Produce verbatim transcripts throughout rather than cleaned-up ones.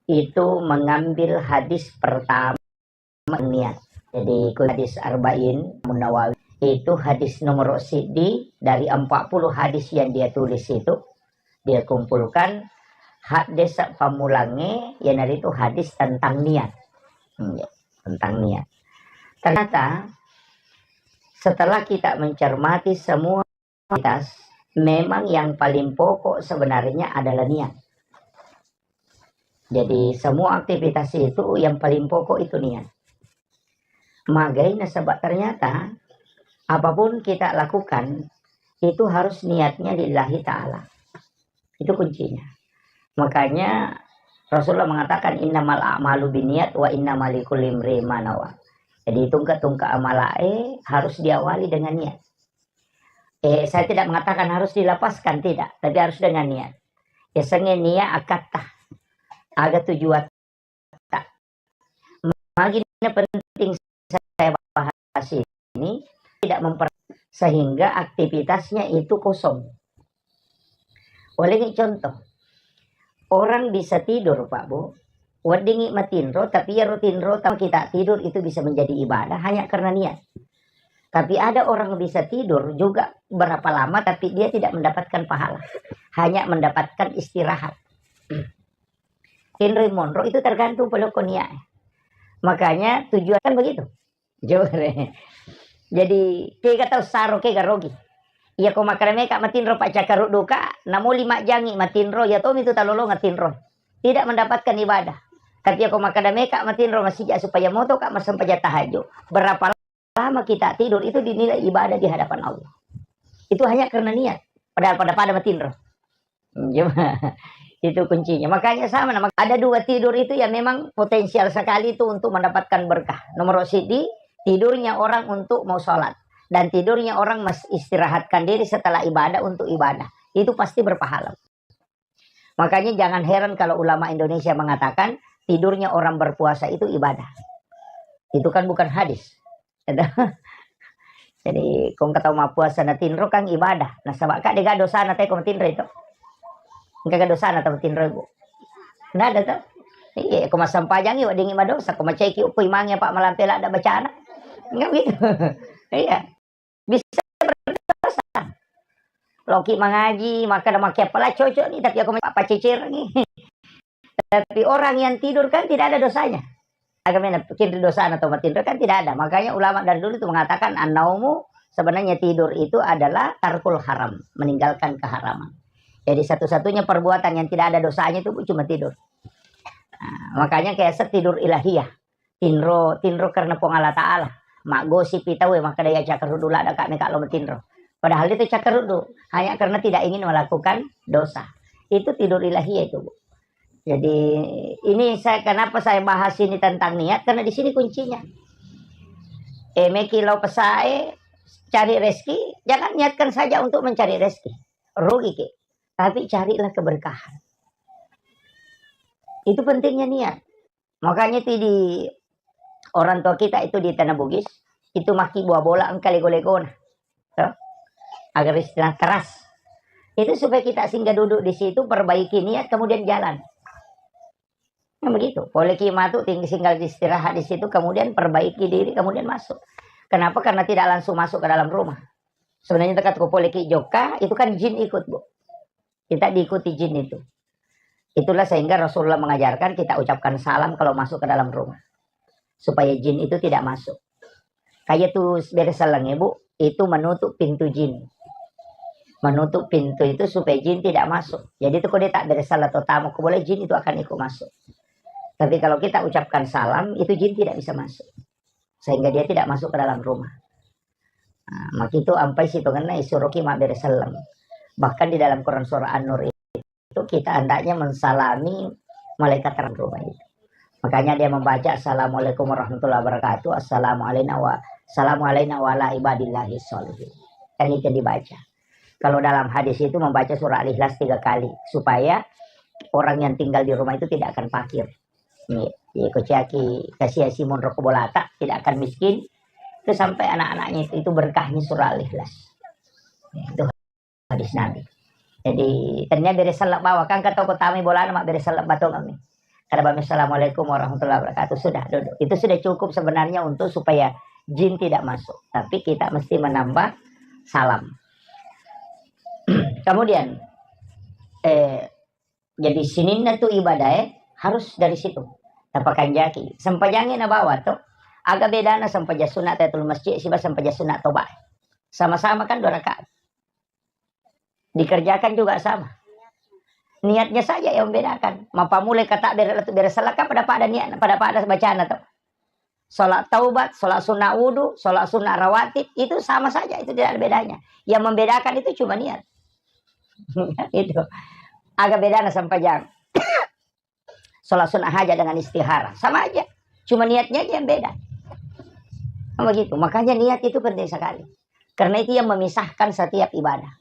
itu mengambil hadis pertama niat. Jadi, ku hadis Arba'in Imam Nawawi, itu hadis nomor siddi dari empat puluh hadis yang dia tulis itu, dia kumpulkan hadis pammulangnge, iyanaritu hadis tentang niat. Hmm, ya, tentang niat. Ternyata, setelah kita mencermati semua aktivitas, memang yang paling pokok sebenarnya adalah niat. Jadi, semua aktivitas itu yang paling pokok itu niat. Magai nasaba ternyata apapun kita lakukan, itu harus niatnya lillahi ta'ala. Itu kuncinya. Makanya Rasulullah mengatakan, "Innamal a'malu binniat wa innama likulli imri'in ma nawa." Jadi, tungka-tungka amalae harus diawali dengan niat. Eh, saya tidak mengatakan harus dilapaskan, tidak, tapi harus dengan niat. Yasengnge niat akatta, aga tujuatta. Magina penting saya bahas ini, tidak memper-, sehingga aktivitasnya itu kosong. Ulengi contoh, orang bisa tidur, Pak, Bu, weddingi matinro, tapi iyaro tinro tama kita tidur itu bisa menjadi ibadah hanya karena niat. Tapi ada orang bisa tidur juga berapa lama, tapi dia tidak mendapatkan pahala, hanya mendapatkan istirahat. Tinroi monro itu tergantung polokko niat. Makanya tujuan kan begitu. Jore. Jadi, kega tau saro, kega rogi. Iya, ko makkeda meka matinro, paccakkarudduka, namoli majjangi matinro, iya tomi tu talolonga tinro. Tidak mendapatkan ibadah. Tapi iya, ko makkeda meka matinro masija supaya motoka massempajang tahajud. Berapa lama kita tidur itu dinilai ibadah di hadapan Allah. Itu hanya karena niat. Padahal pada-pada matinro. Cuma itu kuncinya. Makanya sama, nah, ada dua tidur itu yang memang potensial sekali itu untuk mendapatkan berkah. Nomor siji, tidurnya orang untuk mau sholat. Dan tidurnya orang mengistirahatkan diri setelah ibadah untuk ibadah. Itu pasti berpahala. Makanya jangan heran kalau ulama Indonesia mengatakan tidurnya orang berpuasa itu ibadah. Itu kan bukan hadis. Jadi, kong katau mappuasa na tinro kan ibadah. Nasaba ka dega dosana te ko matinro itu. Engka ga dosana tau matinro, Bu? Nggak ada tau. Iya, ko massempajangi weddingi madosa, ko macaiki uppo imangi apa malampe ladda bacana. Enggak begitu. Iya. Bisa berdosa. Loki mangaji, maka ada makai pala cocok nih, tapi aku apa cecer nih. Tapi orang yang tidur kan tidak ada dosanya. Agamanya bikin dosa atau matinro kan tidak ada. Makanya ulama dari dulu itu mengatakan, "An-naumu," sebenarnya tidur itu adalah tarkul haram, meninggalkan keharaman. Jadi satu-satunya perbuatan yang tidak ada dosanya itu, Bu, cuma tidur. Nah, makanya kayak set tidur ilahiyah. Tinro, tinro karena Puang Allah Ta'ala. Maggosipi tauwe, makkeda iya cakkaruddu ladda ka meka lo matinro. Padahal itu cakkaruddu, hanya karena tidak ingin melakukan dosa. Itu tidur ilahiyah itu, Bu. Jadi, ini saya, kenapa saya bahas ini tentang niat, karena di sini kuncinya. Eh, meki lao pesae, cari rezeki, jangan niatkan saja untuk mencari rezeki. Rugi ki. Tapi carilah keberkahan. Itu pentingnya niat. Makanya itu di orang tua kita itu di Tanah Bugis, itu maki buah bola engka lego-legona. Tuh. Agar istilah teras. Itu supaya kita singgah duduk di situ, perbaiki niat, kemudian jalan. Nah, begitu. Poleki matu tinggi singgah istirahat di situ, kemudian perbaiki diri, kemudian masuk. Kenapa? Karena tidak langsung masuk ke dalam rumah. Sebenarnya tekat ko poleki jokka, itu kan jin ikut, Bu. Kita diikuti jin itu. Itulah sehingga Rasulullah mengajarkan kita ucapkan salam kalau masuk ke dalam rumah. Supaya jin itu tidak masuk. Kayak tuh bere selleng, Bu, itu menutup pintu jin. Menutup pintu itu supaya jin tidak masuk. Jadi itu kalau dia tak bere selleng atau tamu, ko boleh jin itu akan ikut masuk. Tapi kalau kita ucapkan salam, itu jin tidak bisa masuk. Sehingga dia tidak masuk ke dalam rumah. Nah, makitu ampai sitongenna isuroki mabbere selleng. Bahkan di dalam Quran surah An-Nur itu kita hendaknya mensalami malaikat dalam rumah itu. Makanya dia membaca, "Assalamualaikum warahmatullahi wabarakatuh, assalamu alaina wa, assalamu alaina wa ala ibadillahi sholihin." Kan itu dibaca. Kalau dalam hadis itu membaca surah Al-Ikhlas tiga kali, supaya orang yang tinggal di rumah itu tidak akan fakir. Nih, ya, kociaki kasih si monro ko bolata, tidak akan miskin. Itu sampai anak-anaknya itu, itu berkahnya surah Al-Ikhlas. Itu hadis Nabi. Jadi, tennia bere sellebbawa, kan kata ko tamai bolana mabbere sellebba tongeng mi. Kada bami, "Assalamualaikum warahmatullahi wabarakatuh." Sudah, duduk. Itu sudah cukup sebenarnya untuk supaya jin tidak masuk. Tapi kita mesti menambah salam. Kemudian, eh, jadi sininna tu ibadah, eh, harus dari situ. Tapakanjaki. Sempajangnge nabawa to. Aga bedana sempajang sunat tahiyatul masjid siba sempajang sunat toba. Sama-sama kan dua rakaat. Dikerjakan juga sama. Niatnya saja yang membedakan. Mapamulai kata bere-, bere sellaka pada-pada niat, pada-pada bacana to. Sholat taubat, sholat sunat wudu, sholat sunat rawatib, itu sama saja, itu tidak ada bedanya. Yang membedakan itu cuma niat. Itu. Aga bedana sempajang. Sholat sunat hajat dengan istihara, sama aja. Cuma niatnya aja yang beda. Kan begitu. Makanya niat itu penting sekali. Karena itu yang memisahkan setiap ibadah.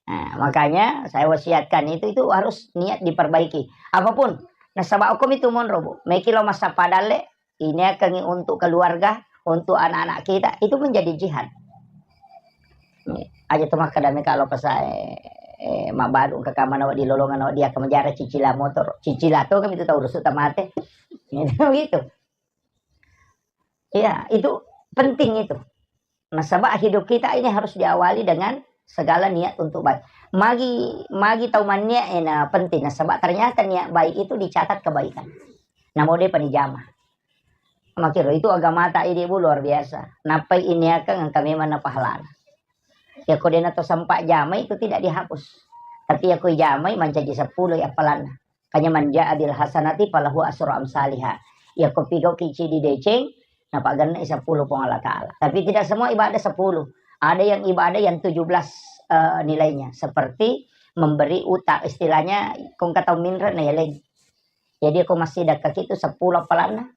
Nah, makanya saya wasiatkan itu, itu harus niat diperbaiki. Apapun, nasaba okko mitu monro, Bu. Meki lo masa padalle, ini akan untuk keluarga, untuk anak-anak kita, itu menjadi jihad. Aja tu makkeda meka lo pesae, eh, mabbalu ke kamar nawa di lolongan nawa dia ke menjara cicila motor, cicila to kami tu tahu rusuk tamate. Gitu. Iya, itu penting itu. Nasaba hidup kita ini harus diawali dengan segala niat untuk baik. Magi, magi tau manniat ena penting. Nasaba ternyata niat baik itu dicatat kebaikan. Namo de panijama. Makiro itu agamata idi, Bu, luar biasa. Nappai iniakang engka memang na pahalana. Yako dena to sempat jamai itu tidak dihapus. Tapi yako ijamai mancaji seppulo ya appalanna. Kanya man ja'a bil hasanati falahu asru amsaliha. Yako pigau kici di deceng, napagennai seppulo Puang Allah Ta'ala. Tapi tidak semua ibadah sepuluh. Ada yang ibadah yang tujuh belas, eh, nilainya. Seperti memberi utang. Istilahnya, kong katau minre na yaleng. Jadi, ko massidekka kitu seppulo appalanna.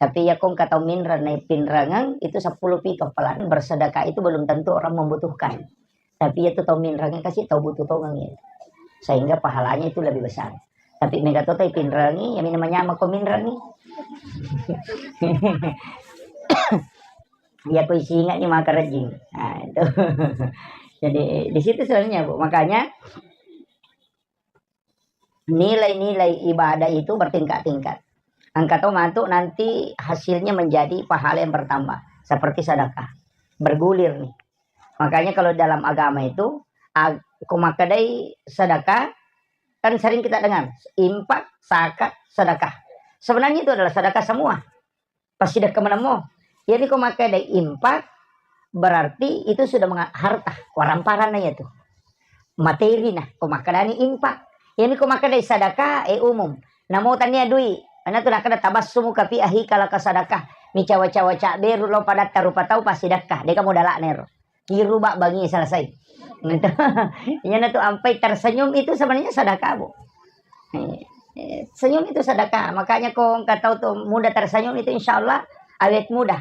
Tapi iya ko engka tau minreng na pinrengeng, itu seppulo piko appalanna. Bersedekah itu belum tentu orang membutuhkan. Tapi iya tu tau minrengeng kasi tau butuh tongeng itu. Sehingga pahalanya itu lebih besar. Tapi mega to tai pinrengi, ya mina manyama ko minrengi. Iya ko isi ingat ni maka rejing. Nah, itu. Jadi di situ sebenarnya, Bu. Makanya nilai-nilai ibadah itu bertingkat-tingkat. Engka to matu nanti hasilnya menjadi pahala yang bertambah, seperti sedekah. Bergulir nih. Makanya kalau dalam agama itu, ag-, ko makkedai sedekah, kan sering kita dengar, infak, zakat, sedekah. Sebenarnya itu adalah sedekah semua. Passidekka menemmo. Jadi ko makkedai infak, berarti itu sudah menga-, harta, waramparanna iya tu. Materi na, ko makkedani infak. Jadi ko makkedai sadaka, eh, umum. Namo tania dui, ana tu nakkeda tabassumuka fi akhika laka sadakah. Micawa-cawa cabberu lao padatta rupa tau passidekka, deka modala'na ero. Kiruba bangi selesai. Gitu. Iyana tu ampai tersenyum itu sebenarnya sedekah, Bu. Eh, eh, senyum itu sedekah. Makanya ko engka tau tu mudah tersenyum itu insya Allah awet mudah.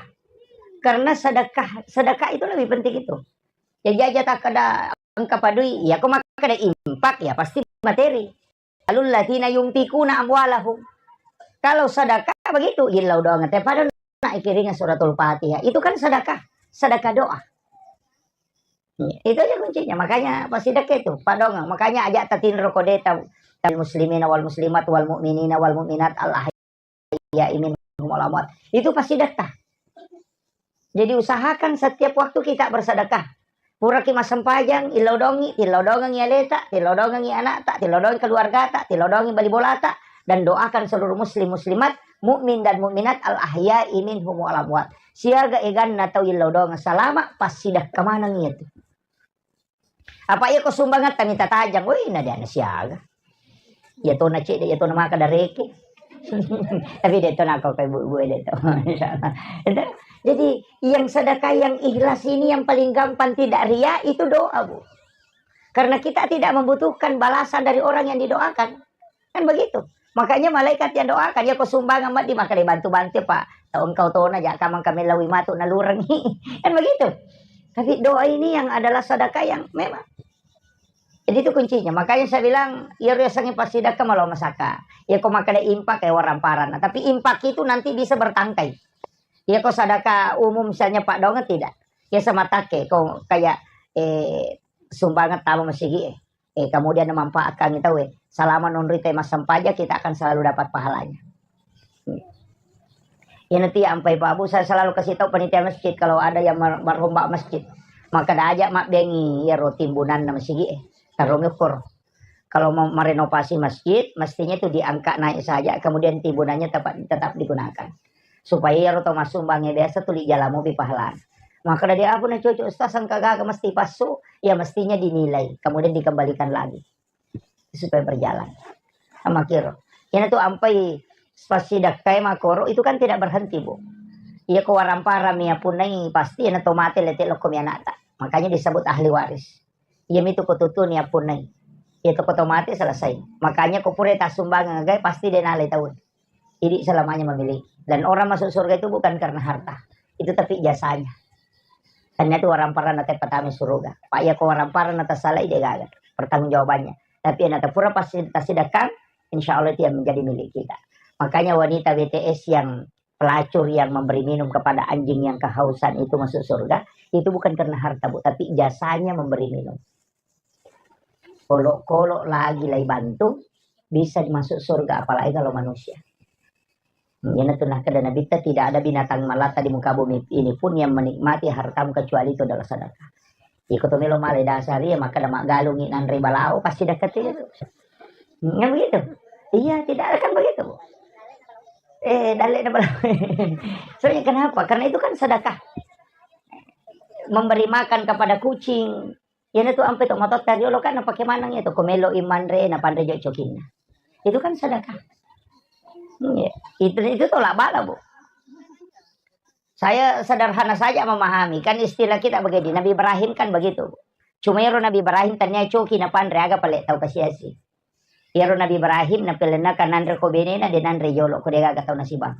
Karena sedekah, sedekah itu lebih penting itu. Jadi aja tak ada engka padui, ya ko makkeda infak ya pasti materi. Alul ladzina yunfikuna amwalahum. Kalau sedekah begitu, illau doang te pada na ikiringa suratul Fatihah. Itu kan sedekah, sedekah doa. Iya, itu aja kuncinya. Makanya pasti dekat itu, padong. Makanya aja tatinro kodeta, al muslimina wal muslimat wal mu'minina wal mu'minat al ahya'i minhum wal amwat. Itu pasti dekat. Jadi usahakan setiap waktu kita bersedekah. Puraki massempajang, illau dongi, tillau dongengi aleta, tillau dongengi anakta, tillau dongengi keluargata, tillau dongengi bali bolata, dan doakan seluruh muslim muslimat, mukmin dan mukminat al ahya'i minhum wal amwat. Siaga eganna tau illau dongeng salama, passidekka maneng iya tu. Apa iya ko sumbangetta mita tajang, woi na dia na siaga. Iya tona cedde, iya tona maka dareke. Tapi de tona ko kai bu-, bu de to. Insyaallah. Itu. Jadi yang sedekah yang ikhlas ini yang paling gampang tidak ria itu doa, Bu. Karena kita tidak membutuhkan balasan dari orang yang didoakan. Kan begitu. Makanya malaikat yang doakan, ya ko sumbangan mati maka dibantu-bantu, Pak. Tau engkau tona ja kamang kami lawi matu nalurengi. Kan begitu. Tapi doa ini yang adalah sedekah yang memang Jadi itu kuncinya. Makanya saya bilang, iya riasengnge passidekka malo masaka. Iya ko makkeda infak ya waramparan. Tapi infak itu nanti bisa bertangkai. Iya ko sadaka umum misalnya Pak Donga tidak. Ya sama take ko kayak, eh, sumbangan tama masigi, eh. eh, kemudian namanfaatkan tau, eh, selama nonroi te massempajang, kita akan selalu dapat pahalanya. Iyana tu ampai Pak Bu, saya selalu kasih tahu panitia masjid, kalau ada yang mer-, merombak masjid, maka diajak mabbengi ya ro timbunan masigi, eh, taruh ukur. Kalau mau merenovasi masjid, mestinya itu diangkat naik saja, kemudian timbunannya tetap, tetap digunakan. Supaya iyaro tau massumbangnya biasa tuli jala mopi pahalana. Maka dari apa na cocok Ustaz, sangka gaga mesti pasu, ya mestinya dinilai, kemudian dikembalikan lagi supaya berjalan. Sama kiro. Iyana tu ampai passidakkai makoro itu kan tidak berhenti, Bu. Iya ko waramparami apunnai pasti iyana to mate lete lokko mi anakta. Makanya disebut ahli waris. Iyamitu ko tutuni appunnai. Iya to ko to mate selesai. Makanya ko pura tassumbangeng gai pasti de nalai taun. Jadi selamanya memiliki. Dan orang masuk surga itu bukan karena harta. Itu tapi jasanya. Karena itu waramparana te patama suruga. Pak ya ko waramparana tasalai de gaga. Pertanggungjawabannya. Tapi yang pura pasti tasidakang, insya Allah itu yang menjadi milik kita. Makanya wanita B T S yang pelacur yang memberi minum kepada anjing yang kehausan itu masuk surga, itu bukan karena harta, Bu, tapi jasanya memberi minum. Kolok-kolok lagi lai bantu, bisa masuk surga, apalagi kalau manusia. Iyana tu nakkeda Nabitta, tidak ada binatang melata di muka bumi ini pun yang menikmati hartamu kecuali itu adalah sedekah. Iko to melo male dasar iya, maka da maggalungi nanre balao, pasti dekat itu. Kan begitu? Iya, tidak ada kan begitu, Bu? Eh, dalle na balao. Soalnya kenapa? Karena itu kan sedekah. Memberi makan kepada kucing. Iyana tu ampe to matotta riolo kan napake maneng iya to, ko melo i manre, napanre jo cokinna. Itu kan sedekah. Iya. Itu, itu tolak bala, Bu. Saya sederhana saja memahami. Kan istilah kita begini, Nabi Ibrahim kan begitu, Bu. Cuma ero Nabi Ibrahim tania coki napanre, aga pale tau kasiasi. Iyaro Nabi Ibrahim napelenna kan nanre ko benena, de nanre jolo ko de gaga tau nasibang.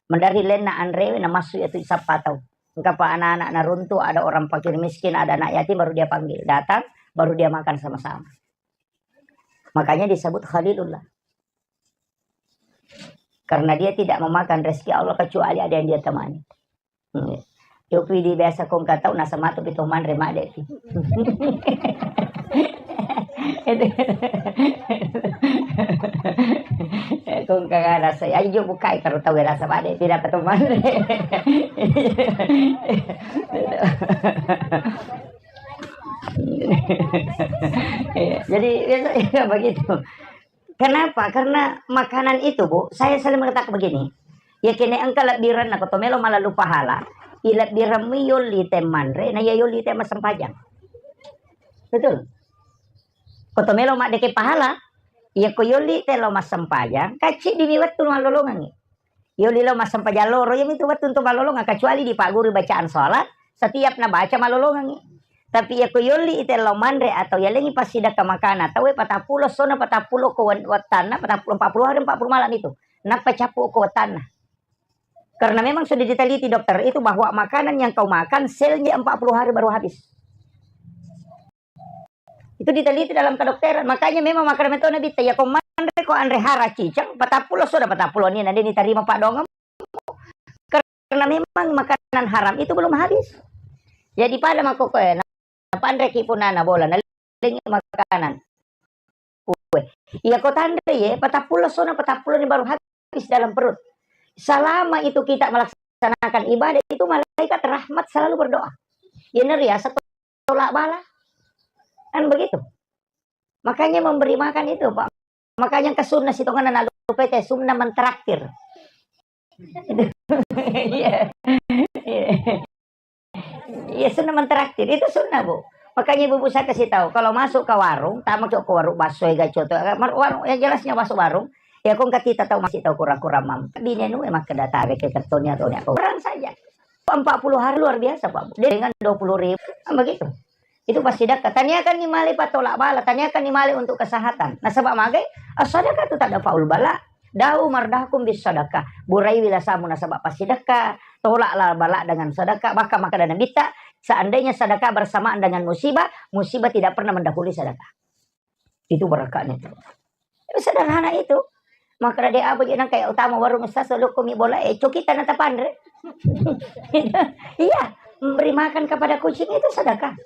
Mendari lenna anrewe namassu iya tu sappa tau. Engka pa anak-anak naruntu, ada orang fakir miskin, ada anak yatim, baru dia panggil. Datang, baru dia makan sama-sama. Makanya disebut Khalilullah. Karena dia tidak memakan rezeki Allah kecuali ada yang dia temani. Hmm. Yopi di biasa kong katau nasa matu pi to manre made pi. Kong kaga rasa, ayo jo bukai karo tau rasa made pi dapat to manre. Iya, jadi biasa begitu. Kenapa? Karena makanan itu, Bu, saya selalu mengatakan begini, ya kene engka lebbirenna ko to melo malalu pahala, i lebbirenmu yolli te manre, na iya yolli te massempajang. Betul. Ko to melo maddeke pahala, iya ko yolli te lo massempajang, kacci dimi wettu malolongangi. Yolli lao massempajang loro, iyamitu wettu untuk malolongang, kecuali dipagguru bacaan sholat, setiap nabaca malolongangi. Tapi iya ko yolli ite lao manre atau yalengi passidakka makana tauwe patappulo sona patappulo ko wen-, wettanna, patappulo, empat puluh hari, empat puluh malam itu. Nappa cappu ko wettanna. Karena memang sudah diteliti dokter itu bahwa makanan yang kau makan selnya empat puluh hari baru habis. Itu diteliti dalam kedokteran. Makanya memang makkeda metto Nabitta, iya ko manre ko anre hara ciceng, patappulo soda patappulo ni, na de nitarima paddoangeng. Karena memang makanan haram itu belum habis. Jadi pada makkokkoe, na panreki punana bola, na lengi makanan. Kue. Iya ko tanre ye, patappulo sona patappulo ni baru habis dalam perut. Selama itu kita melaksanakan ibadah itu, malaikat rahmat selalu berdoa. Iya neriasa tolak bala. Kan begitu. Makanya memberi makan itu, Pak. Makanya ke sunnah sitongan anak lupa teh sunnah mentraktir. Iya. Iya. Iya, sunnah mentraktir. Itu sunnah, Bu. Makanya ibu-ibu saya kasih tahu, kalau masuk ke warung, tamu ke warung bakso ya gacoto, warung yang jelasnya masuk warung, ya kong katita tahu masih tahu kurang-kurang mampu. Bini anu emang kena tarik ke kartonnya atau apa. Kurang saja. Empat puluh hari luar biasa, Pak. Dengan dua puluh ribu, kan begitu. Itu pasti dekat. Tanyakan ni male patolak bala, tanyakan ni male untuk kesehatan. Nasaba magai, as-sadaqah tu tak ada faul bala. Da'u mardakum bis sadaqah. Burai wilasamu nasaba passidekka, tolaklah bala dengan sedekah. Bahkan makkeda Nabitta, seandainya sedekah bersamaan dengan musibah, musibah tidak pernah mendahului sedekah. Itu barakatnya itu. Sederhana itu. Makkeda de apa je nang kayak utama warung ustaz, solo komi bola, eh, cokita na tapanre. Iya, memberi makan kepada kucing itu sedekah.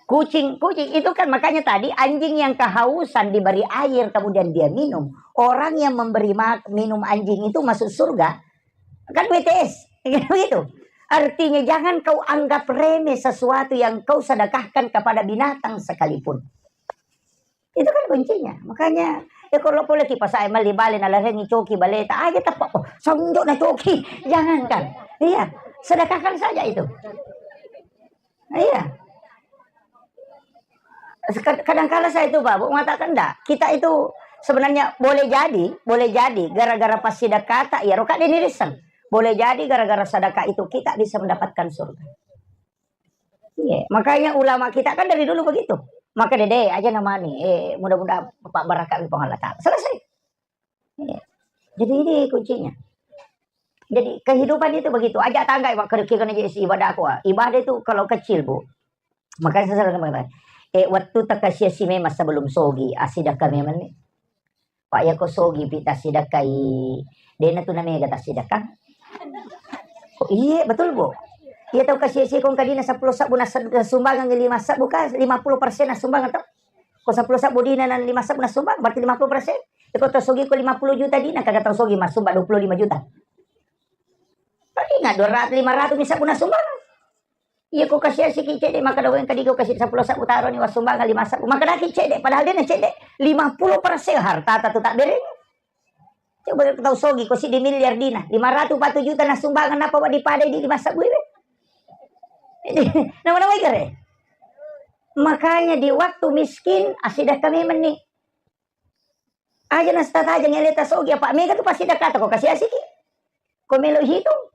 Kucing, kucing itu kan makanya tadi anjing yang kehausan diberi air kemudian dia minum. Orang yang memberi ma-, minum anjing itu masuk surga. Kan W T S. Gitu. Artinya jangan kau anggap remeh sesuatu yang kau sedekahkan kepada binatang sekalipun. Itu kan kuncinya. Makanya, ya kalau boleh kipas air mali bale na larengi coki baleta aja tepak. Oh, sonjo na coki. Jangankan. Iya, sedekahkan saja itu. Iya. Kad-, kadangkala saya itu, Pak, Bu, mengatakan, "Ndak, kita itu sebenarnya boleh jadi, boleh jadi gara-gara pas sidakata, ya, roka dini riseng. Boleh jadi gara-gara sedekah itu kita bisa mendapatkan surga." Iya, makanya ulama kita kan dari dulu begitu. Maka dede aja namanya, eh, mudah-mudahan Bapak barakat di Allah Ta'ala. Selesai. Iya. Jadi ini kuncinya. Jadi kehidupan itu begitu. Aja tangga, Pak, kerja kena jadi ibadah aku, ah. Ibadah itu kalau kecil, Bu. Makanya saya selalu mengatakan, eh, waktu terkasih si memang sebelum sogi, ah, sidakka memang nih. Pak, ya ko sogi pi tasidakkai, dena tu namega tasidakka. Oh, iya, betul, Bu. Iya, tau kasih si kong kadina sepuluh sabbu nas-, nasumbangan lima sabbu ka, lima puluh persen nasumbangan tau. Ko sepuluh sabbu dina nan lima sabbu nasumbangan, berarti lima puluh persen. Iko tau sogi ko lima puluh juta dina, kagak tau sogi masumba dua puluh lima juta. Tapi ingat, dua ratus, lima ratus misal guna sumbangan. Iya, ko kasih asiki cedde, maka doang kadi ko kasih sepuluh sabbu taro ni wasumbangan lima sabbu. Maka daki cedde, padahal dia na cedde lima puluh persen harta tatu tak beri. Coba tau sogi, ko si di miliar dina, lima ratus empat juta na sumbangan, apa wa dipadai di lima sabbu ini? Nama-nama ikare. Makanya di waktu miskin, asidah kami meni. Aja nastataja ngele tasogi, apa mega tu pasti dakata ko kasih asiki. Ko melo hitung.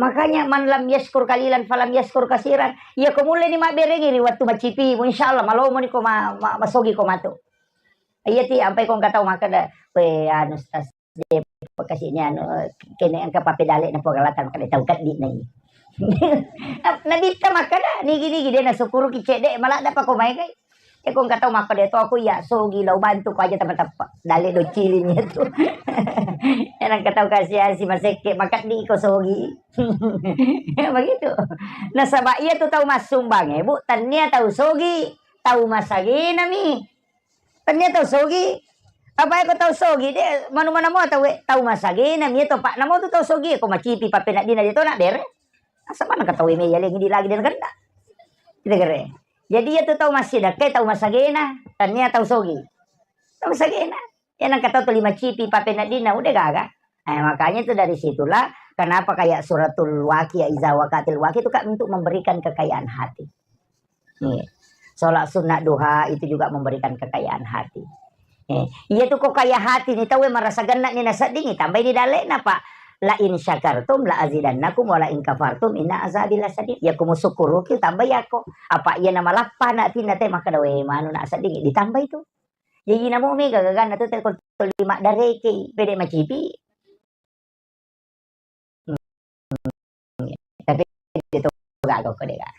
Makanya, "Man lam yaskur kalilan falam yaskur kasiran." Iya, ko mulle ni mabberengi ri wattu macipi, insyaallah malomo ni ko ma-, ma-, masogi ko matu. Iya ti, ampai ko engka tau makkeda, "We, anu, Ustaz, de pakasini anu, kene engka papedale na pogalata makkeda tau keddi na ini." Nabitta makkeda, "Nigi-nigi de nasukuruki cedde, maladda pa ko mai kai." Eko engka tau makkeda to aku iya sogi lao bantu ko aja teppa-teppa. Dale do ciling itu. Ena engka tau kasi-asi masekke makeddi ko sogi. Ya begitu. Nasaba iya tu tau massumbang e, Bu, tania tau sogi, tau masagena mi. Tania tau sogi. Apa eko tau sogi de manu mana mo tau e, tau masagena mi to Pak. Namo tu tau sogi ko macipi papenaddina de to na bere. Asa mana ka tau e me iya lengi di lagi dan kenda. Kita kere. Jadi iya tu tau massidakkai tau masagena, tania tau sogi. Tau masagena. Ya nang kata tu lima cipi papenaddina udah gaga. Eh, makanya itu dari situlah kenapa kayak suratul waqi, iza waqatil waqi itu kan untuk memberikan kekayaan hati. Nih, sholat sunnah duha itu juga memberikan kekayaan hati. Eh, iya tu ko kaya hati ni tau e marasa genna ni nasedding, tambai ni dalekna, Pak. La in syakartum la azidannakum wa la in kafartum inna azabi lasyadid. Ya ko musukuruki tambai yako. Apa iya na malappa na atinna te makkeda we manu na asedding ditambai tu. Jadi namo mega gaganna tu te ko lima dareke pede macipi. Tapi itu gaga ko dega.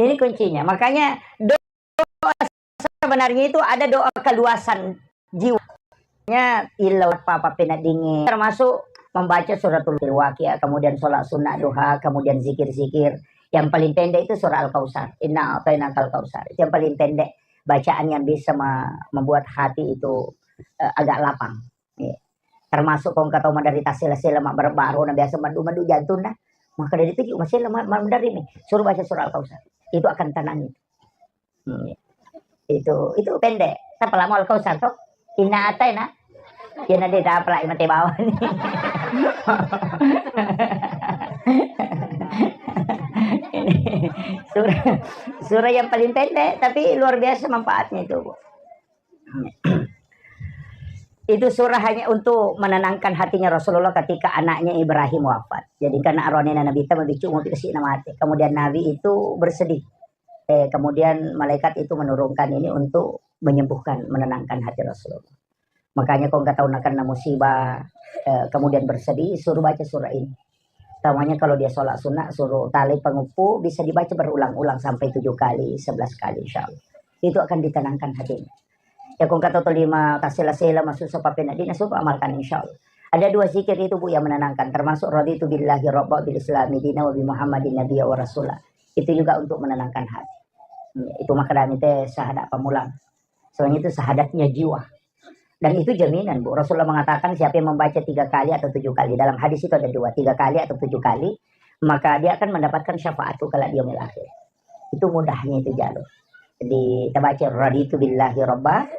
Ini kuncinya. Makanya doa sebenarnya itu ada doa keluasan jiwa. Nya illa apa penaddinge, termasuk membaca suratul waqiah, kemudian sholat sunnah duha, kemudian zikir-zikir. Yang paling pendek itu surah Al-Kautsar. Inna a'tainakal kautsar. Itu yang paling pendek bacaan yang bisa me-, membuat hati itu, eh, agak lapang. Iya. Termasuk ko engka tau maderita sela-sela, mabbaro-baro, na biasa maddu-maddu jantung, nah. Maka dari itu juga masih lemah, malam dari ini. Suruh baca surah Al-Kautsar. Itu akan tenang itu. Hmm. Itu, itu pendek. Tapi lama Al-Kautsar toh. Inna a'taina. Ya nanti dah apalagi mati bawah ni. Ini surah, surah yang paling pendek, tapi luar biasa manfaatnya itu, Bu. Itu surah hanya untuk menenangkan hatinya Rasulullah ketika anaknya Ibrahim wafat. Jadi karena arwane Nabi itu mabicu mau dikasih nama mati. Kemudian Nabi itu bersedih. Eh, kemudian malaikat itu menurunkan ini untuk menyembuhkan, menenangkan hati Rasulullah. Makanya ko engka tau nakenna musibah, eh, kemudian bersedih, suruh baca surah ini. Utamanya kalau dia sholat sunnah, suruh tali pengeppu, bisa dibaca berulang-ulang sampai tujuh kali, sebelas kali, insya Allah. Itu akan ditenangkan hatinya. Ya, ko engka tau lima tasela-sela masuk sepape nadina, suruh amalkan, insya Allah. Ada dua zikir itu, Bu, yang menenangkan, termasuk raditu billahi rabba bil islami dina wa bi Muhammadin nabiyya wa rasula. Itu juga untuk menenangkan hati. Itu makanya itu syahadat pemula. Soalnya itu syahadatnya jiwa. Dan itu jaminan, Bu. Rasulullah mengatakan siapa yang membaca tiga kali atau tujuh kali. Dalam hadis itu ada dua, tiga kali atau tujuh kali, maka dia akan mendapatkan syafaatku kelak di yaumil akhir. Itu mudahnya itu jalur. Jadi kita baca, "Raditu billahi rabba,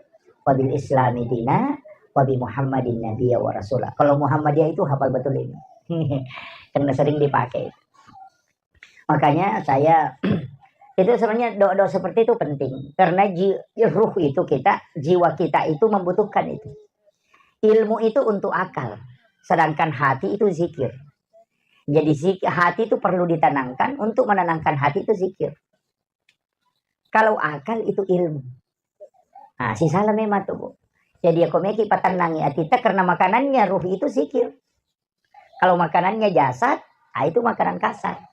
wa bil islami dina, wa bi Muhammadin nabiyya wa rasula." Kalau Muhammadiyah itu hafal betul ini. Karena sering dipakai. Makanya saya itu sebenarnya doa-doa seperti itu penting karena ji-, ruh itu kita, jiwa kita itu membutuhkan itu. Ilmu itu untuk akal, sedangkan hati itu zikir. Jadi zik-, hati itu perlu ditenangkan, untuk menenangkan hati itu zikir. Kalau akal itu ilmu. Nah, sisala memang tuh, Bu. Jadi aku meki patennangi atita karena makanannya ruh itu zikir. Kalau makanannya jasad, ah, itu makanan kasar.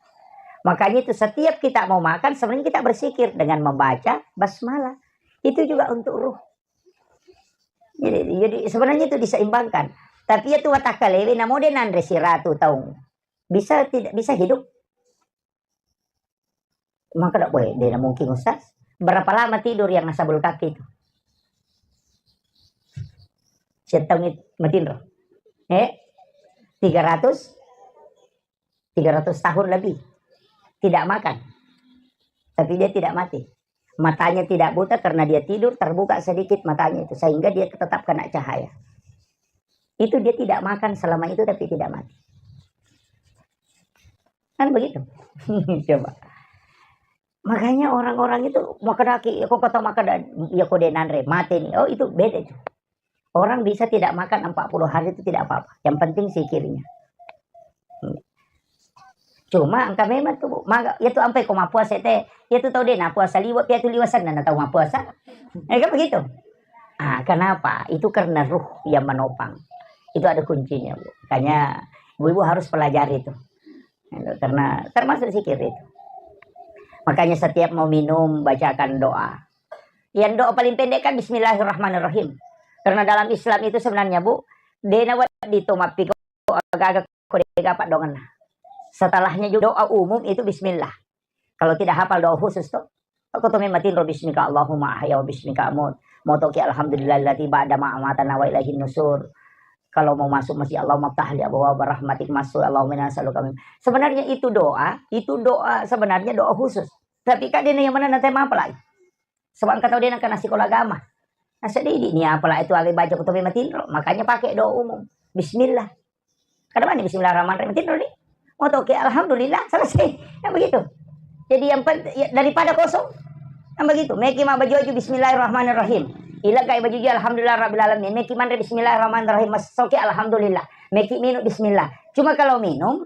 Makanya itu setiap kita mau makan, sebenarnya kita bersikir dengan membaca basmalah. Itu juga untuk ruh. Jadi, jadi sebenarnya itu diseimbangkan. Tapi ya tuh watakalewe namo de nanre siratu taung. Bisa tidak bisa hidup? Maka dak boleh, de na mungkin, Ustaz. Berapa lama tidur yang nasabul kaki itu? Setahun itu matinro. Eh? Tiga ratus, tiga ratus tahun lebih. Tidak makan. Tapi dia tidak mati. Matanya tidak buta karena dia tidur, terbuka sedikit matanya itu. Sehingga dia tetap kena cahaya. Itu dia tidak makan selama itu tapi tidak mati. Kan begitu. Coba. Makanya orang-orang itu makan aki, ya kok kata makan, ya kok de nanre, mati nih. Oh, itu beda itu. Orang bisa tidak makan empat puluh hari itu tidak apa-apa. Yang penting zikirnya. Cuma engka memang tuh, Bu, maga, ya tuh ampai ko mappuasa teh, ya tuh tau de na puasa liwa, ya tuh liwa senna na tau mappuasa. Eh, kan begitu. Ah, kenapa? Itu karena ruh yang menopang. Itu ada kuncinya, Bu. Makanya ibu-ibu harus pelajari itu. Itu karena termasuk zikir itu. Makanya setiap mau minum, bacakan doa. Yang doa paling pendek kan bismillahirrahmanirrahim. Karena dalam Islam itu sebenarnya, Bu, de na wedding to mappiko aga-aga ko de gaga paddoangenna. Setelahnya juga doa umum itu bismillah. Kalau tidak hafal doa khusus tuh, aku tuh memang tinro bismika Allahumma ahya wa bismika amut. Mau toki alhamdulillahilladzi ba'da ma amatana wa ilaihin nusur. Kalau mau masuk masjid, Allahumma ftah li abwaaba rahmatik masuk, Allahumma inna nas'aluka min. Sebenarnya itu doa, itu doa, sebenarnya doa khusus. Tapi kak de na yang mana nanti apa lagi? Sebab engka tau de na kena sekolah agama. Nah, sedih di ni apa lah itu, ale baca kutobe matinro. Makanya pakai doa umum. Bismillah. Kada mani bismillahirrahmanirrahim. Matinro ni. Mau toke alhamdulillah, selesai. Kan begitu. Jadi yang penting, ya, daripada kosong. Kan begitu. Meki ma baju-baju bismillahirrahmanirrahim. Ila kai baju alhamdulillah rabbil alamin. Meki manre bismillahirrahmanirrahim. Mas soke alhamdulillah. Meki minum bismillah. Cuma kalau minum,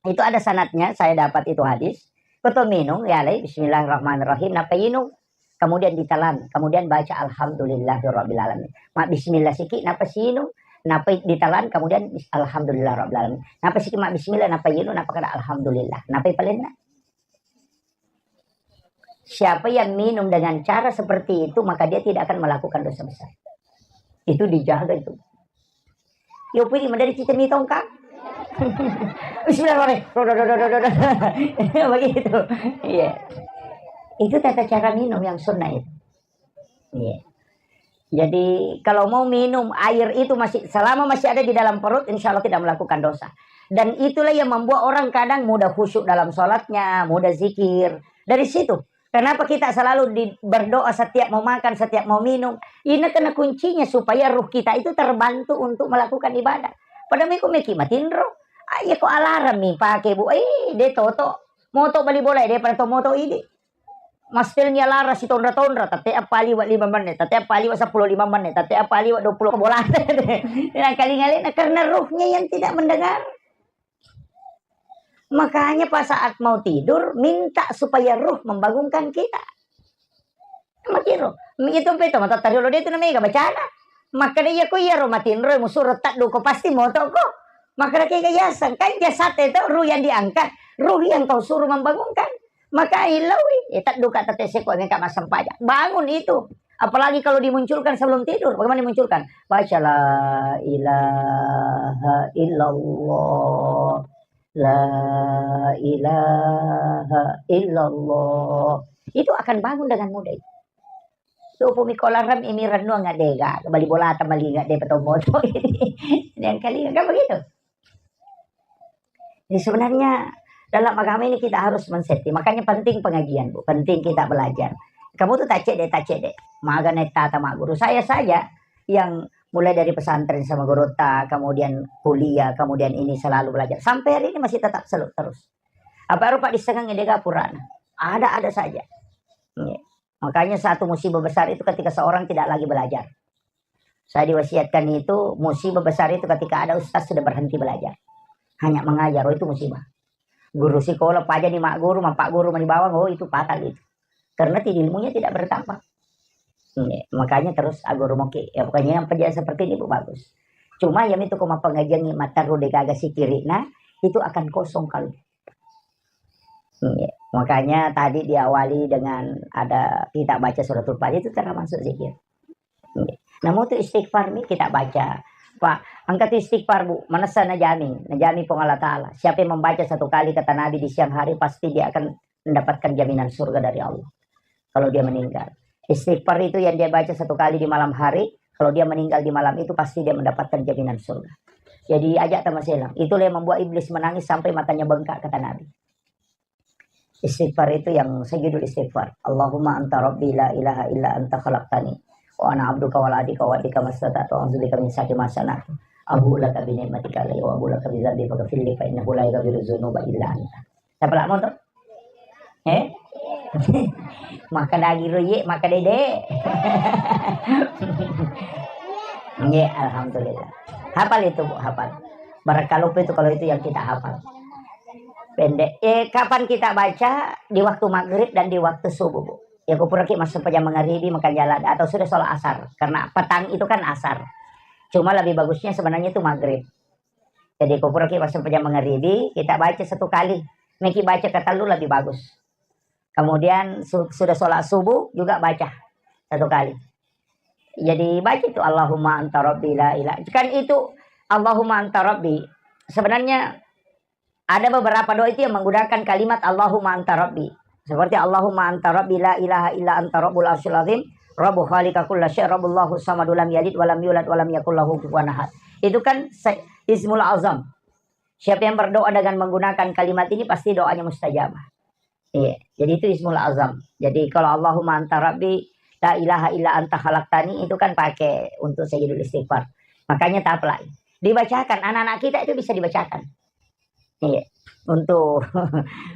itu ada sanadnya, saya dapat itu hadis. Koto minum, ya alai, bismillahirrahmanirrahim, napa inung? Kemudian ditelan, kemudian baca alhamdulillahirabbil alamin. Ma bismillah siki, napa sinung? Napa ditelan, kemudian bis-, alhamdulillahirabbil alamin. Napa siki ma bismillah, napa inung, napa kada alhamdulillah. Napa palenna? Siapa yang minum dengan cara seperti itu, maka dia tidak akan melakukan dosa besar. Itu dijaga itu. Yo pudi madari cita mitong kan? Bismillahirrahmanirrahim. Begitu. Iya. Itu tata cara minum yang sunnah itu. Iya. Jadi kalau mau minum air itu masih, selama masih ada di dalam perut, insya Allah tidak melakukan dosa. Dan itulah yang membuat orang kadang mudah khusyuk dalam sholatnya, mudah zikir. Dari situ. Kenapa kita selalu di, berdoa setiap mau makan, setiap mau minum? Ini karena kuncinya supaya ruh kita itu terbantu untuk melakukan ibadah. Pada miko meki matinro. Ayo ko alarm mi pakai, Bu. Eh, de toto. Moto bali bola, de pada to moto ini. Mastelnya lara si tonra-tonra, tete apa liwat lima menit, tete apa liwat sepuluh lima menit, tete apa liwat dua puluh bola. Nah, kali ngalena karena ruhnya yang tidak mendengar. Makanya pas saat mau tidur, minta supaya ruh membangunkan kita. Makiro, itu pe to mata tariolo de tu namanya bacana. Makanya iya ko iya ro matinro musuro taddu ko pasti moto ko. Makanya kayak yasan kan jasad itu ruh yang diangkat, ruh yang kau suruh membangunkan. Maka ilawi, eh, taddu ka tete seko meka massempajang. Bangun itu. Apalagi kalau dimunculkan sebelum tidur. Bagaimana dimunculkan? Baca la ilaha illallah. La ilaha illallah. Itu akan bangun dengan mudah itu. Supu mi kolarem imi rennuang ngadega, bali bolata mali ngadega petomboto. Yang kali kan begitu. Jadi sebenarnya dalam agama ini kita harus men-setting. Makanya penting pengajian, Bu. Penting kita belajar. Kamu tuh tacek deh, tacek deh. Maga naik tata mak guru. Saya saja yang mulai dari pesantren sama gurutta, kemudian kuliah, kemudian ini selalu belajar. Sampai hari ini masih tetap selalu terus. Apa rupa di setengah ngedega purana. Ada-ada saja. Iya. Makanya satu musibah besar itu ketika seorang tidak lagi belajar. Saya diwasiatkan itu, musibah besar itu ketika ada ustaz sudah berhenti belajar. Hanya mengajar, oh, itu musibah. Guru sekolah, paja di mak guru, mak guru mani bawang, oh, itu fatal itu. Karena ti-, ilmunya tidak bertambah. Iya, makanya terus aguru moki. Ya, pokoknya yang penjajah seperti ini, Bu, bagus. Cuma yang itu koma pengajian ni mataru degaga sikiri, nah, itu akan kosong kalau. Iya, makanya tadi diawali dengan ada kita baca suratul Fatihah, itu termasuk zikir. Iya. Namun itu istighfar nih kita baca. Pak, angkat istighfar, Bu. Manessa najami, najami Puang Allah Ta'ala. Siapa yang membaca satu kali kata Nabi di siang hari, pasti dia akan mendapatkan jaminan surga dari Allah. Kalau dia meninggal. Istighfar itu yang dia baca satu kali di malam hari, kalau dia meninggal di malam itu pasti dia mendapatkan jaminan surga. Jadi ajak tamaselang. Itulah yang membuat iblis menangis sampai matanya bengkak, kata Nabi. Istighfar itu yang sayyidul istighfar. Allahumma anta rabbi la ilaha illa anta khalaqtani wa ana abduka wa ana ala ahdika wa wa'dika mastata'tu, a'udzubika min syarri ma sana'tu. Abu'u laka bi ni'matika alayya wa abu'u laka bi dzanbi faghfirli fa innahu la yaghfiru dzunuba illa anta. Siapa lamo tuh? Eh? Maka dagi roye, maka dede. Nggih, alhamdulillah. Hafal itu, Bu, hafal. Barang kalau itu, kalau itu yang kita hafal. Pendek. Eh, kapan kita baca? Di waktu maghrib dan di waktu subuh, Bu. Ya, kupuraki masuk pejam mangaribi, makan jalan, atau sudah sholat asar. Karena petang itu kan asar. Cuma lebih bagusnya sebenarnya itu maghrib. Jadi, kupuraki masuk pejam mangaribi, kita baca satu kali. Meki baca ketellu lebih bagus. Kemudian su-, sudah sholat subuh juga baca satu kali. Jadi, baca itu, "Allahumma anta rabbi la ilaha." Kan itu, "Allahumma anta rabbi." Sebenarnya ada beberapa doa itu yang menggunakan kalimat "Allahumma anta rabbi." Seperti, "Allahumma anta rabbi la ilaha illa anta rabbul arsyil azim, rabbu khaliqa kulla syai, rabbullahu samadu lam yalid walam yulad walam yakul lahu kufuwan ahad." Itu kan se-, ismul azam. Siapa yang berdoa dengan menggunakan kalimat ini, pasti doanya mustajabah. Iya, jadi itu ismul azam. Jadi kalau "Allahumma anta rabbi la ilaha illa anta khalaqtani," itu kan pakai untuk sayyidul istighfar. Makanya taplai. Dibacakan, anak-anak kita itu bisa dibacakan. Iya, untuk,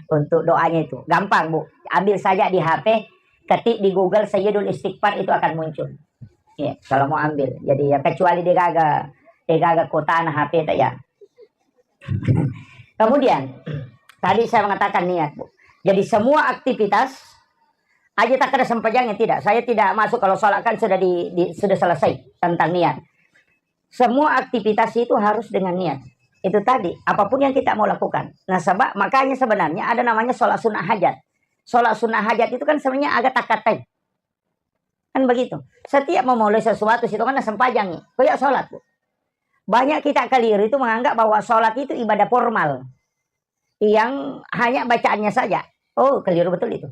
untuk doanya itu. Gampang, Bu. Ambil saja di H P, ketik di Google sayyidul istighfar, itu akan muncul. Iya, kalau mau ambil. Jadi ya kecuali degaga, degaga kuota na H P ta ya. Kemudian, tadi saya mengatakan niat, Bu. Jadi semua aktivitas, aja tak ada sempajangnya, tidak. Saya tidak masuk kalau sholat kan sudah di, di, sudah selesai tentang niat. Semua aktivitas itu harus dengan niat. Itu tadi, apapun yang kita mau lakukan. Nah, sebab makanya sebenarnya ada namanya sholat sunnah hajat. Sholat sunnah hajat itu kan sebenarnya agak takatai. Kan begitu. Setiap memulai sesuatu, situ kan sempajangi. Kayak sholat, Bu. Banyak kita keliru itu menganggap bahwa sholat itu ibadah formal. Yang hanya bacaannya saja. Oh, keliru betul itu.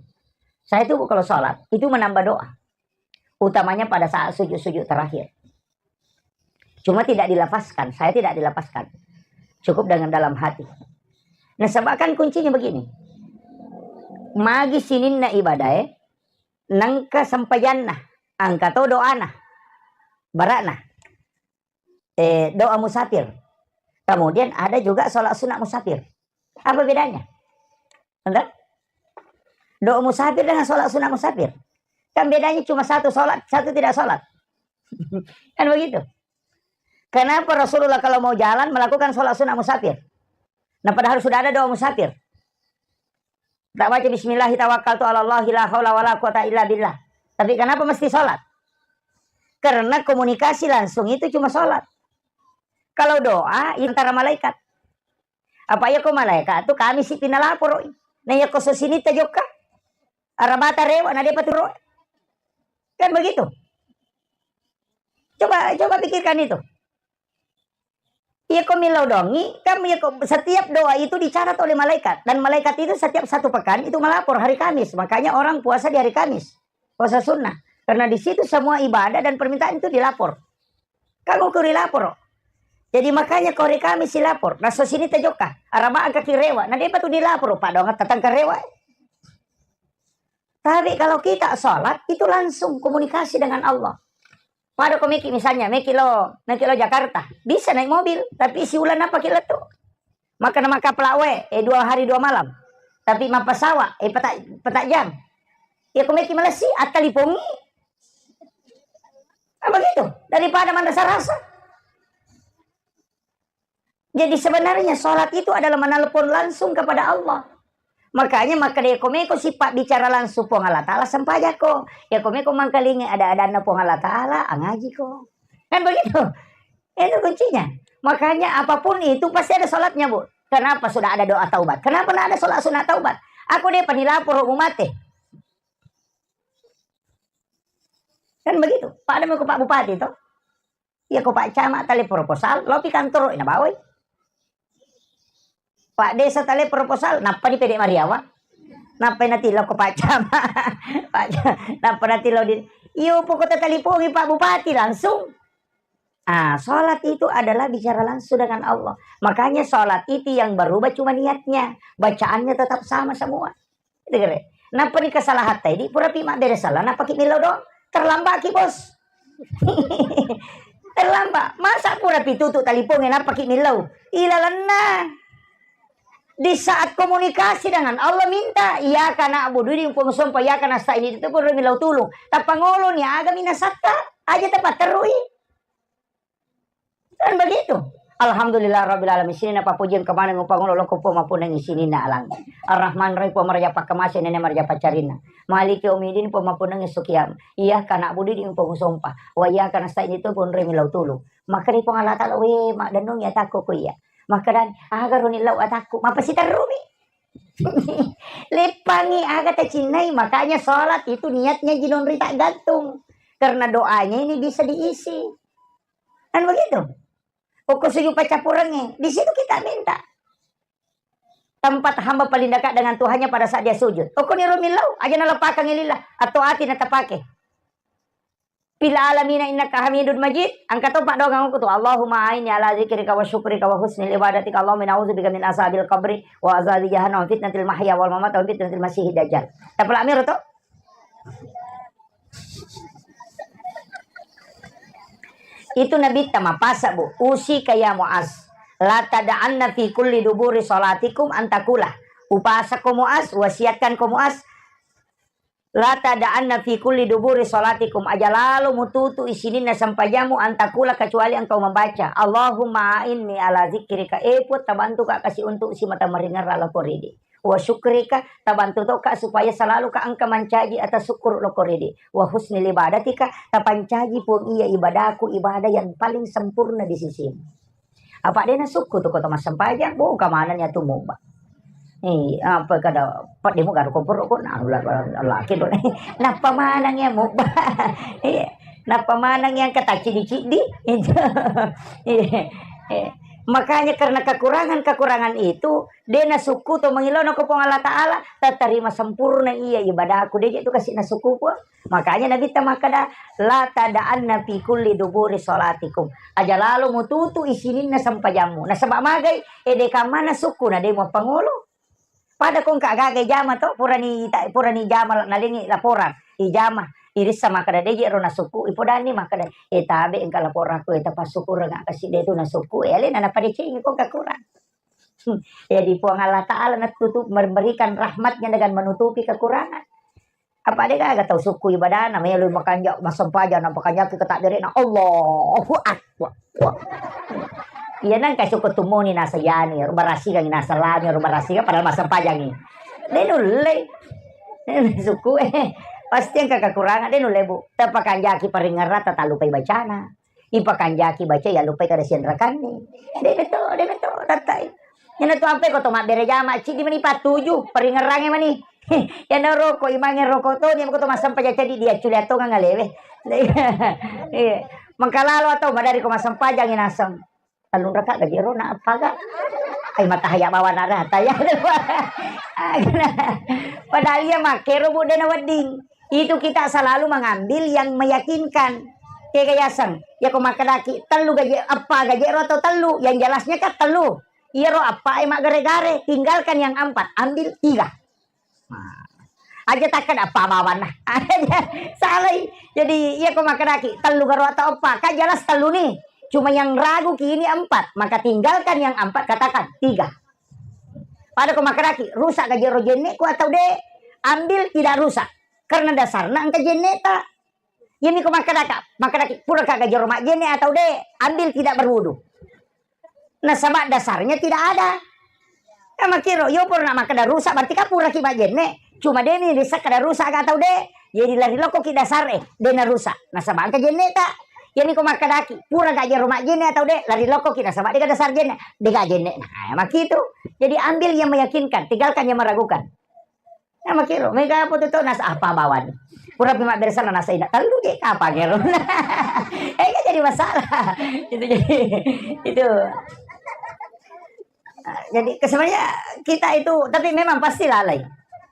Saya itu, Bu, kalau sholat, itu menambah doa. Utamanya pada saat sujud-sujud terakhir. Cuma tidak dilafazkan, saya tidak dilafazkan. Cukup dengan dalam hati. Nah, sebab kan kuncinya begini. Magi sininna ibadae, nengka sempajanna, engka to doana, bara'na, eh, doa musafir. Kemudian ada juga sholat sunat musafir. Apa bedanya? Enggak? Doa musafir dengan sholat sunat musafir. Kan bedanya cuma satu sholat, satu tidak sholat. Kan begitu. Kenapa Rasulullah kalau mau jalan melakukan sholat sunat musafir? Nah, padahal sudah ada doa musafir. Tak baca bismillah tawakkaltu ala Allah la haula wala quwata illa billah. Tapi kenapa mesti sholat? Karena komunikasi langsung itu cuma sholat. Kalau doa, antara malaikat. Apa iya ko malaikat tu kami si pinalaporoi. Nah, iya ko sosini tajokka. Arabata rewa, na depa turo. Kan begitu. Coba, coba pikirkan itu. Iya ko millau dongi, kan iya ko setiap doa itu dicatat oleh malaikat. Dan malaikat itu setiap satu pekan itu melapor hari Kamis. Makanya orang puasa di hari Kamis. Puasa sunnah. Karena di situ semua ibadah dan permintaan itu dilapor. Kan ukur dilapor. Jadi makanya ko hari Kamis silapor. Nah, so sini tejoka. Araba angka kirewa. Nah, dia patut dilapor. Pak doang tatang karewa. Tapi kalau kita sholat, itu langsung komunikasi dengan Allah. Pada ko meki misalnya, meki lo, meki lo Jakarta, bisa naik mobil, tapi siulan apa ki lettu? Maka nama kapal awe, eh, dua hari dua malam. Tapi mappasawa, eh, petak, petak jam. Ya ko meki Malaysia, attalipongi. Nah, begitu. Daripada manrasa-rasa. Jadi sebenarnya sholat itu adalah menelpon langsung kepada Allah. Makanya maka dia komeko sifat bicara langsung Puang Allah Ta'ala sempajako. Ya komeko mangkalingi ada-adanna Puang Allah Ta'ala, angajiko. Kan begitu? Itu kuncinya. Makanya apapun itu pasti ada sholatnya, Bu. Kenapa sudah ada doa taubat? Kenapa nggak ada sholat sunat taubat? Aku dia panilapor mate. Kan begitu. Pada mau ke Pak Bupati toh. Iya ko Pak Camat tale proposal, lopi kantoro, ina bawai. Pak Desa tale proposal, nappa ni pede Mariawa. Nappa na tilo ko Pak Camat. Pak Ca-, nappa na tilo di, iyo pokoknya talipongi Pak Bupati langsung. Ah, sholat itu adalah bicara langsung dengan Allah. Makanya sholat itu yang berubah cuma niatnya. Bacaannya tetap sama semua. Itu kere. Nappa ni kesalahan tadi, pura pi mabbere salah, nappa ki millau doang. Terlambat ki, Bos. Terlambat. Masa pura pi tutu taliponge, nappa ki millau. Ilalanna. Di saat komunikasi dengan Allah minta, "Iyyaka na'budu," di Puang sompa, "Iyyaka nasta'in," itu pura millau tulung. Tappa ngolo ni aga minasatta, aja tapatterui. Kan begitu. Alhamdulillah rabbil alamin. Sininna pappujiang kemaneng upangolo loko Puang mappunnangi sininna alang. Ar-Rahman Rahim Puang maraja pakkamase nene maraja paccarinna. Maliki yaumiddin Puang mappunnangi sukiam. Iyyaka na'budu di Puang sompa. Wa iyyaka nasta'in itu pun remi lau tulu. Maka di Puang Allah Ta'ala, we, maddennungi atakku ku iya. Maka dan, aga roni lau atakku. Mapasiterrumi. Leppangi aga tacinnai. Makanya sholat itu niatnya jinonri tak gantung. Karena doanya ini bisa diisi. Kan begitu? Pokok sujud paccapurengnge, di situ kita minta. Tempat hamba paling dekat dengan Tuhannya pada saat dia sujud. Pokoknya romillau, aja nalepakangngi lillah, atau ati natapake. Fil alamina innaka hamidun majid, angka topa doang aku tu. Allahumma aini ala zikrika wa syukrika wa husnil ibadatika. Allahumma inna a'udzubika min azabil qabri wa azabi jahannam wa fitnatil mahya wal mamat wa fitnatil masihid dajjal. Tapalak miro to? Itu Nabitta mapasa, Bu. Usika ya Muaz, la tada'anna fi kulli duburi salatikum antakula. Upasako Muaz, wasiatkan ko Muaz, la tada'anna fi kulli duburi salatikum, aja lalo mututu isininna sempajammu, antakula, kecuali engkau membaca, Allahumma a'inni ala zikrika, eh, Puang, tabantuka kasi untuk simata maringerra lako ridi. Wa syukrika, tabantu toka supaya selalu ka engka mancaji atas syukur loko ridi. Wa husnil ibadatika, tapancaji Puang iya ibadaku, ibadah yang paling sempurna di sisimu. Apa dena sukku tu kota massempajang, bo ka maneng ya tu mubba. Eh, apa kada, padde mu garu komporo ko, nah, laki do. Nappa maneng ya mubba. Iya. Nappa maneng yang kata cidi-cidi. Iya. Eh, makanya karena kekurangan-kekurangan itu, de nasukku to mangilo na ko Puang Allah Ta'ala, tatarima sempurna iya ibadahku, de je tu kasi nasukku Puang. Makanya Nabitta makkada, "La tada'anna fi kulli duburi salatikum." Aja lalo mututu isininna sempajammu. Nasaba magai, e de kamma nasukku na de muappangolo. Pada ko engka gaga ijama to, purani ta-, purani ijama la-, nalengi laporan, ijama, irissa makkada de je ro nasukku, ipodani makkada, "E tabe engka laporanku, e tapassukureng kasi de tu nasukku." E alena napadecengi ko engka kurang. Hmm. Jadi Puang Allah Ta'ala natutup memberikan rahmatnya dengan menutupi kekurangan. Apa de gaga tau sukku ibadana, melo makanja, massempajang, napakanjaki ke takbirna, Allahu Akbar. Iya nang kai sukku tumuni nasa yani, rubarasigang nasa lami, rubarasigang padahal massempajangi. De nulle. Sukku, eh, pasti engka kekurangan, de nulle, Bu. Tapakanjaki paringerrang, tatallupai bacana. Ipakanjaki baca, ya lupai kada sianrakanni. De betul, de betul, tattai. Iyana tu ampe ko to mabbere jama, ciddi mani pattuju, paringerrangnge mani. Iyana roko, imangnge roko to, ni ko to massempajang ceddi dia culia tongang alewe. Iya. Mengkalalo atau madari ko massempajangi naseng. Tellung raka gaji ro na appaga. Ai matahaya bawa na rata ya. Padahal iya makkero bu de na wedding. Itu kita selalu mengambil yang meyakinkan. Kega yaseng, ya ko makkedaki tellu gaji, eppa gaji ro atau tellu, yang jelasnya kan tellu. Iya ro eppa e maggare-gare, tinggalkan yang empat, ambil tiga. Nah, aja takkeda eppa bawanna. Salai. Jadi iya ko makkedaki tellu garo atau eppa, kan jelas tellu nih. Cuma yang ragu ki ini empat, maka tinggalkan yang empat, katakan tiga. Pada ko makkedaki rusak gaji ro jenne'ku atau de, ambil tidak rusak. Karena dasarna engka jenne'ta. Iyami ko makkedaka, makkedaki puraka gaji ro majjenne atau de, ambil tidak berwudu. Nasaba dasarnya tidak ada. Ya makkiro, yo pura na makkeda rusak, berarti kan puraki majjenne. Cuma de ni risseng kada rusak ka atau de. Jadi lari lokkoki dasar e, de na rusak. Nasaba engka jenne'ta. Iyami ko makkedaki pura gaji ro majjenne atau de, lari lokkoki nasaba de ka dasar jenne, de ka jenne. Nah, makkitu. Jadi ambil yang meyakinkan, tinggalkan yang meragukan. Nah, makkiro, mega apa tu, tu, nasa apa bawan? Pura pi mabbere sana nasa ina tellu je, apa gero? Eh, kan jadi masalah. Itu jadi, itu. Nah, jadi ke-, sebenarnya kita itu, tapi memang pasti lalai.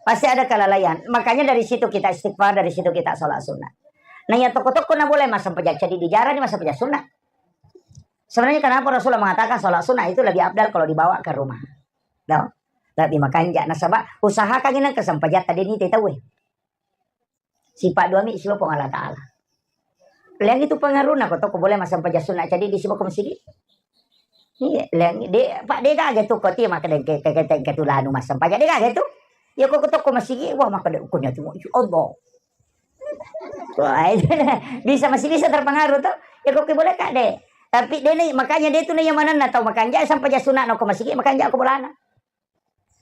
Pasti ada kelalaian. Makanya dari situ kita istighfar, dari situ kita sholat sunnah. Nah, yang toko-toko na boleh masang pejak, jadi dijarah di masa pejak sunnah. Sebenarnya kenapa Rasulullah mengatakan sholat sunnah itu lebih afdal kalau dibawa ke rumah? No? Tapi makanja nasaba usahakan ini kesempajatta deni te tauwe. Sipa dua mi siwa Puang Allah Ta'ala. Leng itu pengaruhna ko toko boleh masang pejak sunnah jadi di siwa ko masigi. Iya, leng de, Pak, de gaga tu ko ti maka de ke, ke, ke, ke tulanu masang pejak de gaga tu. Ya ko toko masigi, wah, maka de ukunya tu, ya Allah. Wah, itu bisa, masih bisa terpengaruh tuh. Ya kok boleh kak de. Tapi de ni, makanya de tu ni yang mana na tau makanja sampai ja sunat no ko masigi makanja ko bolana.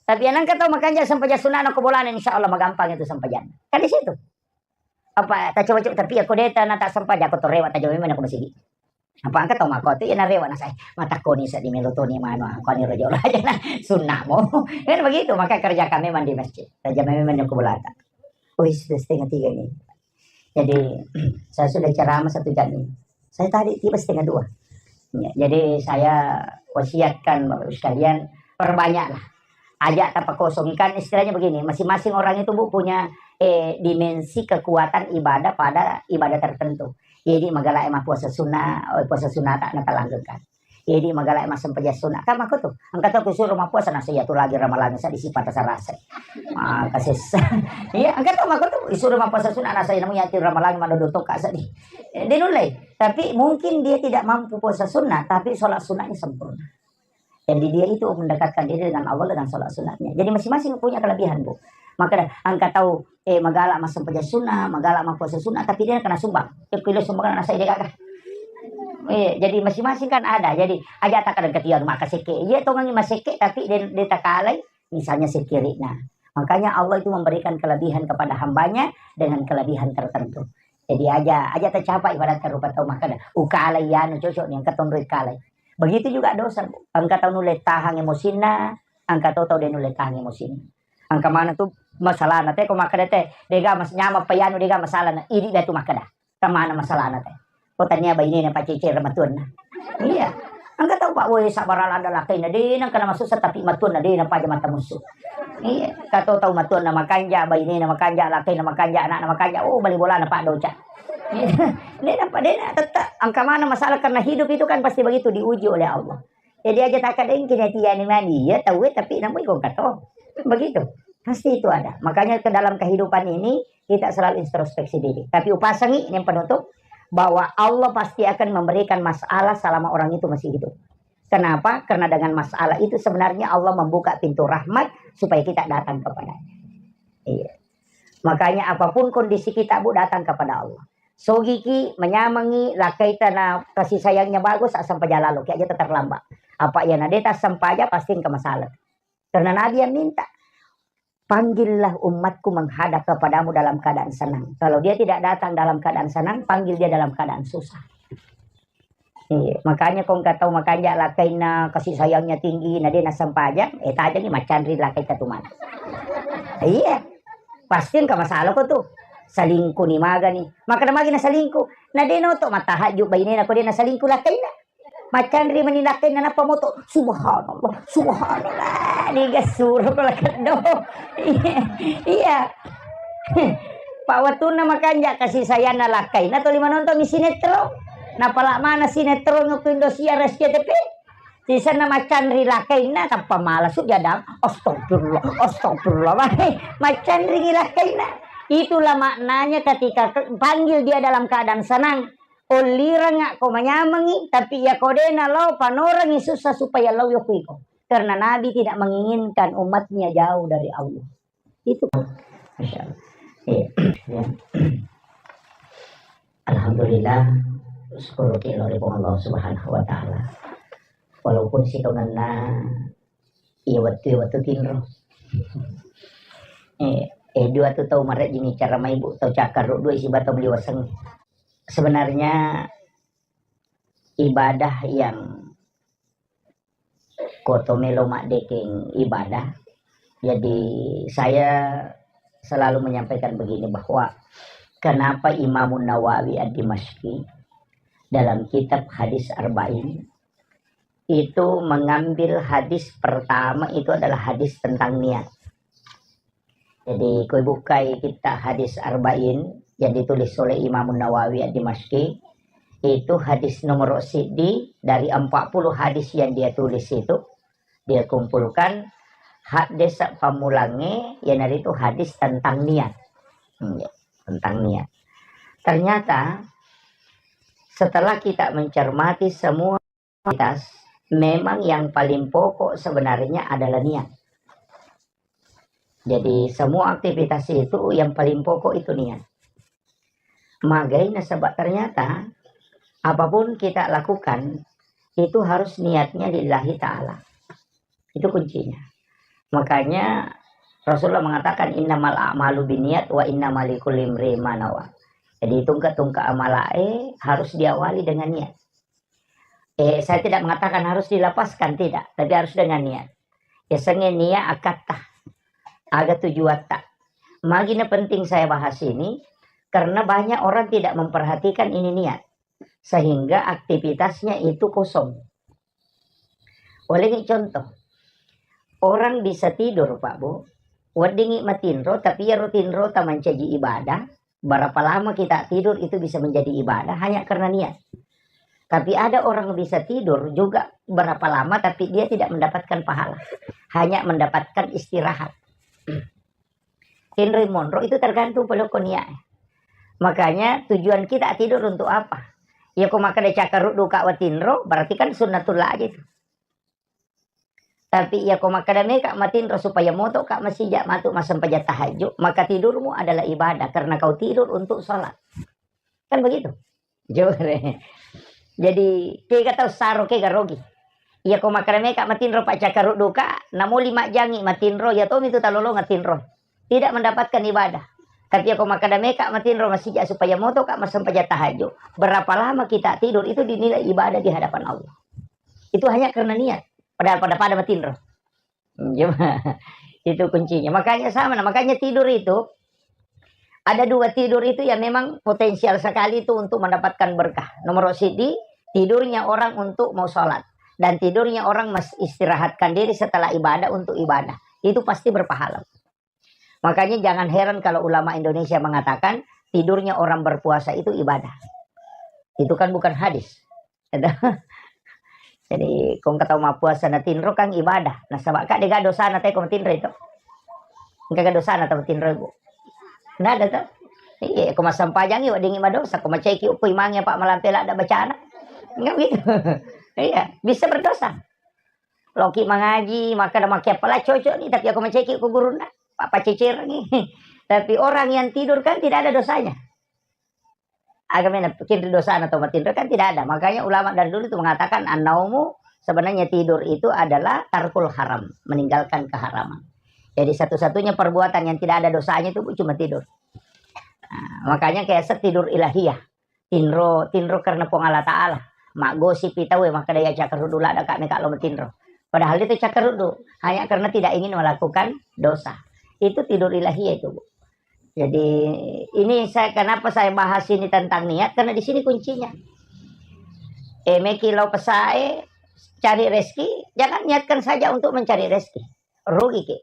Tapi yang nangka tau makanja sampai ja sunat no ko bolana, insya Allah magampang itu sampai ja. Kan di situ. Apa tak coba-coba, tapi ya ko de ta na tak sampai ja ko torewa tak jauh memang ko masigi. Apa engka tau makko tu, iya narewa nasai, matakoni seddi melo toni manu, angkoni rojo aja na sunnah mo. Kan begitu, maka kerjakan memang di masjid. Kerja memang di kuburan. Wih, sudah setengah tiga ini. Jadi, saya sudah ceramah satu jam ini. Saya tadi tiba setengah dua. Ya, jadi saya wasiatkan Bapak Ibu sekalian, perbanyaklah. Aja tapakosongkan, istilahnya begini, masing-masing orang itu, Bu, punya, eh, dimensi kekuatan ibadah pada ibadah tertentu. Jadi magala e mappuasa sunnah, oh, puasa sunnah tak natalanggengkan. Jadi magala e massempajang sunnah. Kan makko tu, engka tau kusuro mappuasa nasa iya tu lagi ramalang sa di sipata sarasa. Maka sessa. Iya, engka tau makko tu, isuro mappuasa sunnah nasa iya namu iya tu ramalang madodo toka seddi. Eh, dia nulai. Tapi mungkin dia tidak mampu puasa sunnah, tapi sholat sunnahnya sempurna. Jadi dia itu mendekatkan diri dengan Allah dengan sholat sunatnya. Jadi masing-masing punya kelebihan, Bu. Maka dah, engka tau, eh, magala massempajang sunnah, magala mappuasa sunnah, tapi dia kena sumbang. Dia kilo sumbang nasa ide gaga. Eh, jadi masing-masing kan ada. Jadi aja tak ada ketian maka seke. Iya, tongangi maseke, tapi dia, dia takalai, misalnya sekirikna. Makanya Allah itu memberikan kelebihan kepada hambanya dengan kelebihan tertentu. Jadi aja, aja tercapai ibarat rupa tau maka dah. Ukalai ya, anu cocok nih, engka tonroi kalai. Begitu juga dosa, Bu. Engka tau nulle tahang emosinna, engka tau tau de nulle tahang emosinna. Engka mana tu masalahna te, ko makkeda te, dega mas-, nyameng pa iyanu dega masalahna, idi dah tu makkeda. Tamana masalahna te. Ko tania bainena pacece matuanna. Iya. Engka tau, Pak, woi, sabar ada lakaina, de nang kena masussa tapi matuanna de na paja mata musuh. Iya, kato tau matuanna makanja, bainena makanja, lakaina makanja, anakna makanja, oh, bali bolana Pak doca. Dia nampak, dia nak tetap angka mana masalah, karena hidup itu kan pasti begitu, diuji oleh Allah. Jadi aja tak ada yang kena tiani mani, ya tahu, eh, tapi namu ikut kata. Begitu. Pasti itu ada. Makanya ke dalam kehidupan ini kita selalu introspeksi diri. Tapi upasangi yang penutup bahwa Allah pasti akan memberikan masalah selama orang itu masih hidup. Kenapa? Karena dengan masalah itu sebenarnya Allah membuka pintu rahmat supaya kita datang kepadanya. Iya. Makanya apapun kondisi kita, Bu, datang kepada Allah. Sogiki, manyamengi, lakkaita na kasih sayangnya bagus, asal pajalalo, ki aja terlambat. Apa iya na deta sempaja, pasti engka masalah. Karena Nabi yang minta, "Panggillah umatku menghadap kepadamu dalam keadaan senang." Kalau dia tidak datang dalam keadaan senang, panggil dia dalam keadaan susah. Iya, makanya ko engka tau makanja lakkainna kasih sayangnya tinggi, na de nassempajang, eh, tajengi macanri lakkaita tu mana. Iya, pasti engka masalah ko tu. Selingkuh ni magani. Makkeda magi na selingkuh. Na de noto matahajju bainena ko de na selingkuh lakkainna. Maccanri mani lakkainna nappa moto, subhanallah, subhanallah, niga suro ko lakkeddo. Iya. Pak wettunna makanja kasih sayangna lakkainna tuli manonton mi sinetron. Napala mana sinetron ko Indosiar S C T V. Sisenna maccanri lakkainna tappa mala su jadang, astagfirullah, astagfirullah. Maccanri lakkainna. Itulah maknanya ketika ke-, panggil dia dalam keadaan senang. Ollirengnga ko manyamengngi, tapi iya ko de nalao panorengngi susah supaya lao yoko iko. Karena Nabi tidak menginginkan umatnya jauh dari Allah. Itu. Masya Allah. Iya. Ya. Alhamdulillah, syukur ki lao ri Puang Allah Subhanahu wa Ta'ala. Walaupun sitongenna iya wettu, iya wettu tinro. Eh, eh, dua tu tau marejjingi cara maibu, tau cakkarru dua isi batau beli waseng. Sebenarnya ibadah yang koto melo maddekeng ibadah. Jadi saya selalu menyampaikan begini, bahwa kenapa Imamun Nawawi Ad-Dimashqi dalam kitab Hadis Arba'in itu mengambil hadis pertama itu adalah hadis tentang niat. Jadi, koi bukai kitab Hadis Arba'in yang ditulis oleh Imam Nawawi Ad-Dimashqi, itu hadis nomor siddi dari empat puluh hadis yang dia tulis itu, dia kumpulkan hadis pammulangnge, iyanaritu hadis tentang niat. Hmm, ya, tentang niat. Ternyata, setelah kita mencermati semua aktivitas, memang yang paling pokok sebenarnya adalah niat. Jadi, semua aktivitas itu yang paling pokok itu niat. Magai nasaba ternyata apapun kita lakukan, itu harus niatnya lillahi ta'ala. Itu kuncinya. Makanya Rasulullah mengatakan, "Innamal a'malu binniat wa innama likulli imri'in ma nawa." Jadi, tungke-tungke amalae harus diawali dengan niat. Eh, saya tidak mengatakan harus dilapaskan, tidak, tapi harus dengan niat. Yasengnge niat akatta, aga tujuatta. Magi na penting saya bahas ini, karena banyak orang tidak memperhatikan ini niat, sehingga aktivitasnya itu kosong. Ulengi contoh, orang bisa tidur, Pak Bu, weddingi matinro, tapi iyaro tinrota mancaji ibadah, berapa lama kita tidur itu bisa menjadi ibadah hanya karena niat. Tapi ada orang bisa tidur juga berapa lama, tapi dia tidak mendapatkan pahala, hanya mendapatkan istirahat. Tinroi monro itu tergantung pole ko niat. Makanya tujuan kita tidur untuk apa? Ya, ko makkeda cakkaruddu ka watinro, berarti kan sunnatullah aja itu. Tapi iya ko makkeda meka matinro supaya motoka masija matu massempajang tahajud, maka tidurmu adalah ibadah karena kau tidur untuk sholat. Kan begitu? Jore. Jadi, kega tau saro, kega rogi. Iya ko makkeda meka matinro paccakkarudduka, namoli majjangi matinro, iya tomi tu talolongeng tinro. Tidak mendapatkan ibadah. Tapi iya ko makkeda meka matinro masija supaya motoka massempajang tahajud. Berapa lama kita tidur itu dinilai ibadah di hadapan Allah. Itu hanya karena niat. Padahal pada-pada matinro. Itu kuncinya. Makanya sama, nah, makanya tidur itu, ada dua tidur itu yang memang potensial sekali itu untuk mendapatkan berkah. Nomor sidi, tidurnya orang untuk mau sholat. Dan tidurnya orang mes-, istirahatkan diri setelah ibadah untuk ibadah. Itu pasti berpahala. Makanya jangan heran kalau ulama Indonesia mengatakan tidurnya orang berpuasa itu ibadah. Itu kan bukan hadis. Jadi, ko engka tau mappuasa natinro kan ibadah. Nasaba ka dega dosana te ko matinro itu. Engka ga dosana tau matinro, Bu? Nada to? Iya, ko massempajangi weddingi madosa, ko maceki upo imangnge apa malampe ladda bacana. Enggak gitu. Iya, bisa berdosa. Loki mangaji, maka ada make apa lah cocok nih, tapi aku maceki ko gurunna, apa cecerengi. Tapi orang yang tidur kan tidak ada dosanya. Agamena kinri dosana tau matinro kan tidak ada. Makanya ulama dari dulu itu mengatakan, "An-naumu," sebenarnya tidur itu adalah tarkul haram, meninggalkan keharaman. Jadi satu-satunya perbuatan yang tidak ada dosanya itu, Bu, cuma tidur. Nah, makanya kayak set tidur ilahiyah. Tinro, tinro karena Puang Allah Ta'ala. Maggosipi tau e, makkeda iya cakkaruddu ladda ka meka lo matinro. Padahal itu cakkaruddu, hanya karena tidak ingin melakukan dosa. Itu tidur ilahiyah itu, Bu. Jadi, ini saya, kenapa saya bahas ini tentang niat, karena di sini kuncinya. Eh, meki lao pesae, cari rezeki, jangan niatkan saja untuk mencari rezeki. Rugi ki.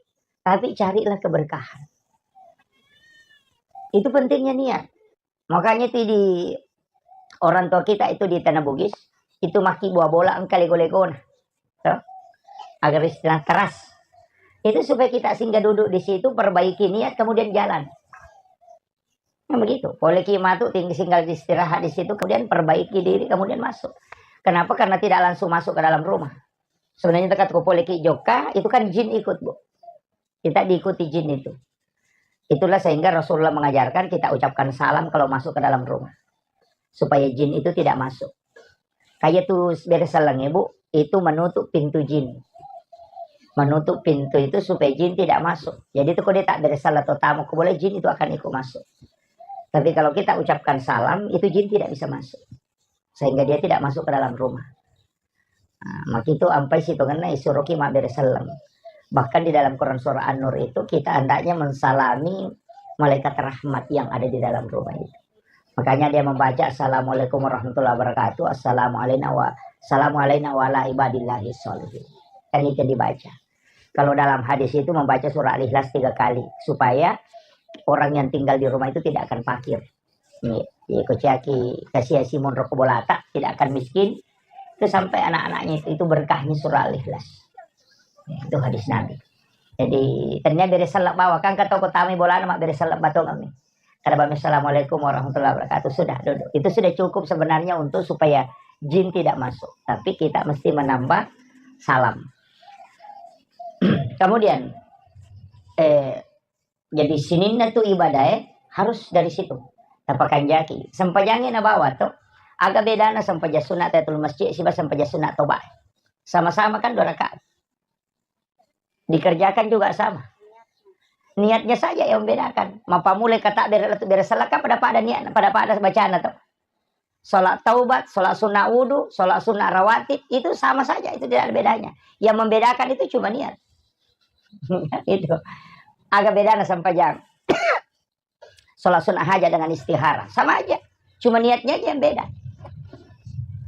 Tapi carilah keberkahan. Itu pentingnya niat. Makanya itu di orang tua kita itu di Tanah Bugis, itu maki buah bola engka lego-legona. Toh? Agar istilah teras. Itu supaya kita singgah duduk di situ, perbaiki niat, kemudian jalan. Nah, begitu. Poleki matu, ting-, singgah istirahat di situ, kemudian perbaiki diri, kemudian masuk. Kenapa? Karena tidak langsung masuk ke dalam rumah. Sebenarnya tekat ko poleki jokka, itu kan jin ikut, Bu. Kita diikuti jin itu. Itulah sehingga Rasulullah mengajarkan kita ucapkan salam kalau masuk ke dalam rumah. Supaya jin itu tidak masuk. Kayak tuh bere selleng, Bu, itu menutup pintu jin. Menutup pintu itu supaya jin tidak masuk. Jadi itu kalau dia tak bere selleng atau tamu, ko boleh jin itu akan ikut masuk. Tapi kalau kita ucapkan salam, itu jin tidak bisa masuk. Sehingga dia tidak masuk ke dalam rumah. Nah, makitu ampai sitongenna isuroki mabbere selleng. Bahkan di dalam Quran surah An-Nur itu kita hendaknya mensalami malaikat rahmat yang ada di dalam rumah itu. Makanya dia membaca, "Assalamualaikum warahmatullahi wabarakatuh, assalamu alaina wa, assalamu alaina wa ala ibadillahi sholihin." Kan itu dibaca. Kalau dalam hadis itu membaca surah Al-Ikhlas tiga kali, supaya orang yang tinggal di rumah itu tidak akan fakir. Iya, iya, ko ciaki kasiasi monro ko bolata, tidak akan miskin. Itu sampai anak-anaknya itu, itu berkahnya surah Al-Ikhlas. Itu hadis Nabi. Jadi, tania bere selleng bawa, kan kata ko tamai bolana, mak bere selleng batong kami. Kada bami, "Assalamualaikum warahmatullahi wabarakatuh." Sudah, duduk. Itu sudah cukup sebenarnya untuk supaya jin tidak masuk. Tapi kita mesti menambah salam. Kemudian, eh, jadi sininna tu ibadah, eh, harus dari situ. Tapakanjaki. Sempajangi nabawa tu. Aga bedana sempajang sunat tahiyatul masjid siba sempajang sunat toba. Sama-sama kan dua rakaat. Dikerjakan juga sama. Niatnya saja yang membedakan. Mapamulai kata bere, bere selleng kan pada-pada niat, pada-pada bacana tuh. Sholat taubat, sholat sunnah wudu, sholat sunnah rawatib, itu sama saja, itu tidak ada bedanya. Yang membedakan itu cuma niat. Itu. Agak bedana sempajang. Sholat sunnah hajat dengan istihara, sama aja. Cuma niatnya aja yang beda.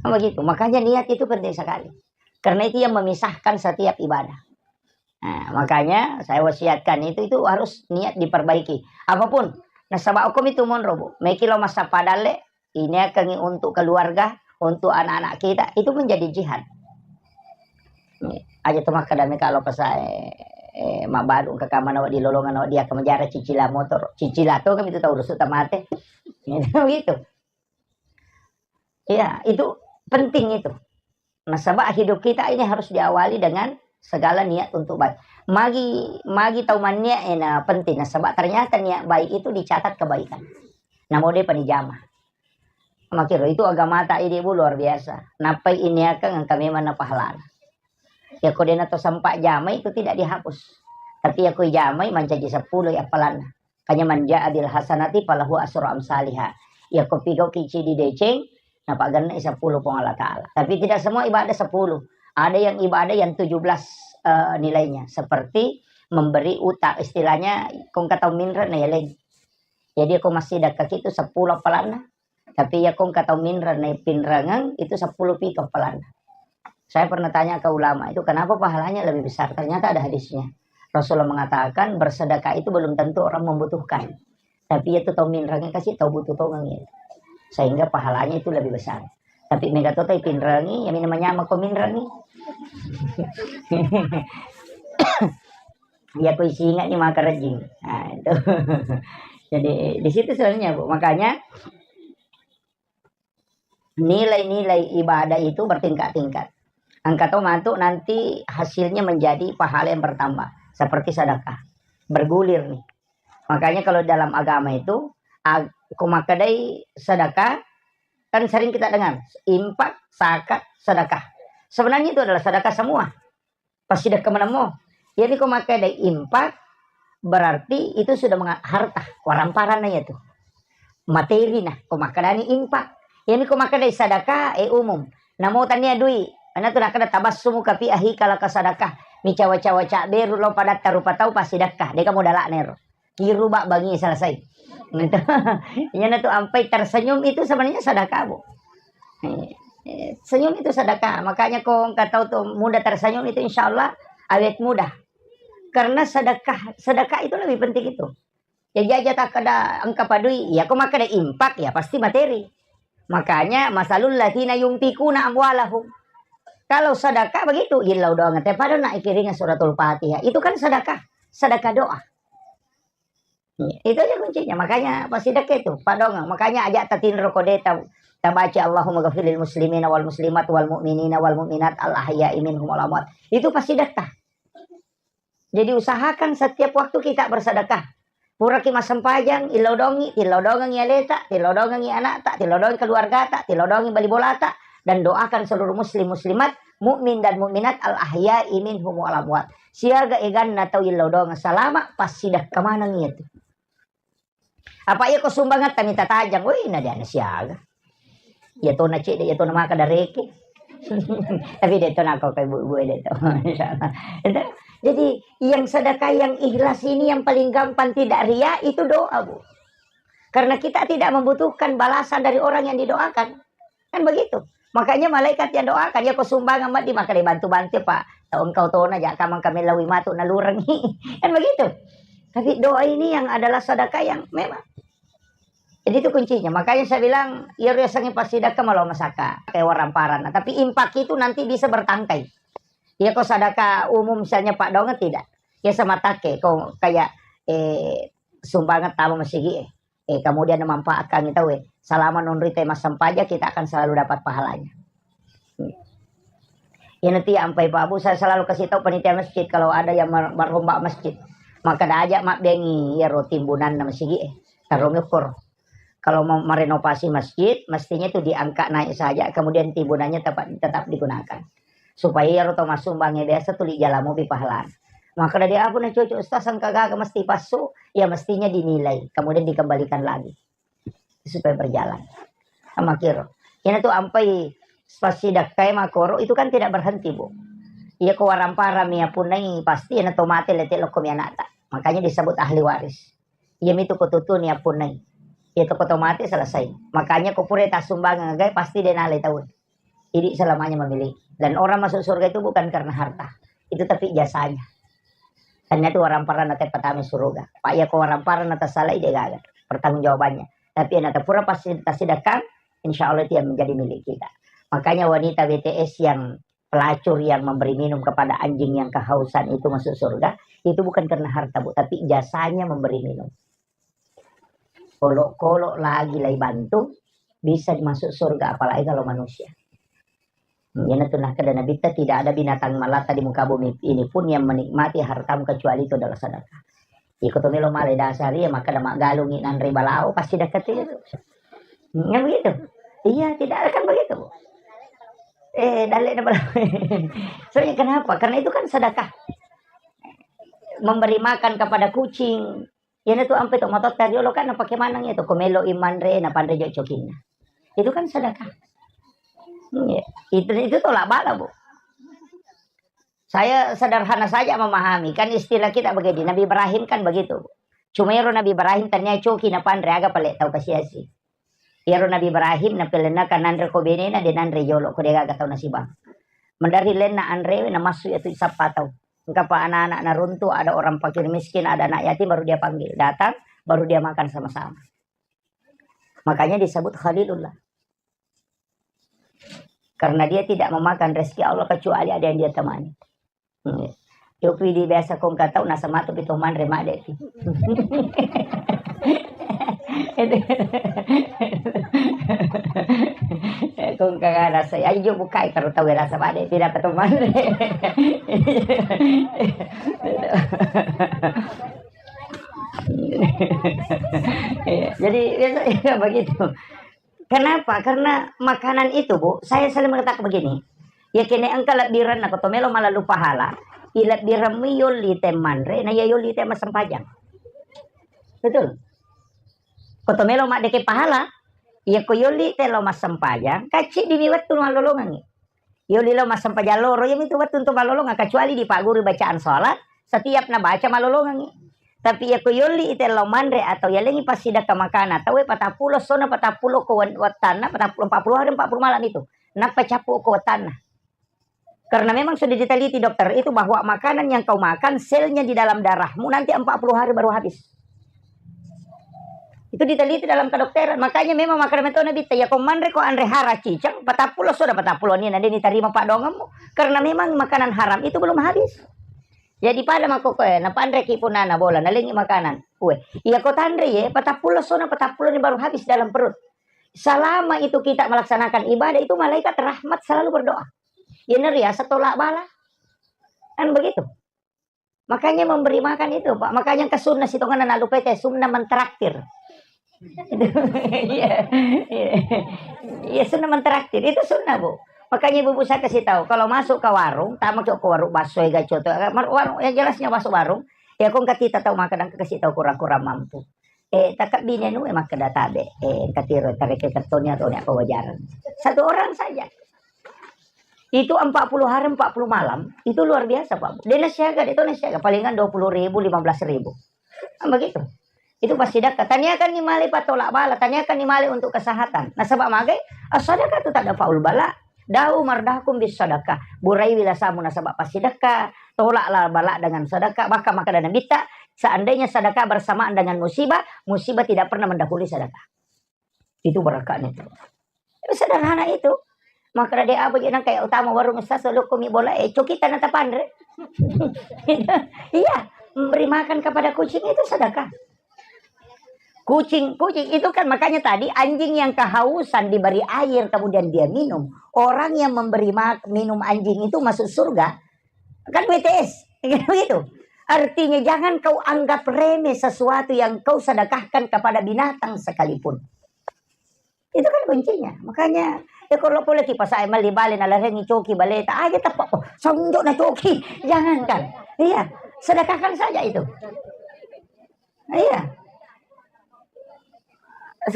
Kan begitu. Makanya niat itu penting sekali. Karena itu yang memisahkan setiap ibadah. Nah, makanya saya wasiatkan itu, itu harus niat diperbaiki. Apapun. Nasaba okkomi tu monro, Bu. Meki lo masa padalle, ini akan untuk keluarga, untuk anak-anak kita, itu menjadi jihad. Aja tu makkeda mi kalau pesae, eh, mabbalu ke kamar nawa di lolongan nawa dia ke menjara cicila motor, cicila tu kan itu tahu rusuk tamate. Gitu. Iya, itu penting itu. Nasaba hidup kita ini harus diawali dengan segala niat untuk baik. Magi, magi tau manniat ena penting. Nasaba ternyata niat baik itu dicatat kebaikan. Namo de panijama. Makiro itu agamata idi, Bu, luar biasa. Nappai iniakang engka memang na pahalana. Ya ko dena to sempat jamai itu tidak dihapus. Tapi ya ko jamai mancaji sepuluh ya appalanna. Kanya man ja'a bil hasanati falahu asru amsaliha. Ya ko pigau kici di deceng, napagenne sepuluh Puang Allah Ta'ala. Tapi tidak semua ibadah sepuluh. Ada yang ibadah yang tujuh belas, eh, nilainya. Seperti memberi utang. Istilahnya, kong kata minre na yaleng. Jadi ko massidekka itu sepuluh appalanna. Tapi ya kong kata minre na pinrengeng itu sepuluh pika appalanna. Saya pernah tanya ke ulama itu, "Kenapa pahalanya lebih besar?" Ternyata ada hadisnya. Rasulullah mengatakan, bersedekah itu belum tentu orang membutuhkan. Tapi itu tau minrengeng kasih tau butuh tongeng itu. Sehingga pahalanya itu lebih besar. Tapi mega to tai pinrengi, ya mina manyama ko minrengi. Ya ko isinga ni maka rejing. Nah, itu. Jadi di situ sebenarnya, Bu. Makanya nilai-nilai ibadah itu bertingkat-tingkat. Engka to matu nanti hasilnya menjadi pahala yang bertambah, seperti sedekah. Bergulir nih. Makanya kalau dalam agama itu, ag-, ko makkedai sedekah, kan sering kita dengar, infak, zakat, sedekah. Sebenarnya itu adalah sedekah semua. Pasti dah kemana mo. Jadi ko makkedai infak, berarti itu sudah menga-, harta, waramparan aja tuh. Materi nah, ko makkedani infak. Jadi ko makkedai sedekah, eh, umum. Namo tania dui, ana tu nakkeda tabassumuka fi akhika laka sadakah. Mi cawa-cawa cabberu lo padatta rupa tau pasti dakka. Deka modalak nero. Kiru bak bangi selesai. Gitu. Iyana tu ampai tersenyum itu sebenarnya sedekah, Bu. Eh. Senyum itu sedekah. Makanya ko engka tau tu mudah tersenyum itu, insya Allah awet mudah. Karena sedekah, sedekah itu lebih penting itu. Jadi aja tak ada engka padui, ya ko makkeda infak, ya pasti materi. Makanya masalul ladzina yunfikuna amwalahum. Kalau sedekah begitu, illau doang te pada nak ikiringa suratul Fatihah. Itu kan sedekah, sedekah doa. Iya, itu aja kuncinya. Makanya pasti dekat itu, padongang. Makanya aja tatinro kode ta-, tabaca Allahumma ghafiril muslimina wal muslimat wal mu'minina wal mu'minat al ahya'i minhum wal amwat. Itu pasti dekat. Jadi usahakan setiap waktu kita bersedekah. Puraki massempajang, illau dongi, tillau dongangi aleta, tillau dongangi anakta, tillau dongangi keluargata, tillau dongangi bali bolata, dan doakan seluruh muslim muslimat, mukmin dan mukminat al ahya'i minhum wal amwat. Siaga eganna tau illau dongang salama, passidekka maneng iya tu. Apa iya ko sumbangatta mita tajang, woi na diana siaga. Iya tona cedde, iya tona maka dareke. Tapi de tona ko kai bu-, bu de to. Insyaallah. Itu. Jadi yang sedekah yang ikhlas ini yang paling gampang tidak ria itu doa, Bu. Karena kita tidak membutuhkan balasan dari orang yang didoakan. Kan begitu. Makanya malaikat yang doakan, ya ko sumbangan maddi maka dibantu-bantu, Pak. Tau engkau tona ja kamang kami lawi matu nalurengi. Kan begitu. Tapi doa ini yang adalah sedekah yang memang Jadi itu kuncinya. Makanya saya bilang, iya riasengnge passidekka malo masaka, kayak waramparang. Nah, tapi infak itu nanti bisa bertangkai. Iya ko sadaka umum misalnya Pak Dongan tidak. Ya sama take, ko kayak eh sumbangan tama masigi eh. Eh kemudian memanfaatkan kita eh. Selama nonrita massempajang kita akan selalu dapat pahalanya. Iya nanti ampai Pak Bu, saya selalu kasih tahu panitia masjid kalau ada yang mer-, merombak masjid. Maka dah aja mak bengi ya ro timbunan masigi eh. Taruh ukur. Kalau mau merenovasi masjid, mestinya itu diangkat naik saja, kemudian timbunannya tetap, tetap digunakan. Supaya iyaro tau massumbangnya biasa tuli jalamu bi pahalana. Maka dari apa na cocok Ustaz, engka gaga mesti pasu, ya mestinya dinilai, kemudian dikembalikan lagi supaya berjalan. Sama kiro. Ini tuh ampai pasti dakkai makoro itu kan tidak berhenti, Bu. Iya ko waramparami apunnai pasti na to mate lete lokko mi anakta. Makanya disebut ahli waris. Iya mitu ko tutuni appunnai. Iya to ko to mate selesai. Makanya ko pura tassumbangeng agae pasti de nalai taue. Jadi selamanya memiliki. Dan orang masuk surga itu bukan karena harta. Itu tapi jasanya. Karena itu waramparang na tepatami surga. Pak iya ko waramparang na tasalai de gaga pertanggungjawabannya. Tapi yang pura pasti tasidakang, insya Allah itu yang menjadi milik kita. Makanya wanita B T S yang pelacur yang memberi minum kepada anjing yang kehausan itu masuk surga, itu bukan karena harta, Bu, tapi jasanya memberi minum. Kolo-kolo lagi lai bantu, bisa masuk surga, apalagi kalau manusia. Iya na tu nakkeda Nabitta, tidak ada binatang melata di muka bumi ini pun yang menikmati hartamu kecuali itu adalah sedekah. Iko to melo male dasari, maka da maggalungi nanre balao, pasti dekat itu. Ya begitu. Iya, tidak ada kan begitu, Bu. Eh, dalle na balao. Soalnya kenapa? Karena itu kan sedekah. Memberi makan kepada kucing. Iya na tu ampe to motor tariolo kan napake maneng itu. Ko melo imanre, na panre jo cokinna. Itu kan sedekah. Iya. Itu, itu tolak bala, Bu. Saya sederhana saja memahami, kan istilah kita begini, Nabi Ibrahim kan begitu. Cuma ero Nabi Ibrahim tania coki na panre aga pale tau kasiasi. Ero Nabi Ibrahim na pelenna kan nanre ko benena de nanre jolo ko de gaga tau nasibang. Mendari lenna anrewe na massu ya tu sappa tau. Engka pa anak-anak na runtu, ada orang fakir miskin, ada anak yatim, baru dia panggil datang, baru dia makan sama-sama. Makanya disebut Khalilullah. Karena dia tidak memakan rezeki Allah kecuali ada yang dia temani. Hmm. Yopi di biasa kong katau nasa matu pi to manre made pi. Kong kaga rasa aja jo bukai karo tau rasa made pi dapat to manre. Iya, jadi biasa ya begitu. Kenapa? Karena makanan itu, Bu, saya selalu mengatakan begini, ya kene engka lebbirenna ko to melo malalu pahala, ilebbiremmi yolli te manre, na iya yolli te massempajang. Betul. Ko to melo maddeke pahala, iya ko yolli te lo massempajang, kacci dimi wettu malolongangi. Yolli lao massempajang loro, iyamitu wettu untuk malolongang, kecuali dipagguru bacaan sholat, setiap nabaca malolongangi. Tapi iya ko yolli ite lao manre atau yalengi passidekka makana, tauwe patappulo, sona patappulo ko wen-, wettanna, patappulo, empat puluh hari, empat puluh malam itu. nappa cappu ko tanna. Karena memang sudah diteliti dokter itu bahwa makanan yang kau makan, selnya di dalam darahmu nanti empat puluh hari baru habis. Itu diteliti dalam kedokteran. Makanya memang makanan metona bitta, ya ko manre ko anre hara cicang, patappulo soda patappulo ni, na deni tarima padongemmu. Karena memang makanan haram itu belum habis. Jadi pada mako koe, napanreki punana bola, nalengi makanan. Kue, iya ko tanre ye, patappulo sona patappulo ni baru habis dalam perut. Selama itu kita melaksanakan ibadah, itu malaikat rahmat selalu berdoa. Iya, neriasa tolak bala. Kan begitu. Makanya memberi makan itu, Pak. Makanya ke sunnah sitongan anak lupa itu, sunnah mentraktir. Iya, iya. Iya, sunnah mentraktir. Itu sunnah, Bu. Makanya ibu-ibu saya kasih tahu, kalau masuk ke warung, tamu ke warung bakso, ya, gacoto, warung, yang jelasnya masuk warung, ya, kong kita tahu makan dan kasih tahu kurang-kurang mampu. Eh, takak bini anu, eh, makkeda tabe. Eh, engka tiro tareke kertonnya atau nek apa wajaran. Satu orang saja. Itu empat puluh hari, empat puluh malam, itu luar biasa, Pak. Dia nasiaga, dia tuh nasiaga. Palingan dua puluh ribu, lima belas ribu. Kan begitu. Itu pasti sedekah. Tanyakan ni male patolak bala, tanyakan ni male untuk kesehatan. Nasaba magai, as-sadaqah tu tak ada faul bala. Dau mardakum bis sadaqah. Burai wilasamu nasaba pas sedekah. Tolaklah bala dengan sedekah. Bahkan maka ada Nabi ta, seandainya sedekah bersamaan dengan musibah, musibah tidak pernah mendahului sedekah. Itu berakatnya itu. Itu sederhana itu. Maka ada apa je nang kayak utama warung sasa loko mi bola, eh, coki tanah tapanre. Iya, memberi makan kepada kucing itu sedekah. Kucing, kucing itu kan makanya tadi anjing yang kehausan diberi air kemudian dia minum. Orang yang memberi mak-, minum anjing itu masuk surga. Kan W T S, gitu. Artinya jangan kau anggap remeh sesuatu yang kau sedekahkan kepada binatang sekalipun. Itu kan kuncinya. Makanya, ya kalau boleh kipas saya meli bale na larengi coki baleta aja tepak. Oh, sonjok na coki. Jangankan. Iya, sedekahkan saja itu. Iya.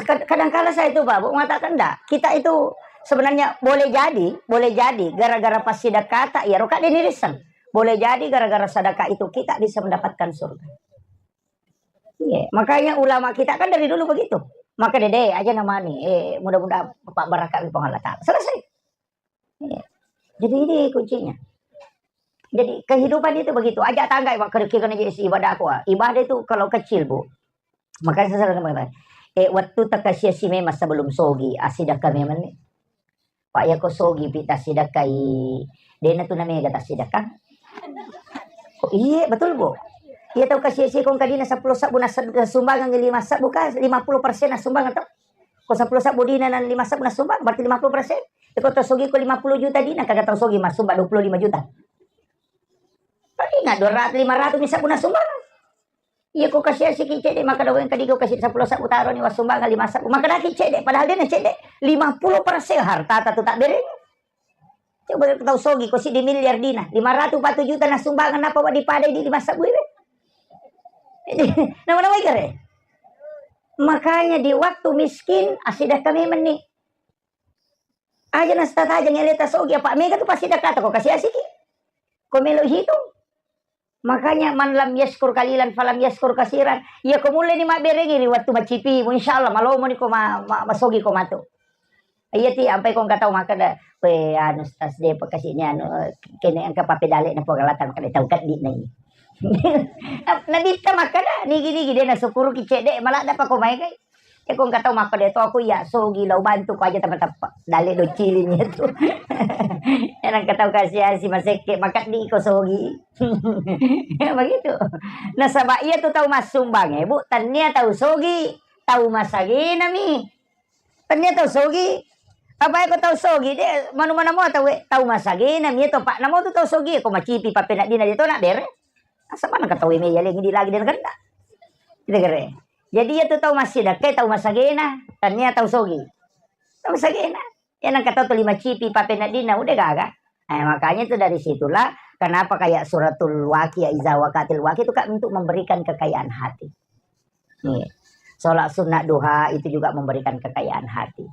Kad-, kadangkala saya itu, Pak, Bu, mengatakan enggak. Kita itu sebenarnya boleh jadi, boleh jadi gara-gara pas sedekah tak ya roka dini riseng. Boleh jadi gara-gara sedekah itu kita bisa mendapatkan surga. Iya, makanya ulama kita kan dari dulu begitu. Maka dede aja namanya, eh, mudah-mudahan Pak barakat di Allah Ta'ala. Selesai. Iya. Jadi ini kuncinya. Jadi kehidupan itu begitu. Aja tangga, Pak, kira-kira aja isi ibadah aku, ah. Ibadah itu kalau kecil, Bu. Makanya saya sering mengatakan, eh, waktu takasiasi memang sebelum sogi, ah, sedekah memang nih. Pak, ya ko sogi pi tasidakkai, dena tu namega tasidakka. Oh, iye, betul, Bu. Iya tau kasi-, si kong kadina seppulo sabbu nas-, nasumbangan lima sabbu ka, lima puluh persen nasumbangan tau. Ko seppulo sabbu dina nan lima sabbu nasumbangan, berarti lima puluh persen. Iko tau sogi ko lima puluh juta dina, kaga tau sogi masumba dua puluh lima juta. Paling nggak dua ratus, lima ratus mi sabbu nasumbangan. Iya, ko kasi-, asiki cedde, maka daweng kadigo kasi seppulo sabbu taroni wassumbangan lima sabbu. Maka daki cedde, padahal dena cedde. Lima puluh persen hartata tu tabbereng. Coba tau sogi, ko siddi miliar dina, lima ratus patu juta nasumbangan, napa wadi padai di lima sabbu iwe? Nama-nama ikare. Makanya di waktu miskin, asidakka memang ni. Aja nastataja ngeleta sogi, apa mega tu pasti dakata ko kasi asiki. Ko melo hitung. Makanya, "Man lam yaskur kalilan falam yaskur kasiran." Iya, ko mulle ni mabberengi ri wettu macipimu, insyaallah malomo ni ko ma-, ma-, masogi ko matu. Iya ti, ampai ko engka tau makkeda, "We, anu, Ustaz, de pa kasi ni anu, kene engka papedale na Puang Allah Taala, makkeda tau keddi na i." Nabitta makkeda, "Nigi-nigi de nasukuruki cedde, maladda pa ko maegai." Ceko engka tau makkeda to, aku iya sogi lao bantu ko aja tama teppa. Dalle docciling itu. Ena engka tau kasi-asi masekke, makeddi ko sogi. Begitu. Nasaba iya tu tau massumbange, Bu, tania tau sogi, tau masagena mi. Tania tau sogi. Apa ko tau sogi, de, manu mana mo tau, tau masagena mi to, Pak. Namo tu tau sogi, ko macipi papenaddina de to na bere. Asa mana ka tau me yalengi di lagi de ganda. Kita kere. Jadi iya tu tau massidakka, tau masagena, tania tau sogi. Tau masagena. Iya nang kata tu lima cipi, papenaddina, udah gaga. Eh, makanya itu dari situlah kenapa kayak suratul waqi, ya, iza waqatil waqi itu kan untuk memberikan kekayaan hati. Iya. Sholat sunnah duha itu juga memberikan kekayaan hati.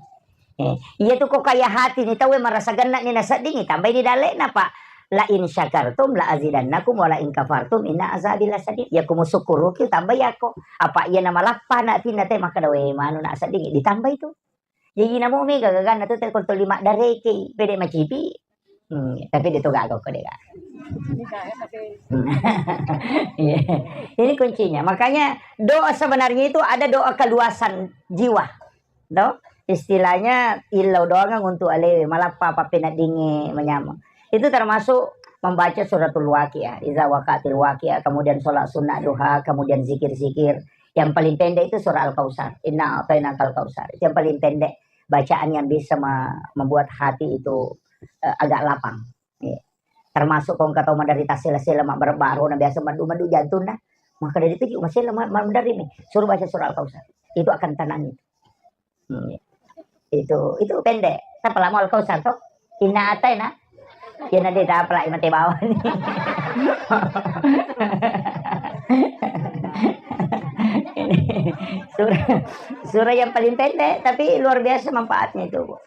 Eh, iya tu ko kaya hati ni tau merasa genna ni nasedding, tambai ni dalle'na, Pak. "La in syakartum la azidannakum wa la in kafartum inna azabi lasyadid." Ya ko musukuruki tambai ako. Apa iya namalappa na tinna te makkeda, "We, manu na sedding," ditambai tu. Jadi namo mega gaganna tu, te ko tuli maddareke, pede macipi. Hmm, tapi dia tu gaga ko dega. Iya. Ini kuncinya. Makanya doa sebenarnya itu ada doa keluasan jiwa. Do? Istilahnya illau doangeng untuk alewe, malappa pappeneddingnge manyameng. Itu termasuk membaca suratul Waqiah, iza waqatil waqiah, kemudian sholat sunnah duha, kemudian zikir-zikir. Yang paling pendek itu surah Al-Kautsar. Inna a'tainakal kautsar. Itu yang paling pendek bacaan yang bisa me-, membuat hati itu, eh, agak lapang. Iya. Termasuk ko engka tau maderita sela-sela, mabbaro-baro, na biasa maddu-maddu jantung, nah. Maka dari itu juga masela ma-, ma-, maderri mi. Suruh baca surah Al-Kautsar. Itu akan tenang itu. Hmm. Itu, itu pendek. Tapi lama Al-Kautsar toh. Inna a'taina. Ya nanti tak apa lagi mati bawah ni. Surah, surah yang paling pendek, tapi luar biasa manfaatnya itu, Bu.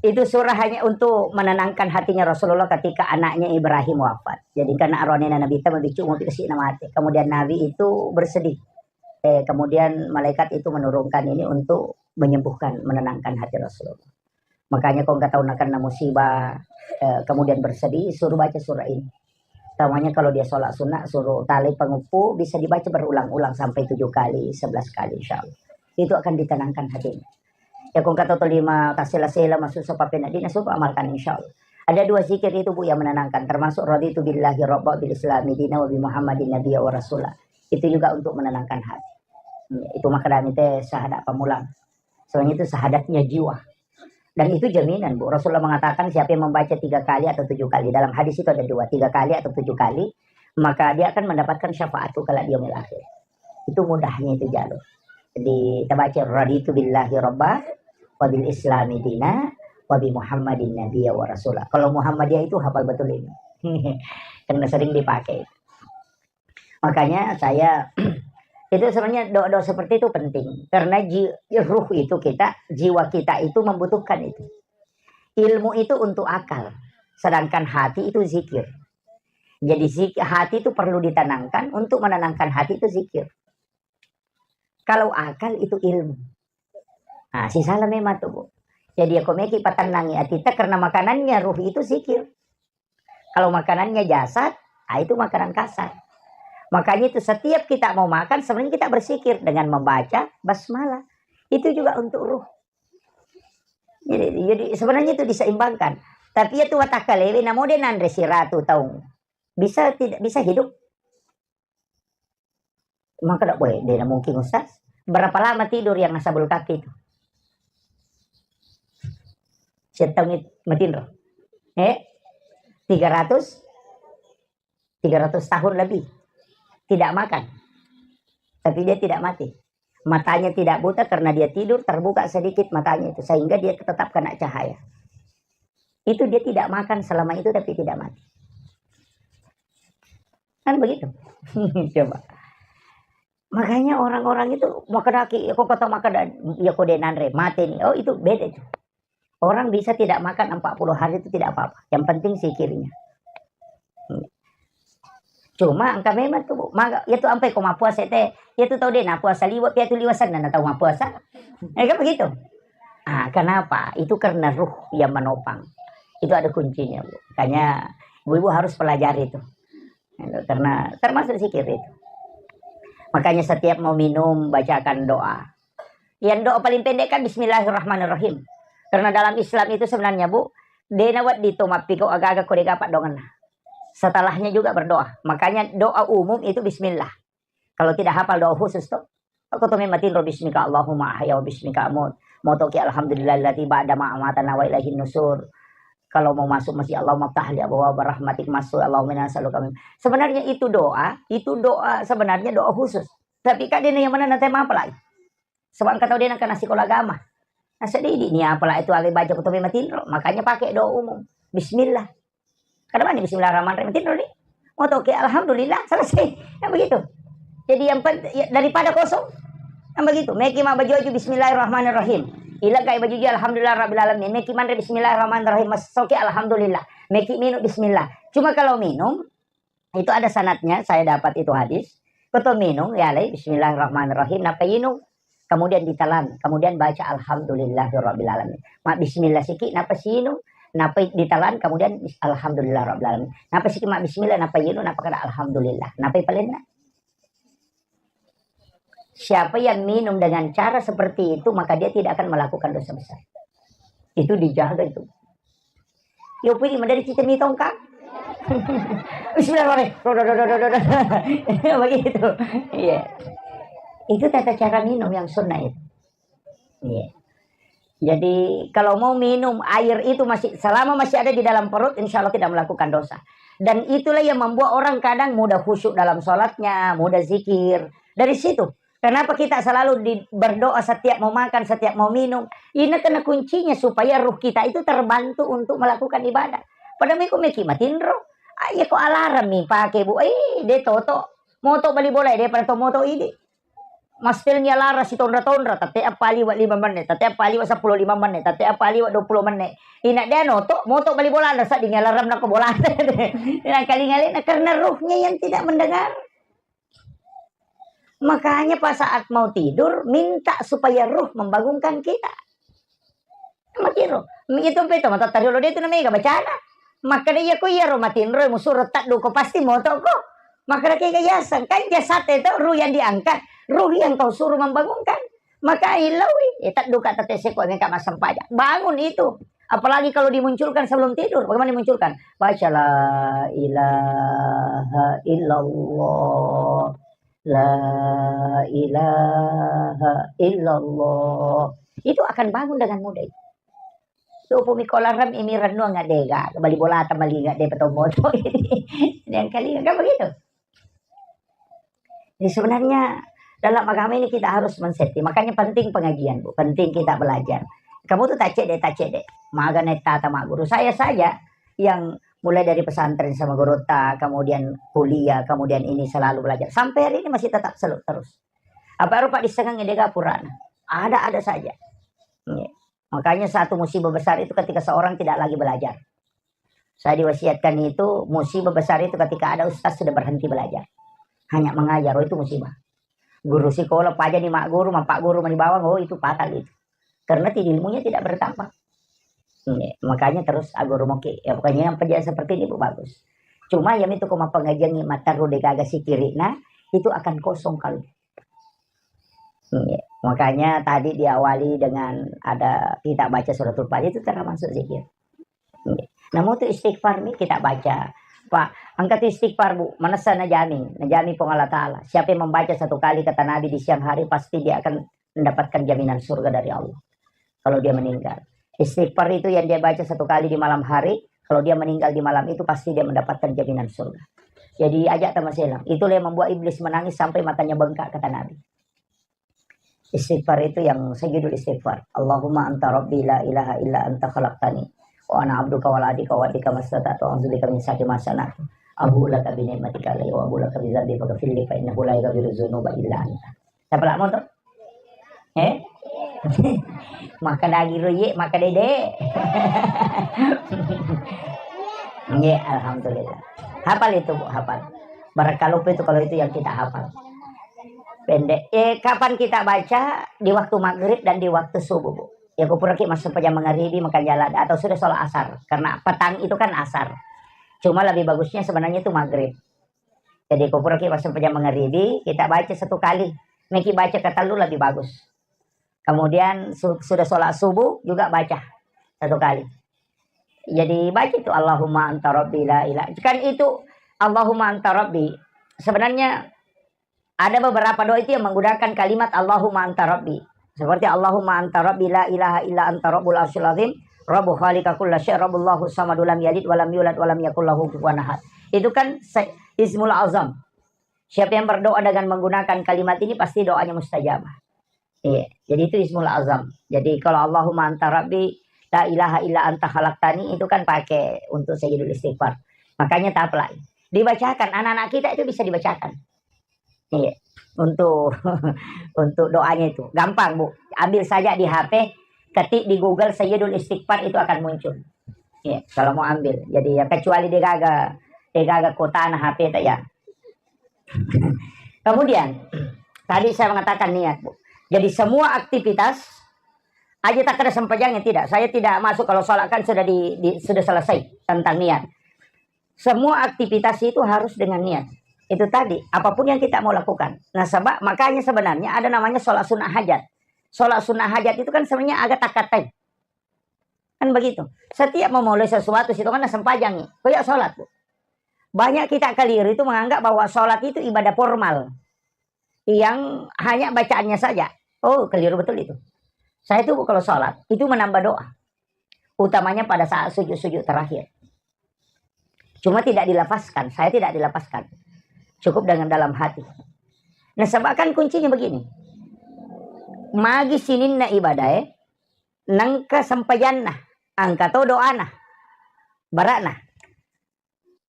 Itu surah hanya untuk menenangkan hatinya Rasulullah ketika anaknya Ibrahim wafat. Jadi, karena aronena Nabi ta mabicu mau dikasih nama hati. Kemudian Nabi itu bersedih. Eh, kemudian malaikat itu menurunkan ini untuk menyembuhkan, menenangkan hati Rasulullah. Makanya, ko engka tau nakenna musibah, eh, kemudian bersedih, suruh baca surah ini. Utamanya kalau dia sholat sunnah, suruh tali pengeppu, bisa dibaca berulang-ulang sampai tujuh kali, sebelas kali, insya Allah. Itu akan ditenangkan hatinya. Ya, ko engka tau tuli matasela-sela, masussa pappeneddingnge, suruh amalkan, insya Allah. Ada dua zikir itu, Bu, yang menenangkan, termasuk raditu billahi rabba, bil islami dina, wa bi Muhammadin nabiyya wa rasula. Itu juga untuk menenangkan hati. Hmm, itu makanya itu syahadat pamulang. Soalnya itu syahadatnya jiwa. Dan itu jaminan, Bu. Rasulullah mengatakan, siapa yang membaca tiga kali atau tujuh kali. Dalam hadis itu ada dua, tiga kali atau tujuh kali, maka dia akan mendapatkan syafaat kalau di yaumil akhir. Itu mudahnya itu jalur. Jadi, kita baca, raditu billahi rabba, wa bil islami dina, wa bi Muhammadin nabiyya wa rasula. Kalau Muhammadiyah itu hafal betul ini. Karena sering dipakai. Makanya saya, itu sebenarnya doa-doa seperti itu penting. Karena ji-, ruh itu kita, jiwa kita itu membutuhkan itu. Ilmu itu untuk akal, sedangkan hati itu zikir. Jadi zik-, hati itu perlu ditenangkan, untuk menenangkan hati itu zikir. Kalau akal itu ilmu. Nah, sisala memang tuh, Bu. Jadi, ya, ko meki patennangi atita karena makanannya ruh itu zikir. Kalau makanannya jasad, ah, itu makanan kasar. Makanya itu setiap kita mau makan, sebenarnya kita bersikir dengan membaca basmalah. Itu juga untuk ruh. Jadi, jadi sebenarnya itu diseimbangkan. Tapi ya tu watakalewe namo de nanre siratu taung. Bisa tidak, bisa hidup? Maka dak boleh, de na mungkin, Ustaz. Berapa lama tidur yang nasabul kaki itu? Setahun itu matinro. Eh? Tiga ratus? Tiga ratus tahun lebih. Tidak makan. Tapi dia tidak mati. Matanya tidak buta karena dia tidur, terbuka sedikit matanya itu. Sehingga dia tetap kena cahaya. Itu dia tidak makan selama itu, tapi tidak mati. Kan begitu. Coba. Makanya orang-orang itu, makadaki, ya, kok kata makada, ya, kok dia nanre, mati nih. Oh, itu beda itu. Orang bisa tidak makan empat puluh hari itu tidak apa-apa. Yang penting zikirnya. Cuma engka memang tu, Bu, maga, ya tu ampai ko mappuasa te, ya tu tau de na puasa liwa, pia tu liwa senna na tau mappuasa. Eh, kan begitu. Ah, kenapa? Itu karena ruh yang menopang. Itu ada kuncinya, Bu. Makanya ibu-ibu harus pelajari itu. Karena termasuk zikir itu. Makanya setiap mau minum, bacakan doa. Yang doa paling pendek kan bismillahirrahmanirrahim. Karena dalam Islam itu sebenarnya, Bu, de na wedding to mappiko aga-aga ko de gaga paddongenna. Setelahnya juga berdoa. Makanya doa umum itu bismillah. Kalau tidak hafal doa khusus to, aku to memang tinro bismika Allahumma ahya wa bismika amut. Motoki alhamdulillahilladzi ba'da ma amatana wa ilaihin nusur. Kalau mau masuk masjid, Allahumma ftah li abwaaba rahmatik, masuk, Allahumma inna nas'aluka min. Sebenarnya itu doa, itu doa, sebenarnya doa khusus. Tapi kak, de na yang mana nanti mapalai. Sebab engka tau de na kena sekolah agama. Nah, sedih di ni apalagi itu ale baca kutobe matinro, makanya pakai doa umum. Bismillah. Kada mani bismillahirrahmanirrahim, matinro ni. Mau tau ke alhamdulillah, selesai. Kan begitu. Jadi yang penting, ya, daripada kosong, kan begitu. Meki ma baju-baju bismillahirrahmanirrahim. Ila kai baju alhamdulillah rabbil alamin. Meki manre bismillahirrahmanirrahim. Mas soke alhamdulillah. Meki minum bismillah. Cuma kalau minum, itu ada sanadnya, saya dapat itu hadis. Koto minum, ya alai, bismillahirrahmanirrahim, napa inum? kemudian ditelan, kemudian baca alhamdulillahirabbil alamin. Mabbismillah siki, napa siinung, napa ditelan, kemudian bis-, alhamdulillahirabbil alamin. Napa siki mabbismillah, napa inung, napa kada alhamdulillah. Napa palenna? Siapa yang minum dengan cara seperti itu, maka dia tidak akan melakukan dosa besar. Itu dijaga itu. Yo pudi madari cicemi tongkang. Bismillahirrahmanirrahim. Begitu. Iya. Itu tata cara minum yang sunnah itu. Iya. Jadi kalau mau minum air itu masih, selama masih ada di dalam perut, insya Allah tidak melakukan dosa. Dan itulah yang membuat orang kadang mudah khusyuk dalam sholatnya, mudah zikir. Dari situ. Kenapa kita selalu di, berdoa setiap mau makan, setiap mau minum? Ini karena kuncinya supaya ruh kita itu terbantu untuk melakukan ibadah. Pada meko meki matinro. Ah, iya ko alarm mi pake, Bu. Eh, de toto. Moto bali bola, de pada to moto idi. Mastelni alarm sitonra-tonra, tette appa liwa lima menit, tette appa liwa seppulo lima menit, tette appa liwa dua puluh menit. Ina de noto, moto bali bola, ada sadding alarm nako bola. Ina kalinga lena karena ruhnya yang tidak mendengar. Makanya pas saat mau tidur, minta supaya ruh membangunkan kita. Makiro, itu pe to mata tariolo de tu namega bacana. Makkeda iya ko iyaro matinro musuro tadduko pasti moto ko. Makkeda kega yaseng, kan jasad itu ruh yang diangkat, ruh yang kau suruh membangunkan. Maka ilawi, eh, tadduka tette seko meka massempajang. Bangun itu. Apalagi kalau dimunculkan sebelum tidur. Bagaimana dimunculkan? Baca la ilaha illallah. La ilaha illallah. Itu akan bangun dengan mudah itu. Supu mi kolarem imi rennuang ngadega, bali bolata mali ngadega petomboto. Dan kali kan begitu. Jadi sebenarnya dalam agama ini kita harus men-setting. Makanya penting pengajian, Bu. Penting kita belajar. Kamu tuh tak cek deh, tak cek deh. Maga naik tata mak guru. Saya saja yang mulai dari pesantren sama gurutta, kemudian kuliah, kemudian ini selalu belajar. Sampai hari ini masih tetap selalu terus. Apa rupa disengang dega purana. Ada-ada saja. Iya. Makanya satu musibah besar itu ketika seorang tidak lagi belajar. Saya diwasiatkan itu, musibah besar itu ketika ada ustaz sudah berhenti belajar. Hanya mengajar, oh, itu musibah. Guru sekolah, paja ni mak guru, mapak guru mani bawang, oh, itu fatal itu. Karena ti-, ilmunya tidak bertambah. Iya, makanya terus aguru moki. Ya, pokoknya yang penjahit seperti ini, Bu, bagus. Cuma yang itu koma pengajian ni mataru degaga sikiri, nah, itu akan kosong kalau. Iya, makanya tadi diawali dengan ada kita baca suratul Fatiha itu termasuk zikir. Iya. Namun itu istighfar nih kita baca. Pak, angkat istighfar, Bu. Manessa najami, najami Puang Allah Ta'ala. Siapa yang membaca satu kali kata Nabi di siang hari, pasti dia akan mendapatkan jaminan surga dari Allah. Kalau dia meninggal. Istighfar itu yang dia baca satu kali di malam hari, kalau dia meninggal di malam itu pasti dia mendapatkan jaminan surga. Jadi ajak tamaselang. Itulah yang membuat iblis menangis sampai matanya bengkak kata Nabi. Istighfar itu yang sajudul istighfar. Allahumma anta rabbi la ilaha illa anta khalaqtani wa ana abduka wa ana abduka wa abdika mastata'tu a'udzubika min syarri ma sana'tu. Abu'u laka bi ni'matika alayya wa abu'u laka bi dzambi faghfirli fa innahu la yaghfiru dzunuba illa anta. Siapa lamo tuh? Eh? Maka dagiro ye, maka dede. Ye, alhamdulillah. Hafal itu, Bu, hafal. Barang kalau itu, kalau itu yang kita hafal. Pendek. Eh, kapan kita baca? Di waktu maghrib dan di waktu subuh, Bu. Ya, kupura ki masuk pejam mangaribi, makan jalan, atau sudah sholat asar. Karena petang itu kan asar. Cuma lebih bagusnya sebenarnya itu maghrib. Jadi, kupura ki masuk pejam mangaribi, kita baca satu kali. Meki baca ketellu lebih bagus. Kemudian su-, sudah sholat subuh juga baca satu kali. Jadi baca itu Allahumma anta rabbi la ilaha. Kan itu Allahumma anta rabbi. Sebenarnya ada beberapa doa itu yang menggunakan kalimat Allahumma anta rabbi. Seperti Allahumma anta rabbi la ilaha illa anta rabbul arsyil azim, rabbu khaliqa kulla syai, rabbullahu samadu lam yalid walam yulad walam yakul lahu kufuwan ahad. Itu kan se-, ismul azam. Siapa yang berdoa dengan menggunakan kalimat ini pasti doanya mustajabah. Iya, jadi itu ismul azam. Jadi kalau Allahumma anta rabbi la ilaha illa anta khalaqtani itu kan pakai untuk sayyidul istighfar. Makanya tak apply. Dibacakan, anak-anak kita itu bisa dibacakan. Iya, untuk untuk doanya itu. Gampang, Bu. Ambil saja di H P, ketik di Google sayyidul istighfar itu akan muncul. Iya, kalau mau ambil. Jadi ya kecuali degaga degaga kotana H P tak ya. Kemudian, tadi saya mengatakan niat, Bu. Jadi semua aktivitas, aja tak ada sempajangnya, tidak. Saya tidak masuk kalau sholat kan sudah di, di- sudah selesai tentang niat. Semua aktivitas itu harus dengan niat. Itu tadi, apapun yang kita mau lakukan. Nah, sebab makanya sebenarnya ada namanya sholat sunnah hajat. Sholat sunnah hajat itu kan sebenarnya agak takatai. Kan begitu. Setiap memulai sesuatu, situ kan sempajang nih. Kayak sholat, Bu. Banyak kita keliru itu menganggap bahwa sholat itu ibadah formal. Yang hanya bacaannya saja. Oh, keliru betul itu. Saya itu, Bu, kalau sholat, itu menambah doa. Utamanya pada saat sujud-sujud terakhir. Cuma tidak dilafazkan, saya tidak dilafazkan. Cukup dengan dalam hati. Nah, sebab kan kuncinya begini. Magi sininna ibadae, nengka sempajanna, angka to doana, barakna.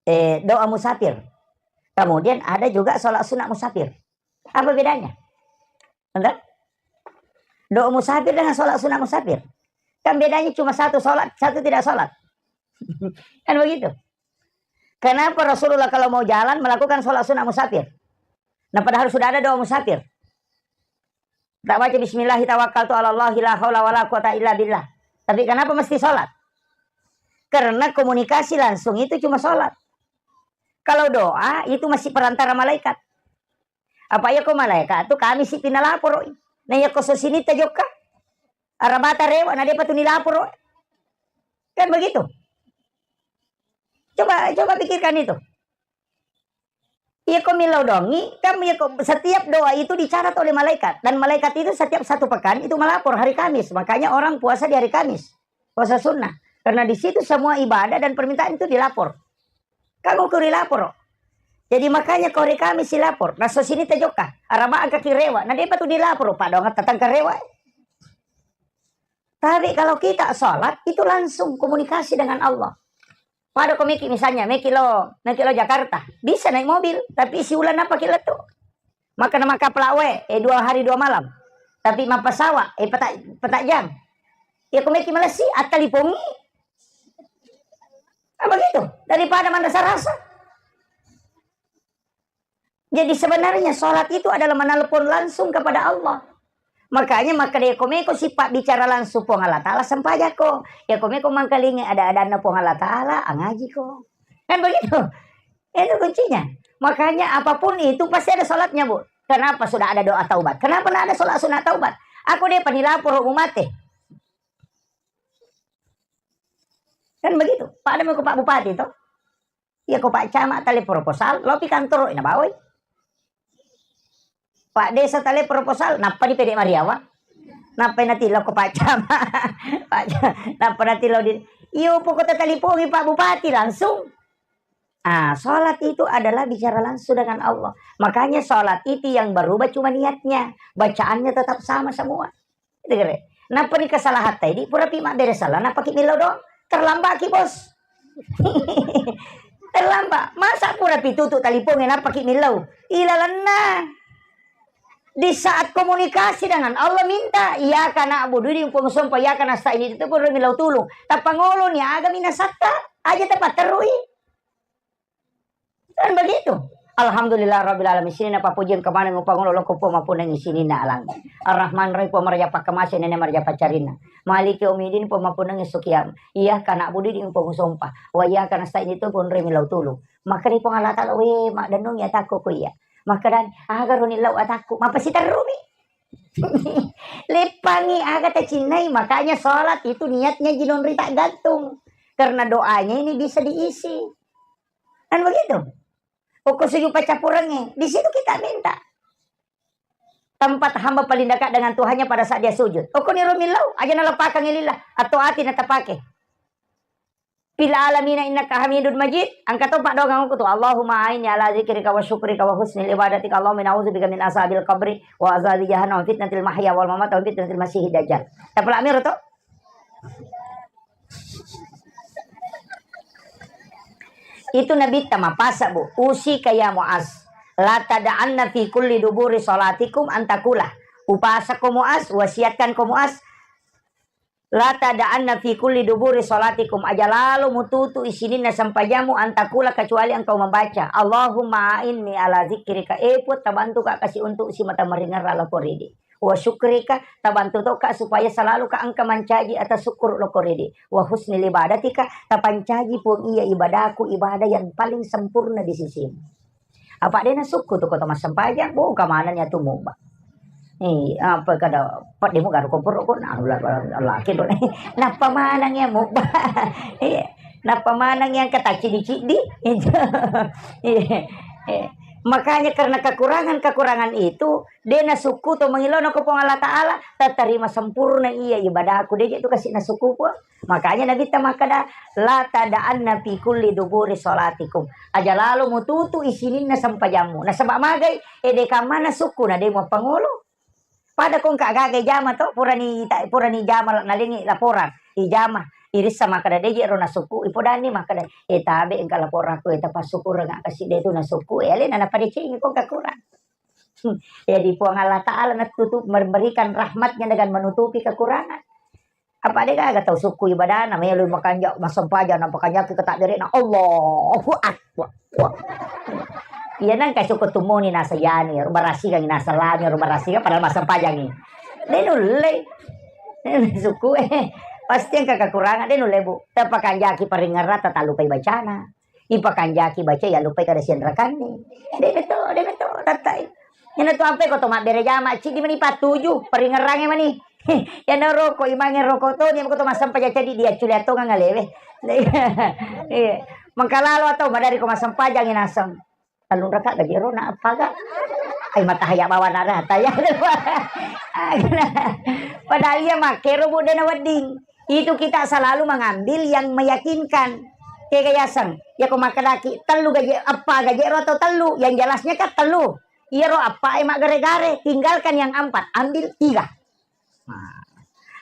Eh, doa musafir. Kemudian ada juga sholat sunat musafir. Apa bedanya? Anda? Doa musafir dengan sholat sunat musafir. Kan bedanya cuma satu sholat, satu tidak sholat. Kan begitu. Kenapa Rasulullah kalau mau jalan melakukan sholat sunat musafir? Nah, padahal sudah ada doa musafir. Tak baca bismillah tawakkaltu ala Allah la haula wala quwata illa billah. Tapi kenapa mesti sholat? Karena komunikasi langsung itu cuma sholat. Kalau doa itu masih perantara malaikat. Apa iya ko malaikat tu kami si pinalaporo. Nah, iya ko sosini tajokka. Arabata rewa na depa tu nilaporo. Kan begitu. Coba coba pikirkan itu. Iya ko millau dongi, kan iya ko setiap doa itu dicatat oleh malaikat dan malaikat itu setiap satu pekan itu melapor hari Kamis. Makanya orang puasa di hari Kamis. Puasa sunnah. Karena di situ semua ibadah dan permintaan itu dilapor. Kamu kuri lapor. Jadi makanya ko hari Kamis si lapor. Naso sini tajokka. Arama angka kirewa. Na depa tu dilapor. Pak doang tatang karewa. Tapi kalau kita sholat itu langsung komunikasi dengan Allah. Pada ko meki misalnya meki lo, meki lo Jakarta, bisa naik mobil, tapi si ulan apa ki lettu? Maka nama kapal awe, eh dua hari dua malam. Tapi mappasawa, eh petak petak jam. Ya ko meki malessi, attalipongi. Apa gitu? Daripada manrasa-rasa. Jadi sebenarnya sholat itu adalah menelpon langsung kepada Allah. Makanya maka deko meko sifat bicara langsung Puang Allah Ta'ala sempajako. Ya ko meko mangkalingi ada-adanna Puang Allah Ta'ala, angajiko. Kan begitu? Itu kuncinya. Makanya apapun itu pasti ada sholatnya, Bu. Kenapa sudah ada doa taubat? Kenapa tidak ada sholat sunat taubat? Aku dia penilapor mau mate. Kan begitu. Pada mau ke Pak Bupati toh. Iya ko Pak Camat tale proposal, lopi kantoro na bawai. Pak Desa tale proposal, nappa di pede Mariawa. Nappa natillo ko Pak Camat. Pak Ca-, nappa natillo di, iyo pokok talipongi Pak Bupati langsung. Ah, sholat itu adalah bicara langsung dengan Allah. Makanya sholat itu yang berubah cuma niatnya. Bacaannya tetap sama semua. Itu kere. Nappa ni kesalahan tadi, pura pi mabbere salah, nappa ki millau doang. Terlambat ki, Bos. Terlambat. Masa pura pi tutu taliponge nappa ki millau? Ilalenna. Di saat komunikasi dengan Allah minta, "Iyyaka na'budu," di Puang sompa, "Iyyaka nasta'in," itu pura millau tulung. Tappa ngolo ni aga minasatta, aja tapatterui. Kan begitu. Alhamdulillah rabbil alamin. Sininna pappujiang kamaneng upangolo loko Puang mappunnangi sininna alang. Ar-Rahman Rahim Puang maraja pakkamase nene maraja paccarinna. Maliki yaumiddin Puang mappunnangi sukiam. Iyyaka na'budu di Puang sompa. Wa iyyaka nasta'in itu pun remi lau tulu. Maka di Puang Allah Ta'ala, we, maddennungi atakku ku iya. Maka dan, aga roni lau atakku. Mapa siterrumi. Leppangi aga tacinnai. Makanya sholat itu niatnya jinonri tak gantung. Karena doanya ini bisa diisi. Kan begitu? Okko sujud paccappurengnge, di situ kita minta. Tempat hamba paling dekat dengan Tuhannya pada saat dia sujud. Okko niro millau, aja nalepakangngi lillah, atau ati natapake. Fil alamina innaka hamidun majid, angka to paddoangeng okko tu, Allahumma a'inni ala zikrika wa syukrika wa husnil ibadatika, Allahumma inni a'udzubika min azabil qabri wa azabi jahannam wa fitnatil mahya wal mamat wa fitnatil masihid dajjal. Tapalak miro to? Itu Nabitta mapasa, Bu. Usika ya Muaz, la tada'anna fi kulli duburi salatikum antakula. Upasako Muaz, wasiatkan ko Muaz, la tada'anna fi kulli duburi salatikum, aja lalo mututu isininna sempajammu antakula kecuali engkau membaca, Allahumma a'inni ala zikrika, eh Puang, tabantuka kasi untuk si mata maringerra laporidi. wa syukrika, tabantu tokka supaya selalu ka engka mancaji atas syukur loko rede, wa husnil ibadatika, tapancaji Puang iya ibadaku, ibadah yang paling sempurna di sisimu. Apa de nasukku tu ko to massempajang, bo ka maneng iya tu mubba. Eh, apa kada, pa de mu garu komporo ko, nah, la-, la-, laki do. Nappa maneng iya mubba. Iya. Nappa maneng iya engka tacciddi-ciddi. Iya. Eh, makanya karena kekurangan-kekurangan itu, de nasukku to mangilona ko Puang Allah Ta'ala, tatarima sempurna iya ibadahku, de je tu kasi nasukku Puang. Makanya Nabitta makkeda, "La tada'anna fi kulli duburi sholatikum." Aja lalo mututu isininna sempajammu. Nasaba magai, ede kamma nasukku na de muappangolo. Pada ko engka gaga ijama to, purani ta-, purani ijama la-, nalengi laporan, ijama, irissa makkeda, "De je ro nasukku," ipodani makkeda, "E tabe engka laporakku, e tapassukureng kasi de tu nasukku," e alena napadecengi ko engka kurang. Hmm. Jadi Puang Allah Ta'ala natutup, memberikan rahmatnya dengan menutupi kekurangan. Apa de gaga tau sukku ibadana, melo makanja, massempajang, nampa kanjaki ke takbirna, Allahu Akbar. Wah. Iya nang kai sukku tumoni nasa yani, rubarasikan nasa lani, rubarasikan padahal massempajangi. De nulle. Sukku, eh, pasti engka kekurangan, de nulle, Bu. Tapakanjaki paringerrang, talupai bacana. Ipakanjaki baca, iya lupai kada sianrakanni. De beto, de beto, tattai. Iyana tu ampe ko to mabbere jama, ciddi mani pattuju, paringerrange mani. Iyana roko, imange roko to, ni ko to massempajang ceddi, dia culia tongang alewe. Iya. Mengkalalo atau madari ko massempajangi naseng. Tellung raka gaji ro na appaga. Ai matahaya bawa nara taya. Padahal iya makkero bu de nawedding. Itu kita selalu mengambil yang meyakinkan. Kega yaseng, ya ko makkedaki tellu gaji, eppa gaji ro atau tellu, yang jelasnya kan tellu. Iyaro eppa e maggare-gare, tinggalkan yang empat, ambil tiga. Nah,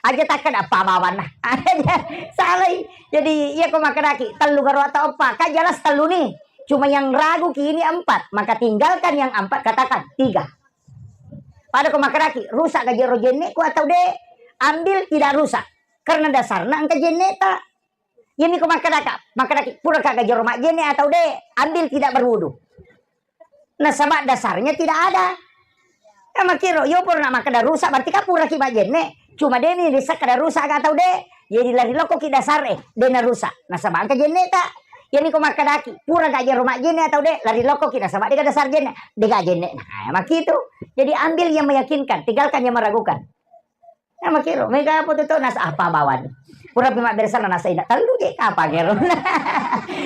aja takkeda eppa bawanna. Salai. Jadi iya ko makkedaki tellu garo atau eppa, kan jelas tellu nih. Cuma yang ragu ki ini empat, maka tinggalkan yang empat, katakan tiga. Pada ko makkedaki rusak gaji ro jenne ku atau de, ambil tidak rusak. Karena dasarna engka jenne ta. Iyami ko makkedaka, makkedaki, puraka gajero majjenne atau de, ambil tidak berwudu. Nasaba dasarnya tidak ada. Ya makkiro, yo pura nak makkeda rusak, berarti kan puraki majjenne. Cuma de ni risa kada rusak atau de. Jadi lari lokko ki dasar e, de na rusak. Nasaba engka jenne ta. Iyami ko makkedaki, pura gajero majjenne atau de, lari lokko ki nasaba de ka dasar jenne, de ka jenne. Nah, makkitu. Jadi ambil yang meyakinkan, tinggalkan yang meragukan. Nah, makkiro, mega apa tu, tu, nasa apa bawani? Pura pi mabbere sana nasa ina, tellu je kapang ero.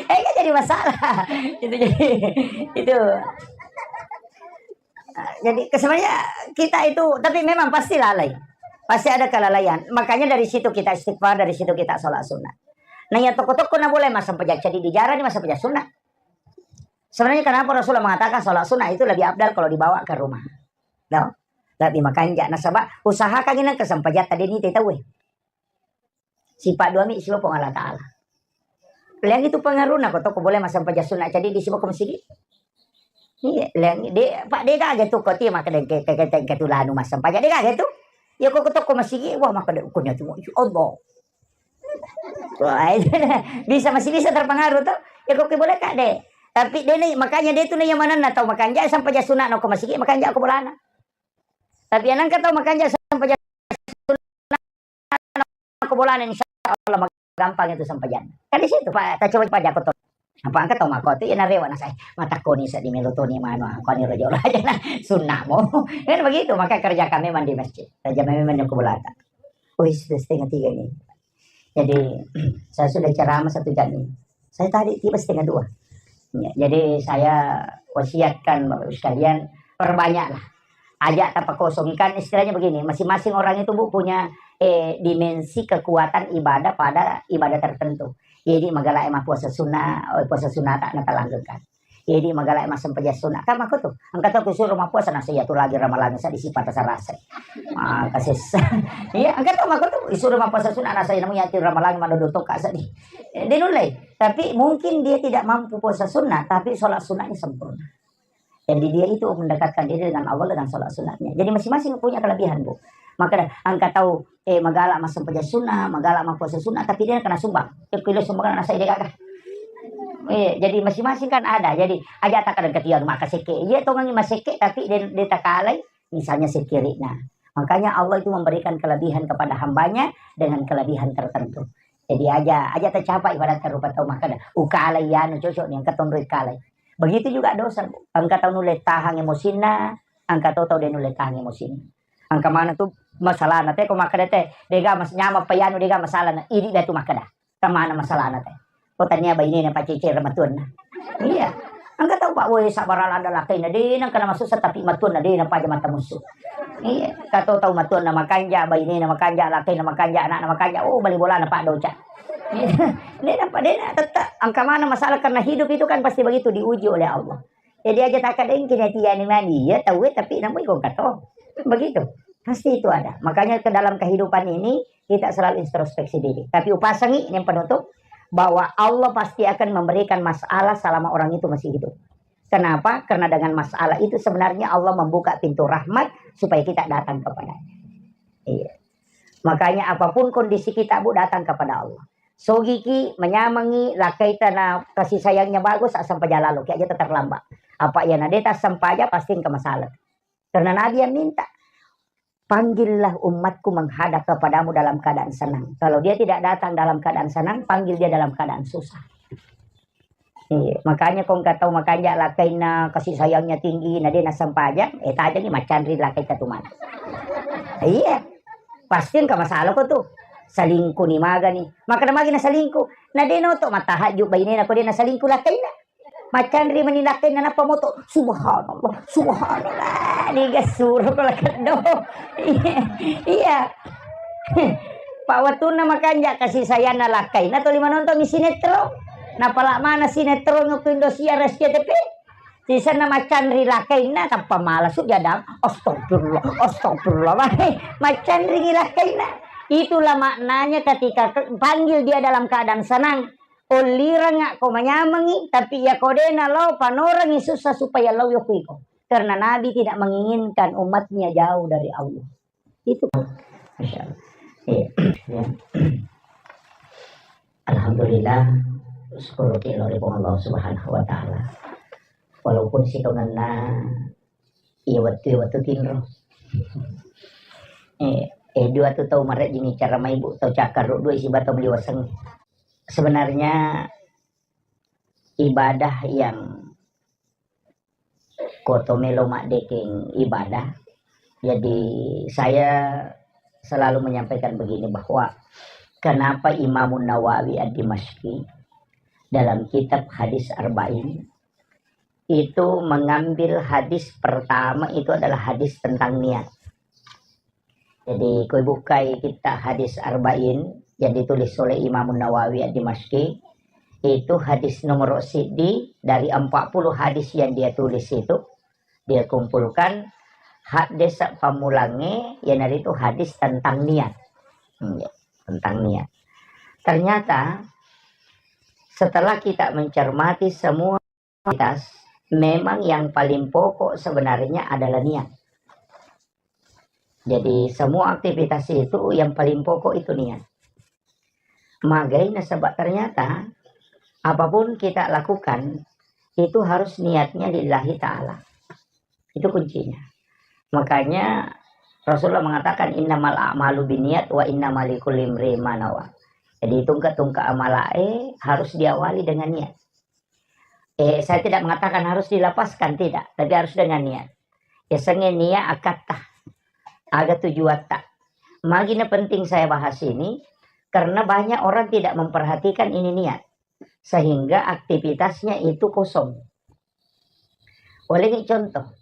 Eh, kan jadi masalah. Itu jadi, itu. Nah, jadi, sebenarnya kita itu, tapi memang pasti lalai. Pasti ada kelalaian. Makanya dari situ kita istighfar, dari situ kita sholat sunnah. Nah, yang toko-toko na boleh masang pejak, jadi dijarah ni masang pejak sunnah. Sebenarnya kenapa Rasulullah mengatakan sholat sunnah itu lebih afdal kalau dibawa ke rumah? No? Lebih makanja. Nasaba usahakan ini kesempajatta deni te tauwe. Sipa duami siwa Puang Allah Ta'ala. Leang itu pengaruhna ko toko boleh masang pejak sunnah, jadi di siwa ko masigi. Iya, leang de, Pak, de gaga tu ko ti makkeda ke, ke, ke, ke, ke tulanu masang pejak, de gaga tu. Ya ko toko masigi, wah, makkeda ukunya tu, ya Allah. Wah, itu bisa, masih bisa terpengaruh tuh. Ya kok boleh kak de. Tapi de ni, makanya de tu ni yang mana na tau makanja sampai ja sunat no ko masigi makanja ko bolana. Tapi yang nangka tau makanja sampai ja sunat no ko bolana, insya Allah gampang itu sampai ja. Kan di situ Pak, tak coba Pak Jako tuh. Apa angkat tau mako tu ya narewa nasai. Mata koni sa di melo toni mano, koni rojo aja na sunnah mo. Kan begitu, maka kerjakan memang di masjid. Kerja memang ko bolata. Wih, sudah setengah tiga ini. Jadi, saya sudah ceramah satu jam ini. Saya tadi tiba setengah dua. Ya, jadi saya wasiatkan Bapak Ibu sekalian, perbanyaklah. Ajak tapa kosong. Kan istilahnya begini, masing-masing orang itu, Bu, punya, eh, dimensi kekuatan ibadah pada ibadah tertentu. Jadi, magala emang puasa sunnah, oh, puasa sunnah tak natalanggekan. Jadi magala massempajang sunna. Kan makko tu. Engka tau kusuro mappuasa nasa iya tu lagi ramalang sa di sipata sarasa. Ah, kasessa. Iya, engka tau makko tu isuro mappuasa sunna nasa iya namu iya tu ramalang manodo toka sa di. Eh, de nulle. Tapi mungkin dia tidak mampu puasa sunnah, tapi sholat sunnahnya sempurna. Jadi dia itu mendekatkan diri dengan Allah dengan sholat sunnahnya. Jadi masing-masing punya kelebihan, Bu. Maka engka tau, eh, magala massempajang sunnah, magala mappuasa sunnah, tapi dia kena sumbang. Eh, kilo sumbang nasa ide gaga. Eh, jadi masing-masing kan ada. Jadi aja tak ada ketiang maka seke. Iya tongangi maseke, tapi dia, dia takalai, misalnya sekirikna. Makanya Allah itu memberikan kelebihan kepada hambanya dengan kelebihan tertentu. Jadi aja, aja tercapai pada rupa tau makkeda, "Ukala iyanu cocok nih, engka tonro kalai." Begitu juga dosa, Bu. Engka tau nulle tahang emosinna, engka to tau de nulle tahang emosinna. Engka mana tu masalahna te, ko makkeda te, "Dega mas-, nyamang pa iyanu, dega masalahna." Idi dah tu makkeda. Engka mana masalahna te. Ko tania bainena pacecere matuanna. Iya. Engka tau, Pak, woi, sabar, ada lakkaina, de nengka namasussa, tapi matuanna de napaja mata musu. Iya, kato tau matuanna makanja, bainena makanja, lakkaina makanja, anakna makanja, oh, bali bolana, Pak, doca. Iya. De nampa, de na-, tetap, engka mana masalah, karena hidup itu kan pasti begitu, diuji oleh Allah. Jadi aja takadengki na tiani mani, iya tau, tapi namu iko kato. Begitu. Pasti itu ada. Makanya ke dalam kehidupan ini kita selalu introspeksi diri. Tapi upasangi yang penutup bahwa Allah pasti akan memberikan masalah selama orang itu masih hidup. Kenapa? Karena dengan masalah itu sebenarnya Allah membuka pintu rahmat supaya kita datang kepadanya. Iya. Makanya apapun kondisi kita, Bu, datang kepada Allah. Sogiki, manyamengi, lakkaita na kasih sayangnya bagus, asam pajalalo, ki aja terlambat. Apa iya na deta sampaja, pasti engka masalah. Karena Nabi yang minta, "Panggillah umatku menghadap kepadamu dalam keadaan senang." Kalau dia tidak datang dalam keadaan senang, panggil dia dalam keadaan susah. Iya, makanya ko engka tau makanja lakkainna kasih sayangnya tinggi, na de nassempajang, eh, tajengi maccanri lakkaita tu mana. Iya, pasti engka masalah ko tu. Selingkuh ni magani. Maka na magi na selingkuh. Na de noto matahajju bainena ko de na selingkuh lakkainna. Maccanri mani lakkainna nappa moto. Subhanallah, subhanallah. Diga suro ko lakkeddo. Iya. Pak, wettunna makanja kasih sayangna lakkainna tuli manonton mi sinetron. Napala mana sinetron ku Indosiar, S C T V. Sisenna maccanri lakkainna tappa mala su jadang. Astagfirullah, astagfirullah. Maccanri lakkainna. Itulah maknanya ketika ke-, panggil dia dalam keadaan senang. Olliranga ko manyamengi, tapi iya ko de nalao panorengi susah supaya lao yoko iko. Karena Nabi tidak menginginkan umatnya jauh dari Allah. Itu. Masya Allah. Iya. Ya. Alhamdulillah, syukur ki lao ri Puang Allah Subhanahu wa Ta'ala. Walaupun sitongenna iya wettu, iya wettu tinro. Eh, eh, dua tu tau marejjingi cara maibu, tau cakkarru dua isi bata meliwaseng. Sebenarnya ibadah yang koto melo maddekeng ibadah. Jadi saya selalu menyampaikan begini, bahwa kenapa Imamun Nawawi Ad-Dimashqi dalam kitab Hadis Arba'in itu mengambil hadis pertama itu adalah hadis tentang niat. Jadi, koi bukai kitta Hadis Arba'in yang ditulis oleh Imam Nawawi Ad-Dimashqi, itu hadis nomor siddi dari empat puluh hadis yang dia tulis itu, dia kumpulkan hadis pammulangnge, iyanaritu hadis tentang niat. Hmm, ya, tentang niat. Ternyata, setelah kita mencermati semua aktivitas, memang yang paling pokok sebenarnya adalah niat. Jadi, semua aktivitas itu yang paling pokok itu niat. Magai nasaba ternyata apapun kita lakukan, itu harus niatnya lillahi ta'ala. Itu kuncinya. Makanya Rasulullah mengatakan, "Innamal a'malu binniat wa innama likulli imri'in ma nawa." Jadi, tungka-tungka amalae harus diawali dengan niat. Eh, saya tidak mengatakan harus dilapaskan, tidak, tapi harus dengan niat. Yasengnge niat akatta, aga tujuatta. Magi na penting saya bahas ini, karena banyak orang tidak memperhatikan ini niat, sehingga aktivitasnya itu kosong. Ulengi contoh,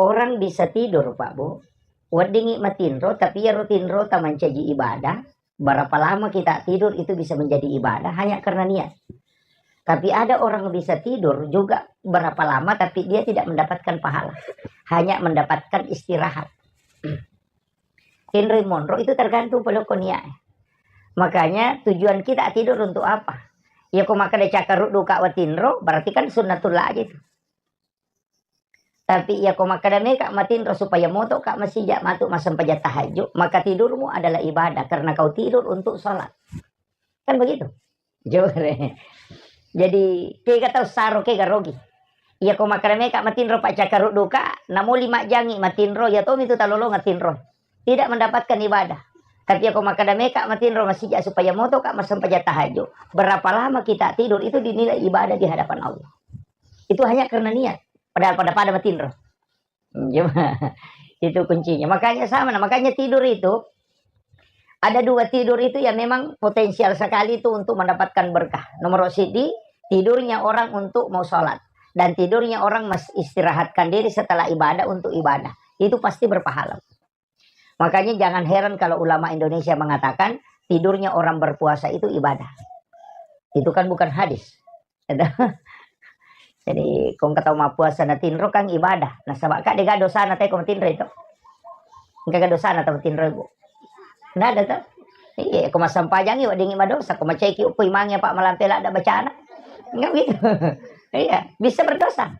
orang bisa tidur, Pak, Bu, weddingi matinro, tapi iyaro tinrota mancaji ibadah, berapa lama kita tidur itu bisa menjadi ibadah hanya karena niat. Tapi ada orang bisa tidur juga berapa lama, tapi dia tidak mendapatkan pahala, hanya mendapatkan istirahat. Tinroi monro itu tergantung poloko niat. Makanya tujuan kita tidur untuk apa? Ya, ko makkeda cakkaruddu ka watinro, berarti kan sunnatullah aja itu. Tapi iya ko makkeda meka matinro supaya moto ka masija matu massempajang tahajud, maka tidurmu adalah ibadah karena kau tidur untuk sholat. Kan begitu? Jore. Jadi, kega tau saro, kega rogi. Iya ko makkeda meka matinro paccakkarudduka, namoli majjangi matinro, iya tomi tu talolongeng tinro. Tidak mendapatkan ibadah. Tapi iya ko makkeda meka matinro masija supaya motoka massempajang tahajud. Berapa lama kita tidur itu dinilai ibadah di hadapan Allah. Itu hanya karena niat. Padahal pada-pada matinro. Cuma itu kuncinya. Makanya sama, nah, makanya tidur itu ada dua tidur itu yang memang potensial sekali itu untuk mendapatkan berkah. Nomor sidi, tidurnya orang untuk mau sholat. Dan tidurnya orang mas istirahatkan diri setelah ibadah untuk ibadah. Itu pasti berpahala. Makanya jangan heran kalau ulama Indonesia mengatakan tidurnya orang berpuasa itu ibadah. Itu kan bukan hadis. Jadi, kong katau mappuasa na tinro kan ibadah. Nasaba ka dega dosana te ko matinro itu. Engka ga dosana tau matinro, Bu? Nggak ada tau. Iya, ko massampajangi weddingi madosa, ko maceki uku imangi apa malampe ladda bacana. Enggak gitu. Iya, bisa berdosa.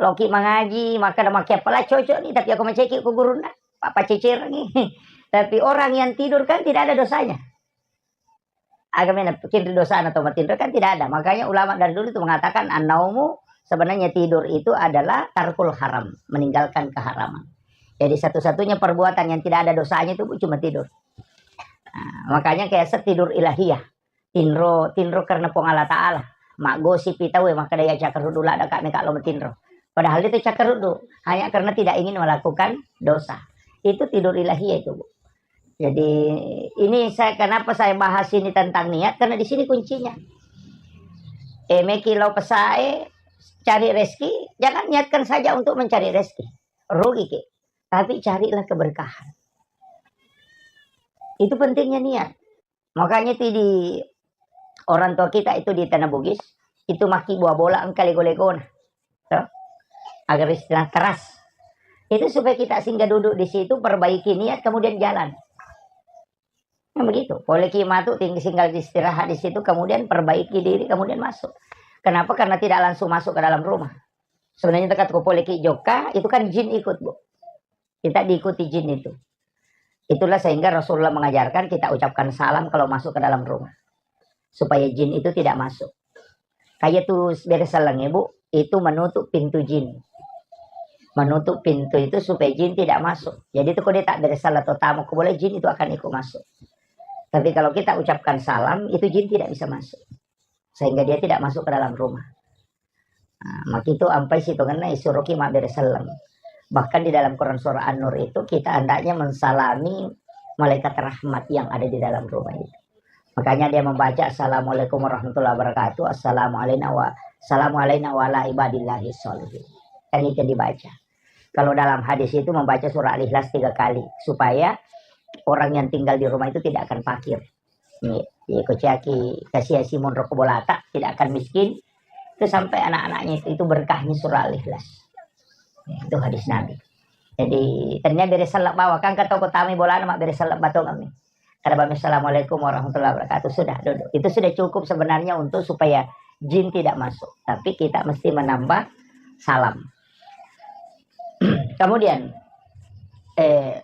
Loki mangaji, maka ada makke pala cocok nih, tapi aku maceki ku guruna, apa cecerangi. Tapi orang yang tidur kan tidak ada dosanya. Agamanya bikin dosa atau matinro kan tidak ada. Makanya ulama dari dulu itu mengatakan, "An-naumu," sebenarnya tidur itu adalah tarkul haram, meninggalkan keharaman. Jadi satu-satunya perbuatan yang tidak ada dosanya itu cuma tidur. Nah, makanya kayak tidur ilahiyah. Tinro, tinro karena Puang Allah Ta'ala. Maggosipi tau e, makkeda iya cakkaruddu ladda ka meka lo matinro. Padahal itu cakkaruddu, hanya karena tidak ingin melakukan dosa. Itu tidur ilahiyah itu, Bu. Jadi, ini saya, kenapa saya bahas ini tentang niat, karena di sini kuncinya. Eh, meki lao pesae, cari rezeki, jangan niatkan saja untuk mencari rezeki. Rugi ki. Tapi carilah keberkahan. Itu pentingnya niat. Makanya itu di orang tua kita itu di Tanah Bugis, itu maki buah bola engka lego-legona. Toh? Agar istilah teras. Itu supaya kita singgah duduk di situ, perbaiki niat, kemudian jalan. Nah, begitu. Poleki matu, ting-, singgah istirahat di situ, kemudian perbaiki diri, kemudian masuk. Kenapa? Karena tidak langsung masuk ke dalam rumah. Sebenarnya dekat ko poleki jokka, itu kan jin ikut, Bu. Kita diikuti jin itu. Itulah sehingga Rasulullah mengajarkan kita ucapkan salam kalau masuk ke dalam rumah. Supaya jin itu tidak masuk. Kayak tuh bere selleng, Ibu, itu menutup pintu jin. Menutup pintu itu supaya jin tidak masuk. Jadi itu kalau dia tak bere selleng atau tamu, ko boleh jin itu akan ikut masuk. Tapi kalau kita ucapkan salam, itu jin tidak bisa masuk. Sehingga dia tidak masuk ke dalam rumah. Nah, makitu ampai sitongenna isuroki mabbere selleng. Bahkan di dalam Quran surah An-Nur itu kita hendaknya mensalami malaikat rahmat yang ada di dalam rumah itu. Makanya dia membaca, "Assalamualaikum warahmatullahi wabarakatuh, assalamu alaina wa, assalamu alaina wa ala ibadillahi sholihin." Kan itu dibaca. Kalau dalam hadis itu membaca surah Al-Ikhlas tiga kali, supaya orang yang tinggal di rumah itu tidak akan fakir. Iya, iya, ko ciaki kasiasi monro ko bolata, tidak akan miskin. Itu sampai anak-anaknya itu, itu berkahnya surah Al-Ikhlas. Ya, itu hadis Nabi. Jadi, ternyata bere selleng bawa, kan kata ko tami bolana, mak bere selleng batong kami. Kada bami, "Assalamualaikum warahmatullahi wabarakatuh." Sudah, duduk. Itu sudah cukup sebenarnya untuk supaya jin tidak masuk. Tapi kita mesti menambah salam. Kemudian, eh,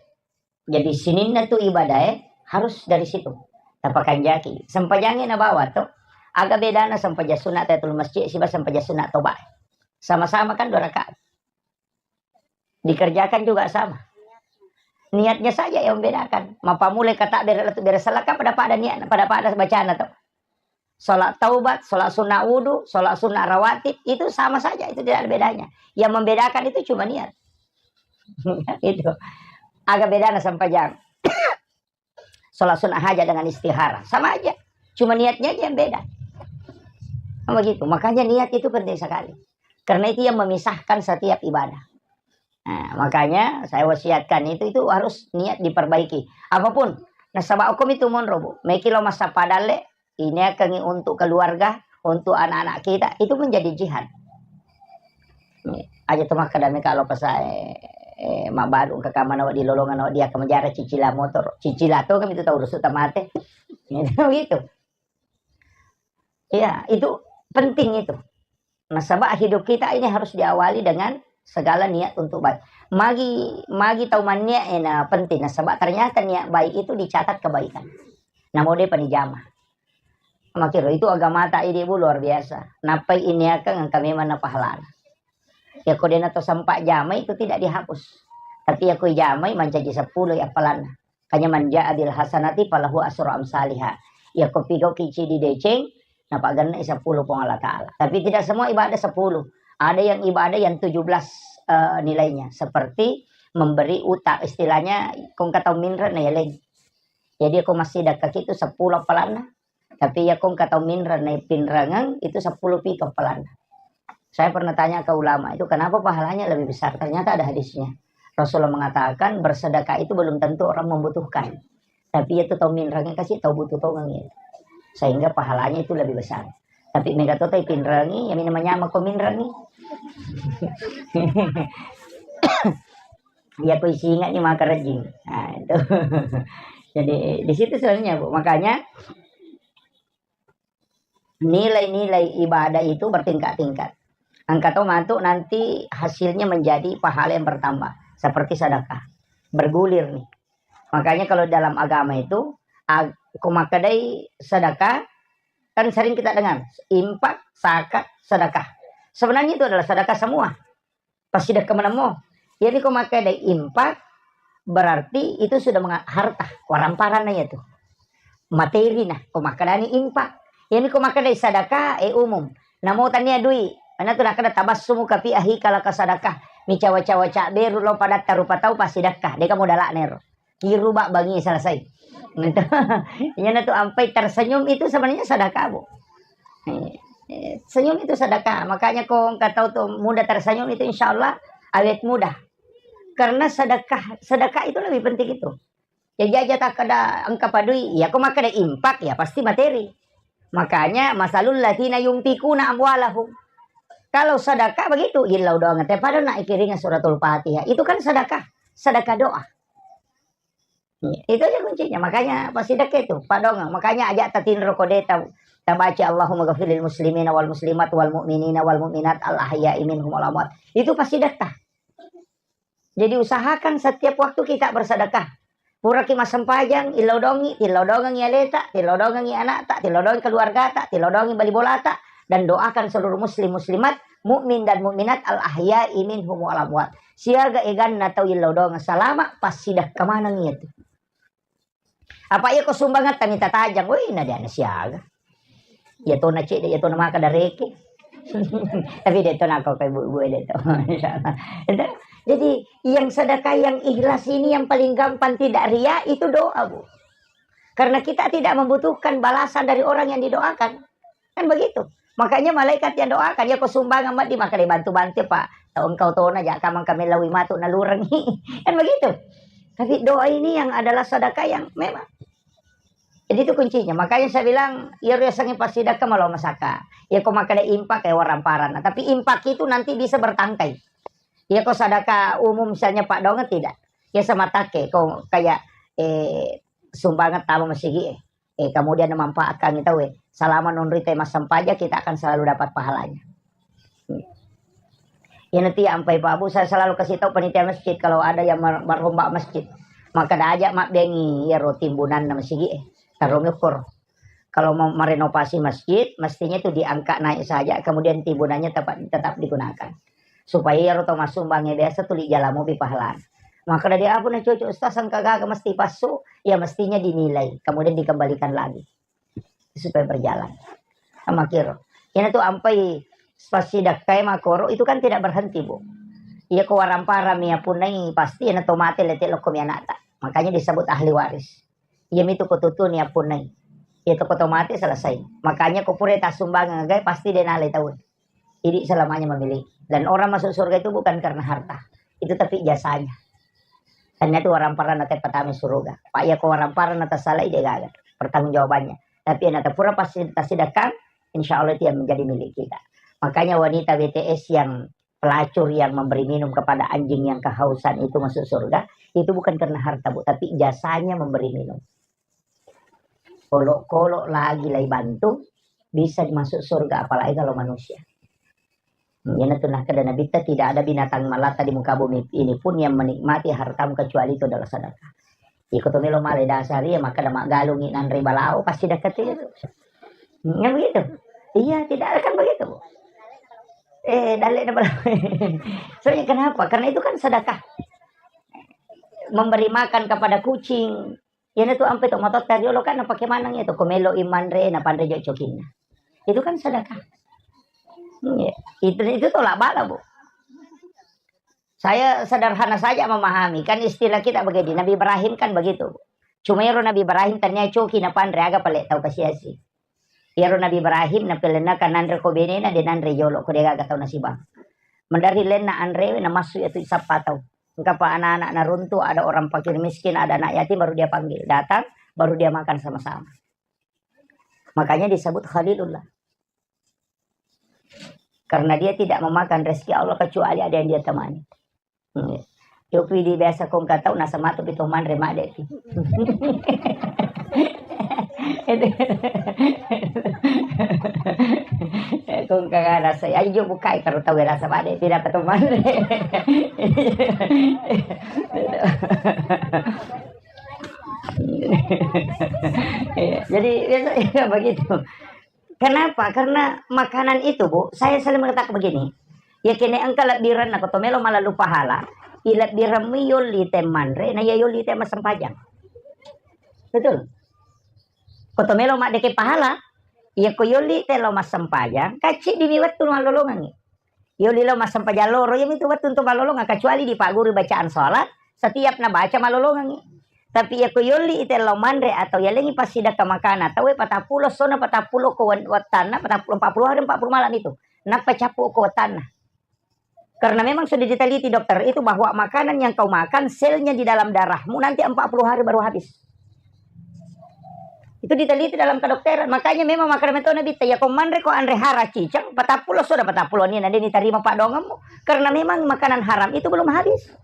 jadi sininna tu ibadah, eh, harus dari situ. Tapakanjaki. Sempajangi na bawa to. Aga bedana sempajang sunat tahiyatul masjid siba sempajang sunat toba. Sama-sama kan dua rakaat. Dikerjakan juga sama. Niatnya saja yang membedakan. Mapamulai kata bere, bere selleng kan pada-pada niat, pada-pada bacana to. Sholat taubat, sholat sunnah wudu, sholat sunnah rawatib, itu sama saja, itu tidak ada bedanya. Yang membedakan itu cuma niat. Itu. Aga bedana sempajang. Sholat sunnah hajat dengan istihara, sama aja. Cuma niatnya aja yang beda. Kan begitu. Makanya niat itu penting sekali. Karena itu yang memisahkan setiap ibadah. Nah, makanya saya wasiatkan itu, itu harus niat diperbaiki. Apapun, nasaba hukum itu monro, Bu. Meki lo masa padalle, ini akan untuk keluarga, untuk anak-anak kita, itu menjadi jihad. Nih, aja tu makkeda meka lo pesae, eh, mabaru ke kamar nawa di lolongan nawa dia ke menjara cicila motor. Cicila to kami tu tahu rusuk tamate. Gitu. Iya, itu penting itu. Nasaba hidup kita ini harus diawali dengan segala niat untuk baik. Magi, magi tau manniat ena penting, nasaba ternyata niat baik itu dicatat kebaikan. Namo de panijama. Makiro itu agamata idi, Bu, luar biasa. Nappai iniakang engka memang na pahalana. Yako dena to sempat jamai itu tidak dihapus. Tapi yako jamai mancaji sepuluh ya appalanna. Kanya man ja'a bil hasanati falahu asru amsaliha. Yako pigau kici di deceng, napaganna sepuluh Puang Allah Ta'ala. Tapi tidak semua ibadah sepuluh. Ada yang ibadah yang tujuh belas eh, nilainya. Seperti memberi utang. Istilahnya, kong kata minra na yaleng. Jadi aku masih dakak itu sepuluh appalanna. Tapi ya kong kata minra na pinrangan itu sepuluh pito appalanna. Saya pernah tanya ke ulama itu, kenapa pahalanya lebih besar? Ternyata ada hadisnya. Rasulullah mengatakan, bersedekah itu belum tentu orang membutuhkan. Tapi itu tau minrangi kasih tau butuh tongang itu. Sehingga pahalanya itu lebih besar. Tapi mega to tai pinrangi, ya mina manyama ko minrangi. Ya ko isinga ni maka rejing. Nah, itu. Jadi di situ sebenarnya, Bu. Makanya nilai-nilai ibadah itu bertingkat-tingkat. Engka to matu nanti hasilnya menjadi pahala yang bertambah, seperti sedekah. Bergulir nih. Makanya kalau dalam agama itu, ag- ko makkedai sedekah, kan sering kita dengar, infak, zakat, sedekah. Sebenarnya itu adalah sedekah semua. Passidekka menemmo. Jadi ko makkedai infak, berarti itu sudah menga- harta, waramparanna ya tu. Materi nah, ko makkedani infak. Yani ko makkedai sadaka, eh, umum. Namo tania dui, ana tu nakkeda tabassumu kafi ahi kalaka sadaka. Micawa-cawa cabberu lo padatta rupa tau passidekka. Deka modala'na ero. Kiru ba bangi selesai. Gitu. Iyana tu ampai tersenyum itu sebenarnya sedekah, Bu. Eh, eh, senyum itu sedekah. Makanya ko engka tau tu mudah tersenyum itu insya Allah awet mudah. Karena sedekah, sedekah itu lebih penting itu. Jadi aja tak ada engka padui, ya ko makkeda infak ya pasti materi. Makanya masalul ladzina yunfikuna amwalahum. Kalau sedekah begitu, illau doang te pada nak ikiringa suratul Fatihah. Itu kan sedekah, sedekah doa. Iya, itu aja kuncinya. Makanya pasti dekat itu, padong. Makanya aja tatinro kode ta tabaca Allahumma ghafirlil muslimina wal muslimat wal mu'minina wal mu'minat al ahya'i minhum wal amwat. Itu pasti dekat. Jadi usahakan setiap waktu kita bersedekah. Puraki massempajang, illau dongi, tillau dongengi aleta, tillau dongengi anakta, tillau dongengi keluargata, tillau dongengi bali bolata, dan doakan seluruh muslim muslimat, mukmin dan mukminat al ahya'i minhum wal amwat. Siaga eganna tau illau dongeng salama, passidekka maneng iya tu. Apa iya ko sumbangetta mita tajang, woi na diana siaga. Iya tona cedde, iya tona maka dareke. Tapi de tona ko kai bu-, bu de to. Insyaallah. Itu. Jadi yang sedekah yang ikhlas ini yang paling gampang tidak ria itu doa, Bu. Karena kita tidak membutuhkan balasan dari orang yang didoakan. Kan begitu. Makanya malaikat yang doakan, ya ko sumbangan mat di maka dibantu-bantu Pak. Tau engkau tona ja kamang kami lawi matu nalurengi. Kan begitu. Tapi doa ini yang adalah sedekah yang memang Jadi itu kuncinya. Makanya saya bilang, iya riasengnge passidekka malo masaka. Iya ko makkeda infak ya waramparanna. Tapi infak itu nanti bisa bertangkai. Iya ko sadaka umum misalnya Pak Donga tidak. Ya sama take ko kayak eh sumbangan tama masigi eh. Eh kemudian memanfaatkan kita eh. Selama nonrita massempajang kita akan selalu dapat pahalanya. Iya nanti ampai Pak Bu, saya selalu kasih tahu panitia masjid kalau ada yang mer- merombak masjid. Maka dah ajak mak bengi ya roti timbunan masigi eh. Taruh ukur. Kalau mau merenovasi masjid, mestinya itu diangkat naik saja, kemudian timbunannya tetap, tetap digunakan. Supaya ya roto masuk bangnya biasa tuh di jalan mobil pahala. Maka dari apa nih cucu Ustaz sangka gaga mesti pasu, ya mestinya dinilai, kemudian dikembalikan lagi. Supaya berjalan. Sama kiro. Ini tuh ampai spasi dakkai makoro itu kan tidak berhenti, Bu. Iya ko warampara mi apunai pasti ena tomate lete lokko mi anakta. Makanya disebut ahli waris. Iya mitu ko tutu ni apunai. Iya to ko tomate selesai. Makanya ko pura tasumbangan gai pasti denale taun. Jadi selamanya memiliki. Dan orang masuk surga itu bukan karena harta. Itu tapi jasanya. Hanya tu orang pernah nanti pertama surga. Pak ya ko orang pernah nanti salah ide gagal. Pertanggungjawabannya. Tapi yang nanti pura pasti sedekah, insya Allah itu yang menjadi milik kita. Makanya wanita B T S yang pelacur yang memberi minum kepada anjing yang kehausan itu masuk surga, itu bukan karena harta, Bu, tapi jasanya memberi minum. Kolok-kolok lagi lai bantu, bisa masuk surga, apalagi kalau manusia. Iyana tu nakkeda Nabitta, tidak ada binatang melata di muka bumi ini pun yang menikmati hartamu kecuali itu adalah sedekah. Iko tu melo male dasar iya, maka ada maggalungi nanre balao, pasti dekat itu. Ya begitu. Iya, tidak ada kan begitu. Eh, dalle na bala. Soalnya kenapa? Karena itu kan sedekah. Memberi makan kepada kucing. Iyana tu ampe to matotta riolo kan napake maneng itu, ko melo i manre, napanre jo cokinna. Itu kan sedekah. Iya. Itu, itu tolak bala, Bu. Saya sederhana saja memahami. Kan istilah kita begini, Nabi Ibrahim kan begitu. Cuma ero Nabi Ibrahim tania coki napanre, aga pale tau kasiasi. Iyaro Nabi Ibrahim napelenna kan nanre ko benena, de nanre jolo, ko de gaga tau nasibang. Mendari lenna anrewe, namassu iya tu sappa tau. Engkapa anak-anak naruntu, ada orang fakir miskin, ada anak yatim, baru dia panggil. Datang, baru dia makan sama-sama. Makanya disebut Khalilullah. Karena dia tidak memakan rezeki Allah kecuali ada yang dia temani. Hmm. Yopi di biasa kong katau nasa matu pi to manre made pi. Kong kagak rasa, aja jo bukai karo tau rasa made pi dapat to manre. Iya, jadi biasanya begitu. Kenapa? Karena makanan itu, Bu, saya selalu mengatakan begini, ya kene engka lebbirenna ko to melo malalu pahala, i lebbirenmu yolli te manre, na iya yolli te massempajang. Betul? Ko to melo maddeke pahala, iya ko yolli te lo massempajang, kacci dimi wettu malolongangi. Yolli lao massempajang loro, iyamitu wettu untuk malolongeng, kecuali dipagguru bacaan sholat, setiap nabaca malolongengi. Tapi iya ko yolli ite lao manre atau yalengi passidekka makana, tauwe patappulo sona patappulo ko wen-, wettanna, patappulo, empat puluh hari, empat puluh malam itu. Nappa cappu ko wettanna. Karena memang sudah diteliti dokter itu bahwa makanan yang kau makan, selnya di dalam darahmu nanti empat puluh hari baru habis. Itu diteliti dalam kedokteran. Makanya memang makkeda metto Nabitta, iya ko manre ko anre hara ciceng, patappulo soda patappulo ni na de nitarima padongemmu. Karena memang makanan haram itu belum habis.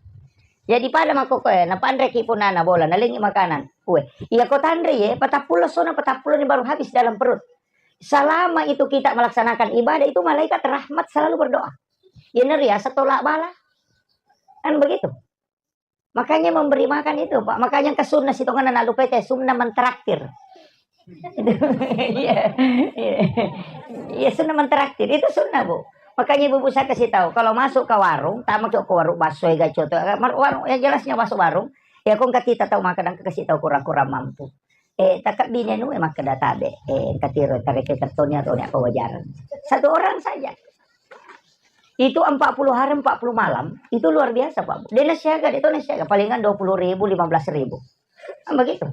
Jadi pada makkokkoe, napanreki punana bola, nalengi makanan. Kue, iya ko tanre ye, patappulo sona patappulo ni baru habis dalam perut. Selama itu kita melaksanakan ibadah itu malaikat rahmat selalu berdoa. Iya neriasa tolak bala. Kan begitu. Makanya memberi makan itu, Pak. Makanya ke sunnah sitongan anak lupa itu sunnah mentraktir. Iya, iya. Iya, sunnah mentraktir. Itu sunnah, Bu. Makanya ibu-ibu saya kasih tahu, kalau masuk ke warung, tak masuk ke warung bakso ya gacoto, warung yang jelasnya masuk warung, ya kong kita tahu makan dan kasih tahu kurang-kurang mampu. Eh, takabbi anu, eh, makkeda tabe, eh, engka tiro tareke tettoni atau ne apa wajaran. Satu orang saja. Itu empat puluh hari, empat puluh malam, itu luar biasa, Pak. Dena siaga, de tona siaga, palingan dua puluh ribu, lima belas ribu. Kan begitu.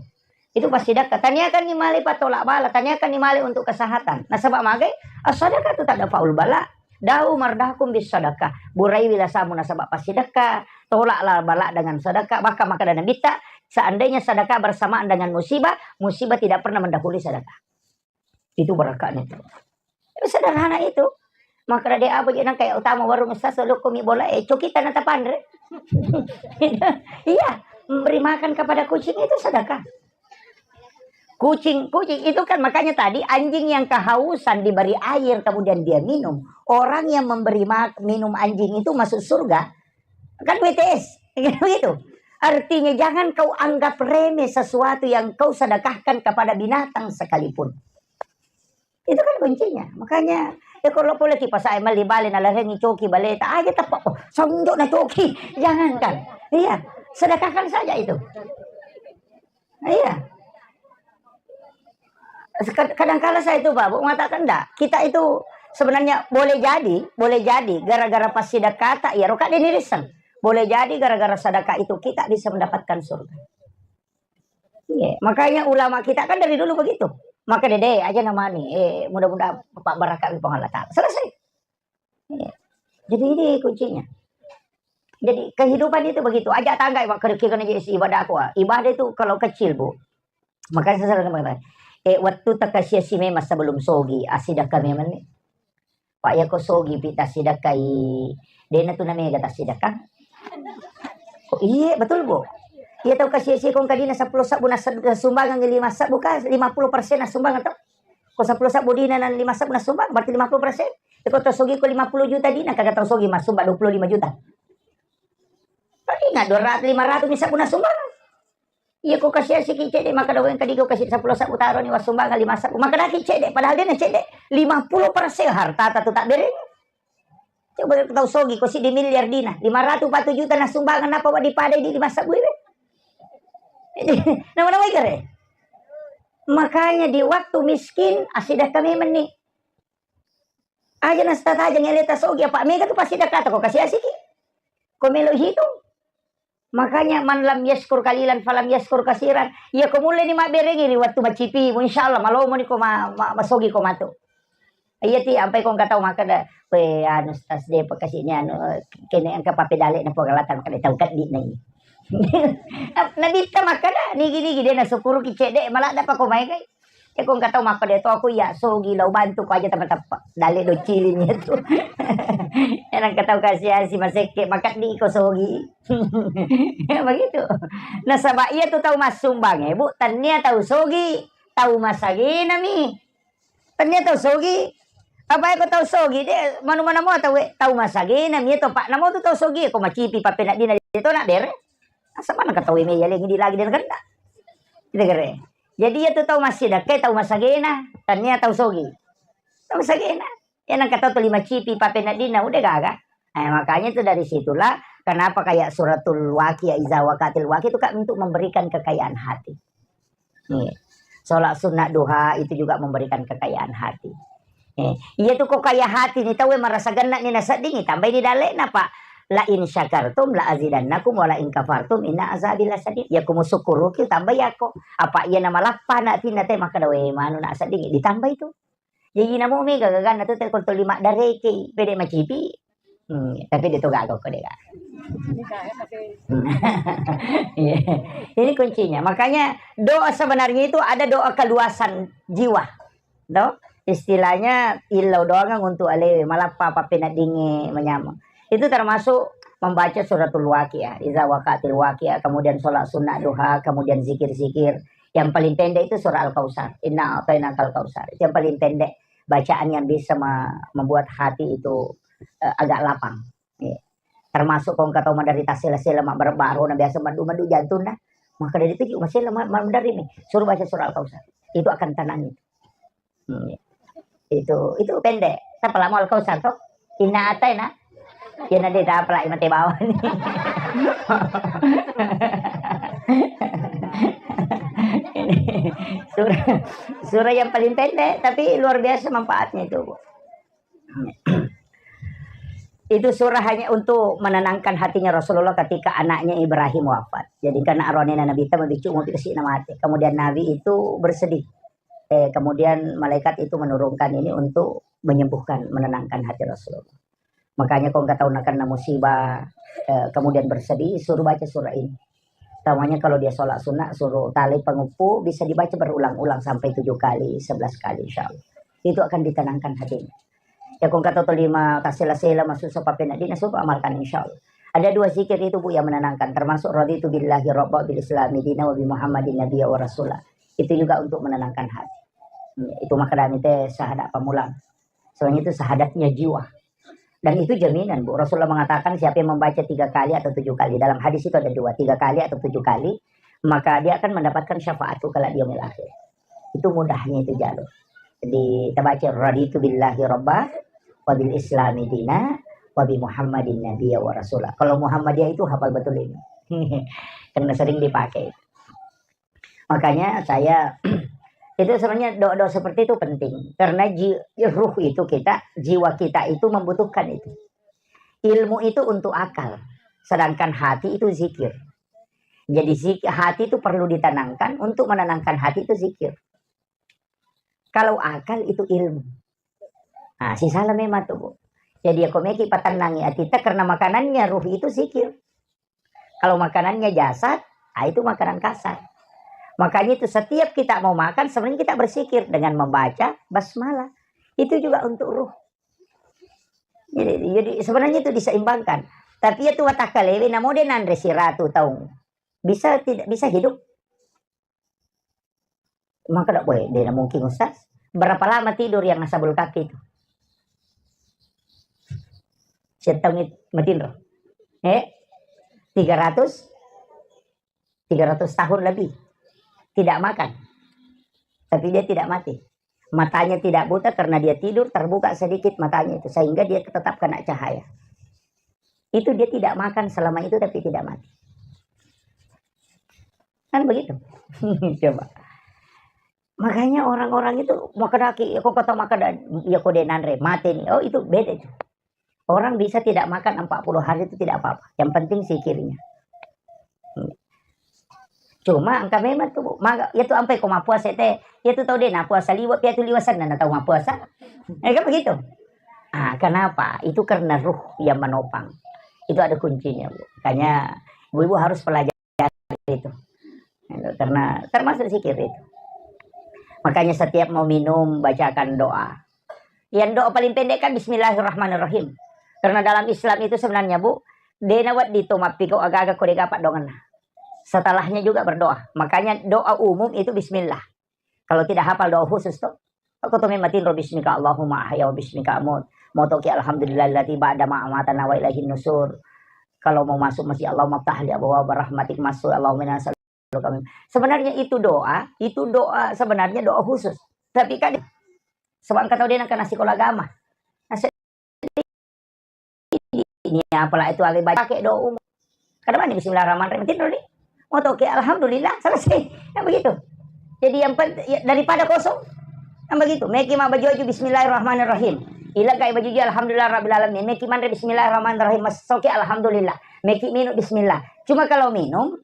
Itu pasti dakka. Taniakan ni male patolak bala, taniakan ni male untuk kesehatan. Nasaba magai, as-sadaqatu tadfa'ul bala. Da'u mardakum bis sadaqah. Buraiwi lasamu nasaba passidekka, tolaklah bala dengan sedekah. Bahkan makkeda Nabitta, seandainya sedekah bersamaan dengan musibah, musibah tidak pernah mendahului sedekah. Itu berakatnya itu. Sederhana itu. Makkeda de apa je nang kayak utama warung sasa loko mi bola, eh, coki tanah tapanre. Iya, memberi makan kepada kucing itu sedekah. Kucing, kucing itu kan makanya tadi anjing yang kehausan diberi air kemudian dia minum. Orang yang memberi ma-, minum anjing itu masuk surga. Kan W T S, gitu. Artinya jangan kau anggap remeh sesuatu yang kau sedekahkan kepada binatang sekalipun. Itu kan kuncinya. Makanya, ya kalau boleh kipas saya meli bale na larengi coki baleta, aja tepak, oh, sonjok na coki. Jangankan. Iya, sedekahkan saja itu. Iya. Kad-, kadangkala saya itu, Pak, Bu, mengatakan enggak. Kita itu sebenarnya boleh jadi, boleh jadi gara-gara passidekata, ya, roka diniriseng. Boleh jadi gara-gara sedekah itu kita bisa mendapatkan surga. Iya, makanya ulama kita kan dari dulu begitu. Maka dede aja namanya, eh, mudah-mudahan Bapak berkati oleh Allah Ta'ala. Selesai. Iya. Jadi ini kuncinya. Jadi kehidupan itu begitu. Aja tangga iwa kerja kena jadi ibadah aku. Ah. Ibadah itu kalau kecil, Bu. Makanya saya selalu mengatakan, eh, waktu tak kasih si memang sebelum sogi, asida kami mana. Pak, ya ko sogi pi tassidakai, dena tu namega tassidaka. Oh, iya, betul, Bu. Iya tau kasih si kong kadina sepuluh sabbu nas-, sumbangan lima sabbu ka, lima puluh persen sumbangan tau. Ko sepuluh sabbu dina na lima sabbu na sumbang, berarti lima puluh persen. Ko tau sogi ko lima puluh juta dina, kagak tau sogi mas sumbang dua puluh lima juta. Paling nggak dua ratus, lima ratus ni sabbu na sumbang. Iya ko kasih si ki cede, maka doang kadi ko kasih sepuluh sabbu taro ni was sumbang lima sabbu. Maka daki cede, padahal dia na cede lima puluh persen harta tatu tak beri. Coba tau sogi ko siddi miliar dina, lima ratus empat puluh juta nassumbangeng, napa wedding pada di masa bui we. Nama-nama ikare. Makanya di waktu miskin, asidakka memang ni. Aja nastataja ngeleta sogi, apa mega tu pasti dakata ko kasi asiki. Ko melo hitung. Makanya man lam yaskur kalilan falam yaskur kasiran. Iya ko mulle ni mabberengi ri wattu macipimu, insyaallah malomo ni ko ma-, ma-, masogi ko matu. Iya ti, ampai ko engka tau makkeda, "We, anu, Ustaz, de' pa kasi ni anu, kene engka papedale na Puang Allah Taala, makkeda tau keddi na i." Nabitta makkeda, "Nigi-nigi de' nasukkuruki cedde, maladda pa ko maekai." Iya ko engka tau makkeda to aku iya sogi lao bantu ko aja teppa-teppa. Dalle doccili ni tu. Iya nengka tau kasi-asi masekke, makeddi ko sogi. Begitu. Nasaba iya tu tau massumbang e, Bu, tennia tau sogi, tau masagena mi. Tennia tau sogi. Apa ko tau sogi, de' manu-mana mo tau, tau masagena mi to, Pak. Namo tu tau sogi, ko macipi pappeneddina de' to na bere. Asa mana ka tau me yalengi di lagi de' ganda. Kita kere. Jadi iya tu tau massidakka, tau masagena, tennia tau sogi. Tau masagena. Iya nengka tau tuli macipi pappeneddina, udah gaga. Eh, makanya itu dari situlah kenapa kayak suratul waqiah, iza waqatil waqiah itu kan untuk memberikan kekayaan hati. Iya. Sholat sunnah duha itu juga memberikan kekayaan hati. Eh, iya tu ko kaya hati ni tau e marasa genna ni naseddingi, tambai ni dalle'na, Pak. "La in syakartum la azidannakum wa la in kafartum inna azabi lasyadid." Iya ko musukkuruki tambai ako. Apa iya namalappa na tinna te makkeda, "We, manu na seddingi," ditambai tu. Jaji namo mega gaganna tu te ko tuli maddareke, pede macipi. Hmm, tapi de' to gaga ko de' gaga. Iya. Ini kuncinya. Makanya doa sebenarnya itu ada doa keluasan jiwa. Do? Istilahnya illau doangeng untuk alewe, malappa pappeneddinge manyameng. Itu termasuk membaca suratul waqiah, iza waqatil waqiah, kemudian sholat sunnah duha, kemudian zikir-zikir. Yang paling pendek itu surah Al-Kautsar. Inna a'tainakal kautsar. Itu yang paling pendek bacaan yang bisa me-, membuat hati itu, eh, agak lapang. Iya. Termasuk ko engka tau maderita sela-sela, mabbaro-baro, na biasa maddu-maddu jantung na. Maka dari itu juga masela ma-, ma-, maderri mi. Suruh baca surah Al-Kautsar. Itu akan tenang itu. Hmm, iya. Itu, itu pendek. Tapi lama Al-Kautsar toh. Inna a'taina. Iya, nanti tak apa lagi mati bawah ni. Ini surah, surah yang paling pendek, tapi luar biasa manfaatnya itu, Bu. Itu surah hanya untuk menenangkan hatinya Rasulullah ketika anaknya Ibrahim wafat. Jadi, karena arwahnya Nabi itu mabicu mau dikasih nama hati. Kemudian Nabi itu bersedih. Eh, kemudian malaikat itu menurunkan ini untuk menyembuhkan, menenangkan hati Rasulullah. Makanya kalau nggak tahu nakena musibah, eh, kemudian bersedih, suruh baca surah ini. Utamanya kalau dia sholat sunnah, suruh tali pengeppu, bisa dibaca berulang-ulang sampai tujuh kali, sebelas kali, insya Allah. Itu akan ditenangkan hatinya. Ya, kong kata tu lima kasela-sela masuk sa papena dina, suruh amalkan, insya Allah. Ada dua zikir itu, Bu, yang menenangkan, termasuk raditu billahi rabba, bil islami dina, wa bi Muhammadin nabiyya wa rasula. Itu juga untuk menenangkan hati. Hmm, itu makanya itu syahadat pamulang. Soalnya itu syahadatnya jiwa. Dan itu jaminan, Bu. Rasulullah mengatakan, siapa yang membaca tiga kali atau tujuh kali. Dalam hadis itu ada dua, tiga kali atau tujuh kali, maka dia akan mendapatkan syafaatku kelak di yaumil akhir. Itu mudahnya itu jalur. Jadi, kita baca, "Raditu billahi rabba, wa bil islami dina, wa bi Muhammadin nabiyya wa rasula." Kalau Muhammadiyah itu hafal betul ini. Karena sering dipakai. Makanya saya, itu sebenarnya doa-doa seperti itu penting. Karena ji-, ruh itu kita, jiwa kita itu membutuhkan itu. Ilmu itu untuk akal. Sedangkan hati itu zikir. Jadi zik-, hati itu perlu ditenangkan, untuk menenangkan hati itu zikir. Kalau akal itu ilmu. Nah, sisala memang tuh, Bu. Jadi, ya, kok meki patennangi atita karena makanannya ruh itu zikir. Kalau makanannya jasad, ah, itu makanan kasar. Makanya itu setiap kita mau makan, sebenarnya kita berzikir dengan membaca basmalah. Itu juga untuk ruh. Jadi, jadi sebenarnya itu diseimbangkan. Tapi ya tu watakalewe namo de nanre siratu taung. Bisa tidak, bisa hidup? Maka dak boleh, de mungkin, Ustaz. Berapa lama tidur yang asabul kahfi itu? Setahun it-, matinro. Eh? Tiga ratus? Tiga ratus tahun lebih. Tidak makan. Tapi dia tidak mati. Matanya tidak buta karena dia tidur, terbuka sedikit matanya itu, sehingga dia tetap kena cahaya. Itu dia tidak makan selama itu, tapi tidak mati. Kan begitu. Coba. Makanya orang-orang itu makkadaki, ya kok kata makkada, ya kok de' nanre, mati nih. Oh, itu beda itu. Orang bisa tidak makan empat puluh hari itu tidak apa-apa. Yang penting zikirnya. Cuma engka memang tuh, Bu, maga, ya tuh ampai ko mappuasa teh, ya tuh tau de' napuasa liwa', ya tuh liwa' senna na tau mappuasa. Eh, kan begitu. Ah, kenapa? Itu karena ruh yang menopang. Itu ada kuncinya, Bu. Makanya ibu-ibu harus pelajari itu. Karena termasuk zikir itu. Makanya setiap mau minum, bacakan doa. Yang doa paling pendek kan Bismillahirrahmanirrahim. Karena dalam Islam itu sebenarnya, Bu, de' nawedding to mappikau aga-aga ko de' gaga paddongenna. Setelahnya juga berdoa. Makanya doa umum itu Bismillah. Kalau tidak hafal doa khusus tuh, aku tuh memang tinro bismika Allahumma ahya wa bismika amut. Motoki alhamdulillahilladzi ba'da ma amatana wa ilaihin nusur. Kalau mau masuk masjid, Allahumma ftahli abwaaba rahmatik, masuk, Allahumma inna nas'aluka min. Sebenarnya itu doa, itu doa, sebenarnya doa khusus. Tapi kan, sebab engka tau de' nengka na sikola agama. Nah, se-, ini apalah itu, alai baca pakai doa umum. Kada mani bismillahirrahmanirrahim, tinro ni. Motoki alhamdulillah, selesai. Yang begitu. Jadi yang pent-, ya, daripada kosong, yang begitu. Meki ma baju-baju bismillahirrahmanirrahim. Ila kai baju-baju alhamdulillah rabbil alamin. Meki manre bismillahirrahmanirrahim. Masoki alhamdulillah. Meki minum bismillah. Cuma kalau minum,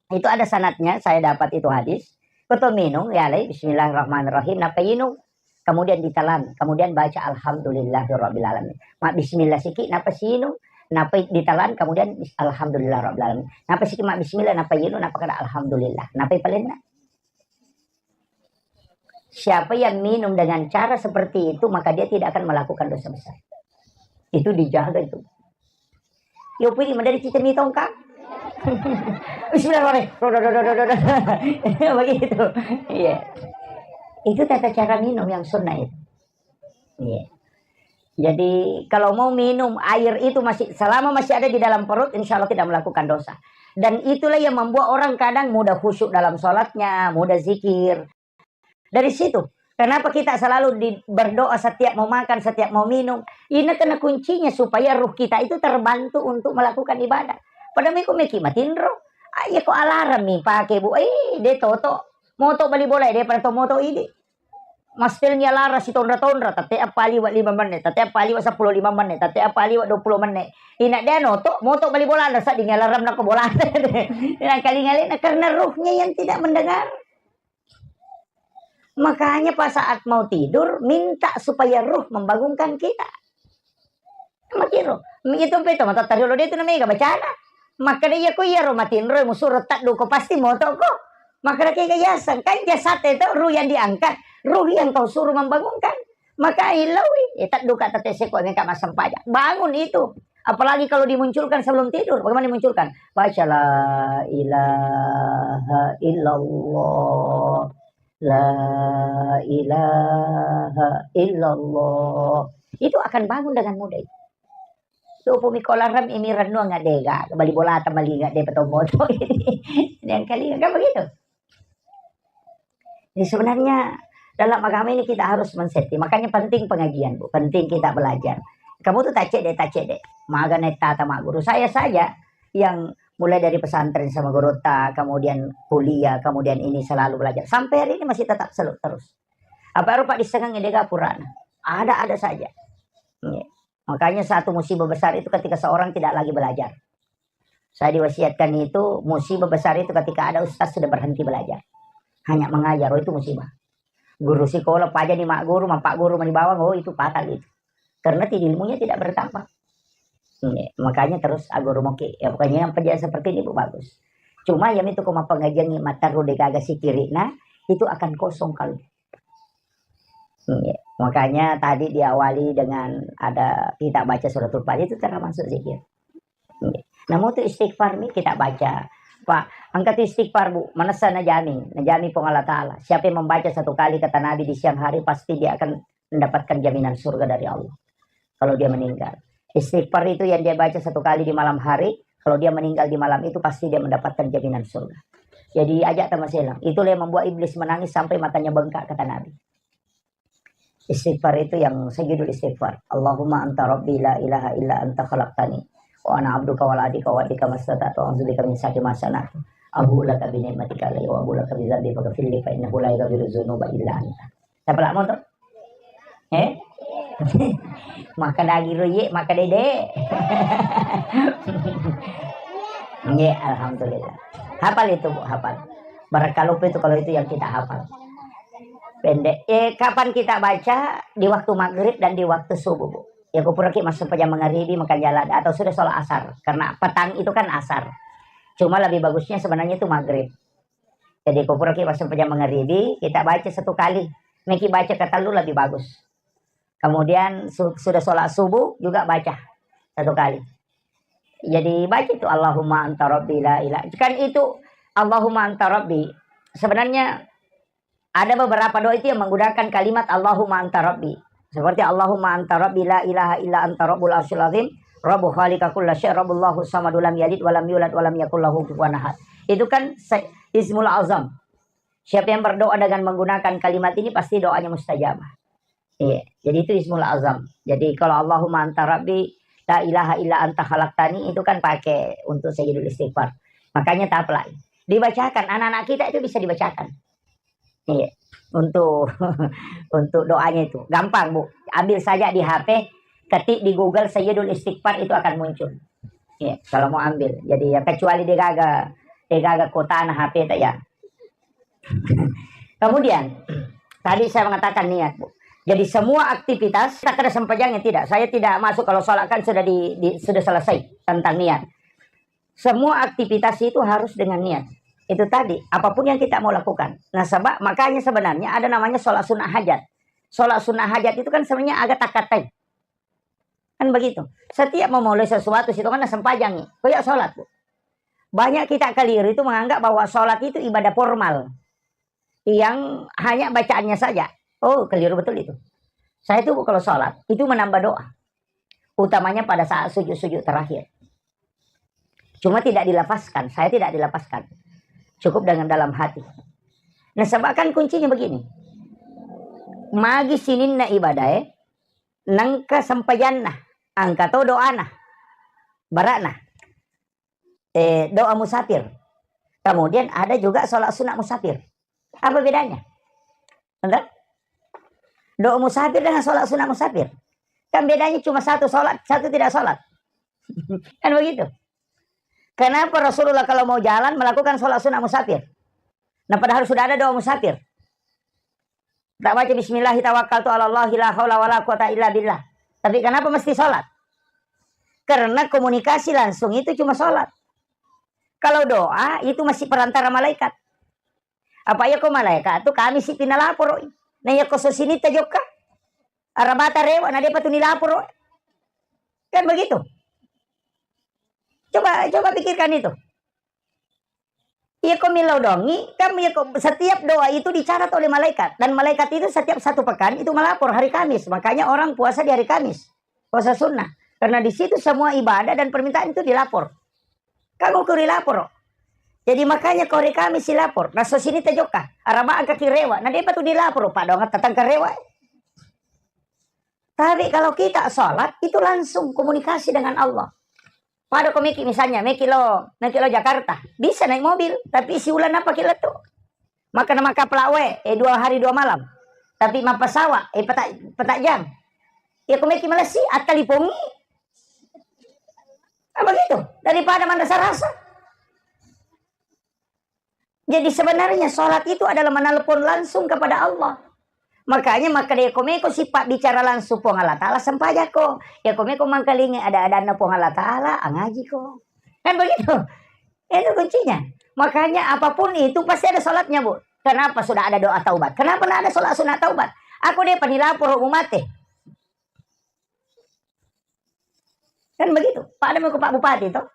itu ada sanadnya, saya dapat itu hadis. Koto minum, ya alai bismillahirrahmanirrahim, napa inung? Kemudian ditelan, kemudian baca alhamdulillahirabbil alamin. Ma bismillah siki, napa sinung? Napa ditelan, kemudian bis-, alhamdulillah rabbil alamin. Napa siki ma bismillah, napa inung, napa kada alhamdulillah. Napa palenna? Siapa yang minum dengan cara seperti itu, maka dia tidak akan melakukan dosa besar. Itu dijaga itu. Yo pidi madari cita mi tongkang. Bismillahirrahmanirrahim. Begitu. Iya. Itu tata cara minum yang sunnah itu. Iya. Jadi kalau mau minum air itu masih, selama masih ada di dalam perut, insya Allah tidak melakukan dosa. Dan itulah yang membuat orang kadang mudah khusyuk dalam sholatnya, mudah zikir. Dari situ, kenapa kita selalu di-, berdoa setiap mau makan, setiap mau minum? Ini karena kuncinya supaya ruh kita itu terbantu untuk melakukan ibadah. Pada miko meki matinro, ah, iya ko alarm mi pake, Bu. Eh, de' toto. Moto bali bola, de' pada to moto idi. Mastelnya lara si tonra-tonra, tette appa liwa' lima menit, tette appa liwa' seppulo lima menit, tette appa liwa' dua puluh menit. Ina de' noto, moto bali bola, ada sadding alarm nako bola. Yang kali ngalena karena ruhnya yang tidak mendengar. Makanya pas saat mau tidur, minta supaya ruh membangunkan kita. Makiro, itu pe to matattariolo de' tu namega bacana. Makkeda iya ko iyaro matinro musuro tadduko pasti motoko. Makkeda kega yaseng, kan jasad itu ruh yang diangkat, ruh yang kau suruh membangunkan. Maka ilaui, eh, tadduka tette seko meka massempajang. Bangun itu. Apalagi kalau dimunculkan sebelum tidur. Bagaimana dimunculkan? Baca la ilaha illallah. La ilaha illallah. Itu akan bangun dengan mudah itu. Tupu mi kolarem ini rennuang ngadega, bali bolata malinga de' patommoto ini. Yang kali kan begitu. Jadi sebenarnya dalam agama ini kita harus men-setting. Makanya penting pengajian, Bu. Penting kita belajar. Kamu tuh tak cek deh, tak cek deh. Maga naik tata mak guru. Saya saja yang mulai dari pesantren sama guru ta, kemudian kuliah, kemudian ini selalu belajar. Sampai hari ini masih tetap selalu terus. Apa rupa di sengeng dega purana. Ada-ada saja. Iya. Makanya satu musibah besar itu ketika seorang tidak lagi belajar. Saya diwasiatkan itu, musibah besar itu ketika ada ustaz sudah berhenti belajar. Hanya mengajar, oh, itu musibah. Guru sekolah, paja ni mak guru, mampak guru mani bawang, oh, itu fatal itu. Karena ti-, ilmunya tidak bertambah. Iya, makanya terus aguru moki. Ya, pokoknya yang pendidikan seperti ini, Bu, bagus. Cuma yang itu ko mappengajian ni materru de' gaga sikirina, itu akan kosong kalau. Iya. Makanya tadi diawali dengan ada kita baca suratul Fatihah itu termasuk zikir. Iya. Namun itu istighfar nih kita baca. Pak, angkat istighfar, Bu, manessa najami, najami Puang Allah Ta'ala. Siapa yang membaca satu kali kata Nabi di siang hari, pasti dia akan mendapatkan jaminan surga dari Allah. Kalau dia meninggal. Istighfar itu yang dia baca satu kali di malam hari, kalau dia meninggal di malam itu pasti dia mendapatkan jaminan surga. Jadi ajak tamaselang. Itulah yang membuat iblis menangis sampai matanya bengkak kata Nabi. Istighfar itu yang sujudul istighfar. Allahumma anta rabbi la ilaha illa anta khalaqtani wa ana abduka wa ala ahdika wa wa'dika mastata'tu, a'udzubika min syarri ma sana'tu. Abu'u laka bi ni'matika alayya wa abu'u laka bi dzambi faghfirli fa innahu la yaghfiru dzunuba illa anta. Siapa lak motor? Eh? Maka dagi roye, maka dede. Nggih, alhamdulillah. Hafal itu, Bu, hafal. Barang lupa itu kalau itu yang kita hafal. Pendek. Eh, kapan kita baca? Di waktu maghrib dan di waktu subuh, Bu. Ya, kupuraki masuk pejam mangaribi, makan jalan, atau sudah sholat asar. Karena petang itu kan asar. Cuma lebih bagusnya sebenarnya itu maghrib. Jadi, kupuraki masuk pejam mangaribi, kita baca satu kali. Meki baca ketellu lebih bagus. Kemudian su-, sudah sholat subuh juga baca satu kali. Jadi, baca itu, "Allahumma anta rabbi la ilaha." Kan itu, "Allahumma anta rabbi." Sebenarnya ada beberapa doa itu yang menggunakan kalimat "Allahumma anta rabbi." Seperti, "Allahumma anta rabbi la ilaha illa anta rabbul arsyil azim, rabbu khaliqa kulla syai, rabbullahu samadu lam yalid walam yulad walam yakul lahu kufuwan ahad." Itu kan se-, ismul azam. Siapa yang berdoa dengan menggunakan kalimat ini, pasti doanya mustajabah. Iya, jadi itu ismul azam. Jadi kalau "Allahumma anta rabbi la ilaha illa anta khalaqtani," itu kan pakai untuk sujudul istighfar. Makanya taplak. Dibacakan, anak-anak kita itu bisa dibacakan. Iya, untuk, untuk doanya itu. Gampang, Bu. Ambil saja di H P, ketik di Google sujudul istighfar, itu akan muncul. Iya, kalau mau ambil. Jadi ya, kecuali degaga, degaga kuota na H P itu ya. Kemudian, tadi saya mengatakan niat, Bu. Jadi semua aktivitas, tak ada sempajangnya, tidak. Saya tidak masuk kalau sholat kan sudah di, di, sudah selesai tentang niat. Semua aktivitas itu harus dengan niat. Itu tadi, apapun yang kita mau lakukan. Nah, sebab makanya sebenarnya ada namanya sholat sunnah hajat. Sholat sunnah hajat itu kan sebenarnya agak takatai. Kan begitu. Setiap memulai sesuatu, situ kan sempajang nih. Kayak sholat, Bu. Banyak kita keliru itu menganggap bahwa sholat itu ibadah formal. Yang hanya bacaannya saja. Oh, keliru betul itu. Saya itu, Bu, kalau sholat, itu menambah doa. Utamanya pada saat sujud-sujud terakhir. Cuma tidak dilafazkan, saya tidak dilafazkan. Cukup dengan dalam hati. Nah, sebab kan kuncinya begini. Magi sininna ibadae, nengka sempajanna, engka to doana, bara'na. Eh, doa musafir. Kemudian ada juga sholat sunat musafir. Apa bedanya? Enggak? Doa musafir dengan sholat sunat musafir. Kan bedanya cuma satu sholat, satu tidak sholat. Kan begitu. Kenapa Rasulullah kalau mau jalan melakukan sholat sunat musafir? Nah, padahal sudah ada doa musafir. Tak baca "Bismillahi tawakkaltu ala Allah la haula wala quwata illa billah." Tapi kenapa mesti sholat? Karena komunikasi langsung itu cuma sholat. Kalau doa, itu masih perantara malaikat. Apa iya ko malaikat tu kami si pinalaporo. Nah, iya ko sosini tajokka. Arabata rewa, na depa tu nilaporo. Kan begitu. Coba, coba pikirkan itu. Iya ko millau dongi, kan iya ko setiap doa itu dicatat oleh malaikat. Dan malaikat itu setiap satu pekan itu melapor hari Kamis. Makanya orang puasa di hari Kamis. Puasa sunnah. Karena di situ semua ibadah dan permintaan itu dilapor. Kamu kuri lapor. Jadi makanya kore kami si lapor. Naso sini tajokka. Araba angka kirewa. Na depa tu dilapor. Pak doang tatang karewa. Tapi kalau kita sholat, itu langsung komunikasi dengan Allah. Pada ko meki misalnya, meki lo, meki lo Jakarta. Bisa naik mobil, tapi si ulan apa kila tu? Maka nama kapal awe, eh, dua hari dua malam. Tapi mappasawa, eh, petak, petak jam. Ya ko meki Malaysia, attalipongi. Nah, begitu. Daripada manrasa-rasa. Jadi sebenarnya sholat itu adalah menelpon langsung kepada Allah. Makanya maka de ko meko sipabbicara langsung Puang Allah Ta'ala, sempajako. Ya ko meko mangkalingi ada-adanna Puang Allah Ta'ala, angajiko. Kan begitu? Itu kuncinya. Makanya apapun itu pasti ada sholatnya, Bu. Kenapa sudah ada doa taubat? Kenapa nggak ada sholat sunat taubat? Aku de pani lapor mau mate. Kan begitu. Pada mau ke Pak Bupati toh.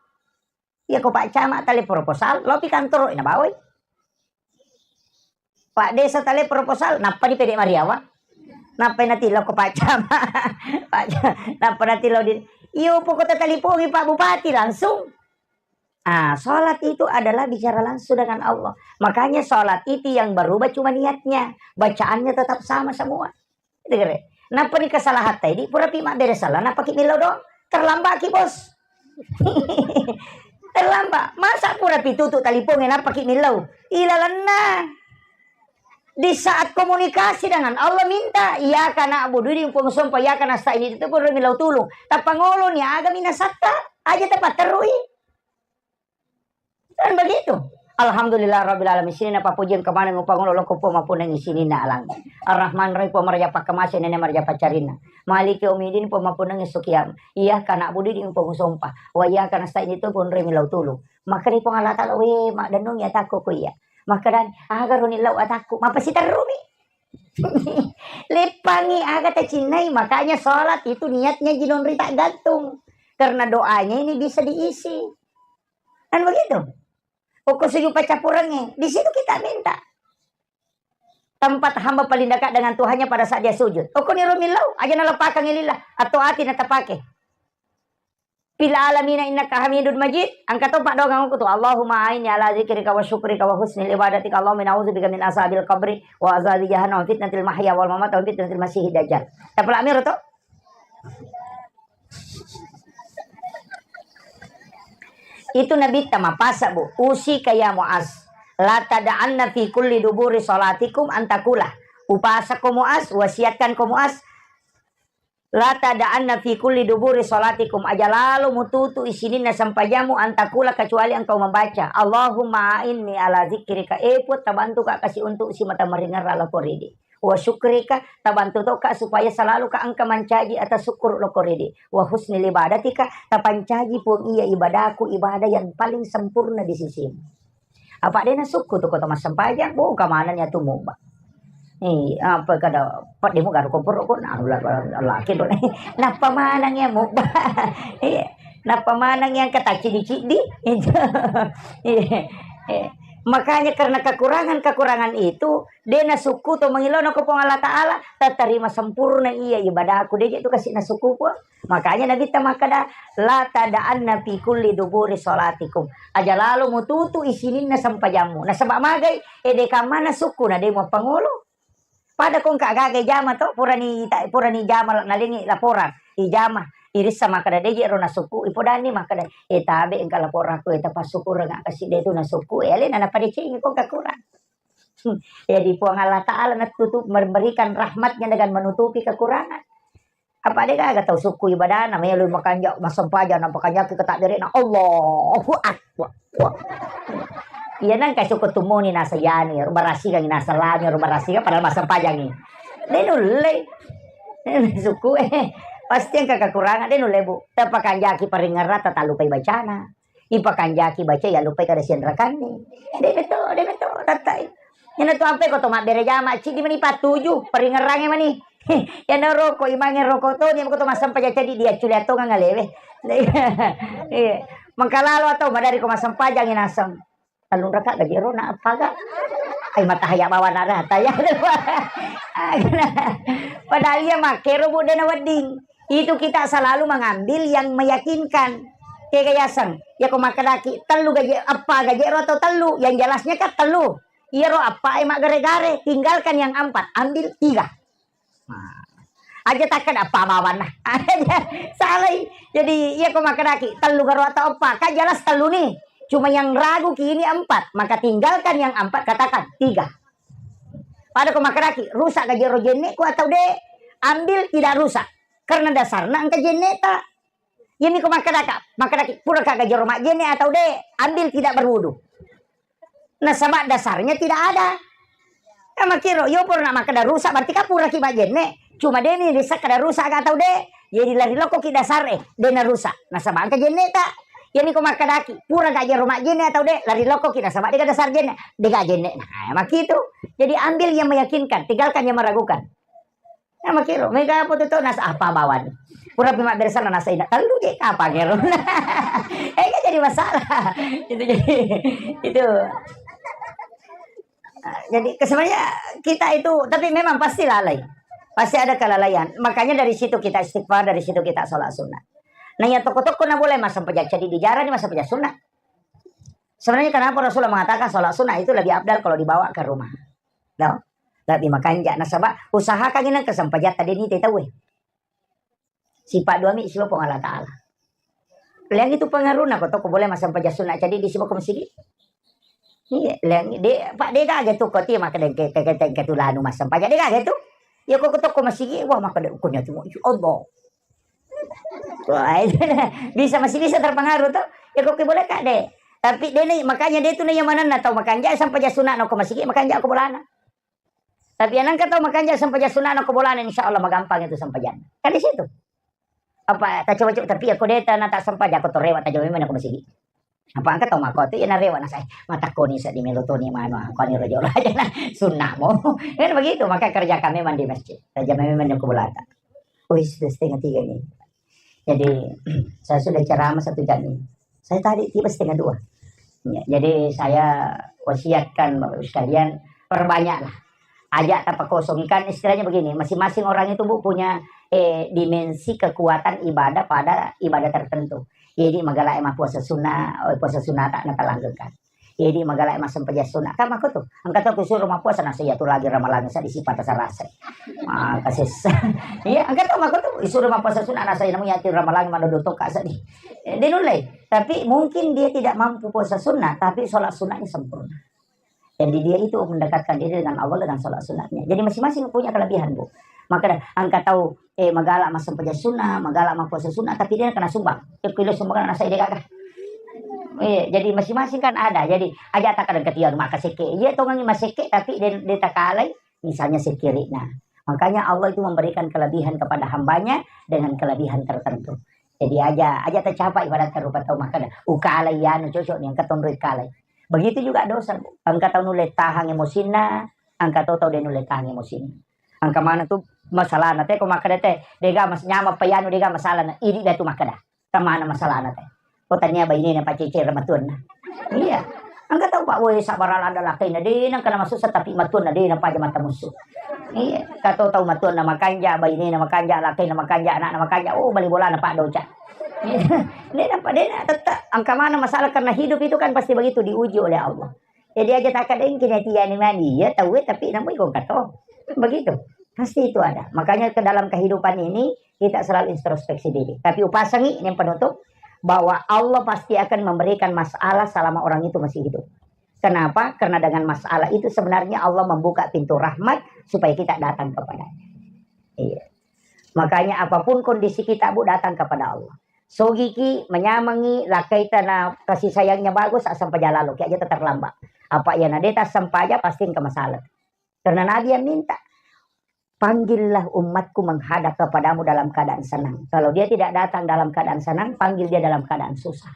Iya ko Pak Camat tali proposal, lopi kantoro ina bawai. Pak Desa tali proposal, nappa di pede Mariawa. Nappa natillo ko Pak Camat. Pak Ca-, nappa natillo di, iyo pokok talipongi Pak Bupati langsung. Ah, sholat itu adalah bicara langsung dengan Allah. Makanya sholat itu yang berubah cuma niatnya. Bacaannya tetap sama semua. Itu kere. Nappa ni kesalahan tadi, pura pi mabbere salah, nappa ki millau doang. Terlambat ki, Bos. Terlambat. Masa pura pi tutu talipongnge, nappa ki millau. Ilalenna. Di saat komunikasi dengan Allah minta, "Iyyaka na'budu," idi mupamusompa, "Iyyaka nasta'in," itu pura millau tulung. Tappa ngolo ni aga minasatta, aja tapatterui. Kan begitu. Alhamdulillah rabbil alamin. Sininna pappujiang kemaneng upangolo loko Puang mappunnangi sininna alang. Ar-Rahman Rahim Puang maraja pakkamase nene maraja paccarinna. Maliki yaumiddin Puang mappunnangi sukiam. Iyyaka na'budu idi Puang usompa. Wa iyyaka nasta'in itu Puang ri millau tulu. Makkedai Puang Allah Ta'ala, "We, maddennungi atakku ko iya." Makkeda, "Aga ro nillau atakku?" Mapasiterrumi. Leppangi aga tacinnai, makanya sholat itu niatnya jinonri tak gantung. Karena doanya ini bisa diisi. Kan begitu? Okko sujud paccappurengnge, di situ kita minta. Tempat hamba paling dekat dengan Tuhannya pada saat dia sujud. Okko niro millau, aja naleppakang lillah, atau ati natapake. Fil alamina innaka hamidun majid, engka to paddoangeng okko tu, Allahumma a'inni ala dzikrika wa syukrika wa husni ibadatika, Allahumma inni a'udzubika min azabil qabri wa azabi jahannam wa fitnatil mahya wal mamat wa fitnatil masihid dajjal. Tapalak miro to? Itu Nabitta mapasa, Bu. Usika ya Muaz, la tada'anna fi kulli duburi salatikum antakula. Upasako Muaz, wasiatkan ko Muaz, la tada'anna fi kulli duburi salatikum, aja lalo mututu isininna sempajammu antakula kecuali engkau membaca, Allahumma a'inni ala zikrika, e Puang, tabantuka kasi untuk simata maringerra loko ridi. Wa syukrika, tabantu toka supaya selalu ka engka mancaji atas syukur loko ridi. Wa husnil ibadatika, tapancaji Puang iya ibadahku, ibadah yang paling sempurna di sisimu. Apa dena sukku tu kota massempajang, bo ka maneng ya tu mubba. Eh, apa kada pademu garu ko poro ko na la, la, laki do. Nappa maneng ya mubba. Iya. Nappa maneng yang kata cidi-cidi. Itu. Iya. Eh, makanya karena kekurangan-kekurangan itu, de nasukku to mangilona ko Puang Allah Ta'ala, tatarima sempurna iya ibadahku, de je tu kasih nasukku Puang. Makanya Nabitta makkeda, la tada'anna fi kulli duburi salatikum. Aja lalo mututu isininna sempajammu. Nasaba magai, ede kamana sukku na de muappangolo. Pada ko engka gaga ijama to, purani ta-, purani jama nalengi laporan, ijama, irissa makkeda de je ro nasukku, ipodani makkeda, e tabe engka laporanku, e tapassukureng kasi de tu nasukku, e alena napadecengi ko kakurang. Hmm. Jadi Puang Allah Ta'ala natutup, memberikan rahmatnya dengan menutupi kekurangan. Apa de gaga tau sukku ibadana, melo makanja, massempajang, nampakanjaki ke takbirna, Allahu Akbar. Iya nangka sukku tumoni nasa yani, ro barasikangi nasa lami, ro barasikan padahal massempajangi. De nulle. Sukku, eh, pasti engka kekurangan, de nulle, Bu. Tapakanjaki paringerrang, tatallupai bacana. Ipakanjaki baca, ya lupai kada sianrakanni. De beto, de beto, tattai. Iyana tu ampe ko to mabbere jama, cidi mani patuju, paringerrange mani. Iyana roko, imange roko to, ni ko to massempajang cadi dia culia tongang alewe. Iya. Mengkalalo atau madari ko massempajang naseng. Tellung raka gaji ro na apa ga? Ai matahaya bawa nara taya. Padahal iya makkero Bu de na wedding. Itu kita selalu mengambil yang meyakinkan. Kega yaseng, ya ko makkedaki tellu gaje, eppa gaje ro atau tellu? Yang jelasnya kan tellu. Iyaro eppa e maggare-gare, tinggalkan yang empat, ambil tiga. Nah, aja takkeda eppa bawanna. Salai. Jadi iya ko makkedaki tellu garo atau eppa, kan jelas tellu nih. Cuma yang ragu ki ini empat, maka tinggalkan yang empat, katakan tiga. Pada ko makkedaki rusak gaje ro jenne ku atau de, ambil tidak rusak. Karena dasarna engka jenneta. Iyami ko makkedaka, makkedaki, puraka gajero majjenne atau de, ambil tidak berwudu. Nasaba dasarnya tidak ada. Ya makkiro, yo purana makkeda rusak, berarti kan puraki majjenne. Cuma de ni disakkeda rusak atau de. Jadi lari lokkoki dasar e, de na rusak. Nasaba engka jenneta. Iyami ko makkedaki, pura gajero majjenne atau de, lari lokkoki nasaba de ga dasar jenne, de ga jenne. Nah, makkitu. Jadi ambil yang meyakinkan, tinggalkan yang meragukan. Nah, makkiro, mega apa tu, tu, nasa apa bawani? Pura pi mabbere sana nasa ina tellu je, kapang ero? Eh, kan jadi masalah. Itu jadi, itu. Nah, jadi sebenarnya kita itu, tapi memang pasti lalai. Pasti ada kelalaian. Makanya dari situ kita istighfar, dari situ kita sholat sunnah. Nah, yang toko-toko na boleh masa pejak jadi di jalan, masa pejak sunnah. Sebenarnya kenapa Rasulullah mengatakan sholat sunnah itu lebih afdal kalau dibawa ke rumah? No? Tapi makanja nasaba usahakan nengka sempajatta deni te tauwe. Sipa duami siba Puang Allah Ta'ala. Leang itu pengaruhna ko toko boleh massempajang sunna cadi di siba ko masigi. Iya, leang de pak de gaga tu ko ti maka de ke ke ke ke tulanu massempajang de gaga tu. Ya ko toko masigi wah maka de kunya tu ya Allah. Wah, itu bisa masih bisa terpengaruh tuh. Ya kok boleh kak deh. Tapi dia nih makanya dia tuh nih yang mana tau makanja sampai sunna no ko masigi makanja ko bolana. Tapi yang nangka tau makanja sampai sunna no ko bolana insya Allah magampang itu sampai jan. Kan di situ. Apa tak coba coba tapi aku dia tanah tak sempat jago torewa tak jauh mana ko masigi. Apa angkat tau mako tu ya narewa nasai. Mata koni sa di melotoni mano koni rojo aja nah sunna mo. Kan begitu maka kerjakan memang di masjid. Kerja memang di ko bolata. Oh, sudah setengah tiga ini. Jadi, saya sudah ceramah satu jam ini. Saya tadi tiba setengah dua. Ya, jadi, saya wasiatkan Bapak Ibu sekalian, perbanyaklah. Ajak tapa kosong. Kan istilahnya begini, masing-masing orang itu, Bu, punya, eh, dimensi kekuatan ibadah pada ibadah tertentu. Jadi, magala emang puasa sunnah, oh, puasa sunnah tak natalanggengkan. Jadi magala massempajang sunna. Kan mako tu. Engka tau kusuro mappuasa nasa iya tu lagi ramalang sa disipata sarasa. Maka sessa. Iya, engka tau mako tu kusuro mappuasa sunna nasa iya namu iya tu ramalang madodo toka sadi. Eh, dia nulai. Tapi mungkin dia tidak mampu puasa sunnah, tapi sholat sunnahnya sempurna. Jadi dia itu mendekatkan diri dengan Allah dengan sholat sunnahnya. Jadi masing-masing punya kelebihan, Bu. Maka dah, engka tau eh, magala massempajang sunna, magala mappuasa sunna, tapi dia kena sumbang. Eh, kilo sumbang nasa ide gaga. Eh, jadi masing-masing kan ada. Jadi aja tak ada ketian maka seke. Iya tongangi maseke tapi dia, dia takalai misalnya sekirikna. Makanya Allah itu memberikan kelebihan kepada hambanya dengan kelebihan tertentu. Jadi aja aja tercapai pada terupa tau maka ukalai anu cocok nih angkat tondoi kalai. Begitu juga dosa, Bu. Angkat tau nulle tahang emosinna, angkat tau tau dia nulle tahang emosinna. Engka maneng tu masalahna te, ko makkeda te, dega mas-, nyameng pa iyanu dega masalahna, idi da tu makkeda. Engka maneng masalahna te. Ko tania bainena pacece matuanna. Iya. Engka tau pak, woi sabar ada lakaina, de nengka na masussa tapi matuanna de na paja mata musu. Iya, kato tau matuanna makanja, bainena makanja, lakaina makanja, anakna makanja, oh bali bolana pak doca. De nampak de na tetap engka maneng masalah karena hidup itu kan pasti begitu diuji oleh Allah. Jadi aja takadengki na tiani mani, iya tauwe tapi namui kong kato. Begitu. Pasti itu ada. Makanya ke dalam kehidupan ini kita selalu introspeksi diri. Tapi upasangi yang penutup bahwa Allah pasti akan memberikan masalah selama orang itu masih hidup. Kenapa? Karena dengan masalah itu sebenarnya Allah membuka pintu rahmat supaya kita datang kepadanya. Iya. Makanya apapun kondisi kita, Bu, datang kepada Allah. Sogiki, menyamengi, lakkaita na kasih sayangnya bagus, asam paja lalo, ki aja terlambat. Apa iya na deta asam paja, pasti engka masalah. Karena Nabi yang minta, panggillah umatku menghadap kepadamu dalam keadaan senang. Kalau dia tidak datang dalam keadaan senang, panggil dia dalam keadaan susah.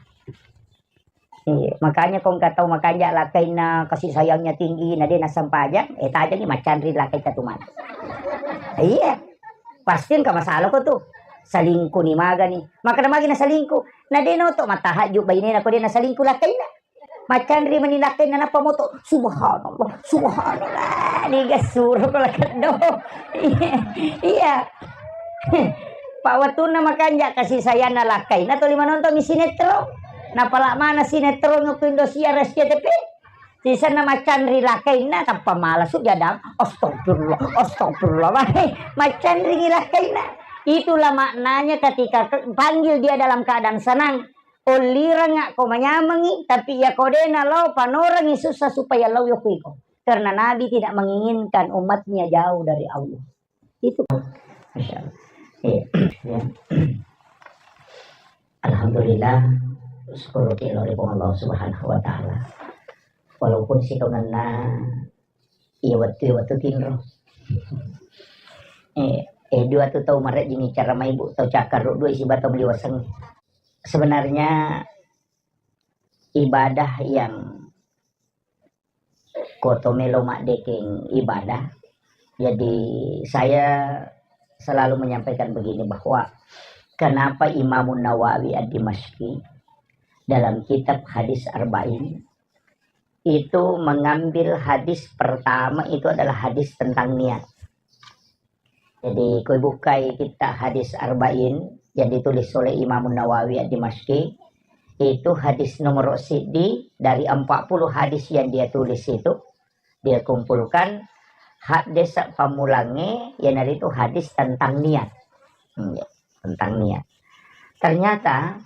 Iya, makanya kong katau makanja lakainna kasih sayangnya tinggi, na de nasempajang, eh tajang ni macanri lakai tatu mana. Iya, pasti engka masalah ko tu. Selingkuh ni maga ni. Maka na magi na selingkuh. Na de noto matahajud bainena ko de na selingkuh lakainna. Macanri mani lakainna nappa moto. Subhanallah, subhanallah. Ni gasuro ko lakeddo. Iya. Pak wattunna makanja kasih sayangna lakainna toli manonton mi sinetron. Napala mana sinetron ko Indosiar S C T V. Sisenna macanri lakainna tappa malasu jadang. Astagfirullah, astagfirullah. Wah, macanri lakainna. Itulah maknanya ketika ke-, panggil dia dalam keadaan senang. Olliranga ko manyamengi, tapi iya ko de nalao panorangi susah supaya lao yoko iko. Karena Nabi tidak menginginkan umatnya jauh dari Allah. Itu. Masya Allah. Iya. Ya. Alhamdulillah, syukur ki lao ri Puang Allah Subhanahu wa Ta'ala. Walaupun sitongenna iya wettu, iya wettu tinro. Eh, eh, dua tu tau marejjingi cara maibu, tau cakkarru dua siba tau meliwaseng. Sebenarnya ibadah yang koto melo maddekeng ibadah. Jadi saya selalu menyampaikan begini bahwa kenapa Imamun Nawawi Ad-Dimashqi dalam kitab Hadis Arba'in itu mengambil hadis pertama itu adalah hadis tentang niat. Jadi, koi bukai kita hadis Arba'in yang ditulis oleh Imam Nawawi Ad-Dimashqi, itu hadis nomor siddi dari empat puluh hadis yang dia tulis itu, dia kumpulkan Hadis pammulangnge, iyanaritu hadis tentang niat. Hmm, ya, tentang niat. Ternyata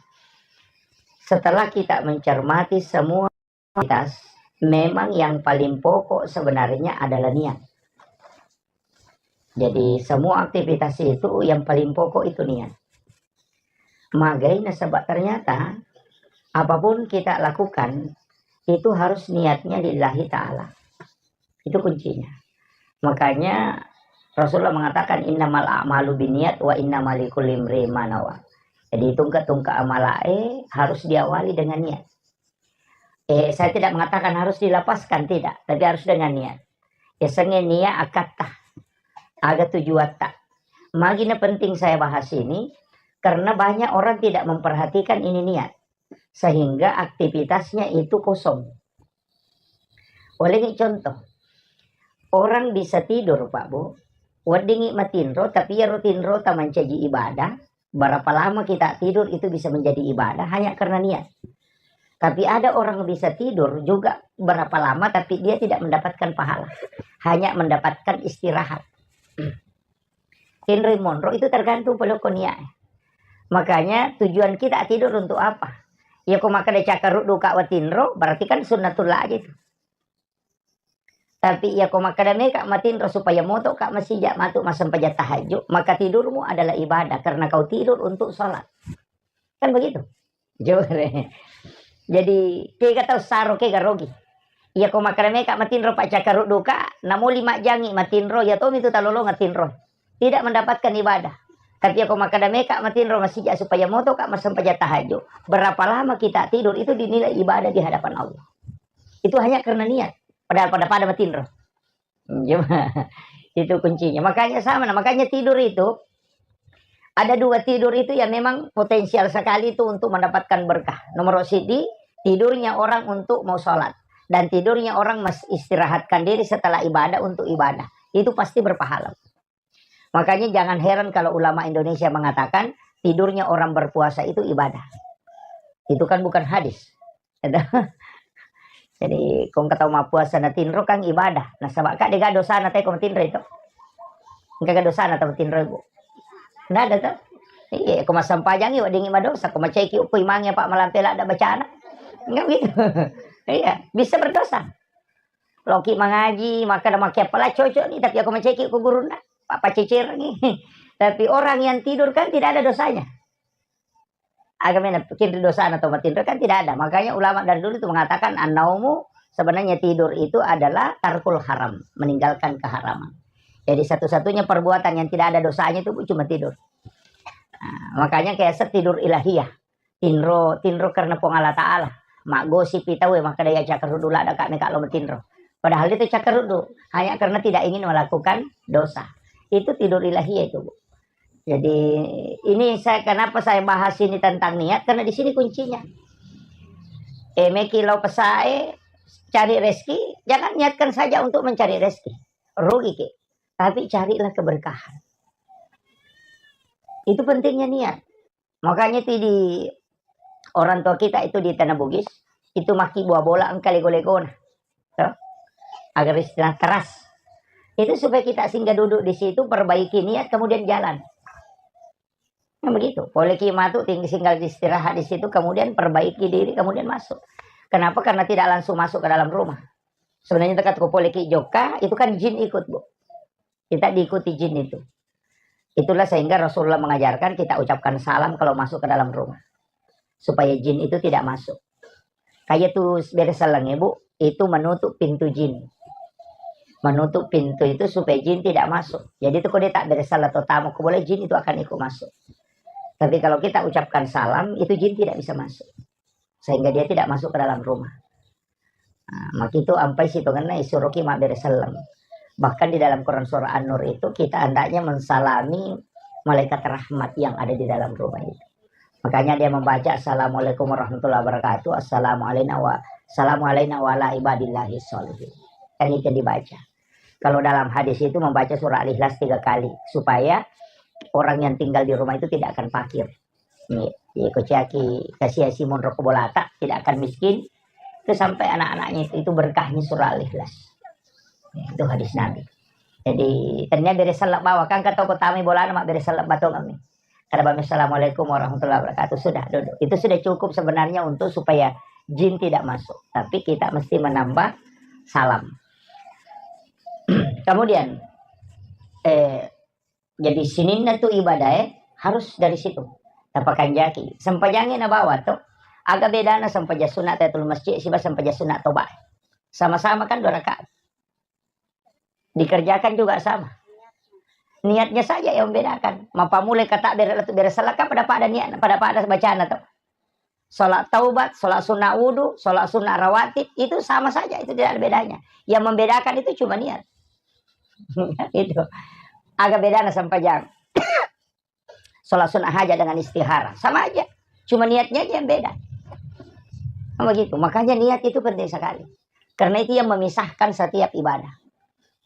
setelah kita mencermati semua aktivitas, memang yang paling pokok sebenarnya adalah niat. Jadi semua aktivitas itu yang paling pokok itu niat. Magai nasaba ternyata apapun kita lakukan itu harus niatnya lillahi ta'ala. Itu kuncinya. Makanya Rasulullah mengatakan, "Innamal a'malu binniat wa innama likulli imri'in ma nawa." Jadi tungke-tungke amalae harus diawali dengan niat. Eh, saya tidak mengatakan harus dilapaskan, tidak, tapi harus dengan niat. Yasengnge niat akatta, aga tujuatta. Magi na penting saya bahas ini, karena banyak orang tidak memperhatikan ini niat, sehingga aktivitasnya itu kosong. Ulengngi contoh, orang bisa tidur, Pak Bu, weddingngi matinro, tapi iyaro tinrota mancaji ibadah, berapa lama kita tidur itu bisa menjadi ibadah hanya karena niat. Tapi ada orang bisa tidur juga berapa lama, tapi dia tidak mendapatkan pahala, hanya mendapatkan istirahat. Tinroi monro itu tergantung pole ko niat. Makanya tujuan kita tidur untuk apa? Ya ko makkeda cakkaruddu ka watinro, berarti kan sunnatullah aja itu. Tapi iya ko makkeda meka matinro supaya motoka masija matu massempajang tahajud, maka tidurmu adalah ibadah karena kau tidur untuk sholat. Kan begitu? Jaware. Jadi, kega tau saro, kega rogi. Iya ko makkeda meka matinro paccakkarudduka, namo lima jangi matinro, iya tomi tu talolonga tinro. Tidak mendapatkan ibadah. Tapi iya ko makkeda meka matinro masija supaya motoka massempajang tahajud. Berapa lama kita tidur itu dinilai ibadah di hadapan Allah. Itu hanya karena niat. Padahal pada-pada matinro. Cuma itu kuncinya. Makanya sama, nah, makanya tidur itu ada dua tidur itu yang memang potensial sekali itu untuk mendapatkan berkah. Nomor sidi, tidurnya orang untuk mau sholat. Dan tidurnya orang mas-, istirahatkan diri setelah ibadah untuk ibadah. Itu pasti berpahala. Makanya jangan heran kalau ulama Indonesia mengatakan tidurnya orang berpuasa itu ibadah. Itu kan bukan hadis. Jadi, kong katau mappuasa na tinro kan ibadah. Nasaba ka dega dosana te ko matinro itu. Engka ga dosana tau matinro, Bu? Nggak ada tau. Iya, ko massempajangi weddingngi madosa, ko macaiki ko imangnge apa malampe ladda bacana. Enggak gitu. Iya, bisa berdosa. Loki mangaji, maka ada makke apala cocok nih, tapi aku macaiki ko gurunna, apa cecerengi. Tapi orang yang tidur kan tidak ada dosanya. Aga mena kinri dosana tau matinro kan tidak ada. Makanya ulama dari dulu itu mengatakan, "An-naumu," sebenarnya tidur itu adalah tarkul haram, meninggalkan keharaman. Jadi satu-satunya perbuatan yang tidak ada dosanya itu, Bu, cuma tidur. Nah, makanya kayak set tidur ilahiyah. Tinro, tinro karena Puang Allah Ta'ala. Maggosipi tau, maka daya cakkaruddu ladda ka meka lo matinro. Padahal itu cakkaruddu, hanya karena tidak ingin melakukan dosa. Itu tidur ilahiyah itu, Bu. Jadi, ini saya, kenapa saya bahas ini tentang niat, karena di sini kuncinya. Eh, meki lao pesae, cari rezeki, jangan niatkan saja untuk mencari rezeki. Rugi ki. Tapi carilah keberkahan. Itu pentingnya niat. Makanya itu di orang tua kita itu di Tanah Bugis, itu maki buah bola engka lego-legona. Toh? Agar istilah teras. Itu supaya kita singgah duduk di situ, perbaiki niat, kemudian jalan. Nah, begitu. Poleki matu tinggi singgah istirahat di situ, kemudian perbaiki diri, kemudian masuk. Kenapa? Karena tidak langsung masuk ke dalam rumah. Sebenarnya tekat ko poleki jokka, itu kan jin ikut, Bu. Kita diikuti jin itu. Itulah sehingga Rasulullah mengajarkan kita ucapkan salam kalau masuk ke dalam rumah. Supaya jin itu tidak masuk. Kayak tuh bere seleng, Ibu, itu menutup pintu jin. Menutup pintu itu supaya jin tidak masuk. Jadi itu kalau dia tak bere seleng atau tamu, ko boleh jin itu akan ikut masuk. Tapi kalau kita ucapkan salam, itu jin tidak bisa masuk. Sehingga dia tidak masuk ke dalam rumah. Nah, makitu ampai sitongenna isuroki mabbere selleng. Bahkan di dalam Quran surah An-Nur itu kita hendaknya mensalami malaikat rahmat yang ada di dalam rumah itu. Makanya dia membaca, "Assalamualaikum warahmatullahi wabarakatuh, assalamualaikum wa, assalamualaikum wa ala ibadillahi sholihin." Kan itu dibaca. Kalau dalam hadis itu membaca surah Al-Ikhlas tiga kali, supaya orang yang tinggal di rumah itu tidak akan fakir. Iya, iya, ko ciaki kasiasi monro ko bolata, tidak akan miskin. Itu sampai anak-anaknya itu, itu berkahnya surah Al-Ikhlas. Ya, itu hadis Nabi. Jadi, tennia bere sellebba, wakang ka tau ko tamai bolana, mabbere sellebba tongeng mi. Kada bami, "Assalamualaikum warahmatullahi wabarakatuh." Sudah, duduk. Itu sudah cukup sebenarnya untuk supaya jin tidak masuk. Tapi kita mesti menambah salam. Kemudian, eh, jadi sininna tu ibadah, eh, harus dari situ. Tapakanjaki. Sempajangnge nabawa to. Aga bedana sempajang sunat tahiyatul masjid siba sempajang sunat toba. Sama-sama kan dua rakaat. Dikerjakan juga sama. Niatnya saja yang membedakan. Mapamulai kata bere, bere selaka pada-pada niat, pada-pada bacana to. Sholat taubat, sholat sunnah wudu, sholat sunnah rawatib, itu sama saja, itu tidak ada bedanya. Yang membedakan itu cuma niat. Itu. Aga bedana sempajang. Sholat sunnah hajat dengan istihara, sama aja. Cuma niatnya aja yang beda. Kan begitu. Makanya niat itu penting sekali. Karena itu yang memisahkan setiap ibadah.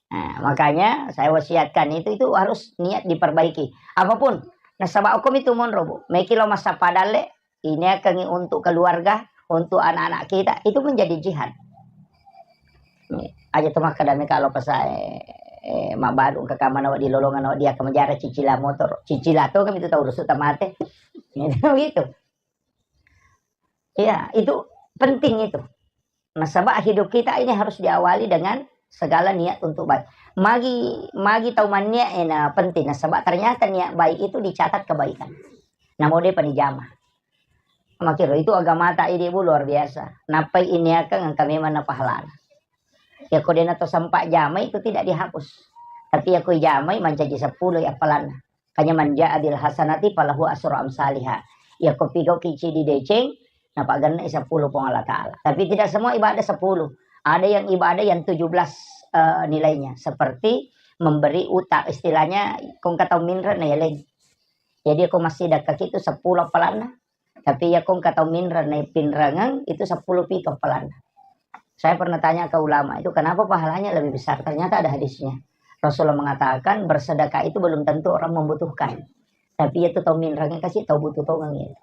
Nah, makanya saya wasiatkan itu, itu harus niat diperbaiki. Apapun, nasaba hukum itu monro, Bu. Meki lo masa padalle, ini akan untuk keluarga, untuk anak-anak kita, itu menjadi jihad. Aja to makkeda meka lo pasae, eh, mabbalu engka kamana wedding lolongan wedding akka menjara cicila motor. Cicila to kami tu tau rusu tamate. Gitu. Iya, itu penting itu. Nasaba hidup kita ini harus diawali dengan segala niat untuk baik. Magi, magi tau manniat ena penting. Nasaba ternyata niat baik itu dicatat kebaikan. Namo de panijama. Makiro itu agamata idi, Bu, luar biasa. Nappai iniakang engka memang na pahalana. Yako dena to sempat jamai itu tidak dihapus. Tapi yako ijamai mancaji seppulo ya appalanna. Kanya man ja'a bil hasanati falahu asru amsaliha. Yako pigau kici di deceng, napagenna sepuluh Puang Allah Ta'ala. Tapi tidak semua ibadah sepuluh. Ada yang ibadah yang tujuh belas, eh, nilainya. Seperti memberi utang. Istilahnya, kong kata minre na yaleng. Jadi, ko massidekka kitu seppulo appalanna, tapi iya ko engka tau minreng naipinrengeng, itu seppulo pitu appalanna. Saya pernah tanya ke ulama itu, "Kenapa pahalanya lebih besar?" Ternyata ada hadisnya. Rasulullah mengatakan, bersedekah itu belum tentu orang membutuhkan. Tapi itu tau minrengeng kasi tau butuh tongeng itu.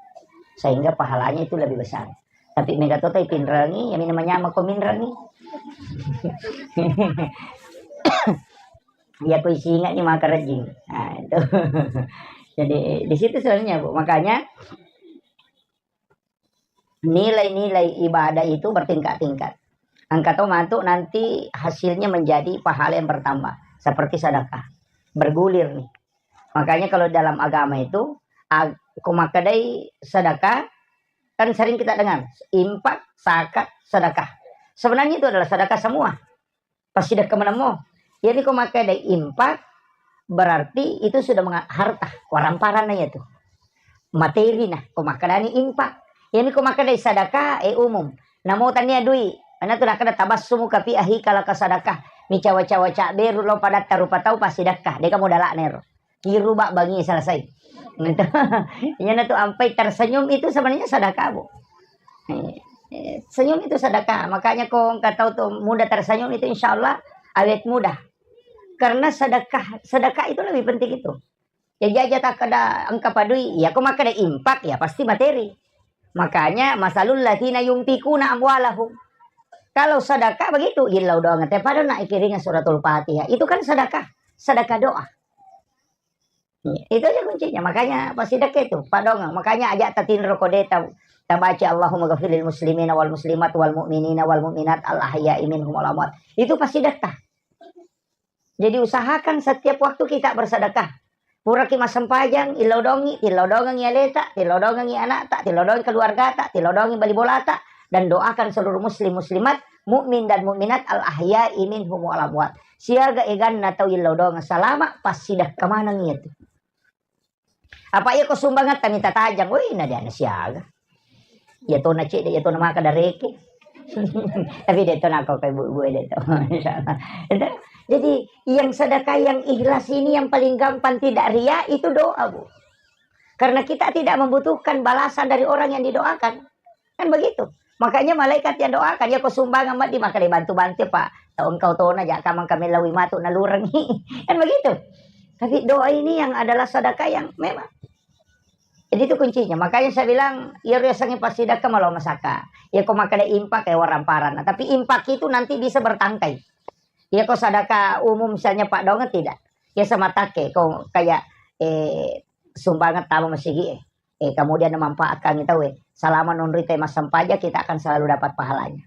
Sehingga pahalanya itu lebih besar. Tapi mega to tai pinrengi, ya mina manyama ko minrengi. Iya, ko isinga ni maka rejing. Nah, itu. Jadi, di situ sebenarnya, Bu. Makanya, nilai-nilai ibadah itu bertingkat-tingkat. Engka to matu nanti hasilnya menjadi pahala yang bertambah. Seperti sedekah. Bergulir nih. Makanya kalau dalam agama itu, ag-, ko makkedai sedekah, kan sering kita dengar, infak, zakat, sedekah. Sebenarnya itu adalah sedekah semua. Passidekka menemmo. Jadi ko makkedai infak, berarti itu sudah menga-, harta, waramparanna iya tu. Materi nah, ko makkedani infak. Jadi ko makkedai sedekah, eh, umum. Namo tania dui, ana tu nakkeda tabassumuka fi akhika laka sadakah. Micawa-cawa cabberu lo padatta rupa tau passidekka. Deka modalakna ero. Kiru ba bangi selesai. Gitu. Iyana tu ampai tersenyum itu sebenarnya sedekah, Bu. Eh, eh, senyum itu sedekah. Makanya ko engka tau tu mudah tersenyum itu insya Allah awet mudah. Karena sedekah, sedekah itu lebih penting itu. Ya jaja takkeda engka padui, ya ko makkeda infak, ya pasti materi. Makanya masalul ladzina yunfikuna amwalahum. Kalau sedekah begitu, illau doang te pada nak ikiringa suratul Fatihah. Itu kan sedekah, sedekah doa. Iya, itu aja kuncinya. Makanya pasti dekat itu, padonga. Makanya aja tatinro kode ta-, tabaca Allahumma ghafirlil muslimina wal muslimat wal mu'minina wal mu'minat al ahya'i minhum wal amwat. Itu pasti dekat. Jadi usahakan setiap waktu kita bersedekah. Puraki massempajang, illau dongi, tillau dongengi aleta, tillau dongengi anakta, tillau dongi keluargata, tillau dongi bali bolata, dan doakan seluruh muslim muslimat, mukmin dan mukminat al ahya'i minhum wal amwat. Siaga eganna tau illau dongeng salama, passidekka maneng iya tu. Apa iya ko sumbangatta mita tajang, woi na dia na siaga. Iya tona cedde, iya tona maka dareke. Tapi de tona ko kai bu-, bu de to. Insyaallah. Itu. Jadi yang sedekah yang ikhlas ini yang paling gampang tidak ria itu doa, Bu. Karena kita tidak membutuhkan balasan dari orang yang didoakan. Kan begitu. Makanya malaikat yang doakan, ya ko sumbangan mati maka dibantu-bantu, Pak. Tau engkau tona ja kamang kami lawi matu nalurengi. Kan begitu. Tapi doa ini yang adalah sedekah yang memang. Jadi itu kuncinya. Makanya saya bilang, ya riasangi passidekka malo masaka. Ya ko makkeda infak ya waramparan. Tapi infak itu nanti bisa bertangkai. Iya ko sadaka umum misalnya paddoangeng tidak. Iya sama take ko kayak, eh, sumbangan tama masigi, eh. Eh, kemudian namanfaatkan itu, eh. Selama nonroi te massempajang, kita akan selalu dapat pahalanya.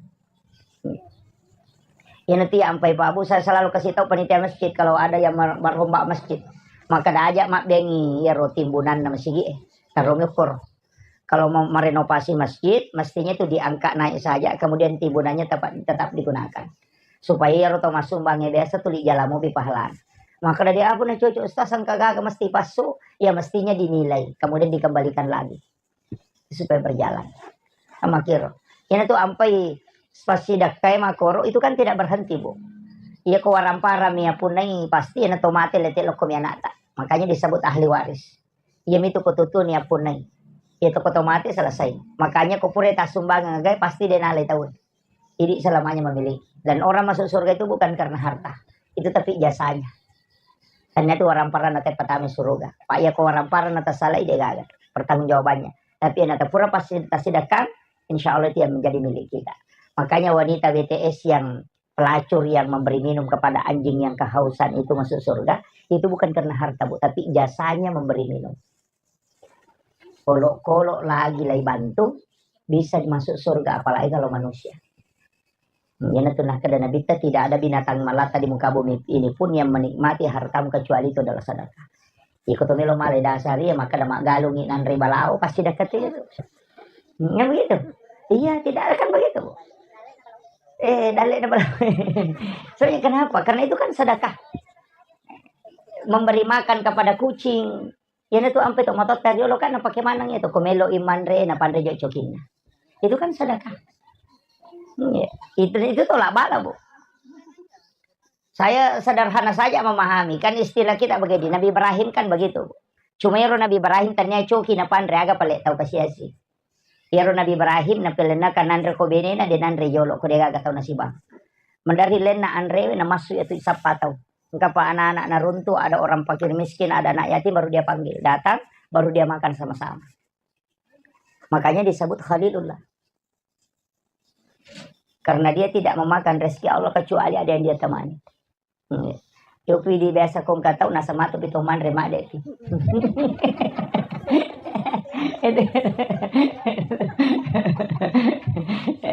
Iya nanti ampai Pak Bu, saya selalu kasih tahu panitia masjid kalau ada yang mer-, merombak masjid. Maka dah ajak mabbengi ya ro timbunan masigi, eh. Taruh ukur. Kalau mau merenovasi masjid, mestinya itu diangkat naik saja, kemudian timbunannya tetap, tetap digunakan. Supaya iyaro to massumbangnya biasa tuli jala mopi pahalana. Maka dari apa na cocok Ustaz, sangka gaga mesti pasu, ya mestinya dinilai, kemudian dikembalikan lagi supaya berjalan. Amakiro. Ina tu ampai passidakkai makoro itu kan tidak berhenti, Bu. Iya ko warampara mi apunnai pasti ina to mate lete lokko mi anakta. Makanya disebut ahli waris. Iya mitu ko tutuni appunnai. Iya to ko to mate selesai. Makanya ko pura tassumbangeng agae pasti de nalai tau. Jadi selamanya memiliki. Dan orang masuk surga itu bukan karena harta. Itu tapi jasanya. Karena itu warampara nate patami surga. Pak ya ko warampara nata salai de gaga pertanggungjawabannya. Tapi yang nata pura pasti tasidakang, insya Allah itu yang menjadi milik kita. Makanya wanita B T S yang pelacur yang memberi minum kepada anjing yang kehausan itu masuk surga, itu bukan karena harta, Bu, tapi jasanya memberi minum. Kolok-kolok lagi lai bantu, bisa masuk surga, apalagi kalau manusia. Iyana tu nakkeda Nabitta, tidak ada binatang melata di muka bumi ini pun yang menikmati hartamu kecuali itu adalah sedekah. Iko to melo male dasar iya, makkeda maggalungi nanre balao, pasti dekat itu. Yang begitu. Iya, tidak ada kan begitu, Bu. Eh, dalle na balao. Soalnya kenapa? Karena itu kan sedekah. Memberi makan kepada kucing. Iyana tu ampe to matotta riolo kan napake maneng itu, ko melo i manre, napanre jo cokinna. Itu kan sedekah. Iya. Itu, itu tolak bala, Bu. Saya sederhana saja memahami. Kan istilah kita begini, Nabi Ibrahim kan begitu, Bu. Cuma ero Nabi Ibrahim tania coki napanre, aga pale tau kasiasi. Iyaro Nabi Ibrahim napelenna kan nanre ko benena, de nanre jolo ko de gaga tau nasibang. Mendari lenna anrewe namassu iya tu sappa tau. Engkapa anak-anak naruntu, ada orang fakir miskin, ada anak yatim, baru dia panggil. Datang, baru dia makan sama-sama. Makanya disebut Khalilullah. Karena dia tidak memakan rezeki Allah kecuali ada yang dia temani. Hmm. Yopi di biasa kong katau nasa matu pi to manre madde pi.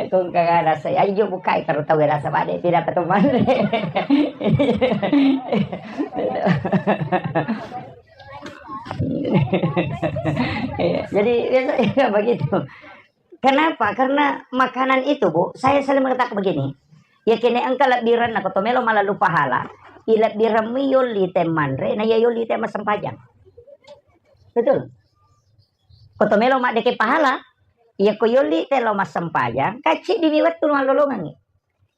Kong kaga rasa, ayo jo bukai karo tau rasa madde pi dapat to manre. Iya, jadi biasa, iya, begitu. Kenapa? Karena makanan itu, Bu, saya selalu mengatakan begini, ya kene engka lebbirenna, ko to melo malallu pahala, i lebbiremmu yolli te manre, na iya yolli te massempajang. Betul? Ko to melo maddeke pahala, iya ko yolli te lo massempajang, kacci dimi wettu mallolongangi.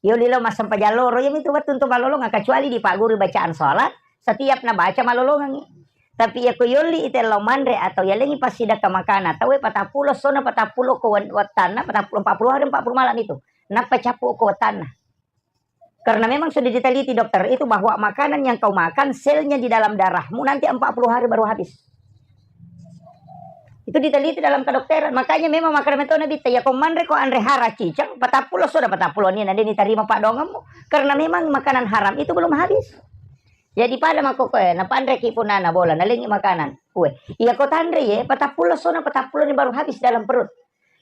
Yolli lao massempajang loro, iyami tu wettu untuk malolongeng, kecuali dipagguru bacaan salat, setiap nabaca malolongengi. Tapi iya ko yolli ite lao manre atau yalengi passidekka makana, tauwe patappulo essona, patappulo ko wen-, wettanna, patappulo, empat puluh hari, empat puluh malam itu. Nappa cappu ko wettanna. Karena memang sudah diteliti dokter itu bahwa makanan yang kau makan, selnya di dalam darahmu nanti empat puluh hari baru habis. Itu diteliti dalam kedokteran. Makanya memang makkeda metto Nabitta, iya ko manre ko anre hara ciceng, patappulo soda patappulo ni, na de nitarima paddoangemmu. Karena memang makanan haram itu belum habis. Jadi pada makkokkoe, napanreki punana bola, nalengi makanan. Uwe, iya ko tanre ye, patappulo sona patappulo ni baru habis dalam perut.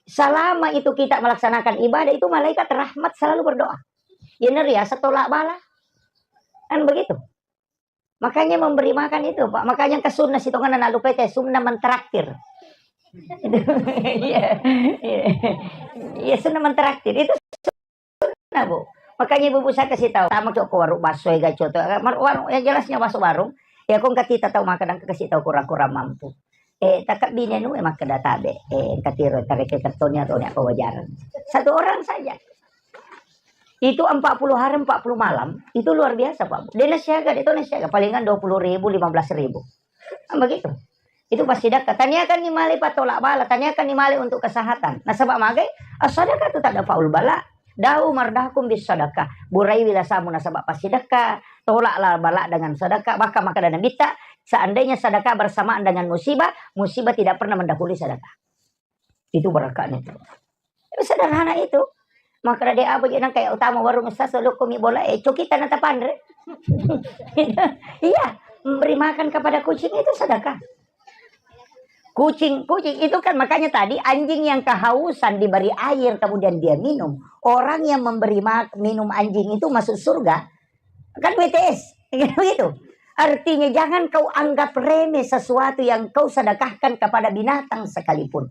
Selama itu kita melaksanakan ibadah itu malaikat rahmat selalu berdoa. Iya nariasa tolak bala. Kan begitu. Makanya memberi makan itu, Pak. Makanya ke sunnah sitongan anak lupa itu sunnah mentraktir. Iya, iya. Iya, sunnah mentraktir. Itu sunnah, Bu. Makanya ibu-ibu saya kasih tahu, sama ke warung bakso ya gaco tuh. Mar-, warung, yang jelasnya bakso warung. Ya kong katita tahu makan dan kasih tahu kurang-kurang mampu. Eh, takak bini anu, eh, makkeda tabe. Eh, katiro tareke kertonya atau apa wajaran. Satu orang saja. Itu empat puluh hari, empat puluh malam, itu luar biasa, Pak. Dia nasiaga, dia tahu nasiaga, palingan dua puluh ribu, lima belas ribu. Kan begitu. Itu pasti dekat. Tanyakan ni male patolak bala, tanyakan ni male untuk kesehatan. Nasaba magai, as-sadaqah tu tak ada faul bala. Dau mardakum bis sadaqah. Burai wilasamu nasaba pasti dekat. Tolaklah bala dengan sedekah. Bahkan makkeda Nabitta, seandainya sedekah bersamaan dengan musibah, musibah tidak pernah mendahului sedekah. Itu berakatnya itu. Itu sederhana itu. Makkeda de' apa je' nang kayak utama warung sasa lokko mi bola, eh, coki tanah tapanre. Iya, memberi makan kepada kucing itu sedekah. Kucing, kucing itu kan makanya tadi anjing yang kehausan diberi air kemudian dia minum. Orang yang memberi mak-, minum anjing itu masuk surga. Kan W T S. Begitu. Artinya jangan kau anggap remeh sesuatu yang kau sedekahkan kepada binatang sekalipun.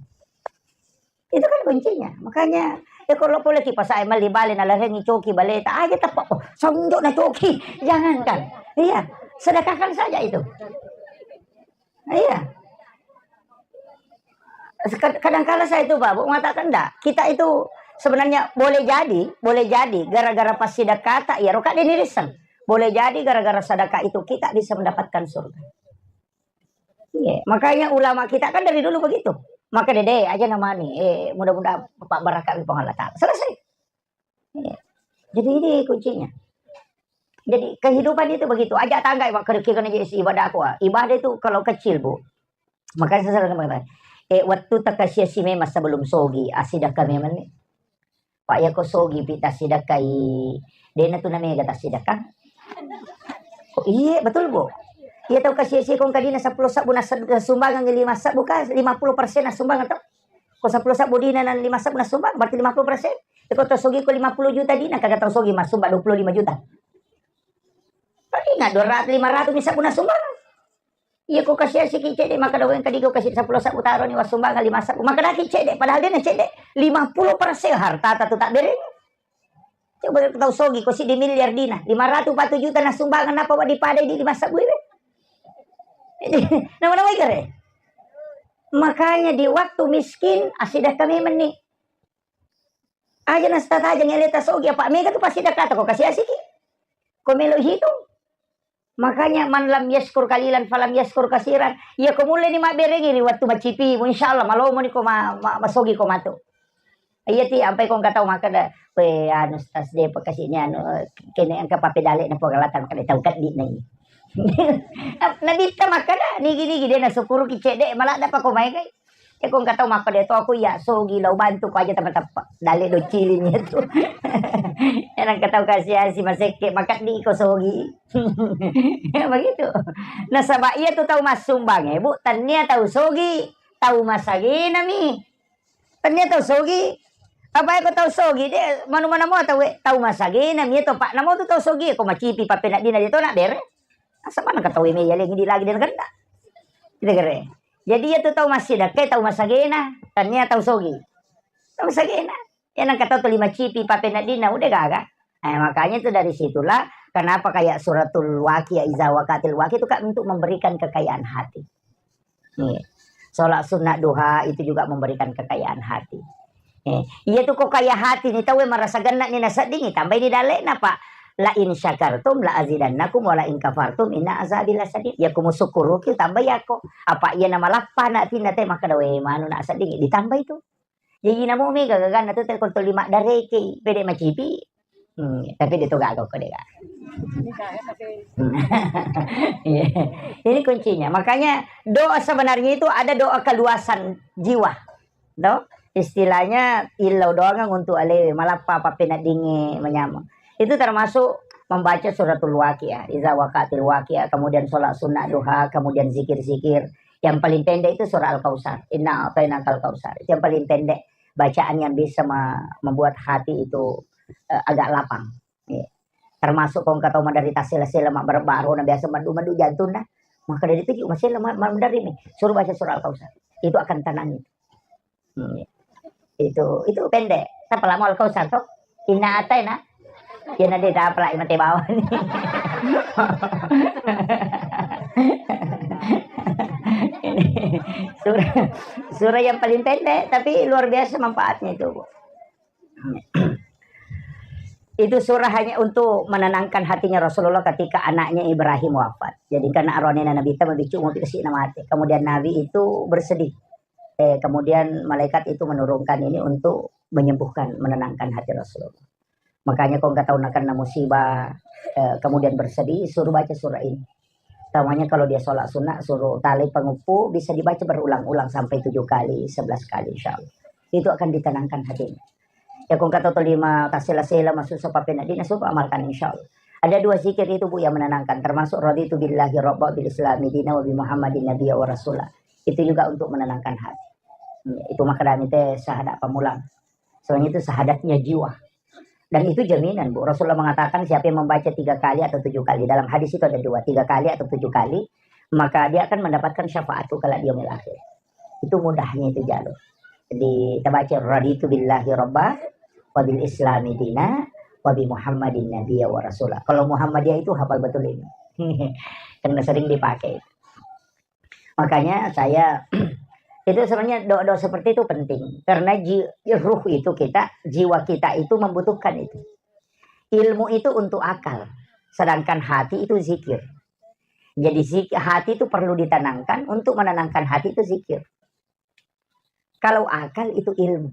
Itu kan kuncinya. Makanya, ya kalau boleh kipas air mali bale na larengi coki baleta aja tepak. Oh, sonjo na coki. Jangankan. Iya, sedekahkan saja itu. Iya. Kad-, kadangkala saya itu, Pak, Bu, mengatakan, "Ndak, kita itu sebenarnya boleh jadi, boleh jadi gara-gara pas sedekah tak, ya, roka dini riseng. Boleh jadi gara-gara sedekah itu kita bisa mendapatkan surga." Iya, makanya ulama kita kan dari dulu begitu. Maka dede aja namanya, eh, mudah-mudahan Bapak barakat di Allah Ta'ala. Selesai. Iya. Jadi ini kuncinya. Jadi kehidupan itu begitu. Aja tangga, Pak, kerja kena jadi ibadah aku, ah. Ibadah itu kalau kecil, Bu. Makanya saya sering bilang, eh, waktu terkasih si memang sebelum sogi, ah, sedekah memang nih. Pak, ya ko sogi pi tasidakkai, dena tu namega tasidakka. Oh, iya, betul, Bu. Iya, tau kasi-, si kong kadina seppulo sabbu nas-, nasumbangan lima sabbu ka, lima puluh persen nasumbangan tau. Ko seppulo sabbu dina nan lima sabbu nasumbangan, berarti lima puluh persen. Iko tau sogi ko lima puluh juta dina, kaga tau sogi masumba dua puluh lima juta. Paling nggak dua ratus, lima ratus mi sabbu nasumbangan. Iya, ko kasi-, asiki cedde, maka daweng kadigo kasi seppulo sabbu taro ni wassumbangan lima sabbu. Maka daki cedde, padahal dena cedde. Lima puluh persen harta tatu tak bereng. Coba tau sogi, ko siddi miliar dina, lima ratus empat puluh juta nasumbangan, napa wa dipadai di lima sabbu iwe? Nama-nama ikare. Makanya di waktu miskin, asidakka memang ni. Aja nastataja ngeleta sogi, apa mega tu pasti dakata ko kasi asiki. Ko melo hitung. Makanya, "Man lam yaskur kalilan falam yaskur kasiran." Iya, ko mulle ni mabberengi ri wattu macipimu, insyaallah malomo ni ko ma-, ma-, masogi ko matu. Iya ti, ampai ko engka tau makkeda, "We, anu, Ustaz, de pakasini anu, kene engka papedale na Puang Allah Taala, makkeda tau keddi na iya." Nabitta makkeda, "Nigi-nigi de nasukuruki cedde, maladda pa ko maegai." E, ko engka tau makkeda to, aku iya sogi lao bantu ko aja teppa-teppa. Dalle docciling itu. Iya, nang engka tau kasi-asi masekke, makeddi ko sogi. Ya, begitu. Nasaba iya tu tau massumbange, Bu, tania tau sogi, tau masagena mi. Tania tau sogi. Apa ko tau sogi, de, manu-mana mo tau, tau masagena mi to, Pak. Namo tu tau sogi, ko macipi papeneddina de to na bere. Asa mana ka tau me yalengi di lagi de na ganda. Kita kere. Jadi iya tu tau massidakka, tau masagena, tania tau sogi. Tau masagena. Iya nang engka tau tuli macipi papeneddina, udah gaga. Eh, makanya itu dari situlah kenapa kayak suratul Waqiah, iza waqatil waqiah itu kan untuk memberikan kekayaan hati. Iya. Sholat sunnah duha itu juga memberikan kekayaan hati. Eh, iya tu ko kaya hati ni tau marasa genna ni nasedding, tambai ni dalle'na, Pak. "La in syakartum la azidannakum wa la in kafartum inna azabi lasyadid." Ya ko musukuruki tambai ako. Apa iya na malappa na tinna te makkeda, "We, manu na sedding," ditambai tu. Jaji namo mega gaganna tu te ko tuli maddareke, pede macipi. Hmm, tapi de to gaga ko de gaga. Iya. Ini kuncinya. Makanya doa sebenarnya itu ada doa keluasan jiwa. Do? Istilahnya illau doangang untuk alewe, malappa pappeneddingnge manyameng. Itu termasuk membaca suratul Waqiah, iza waqatil waqiah, kemudian sholat sunnah duha, kemudian zikir-zikir. Yang paling pendek itu surah Al-Kautsar. Inna a'tainakal kautsar. Itu yang paling pendek bacaan yang bisa me-, membuat hati itu, eh, agak lapang. Iya. Termasuk ko engka tau maderita sela-sela, mabbara-bara, na biasa maddu-maddu jantung dah. Maka dari itu juga masela ma-, ma-, maderri mi. Suruh baca surah Al-Kautsar. Itu akan tenang itu. Hmm. Itu, itu pendek. Tapi lama Al-Kautsar toh. Inna a'taina. Ya nanti tak apa lagi mati bawah ni. Surah, surah yang paling pendek, tapi luar biasa manfaatnya itu, Bu. Itu surah hanya untuk menenangkan hatinya Rasulullah ketika anaknya Ibrahim wafat. Jadi karena aronena Nabi itu mabicu mau dikasih nama mati. Kemudian Nabi itu bersedih. Eh, kemudian malaikat itu menurunkan ini untuk menyembuhkan, menenangkan hati Rasulullah. Makanya ko engka tau nakenna musibah, eh, kemudian bersedih, suruh baca surah ini. Utamanya kalau dia sholat sunnah, suruh tali pengeppu, bisa dibaca berulang-ulang sampai tujuh kali, sebelas kali, insya Allah. Itu akan ditenangkan hatinya. Cakung kata to lima tasela-sela masussa papena dina supa amalkan, insya Allah. Ada dua zikir itu, Bu, yang menenangkan, termasuk raditu billahi rabba bil islami dina wa bi Muhammadin nabiyya wa rasula. Itu juga untuk menenangkan hati. Itu makadami te syahadat pamulang. Soalnya itu syahadatnya jiwa. Dan itu jaminan, Bu. Rasulullah mengatakan siapa yang membaca tiga kali atau tujuh kali. Dalam hadis itu ada dua, tiga kali atau tujuh kali, maka dia akan mendapatkan syafaat kalau dia akhir. Itu mudahnya itu jalur. Jadi kita baca raditu billahi rabba wa bil islami dina wa bi Muhammadin nabiyya wa rasula. Kalau Muhammadiyah itu hafal betul ini. Karena sering dipakai. Makanya saya itu sebenarnya doa-doa seperti itu penting karena ji- ruh itu kita, jiwa kita itu membutuhkan itu. Ilmu itu untuk akal, sedangkan hati itu zikir. Jadi zik- hati itu perlu ditenangkan, untuk menenangkan hati itu zikir. Kalau akal itu ilmu.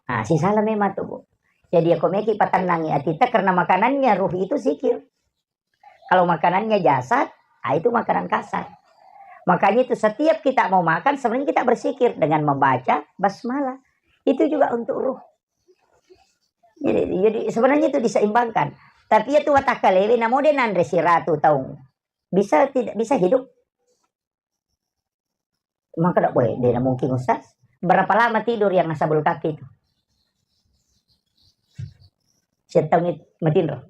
Nah, sisala memang tuh, Bu. Jadi aku meki patennangi atita karena makanannya ruh itu zikir. Kalau makanannya jasad, ah, itu makanan kasar. Makanya itu setiap kita mau makan sebenarnya kita bersikir dengan membaca basmalah. Itu juga untuk ruh. Jadi, jadi sebenarnya itu diseimbangkan. Tapi ya tuh watakalewe namo de nanre siratu taung. Bisa tidak bisa hidup? Maka tidak boleh, tidak mungkin, Ustaz. Berapa lama tidur yang nasabul kaki itu? Setahun itu matinro.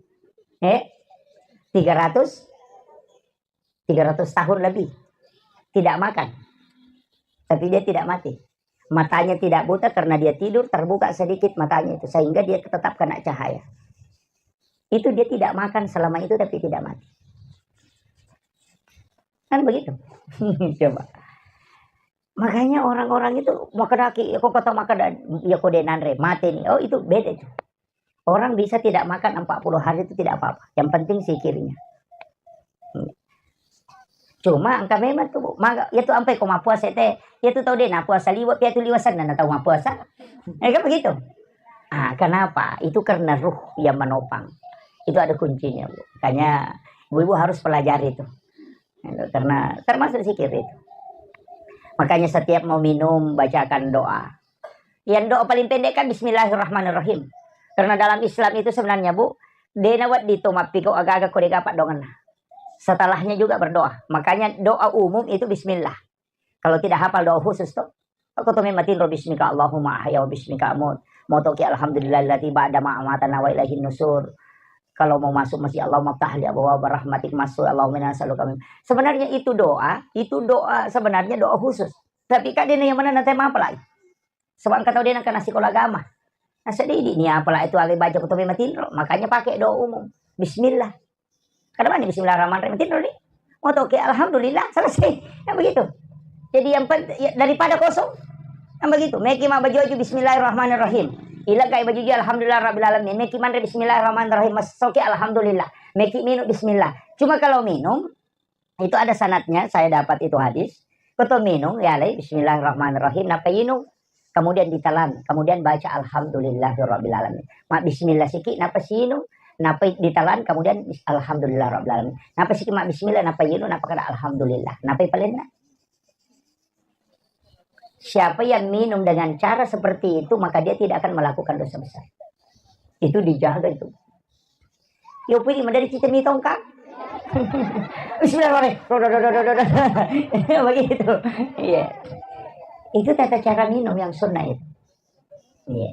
Eh? Tiga ratus, tiga ratus tahun lebih. Tidak makan. Tapi dia tidak mati. Matanya tidak buta karena dia tidur, terbuka sedikit matanya itu. Sehingga dia tetap kena cahaya. Itu dia tidak makan selama itu tapi tidak mati. Kan begitu. Coba. Makanya orang-orang itu makan daki, ya kok kata makan da- ya kok dia nanre, mati nih. Oh, itu beda itu. Orang bisa tidak makan empat puluh hari itu tidak apa-apa. Yang penting zikirnya. Cuma engka memang tuh, Bu, maga, ya tuh ampai ko mappuasa te, ya tuh tau de na puasa liwa, ya tuh liwa senna na tau mappuasa. Eh, kan begitu. Ah, kenapa? Itu karena ruh yang menopang. Itu ada kuncinya, Bu. Makanya ibu-ibu harus pelajari itu. Itu karena termasuk zikir itu. Makanya setiap mau minum bacakan doa. Yang doa paling pendek kan bismillahirrahmanirrahim. Karena dalam Islam itu sebenarnya, Bu, dena wedding to mappiko aga-aga ko dega paddongenna. Setelahnya juga berdoa. Makanya doa umum itu bismillah. Kalau tidak hafal doa khusus tuh, aku tuh memang tinro bismika Allahumma ahya wa bismika amut. Mau toki alhamdulillahilladzi ba'da ma amatana wa ilaihin nusur. Kalau mau masuk masjid, Allahumma ftah li abwaaba rahmatik masuk, Allahumma inna nas'aluka min. Sebenarnya itu doa, itu doa sebenarnya doa khusus. Tapi kak dena yang mana nanti apa lagi? Sebab engka tau de nengka na sikola agama. Naseddi idi ni apa lah itu ale baca kutobe matinro. Makanya pakai doa umum. Bismillah. Kada mani bismillahirrahmanirrahim matinro ni. Mau toke alhamdulillah selesai. Kan begitu. Jadi yang penting ya, daripada kosong. Kan begitu. Meki ma baju-baju bismillahirrahmanirrahim. Ila kai baju alhamdulillah rabbil alamin. Meki manre bismillahirrahmanirrahim. Masoke alhamdulillah. Meki minum bismillah. Cuma kalau minum itu ada sanadnya, saya dapat itu hadis. Koto minum, ya alai, bismillahirrahmanirrahim, napa inum. Kemudian ditelan, kemudian baca alhamdulillahirabbil alamin. Ma bismillah siki, napa sinum, napa ditelan, kemudian bis- alhamdulillahirabbil alamin. Napa siki ma bismillah, napa inum, napa kada alhamdulillah. Napa palenna? Siapa yang minum dengan cara seperti itu, maka dia tidak akan melakukan dosa besar. Itu dijaga itu. Yo pudi madari cita mitong kan. Bismillahirrahmanirrahim. Begitu. Iya. Itu tata cara minum yang sunnah itu. Iya.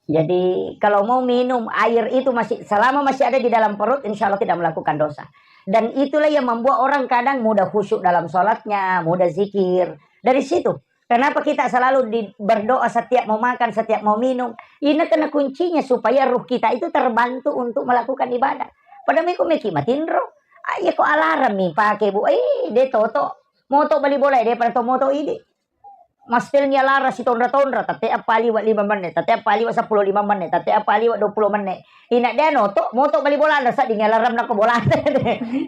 Jadi kalau mau minum air itu masih selama masih ada di dalam perut, insya Allah tidak melakukan dosa. Dan itulah yang membuat orang kadang mudah khusyuk dalam sholatnya, mudah zikir. Dari situ. Kenapa kita selalu di, berdoa setiap mau makan, setiap mau minum? Ini kena kuncinya supaya ruh kita itu terbantu untuk melakukan ibadah. Pada meko meki matinro, ayo ko alarm mi pake bu, eh de toto, moto bali bola de pada to moto idi. Mastelnya lara si tonra-tonra, tete apa liwa lima menit, tete apa liwa sepuluh lima menit, tete apa liwa dua puluh menit. Ina dia noto, moto bali bola, rasa di alarm nako bola.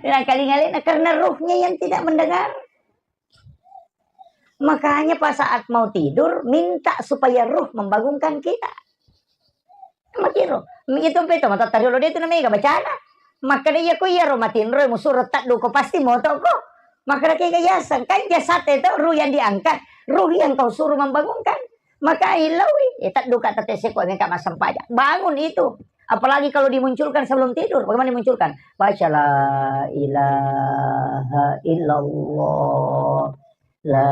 Ina kali ngalena karena ruhnya yang tidak mendengar. Makanya pas saat mau tidur, minta supaya ruh membangunkan kita. Makiro, itu peto mata tariolo de tu namega bacana. Maka de iya ko iya ro matinro musuro taddu ko pasti moto ko. Maka de kega yaseng kan jasad itu ruh yang diangkat, ruh yang kau suruh membangunkan. Maka ilawi Eh, tedduka tette sekko mengka massempajang. Bangun itu. Apalagi kalau dimunculkan sebelum tidur. Bagaimana dimunculkan? Baca la ilaha illallah. La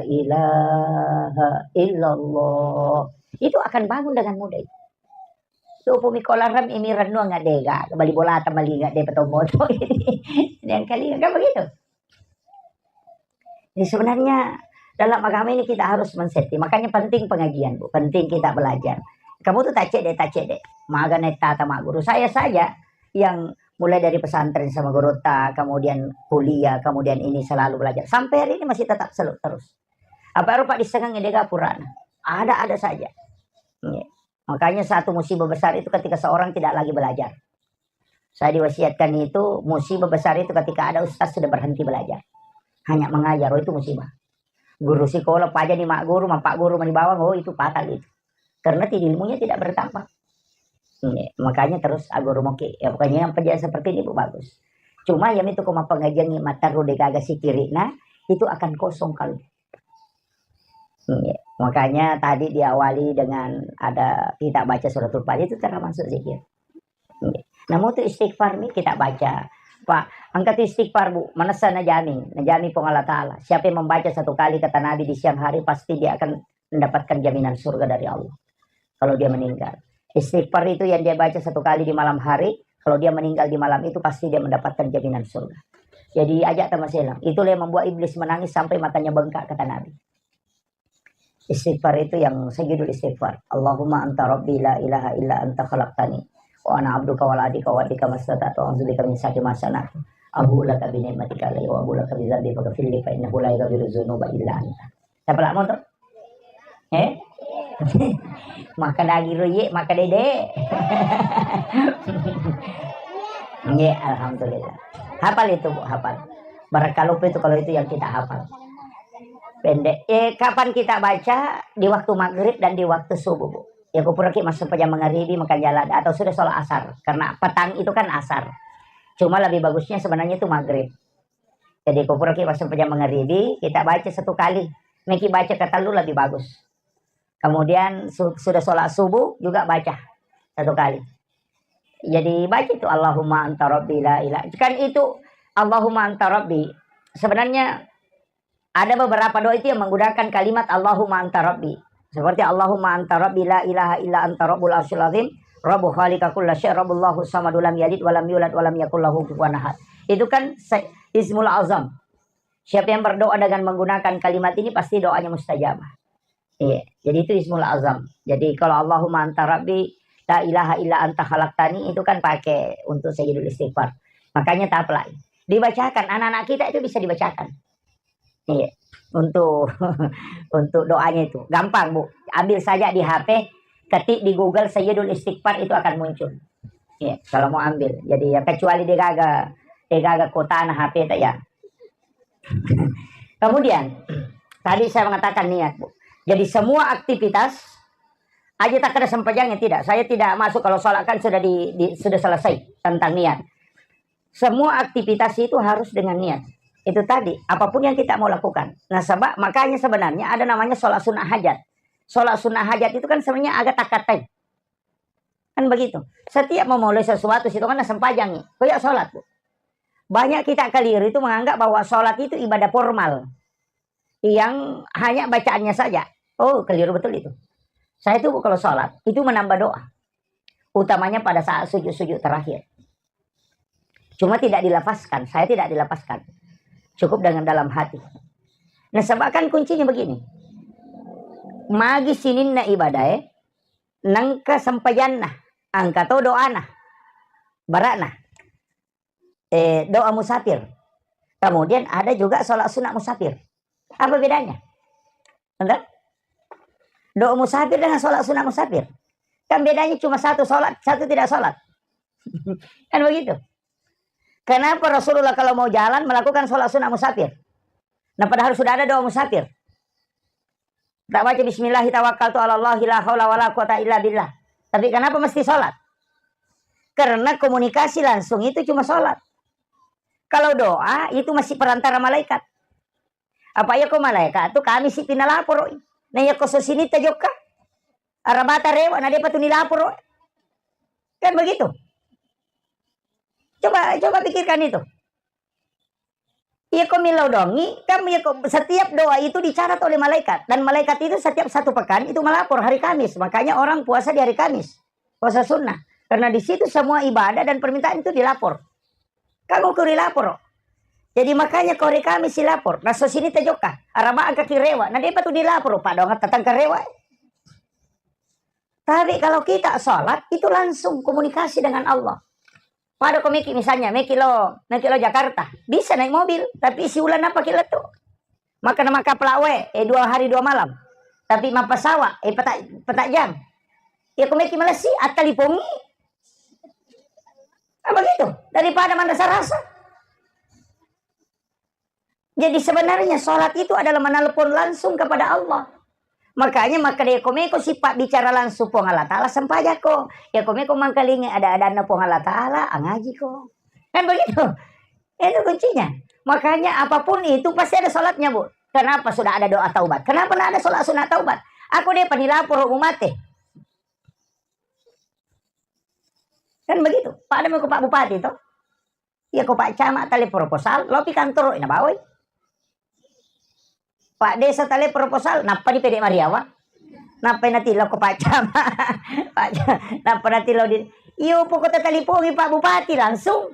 ilaha illallah. Itu akan bangun dengan mudah itu. Supu miko larang imi rennuang ngadega, bali bolata malinga de petommoto. Yang kali kan begitu. Jadi sebenarnya dalam agama ini kita harus men-setting. Makanya penting pengajian, Bu. Penting kita belajar. Kamu tuh tacek deh, tacek deh. Maga naik tata mak guru. Saya saja yang mulai dari pesantren sama gurutta, kemudian kuliah, kemudian ini selalu belajar. Sampai hari ini masih tetap selalu terus. Apa rupa disengang dega purana. Ada-ada saja. Iya. Makanya satu musibah besar itu ketika seorang tidak lagi belajar. Saya diwasiatkan itu, musibah besar itu ketika ada ustaz sudah berhenti belajar. Hanya mengajar, oh, itu musibah. Guru sekolah paja di mak guru, mampak guru mani bawang, oh, itu fatal itu. Karena ti-, ilmunya tidak bertambah. Iya, makanya terus aguru moki. Ya, pokoknya yang penjelasan seperti ini, Bu, bagus. Cuma yang itu koma pengajian ni mataru degaga sikirina, itu akan kosong kalau. Iya. Makanya tadi diawali dengan ada kita baca suratul Fatihah, itu termasuk zikir. Iya. Namun itu istighfar nih kita baca. Pak, angkat istighfar, Bu, manessa najami, najami Puang Allah Ta'ala. Siapa yang membaca satu kali kata Nabi di siang hari, pasti dia akan mendapatkan jaminan surga dari Allah. Kalau dia meninggal. Istighfar itu yang dia baca satu kali di malam hari, kalau dia meninggal di malam itu pasti dia mendapatkan jaminan surga. Jadi ajak teman selang. Itulah yang membuat iblis menangis sampai matanya bengkak kata Nabi. Istighfar itu yang sayyidul istighfar. Allahumma anta rabbi la ilaha illa anta khalaqtani. Wa ana abduka wa la adika wa adika mastata'tu a'udzubika min syarri ma sana'tu. Abu'u laka bi ni'matika alayya wa abu'u laka bi dzambi faghfirli fa innahu la yaghfiru dzunuba illa anta. Siapa lamo tuh? Eh? Maka dagi roye, maka dede. Nggih, alhamdulillah. Hafal itu, Bu, hafal. Barang kalupa itu kalau itu yang kita hafal. Pendek. Eh, kapan kita baca? Di waktu maghrib dan di waktu subuh, Bu. Ya, kupuraki masuk pejam mangaribi, makan jalan, atau sudah sholat asar. Karena petang itu kan asar. Cuma lebih bagusnya sebenarnya itu maghrib. Jadi, kupuraki masuk pejam mangaribi, kita baca satu kali. Meki baca ketellu lebih bagus. Kemudian su-, sudah sholat subuh juga baca satu kali. Jadi baca itu, "Allahumma anta rabbi la ilaha." Kan itu, "Allahumma anta rabbi." Sebenarnya ada beberapa doa itu yang menggunakan kalimat "Allahumma anta rabbi." Seperti, "Allahumma anta rabbi la ilaha illa anta rabbul arsyil azim, rabbu khaliqa kulla syai, rabbullahu samadu lam yalid walam yulad walam yakul lahu kufuwan ahad." Itu kan se-, ismul azam. Siapa yang berdoa dengan menggunakan kalimat ini pasti doanya mustajabah. Iya, jadi itu ismul azam. Jadi kalau Allahumma anta rabbi la ilaha illa anta khalaqtani itu kan pakai untuk sayyidul istighfar. Makanya taplak. Dibacakan, anak-anak kita itu bisa dibacakan. Iya, untuk untuk doanya itu. Gampang, Bu. Ambil saja di H P, ketik di Google sayyidul istighfar itu akan muncul. Iya, kalau mau ambil. Jadi ya kecuali degaga degaga kotana H P tak ya. Kemudian, tadi saya mengatakan niat, Bu. Jadi semua aktivitas, aja tak ada sempajangnya tidak. Saya tidak masuk kalau sholat kan sudah di, di- sudah selesai tentang niat. Semua aktivitas itu harus dengan niat. Itu tadi, apapun yang kita mau lakukan. Nah, sebab makanya sebenarnya ada namanya sholat sunnah hajat. Sholat sunnah hajat itu kan sebenarnya agak takatai. Kan begitu. Setiap memulai sesuatu situ kan sempajangi. Koyak sholat, Bu. Banyak kita keliru itu menganggap bahwa sholat itu ibadah formal. Yang hanya bacaannya saja. Oh, keliru betul itu. Saya itu kalau sholat, itu menambah doa. Utamanya pada saat sujud-sujud terakhir. Cuma tidak dilafazkan, saya tidak dilafazkan. Cukup dengan dalam hati. Nah, sebab kan kuncinya begini. Magi sininna ibadah, eh, nengka sempajanna, angka to doana, barana, eh, doa musafir. Kemudian ada juga sholat sunat musafir. Apa bedanya? Enggak? Doa musafir dengan sholat sunat musafir. Kan bedanya cuma satu sholat, satu tidak sholat. Kan begitu. Kenapa Rasulullah kalau mau jalan melakukan sholat sunat musafir? Nah, padahal sudah ada doa musafir. Tak baca bismillah tawakkaltu ala Allah la haula wala quwata illa billah. Tapi kenapa mesti sholat? Karena komunikasi langsung itu cuma sholat. Kalau doa itu masih perantara malaikat. Apa iya ko malaikat tu kami si pinalaporoi. Nah, iya ko sosini tajokka. Arabata rewa, na depa tu nilaporo. Kan begitu. Coba, coba pikirkan itu. Iya ko millau dongi, kan iya ko, setiap doa itu dicatat oleh malaikat. Dan malaikat itu setiap satu pekan itu melapor hari Kamis. Makanya orang puasa di hari Kamis. Puasa sunnah. Karena di situ semua ibadah dan permintaan itu dilapor. Kamu ko rilaporo. Jadi makanya ko hari Kamis silapor. Naso sini tajokka. Araba angka kirewa. Na depa tu dilaporo. Padonga tatangka rewa. Tapi kalau kita sholat, itu langsung komunikasi dengan Allah. Pada ko meki misalnya, meki lo, meki lo Jakarta. Bisa naik mobil, tapi siulan apa ki lettu. Maka nama kapla we, eh, dua hari dua malam. Tapi mappasawa, eh, petak, petak jam. Ya ko meki malessi, attalipongi. Nah, begitu. Daripada manrasa-rasa. Jadi sebenarnya sholat itu adalah menelpon langsung kepada Allah. Makanya makkeda ko meko sipabbicara langsung Puang Allah Ta'ala, sempajako. Ya ko meko mangkalingi ada-adanna Puang Allah Ta'ala, angajiko. Kan begitu? Itu kuncinya. Makanya apapun itu pasti ada sholatnya, Bu. Kenapa sudah ada doa taubat? Kenapa nggak ada sholat sunat taubat? Aku deh panilapor mate. Kan begitu. Pada mau ke Pak Bupati toh. Iya ko Pak Camat tale proposal, lopi kantoro ina bawai. Pak Desa tale proposal, nappa di pede Mariawa. Nappa natillo ko Pak Camat. Pak Ca-, nappa natillo di, iyo pokoknya talipongi Pak Bupati langsung.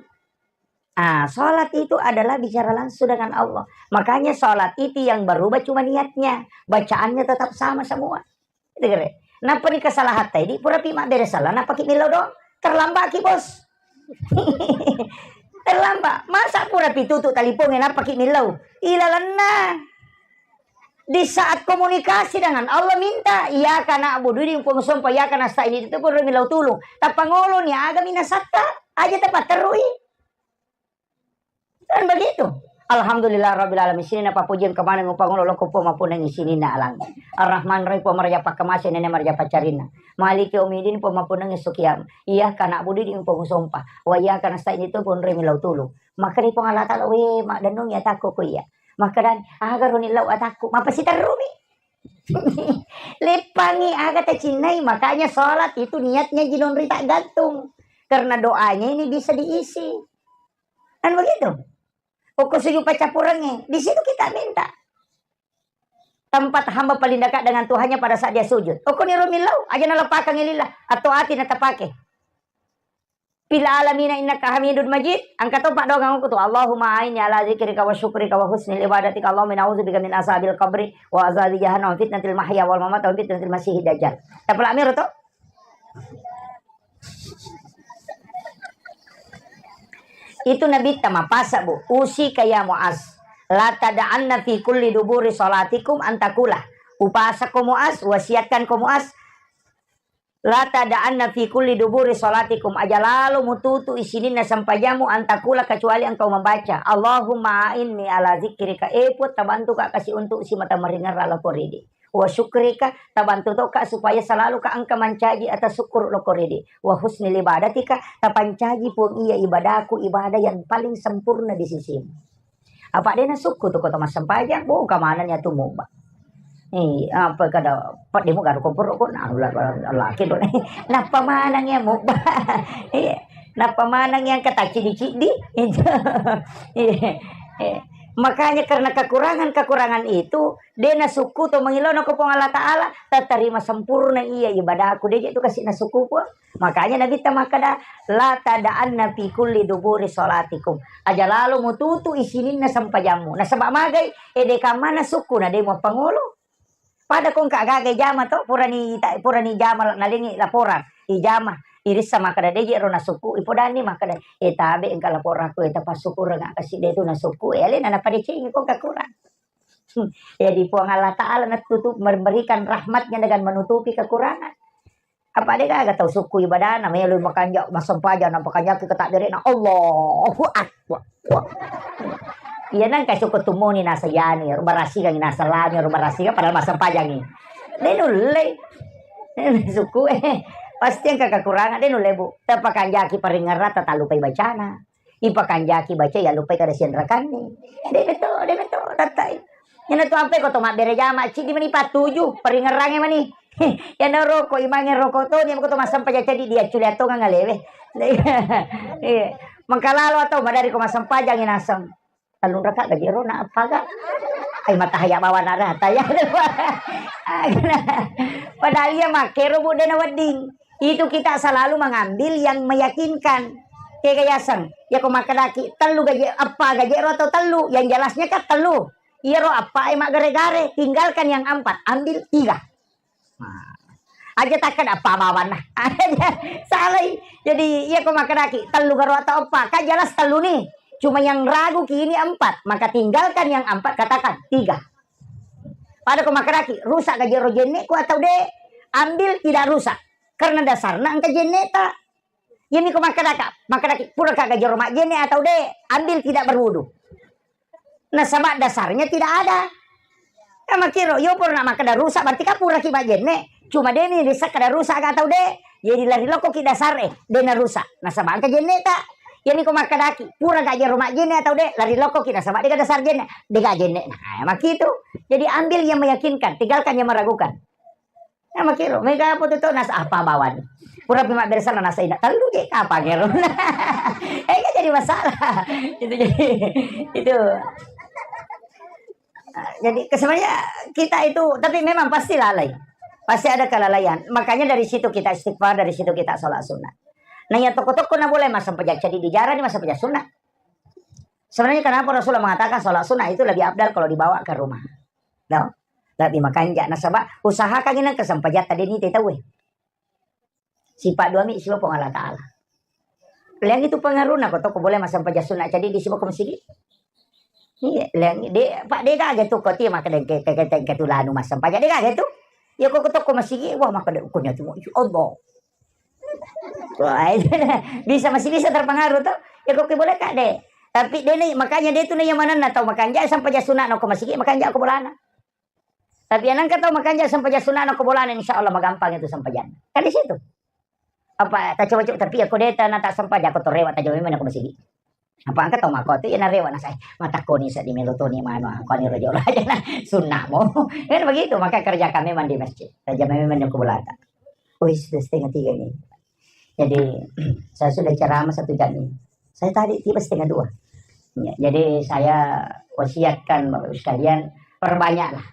Ah, sholat itu adalah bicara langsung dengan Allah. Makanya sholat itu yang berubah cuma niatnya. Bacaannya tetap sama semua. Gitu, kere. Nappa ni kesalahan tadi, pura pi mabbere salah, nappa ki millau doang. Terlambat ki, Bos. Terlambat. Masa pura pi tutu talipongnge, nappa ki millau. Ilalenna. Di saat komunikasi dengan Allah, minta, "Iyyaka na'budu," di Puang sompa, "Iyyaka nasta'in," itu pura millau tulung. Tappa ngoloni, aga minasatta, aja tapatterui. Kan begitu. Alhamdulillah rabbil alamin. Sininna pappujiang kemaneng upangolo loko Puang mappunnangi sininna alang. Arrahman Rahim Puang maraja pakkamase nene maraja paccarinna. Maliki yaumiddin Puang mappunnangi sukiam. Iyyaka na'budu di Puang sompa. Wa iyyaka nasta'in itu pun remi lau tulu. Maka di Puang Allah Ta'ala, we, maddennungi atakku ku iya. Maka dan, aga roni lau atakku. Mapasiterrumi. Leppangi aga tacinnai. Makanya sholat itu niatnya jinonri tak gantung. Karena doanya ini bisa diisi. Kan begitu? Pokok sujud paccapurengnge, di situ kita minta. Tempat hamba paling dekat dengan Tuhannya pada saat dia sujud. Okko niro millau, aja naleppakang lillah, atau ati natapake. Fil alamina innaka hamidun majid, angka to paddoangeng okko tu, Allahumma a'inni ala dzikrika wa syukrika wa husnil ibadatika, Allahumma inna a'udzubika min azabil qabri wa azabi jahannam wa fitnatil mahya wal mamat wa fitnatil masihid dajjal. Tapalak miro to? Itu Nabitta mapasa, Bu. Usika ya Muaz, la tada'anna fi kulli duburi salatikum antakula. Upasako Muaz, wasiatkan ko Muaz, la tada'anna fi kulli duburi salatikum, aja lalo mututu isininna sempajammu, antakula, kecuali engkau membaca, Allahumma a'inni ala zikrika, e Puang, tabantuka kasi untuk simata maringerra lako ridi. Wa syukrika, tabantu tokka supaya selalu ka engka mancaji atas syukur loko ridi. Wa husnil ibadatika, tapancaji Puang iya ibadaku, ibadah yang paling sempurna di sisimu. Apa dena sukku tu kota massempajang, bo ka maneng ya tu muba. Eh, apa kada, padde mu garu komporo ko, nah, laki do. Nappa maneng ya muba. Iya. Nappa maneng yang kata cidi-cidi. Iya. Eh, makanya karena kekurangan-kekurangan itu, de nasukku to mangilona ko Puang Allah Ta'ala, tatarima sempurna iya ibadahku, de je tu kasi nasukku Puang. Makanya Nabitta makkada, la tada'anna fi kulli duburi salatikum. Aja lalo mututu isininna sempajammu. Nasaba magai, ede kamma nasukku na de muappangolo. Pada ko engka gaga ijama to, purani ta-, purani ijama la-, nalengi laporan, ijama, irissa makkada, "De je ro nasukku," ipodani makkada, "E tabe engka laporanku, e tapassukureng kasi de tu nasukku," e alena napadecengi ko engka kurang. Hmm. Jadi Puang Allah Ta'ala natutup, memberikan rahmatnya dengan menutupi kekurangan. Apa de gaga tau sukku ibadana, melo makanja, massempajang, nampakanjaki ke takbirna, Allahu Akbar. Iya nangka sukku tumuni nasa yani, rubarasikangi nasa lani, rubarasikan padahal massempajangi. De nulle. Sukku, eh, pasti engka kekurangan, de nulle, Bu. Tapakanjaki paringerrata, talupai bacana. Ipakanjaki baca, ya lupai kada sianrakanni. De betul, de betul, tattai. Iyana tu ampe ko to mabbere jama, ciddi mani pattuju, paringerrange mani. Iyana roko, imange roko to, nia ko to massempajang ceddi dia culia tongang alewe. Iya. Mengkalalo atau madari ko massempajang naseng. Tellung raka gaji ro na appaga. Ai matahaya bawa na rata ya. Padahal iya makkero bu dena wedding. Itu kita selalu mengambil yang meyakinkan. Kega yaseng, ya ko makkedaki tellu gaji, eppa gaji ro atau tellu, yang jelasnya kan tellu. Iyaro eppa e maggare-gare, tinggalkan yang empat, ambil tiga. Nah, aja takkeda eppa bawanna. Salai. Jadi iya ko makkedaki tellu garo atau eppa, kan jelas tellu nih. Cuma yang ragu ki ini empat, maka tinggalkan yang empat, katakan tiga. Pada ko makkedaki rusak gaji ro jenne ku atau de, ambil tidak rusak. Karena dasarna engka jenne ta. Iyami ko makkedaka, makkedaki, puraka gaji ro majjenne atau de, ambil tidak berwudu. Nasaba dasarnya tidak ada. Ya makkiro, yo pura na makkeda rusak, berarti ka puraki majjenne. Cuma de ni risa kada rusak ka atau de. Jadi lari lokko ki dasar e, de na rusak. Nasaba engka jenne ta. Iyami ko makkedaki, pura gaji ro majjenne atau de, lari lokko ki nasaba de ka dasar jenne. De ka jenne. Nah, makitu. Jadi ambil yang meyakinkan, tinggalkan yang meragukan. Nah, makkiro, mega apa tu, tu, nas apa bawan. Pura pi mabbere sana nasa ina, tellu je kapang ero. Eh, kan jadi masalah. Itu jadi, itu. Nah, jadi, sebenarnya kita itu, tapi memang pasti lalai. Pasti ada kelalaian. Makanya dari situ kita istighfar, dari situ kita sholat sunnah. Nah, yang toko-toko na boleh masang pejak, jadi dijarah di masang pejak sunnah. Sebenarnya kenapa Rasulullah mengatakan sholat sunnah itu lebih afdal kalau dibawa ke rumah? No? Tapi makanja nasaba usahakan ini kesempajatta deni te tauwe. Sipa duami siba Puang Allah Ta'ala. Leang itu pengaruhna ko toko boleh masang pejak sunnah jadi di siba ko masigi. Iya, leang de, Pak, de gaga tu ko ti maka de ke, ke, ke, ke, ke tulanu masang pejak de gaga tu. Ya ko toko masigi, wah, maka de ukunya tu, ya Allah. Wah, itu bisa, masih bisa terpengaruh tuh. Ya kok boleh kak deh. Tapi dia nih, makanya dia tuh nih yang mana na tau makanja sampajang sunna ko masigi, makanja ko bolana. Tapi yang nangka tau makanja sampajang sunna ko bolana, insya Allah magampang itu sampajang. Kan di situ. Apa tak coba-coba, tapi aku dia tak, tak sampajang, aku tuh rewat aja memang aku masigi. Apa engka tau makko tu, iya narewa nasai. Matakkoni seddi melo toni manu, angkoni rojo raja na sunnamo. Kan begitu, maka kerjakan memang di masjid. Kerja memang di kuburan. Wih, sudah setengah tiga ini. Jadi, saya sudah ceramah satu jam ini. Saya tadi tiba setengah dua. Ya, jadi saya wasiatkan Bapak Ibu sekalian, perbanyaklah.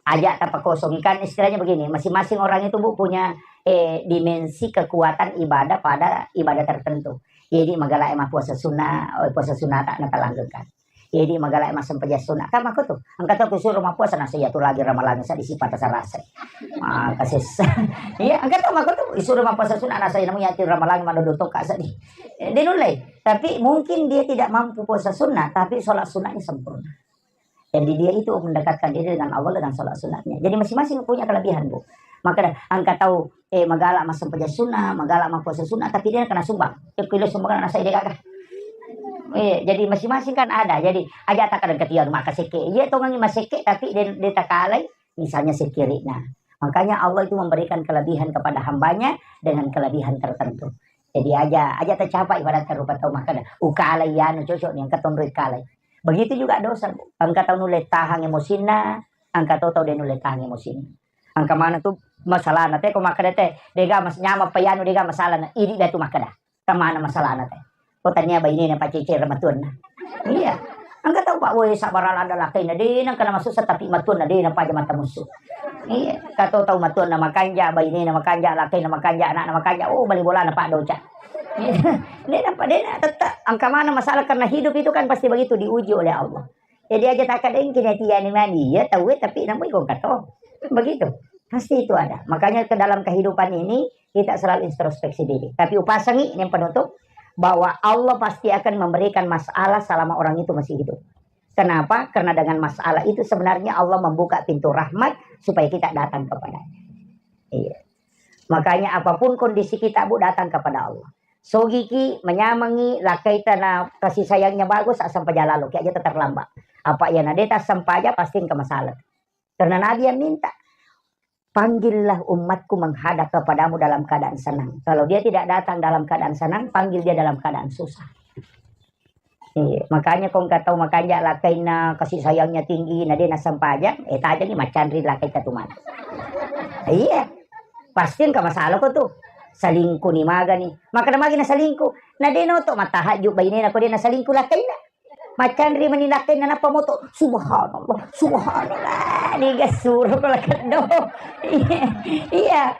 Ajak tapakosongkan, istilahnya begini, masing-masing orang itu, Bu, punya, eh, dimensi kekuatan ibadah pada ibadah tertentu. Jadi magala e mappuasa sunnah, oh, puasa sunnah tak natalanggengkan. Jadi magala e massempajang sunnah. Kan mako tu, engka tau kusuruh mappuasa, nasa iya tu lagi ramalang sa di sipata sarasa. Maka sessa. Iya, engka tau mako tu, isuruh mappuasa sunnah, nasa iya namu iya tu ramalang madodo toka seddi. Eh, de nulle. Tapi mungkin dia tidak mampu puasa sunnah, tapi sholat sunnahnya sempurna. Jadi dia itu mendekatkan diri dengan Allah dengan sholat sunatnya. Jadi masing-masing punya kelebihan, Bu. Maka dah, engka tau, eh, magala massempajang sunnah, magala mappuasa sunnah, tapi dia kena sumbang. Eh, kilo sumbang nasa ide gaga. Eh, jadi masing-masing kan ada. Jadi aja tak ada ketian maka seke. Iya, tongangi maseke, tapi dia, dia takalai, misalnya sekirikna. Makanya Allah itu memberikan kelebihan kepada hambanya dengan kelebihan tertentu. Jadi aja, aja tercapai ibarat rupa tau maka dah. Ukalai anu cocok nih, engka tonroi kalai. Begitu juga dosa, Bu. Engka tau nulle tahang emosinna, engka tau, tau de nulle tahang emosinna. Engka mana tu masalahna te, ko makkeda te, dega mas-, nyamang pa anu, dega masalahna, idi dah tu makkeda. Kemana masalahna te? Ko tania bainena pacece matuanna. Iya. Engka tau, Pak, woi, sabar ada lakaina, de nang kena masussa, tapi matuanna de nang paja mata musuh. Iya, kato tau matuanna makanja, bainena makanja, lakaina makanja, anakna makanja, oh, bali bolana Pak doca. Iya. De nang pa, de nang tetta, engka mana masalah, karena hidup itu kan pasti begitu, diuji oleh Allah. Jadi aja tak ada yang kena tiani mani, ya tahu, tapi namu ikon kato. Begitu. Pasti itu ada. Makanya ke dalam kehidupan ini kita selalu introspeksi diri. Tapi upasangi ini yang penutup, bahwa Allah pasti akan memberikan masalah selama orang itu masih hidup. Kenapa? Karena dengan masalah itu sebenarnya Allah membuka pintu rahmat supaya kita datang kepadanya. Iya. Makanya apapun kondisi kita, Bu, datang kepada Allah. Sogiki, menyamangi, lakai tanah kasih sayangnya bagus, asam pajalalo, kayak aja terlambat. Apa ya nadeta sampaja pasti engka masalah. Karena Nabi yang minta, "Panggillah umatku menghadap kepadamu dalam keadaan senang." Kalau dia tidak datang dalam keadaan senang, panggil dia dalam keadaan susah. Iya, makanya ko engka tau makanja lakkainna, kasih sayangnya tinggi, na de' nassempajang, eh, tajengi maccanri lakkaita tu mana. Iya, pasti engka masalah ko tu. Selingkuh ni magani. Makkeda magi na selingkuh. Na de' noto matahajju bainena ko de' na selingkuh lakkainna. Maccanri mani lakkainna nappa moto. Subhanallah, subhanallah. Niga suro ko lakkeddo. Iya.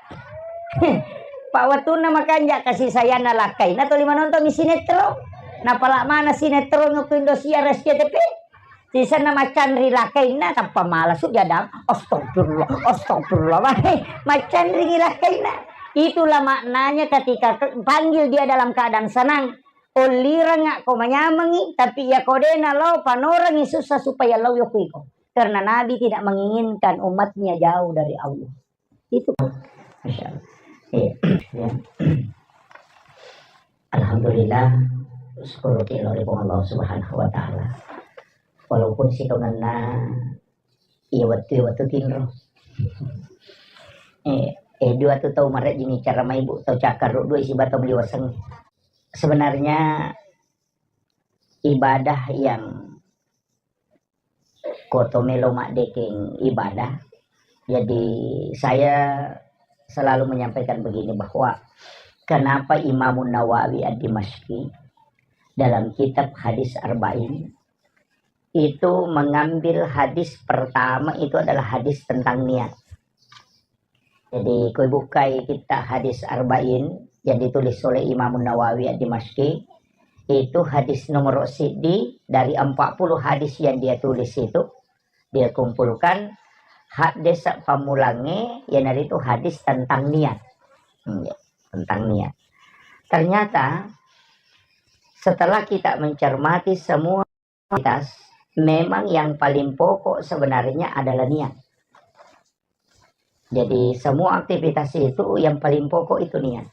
Pak, wettunna makanja kasih sayangna lakkainna tuli manonton mi sinetron. Napala mana sinetron ko Indosiar, S C T V. Sisenna maccanri lakkainna tappa malasu jadang. Astagfirullah, astagfirullah. Maccanri lakkainna. Itulah maknanya ketika ke-, panggil dia dalam keadaan senang. Ollirengnga ko manyamengngi, tapi iya ko de' nalao panorengngi susah supaya lao yoko iko. Karena Nabi tidak menginginkan umatnya jauh dari Allah. Itu. Masya Allah. Iya. Ya. Alhamdulillah, syukur kita kepada Allah Subhanahu wa Ta'ala. Walaupun sitongenna iya wettu, iya wettu tinro. Eh, eh, dua tu tau marejjingi cara maibu, tau cakkarru dua isi batang liwaseng. Sebenarnya ibadah yang koto melo maddekeng ibadah. Jadi saya selalu menyampaikan begini, bahwa kenapa Imamun Nawawi Ad-Dimashqi dalam kitab Hadis Arba'in itu mengambil hadis pertama itu adalah hadis tentang niat. Jadi, koi bukai kitab Hadis Arba'in yang ditulis oleh Imam Nawawi Ad-Dimashqi, itu hadis nomor siddi dari empat puluh hadis yang dia tulis itu, dia kumpulkan hadis pammulangnge, iyanaritu hadis tentang niat. Hmm, ya, tentang niat. Ternyata, setelah kita mencermati semua aktivitas, memang yang paling pokok sebenarnya adalah niat. Jadi, semua aktivitas itu yang paling pokok itu niat.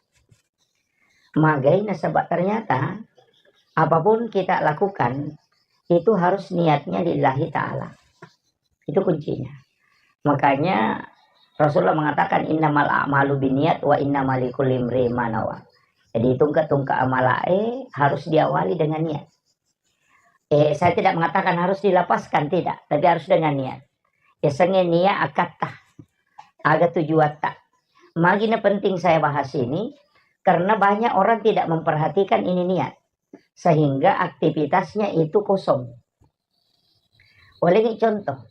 Magai nasaba ternyata apapun kita lakukan, itu harus niatnya lillahi ta'ala. Itu kuncinya. Makanya Rasulullah mengatakan, "Innamal a'malu binniat wa innama likulli imri'in ma nawa." Jadi, tungke-tungke amalae harus diawali dengan niat. Eh, saya tidak mengatakan harus dilapaskan, tidak, tapi harus dengan niat. Yasengnge niat akatta, aga tujuatta. Magi na penting saya bahas ini, karena banyak orang tidak memperhatikan ini niat, sehingga aktivitasnya itu kosong. Ulengngi contoh,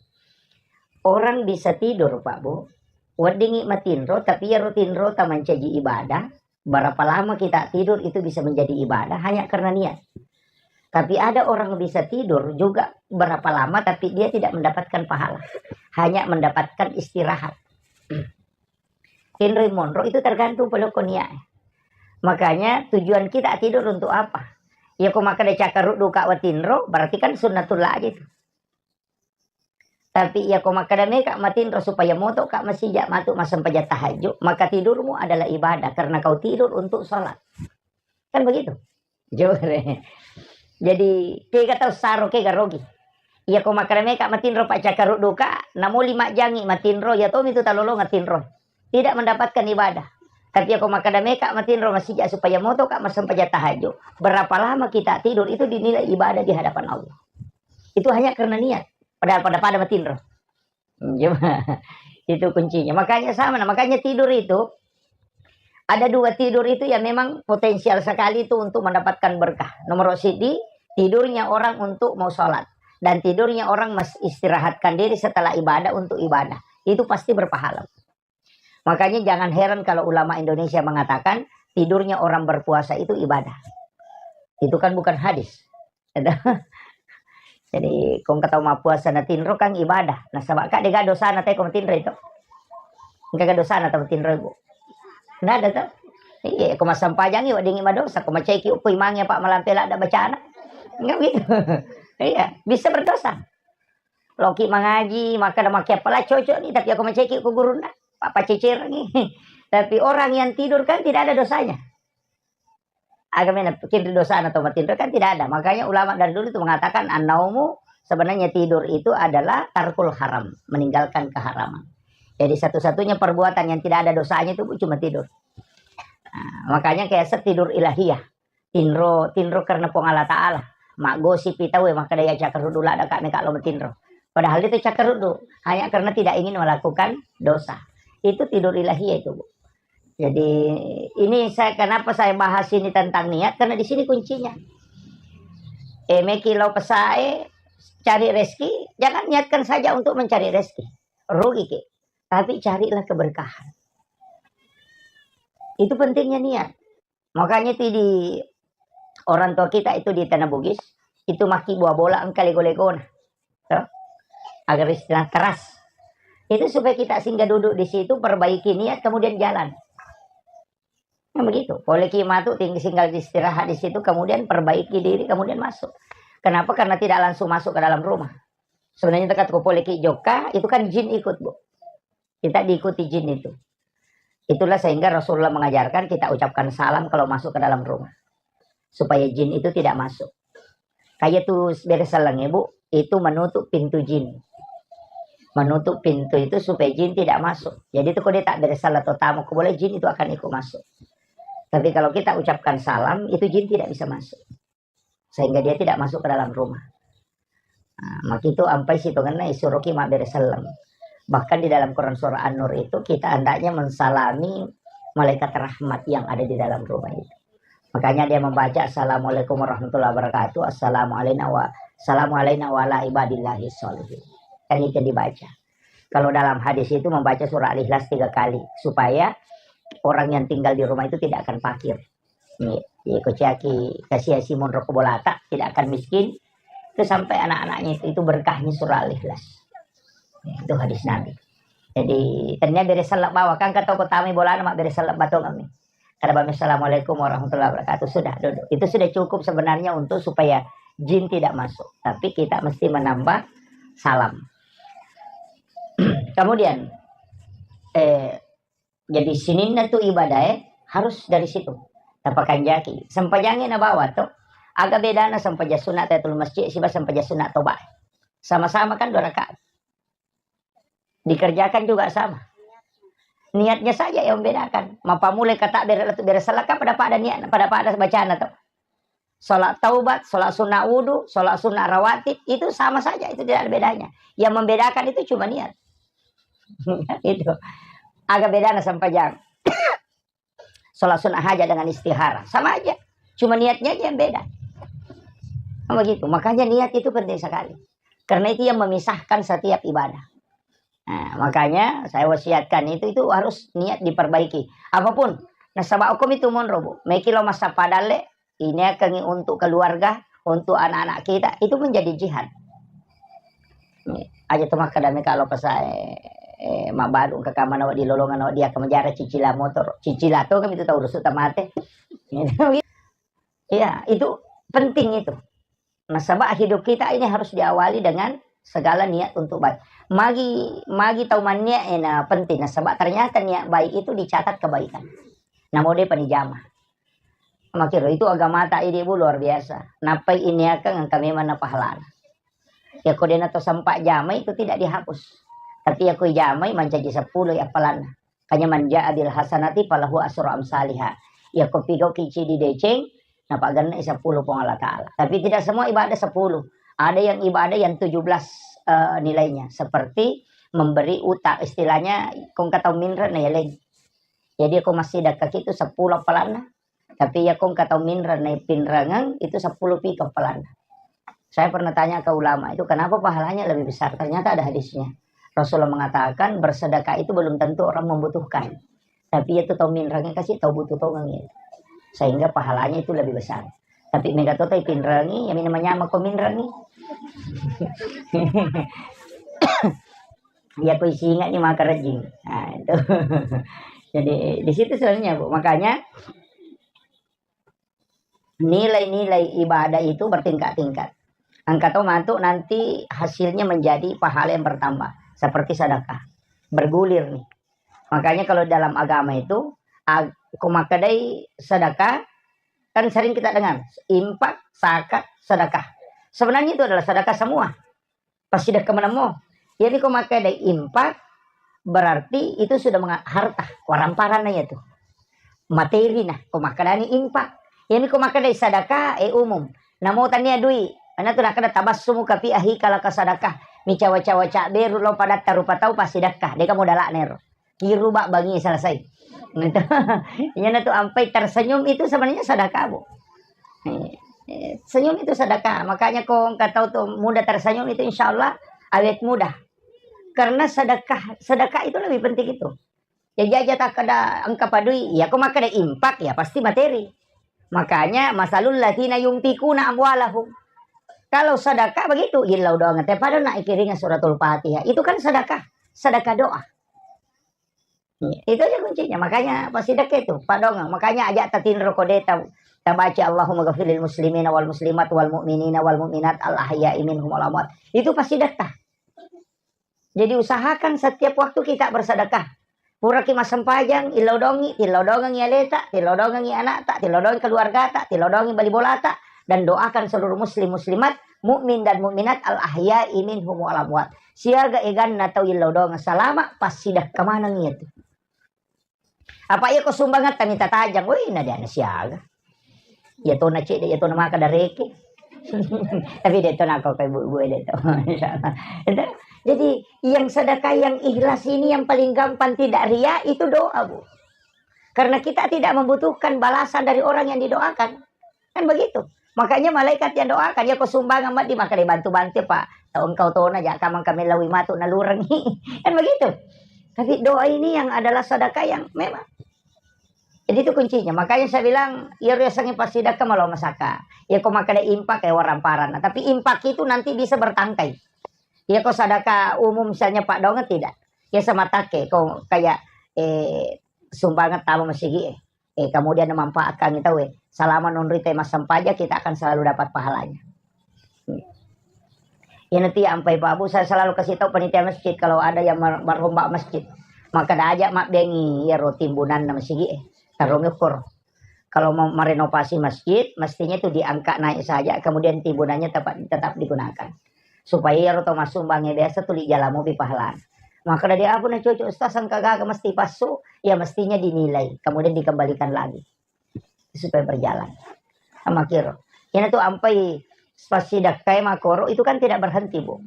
orang bisa tidur, Pak Bu, weddingngi matinro, tapi iyaro tinrota mancaji ibadah, berapa lama kita tidur itu bisa menjadi ibadah hanya karena niat. Tapi ada orang bisa tidur juga berapa lama, tapi dia tidak mendapatkan pahala, hanya mendapatkan istirahat. Tinroi monro itu tergantung pole ko niat. Makanya tujuan kita tidur untuk apa? Ya, ko makkeda cakkaruddu ka watinro, berarti kan sunnatullah aja itu. Tapi iya ko makkeda meka matinro supaya motoka masija matu massempajang tahajud, maka tidurmu adalah ibadah karena kau tidur untuk sholat. Kan begitu? Jore. Jadi, kega tau saro, kega rogi. Iya ko makkeda meka matinro paccakkarudduka, namoli majjangi matinro, iya tomi tu talolongeng tinro. Tidak mendapatkan ibadah. Tapi iya ko makkeda meka matinro masija supaya motoka massempajang tahajud. Berapa lama kita tidur itu dinilai ibadah di hadapan Allah. Itu hanya karena niat. Padahal pada-pada matinro. Itu kuncinya. Makanya sama, nah, makanya tidur itu ada dua tidur itu yang memang potensial sekali itu untuk mendapatkan berkah. Nomor siji, tidurnya orang untuk mau sholat. Dan tidurnya orang mes-, istirahatkan diri setelah ibadah untuk ibadah. Itu pasti berpahala. Makanya jangan heran kalau ulama Indonesia mengatakan tidurnya orang berpuasa itu ibadah. Itu kan bukan hadis. Jadi, ko engka tau mappuasa na tinro kan ibadah. Nasaba ka dega dosana te ko matinro itu. Engka ga dosana tau matinro, Bu? Nggak ada, toh? Iya, ko massempajangi weddingngi madosa, ko macaiki ukko imangnge apa malampe ladda bacana. Enggak begitu. Iya, bisa berdosa. Loki mangaji, maka ada make apala cocok nih, tapi ako macaiki ko gurunna, apa cecerengi. Tapi orang yang tidur kan tidak ada dosanya. Agamanya pikir dosana atau matinro kan tidak ada. Makanya ulama dari dulu itu mengatakan, "An-naumu," sebenarnya tidur itu adalah tarkul haram, meninggalkan keharaman. Jadi satu-satunya perbuatan yang tidak ada dosanya itu, Bu, cuma tidur. Nah, makanya kayak set tidur ilahiyah. Tinro, tinro karena Puang Allah Ta'ala. Maggosipi tau e, makkeda, "Iya, cakkaruddu ladda ka meka lo matinro." Padahal itu cakkaruddu, hanya karena tidak ingin melakukan dosa. Itu tidur ilahiyah itu, Bu. Jadi, ini saya, kenapa saya bahas ini tentang niat, karena di sini kuncinya. Eh, meki lo pesae, cari rezeki, jangan niatkan saja untuk mencari rezeki. Rugi ki. Tapi carilah keberkahan. Itu pentingnya niat. Makanya itu di orang tua kita itu di Tanah Bugis, itu maki buah bola engka lego-legona. Toh? Agar istilah keras. Itu supaya kita singgah duduk di situ, perbaiki niat, kemudian jalan. Nah, begitu. Poleki matu, tinggi singgah istirahat di situ, kemudian perbaiki diri, kemudian masuk. Kenapa? Karena tidak langsung masuk ke dalam rumah. Sebenarnya tekat ko poleki jokka, itu kan jin ikut, Bu. Kita diikuti jin itu. Itulah sehingga Rasulullah mengajarkan kita ucapkan salam kalau masuk ke dalam rumah. Supaya jin itu tidak masuk. Kayak tuh bere selleng, Bu, itu menutup pintu jin. Menutup pintu itu supaya jin tidak masuk. Jadi itu kalau dia tak bere selleng atau tamu, ko boleh jin itu akan ikut masuk. Tapi kalau kita ucapkan salam, itu jin tidak bisa masuk. Sehingga dia tidak masuk ke dalam rumah. Nah, maka itu ampai sitongenna isuroki mabbere selleng. Bahkan di dalam Quran surah An-Nur itu kita hendaknya mensalami malaikat rahmat yang ada di dalam rumah itu. Makanya dia membaca, "Assalamualaikum warahmatullahi wabarakatuh. Assalamualaikum wa, assalamualaikum wa ala ibadillahi sholihin." Kan itu dibaca. Kalau dalam hadis itu membaca surah Al-Ikhlas tiga kali supaya orang yang tinggal di rumah itu tidak akan fakir. Iya, iya, ko ciaki kasiasi monro ko bolata, tidak akan miskin. Itu sampai anak-anaknya itu, itu berkahnya surah Al-Ikhlas. Ya, itu hadis Nabi. Jadi, ternyata bere selleng bawa, kan kata ko tamai bolana, mak bere selleng batong kami. Kada bami, "Assalamualaikum warahmatullahi wabarakatuh." Sudah, duduk. Itu sudah cukup sebenarnya untuk supaya jin tidak masuk. Tapi kita mesti menambah salam. Kemudian, eh, jadi sininna tu ibadah, eh, harus dari situ. Tapakanjaki. Sempajangi na bawa tu. Aga bedana sempajang sunat tahiyatul masjid siba sempajang sunat toba. Sama-sama kan dua rakaat. Dikerjakan juga sama. Niatnya saja yang membedakan. Mapamulai kata bere, bere selleng kan pada-pada niat, pada-pada bacana tu. Sholat taubat, sholat sunnah wudu, sholat sunnah rawatib, itu sama saja, itu tidak ada bedanya. Yang membedakan itu cuma niat. Itu. Aga bedana sempajang. Sholat sunnah hajat dengan istihara, sama aja. Cuma niatnya aja yang beda. Kan begitu. Makanya niat itu penting sekali. Karena itu yang memisahkan setiap ibadah. Nah, makanya saya wasiatkan itu, itu harus niat diperbaiki. Apapun, nasaba okkomi tu monro, Bu. Meki lo massappa dalle, ini akan untuk keluarga, untuk anak-anak kita, itu menjadi jihad. Aja tu makkeda meka lo pesae, eh, mabbalu engka kamana wedding lolongeng wedding, iya, kemajara cicila motor. Cicila tu kan itu tau rusuk tamate. Iya, itu penting itu. Nasaba hidup kita ini harus diawali dengan segala niat untuk baik. Magi, magi tau manniat ena penting. Nasaba ternyata niat baik itu dicatat kebaikan. Namo de pani jama. Makiro itu agamata idi, Bu, luar biasa. Nappai iniakang engka memang na pahalana. Yako dena to sempat jamai itu tidak dihapus. Tapi yako ijamai mancaji seppulo i appalanna. Kanya man ja'a bil hasanati falahu asru amsaliha. Yako pigau kici di deceng, napagennai seppulo Puang Allah Ta'ala. Tapi tidak semua ibadah sepuluh. Ada yang ibadah yang tujuh belas, eh, nilainya. Seperti memberi utang. Istilahnya, kong katau minre na yaleng. Jadi, ko massidekka kitu seppulo appalanna, tapi iya ko engka tau minreng naipinrengeng, itu seppulo pitu appalanna. Saya pernah tanya ke ulama itu, "Kenapa pahalanya lebih besar?" Ternyata ada hadisnya. Rasulullah mengatakan, bersedekah itu belum tentu orang membutuhkan. Tapi itu tau minrengeng kasi tau butuh tongeng itu. Sehingga pahalanya itu lebih besar. Tapi mega to tai pinrengi, ya mina manyama ko minrengi. Iya, ko isinga ni maka rejing. Nah, itu. Jadi, di situ sebenarnya, Bu. Makanya, nilai-nilai ibadah itu bertingkat-tingkat. Engka to matu nanti hasilnya menjadi pahala yang bertambah. Seperti sedekah. Bergulir nih. Makanya kalau dalam agama itu, ag-, ko makkedai sedekah, kan sering kita dengar, infak, zakat, sedekah. Sebenarnya itu adalah sedekah semua. Passidekka menemmo. Jadi ko makkedai infak, berarti itu sudah menga-, harta, waramparanna iya tu. Materi nah, ko makkedani infak. Jadi ko makkedai sedekah, eh, umum. Namo tania dui, ana tu nakkeda tabassumuka fi akhika laka sadakah. Micawa-cawa cabberu lao padatta rupa tau passidekka. Deka modala'na ero. Kiru ba bangi selesai. Gitu. Iyana tu ampai tersenyum itu sebenarnya sedekah, Bu. Eh, eh, senyum itu sedekah. Makanya ko engka tau tu mudah tersenyum itu insya Allah awet mudah. Karena sedekah, sedekah itu lebih penting itu. Jadi aja tak ada engka padui, ya ko makkeda infak ya pasti materi. Makanya masalul ladzina yunfikuna amwalahum. Kalau sedekah begitu, illau doang te pada nak ikiringa suratul Fatihah. Itu kan sedekah, sedekah doa. Iya, itu aja kuncinya. Makanya pasti dekat itu, Pak Dong. Makanya aja tatinro kode ta, tabaca Allahumma ghafirlil muslimina wal muslimat wal mu'minina wal mu'minat al ahya'i minhum wal amwat. Itu pasti dekat. Jadi usahakan setiap waktu kita bersedekah. Puraki massempajang, illau dongi, tillau dongengi aleta, tillau dongengi anakta, tillau dongengi keluargata, tillau dongengi bali bolata, dan doakan seluruh muslim muslimat, mukmin dan mukminat al ahya'i minhum wal amwat. Siaga eganna tau illau dongeng salama, pasti dah kemanang itu. Apa iya ko sumbangatta mita tajang, woi na dia na siaga. Iya tona cedde, iya tona maka dareke. Tapi de tona ko kai bu-, bu de to. Insyaallah. Itu. Jadi yang sedekah yang ikhlas ini yang paling gampang tidak ria itu doa, Bu. Karena kita tidak membutuhkan balasan dari orang yang didoakan. Kan begitu. Makanya malaikat yang doakan, ya ko sumbangan maddi maka dibantu-bantu, Pak. Tau engkau tona ja kamang kami lawi matu nalurengi. Kan begitu. Tapi doa ini yang adalah sedekah yang memang. Jadi itu kuncinya. Makanya saya bilang, ya riasangi pasti sedekah malah masaka. Ya ko makkeda infak ya waramparan. Tapi infak itu nanti bisa bertangkai. Ya ko sedekah umum misalnya Pak Dong tidak. Ya sama take ko kayak eh sumbangan tama masigi eh. Eh, kemudian memanfaatkan itu, eh, selama nonrita massempajang, kita akan selalu dapat pahalanya. Iya nanti ampai Pak Bu, saya selalu kasih tahu panitia masjid kalau ada yang mer-, merombak masjid. Maka dah ajak mak bengi ya roti timbunan masigi eh. Taruh ukur. Kalau mau merenovasi masjid, mestinya itu diangkat naik saja, kemudian timbunannya tetap, tetap digunakan. Supaya iyaro to massumbang e biasa tuli jala mopi pahalana. Maka dari apa na cocok ustaz, engka gaga mesti passu, ya mestinya dinilai, kemudian dikembalikan lagi supaya berjalan. Sama kiro. Iyana tu ampai passidakkai makoro itu kan tidak berhenti, Bu.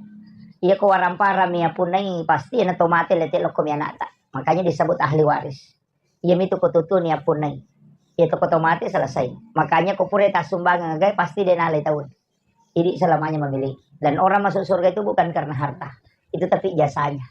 Iya ko waramparami apunai pasti iyana to mate lete lokko mi anakta. Makanya disebut ahli waris. Iya mitu ko tutuni apunai. Iya to ko to mate selesai. Makanya ko pura tassumbangeng agai pasti de nalai taun. Jadi selamanya memiliki. Dan orang masuk surga itu bukan karena harta. Itu tapi jasanya.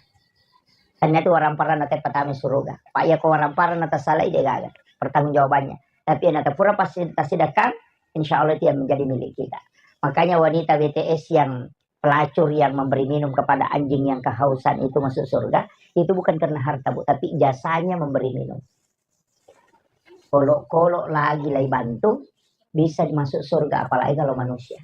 Karena itu orang parah nanti pertama surga. Pak ya ko orang parah nanti salah ide gagal. Pertanggungjawabannya. Tapi yang nanti pura pasti tassidakang, insya Allah itu yang menjadi milik kita. Makanya wanita B T S yang pelacur yang memberi minum kepada anjing yang kehausan itu masuk surga, itu bukan karena harta, Bu, tapi jasanya memberi minum. Kolok-kolok lagi lai bantu, bisa masuk surga, apalagi kalau manusia.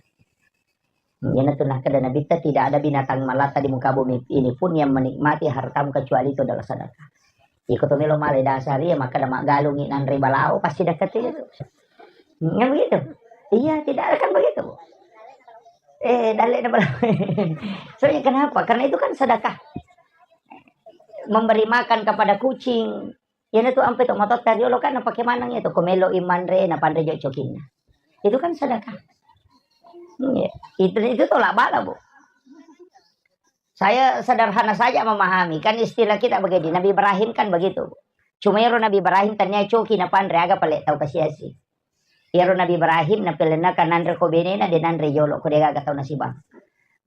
Iyana tu nakkeda Nabitta, tidak ada binatang melata di muka bumi ini pun yang menikmati hartamu kecuali itu adalah sedekah. Iko to melo male dasar iya, makkeda maggalungi nanre balao, pasti dekat itu. Ya begitu. Iya, tidak ada kan begitu, Bu. Eh, dalle na balao. Soalnya kenapa? Karena itu kan sedekah. Memberi makan kepada kucing. Iyana tu ampe to matotta riolo kan napake maneng itu, ko melo i manre, napanre jo cokinna. Itu kan sedekah. Iya. Itu, itu tolak bala, Bu. Saya sederhana saja memahami, kan istilah kita begini, Nabi Ibrahim kan begitu. Cuma ero Nabi Ibrahim tania coki napanre, aga pale tau kasiasi. Ero Nabi Ibrahim napelenna kan nanre ko benena, de nanre jolo ko de gaga tau nasibang.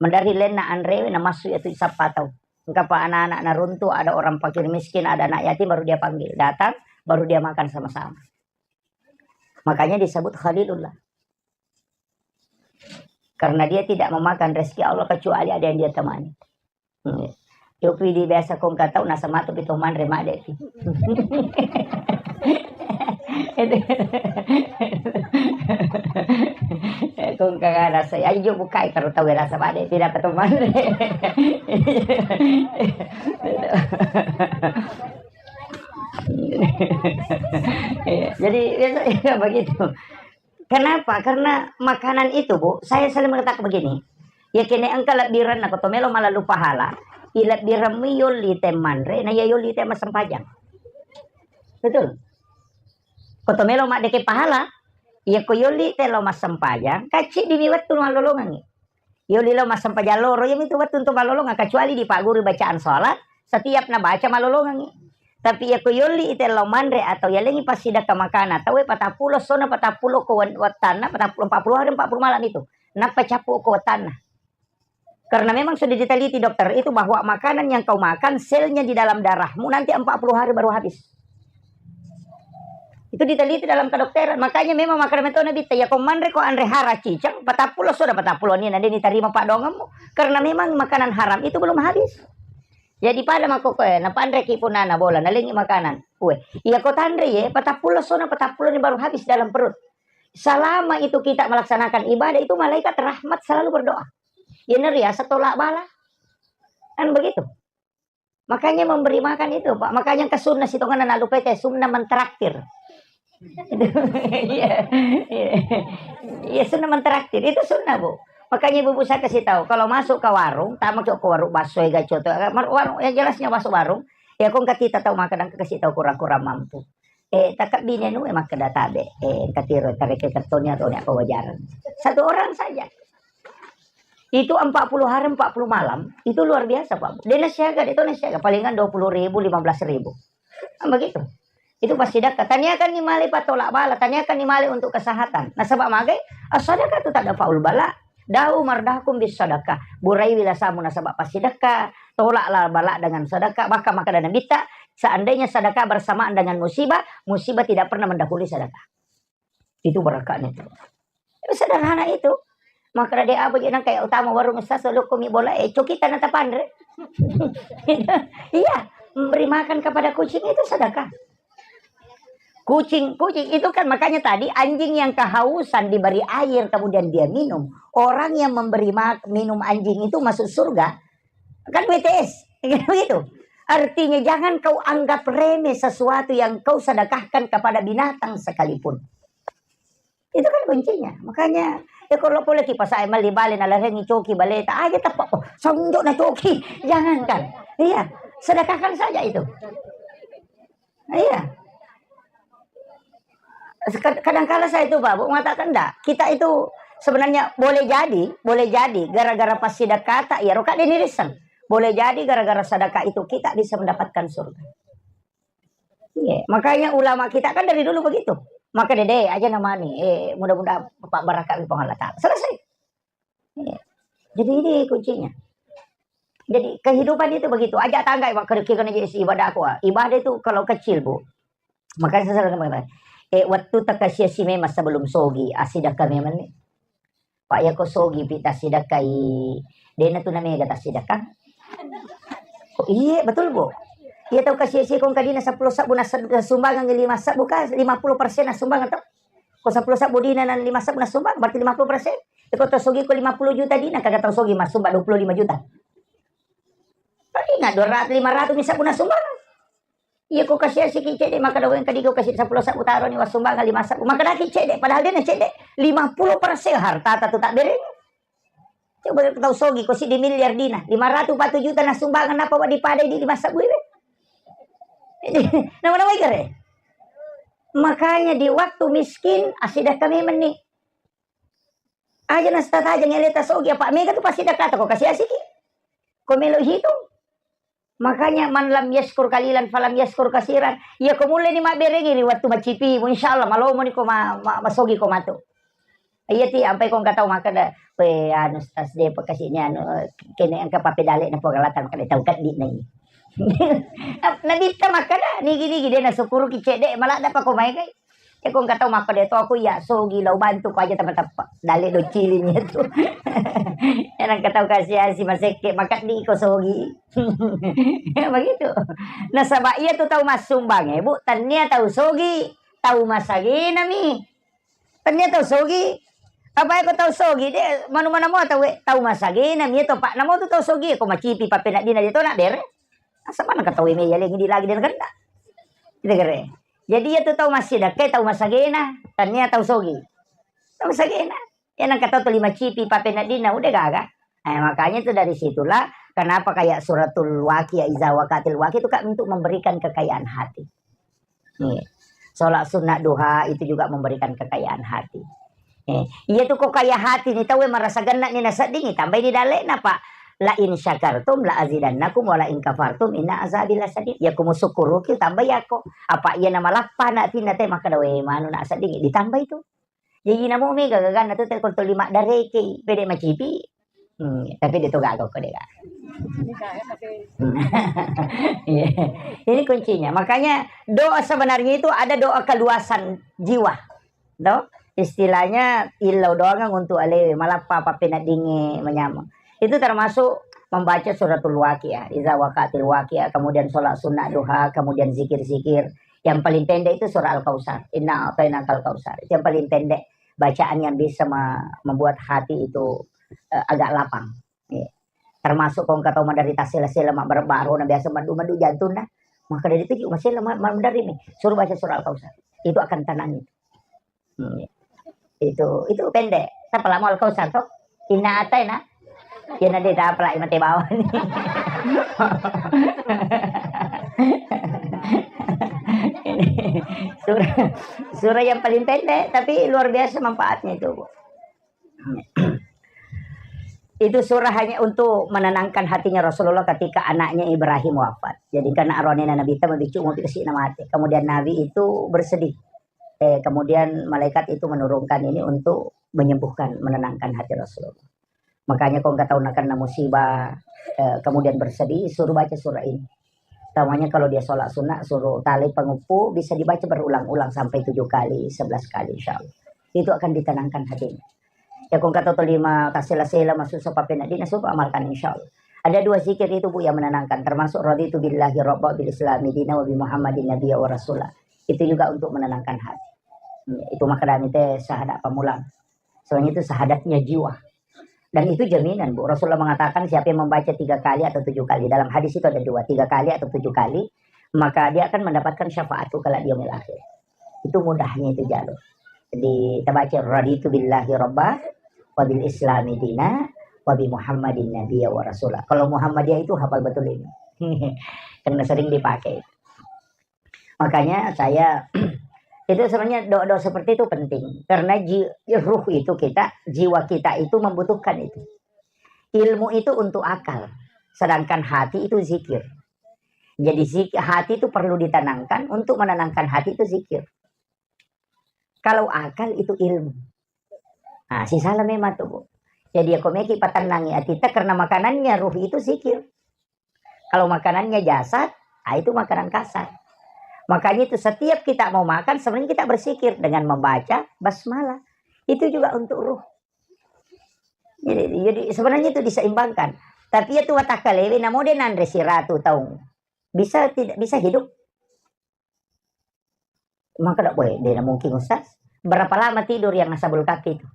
Mendari lenna anrewe na massu ya tu sappa tau. Engka pa anak-anak naruntu, ada orang fakir miskin, ada anak yatim, baru dia panggil. Datang, baru dia makan sama-sama. Makanya disebut Khalilullah. Karena dia tidak memakan rezeki Allah kecuali ada yang dia temani. Hmm. Yopi di biasa kong katau nasa matu pi to manre made pi. Kong kagak rasa, ayo jo bukai karo tau rasa made pi dapat to manre. Iya, jadi biasanya begitu. Kenapa? Karena makanan itu, Bu, saya selalu mengatakan begini, ya kene engka lebbirenna ko to melo malalu pahala, ilebbiremmi yolli te manre, na iya yolli te massempajang. Betul? Ko to melo maddeke pahala, Iyako yolli te lao massempajang, kacciddimi wettu mallolongengngi. Yolli lao massempajang loro, iyamitu wettu untuk mallolongeng, kecuali dipagguru bacaan sholat, setiap nabaca mallolongengngi. Tapi iyako yolli ite lao manre atau yalengi passidakka makana, tauwe patappulo sona patappulo ko wen-, wettanna, patappulo, empat puluh hari, empat puluh malam itu. Nappa cappu ko wettanna. Karena memang sudah diteliti dokter itu bahwa makanan yang kau makan, selnya di dalam darahmu nanti empat puluh hari baru habis. Itu diteliti dalam kedokteran. Makanya memang makanan metona bitta, ya kau manre ko anre hara cicang, patappulo sudah patappulo ni, nanti tarima padonganmu. Karena memang makanan haram itu belum habis. Jadi pada mako koe, napanreki punana bola, nalengi makanan. Kue, iya ko tanre ye, patappulo sona patappulo ni baru habis dalam perut. Selama itu kita melaksanakan ibadah itu, malaikat rahmat selalu berdoa. Iya, neriasa tolak bala. Kan begitu. Makanya memberi makan itu, Pak. Makanya ke sunnah sitongan anak lupa itu, sunnah mentraktir. Iya, iya. Iya, sunnah mentraktir. Itu sunnah, Bu. Makanya ibu-ibu saya kasih tahu, kalau masuk ke warung, tak masuk ke warung bakso, ya, gacoto, warung, yang jelasnya masuk warung, ya, kong kita tahu makan, kasih tahu kurang-kurang mampu. Eh, takabbi anu, eh, makkeda tabe, eh, engka tiro tareke kettoni atau ne apa wajaran. Satu orang saja. Itu empat puluh hari, empat puluh malam, itu luar biasa, Pak. Dia nasiaga, dia tahu nasiaga, palingan dua puluh ribu, lima belas ribu. Kan begitu. Itu pasti dakka. Taniakan ni male patolak bala, taniakan ni male untuk kesehatan. Nasaba magai, as-sadaqah tu tak ada faul bala. Dau mardakum bis sadaqah. Burai wila samu nasaba pasti dakka. Tolaklah bala dengan sedekah. Bahkan makkeda Nabitta, seandainya sedekah bersamaan dengan musibah, musibah tidak pernah mendahului sedekah. Itu berakatnya itu. Itu sederhana itu. Makkeda de apa je nang kayak utama warung ustaz, lo kumi bola, eh, coki tanah tapanre. Iya, memberi makan kepada kucing itu sedekah. Kucing, kucing itu kan makanya tadi anjing yang kehausan diberi air kemudian dia minum. Orang yang memberi ma-, minum anjing itu masuk surga. Kan W T S, gitu. Artinya jangan kau anggap remeh sesuatu yang kau sedekahkan kepada binatang sekalipun. Itu kan kuncinya. Makanya, ya kalau boleh kipas saya meli bale na larengi coki baleta, aja tepak, oh, sonjok na coki. Jangankan. Iya, sedekahkan saja itu. Iya. Kad-, kadangkala saya itu, Pak, Bu, mengatakan, "Ndak, kita itu sebenarnya boleh jadi, boleh jadi gara-gara pas sedekah tak, ya, roka dini risen. Boleh jadi gara-gara sedekah itu kita bisa mendapatkan surga." Iya, makanya ulama kita kan dari dulu begitu. Maka dede aja namanya, eh, mudah-mudahan Bapak barakat di Allah Ta'ala. Selesai. Iya. Jadi ini kuncinya. Jadi kehidupan itu begitu. Aja tangga, Pak, kira-kira aja isi ibadah aku, ah. Ibadah itu kalau kecil, Bu. Makanya saya selalu mengatakan, eh, waktu terkasih si memang sebelum sogi, asida kami meni. Pak, ya ko sogi pi tassidakkai, dena tu namega tassidakka. Oh, iya, betul, Bu. Iya, tau kasih si kong kadina sepuluh sabbu nas-, nasumbangan lima sabbu ka, lima puluh persen nasumbangan tau. Ko sepuluh sabbu dina nan lima sabbu nasumbangan, berarti lima puluh persen. Iko tau sogi ko lima puluh juta dina, kagak tau sogi masumba dua puluh lima juta. Paling nggak dua ratus, lima ratus misal pun nasumbangan. Iya, ko kasih asiki cedde, maka doang kadi ko kasih sepuluh sabbu taro ni wassumbang lima sabbu. Maka daki cedde, padahal dia na cedde lima puluh persen harta tatu tak bereng. Coba tau sogi, ko si di miliar dina, lima ratus empat puluh juta na sumbangan, apa wadi pada di lima sabbu ini? Nama-nama ikare. Makanya di waktu miskin, asidah kami meni. Aja na stataja ngele ta sogi, apa mega tu pasti dakata ko kasih asiki. Ko melo hitung. Makanya, "Man lam yaskur kalilan falam yaskur kasiran." Iya, ko mulle ni mabberengi ri wettu macipimu, insyaallah malomo ni ko ma-, ma-, masogi ko matu. Iya ti, ampai ko engka tau makkeda, "We, anu, Ustaz, de pakasini anu, kene engka papedale na pogalata makkeda tau keddi na ini." Nabitta makkeda, nigi-nigi de nasukkuruki cedde, maladda pa ko maegai. Eko engka tau makkeda to aku iya sogi lao bantu ko aja tepa-tepa. Dalle docciling itu. Ena engka tau kasih asi masekke makeddi ko sogi. Begitu. Nasaba iya tu tau massumbang e, Bu, tania tau sogi, tau masagena mi. Tania tau sogi. Apa eko tau sogi de manu mana mo tau e, tau masagena mi to Pak. Namo tu tau sogi ko macipi papeneddina de to na bere. Asa mana ka tau e me yalengi di lagi de na kenda. Kita kere. Jadi iya tu tau massidakka, tau masagena, tania tau sogi. Tau masagena. Iya nengka tau tu lima cipi papeneddina, udah gaga. Eh, makanya itu dari situlah kenapa kayak suratul waqi, ya, iza waqatil waqi itu kan untuk memberikan kekayaan hati. Iya. Sholat sunnah duha itu juga memberikan kekayaan hati. Eh, iya tu ko kaya hati ni tau e marasa genna ni nasedding, tambai ni dalle'na, Pak. "La in syakartum la azidannakum wa la in kafartum inna azabi lasyadid." Ya ku musukkuruki tambai ako. Apa iya na malappa na tinna te makkeda, "We, manu na sedding," ditambai tu. Jaji namo mega gaganna tu te ko tuli maddareke, pede macipi. Hmm, tapi dia tu gaga ko dega. Iya. Ini kuncinya. Makanya doa sebenarnya itu ada doa keluasan jiwa. Toh? Istilahnya illau doangang untuk alewe, malappa pappeneddingnge manyameng. Itu termasuk membaca suratul waqiah, iza waqatil waqiah, kemudian sholat sunnah duha, kemudian zikir-zikir. Yang paling pendek itu surah Al-Kautsar. Inna a'tainakal kautsar. Itu yang paling pendek bacaan yang bisa me-, membuat hati itu, eh, agak lapang. Iya. Termasuk ko engka tau maderita sela-sela, mabbaro-baro, na biasa maddu-maddu jantung, nah. Maka dari itu juga masela ma-, ma-, maderri mi. Suruh baca surah Al-Kautsar. Itu akan tenang itu. Hmm. Itu, itu pendek. Tapi lama Al-Kautsar toh. Inna a'taina. Ya nanti tak apa lagi mati bawah ni. Ini surah, surah yang paling pendek, tapi luar biasa manfaatnya itu, Bu. Itu surah hanya untuk menenangkan hatinya Rasulullah ketika anaknya Ibrahim wafat. Jadi karena aronena Nabi ta mabicu mau dikasih nama mati. Kemudian Nabi itu bersedih. Eh, kemudian malaikat itu menurunkan ini untuk menyembuhkan, menenangkan hati Rasulullah. Makanya ko engka tau nakenna musibah, eh, kemudian bersedih, suruh baca surah ini. Utamanya kalau dia sholat sunnah, suruh tali pengeppu, bisa dibaca berulang-ulang sampai tujuh kali, sebelas kali, insya Allah. Itu akan ditenangkan hatinya. Ya, ko engka tau tolima tasela-sela, masuk sopa pena dina, coba amalkan, insya Allah. Ada dua zikir itu, Bu, yang menenangkan, termasuk raditu billahi rabba bil islami dina wa bi Muhammadin nabiyya wa rasula. Itu juga untuk menenangkan hati. Hmm, itu makadami te syahadat pamulang. Soalnya itu syahadatnya jiwa. Dan itu jaminan, Bu. Rasulullah mengatakan siapa yang membaca tiga kali atau tujuh kali. Dalam hadis itu ada dua, tiga kali atau tujuh kali, maka dia akan mendapatkan syafaat kalau di yaumil akhir. Itu mudahnya itu jalur. Jadi, kita baca, "Raditu billahi rabba, wa bil islami dina, wa bi Muhammadin nabiyya wa rasula." Kalau Muhammadiyah itu hafal betul ini. Karena sering dipakai. Makanya saya, itu sebenarnya doa-doa seperti itu penting. Karena ji-, ruh itu kita, jiwa kita itu membutuhkan itu. Ilmu itu untuk akal, sedangkan hati itu zikir. Jadi zik-, hati itu perlu ditenangkan, untuk menenangkan hati itu zikir. Kalau akal itu ilmu. Nah, sisala memang tuh, Bu. Jadi, ya, kok meki patennangi atita karena makanannya ruh itu zikir. Kalau makanannya jasad, ah, itu makanan kasar. Makanya itu setiap kita mau makan, sebenarnya kita berzikir dengan membaca basmalah. Itu juga untuk ruh. Jadi, jadi sebenarnya itu diseimbangkan. Tapi ya tu watakalewe, namo de nanre siratu taung. Bisa tidak, bisa hidup? Maka dak boleh, de na mungkin, Ustaz. Berapa lama tidur yang nasabul kaki itu?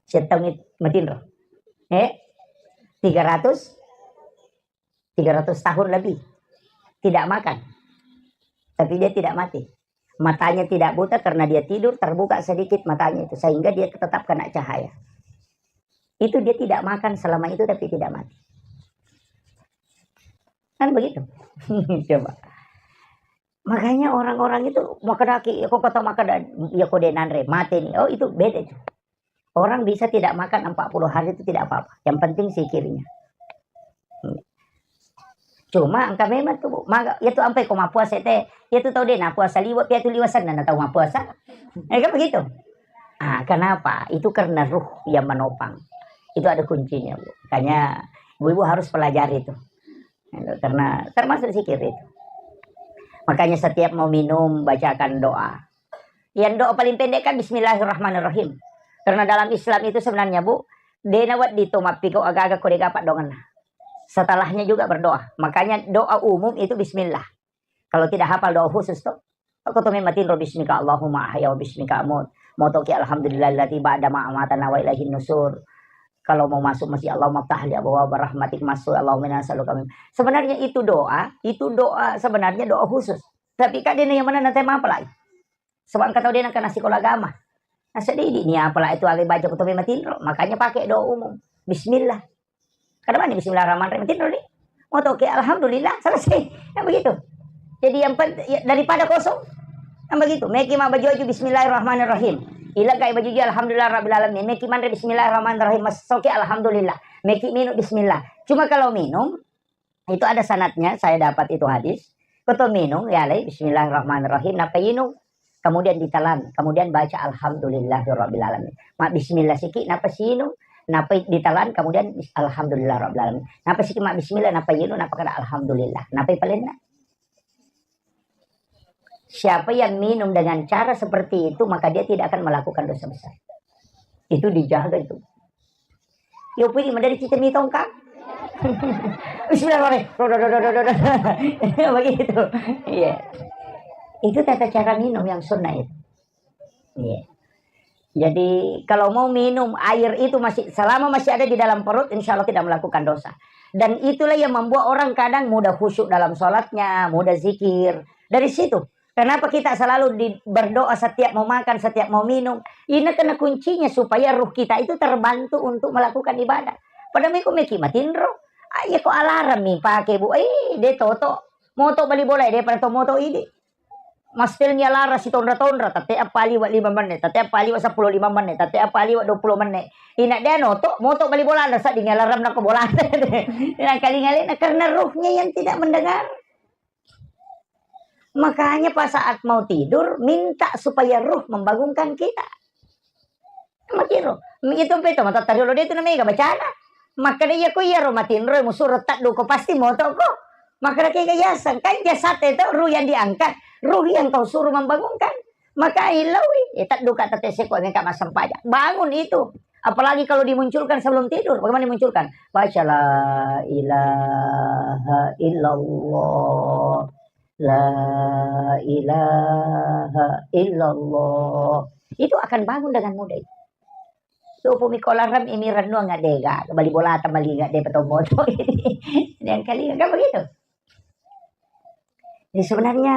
Setengah matinro. Eh? Tiga ratus? Tiga ratus tahun lebih. Tidak makan. Tapi dia tidak mati. Matanya tidak buta karena dia tidur, terbuka sedikit matanya itu. Sehingga dia tetap kena cahaya. Itu dia tidak makan selama itu, tapi tidak mati. Kan begitu. Coba. Makanya orang-orang itu, "Makedaki, ya, kok kata makeda, ya, kok dia nanre, mati nih." Oh, itu beda itu. Orang bisa tidak makan empat puluh hari itu tidak apa-apa. Yang penting zikirnya. Cuma engka memang tu, Bu, maga, ya tu ampai ko mappuasa te, ya tu tau de na puasa liwa, pia tu liwa senna na tau mappuasa. Eh, kan begitu. Ah, kenapa? Itu karena ruh yang menopang. Itu ada kuncinya, Bu. Makanya ibu-ibu harus pelajari itu. Karena termasuk zikir itu. Makanya setiap mau minum, bacakan doa. Yang doa paling pendek kan bismillahirrahmanirrahim. Karena dalam Islam itu sebenarnya, Bu, de na wedding to mappikau aga-aga ko de gaga paddongenna. Setelahnya juga berdoa. Makanya doa umum itu bismillah. Kalau tidak hafal doa khusus tuh, aku tuh matinro bismika Allahumma ahya wa bismika amut. Mau toki alhamdulillahilladzi ba'da ma amatana wa ilaihin nusur. Kalau mau masuk masjid, Allahumma ftahli abwaaba rahmatik masuk, Allahumma inna nas'aluka min. Sebenarnya itu doa, itu doa, sebenarnya doa khusus. Tapi kak de na yang mana nanti apa lagi? Sebab engka tau de na kena sekolah agama. Nah, sedih ni, apalagi itu lagi baca kutu matinro, makanya pakai doa umum. Bismillah. Kada mani bismillahirrahmanirrahim, matinro ni. Mau toke, alhamdulillah, selesai. Kan begitu. Jadi yang pent-, ya, daripada kosong, kan begitu. Meki mabbaju-baju bismillahirrahmanirrahim. Ilegai baju-baju alhamdulillah rabbil alamin. Meki manre bismillahirrahmanirrahim. Massoki alhamdulillah. Meki minum bismillah. Cuma kalau minum, itu ada sanadnya, saya dapat itu hadis. Koto minum, ya alai bismillahirrahmanirrahim. Napa inung? Kemudian ditelan, kemudian baca alhamdulillahirabbil alamin. Ma bismillah siki, napa sinung? Napa ditelan, kemudian bis-, alhamdulillahirabbil alamin. Napa siki ma bismillah, napa inung, napa kada alhamdulillah. Napa palenna? Siapa yang minum dengan cara seperti itu, maka dia tidak akan melakukan dosa besar. Itu dijaga itu. Yo pudi madari cicemi tongkang. Bismillahirrahmanirrahim. Begitu. Iya. Itu tata cara minum yang sunnah itu. Iya. Jadi kalau mau minum air itu masih, selama masih ada di dalam perut, insya Allah tidak melakukan dosa. Dan itulah yang membuat orang kadang mudah khusyuk dalam sholatnya, mudah zikir. Dari situ. Kenapa kita selalu di, berdoa setiap mau makan, setiap mau minum? Ini karena kuncinya supaya ruh kita itu terbantu untuk melakukan ibadah. Padahal meko meki matinro. Ayo ko alarm mi pake, Bu. Eh, de toto. Moto bali bola, de pada to moto ini. Mastelnya lara si tonra-tonra, tete apa liwa lima menit, tete apa liwa sepuluh lima menit, tete apa liwa dua puluh menit. Ina dia noto, moto bali bola, ada saat alarm nako bola. Yang kali ngalena karena ruhnya yang tidak mendengar. Makanya pas saat mau tidur, minta supaya ruh membangunkan kita. Makiro, itu peto mata tariolo de tu namega bacana. Maka de iya ko iya ro matinro musuro taddu ko pasti moto ko. Maka de kega yaseng kan jasad itu ruh yang diangkat, ruh yang kau suruh membangunkan. Maka ilawi, eh, taddu ka tete seko meka massempajang. Bangun itu. Apalagi kalau dimunculkan sebelum tidur. Bagaimana dimunculkan? Baca la ilaha illallah. La ilaha illallah. Itu akan bangun dengan mudah itu. Tupu miko larem imi rennuang ngadega, bali bola tamali ngadega petomboto. Yang kali kan begitu. Jadi sebenarnya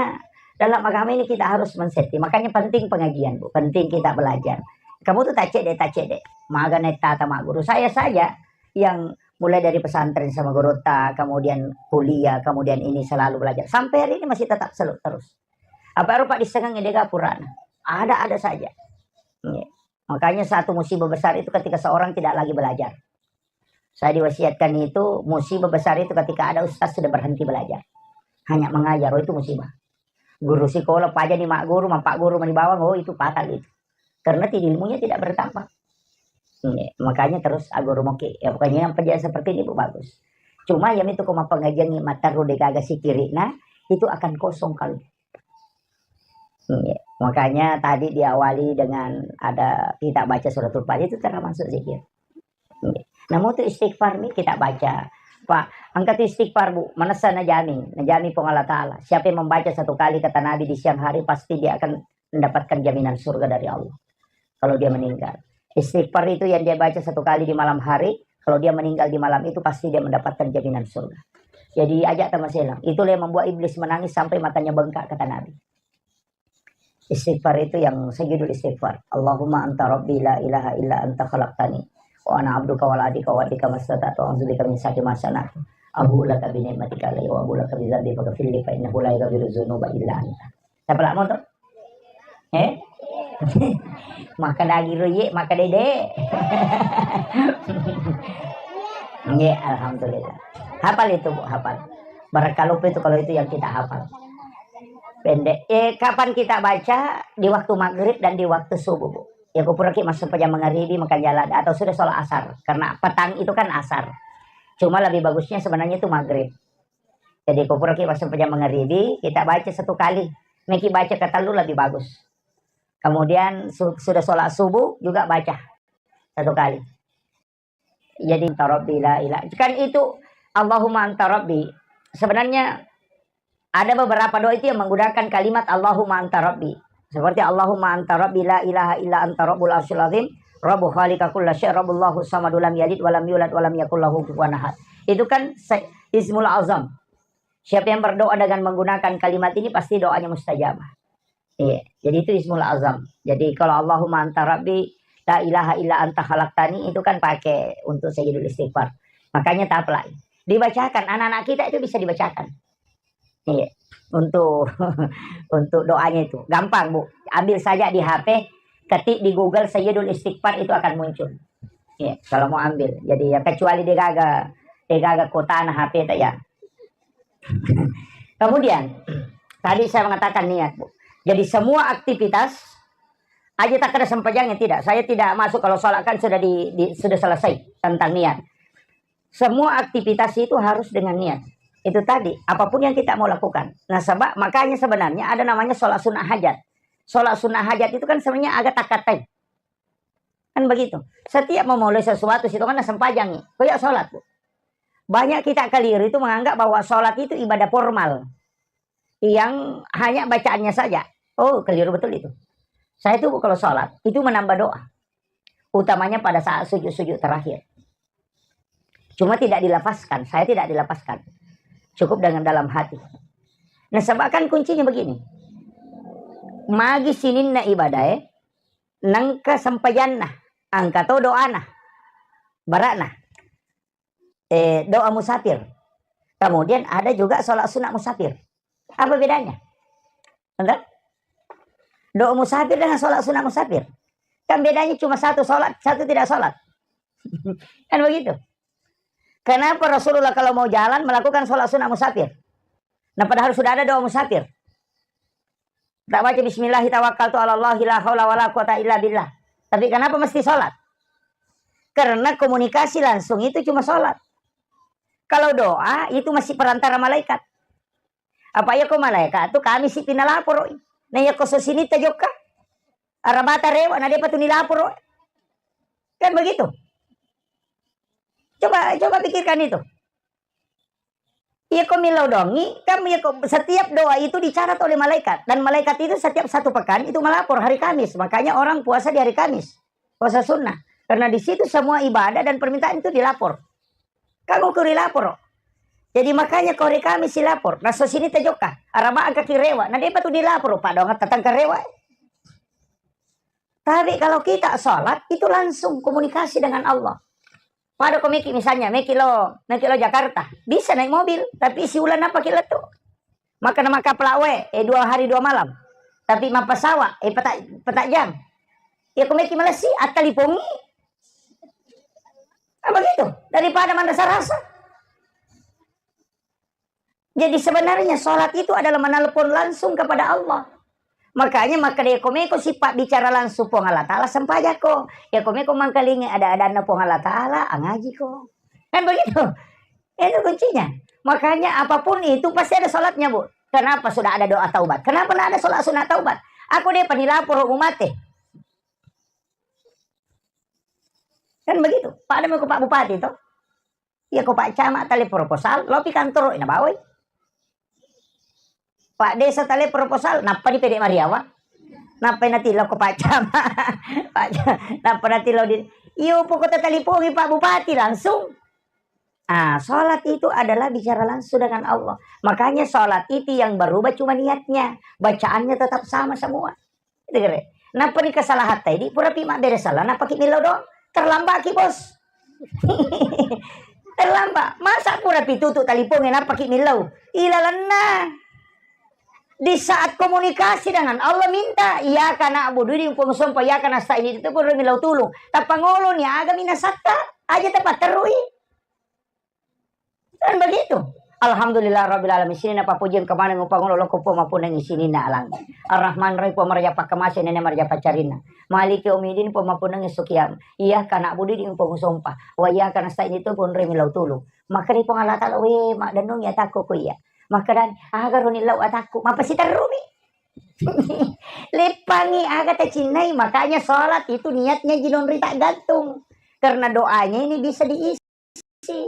dalam agama ini kita harus men-setting. Makanya penting pengajian, Bu. Penting kita belajar. Kamu tuh tacek deh, tacek deh. Maga naik tata mak guru. Saya saja yang mulai dari pesantren sama guru ta, kemudian kuliah, kemudian ini selalu belajar. Sampai hari ini masih tetap selalu terus. Apa rupa di sengeng dega purana. Ada-ada saja. Iya. Makanya satu musibah besar itu ketika seorang tidak lagi belajar. Saya diwasiatkan itu, musibah besar itu ketika ada ustaz sudah berhenti belajar. Hanya mengajar, oh, itu musibah. Guru sekolah, paja ni mak guru, mampak guru mani bawang, oh, itu fatal itu. Karena ti-, ilmunya tidak bertambah. Iya, makanya terus aguru moki. Ya, pokoknya yang pendidikan seperti ini, Bu, bagus. Cuma yang itu koma pengajian ni mataru degaga sikirina, itu akan kosong kalau. Iya. Makanya tadi diawali dengan ada kita baca suratul Fatihah itu termasuk zikir. Iya. Namun itu istighfar nih kita baca. Pak, angkat istighfar, Bu. Manessa najami, najami Puang Allah Ta'ala. Siapa yang membaca satu kali kata Nabi di siang hari, pasti dia akan mendapatkan jaminan surga dari Allah. Kalau dia meninggal. Istighfar itu yang dia baca satu kali di malam hari, kalau dia meninggal di malam itu pasti dia mendapatkan jaminan surga. Jadi ajak tamaselang. Itulah yang membuat iblis menangis sampai matanya bengkak, kata Nabi. Istighfar itu yang sejudul istighfar. Allahumma anta rabbi la ilaha illa anta khalaqtani. Wa ana abduka wa la adika wa adika mastata'tu a'udzu bika min syarri ma sana'tu. Abu'u laka bi ni'matika alayya wa abu'u laka bi dzambi faghfirli fa innahu la yaghfiru dzunuba illa anta. Siapa lamo tuh? Eh? Maka dagi roye, maka dede. Nggih, alhamdulillah. Hafal itu, Bu, hafal. Barakalupa itu kalau itu yang kita hafal. Pendek. Eh, kapan kita baca? Di waktu maghrib dan di waktu subuh, Bu. Ya, kupura ki masuk pejam mangaribi, makan jalan, atau sudah sholat asar. Karena petang itu kan asar. Cuma lebih bagusnya sebenarnya itu maghrib. Jadi, kupura ki masuk pejam mangaribi, kita baca satu kali. Meki baca ketellu lebih bagus. Kemudian su-, sudah sholat subuh juga baca satu kali. Jadi, anta rabbi la ilah. Kan itu Allahumma anta rabbi. Sebenarnya ada beberapa doa itu yang menggunakan kalimat Allahumma anta rabbi. Seperti Allahumma anta rabbi la ilaha illa anta rabbul arsyil azim, rabbu khaliqa kulla syai, rabbullahu samadu lam yalid walam yulad walam yakul lahu kufuwan ahad. Itu kan se-, ismul azam. Siapa yang berdoa dengan menggunakan kalimat ini pasti doanya mustajabah. Iya, jadi itu ismul azam. Jadi kalau Allahumma anta rabbi la ilaha illa anta khalaqtani itu kan pakai untuk sayyidul istighfar. Makanya taplak. Dibacakan, anak-anak kita itu bisa dibacakan. Iya. untuk untuk doanya itu. Gampang, Bu. Ambil saja di H P, ketik di Google Sayyidul Istighfar, itu akan muncul. Ya, kalau mau ambil. Jadi ya, kecuali degaga degaga kuotana H P ta ya. Kemudian tadi saya mengatakan niat, Bu. Jadi semua aktivitas aja tak ada sempajangnya tidak. Saya tidak masuk kalau sholat kan sudah di, di- sudah selesai tentang niat. Semua aktivitas itu harus dengan niat. Itu tadi, apapun yang kita mau lakukan. Nah, sebab makanya sebenarnya ada namanya sholat sunnah hajat. Sholat sunnah hajat itu kan sebenarnya agak takatai. Kan begitu. Setiap memulai sesuatu situ kan sempajangi. Kayak sholat, Bu. Banyak kita keliru itu menganggap bahwa sholat itu ibadah formal yang hanya bacaannya saja. Oh, keliru betul itu. Saya itu kalau sholat itu menambah doa, utamanya pada saat sujud-sujud terakhir. Cuma tidak dilafazkan, saya tidak dilafazkan. Cukup dengan dalam hati. Nah, sebab kan kuncinya begini. Magi sininna ibadae, nengka sempajanna, angka to doana, barana, eh, doa musafir. Kemudian ada juga sholat sunat musafir. Apa bedanya? Entah? Doa musafir dengan sholat sunat musafir. Kan bedanya cuma satu sholat, satu tidak sholat. Kan begitu. Kenapa Rasulullah kalau mau jalan melakukan sholat sunat musafir? Nah, padahal sudah ada doa musafir. Tak baca bismillah tawakkaltu ala Allah la haula wala quwata illa billah. Tapi kenapa mesti sholat? Karena komunikasi langsung itu cuma sholat. Kalau doa itu masih perantara malaikat. Apa iya ko malaikat tu kami si pinalaporo. Nah, iya ko sosini tajokka. Arabata rewa na depa tu nilaporo. Kan begitu. Coba coba pikirkan itu. Iya ko millau dongi, kan iya ko setiap doa itu dicatat oleh malaikat dan malaikat itu setiap satu pekan itu melapor hari Kamis. Makanya orang puasa di hari Kamis. Puasa sunnah. Karena di situ semua ibadah dan permintaan itu dilapor. Kamu ko rilaporo. Jadi makanya ko hari Kamis silapor. Nah, sosini tajokka. Araba angka kirewa. Nah, depa tu dilaporo. Padonga tatangka rewa. Tapi kalau kita sholat, itu langsung komunikasi dengan Allah. Pada ko meki misalnya, meki lo, meki lo Jakarta, bisa naik mobil, tapi siulan apa ki lettu? Maka nama kapal awe, eh, dua hari dua malam. Tapi mappasawa, eh, petak, petak jam. Ya ko meki Malaysia, attalipongi. Apa gitu? Daripada manrasa-rasa. Jadi sebenarnya sholat itu adalah menelpon langsung kepada Allah. Makanya makkeda ko meko sipabbicara langsung Puang Allah Ta'ala, sempajako. Ya ko meko mangkalingi ada-adanna Puang Allah Ta'ala, angajiko. Kan begitu? Itu kuncinya. Makanya apapun itu pasti ada sholatnya, Bu. Kenapa sudah ada doa taubat? Kenapa nggak ada sholat sunat taubat? Aku deh pani lapor mate. Kan begitu. Pada meko Pak Bupati toh. Iya ko Pak Camat tale proposal, lopi kantoro, ina bawai. Pak Desa tale proposal, nappa di pede Mariawa. Nappa ina tilo ko Pak Camat. Pak Ca-, nappa na tilo di, iyo pokoknya talipongi Pak Bupati langsung. Ah, sholat itu adalah bicara langsung dengan Allah. Makanya sholat itu yang berubah cuma niatnya. Bacaannya tetap sama semua. Itu kere. Nappa ni kesalahan tadi, pura pi mabbere salah, nappa ki millau doang. Terlambat ki, Bos. Terlambat. Masa pura pi tutu talipongnge, nappa ki millau. Ilalenna. Di saat komunikasi dengan Allah minta, "Iyyaka na'budu," di Puang sompa, "Iyyaka nasta'in," itu pura millau tulung. Tappa ngoloni aga minasatta, aja tapatterui. Kan begitu. Alhamdulillah rabbil alamin. Sininna pappujiang kemaneng upangolo lao ko Puang mappunnangi sininna alang. Arrahman Rahim, Puang maraja pakkamase, nene maraja paccarinna. Maliki yaumiddin, Puang mappunnangi sukiam. Iyyaka na'budu, di Puang usompa. Wa iyyaka nasta'in, itu Puang ri millau tulung. Makkeda Puang Allah Ta'ala, "We, maddennungi atakku ko iya." Makkeda, "Aga roni lau atakku?" Mapasiterrumi. Leppangi aga tacinnai, makanya sholat itu niatnya jinonri tak gantung. Karena doanya ini bisa diisi.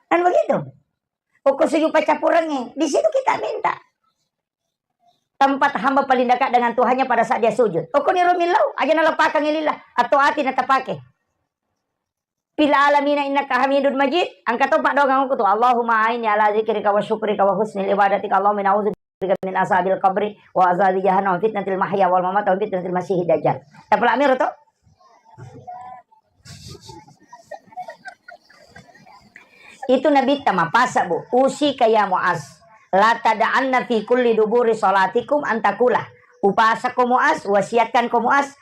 Kan begitu? Okko sujud paccappurengnge, di situ kita minta. Tempat hamba paling dekat dengan Tuhannya pada saat dia sujud. Okko niro millau, aja naleppakang lillah, atau ati natapake. Fil alamina innaka hamidun majid, angka to paddoangeng okko tu, Allahumma a'inni ala dzikrika wa syukrika wa husnil ibadatika, Allahumma inna a'udzu bika min azabil qabri wa azabi jahannam wa fitnatil mahya wal mamat wa fitnatil masihid dajjal. Tapalak miro to? Itu Nabitta mapasa, Bu. Usika ya Muaz. La tada'anna fi kulli duburi salatikum antakula. Upasakko Muaz, wasiatkanko Muaz,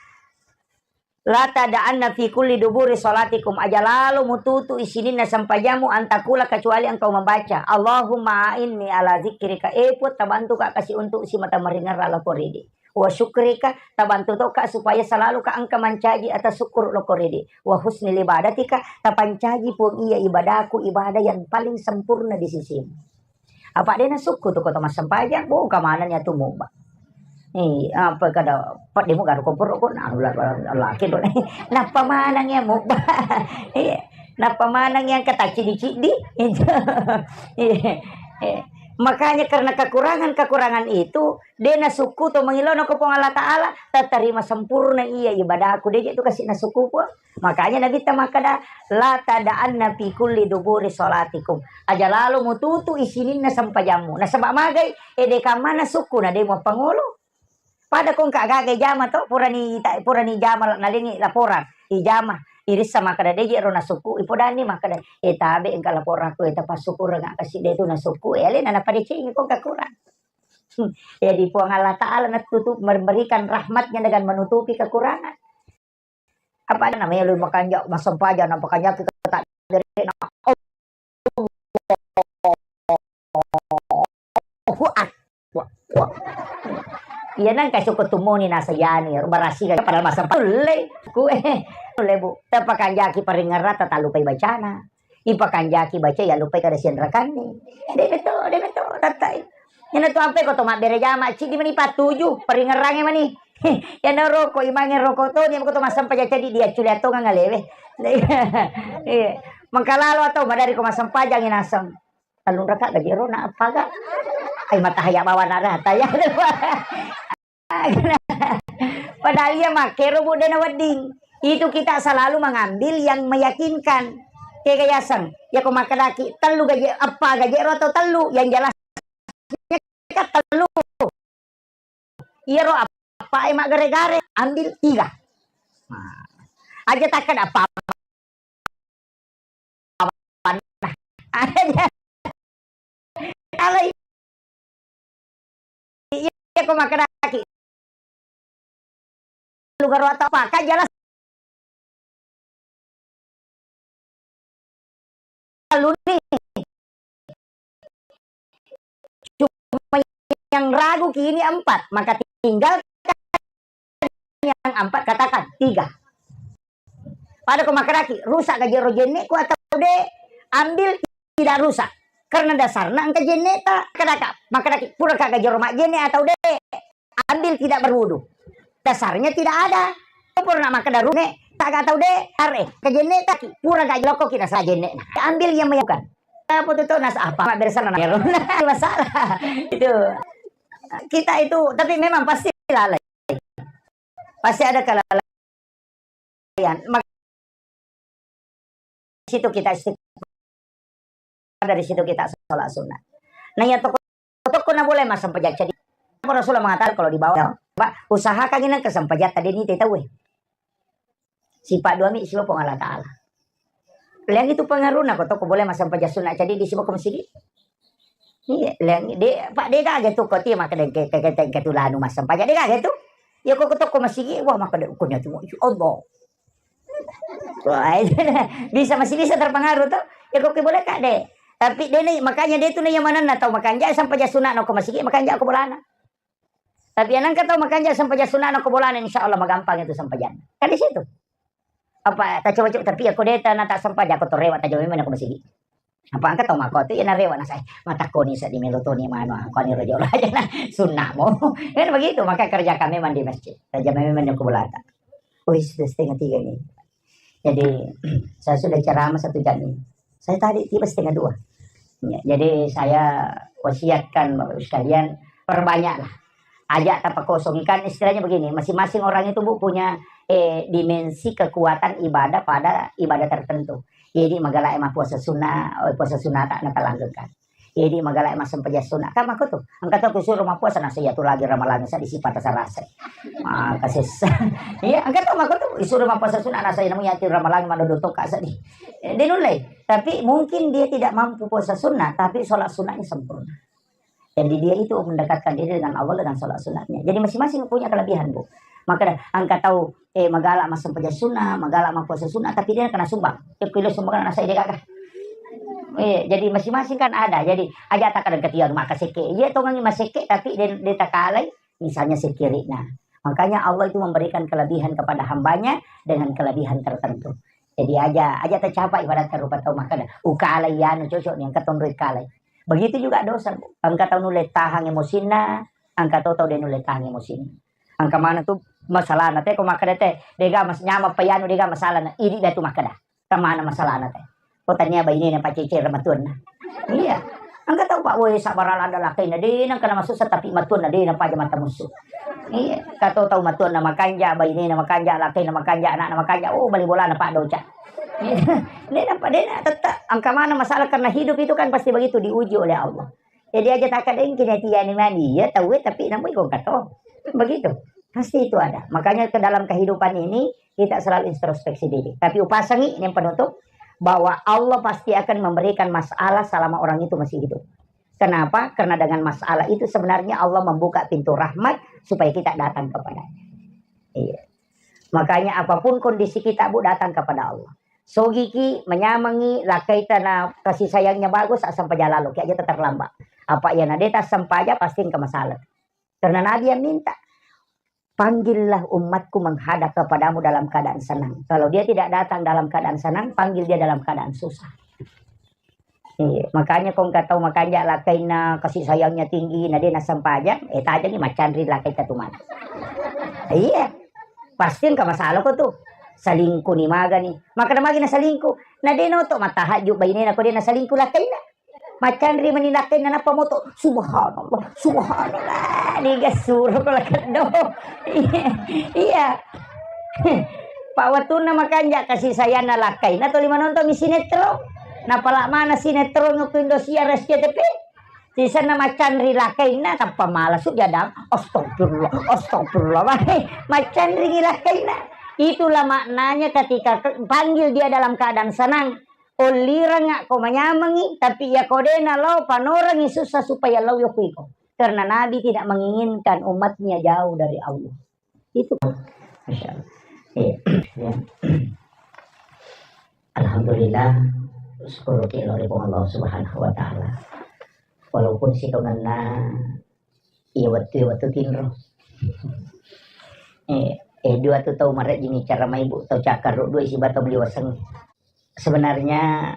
la tada'anna fi kulli duburi salatikum, aja lalo mututu isininna sempajammu, antakula, kecuali engkau membaca, Allahumma a'inni ala zikrika, e Puang, tabantuka kasi untuk simata maringerra lako ridi. Wa syukrika, tabantu toka supaya selalu ka engka mancaji atas syukur lako ridi. Wa husni ibadatika, tapancaji Puang iya ibadaku, ibadah yang paling sempurna di sisimu. Apa de nasukku tu kota massempajang, bo ka maneng ya tu mubba. Eh, apa kada, padde mu garu komporo ko, nah, la-, la-, laki do. Nappa maneng ya mubba. Iya. Nappa maneng yang kata cidi-cidi. Iya. Eh, makanya karena kekurangan-kekurangan itu, de nasukku to mangilona ko Puang Allah Ta'ala, tatarima sempurna iya ibadahku, de je tu kasi nasukku Puang. Makanya Nabitta makkeda, "La tada'anna fi kulli duburi salatikum." Aja lalo mututu isininna sempajammu. Nasaba magai, ede kamma nasukku na de muappangolo. Pada ko engka gaga ijama to, purani ta-, purani ijama nalengi laporan, ijama, irissa makkeda de je ro nasukku, ipodani makkeda, "E tabe engka laporanku, e tapassukureng kasi de tu nasukku." E alena napadecengi ko kakurang. Jadi Puang Allah Ta'ala natutup, memberikan rahmatnya dengan menutupi kekurangan. Apa ada namanya lu makanja, massempajang, nampakanjaki kata dere na. Allahu Akbar. Iya nang kasih ko tumoni nasayani, berasi kan padahal massempajang. Ulle, ku, eh, ulle, Bu. Tapakanjaki paringerrata talupai bacana. Ipakanjaki baca ya lupai kada sianrakanni. De beto, de beto, tattai. Iyana tu ampe ko to mabbere jama, ciddi mani pattuju, paringerrange mani. Iyana roko, imange roko to, dia ko to massempajang cadi dia culia tongang alewe. Iya. Mangkalalo atau madari ko massempajang naseng. Tellung raka gaji ro na apaga. Ai matahaya bawa nara, taya. Padahal iya makkero, Bu, de nawedding. Itu kita selalu mengambil yang meyakinkan. Kega yaseng, ya ko makkedaki tellu gaje, eppa gaje ro atau tellu, yang jelasnya kan tellu. Iyaro eppa e maggare-gare, ambil tiga. Nah, aja takkeda eppa. Alai. Iya, ko makkedaki. Lu garo atau apa? Kan jelas. Lu nih. Cuma yang ragu kini empat, maka tinggal yang empat katakan tiga. Pada ko makkedaki, rusak gaji ro jenne'ku atau de, ambil tidak rusak. Karena dasarna engka jenne'ta, kedaka, makkedaki, pura ka gaji ro majjenne atau de, ambil tidak berwudu. Dasarnya tidak ada. Pura na makkeda rune, tak atau de, are, ke jenne taki, pura gaji lokko kita sa jenne. Ambil yang meyakinkan. Apa tuh, tuh, nas apa? Mak beresan anak. Masalah. Itu. Kita itu, tapi memang pasti lalai. Pasti ada kelalaian. Mak-, situ kita istighfar, dari situ kita sholat sunnah. Nah, ya toko-toko na boleh mas sempajang. Jadi, apa Rasulullah mengatakan kalau di bawah, Pak, usahakan ini kesempajatta deni te tahu. Sifat dua mi siwa Puang Allah Ta'ala. Leang itu pengaruhna ko toko boleh mas sempajang sunnah. Jadi di siwa ko masigi. Iya, leang de, Pak, de gaga tu ko ti makkeda ke, ke, ke, ke, ke tulanu massempajang, de gaga tu. Ya ko ketok ko masigi, wah, makkeda ko nya tu, ya Allah. Wah, bisa, masih bisa terpengaruh tu. Ya ko ke boleh ka de. Tapi de ni, makanya de tu ni yang mana na tau makanja sempajang sunat na ko masigi, makanja ko bolana. Tapi yang nang tau makanja sempajang sunat na ko bolana, insya Allah magampang itu sempajang. Kan di situ. Apa, tacoba-coba, tapi ya ko de ta na ta sempajang ko to rewa, tacoba memang ko masigi. Apa engka tau makko tu, iya narewa nasai, "Matakkoni seddi melo toni manu, angkoni rojo raja na sunnah mo." Kan begitu, maka kerjakan memang di masjid. Kerja memang di kuburan. Oh, sudah setengah tiga ini. Jadi, saya sudah ceramah satu jam ini. Saya tadi tiba setengah dua. Ya, jadi saya wasiatkan Bapak Ibu sekalian, perbanyaklah. Aja tapakosongkan, istilahnya begini, masing-masing orang itu, Bu, punya, eh, dimensi kekuatan ibadah pada ibadah tertentu. Jadi magala e mappuasa sunnah, oh, puasa sunnah tak natalanggengkan. Jadi magala e massempajang sunnah. Kan makko tu. Engka tau kusuro mappuasa nasa iya tu lagi ramalang sa di sipata sarasa. Maka sessa. Iya, engka tau makko tu isuro mappuasa sunnah nasa iya namu iya tu ramalang manodo toka seddi. Eh, de nulle. Tapi mungkin dia tidak mampu puasa sunnah, tapi sholat sunnahnya sempurna. Jadi dia itu mendekatkan diri dengan Allah dengan sholat sunatnya. Jadi masing-masing punya kelebihan, Bu. Maka engka tau, eh, magala massempajang sunnah, magala mappuasa sunnah, tapi de' nakenna sumbang. Iya, kuilo sumbang nasai de' gaga. Eh, jadi masing-masing kan ada. Jadi aja' takkeda engka tiang maka sekke. Iya, tongengi masekke, tapi de', de' takalai, misalnya sekkiri'na. Makanya Allah itu memberikan kelebihan kepada hambanya dengan kelebihan tertentu. Jadi aja', aja' tercapai ibarat rupa tau makkeda, ukalai anu cocok nih, engka tonroi kalai. Begitu juga dosa, Bu. Engka tau nulle tahang emosinna, engka to tau de' nulle tahang emosinna. Engka maneng tu masalahna te, ko makkeda te, de' gaga mas-, nyameng pa anu, de' gaga masalahna, idi' de' tu makkeda. Engka maneng masalahna te. Ko tania bainena pacecere matuanna. Iya. Engka tau, Pak, woi, sabarang ada lakkainna, de' nengka namasussa, tapi matuanna de' napaja mata musu. Iya, engka to tau matuanna makanja', bainena makanja', lakkainna makanja', anakna makanja', oh, bali bolana, Pak, doca. De' nampa, de' na, tetap. Engka maneng masalah, karena hidup itu kan pasti begitu, diuji oleh Allah. Jadi aja' takkeda engka ni tiani mani, iya tau, tapi namu iko engka to. Begitu. Pasti itu ada. Makanya ke dalam kehidupan ini kita selalu introspeksi diri. Tapi upasangi ini yang penutup, bahwa Allah pasti akan memberikan masalah selama orang itu masih hidup. Kenapa? Karena dengan masalah itu sebenarnya Allah membuka pintu rahmat supaya kita datang kepadanya. Iya. Makanya apapun kondisi kita, Bu, datang kepada Allah. Sogiki, manyamengi, lakkaita na kasih sayangnya bagus, asal pajalalo, ki aja' terlambat. Apa iya na de' tassempajang, pasti engka masalah. Karena Nabi yang minta, "Panggillah umatku menghadap kepadamu dalam keadaan senang." Kalau dia tidak datang dalam keadaan senang, panggil dia dalam keadaan susah. Iya, makanya ko engka tau makanja' lakkainna, kasih sayangnya tinggi, na de' nassempajang, eh, tajengi maccanri lakkaita tu mana. Iya, pasti engka masalah ko tu. Selingkuh ni magani. Makkeda magi na selingkuh. Na de' noto matahajju bainena ko de' na selingkuh lakkainna. Maccanri mani lakkainna nappa moto. Subhanallah, subhanallah. Niga suro ko lakkeddo. Iya. Iya. Pa wettunna makanja' kasih sayangna lakkainna, tuli manontongi sinetron. Napala' mana sinetron ko Indosiar, S C T V. Sisenna maccanri lakkainna, tappa mala su jadang. Astagfirullah, astagfirullah. Maccanringi lakkainna. Itulah maknanya ketika ke-, panggil dia dalam keadaan senang. Ollirengnga ko manyamengi, tapi iya ko de' nalao, panorengi susah supaya lao yoko iko. Karena Nabi tidak menginginkan umatnya jauh dari Allah. Itu. Masya Allah. Iya. Ya. Alhamdulillah, syukur ki lao ri Puang Allah Subhanahu wa Ta'ala. Walaupun sitongenna iya wettu, iya wettu tinro. Eh, eh, dua tu tau marejjini cara maibu, tau cakkarru dua isi batang liwaseng. Sebenarnya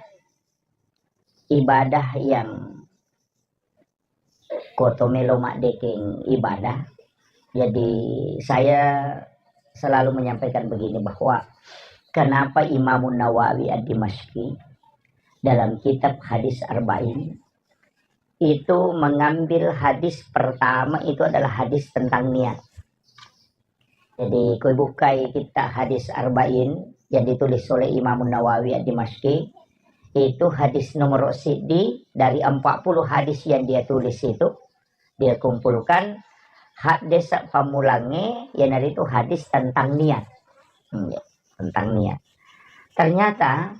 ibadah yang koto melo maddekeng ibadah. Jadi saya selalu menyampaikan begini, bahwa kenapa Imamun Nawawi Ad-Dimashqi dalam kitab Hadis Arba'in itu mengambil hadis pertama itu adalah hadis tentang niat. Jadi, kui bukai kitta Hadis Arba'in yang ditulis oleh Imam Nawawi Ad-Dimashqi, itu hadis nomor siddi dari empat puluh hadis yang dia tulis itu, dia kumpulkan hadis pammulangnge, iyanaritu hadis tentang niat. Hmm, ya, tentang niat. Ternyata,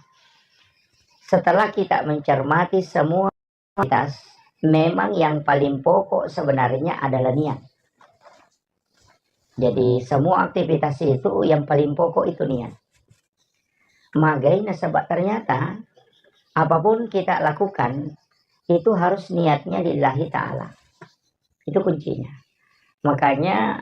setelah kita mencermati semua aktivitas, memang yang paling pokok sebenarnya adalah niat. Jadi, semua aktivitas itu yang paling pokok itu niat. Magai nasaba ternyata apapun kita lakukan itu harus niatnya lillahi ta'ala. Itu kuncinya. Makanya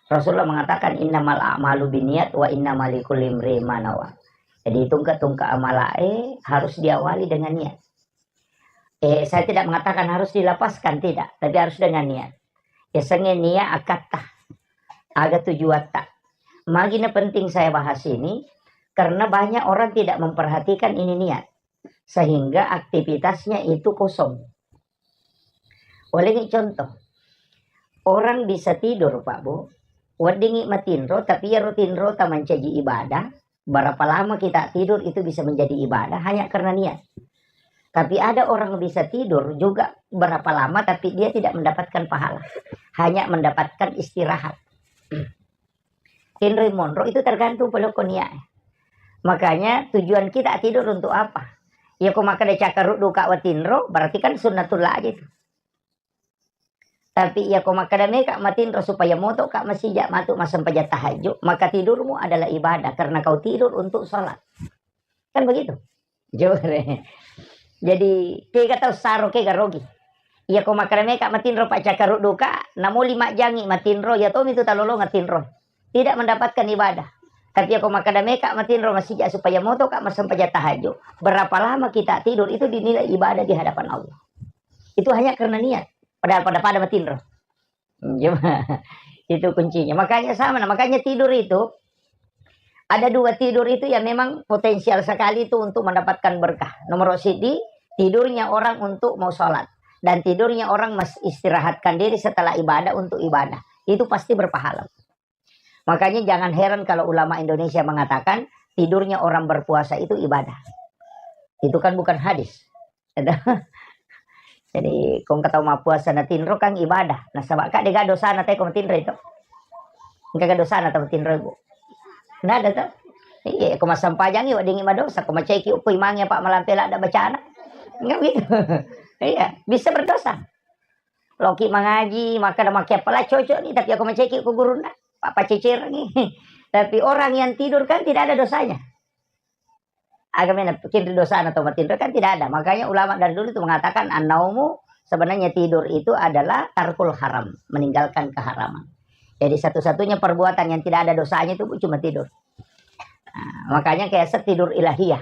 Rasulullah mengatakan, "Innamal a'malu binniat wa innama likulli imri'in ma nawa." Jadi, tungke-tungke amalae harus diawali dengan niat. Eh, saya tidak mengatakan harus dilapaskan, tidak, tapi harus dengan niat. Yasengnge niat akatta, aga tujuatta. Magi na penting saya bahas ini, karena banyak orang tidak memperhatikan ini niat, sehingga aktivitasnya itu kosong. Ulengi contoh, orang bisa tidur, Pak Bu, weddingi matinro, tapi iyaro tinrota mancaji ibadah, berapa lama kita tidur itu bisa menjadi ibadah hanya karena niat. Tapi ada orang bisa tidur juga berapa lama, tapi dia tidak mendapatkan pahala, hanya mendapatkan istirahat. Tinroi monro itu tergantung pole ko niat. Makanya tujuan kita tidur untuk apa? Ya, ko makkeda cakkaruddu ka watinro, berarti kan sunnatullah aja itu. Tapi iya ko makkeda meka matinro supaya motoka masija matu massempajang tahajud, maka tidurmu adalah ibadah karena kau tidur untuk sholat. Kan begitu? Jore. Jadi, kega tau saro, kega rogi. Iya ko makkeda meka matinro paccakkarudduka, namoli majjangi matinro, iya tomi tu talolongeng tinro. Tidak mendapatkan ibadah. Tapi iya ko makkeda meka matinro masija supaya motoka massempajang tahajud. Berapa lama kita tidur itu dinilai ibadah di hadapan Allah. Itu hanya karena niat. Padahal pada-pada matinro. Hmm, coba. Itu kuncinya. Makanya sama, nah, makanya tidur itu, ada dua tidur itu yang memang potensial sekali itu untuk mendapatkan berkah. Nomor sidi, tidurnya orang untuk mau sholat. Dan tidurnya orang mas-, istirahatkan diri setelah ibadah untuk ibadah. Itu pasti berpahala. Makanya jangan heran kalau ulama Indonesia mengatakan tidurnya orang berpuasa itu ibadah. Itu kan bukan hadis. Jadi, kong kata mappuasa na tinro kan ibadah. Nasaba ka dega dosana te ko matinro itu. Engka ga dosana tau matinro, Bu? Nada tau. Iya, ko massempajangi weddingi madosa, ko maceki upo imangi apa malampe ladda bacana. Enggak begitu. Iya, bisa berdosa. Loki mangaji, maka ada make apa lah cocok nih, tapi aku maceki ko gurunna, apa cecerengi. Tapi orang yang tidur kan tidak ada dosanya. Agamanya pikir dosana tau matinro kan tidak ada. Makanya ulama dari dulu itu mengatakan, "An-naumu," sebenarnya tidur itu adalah tarkul haram, meninggalkan keharaman. Jadi satu-satunya perbuatan yang tidak ada dosanya itu cuma tidur. Nah, makanya kayak tidur ilahiyah.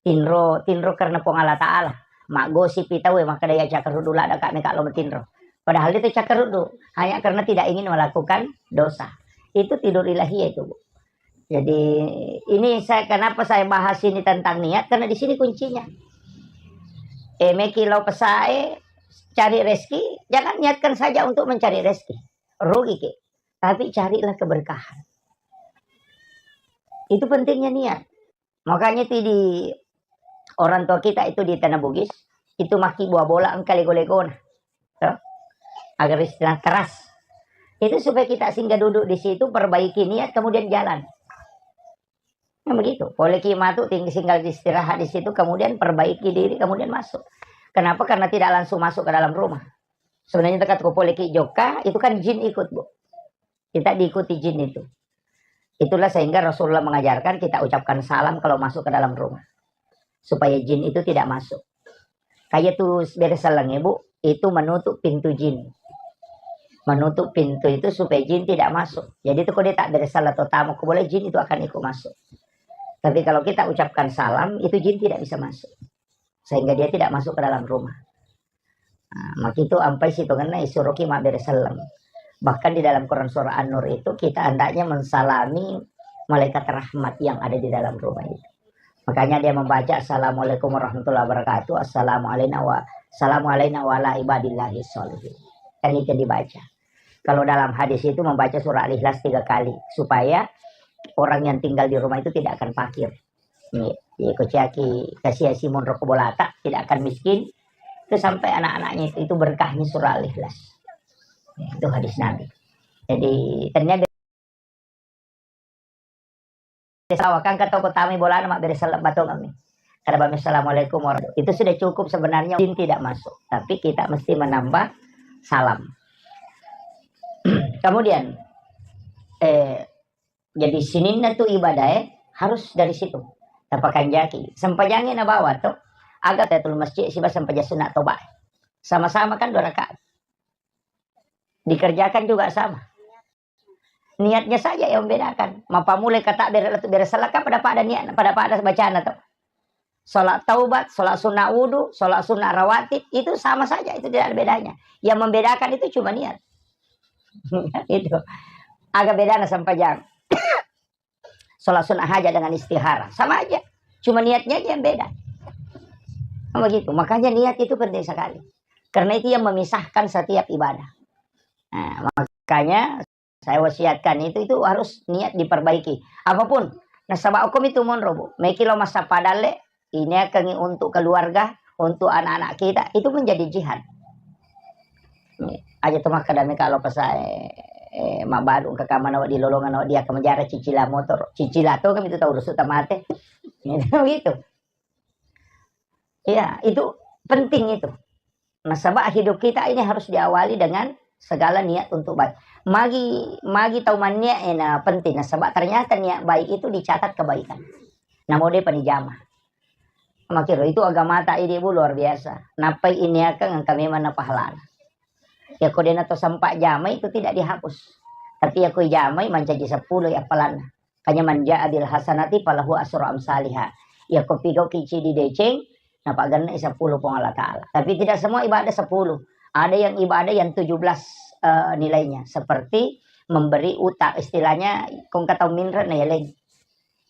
Tinro, tinro karena Puang Allah Ta'ala. Maggosipi tau e, makkeda iya cakkaruddu ladda ka meka lo matinro. Padahal itu cakkaruddu, hanya karena tidak ingin melakukan dosa. Itu tidur ilahiyah itu, Bu. Jadi, ini saya, kenapa saya bahas ini tentang niat, karena di sini kuncinya. Eh, meki lao pesae, cari rezeki, jangan niatkan saja untuk mencari rezeki. Rugi ki. Tapi carilah keberkahan. Itu pentingnya niat. Makanya itu di orang tua kita itu di Tanah Bugis, itu maki buah bola engka lego-legona. Tuh. Agar istilah keras. Itu supaya kita singgah duduk di situ, perbaiki niat, kemudian jalan. Nah, begitu. Poleki matu, ting-, tinggal istirahat di situ, kemudian perbaiki diri, kemudian masuk. Kenapa? Karena tidak langsung masuk ke dalam rumah. Sebenarnya tekat ko poleki jokka, itu kan jin ikut, Bu. Kita diikuti jin itu. Itulah sehingga Rasulullah mengajarkan kita ucapkan salam kalau masuk ke dalam rumah. Supaya jin itu tidak masuk. Kayak tuh bere selleng, Bu, itu menutup pintu jin. Menutup pintu itu supaya jin tidak masuk. Jadi itu kalau dia tak bere selleng atau tamu ke boleh, jin itu akan ikut masuk. Tapi kalau kita ucapkan salam, itu jin tidak bisa masuk. Sehingga dia tidak masuk ke dalam rumah. Nah, maka itu ampai sitongenna isuroki mabbere selleng. Bahkan di dalam Quran surah An-Nur itu kita hendaknya mensalami malaikat rahmat yang ada di dalam rumah itu. Makanya dia membaca, "Assalamualaikum warahmatullahi wabarakatuh. Assalamualaikum wa-, assalamualaikum wa ala ibadillahi sholihin." Kan itu dibaca. Kalau dalam hadis itu membaca surah Al-Ikhlas tiga kali supaya orang yang tinggal di rumah itu tidak akan fakir. Iya, iya, ko ciaki kasihan Simon roko bolata, tidak akan miskin. Itu sampai anak-anaknya itu, itu berkahnya surah Al-Ikhlas. Itu hadis Nabi. Jadi, ternyata sawa kan kata ko tamai bolana mabbere selleng batongeng mi. Kada bami assalamualaikum warahmatullahi. Itu sudah cukup sebenarnya, jin tidak masuk. Tapi kita mesti menambah salam. Kemudian, eh, jadi sininna tu ibadah, eh, harus dari situ. Tapakanjaki. Sempajangi na bawa tu. Aga tahiyatul masjid siba sempajang sunat toba. Sama-sama kan dua rakaat. Dikerjakan juga sama. Niatnya saja yang membedakan. Mapamulai kata bere, bere selleng kan pada-pada niat, pada-pada bacana tu. Sholat taubat, sholat sunnah wudu, sholat sunnah rawatib, itu sama saja, itu tidak ada bedanya. Yang membedakan itu cuma niat. Itu. Aga bedana sempajang. Sholat sunnah hajat dengan istihara, sama aja. Cuma niatnya aja yang beda. Kan begitu. Makanya niat itu penting sekali. Karena itu yang memisahkan setiap ibadah. Nah, makanya saya wasiatkan itu, itu harus niat diperbaiki. Apapun. Nasaba okko mi tu monro, Bu. Meki lo massappa dalle, ini akan untuk keluarga, untuk anak-anak kita, itu menjadi jihad. Aja tu makkeda meka lo pesae, eh, mabbalu engka kamana di lolongan, di akan menjara cicila motor. Cicila tu kan itu tahu rusuk tamate. Gitu. Iya, itu penting itu. Nasaba hidup kita ini harus diawali dengan segala niat untuk baik. Magi, magi tau manniat e na penting, nasaba ternyata niat baik itu dicatat kebaikan. Namo depa nijama. Makiro itu agamata idi, Bu, luar biasa. Nappai iniakang engka memang na pahalana. Yako dena to sempat jamai itu tidak dihapus. Tapi yako ijamai mancaji seppulo i appalanna. Kanya man jaa bil hasanati falahu asru amsaliha. Yako pigau kici di deceng, napagenne seppulo Puang Allah Ta'ala. Tapi tidak semua ibadah sepuluh. Ada yang ibadah yang tujuh belas, eh, nilainya. Seperti memberi utang, istilahnya kong katau minre na yaleng.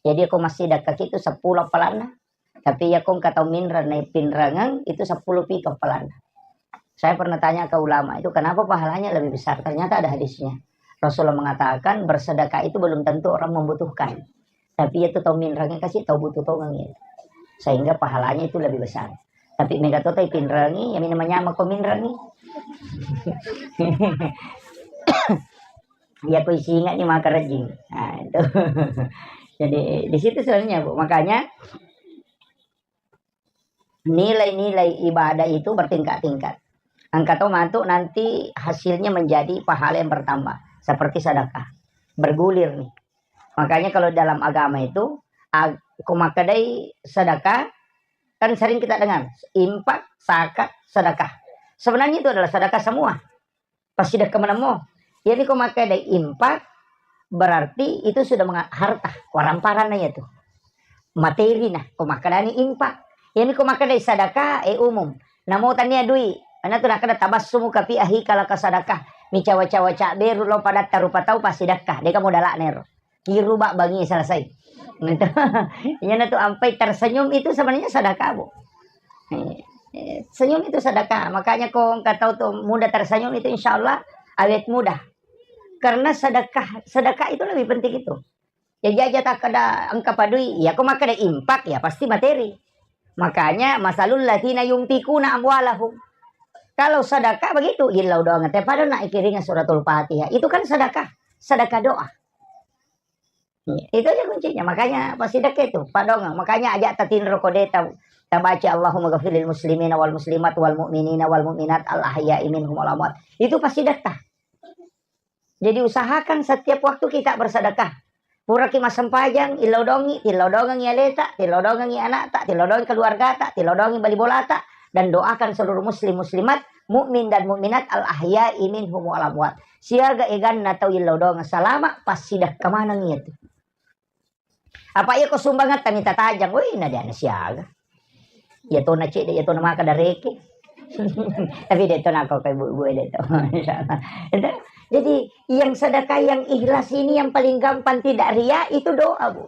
Jadi ko massidekka itu seppulo appalanna. Tapi iya ko engka tau minreng naipinrengeng, itu seppulo piko pahalana. Saya pernah tanya ke ulama itu, kenapa pahalanya lebih besar? Ternyata ada hadisnya. Rasulullah mengatakan, bersedekah itu belum tentu orang membutuhkan. Tapi itu tau minrengeng kasih tau butuh tongeng itu. Sehingga pahalanya itu lebih besar. Tapi mega to tau pinrengi, ya minum nyama ko minrengi. Ya ko isinga ni maka rejing. Nah, itu. Jadi di situ sebenarnya, Bu. Makanya nilai-nilai ibadah itu bertingkat-tingkat. Engka to matu nanti hasilnya menjadi pahala yang bertambah, seperti sedekah. Bergulir nih. Makanya kalau dalam agama itu, ag-, ko makkedai sedekah, kan sering kita dengar, infak, zakat, sedekah. Sebenarnya itu adalah sedekah semua. Passidekka menemmo. Jadi ko makkedai infak, berarti itu sudah menga-, harta, waramparanna iya tu. Materi nah, ko makkedani infak. Jadi ko makkedai sedekah, eh, umum. Namo tania dui, ana tu nakkeda tabassumuka fi akhika laka sadakah. Micawa-cawa cabberu lao padatta rupa tau passidekka, deka modala'na ero. Tiru bak bangi selesai. Gitu. Iyana tu ampai tersenyum itu sebenarnya sedekah, Bu. Eh, eh, senyum itu sedekah. Makanya ko engka tau tu mudah tersenyum itu insya Allah awet mudah. Karena sedekah, sedekah itu lebih penting itu. Jadi aja takkeda engka padui, ya ko makkeda infak ya pasti materi. Makanya masalul ladzina yunfikuna amwalahum. Kalau sedekah begitu, illau doang te pada nak ikiringa suratul Fatihah. Itu kan sedekah, sedekah doa. Iya, itu aja kuncinya. Makanya pasti dekat itu, Pak Dong. Makanya aja tatinro kode ta-, tabaca Allahumma ghafirlil muslimina wal muslimat wal mu'minina wal mu'minat al ahya'i minhum wal amwat. Itu pasti dekat. Jadi usahakan setiap waktu kita bersedekah. Puraki massempajang, illau dongi, tillau dongengi aleta, tillau dongengi anakta, tillau dongengi keluargata, tillau dongengi bali bolata, dan doakan seluruh muslim muslimat, mukmin dan mukminat al ahya'i minhum wal amwat. Siaga eganna tau illau dongeng salama, passidekka maneng itu. Apa iya ko sumbangatta mita tajang, woi na dia na siaga. Iya tona cedde, iya tona maka dareke. Tapi de tona ko kai bu-, bu de to. Insyaallah. Itu. Jadi yang sedekah yang ikhlas ini yang paling gampang tidak ria itu doa, Bu.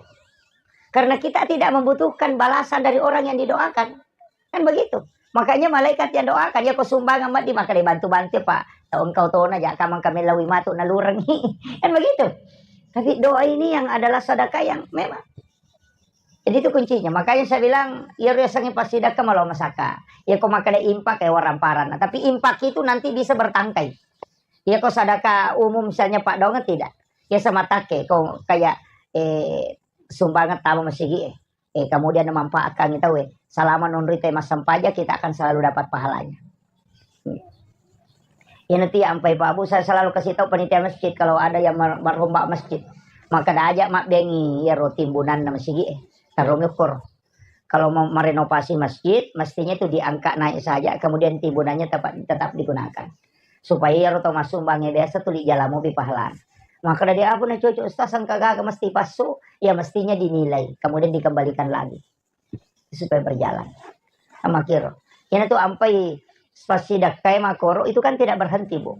Karena kita tidak membutuhkan balasan dari orang yang didoakan. Kan begitu. Makanya malaikat yang doakan, ya ko sumbangan maddi maka dibantu-bantu, Pak. Tau engkau tona ja kamang kami lawi matu nalurengi. Kan begitu. Tapi doa ini yang adalah sedekah yang memang Jadi itu kuncinya. Makanya saya bilang, iya riasengnge passidekka malo masaka. Iya ko makkeda impak ya waramparan. Nah, tapi impak itu nanti bisa bertangkai. Iya ko sadaka umum misalnya Pak Dongen tidak. Ya sama take ko kayak, eh, sumbangan tama masigi eh. Eh, kemudian memanfaatkan itu eh. Selama nonrita massempajang kita akan selalu dapat pahalanya. Iya nanti ampai Pak Bu, saya selalu kasih tahu panitia masjid kalau ada yang mer-, merombak masjid. Maka dah ajak mak bengi ya roti timbunan masigi eh. Taruh ukur. Kalau mau merenovasi masjid, mestinya itu diangkat naik saja, kemudian timbunannya tetap, tetap digunakan. Supaya iyaro tau massumbangngé biasa tuli jala mopi pahalana. Maka dari apa na cocok Ustaz, engka gaga mesti passu, ya mestinya dinilai, kemudian dikembalikan lagi supaya berjalan. Sama kiro. Iyana tu ampai passidakkai makoro itu kan tidak berhenti, Bu.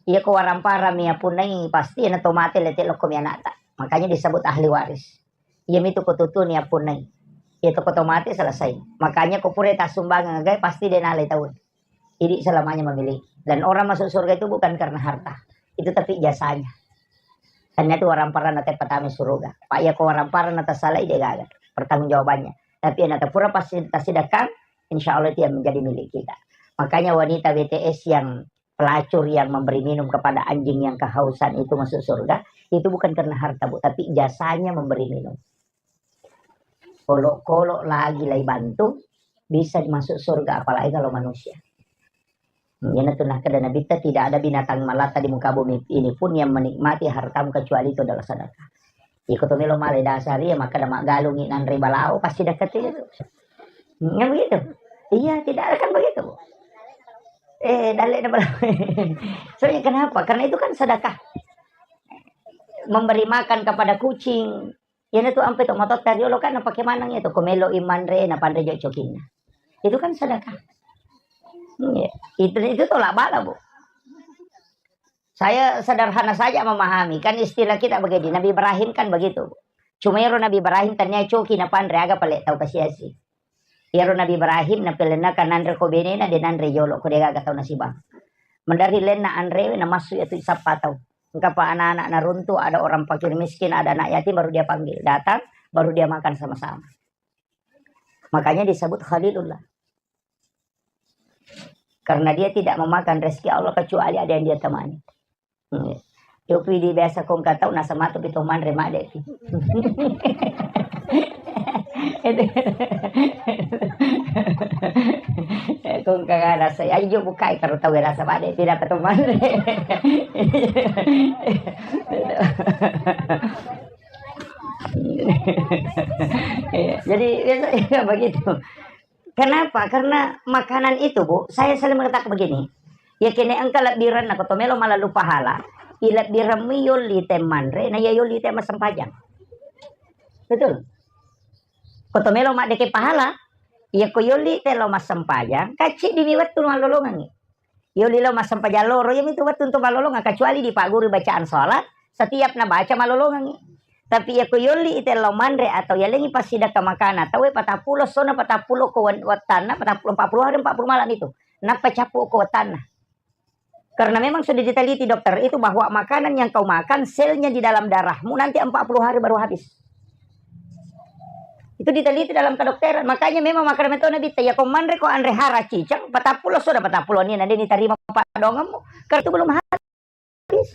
Iya ko waramparami ya punai pasti iyana to mate lete lokko mi anakta. Makanya disebut ahli waris. Iya mitu ko tutuni appunnai. Iya to ko to mate selesai. Makanya ko pura tassumbangeng agae pasti de nalai tau. Jadi selamanya memiliki. Dan orang masuk surga itu bukan karena harta. Itu tapi jasanya. Karena itu orang parana te patami surga. Pak ya ko orang parana tasalai de gaga pertanggungjawabannya. Tapi yang pura pasti tasidakang, insya Allah itu yang menjadi milik kita. Makanya wanita B T S yang pelacur yang memberi minum kepada anjing yang kehausan itu masuk surga, itu bukan karena harta, Bu, tapi jasanya memberi minum. Kolo-kolo lagi lai bantu, bisa masuk surga, apalagi kalau manusia. Iyanatu nakkeda Nabitta, "Tidak ada binatang melata di muka bumi ini pun yang menikmati hartamu kecuali itu adalah sedekah." Iko to melo male dasari, ya makkeda maggalungi nanre balao, pasti dekat itu. Ya begitu. Iya, tidak ada kan begitu, Bu. Eh, dalle na balao. Soalnya kenapa? Karena itu kan sedekah. Memberi makan kepada kucing. Iyanatu ampe to matotta riolo kan napake maneng itu, ko melo i manre, napanre jo cokinna. Itu kan sedekah. Iya. Itu, itu tolak bala, Bu. Saya sederhana saja memahami. Kan istilah kita begini, Nabi Ibrahim kan begitu, Bu. Cuma ero Nabi Ibrahim tania coki napanre, aga pale tau kasiasi. Iyaro Nabi Ibrahim napelennaka nanre ko benena, de nanre jolo ko degaga tau nasibang. Maderri lenna anrewe, namassu iyatu sappa tau. Engkapa anak-anak naruntu, ada orang fakir miskin, ada anak yatim, baru dia panggil. Datang, baru dia makan sama-sama. Makanya disebut Khalilullah. Karena dia tidak memakan rezeki Allah kecuali ada yang dia temani. Hmm. Yopi di biasa kongka tau, nasa matu pi to manre made pi. Itu. Kongka rasa, ayo jo bukai karo tau rasa made pi dapat to manre. Iya, jadi biasa, iya, begitu. Kenapa? Karena makanan itu, Bu, saya selalu mengatakan begini, ya kene engka lebbirenna, ko to melo malalu pahala, ilebbiremmi yolli te manre, na iya yolli te massempajang. Betul? Ko to melo maddeke pahala, iya ko yolli te lo massempajang, kacciddimi wettu mallolongangi. Yolli lao massempajang loro, iyamitu wettu untuk malolongang, kecuali dipagguru bacaan sholat, setiap nabaca malolongangi. Tapi iya ko yolli ite lao manre atau yalengi passidekka makana, tauwe patappulo sona patappulo ko wen-, wettanna, patappulo, empat puluh hari, empat puluh malam itu. Nappa cappu ko wettanna. Karena memang sudah diteliti dokter itu bahwa makanan yang kau makan, selnya di dalam darahmu nanti empat puluh hari baru habis. Itu diteliti dalam kedokteran. Makanya memang makkeda metto Nabitta, iya ko manre ko anre hara ciceng, patappulo soda patappulo ni, na de nitarima padongemmu. Karena itu belum habis.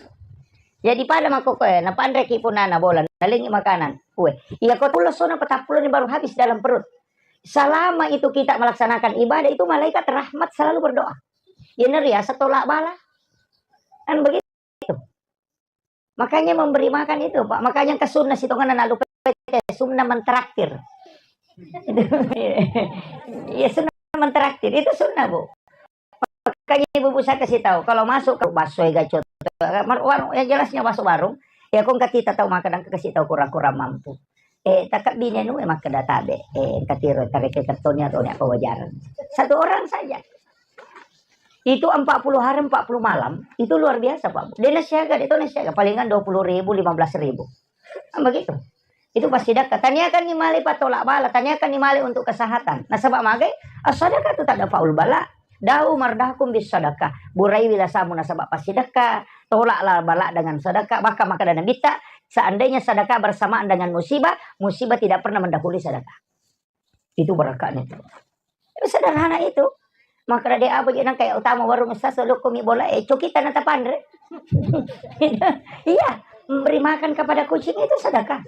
Jadi pada makko koe, napanreki punana bola, nalengi makanan. Kue. Iya ko pullo sona patappulo ni baru habis dalam perut. Selama itu kita melaksanakan ibadah, itu malaikat rahmat selalu berdoa. Iya, neriasa tolak bala. Kan begitu. Makanya memberi makan itu, Pak. Makanya ke sunnah sitongan anak lupa, sunnah mentraktir. Iya, sunnah mentraktir. Itu sunnah, Bu. Makanya ibu-ibu saya kasih tahu, kalau masuk ke bakso ega coto, mar-, warung, yang jelasnya masuk warung, ya kong katita tahu makan, kasih tahu kurang-kurang mampu. Eh, takak bine nu, eh, makkeda tabe. Eh, katiro, tareke kertonya atau apa wajaran. Satu orang saja. Itu empat puluh hari, empat puluh malam, itu luar biasa, Pak. Dia nasiaga, dia tahu nasiaga, palingan dua puluh ribu, lima belas ribu. Kan begitu. Itu pasti sedekah. Tanyakan ni male patolak bala, tanyakan ni male untuk kesehatan. Nasaba magai, as-sadaqah tu tak ada faul bala. Da'u mardakum bis sadaqah. Burai wilasamu nasaba passidekka, tolaklah bala dengan sedekah. Bahkan makkeda Nabitta, seandainya sedekah bersamaan dengan musibah, musibah tidak pernah mendahului sedekah. Itu berakatnya itu. Itu sederhana itu. Makkeda de apa je nang kayak utama warung sa solo komi bola, eh, cokita na tapanre. Iya, memberi makan kepada kucing itu sedekah.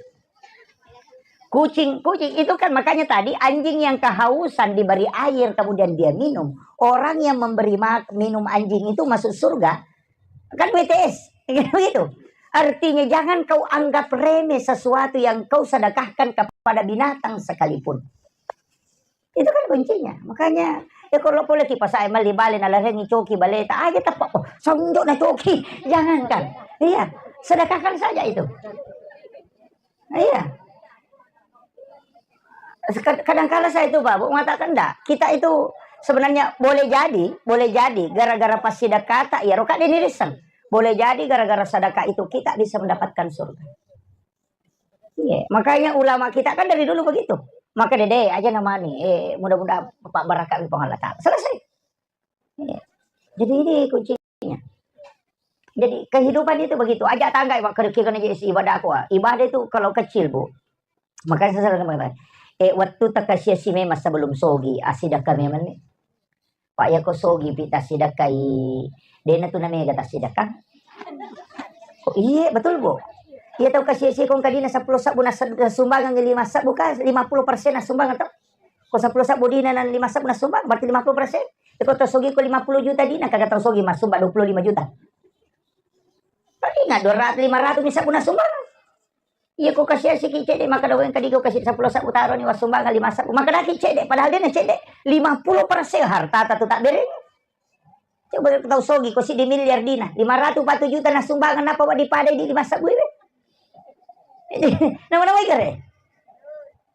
Kucing, kucing itu kan makanya tadi anjing yang kehausan diberi air kemudian dia minum. Orang yang memberi mak-, minum anjing itu masuk surga. Kan W T S, gitu. Artinya jangan kau anggap remeh sesuatu yang kau sedekahkan kepada binatang sekalipun. Itu kan kuncinya. Makanya, ya kalau boleh kipas saya meli bale na larengi coki baleta aja tepak, oh, sonjok na coki. Jangankan. Iya, sedekahkan saja itu. Iya. Sekad-, kadangkala saya itu, Pak, Bu, mengatakan, "Ndak, kita itu sebenarnya boleh jadi, boleh jadi gara-gara pas sedekah tak, ya, roka dini riseng. Boleh jadi gara-gara sedekah itu kita bisa mendapatkan surga." Iya, makanya ulama kita kan dari dulu begitu. Maka dede aja namanya, eh, mudah-mudahan Bapak barakat di Allah Ta'ala. Selesai. Iya. Jadi ini kuncinya. Jadi kehidupan itu begitu. Aja tangga, Pak, kira-kira aja isi ibadah aku, ah. Ibadah itu kalau kecil, Bu. Makanya saya selalu mengatakan, eh, waktu terkasih si memang sebelum sogi, asida kami meni. Pak, ya ko sogi pi tassidekkai, dena tu namega tassidekka. Oh, iya, betul, Bu. Iya, tau kasih si kong kadina sepuluh sabbu nas-, nasumbangan lima sabbu ka, lima puluh persen nasumbangan tau. Ko sepuluh sabbu dina nan lima sabbu nasumbangan, berarti lima puluh persen. Teko tau sogi ko lima puluh juta dina, kaga tau sogi massumba dua puluh lima juta. Paling dua ratus, lima ratus bisa guna sumbang. Iya ko kasi asiki cedde, maka doang kadi ko kasi sepuluh sabbu taro ni wassumbangan lima sabbu. Maka daki cedde, padahal dia na cedde lima puluh persen harta tatu tak bereng. Coba tau sogi ko siddi miliar dina, lima ratus empat puluh juta na sumbangan, napa wadi pada di lima sabbu iwe. Nama-nama ikare.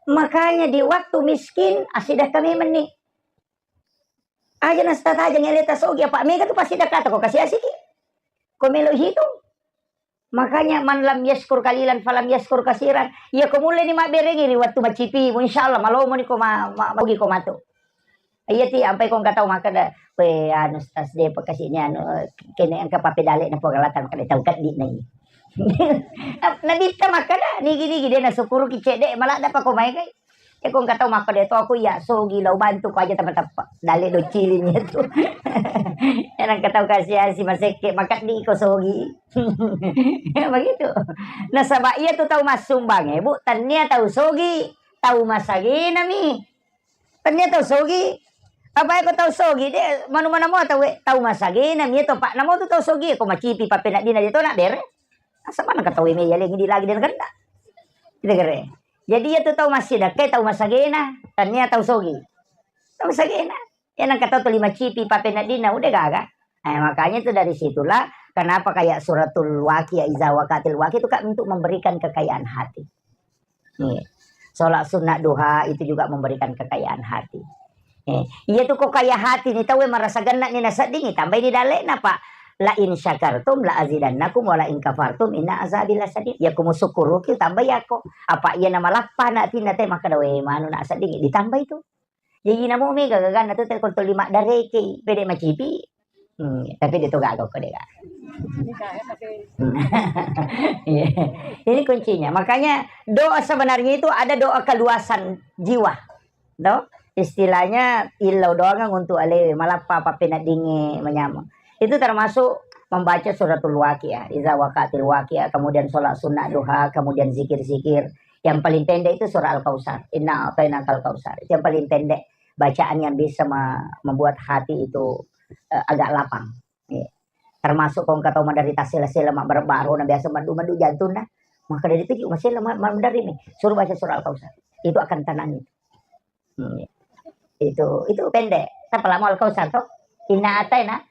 Makanya di waktu miskin, asidakka memang ni. Aja nastataja ngeleta sogi, apa mega tu pasti dakata ko kasi asiki. Ko melo hitung. Makanya man lam yaskur kalilan falam yaskur kasiran. Iya ko mulle ni mabberengi ri wattu macipimu, insyaallah malomo ni ko ma-, ma-, magi ko matu. Iya ti, ampai ko engka tau makkeda, "We, anu, Ustaz, de pakasini anu, kene engka papedale na pogalata makkeda tau keddi na ini." Nabitta makkeda, "Nigi-nigi de nasukuruki cedde, maladda pa ko maegai." E ko engka tau makkeda to aku iya sogi lao bantu ko aja teppa-teppa. Dale docili ni tu. Iya nang engka tau kasi-asi masekke makeddi ko sogi. Begitu. Nasaba iya tu tau massumbange, Bu, tania tau sogi, tau masagena mi. Tania tau sogi. Apa ko tau sogi de manu-mana mo tau, tau masagena mi to, Pak. Namo tu tau sogi ko macipi papeneddina de to na bere. Asa mana ka tau me yalengi di lagi de ganda. Kita kere. Jadi iya tu tau massidakka, tau masagena, tania tau sogi. Tau masagena. Iya nang kata tu lima cipi papeneddina udah gaga. Eh, makanya itu dari situlah kenapa kayak suratul waqi, ya, iza waqatil waqi itu kan untuk memberikan kekayaan hati. Iya. Sholat sunnah duha itu juga memberikan kekayaan hati. Eh, iya tu ko kaya hati ni tau marasa genna ni naseddingi tambai ni dalekna, Pak. La in syakartum la azidannakum wa la in kafartum inna azabi lasyadid. Ya ko musukuruki tambai yako. Apa iya na malappa na atinna te makkeda we manu na seddingi ditambai tu. Jadi namo mega gaganna tu te ko tuli maddareke pede macipi. Hmm, tapi de to gaga ko de gaga. Iya. Ini kuncinya. Makanya doa sebenarnya itu ada doa keluasan jiwa. To? Istilahnya illau doangang untuk alewe, malappa pappeneddingnge manyameng. Itu termasuk membaca suratul waqiah, iza waqatil waqiah, kemudian sholat sunnah duha, kemudian zikir-zikir. Yang paling pendek itu surah Al-Kautsar. Inna a'tainakal kautsar. Itu yang paling pendek bacaan yang bisa me-, membuat hati itu, eh, agak lapang. Iya. Termasuk ko engka tau maderita sela-sela, mabbaro-baro, na biasa maddu-maddu jantunna. Maka dari itu juga masela ma-, ma-, maderri mi. Suruh baca surah Al-Kautsar. Itu akan tenang itu. Hmm. Itu, itu pendek. Tapalamo Al-Kautsar to. Inna a'taina.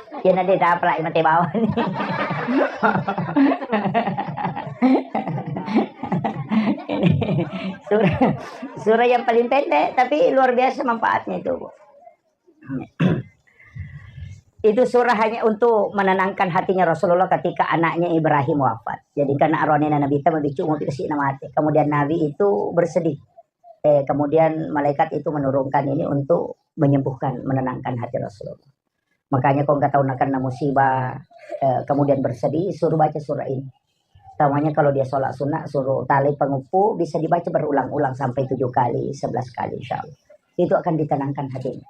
Iya na de tapalai mate bawang. Ini surah, surah yang paling pendek, tapi luar biasa manfaatnya itu, Bu. Itu surah hanya untuk menenangkan hatinya Rasulullah ketika anaknya Ibrahim wafat. Jadi, karena aronena Nabi itu mabicu mau dikasih nama mati. Kemudian Nabi itu bersedih. Eh, kemudian malaikat itu menurunkan ini untuk menyembuhkan, menenangkan hati Rasulullah. Makanya ko engka tau nakenna musibah, eh, kemudian bersedih, suruh baca surah ini. Utamanya kalau dia sholat sunnah, suruh tali pengeppu, bisa dibaca berulang-ulang sampai tujuh kali, sebelas kali, insya Allah. Itu akan ditenangkan hatinya.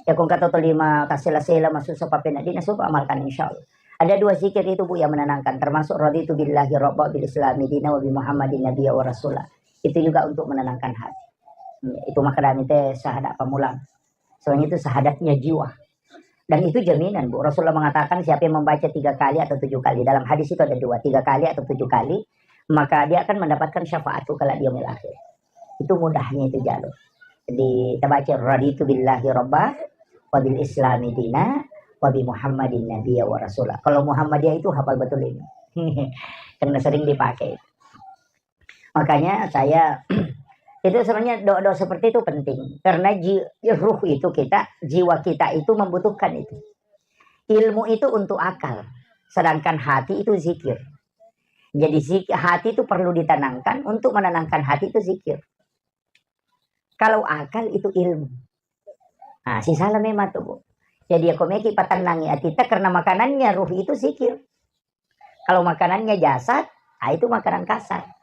Ya, ko engka tau tolima tasela-sela, masussa pappeneddinna, suruh amalkan, insya Allah. Ada dua zikir itu, Bu, yang menenangkan, termasuk raditu billahi rabba bil islami dina wa bi Muhammadin nabiyya wa rasula. Itu juga untuk menenangkan hati. Itu makanya te syahadat pamulang. Soalnya itu syahadatnya jiwa. Dan itu jaminan, Bu. Rasulullah mengatakan siapa yang membaca tiga kali atau tujuh kali. Dalam hadis itu ada dua, tiga kali atau tujuh kali, maka dia akan mendapatkan syafaat kalau di yaumil akhir. Itu mudahnya itu jalur. Jadi, kita baca, "Raditu billahi rabba, wa bil islami dina, wa bi Muhammadin nabiyya wa rasula." Kalau Muhammadiyah itu hafal betul ini. Karena sering dipakai. Makanya saya, itu sebenarnya doa-doa seperti itu penting. Karena ji-, ruh itu kita, jiwa kita itu membutuhkan itu. Ilmu itu untuk akal. Sedangkan hati itu zikir. Jadi zik-, hati itu perlu ditenangkan, untuk menenangkan hati itu zikir. Kalau akal itu ilmu. Nah, sisala memang tuh, Bu. Jadi, ya, ko meki patennangi atita karena makanannya ruh itu zikir. Kalau makanannya jasad, ah, itu makanan kasar.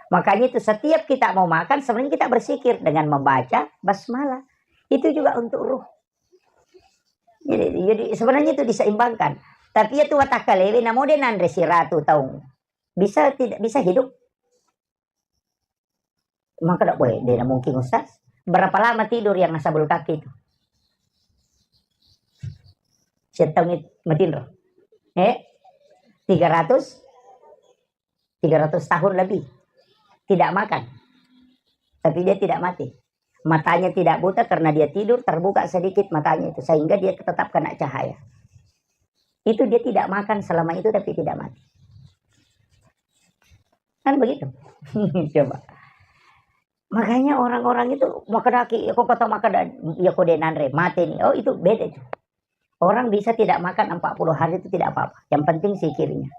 Makanya itu setiap kita mau makan, sebenarnya kita bersikir dengan membaca basmalah. Itu juga untuk ruh. Jadi, jadi sebenarnya itu diseimbangkan. Tapi ya tu watakalewe namo de nanre siratu taung. Bisa tidak bisa hidup? Maka tidak boleh, tidak mungkin, Ustaz. Berapa lama tidur yang nasabul kaki itu? Settaung matinro. Eh? Tiga ratus, tiga ratus tahun lebih. Tidak makan. Tapi dia tidak mati. Matanya tidak buta karena dia tidur, terbuka sedikit matanya itu. Sehingga dia tetap kena cahaya. Itu dia tidak makan selama itu tapi tidak mati. Kan begitu. Coba. Makanya orang-orang itu makkeda ki, ya kok kata makkeda, ya kok de' nanre, mati nih. Oh, itu beda itu. Orang bisa tidak makan empat puluh hari itu tidak apa-apa. Yang penting zikirnya.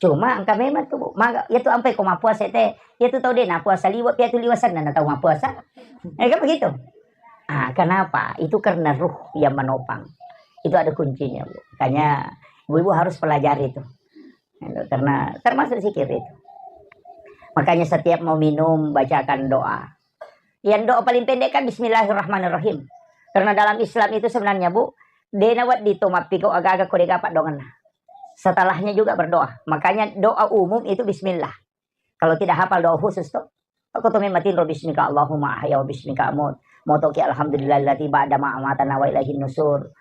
Cuma engka memang tuh, Bu, maga, ya tuh ampai ko mappuasa teh, ya tuh tau de' napuasa liwa', ya tuh liwa' senna na tau mappuasa. Eh, kan begitu. Ah, kenapa? Itu karena ruh yang menopang. Itu ada kuncinya, Bu. Makanya ibu-ibu harus pelajari itu. Karena termasuk zikir itu. Makanya setiap mau minum, bacakan doa. Yang doa paling pendek kan bismillahirrahmanirrahim. Karena dalam Islam itu sebenarnya, Bu, de' nawedding to mappiko aga-aga ko de' gaga paddoangenna. Setelahnya juga berdoa. Makanya doa umum itu bismillah. Kalau tidak hafal doa khusus tuh, aku tuh memang tinro bismika Allahumma ahya wa bismika amut. Mau toki alhamdulillahilladzi ba'da ma amatana wa ilaihin nusur.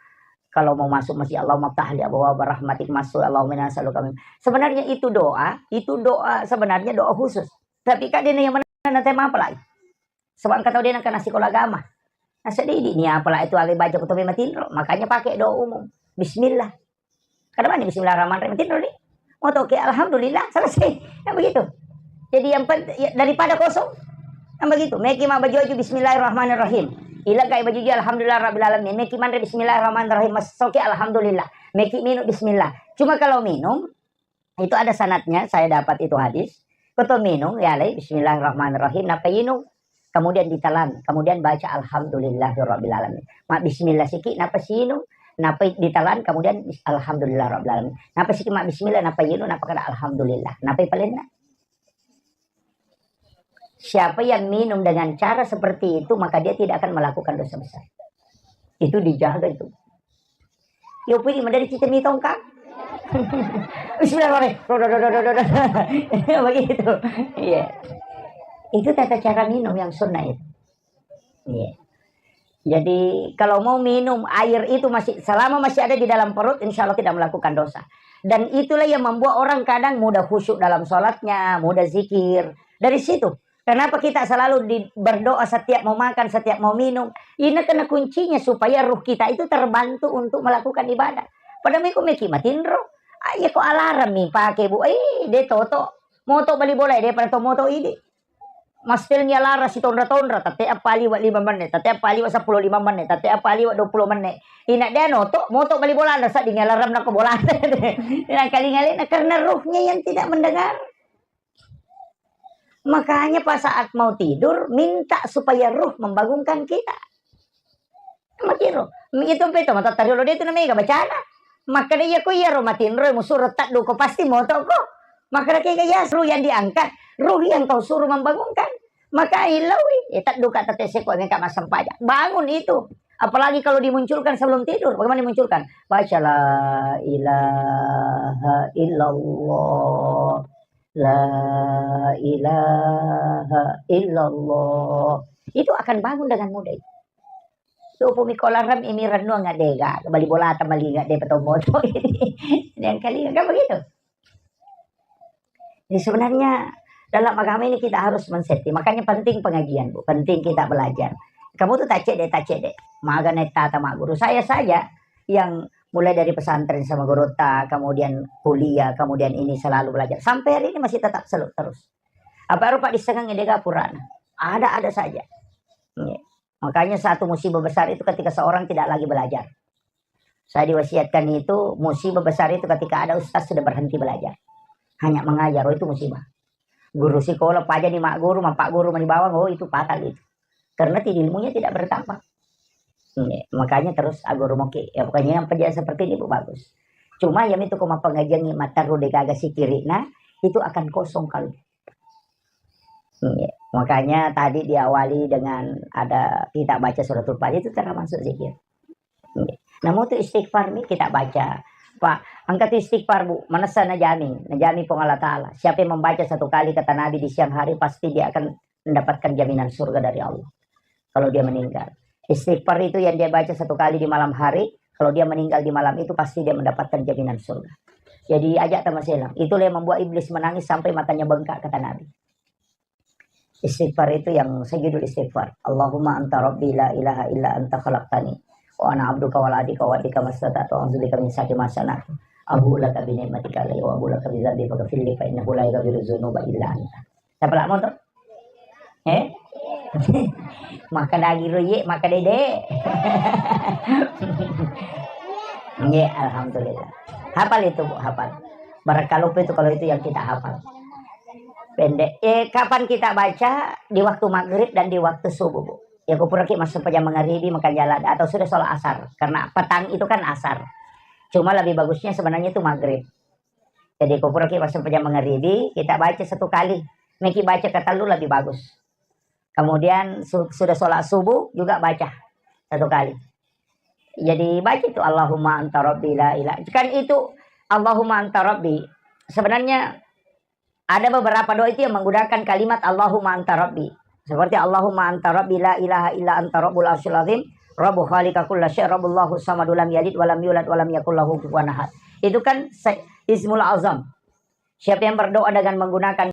Kalau mau masuk masjid, Allahumma ftahli abwaaba rahmatik, masuk, Allahumma inna nas'aluka min. Sebenarnya itu doa, itu doa, sebenarnya doa khusus. Tapi kak de' na yang mana nanti apa lagi? Sebab engka tau de' na kena sekolah agama. Nah, sedih ni apa lagi itu, alai baca kutu matinro. Makanya pakai doa umum. Bismillah. Kada mani bismillahirrahmanirrahim, tinro ni. Mau toki alhamdulillah, selesai. Kan begitu. Jadi yang penting, ya, daripada kosong. Kan begitu. Meki ma baju-baju bismillahirrahmanirrahim. Ila kai baju alhamdulillah rabbil alamin. Meki manre bismillahirrahmanirrahim. Masoki alhamdulillah. Meki minum bismillah. Cuma kalau minum, itu ada sanadnya, saya dapat itu hadis. Koto minum, ya alai bismillahirrahmanirrahim. Napa inum? Kemudian ditelan, kemudian baca alhamdulillahirabbil alamin. Ma bismillah siki, napa sinung, napa ditelan, kemudian bis-, alhamdulillahirabbil alamin. Napa siki ma bismillah, napa yinu, napa kada alhamdulillah. Napa palenna? Siapa yang minum dengan cara seperti itu, maka dia tidak akan melakukan dosa besar. Itu dijaga itu. Yo pui madari cita mi tongkang. Bismillahirrahmanirrahim. Begitu. Iya. Itu tata cara minum yang sunnah itu. Iya. Jadi kalau mau minum air itu masih, selama masih ada di dalam perut, insya Allah tidak melakukan dosa. Dan itulah yang membuat orang kadang mudah khusyuk dalam sholatnya, mudah zikir. Dari situ. Kenapa kita selalu di, berdoa setiap mau makan, setiap mau minum? Ini karena kuncinya supaya ruh kita itu terbantu untuk melakukan ibadah. Pada meko meki matinro, ah, iya ko alarm mi pake, Bu. Eh, de' toto. Moto bali bola, de' pada to moto idi. Mastelnya lara si tonra-tonra, tette apa liwa' lima menit, tette apa liwa' seppulo lima menit, tette apa liwa' dua puluh menit. Ina de' noto, moto bali bola, ada sadding alarm nako bola. Ina kali-kali, nah, karena ruhnya yang tidak mendengar. Makanya pas saat mau tidur, minta supaya ruh membangunkan kita. Makiro, itu peto mata tariolo de' tu namega bacana. Makkeda iya ko iyaro matinro musuro taddu ko pasti moto ko. Makkeda kega iya ruh yang diangkat, ruh yang kau suruh membangunkan. Maka ilaui, eh, taddu ka tette seko meka massempajang. Bangun itu. Apalagi kalau dimunculkan sebelum tidur. Bagaimana dimunculkan? Baca la ilaha illallah. La ilaha illallah. Itu akan bangun dengan mudah itu. Supu mi kolarem imi rennuang ngadega, bali bolata malinga de' patommoto. Yang kali kan begitu. Jadi sebenarnya dalam agama ini kita harus men-setting. Makanya penting pengajian, Bu. Penting kita belajar. Kamu tuh tacek deh, tacek deh. Maga naik tata mak guru. Saya saja yang mulai dari pesantren sama gurutta, kemudian kuliah, kemudian ini selalu belajar. Sampai hari ini masih tetap selalu terus. Apa rupa disengang dega purana. Ada-ada saja. Iya. Makanya satu musibah besar itu ketika seorang tidak lagi belajar. Saya diwasiatkan itu, musibah besar itu ketika ada ustaz sudah berhenti belajar. Hanya mengajar, oh, itu musibah. Guru sekolah, paja ni mak guru, mampak guru mani bawang, oh, itu fatal itu. Karena ti-, ilmunya tidak bertambah. Iya, makanya terus aguru moki. Ya, pokoknya yang penjelasan seperti ini, Bu, bagus. Cuma yang itu ko mappengajian ni mataru de' gaga sikiri, nah, itu akan kosong kalau. Iya, makanya tadi diawali dengan ada kita baca suratul Fatihah, itu termasuk zikir. Iya. Namu tu istighfar ni kita baca. Pak, angkat istighfar, Bu, manessa najami, najami Puang Allah Ta'ala. Siapa yang membaca satu kali kata Nabi di siang hari, pasti dia akan mendapatkan jaminan surga dari Allah. Kalau dia meninggal. Istighfar itu yang dia baca satu kali di malam hari, kalau dia meninggal di malam itu pasti dia mendapatkan jaminan surga. Jadi ajak tamaselang. Itulah yang membuat iblis menangis sampai matanya bengkak, kata Nabi. Istighfar itu yang sayyidul istighfar. Allahumma anta rabbi la ilaha illa anta khalaqtani wa ana abduka wa la adika wa adika mastata'tu a'udzubika min syarri ma sana'tu. Abu'u laka bi ni'matika alayya wa abu'u laka bi dzambi faghfirli fa innahu la yaghfiru dzunuba illa anta. Siapa lak motor? Eh? Maka dagi roye, maka dede. Nggih, alhamdulillah. Hafal itu, Bu, hafal. Barang kalupa itu kalau itu yang kita hafal. Pendek. Eh, kapan kita baca? Di waktu maghrib dan di waktu subuh, Bu. Ya, kupuraki masuk pejam mangaribi, makan jalan, atau sudah sholat asar. Karena petang itu kan asar. Cuma lebih bagusnya sebenarnya itu maghrib. Jadi, kupuraki masuk pejam mangaribi, kita baca satu kali. Meki baca ketellu lebih bagus. Kemudian su-, sudah sholat subuh juga baca satu kali. Jadi baca itu, "Allahumma anta rabbi la ilaha." Kan itu, "Allahumma anta rabbi." Sebenarnya ada beberapa doa itu yang menggunakan kalimat "Allahumma anta rabbi." Seperti, "Allahumma anta rabbi la ilaha illa anta rabbul arsyil azim, rabbu khaliqa kulla syai, rabbullahu samadu lam yalid walam yulad walam yakul lahu kufuwan ahad." Itu kan se-, ismul azam. Siapa yang berdoa dengan menggunakan,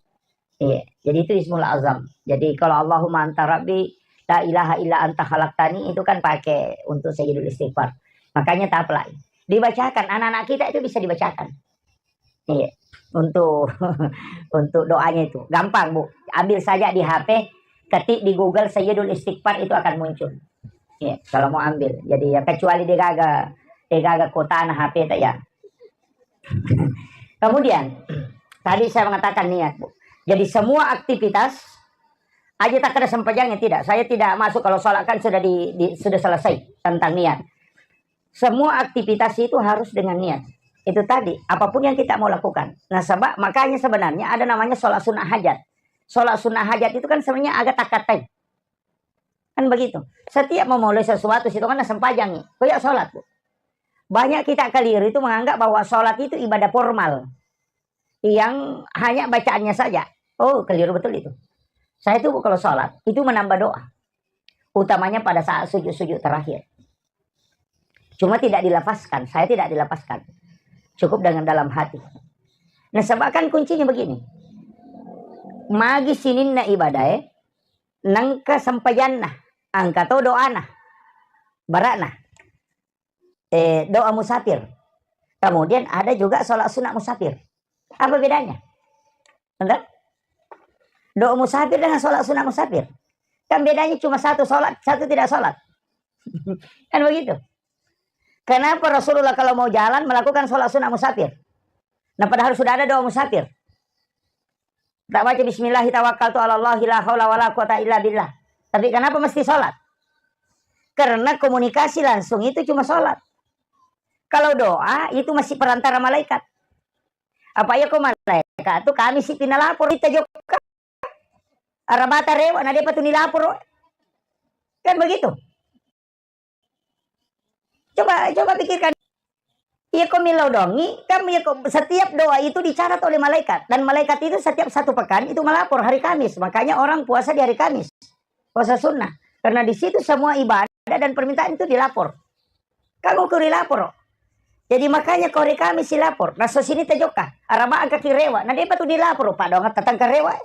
iya, jadi itu ismul azam. Jadi kalau "Allahumma anta rabbi la ilaha illa anta khalaqtani," itu kan pakai untuk sayyidul istighfar. Makanya taplak. Dibacakan, anak-anak kita itu bisa dibacakan. Iya, untuk untuk doanya itu. Gampang, Bu. Ambil saja di H P, ketik di Google sayyidul istighfar, itu akan muncul. Iya, kalau mau ambil. Jadi ya, kecuali degaga, degaga kuota na H P ta ya. Kemudian, tadi saya mengatakan niat, Bu. Jadi semua aktivitas, aja tak ada sempajangnya, tidak. Saya tidak masuk kalau sholat kan sudah di, di, sudah selesai tentang niat. Semua aktivitas itu harus dengan niat. Itu tadi, apapun yang kita mau lakukan. Nah, sebab makanya sebenarnya ada namanya sholat sunnah hajat. Sholat sunnah hajat itu kan sebenarnya agak takatai. Kan begitu. Setiap memulai sesuatu, situ kan sempajang nih. Kayak sholat, Bu. Banyak kita keliru itu menganggap bahwa sholat itu ibadah formal. Yang hanya bacaannya saja. Oh, keliru betul itu. Saya tuh kalau sholat, itu menambah doa. Utamanya pada saat sujud-sujud terakhir. Cuma tidak dilafazkan, saya tidak dilafazkan. Cukup dengan dalam hati. Nah, sebab kan kuncinya begini. Magi sininna ibadae, nengka sempajanna, angka to doana, barana, eh, doa musafir. Kemudian ada juga sholat sunat musafir. Apa bedanya? Entah? Doa musafir dengan sholat sunat musafir. Kan bedanya cuma satu sholat, satu tidak sholat. Kan begitu. Kenapa Rasulullah kalau mau jalan melakukan sholat sunat musafir? Nah, padahal sudah ada doa musafir. Tak baca "Bismillahi tawakkaltu ala Allahi la haula wala quwata illa billah." Tapi kenapa mesti sholat? Karena komunikasi langsung itu cuma sholat. Kalau doa itu masih perantara malaikat. Apa iya ko malaikat tu kami si pinalapor kita jokka. Arabata rewa na depa tu nilapor. Kan begitu. Coba, coba pikirkan. Iya ko millau dongi, kan iya ko setiap doa itu dicatat oleh malaikat. Dan malaikat itu setiap satu pekan itu melapor hari Kamis. Makanya orang puasa di hari Kamis. Puasa sunnah. Karena di situ semua ibadah dan permintaan itu dilapor. Kan ukur dilapor. Jadi makanya ko hari Kamis silapor. Nah, so sini tejoka. Araba angka kirewa. Nah, dia tu dilapor. Pak doang tatang karewa.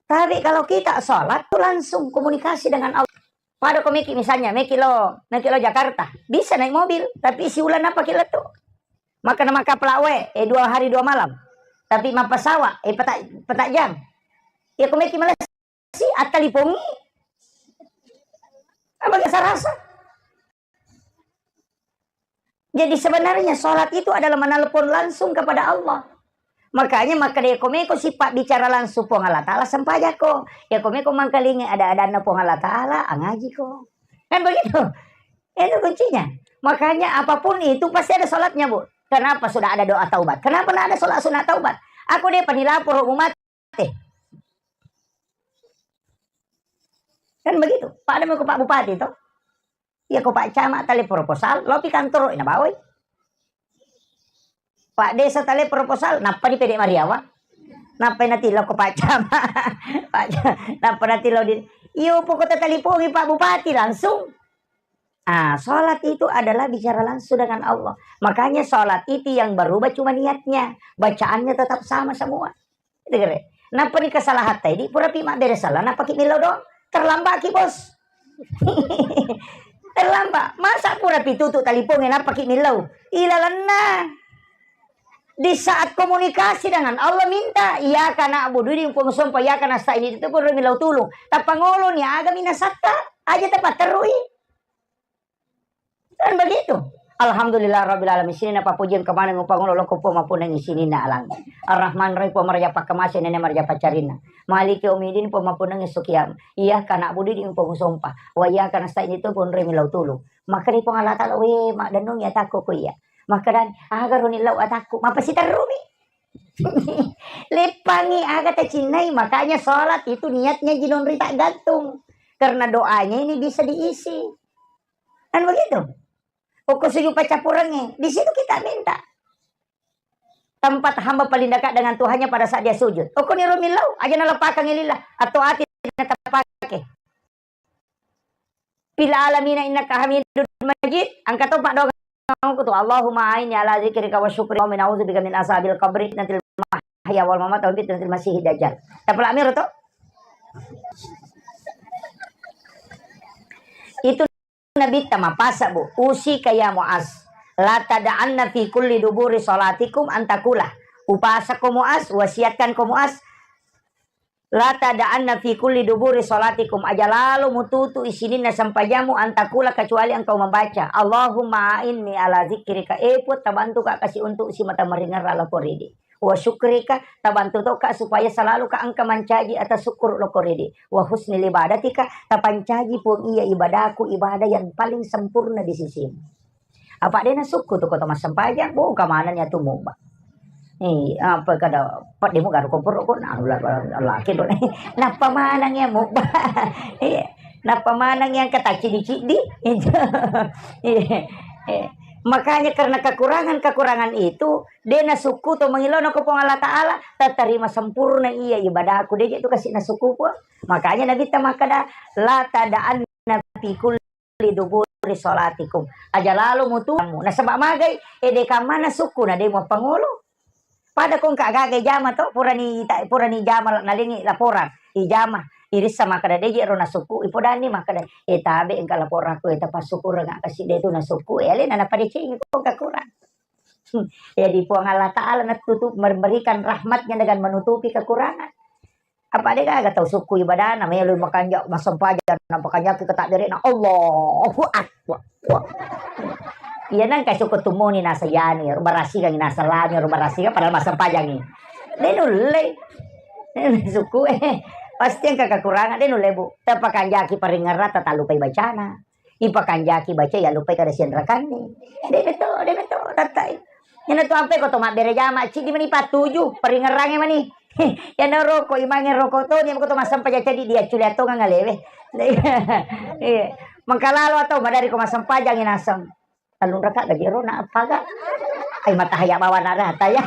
Tapi kalau kita sholat tuh langsung komunikasi dengan Allah. Pada ko meki misalnya, meki lo, meki lo Jakarta, bisa naik mobil, tapi si ulan apa kilo tu? Maka nama kapal awe, eh, dua hari dua malam. Tapi mappasawa, eh, petak, petak jam. Ya ko meki Malaysia, attalipongi. Apa gak sarasa? Jadi sebenarnya sholat itu adalah menelpon langsung kepada Allah. Makanya maka deko meko sifat bicara langsung Puang Allah Ta'ala sempajako. Ya ko meko mangkalingi ada-adanna Puang Allah Ta'ala, angajiko. Kan begitu? Itu kuncinya. Makanya apapun itu pasti ada sholatnya, Bu. Kenapa sudah ada doa taubat? Kenapa nggak ada sholat sunat taubat? Aku deh panilapor umat. Eh. Kan begitu. Pada mau ke Pak Bupati toh. Iya ko Pak Camat tali proposal, lopi kantoro ina bawai. Pak Desa tali proposal, nappa di pede Mariawa. Nappa natilo ko Pak Camat. Pak Ca-, nappa natilo di, Iyo, pokok talipongi Pak Bupati langsung. Ah, salat itu adalah bicara langsung dengan Allah. Makanya salat itu yang berubah cuma niatnya. Bacaannya tetap sama semua. Gitu, kere. Nappa ni kesalahan tadi, pura pi mabbere salah, nappa ki millau doang. Terlambat ki, Bos. Terlambat. Masa pura pi tutu talipongi, nappa ki millau. Ilalenna. Di saat komunikasi dengan Allah minta, "Iyyaka na'budu," di umpama sompa, "Iyyaka nasta'in," itu pun millau tulung. Tappa ngolo ni aga minasatta, aja tapatterui. Kan begitu. Alhamdulillah rabbil alamin. Sininna pappujiang kemaneng upangolo loko Puang mappunnangi sininna alang. Ar-Rahman Rahim Puang maraja pakkamase nene maraja paccarinna. Maliki yaumiddin Puang mappunnangi sukiam. Iyyaka na'budu di umpama sompa. Wa iyyaka nasta'in itu pun remi lau tulu. Maka di Puang Allah Ta'ala, "We, maddennungi atakku ko iya." Maka dan, "Aga roni lau atakku?" Mapasiterrumi. Leppangi aga tacinnai, makanya sholat itu niatnya jinonri tak gantung. Karena doanya ini bisa diisi. Kan begitu? Okko sujud paccappurengnge, di situ kita minta. Tempat hamba paling dekat dengan Tuhannya pada saat dia sujud. Okko niro millau, aja naleppakang lillah, atau ati natapake. Fil alamina innaka hamidun majid, angka to paddoangku tu, Allahumma a'inni ala zikrika wa syukrika wa min a'udzubika min azabil qabri fitnatil mahya wal mamat wa fitnatil masihid dajjal. Tapalak miro to? Itu Nabitta mapasa, Bu. Usika ya Muaz, la tada'anna fi kulli duburi salatikum antakula. Upasako Muaz, wasiatkan ko Muaz, la tada'anna fi kulli duburi salatikum, aja lalo mututu isininna sempajammu antakula kecuali engkau membaca, Allahumma a'inni ala zikrika, e Puang, tabantuka kasi untuk simata maringerra loko ridi. Wa syukrika, tabantu toka supaya selalu ka engka mancaji atas syukur loko ridi. Wa husni ibadatika, tapancaji Puang iya ibadaku, ibadah yang paling sempurna di sisimu. Apa dena sukku tu kota massempajang, bo kamana ni atu muba. Eh, apa kada pademu garu komporo ko na laki do. Nappa manang ya muba. Iya. Nappa manang yang kata cidi-cidi. Iya. Eh. Makanya karena kekurangan-kekurangan itu, de nasukku to mangilona ko Puang Allah Ta'ala, tatarima sempurna iya ibadahku, de je tu kasih nasukku Puang. Makanya Nabi ta makkada, la tada'anna fi kulli duburi salatikum. Aja lalo mutu, nasaba magai, ede kamana sukku na de muappangolo. Pada ko engka gaga ijama to, purani ta-, purani ijama la-, nalengi laporan, ijama, irissa makkada, "De je ro nasukku," ipodani makkada, "E tabe engka laporakku, e tapassukureng kasi de tu nasukku," e alena napadecengi ko engka kurang. Hmm, jadi Puang Allah Ta'ala natutup, memberikan rahmatnya dengan menutupi kekurangan. Apa de gaga tau sukku ibadana, melo makanja, massempajang, nampakanjaki ke takbirna, Allahu Akbar. Iya nangka sukku tumoni nasa yani, ro barasikangi nasa lani, ro barasikan padahal massempajangi. De nulle. Sukku, eh, pasti engka kekurangan, de nulle, Bu. Tapakanjaki paringerrang, tatallupai bacana. Ipakanjaki baca, ya lupai kada sianrakanni. De beto, de beto, tattai. Iyana tu ampe ko to mabbere jama, cidi mani patuju, paringerrange mani. Iyana roko, imange roko to, ni ko to massempajang cadi dia culi atongang alewe. Iya. Mengkalalo atau madari ko massempajang naseng. Tellung raka gaji ro na appaga. Ai matahaya bawa na rata ya.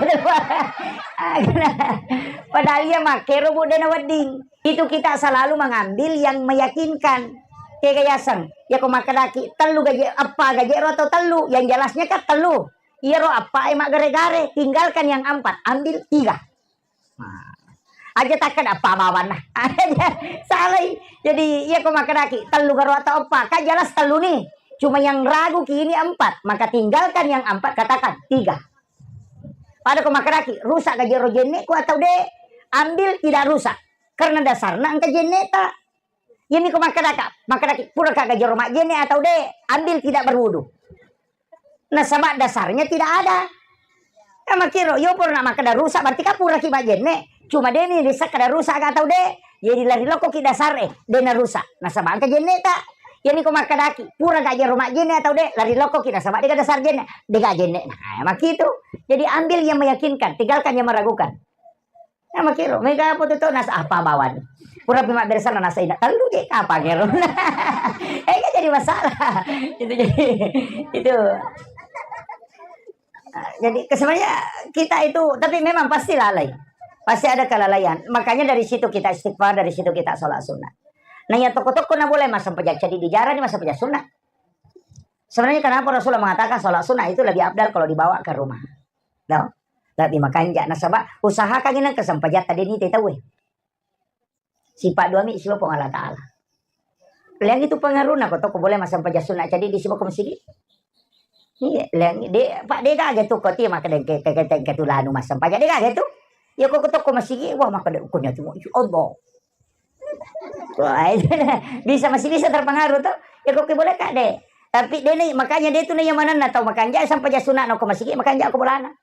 Padahal iya makkero budde na wedding. Itu kita selalu mengambil yang meyakinkan. Kega yaseng, ya ko makkedaki tellu gaji, eppa gaji ro atau tellu, yang jelasnya kan tellu. Iyaro eppa e maggare-gare, tinggalkan yang empat, ambil tiga. Nah, aja takkeda eppa bawanna. Salai. Jadi iya ko makkedaki tellu garo atau eppa, kan jelas tellu nih. Cuma yang ragu ki ini empat, maka tinggalkan yang empat, katakan tiga. Pada ko makkedaki rusak gaji ro jenneku atau de, ambil tidak rusak. Karena dasarna engka jenneta. Iyami ko makkedaka, makkedaki, puraka gajero majjenne atau de, ambil tidak berwudu. Nasaba dasarnya tidak ada. Ya makkiro, yo pura na makkeda rusak, berarti kan puraki majjenne. Cuma de ni risa kada rusak ga atau de. Jadi lari lokko ki dasar e, de na rusak. Nasaba engka jenneta. Iyami ko makkedaki, pura gajero majjenne atau de, lari lokko ki nasaba de ga dasar jenne. De ga jenne. Nah, makkitu. Jadi ambil yang meyakinkan, tinggalkan yang meragukan. Nah, makkiro, mega apa tu tau nasa apa bawan. Pura pi mabbere sana nasa ina tellu je kapang ero. Eh, kan jadi masalah. Itu jadi, itu. Nah, jadi sebenarnya kita itu, tapi memang pasti lalai. Pasti ada kelalaian. Makanya dari situ kita istighfar, dari situ kita sholat sunnah. Nah, iya tokko-tokko na boleh massempajang ceddi, dijarani massempajang sunna. Sebenarnya kenapa Rasulullah mengatakan sholat sunnah itu lebih afdal kalau dibawa ke rumah? No? Lebih makanja. Nasaba usahakan ini kesempajatta deni te tahu. Sifat dua mi siwa Puang Allah Ta'ala. Lihat itu pengaruhnya kok toko boleh massempajang sunna ceddi di siwa ke masigi. Iya, lihat de, Pak, de gaga tu kok, iya, maka de ke, ke, ke, ke tulanu massempajang, de gaga tu. Ya kok toko masigi, wah, maka de kunya tu, ya Allah. Wah, bisa, masih bisa terpengaruh tuh. Ya kok boleh kak de. Tapi de ni, makanya de tu ni yang mana na tau makanja sempajang sunna no ke masigi, makanja ko bolana.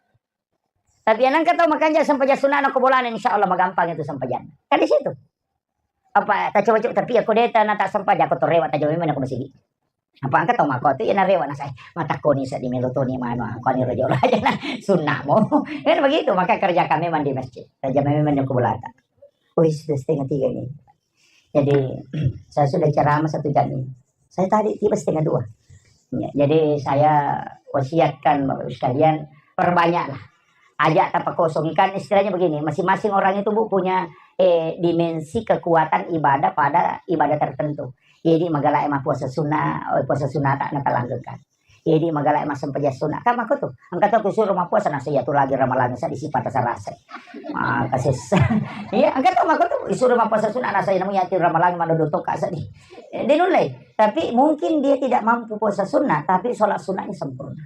Tapi yang nangka tau makanja sempajang sunna no ko bolana, insya Allah magampang itu sempajang. Kan di situ. Apa, ta coba-coba, tapi ya ko de ta na ta sempajang, ko to rewa ta jauh memang ko masigi. Apa engka tau makko tu, iya narewa nasai, matakkoni seddi melo toni manu, angkoni rojo raja na sunna mo. Kan begitu, maka kerjakan memang di masjid. Kerja memang di kuburan. Oh, sudah setengah tiga ini. Jadi, saya sudah ceramah satu jam ini. Saya tadi tiba setengah dua. Ya, jadi saya wasiatkan Bapak Ibu sekalian, perbanyaklah. Aja tapakosongkan, istilahnya begini, masing-masing orang itu, Bu, punya, eh, dimensi kekuatan ibadah pada ibadah tertentu. Jadi magala mappuasa sunnah, oh, puasa sunnah tak natalanggengkan. Jadi magala massempajang sunnah. Kan mako tu, engka tu kusuruh mappuasa nasa iya tu lagi ramalang sa di sipata sarasa. Maka sessa. Iya, engka tu mako tu, disuruh mappuasa sunnah nasa iya namu iya tu ramalang manodo toka seddi. Eh, dia nulai. Tapi mungkin dia tidak mampu puasa sunnah, tapi sholat sunnahnya sempurna.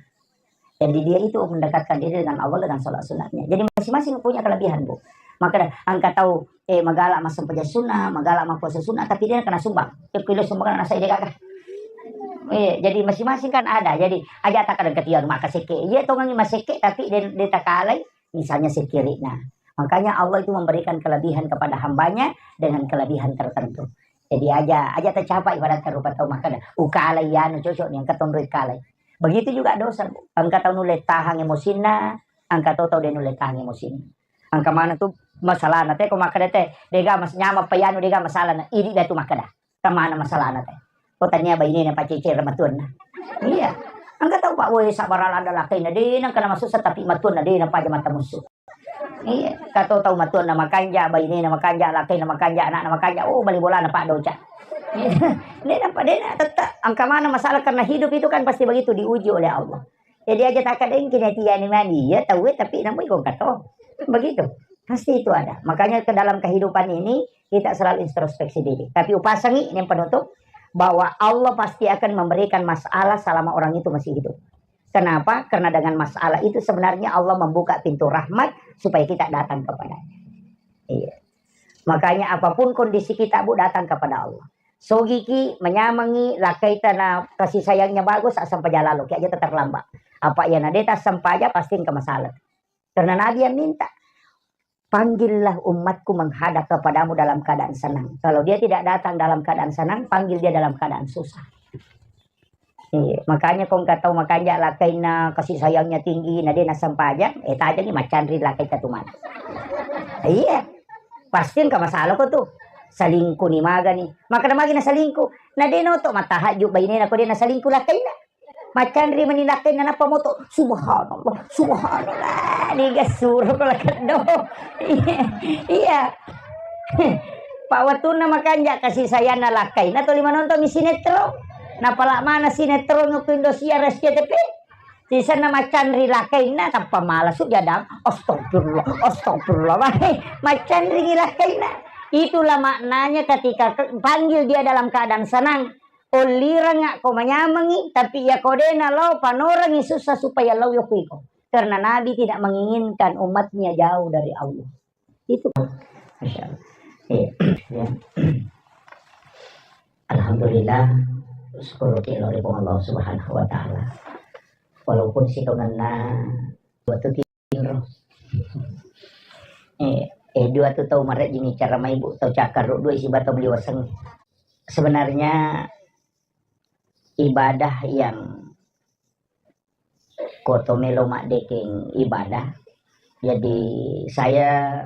Jadi dia itu mendekatkan diri dengan Allah dengan sholat sunatnya. Jadi masing-masing punya kelebihan, Bu. Maka dah, engka tau, eh, magala massempajang sunnah, magala mappuasa sunnah, tapi dia kena sumbang. Dia kilo sumbang nasa ide gaga. Eh, jadi masing-masing kan ada. Jadi aja tak ada ketian maka seke. Iya tongangi maseke, tapi dia, dia takalai, misalnya sekirikna. Makanya Allah itu memberikan kelebihan kepada hambanya dengan kelebihan tertentu. Jadi aja, aja tercapai ibarat rupa tau maka dah. Ukalai anu cocok nih, engka tonroi kalai. Begitu juga dosa, Bu. Engka tau nulle tahang emosinna, engka tau tau de nulle tahang emosinna. Engka mana tu masalahna te, ko makkeda te, dega mas nyama payanu dega masalahna, idi dah tu makkeda. Kemana masalahna te? Ko tania bainena pacece matuanna. Iya. Engka tau Pak, woi, sabar ada lakaina de nang kena masussa tapi matuanna de na paja mata musuh. Iya, kato tau matuanna makanja, bainena makanja, lakaina makanja, anakna makanja, oh, bali bolana Pak Doca. Ini nampak dia nak tetap angka mana masalah karena hidup itu kan pasti begitu diuji oleh Allah. Jadi aja tak ada yang kena tiani mani, ya tahu tapi namu ikon kato. Begitu. Pasti itu ada. Makanya ke dalam kehidupan ini kita selalu introspeksi diri. Tapi upasangi ini yang penutup bahwa Allah pasti akan memberikan masalah selama orang itu masih hidup. Kenapa? Karena dengan masalah itu sebenarnya Allah membuka pintu rahmat supaya kita datang kepadanya. Iya. Makanya apapun kondisi kita, Bu, datang kepada Allah. Sogiki, menyamangi, lakaita na kasih sayangnya bagus, asam paja lalu, kayak aja terlambat. Apa ya nadeta sampaja pasti engka masalah. Karena Nabi yang minta, "Panggillah umatku menghadap kepadamu dalam keadaan senang." Kalau dia tidak datang dalam keadaan senang, panggil dia dalam keadaan susah. Iya, makanya kong katau makanja lakainna kasih sayangnya tinggi, na de nasampajang, eh, tajani macanri lakaita tu mana. Iya, pasti engka masalah ko tu. Selingkuh ni maga ni. Maka na magi na selingkuh. Na de noto matahajud bainena ko de na selingkuh lakainna. Macanri mani lakainna nappa moto, "Subhanallah, subhanallah." Niga suro ko lakaddo. Iya. Pak, wettunna makanja kasih sayangna lakkainna tuli manonton mi sinetron. Napala mana sinetron ko Indosiar S C T V. Sisenna macanri lakkainna tappa mala su jadang. Astagfirullah, astagfirullah. Macanri lakkainna. Itulah maknanya ketika ke-, panggil dia dalam keadaan senang. Olliranga ko manyamengi, tapi iya ko de nalao panorangi susah supaya lao yoko iko. Karena Nabi tidak menginginkan umatnya jauh dari Allah. Itu. Masya Allah. Iya. Ya. Alhamdulillah, syukur ki lao ri Puang Allah Subhanahu wa Ta'ala. Walaupun sitongenna waktu tinro. Eh, eh, dua tu tau marejjini cara maibu, tau cakkarru dua isi batau meliwaseng. Sebenarnya ibadah yang koto melo maddekeng ibadah. Jadi saya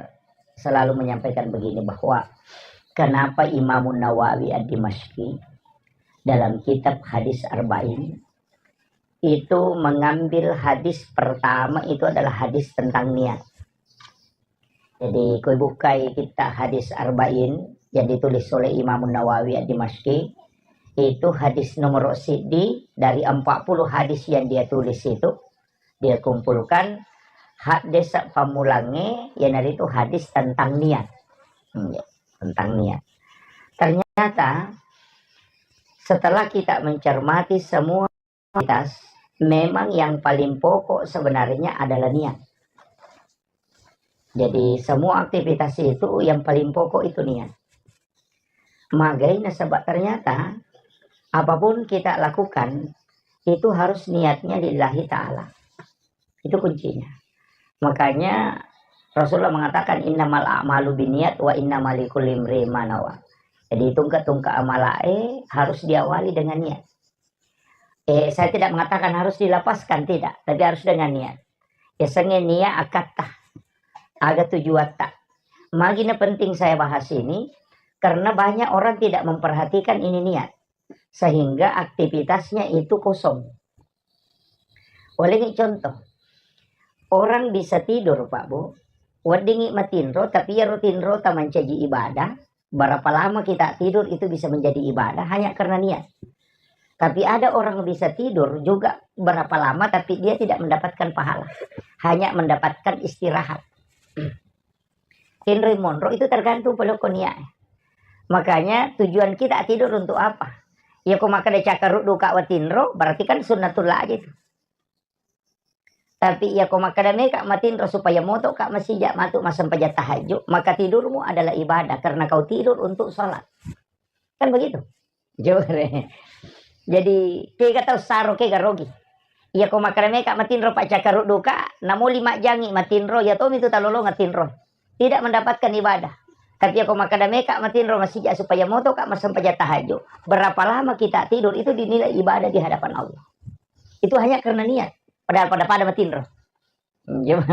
selalu menyampaikan begini, bahwa kenapa Imamun Nawawi Ad-Dimashqi dalam kitab Hadis Arba'in itu mengambil hadis pertama itu adalah hadis tentang niat. Jadi, koi bukai kita Hadis Arba'in, yang ditulis oleh Imam Nawawi Ad-Dimashqi, itu hadis nomor siddi dari empat puluh hadis yang dia tulis itu, dia kumpulkan hadis pammulangnge, iyanaritu hadis tentang niat. Hmm, ya, tentang niat. Ternyata setelah kita mencermati semua aktivitas, memang yang paling pokok sebenarnya adalah niat. Jadi semua aktivitas itu yang paling pokok itu niat. Magai nasaba ternyata apapun kita lakukan itu harus niatnya lillahi ta'ala. Itu kuncinya. Makanya Rasulullah mengatakan, "Innamal a'malu binniat wa innama likulli imri'in ma nawa." Jadi tungka-tungka amalae harus diawali dengan niat. Eh, saya tidak mengatakan harus dilapaskan, tidak, tapi harus dengan niat. Yasengnge niat akatta, aga tujuatta. Magi na penting saya bahas ini, karena banyak orang tidak memperhatikan ini niat, sehingga aktivitasnya itu kosong. Ulengngi contoh, orang bisa tidur, Pak Bu, weddingngi matinro, tapi iyaro tinrota mancaji ibadah, berapa lama kita tidur itu bisa menjadi ibadah hanya karena niat. Tapi ada orang bisa tidur juga berapa lama, tapi dia tidak mendapatkan pahala, hanya mendapatkan istirahat. Tinroi monro itu tergantung polokko niat. Makanya tujuan kita tidur untuk apa? Ya, ko makkeda cakkaruddu ka watinro, berarti kan sunnatullah aja itu. Tapi iya ko makkeda meka matinro supaya motoka masija matu massempajang tahajud, maka tidurmu adalah ibadah karena kau tidur untuk sholat. Kan begitu? Jore. Jadi kega tau saro, kega rogi. Iya ko makkeda meka matinro paccakkarudduka, namoli majjangi matinro, iya tomi tu talolonga tinro. Tidak mendapatkan ibadah. Tapi iya ko makkeda meka matinro masija supaya motoka massempajang tahajud, berapa lama kita tidur itu dinilai ibadah di hadapan Allah. Itu hanya karena niat. Padahal pada-pada matinro. Cuma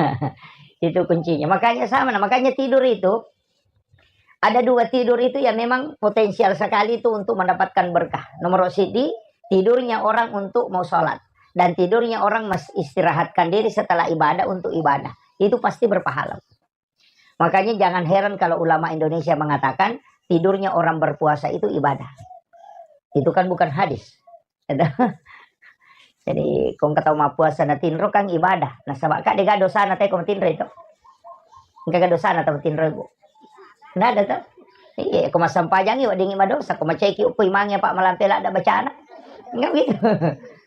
itu kuncinya. Makanya sama, nah, makanya tidur itu ada dua tidur itu yang memang potensial sekali itu untuk mendapatkan berkah. Nomor siji, tidurnya orang untuk mau sholat. Dan tidurnya orang mas istirahatkan diri setelah ibadah untuk ibadah. Itu pasti berpahala. Makanya jangan heran kalau ulama Indonesia mengatakan tidurnya orang berpuasa itu ibadah. Itu kan bukan hadis. Jadi, kong katau mappuasa na tinro kan ibadah. Nasaba ka dega dosana te ko matinro itu. Engka ga dosana tau matinro, Bu? Nggak ada tau. Iya, ko massempajangi weddingngi madosa, ko maceki uku imangi apa malampe ladda bacana. Enggak gitu.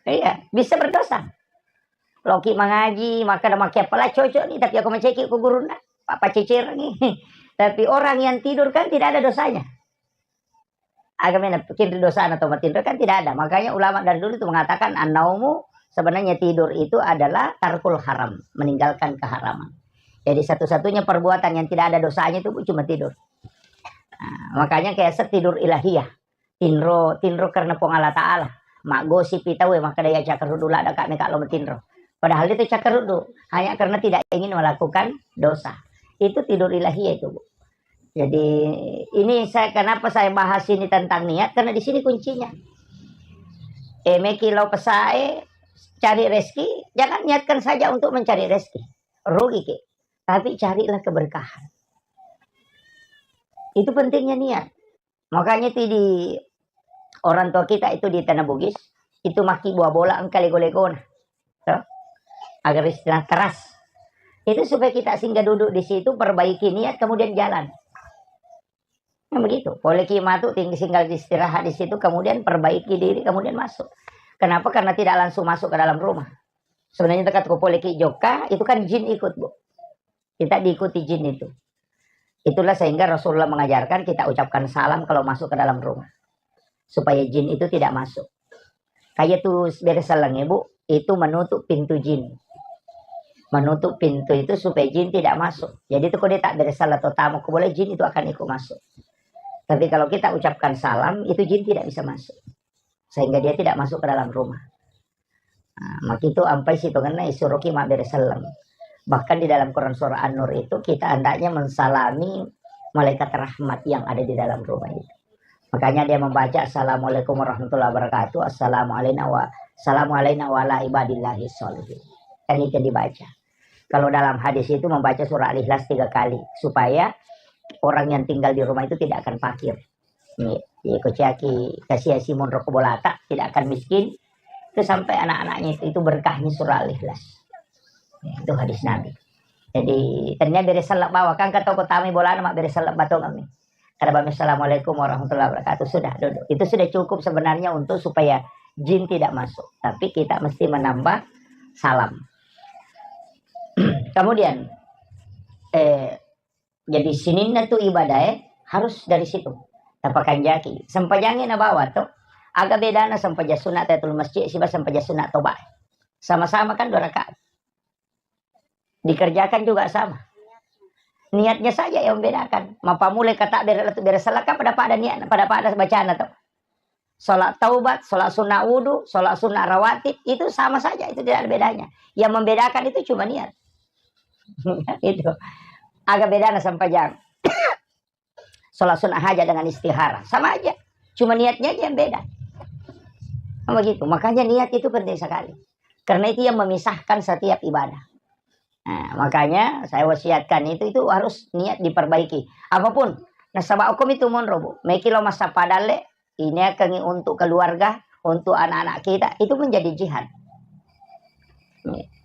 Iya, bisa berdosa. Loki mangaji, maka ada makke pala cocok nih, tapi aku maceki ku guruna, apa cecerengi. Tapi orang yang tidur kan tidak ada dosanya. Aga mena pikinri dosana to matinro kan tidak ada. Makanya ulama dari dulu itu mengatakan, "Annaumu," sebenarnya tidur itu adalah tarkul haram, meninggalkan keharaman. Jadi satu-satunya perbuatan yang tidak ada dosanya itu cuma tidur. Nah, makanya kayak tidur ilahiyah. Tinro, tinro karena Puang Allah Ta'ala. Maggosipi tau ya, maka dia cakkaruddu ladda ka meka lo matinro. Padahal itu cakkaruddu, hanya karena tidak ingin melakukan dosa. Itu tidur ilahiyah itu, Bu. Jadi, ini saya, kenapa saya bahas ini tentang niat, karena di sini kuncinya. Eh, meki lao pesae, cari rezeki, jangan niatkan saja untuk mencari rezeki. Rugi ki. Tapi carilah keberkahan. Itu pentingnya niat. Makanya itu di orang tua kita itu di Tanah Bugis, itu maki buah bola engka lego-legona. Toh? Agar istilah teras. Itu supaya kita singgah duduk di situ, perbaiki niat, kemudian jalan. Nah, begitu. Poleki matu tinggi singgah istirahat di situ, kemudian perbaiki diri, kemudian masuk. Kenapa? Karena tidak langsung masuk ke dalam rumah. Sebenarnya dekat ko poleki jokka, itu kan jin ikut, Bu. Kita diikuti jin itu. Itulah sehingga Rasulullah mengajarkan kita ucapkan salam kalau masuk ke dalam rumah. Supaya jin itu tidak masuk. Kayak tuh bere seleng, Ibu, itu menutup pintu jin. Menutup pintu itu supaya jin tidak masuk. Jadi itu kalau dia tak bere seleng atau tamu, ko boleh jin itu akan ikut masuk. Tapi kalau kita ucapkan salam, itu jin tidak bisa masuk. Sehingga dia tidak masuk ke dalam rumah. Nah, makitu ampai sitongenna isuroki mabbere selleng. Bahkan di dalam Quran surah An-Nur itu kita hendaknya mensalami malaikat rahmat yang ada di dalam rumah itu. Makanya dia membaca, "Assalamualaikum warahmatullahi wabarakatuh, assalamu alaina wa, assalamu alaina wa ala ibadillahi sholihin." Kan itu dibaca. Kalau dalam hadis itu membaca surah Al-Ikhlas tiga kali, supaya orang yang tinggal di rumah itu tidak akan fakir. Iya. Jadi, ko ciaki kasiasi monro ko bolata, tidak akan miskin. Itu sampai anak-anaknya itu, itu berkahnya surah Al-Ikhlas. Ya, itu hadis Nabi. Jadi, ternyata bere sellek bawa, kan kata ko tamai bolana, mak bere sellek batong kami. Kada bami, "Assalamualaikum warahmatullahi wabarakatuh." Sudah, duduk. Itu sudah cukup sebenarnya untuk supaya jin tidak masuk. Tapi kita mesti menambah salam. Kemudian, eh, jadi sininna tu ibadah, eh, harus dari situ. Tapakanjaki. Sempajangnge nabawa to. Aga bedana sempaja sunat tahiyatul masjid siba sempaja sunat toba. Sama-sama kan dua rakaat. Dikerjakan juga sama. Niatnya saja yang membedakan. Mapamulai kata bere, bere sellek kan pada-pada niat, pada-pada bacana to. Sholat taubat, sholat sunnah wudu, sholat sunnah rawatib, itu sama saja, itu tidak ada bedanya. Yang membedakan itu cuma niat. Itu. Aga bedana sempajang. Sholat sunnah hajat dengan istihara, sama aja. Cuma niatnya aja yang beda. Kan begitu. Makanya niat itu penting sekali. Karena itu yang memisahkan setiap ibadah. Nah, makanya saya wasiatkan itu, itu harus niat diperbaiki. Apapun, nasaba hukum itu monro, Bu. Meki lo masa padalle, ini akan untuk keluarga, untuk anak-anak kita, itu menjadi jihad.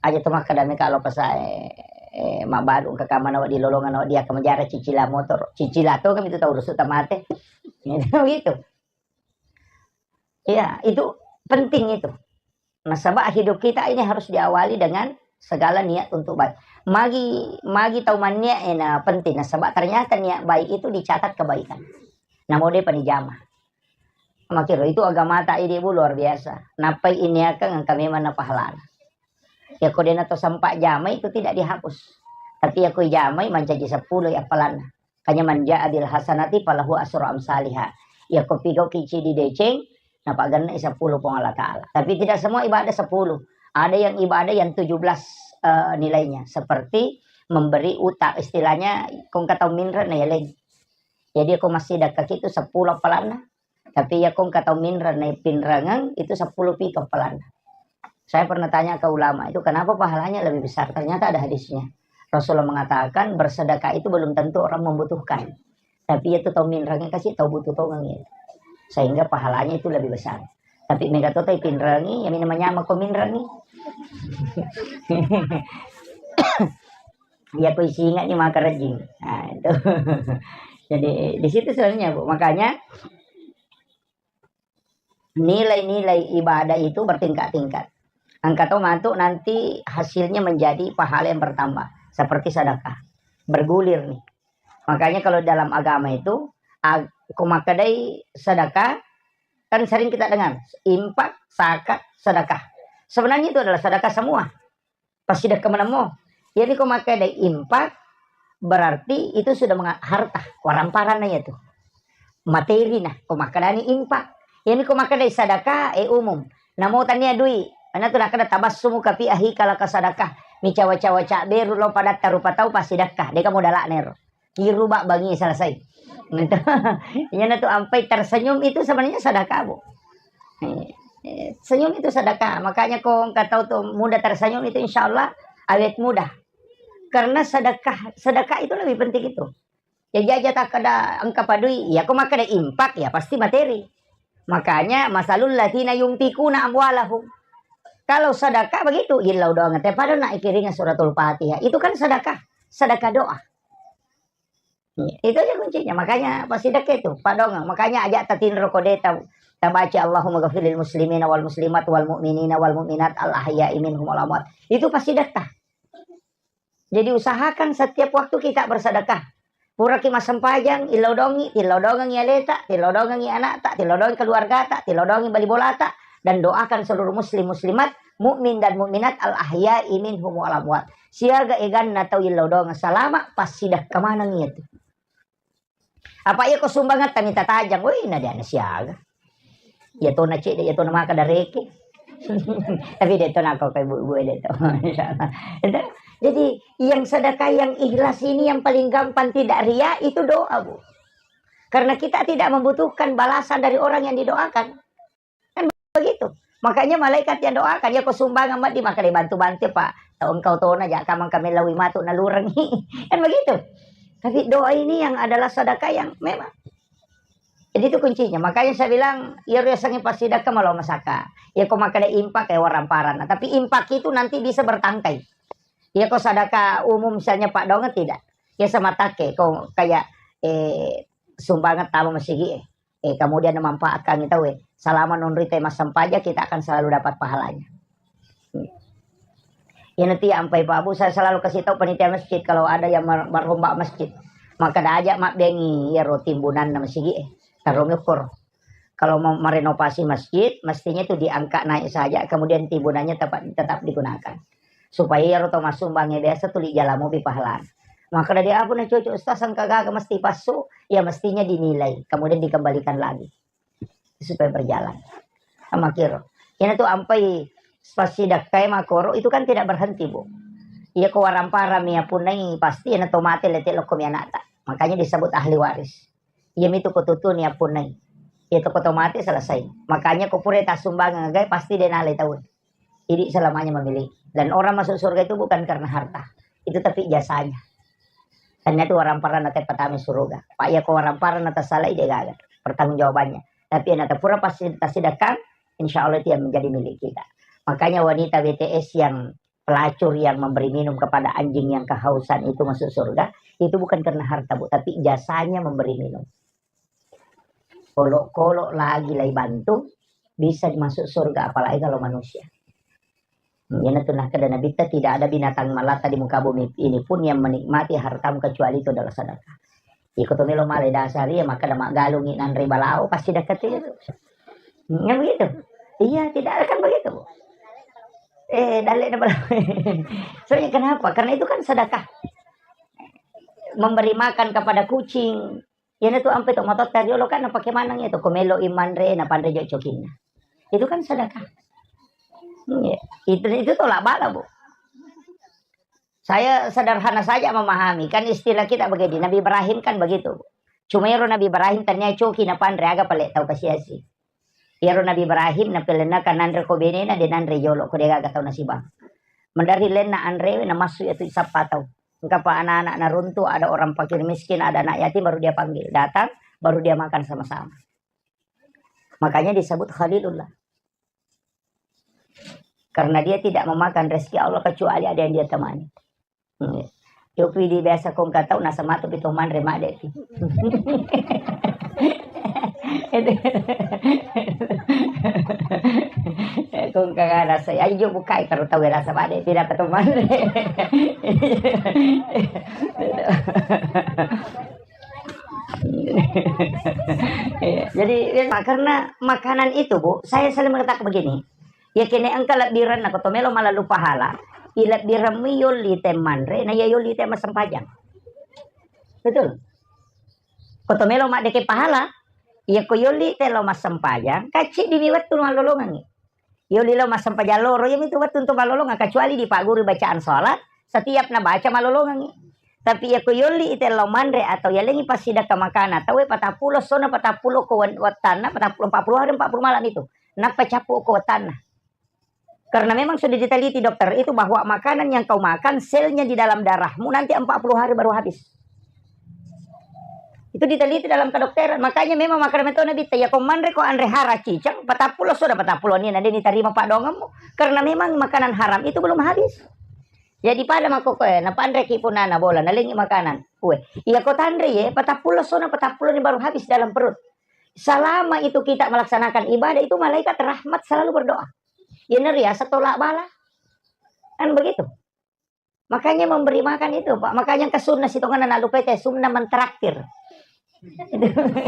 Aja tu makkeda meka lo pasae, eh, mabbalu engka kamana wa di lolongan wa dia ke menjara cicila motor. Cicila to kami tu tahu rusuk tamate. Gitu. Iya, itu penting itu. Nasaba hidup kita ini harus diawali dengan segala niat untuk baik. Magi, magi tau manniat ena penting. Nasaba ternyata niat baik itu dicatat kebaikan. Namo depa dijama. Makiro itu agamata idi, Bu, luar biasa. Nappai iniakang engka memang na pahalana. Yako dena to sempat jamai itu tidak dihapus. Tapi yako ijamai mancaji seppulo ya appalanna. Kanya man ja'a bil hasanati falahu asru amsaliha. Yako pigau kici di deceng, napagennai seppulo Puang Allah Ta'ala. Tapi tidak semua ibadah sepuluh. Ada yang ibadah yang tujuh belas, eh, nilainya. Seperti memberi utang. Istilahnya, kong kata minre na yaleng. Jadi, ko massidekka kitu seppulo appalanna, tapi iya ko engka tau minreng naipinrengeng, itu seppulo pitu appalanna. Saya pernah tanya ke ulama itu, "Kenapa pahalanya lebih besar?" Ternyata ada hadisnya. Rasulullah mengatakan, bersedekah itu belum tentu orang membutuhkan. Tapi itu tau minrengeng kasi tau butuh tongeng itu. Sehingga pahalanya itu lebih besar. Tapi mega to taipinrengi, ya mina manyama ko minrengi. Iya, ko isinga ni maka rejing. Nah, itu. Jadi, di situ sebenarnya, Bu. Makanya, nilai-nilai ibadah itu bertingkat-tingkat. Engka to matu nanti hasilnya menjadi pahala yang bertambah. Seperti sedekah. Bergulir nih. Makanya kalau dalam agama itu, ag-, ko makkedai sedekah, kan sering kita dengar, infak, zakat, sedekah. Sebenarnya itu adalah sedekah semua. Passidekka manemmo. Jadi ko makkedai infak, berarti itu sudah menga-, harta, waramparanna iya tu. Materi nah, ko makkedani infak. Jadi ko makkedai sadaka, eh, umum. Namo tania dui, ana tu nakkeda tabassumuka fi akhika laka sadakah. Micawa-cawa cabberu lo padatta rupa tau passidekka, deka modala'na ero. Kiru ba bangi selesai. Gitu. Iyana tu ampai tersenyum itu sebenarnya sedekah, Bu. Eh, eh, senyum itu sedekah. Makanya ko engka tau tu mudah tersenyum itu insya Allah awet muda. Karena sedekah, sedekah itu lebih penting itu. Ya jaja takkeda engka padui, ya ko makkeda infak, ya pasti materi. Makanya masalul ladzina yunfikuna amwalahum. Kalau sedekah begitu, illau doang te pada nak ikiringa suratul Fatihah. Itu kan sedekah, sedekah doa. Iya, itu aja kuncinya. Makanya pasti dekat itu, padongang. Makanya aja tatinro kode ta-, tabaca Allahumma ghafirlil muslimina wal muslimat wal mu'minina wal mu'minat al ahya'i minhum wal amwat. Itu pasti dekat. Jadi usahakan setiap waktu kita bersedekah. Puraki massempajang, illau dongi, tillau dongengi aleta, tillau dongengi anakta, tillau dongengi keluargata, tillau dongengi bali bolata, dan doakan seluruh muslim muslimat, mukmin dan mukminat al ahya'i minhum wal amwat. Siaga eganna tau illau dongeng salama, passidekka maneng iya tu. Apa iya ko sumbangetta mita tajang, woi, na dia na siaga. Iya tona cedde, iya tona maka dareke. Tapi de tona ko kai bu-, bu de to. Insyaallah. Itu. Jadi yang sedekah yang ikhlas ini yang paling gampang tidak ria itu doa, Bu. Karena kita tidak membutuhkan balasan dari orang yang didoakan. Kan begitu. Makanya malaikat yang doakan, ya ko sumbangan madi maka dibantu-bantu, Pak. Tau engkau tona ja kamang kami lawi matu nalurengi. Kan begitu. Tapi doa ini yang adalah sedekah yang memang. Jadi itu kuncinya. Makanya saya bilang, ya riasangi passidekka malo masaka. Ya ko makkeda impak ya waramparana. Tapi impak itu nanti bisa bertangkai. Ya ko sedekah umum misalnya Pak Donga tidak. Ya sama take ko kayak eh sumbangan tama masigi eh. Eh, kemudian memanfaatkan itu eh. Selama nonrite massempajang kita akan selalu dapat pahalanya. Iya nanti ampai Pak Bu, saya selalu kasih tahu panitia masjid kalau ada yang mer- merombak masjid, maka dah ajak mak bengi ya ro timbunan masigi eh. Taruh ukur. Kalau mau merenovasi masjid, mestinya itu diangkat naik saja, kemudian timbunannya tetap, tetap digunakan. Supaya ya ro to massumbang biasa tuli jalamu bi pahala. Maka dari apa nih cucu Ustaz sangka gaga mesti pasu, ya mestinya dinilai, kemudian dikembalikan lagi. Supaya berjalan. Sama kiro. Ina tu ampai passidakkai makoro itu kan tidak berhenti, Bu. Iya ko warampara mi apunai pasti ina to mate lete lokko mi anakta. Makanya disebut ahli waris. Iya mitu ko tutu ni apunai. Iya to ko to mate selesai. Makanya ko pura tassumbang ngagai pasti denale taun. Jadi selamanya memiliki. Dan orang masuk surga itu bukan karena harta. Itu tapi jasanya. Hanya tu warampara na tepatami suruga. Pak ya ko warampara na tasalai de gaga pertanggungjawabannya. Tapi yang pura pasti tasidakkan, insya Allah itu yang menjadi milik kita. Makanya wanita B T S yang pelacur yang memberi minum kepada anjing yang kehausan itu masuk surga, itu bukan karena harta, Bu, tapi jasanya memberi minum. Kolo-kolo lagi lai bantu, bisa masuk surga, apalagi kalau manusia. Iyana tu nakkeda Nabitta, tidak ada binatang melata di muka bumi ini pun yang menikmati hartamu kecuali itu adalah sedekah. Iko to melo male dasari ya, maka da maggalungi nanre balao pasti dekat itu. Ya begitu. Iya, tidak ada kan begitu. Eh, dalle na balao. Soalnya kenapa? Karena itu kan sedekah. Memberi makan kepada kucing, Iyana tu ampe to matotta riolo kan napake maneng itu, ko melo i manre, napanre jo cokinna. Itu kan sedekah. Iya. Itu, itu tolak bala, Bu. Saya sederhana saja memahami. Kan istilah kita begini, Nabi Ibrahim kan begitu, Bu. Cuma ero Nabi Ibrahim tania coki napanre, aga pale tau kasiasi. Iyaro Nabi Ibrahim napelenna kan nanre ko benena, de nanre jolo ko de gaga tau nasibang. Maderri lenna anrewe namassu iya tu sappa tau. Engkapa anak-anak naruntu, ada orang fakir miskin, ada anak yatim, baru dia panggil. Datang, baru dia makan sama-sama. Makanya disebut Khalilullah. Karena dia tidak memakan rezeki Allah kecuali ada yang dia temani. Hmm. Yopi di biasa kong katau nasa matu pi to manre made pi. Kong kagana saya aja bukai karo tau rasa made pi dapat to manre. Iya, jadi ya, karena makanan itu, Bu, saya selalu mengatakan begini. Ya kene engka lebbirenna ko to melo malalu pahala, ilebbiremmi yolli te manre, na iya yolli te massempajang. Betul. Ko to melo maddeke pahala, iya ko yolli te lo massempajang, kacciddi mi wettu mallolongengngi. Yolli lo massempajang loro, iya mitu wettu untuk mallolongeng, kecuali dipagguru bacaan sholat, setiap nabaca mallolongengngi. Tapi iya ko yolli ite lo manre atau yalengi passidekka makana, tauwe patappulo sona patappulo ko wen-, wettanna, patappulo, empat puluh hari, empat puluh malam itu. Nappa cappu ko wettanna. Karena memang sudah diteliti dokter itu bahwa makanan yang kau makan, selnya di dalam darahmu nanti empat puluh hari baru habis. Itu diteliti dalam kedokteran. Makanya memang makanan itu Nabi, ya kau manre ko anre hara cicang, patappulo sudah patappulo ni, nanti diterima pak donganmu. Karena memang makanan haram itu belum habis. Jadi pada mako koe, napanreki punana bola, nalengi makanan. Kue, iya ko tanre ye, patappulo sona patappulo ni baru habis dalam perut. Selama itu kita melaksanakan ibadah, itu malaikat rahmat selalu berdoa. Iyana riaseng tolak bala. Kan begitu. Makanya memberi makan itu, Pak. Makanya ke sunnah sitongan anak lupa itu sunnah mentraktir.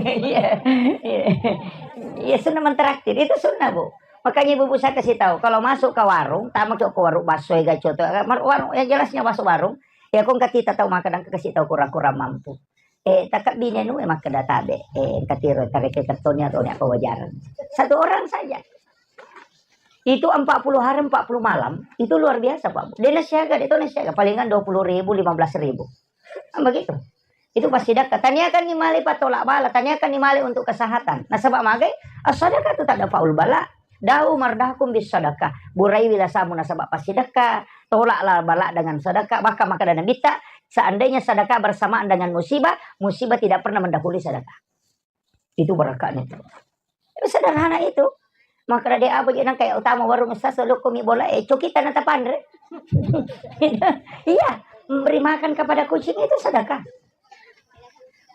Iya, iya. Iya, sunnah mentraktir. Itu sunnah, Bu. Makanya ibu-ibu saya kasih tahu, kalau masuk ke warung, tamu ke warung bakso ya gacoto, warung yang jelasnya masuk warung, ya kong kita tahu makan dan kasih tahu kurang-kurang mampu. Eh, takak bine nu, eh, makkeda tabe, eh, engka tiro tareke kertonya atau apa wajaran. Satu orang saja. Itu empat puluh hari, empat puluh malam, itu luar biasa, Pak. Dia nasiaga, dia tuh nasiaga, palingan dua puluh ribu, lima belas ribu. Kan begitu. Itu pasti dekat. Tanyakan ni male patolak bala, tanyakan ni male untuk kesehatan. Nasaba magai, as-sadaqah tu tak ada faul bala. Dau mardakum bis sadaqah. Burai wilasamu nasaba pasti dekat. Tolaklah bala dengan sedekah. Bahkan makkeda Nabitta, Seandainya sedekah bersamaan dengan musibah, musibah tidak pernah mendahului sedekah. Itu barakahnya itu. Sederhana itu. Maka dia apa je nang kayak utama warung, "Ustaz, solo komi bola, eh, coki tanah tapanre." Iya, memberi makan kepada kucing itu sedekah.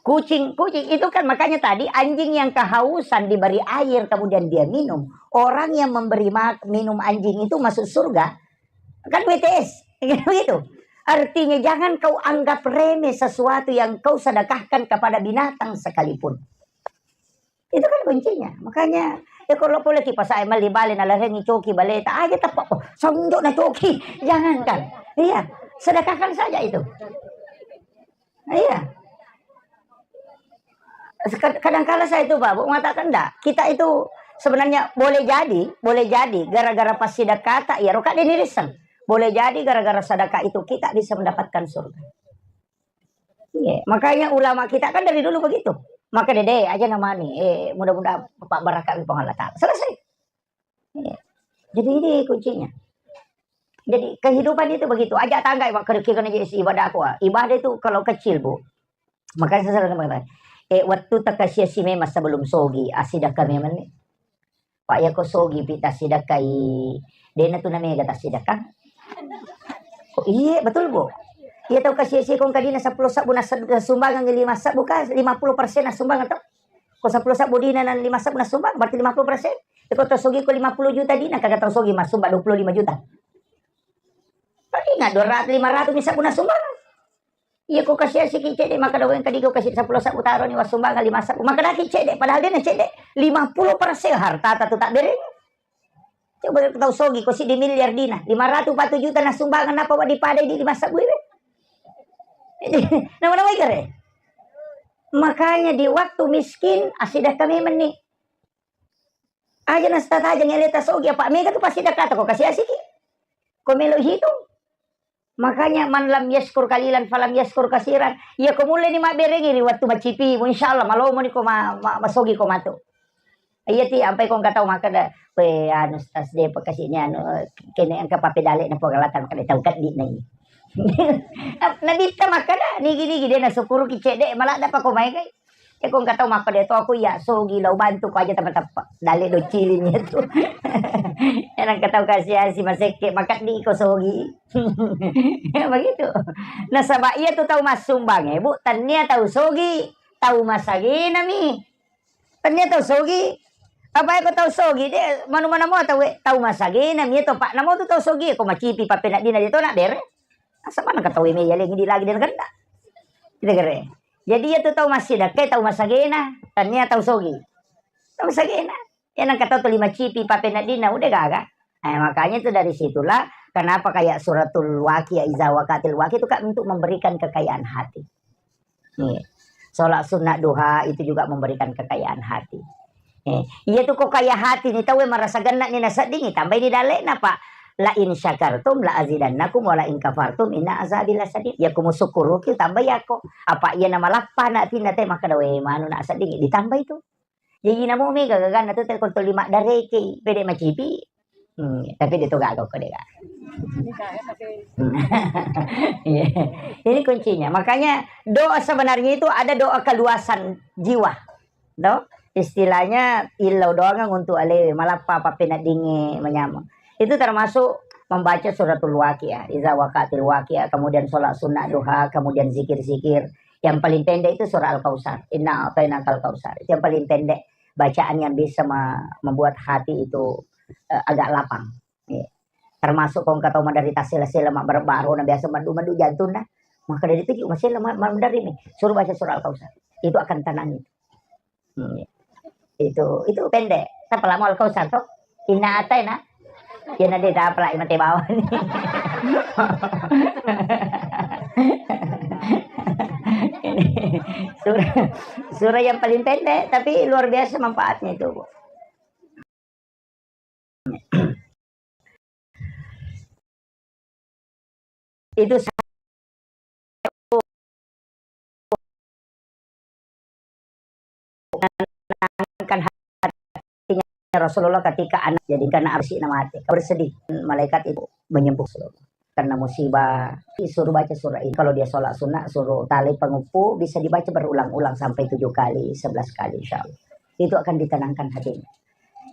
Kucing, kucing itu kan makanya tadi anjing yang kehausan diberi air kemudian dia minum. Orang yang memberi ma-, minum anjing itu masuk surga. Kan W T S, gitu. Artinya jangan kau anggap remeh sesuatu yang kau sedekahkan kepada binatang sekalipun. Itu kan kuncinya. Makanya, ya kalau boleh kipas air meli bale, nalarengi coki baleta, aja tepak, oh, sonjok na coki. Jangankan. Iya, sedekahkan saja itu. Iya. Kad-, kadangkala saya itu, Pak, Bu, mengatakan, "Ndak, kita itu sebenarnya boleh jadi, boleh jadi gara-gara pas sedekah tak, ya, roka dini riseng. Boleh jadi gara-gara sedekah itu kita bisa mendapatkan surga." Iya, makanya ulama kita kan dari dulu begitu. Maka dede aja namanya, eh, mudah-mudahan Pak barakah di Allah Ta'ala. Selesai. Iya. Jadi ini kuncinya. Jadi kehidupan itu begitu. Aja tangga, Pak, kira-kira aja isi ibadah aku, ah. Ibadah itu kalau kecil, Bu. Makanya saya selalu mengatakan, eh, waktu tak kasih si memang sebelum sogi, asida kami meni. Pak, ya ko sogi pi tasidakkai, dena tu namega tasidakka. Oh, iye, betul, Bu. Iya tau kasi si kong kadina seppulo sabbu na sumbangan lima sabbu ka, lima puluh persen na sumbangan to. Ko seppulo sabbu dina na lima sabbu na sumbang, berarti lima puluh persen. Iko tau sogi ko lima puluh juta dina, kaga tau sogi masumba dua puluh lima juta. Paling nggak dua ratus, lima ratus misal puna sumbangan. Iya ko kasi asiki cede, maka daweng kadigo kasi seppulo sabbu taro ni wasumbangan lima sabbu. Maka daki cede, padahal dena cede. Lima puluh persen harta ta tu tak bereng. Coba tau sogi ko si di miliar dina, lima ratus empat puluh juta na sumbangan apa wa dipadai di lima sabbu iwe. Nama-nama ikare. Makanya di waktu miskin, asidakka memang ni. Aja na setatajang ele ta sogi, apa mega tu pasti dakata ko kasi asiki. Ko melo hitung. Makanya, "Man lam yaskur kalilan falam yaskur kasiran." Iya ko mulle ni mabberengi ri wattu macipi, insyaallah malomo ni ko ma-, ma-, masogi ko matu. Iya ti, ampai ko engka tau makkeda, "We, anu, Ustaz, de pa kasi ni anu, kene engka papedale na Puang Allah Taala, makkeda tau keddi na i." Nabitta makkeda, "Nigi-nigi de na sukuruki cede, maladda pa ko maegai." E ko engka tau makkeda to aku iya sogi lao bantu ko aja tama teppa. Dale do ciling itu. Ena engka tau kasi-asi masekke makeddi ko sogi. Begitu. Nasaba iya tu tau massumbang e, Bu, tania tau sogi, tau masagena mi. Tania tau sogi. Apa ko tau sogi de manu mana mo tau e, tau masagena mi to Pak. Namo tu tau sogi ko macipi papenaddina de to na bere. Asa mana ka tau e me yalengi di lagi de kenda. Kita kere. Jadi iya tu tau massidakka, tau masagena, tania tau sogi. Tau masagena. Iya nengka tau tuli macipi papenaddina, udah gaga. Eh, makanya itu dari situlah kenapa kayak suratul waqi, ya, iza waqatil waqi itu kan untuk memberikan kekayaan hati. Iya. Sholat sunnah duha itu juga memberikan kekayaan hati. Eh, iya tu ko kaya hati ni tau e marasa genna ni nasedding, tambai ni dalle'na, Pak. "La in syakartum la azidannakum wa la in kafartum inna azabi lasyadid." Ya ko musukuruki tambai ako. Apa iya na malappa na tinna te makkeda, "We, manu na sedding," ditambai tu. Jaji namo mega gaganna tu te ko tuli maddareke, pede macipi. Hmm, tapi de to gaga ko de gaga. Iya. Ini kuncinya. Makanya doa sebenarnya itu ada doa keluasan jiwa. No? Istilahnya illau doangang untuk alewe, malappa pappeneddingnge manyameng. Itu termasuk membaca suratul waqiah, iza waqatil waqiah, kemudian sholat sunnah duha, kemudian zikir-zikir. Yang paling pendek itu surah Al-Kautsar. Inna a'tainakal kautsar. Itu yang paling pendek bacaan yang bisa me-, membuat hati itu, eh, agak lapang. Iya. Termasuk ko engka tau maderita sela-sela, mabbaro-baro na biasa maddu-maddu jantunna. Maka dari itu juga masih lemah, maddari mi. Suruh baca surah Al-Kautsar. Itu akan tenang itu. Hmm. Itu, itu pendek. Tapi lama Al-Kautsar toh. Inna a'taina. Ya nanti tak apa lagi mati bawah. Surah, surah yang paling pendek, tapi luar biasa manfaatnya itu, Bu. Itu sa-, menenangkan hatinya Rasulullah ketika anak jadi karena arsi mati. Bersedih malaikat itu menyembuh Rasulullah. kena musibah, suruh baca surah ini. Kalau dia sholat sunnah, suruh tali pengeppu, bisa dibaca berulang-ulang sampai tujuh kali, sebelas kali, insya Allah. Itu akan ditenangkan hatinya.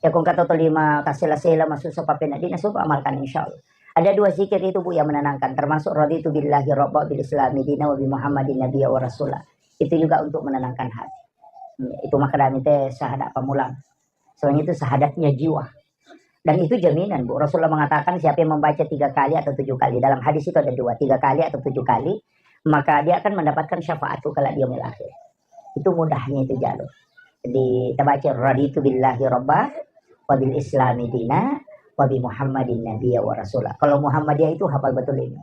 Ya, kong kata to lima, tasela-sela, masuk sopa pena dina, suruh amalkan, insya Allah. Ada dua zikir itu, Bu, yang menenangkan, termasuk raditu billahi rabba, bil islami dina, wa bi Muhammadin nabiyya wa rasula. Itu juga untuk menenangkan hati. Hmm, itu makadami te syahadat pamulang. Soalnya itu syahadatnya jiwa. Dan itu jaminan, Bu. Rasulullah mengatakan, siapa yang membaca tiga kali atau tujuh kali, dalam hadis itu ada dua, tiga kali atau tujuh kali, maka dia akan mendapatkan syafaat kalau di yaumil akhir. Itu mudahnya itu jalur. Jadi, kita baca, "Raditu billahi rabba, wa bil islami dina, wa bi Muhammadin nabiyya wa rasula." Kalau Muhammadiyah itu hafal betul ini.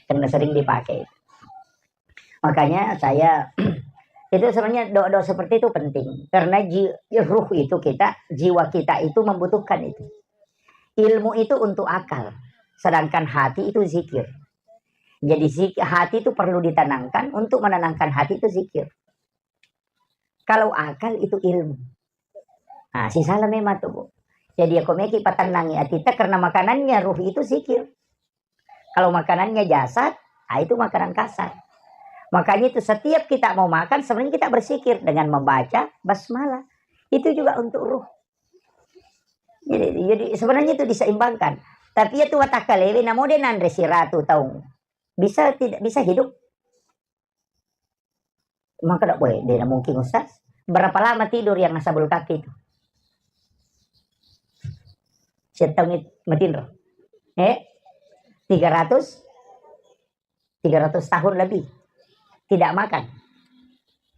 Karena sering dipakai. Makanya saya, itu sebenarnya doa-doa seperti itu penting. Karena ji-, ruh itu kita, jiwa kita itu membutuhkan itu. Ilmu itu untuk akal, sedangkan hati itu zikir. Jadi zik-, hati itu perlu ditenangkan, untuk menenangkan hati itu zikir. Kalau akal itu ilmu. Nah, sisala memang tuh, Bu. Jadi, ya, kok meki patennangi atita karena makanannya ruh itu zikir. Kalau makanannya jasad, ah, itu makanan kasar. Makanya itu setiap kita mau makan, sebenarnya kita berzikir dengan membaca basmalah. Itu juga untuk ruh. Jadi, jadi sebenarnya itu diseimbangkan. Tapi ya tu watakalewe, namo de nanre siratu taung. Bisa tidak, bisa hidup? Maka dak boleh, de mungkin, Ustaz. Berapa lama tidur yang nasabul kaki itu? Setengah matinro. Eh? Tiga ratus? Tiga ratus tahun lebih. Tidak makan.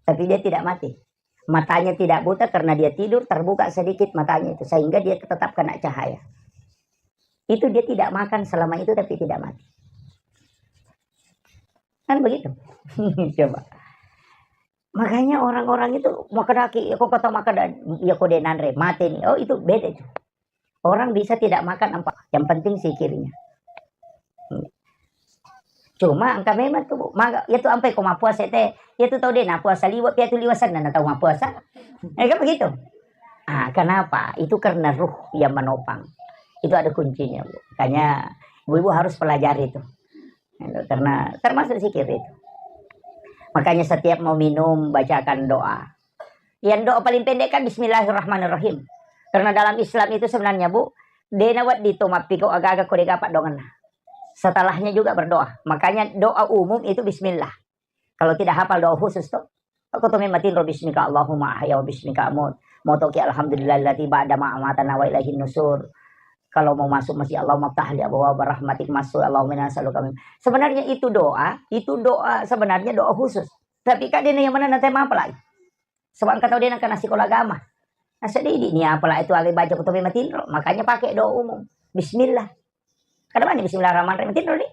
Tapi dia tidak mati. Matanya tidak buta karena dia tidur, terbuka sedikit matanya itu. Sehingga dia tetap kena cahaya. Itu dia tidak makan selama itu, tapi tidak mati. Kan begitu. Coba. Makanya orang-orang itu makan daki, ya kok kata makan da-, ya kok de nanre, mati nih. Oh, itu beda itu. Orang bisa tidak makan apa, yang penting zikirnya. Cuma engka memang tu, Bu, maga, ya tu ampai ko mappuasa te, ya tu tau de napuasa liwa, pia tu liwa senna na tau mappuasa. Ya kan begitu? Ah, kenapa? Itu karena ruh yang menopang. Itu ada kuncinya, Bu. Makanya ibu-ibu harus pelajari itu. Karena termasuk zikir itu. Makanya setiap mau minum, bacakan doa. Yang doa paling pendek kan bismillahirrahmanirrahim. Karena dalam Islam itu sebenarnya, Bu, de nawedding to mappiko aga-aga ko de gaga paddongenna. Setelahnya juga berdoa. Makanya doa umum itu bismillah. Kalau tidak hafal doa khusus tuh, aku tuh matinro bismika Allahumma ahya wa bismika amut. Mau toki alhamdulillahilladzi ba'da ma amatana wa ilaihin nusur. Kalau mau masuk masjid, Allahumma ftahli abwaaba rahmatik masuk, Allahumma inna nas'aluka min. Sebenarnya itu doa, itu doa, sebenarnya doa khusus. Tapi kak dena yang mana nanti apa lagi? Sebab engka tau de nengka na sikola agama. Naseng de idi ni apalagi tu aga baca ko to matinro, makanya pakai doa umum. Bismillah. Kada mani bismillahirrahmanirrahim, matinro ni.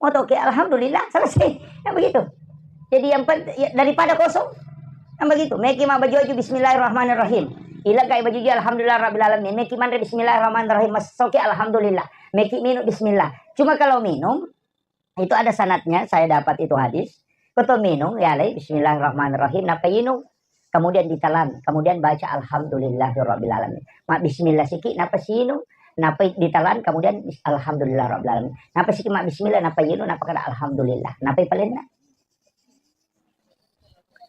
Mau toke alhamdulillah, selesai. Kan begitu. Jadi yang penting ya, daripada kosong. Kan begitu. Meki ma baju-baju bismillahirrahmanirrahim. Ila kai baju alhamdulillah rabbil alamin. Meki manre bismillahirrahmanirrahim. Mas soke alhamdulillah. Meki minum bismillah. Cuma kalau minum, itu ada sanadnya, saya dapat itu hadis. Koto minum, ya alai, bismillahirrahmanirrahim, napa inung? Kemudian ditelan, kemudian baca alhamdulillahirabbil alamin. Ma bismillah siki, napa sinung? Napa ditelan, kemudian bis-, alhamdulillahirabbil alamin. Napa siki ma bismillah, napa inung, napa kada alhamdulillah. Napa palenna?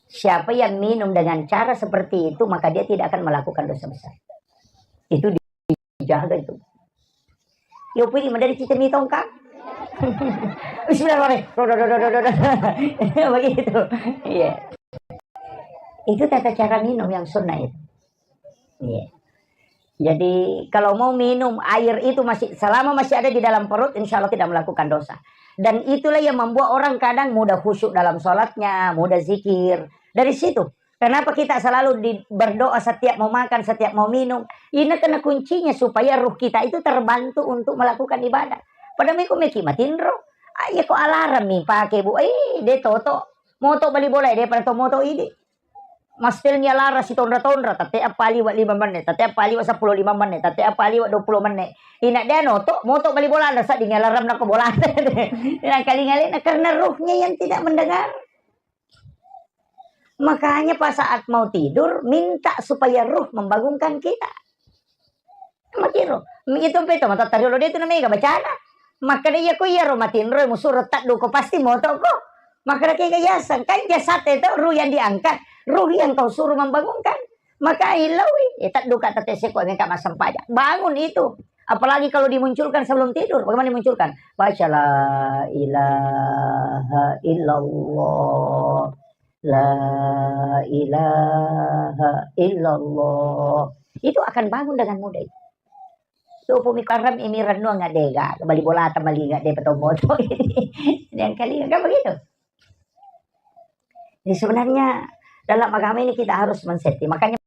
Siapa yang minum dengan cara seperti itu, maka dia tidak akan melakukan dosa besar. Itu dijaga itu. Yo pui madari cita mi tongkang. Bismillahirrahmanirrahim. Begitu. Iya. Itu tata cara minum yang sunnah itu. Iya. Jadi kalau mau minum air itu masih, selama masih ada di dalam perut, insya Allah tidak melakukan dosa. Dan itulah yang membuat orang kadang mudah khusyuk dalam sholatnya, mudah zikir. Dari situ. Kenapa kita selalu di, berdoa setiap mau makan, setiap mau minum? Ini kena kuncinya supaya ruh kita itu terbantu untuk melakukan ibadah. Pada meko meki matinro. Ah, iya ko alarm mi pake, Bu. Eh, de toto. Moto bali bola, de pada to moto idi. Mastelnya lara si tonra-tonra, tete apa liwa lima menit, tete apa liwa sepuluh lima menit, tete apa liwa dua puluh menit. Ina de noto, moto bali bola, ada saat dini alarm nako bola. Ina kali ngalena karena ruhnya yang tidak mendengar. Makanya pas saat mau tidur, minta supaya ruh membangunkan kita. Makiro, itu peto mata tariolo de tu namanya bacana. Makkeda, "Iya ko iyaro matinro musuro tadduko, pasti moto ko." Makkeda, "Kega yaseng, kan jasad itu ruh yang diangkat, ruh yang kau suruh membangunkan." Maka iloi, eh, tadduka tette seko meka massempajang. Bangun itu. Apalagi kalau dimunculkan sebelum tidur. Bagaimana dimunculkan? Baca la ilaha illallah. La ilaha illallah. Itu akan bangun dengan mudah itu. Tupu mi karem imi rennuang ngadega, bali bola tamalinga de petomboto ini. Yang kali kan begitu. Jadi sebenarnya dalam agama ini kita harus men-setting. Makanya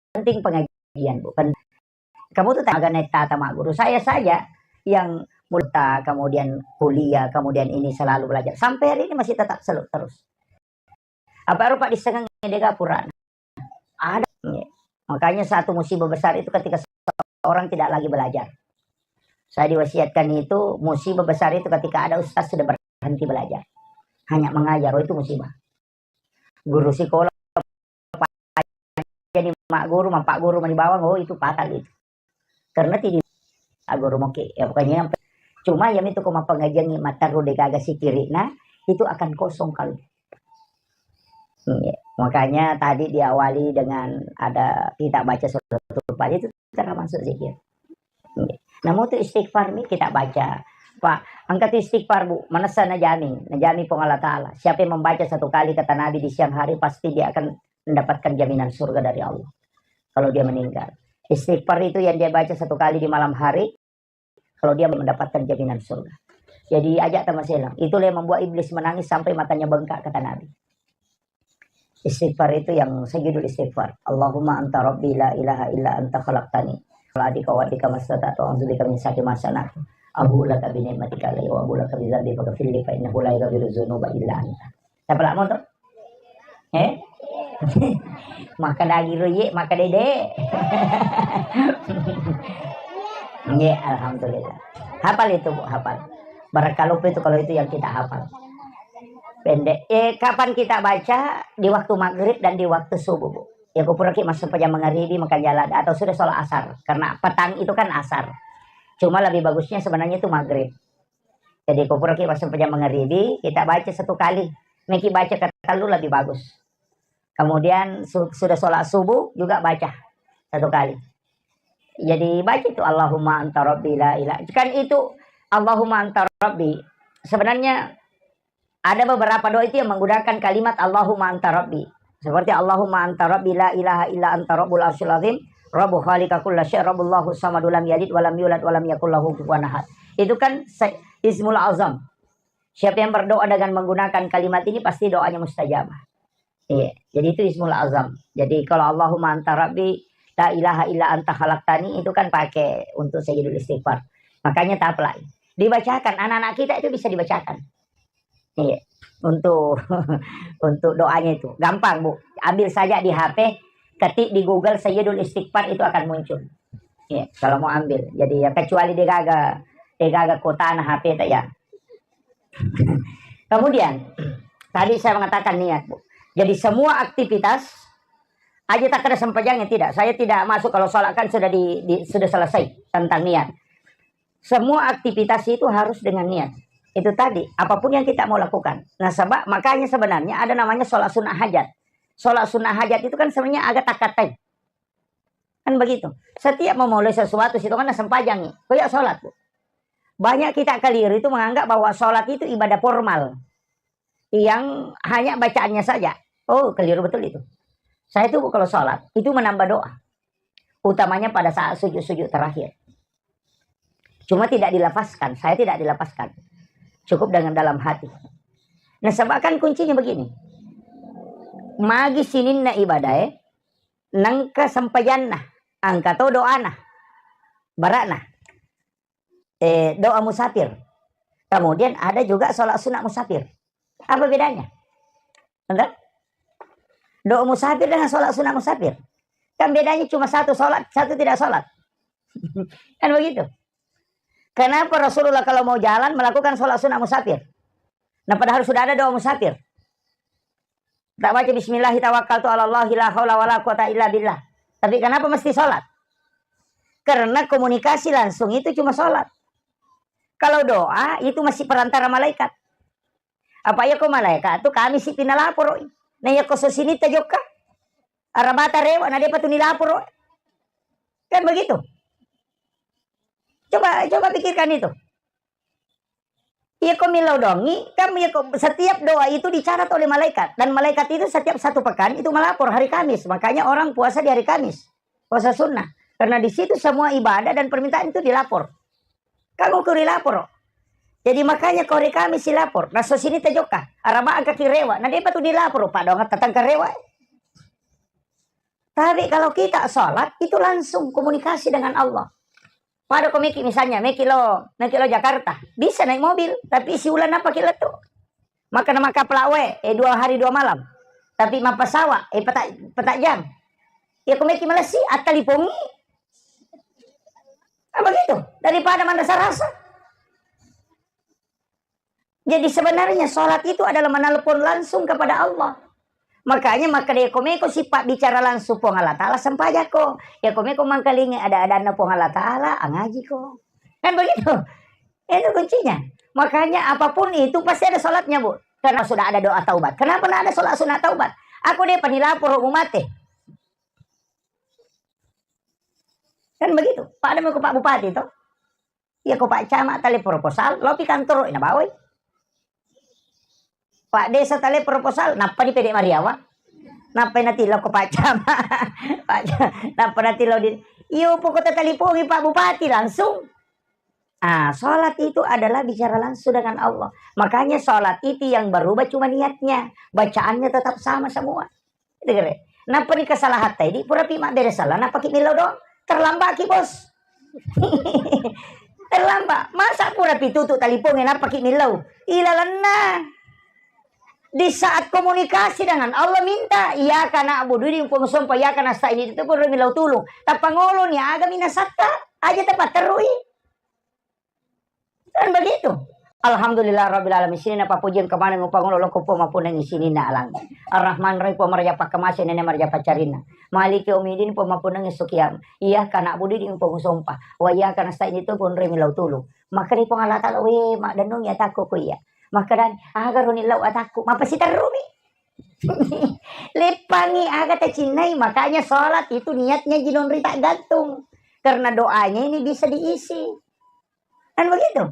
penting pengajian, Bu. Pen-, kamu tuh agak naik tata mak guru. Saya saja yang multa, kemudian kuliah, kemudian ini selalu belajar. Sampai hari ini masih tetap selalu terus. Apa rupa disengeng dega purana? Ada. Makanya satu musibah besar itu ketika orang tidak lagi belajar. Saya diwasiatkan itu, musibah besar itu ketika ada ustaz sudah berhenti belajar. Hanya mengajar, oh, itu musibah. Guru sekolah jadi mak guru, mak guru mani bawang, oh, itu fatal itu. Karena tidak, ah, guru moki. Ya, pokoknya yang pe-, cuma yang itu ko mappengajian ni mattaru degaga sikirina, itu akan kosong kalau. Iya. Makanya tadi diawali dengan ada kita baca suratul Fatihah, itu termasuk zikir. Iya. Namun itu istighfar nih kita baca. Pak, angkat istighfar, Bu. Manessa najami, najami Puang Allah Ta'ala. Siapa yang membaca satu kali kata Nabi di siang hari, pasti dia akan mendapatkan jaminan surga dari Allah. Kalau dia meninggal. Istighfar itu yang dia baca satu kali di malam hari, kalau dia mendapatkan jaminan surga. Jadi ajak tamaselang. Itulah yang membuat iblis menangis sampai matanya bengkak, kata Nabi. Istighfar itu yang sayyidul istighfar. Allahumma anta rabbi la ilaha illa anta khalaqtani. Wa ala dika wa dika mastata'tu a'udzubika min syarri ma sana'tu. Abu'u laka bi ni'matika alayya wa abu'u laka bi dzambi faghfirli fa innahu la yaghfiru dzunuba illa anta. Siapa lak motor? Eh? Maka dagi ro ye, maka dede. Nggih, alhamdulillah. Hafal itu, Bu, hafal. Barang kalupa itu kalau itu yang kita hafal. Pendek. Eh, kapan kita baca? Di waktu maghrib dan di waktu subuh, Bu. Ya, kupuraki masuk pejam mangaribi, makan jalan, atau sudah sholat asar. Karena petang itu kan asar. Cuma lebih bagusnya sebenarnya itu maghrib. Jadi, kupuraki masuk pejam mangaribi, kita baca satu kali. Meki baca ketellu lebih bagus. Kemudian su-, sudah sholat subuh juga baca satu kali. Jadi baca itu, "Allahumma anta rabbi la ilaha." Kan itu, "Allahumma anta rabbi." Sebenarnya ada beberapa doa itu yang menggunakan kalimat "Allahumma anta rabbi." Seperti, "Allahumma anta rabbi la ilaha illa anta rabbul arsyil azim, rabbu khaliqa kulla syai, rabbullahu samadu lam yalid walam yulad walam yakul lahu kufuwan ahad." Itu kan se-, ismul azam. Siapa yang berdoa dengan menggunakan kalimat ini, pasti doanya mustajabah. Iya, jadi itu ismul azam. Jadi kalau Allahumma anta rabbi la ilaha illa anta khalaqtani, itu kan pakai untuk sayyidul istighfar. Makanya taplai. Dibacakan, anak-anak kita itu bisa dibacakan. Iya, untuk untuk doanya itu. Gampang, Bu. Ambil saja di H P, ketik di Google sayyidul istighfar, itu akan muncul. Iya, kalau mau ambil. Jadi ya kecuali degaga, degaga kotana H P tak ya. Kemudian, tadi saya mengatakan niat, Bu. Jadi semua aktivitas, aja tak ada sempajangnya, tidak. Saya tidak masuk kalau sholat kan sudah di, di, sudah selesai tentang niat. Semua aktivitas itu harus dengan niat. Itu tadi, apapun yang kita mau lakukan. Nah, sebab makanya sebenarnya ada namanya sholat sunnah hajat. Sholat sunnah hajat itu kan sebenarnya agak takatai. Kan begitu. Setiap memulai sesuatu, situ kan sempajang nih. Kayak sholat, Bu. Banyak kita keliru itu menganggap bahwa sholat itu ibadah formal. Yang hanya bacaannya saja. Oh, keliru betul itu. Saya itu kalau sholat, itu menambah doa. Utamanya pada saat sujud-sujud terakhir. Cuma tidak dilafazkan, saya tidak dilafazkan. Cukup dengan dalam hati. Nah, sebab kan kuncinya begini. Magi sininna ibadah, eh, nengka sempajanna, angka to doana, barana, eh, doa musafir. Kemudian ada juga sholat sunat musafir. Apa bedanya? Entah? Doa musafir dengan sholat sunat musafir. Kan bedanya cuma satu sholat, satu tidak sholat. Kan begitu. Kenapa Rasulullah kalau mau jalan melakukan sholat sunat musafir? Nah, padahal sudah ada doa musafir. Tak baca bismillah tawakkaltu ala Allah la haula wala quwata illa billah. Tapi kenapa mesti sholat? Karena komunikasi langsung itu cuma sholat. Kalau doa itu masih perantara malaikat. Apa iya ko malaikat tu kami si pinalaporo. Na iya ko sosini tajokka. Arabata rewa na depa tu nilaporo. Kan begitu. Coba coba pikirkan itu. Iya ko millau dongi, kan iya ko setiap doa itu dicatat oleh malaikat dan malaikat itu setiap satu pekan itu melapor hari Kamis. Makanya orang puasa di hari Kamis. Puasa sunnah. Karena di situ semua ibadah dan permintaan itu dilapor. Kamu kuri lapor. Jadi makanya kore kami si lapor. Naso sini tejoka. Araba angka kirewa. Na depa tu dilapor. Pak doang tatang karewa. Tapi kalau kita sholat itu langsung komunikasi dengan Allah. Pada ko meki misalnya meki lo, meki lo Jakarta, bisa naik mobil, tapi si ulan apa kita tuh? Maka nama kapal awe, eh, dua hari dua malam. Tapi mappasawa, eh, petak petak jam. Ya ko meki Malaysia, attalipongi. Nah, begitu. Daripada manrasa-rasa. Jadi sebenarnya sholat itu adalah menelpon langsung kepada Allah. Makanya maka deko meko sifat bicara langsung Puang Allah Ta'ala sempajako. Ya ko meko mangkalingi ada-adanna Puang Allah Ta'ala, angajiko. Kan begitu. Itu kuncinya. Makanya apapun itu pasti ada sholatnya, Bu. Karena sudah ada doa taubat. Kenapa nggak ada sholat sunat taubat? Aku deh panilapor mau mate. Kan begitu. Pada mau ke Pak Bupati toh. Iya ko Pak Camat tale proposal, lopi kantoro na bawai. Pak Desa tale proposal, nappa di pede Mariawa. Nappa na tilo ko Pak Camat. Pak Ca-, nappa na tilo di, iyo pokoknya talipongi Pak Bupati langsung. Ah, sholat itu adalah bicara langsung dengan Allah. Makanya sholat itu yang berubah cuma niatnya. Bacaannya tetap sama semua. Degere. Nappa ni kesalahan tadi, pura pi mabbere salah, nappa ki millau doang. Terlambat ki, Bos. Terlambat. Masa pura pi tutu talipongnge nappa ki millau? Ilalenna. Di saat komunikasi dengan Allah minta, "Iyyaka na'budu," di Puang sompa, "Iyyaka nasta'in," itu pun millau tulung. Tappa ngolo ni aga minasatta, aja tapatterui. Kan begitu. Alhamdulillah rabbil alamin. Sininna pappujiang kemaneng upangolo loko Puang mappunnangi sininna alang. Ar-Rahman Rahim Puang maraja pakkamase nene maraja paccarinna. Maliki yaumiddin Puang mappunnangi sukiam. Iyyaka na'budu di Puang sompa. Wa iyyaka nasta'in itu pun remi lautulu. Maka di Puang Allah Ta'ala, we, maddennungi atakku ku iya. Maka dan, aga roni lau atakku. Mapasiterrumi. Leppangi aga tacinnai. Makanya sholat itu niatnya jinonri tak gantung. Karena doanya ini bisa diisi. Kan begitu?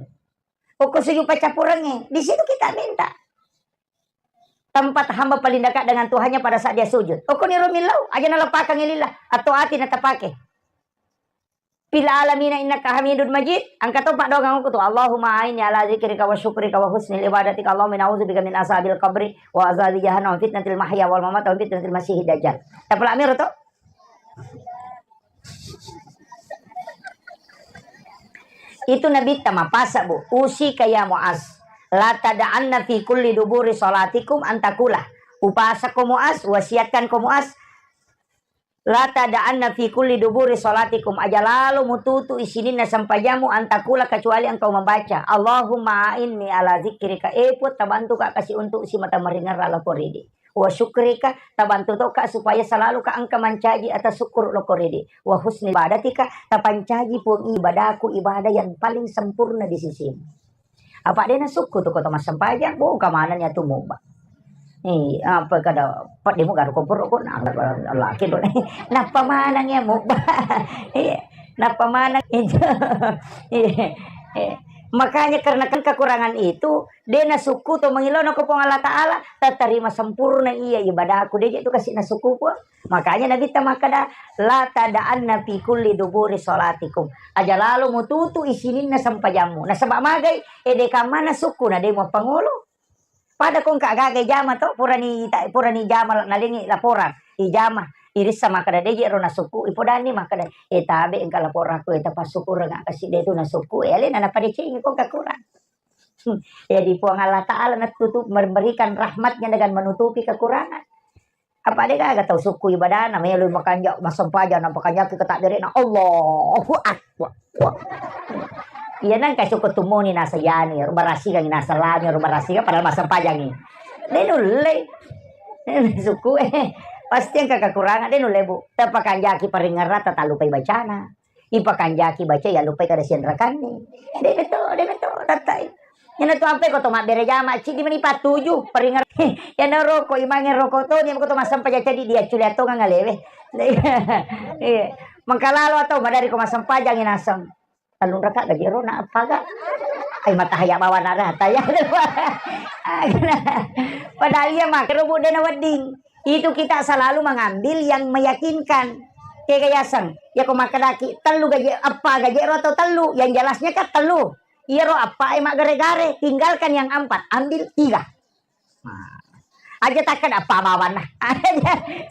Okko sujud paccappurengnge, di situ kita minta. Tempat hamba paling dekat dengan Tuhannya pada saat dia sujud. Okko niro millau, aja nalepakangngi lillah, atau ati natapake. Fil alamina innaka hamidun majid, angka to paddoangeng okko tu, Allahumma a'inni ala dzikrika wa syukrika wa husnil ibadatika, Allahumma inni a'udzubika min azabil qabri wa azabi jahannam wa fitnatil mahya wal mamat wa fitnatil masihid dajjal. Tapalak miro to? Itu Nabitta mapasa, Bu. Usika ya Muaz, la tada'anna fi kulli duburi salatikum antakula. Upasako Muaz, wasiatkan ko Muaz, la tada'anna fi kulli duburi salatikum, aja lalo mututu isininna sempajammu antakula kecuali engkau membaca, Allahumma a'inni ala zikrika, e Puang, tabantuka kasi untuk simata maringerra loko ridi. Wa syukrika, tabantu toka supaya selalu ka engka mancaji atas syukur loko ridi. Wa husni ibadatika, tapancaji Puang ibadaku ibadah yang paling sempurna di sisimu. Apa dena sukku tu kota massempajang, bo ka maneng ya tu mubba. Eh, apa kada pademu garu kompor ko na laki do. Nappa maneng ya mubba. Iya, nappa maneng itu. Iya. Eh, makanya karena kan kekurangan itu, de nasukku to mangilona ko Puang Allah Ta'ala, tatarima sempurna iya ibadahku, de je tu kasih nasukku Puang. Makanya Nabi ta makkada, la tada'anna fi kulli duburi salatikum. Aja lalo mututu isininna sempajammu. Nasaba magai, ede kamana sukku na de muappangolo. Pada ko engka gaga jama to, purani ta-, purani jama nalengi laporan, ijama, irissa makkada de je ro nasukku, ipodani makkada, e tabe engka laporanku, e tapassukureng kasi de tu nasukku, e alena napadecengi ko kakurang. Hmm. Jadi Puang Allah Ta'ala natutup, memberikan rahmatnya dengan menutupi kekurangan. Apa de gaga tau sukku ibadana, melo makanja, massempajang, nampakanjaki ketakbirna, Allahu Akbar. Iya nang kai sukku tumoni nasa yani, ro barasigang nasa lani, ro barasigang padahal massempajangi. De nulle. Sukku, eh, pasti engka kekurangan, de nulle, Bu. Tapakanjaki paringerra, tatallupai bacana. Ipakanjaki baca, ya lupai kada sianrakanni. Dé' beto, dé' beto, tattai. Iyana tu ampe ko to mabbere jama, ciddi meni patuju, paringar. Iyana roko, imange roko to, ni ko to massempajang ceddi dia culi atongang alewe. Iya. Mengkalalo atau madari ko massempajang naseng. Tellung raka gaji ro na appaga. Ai matahaya bawa na rata ya. Padahal iya makero bu dena wedding. Itu kita selalu mengambil yang meyakinkan. Kega yaseng, ya ko makkedaki tellu gaji, eppa gaji ro atau tellu, yang jelasnya kan tellu. Iyaro eppa e maggare-gare, tinggalkan yang empat, ambil tiga. Nah, aja takkeda eppa bawanna.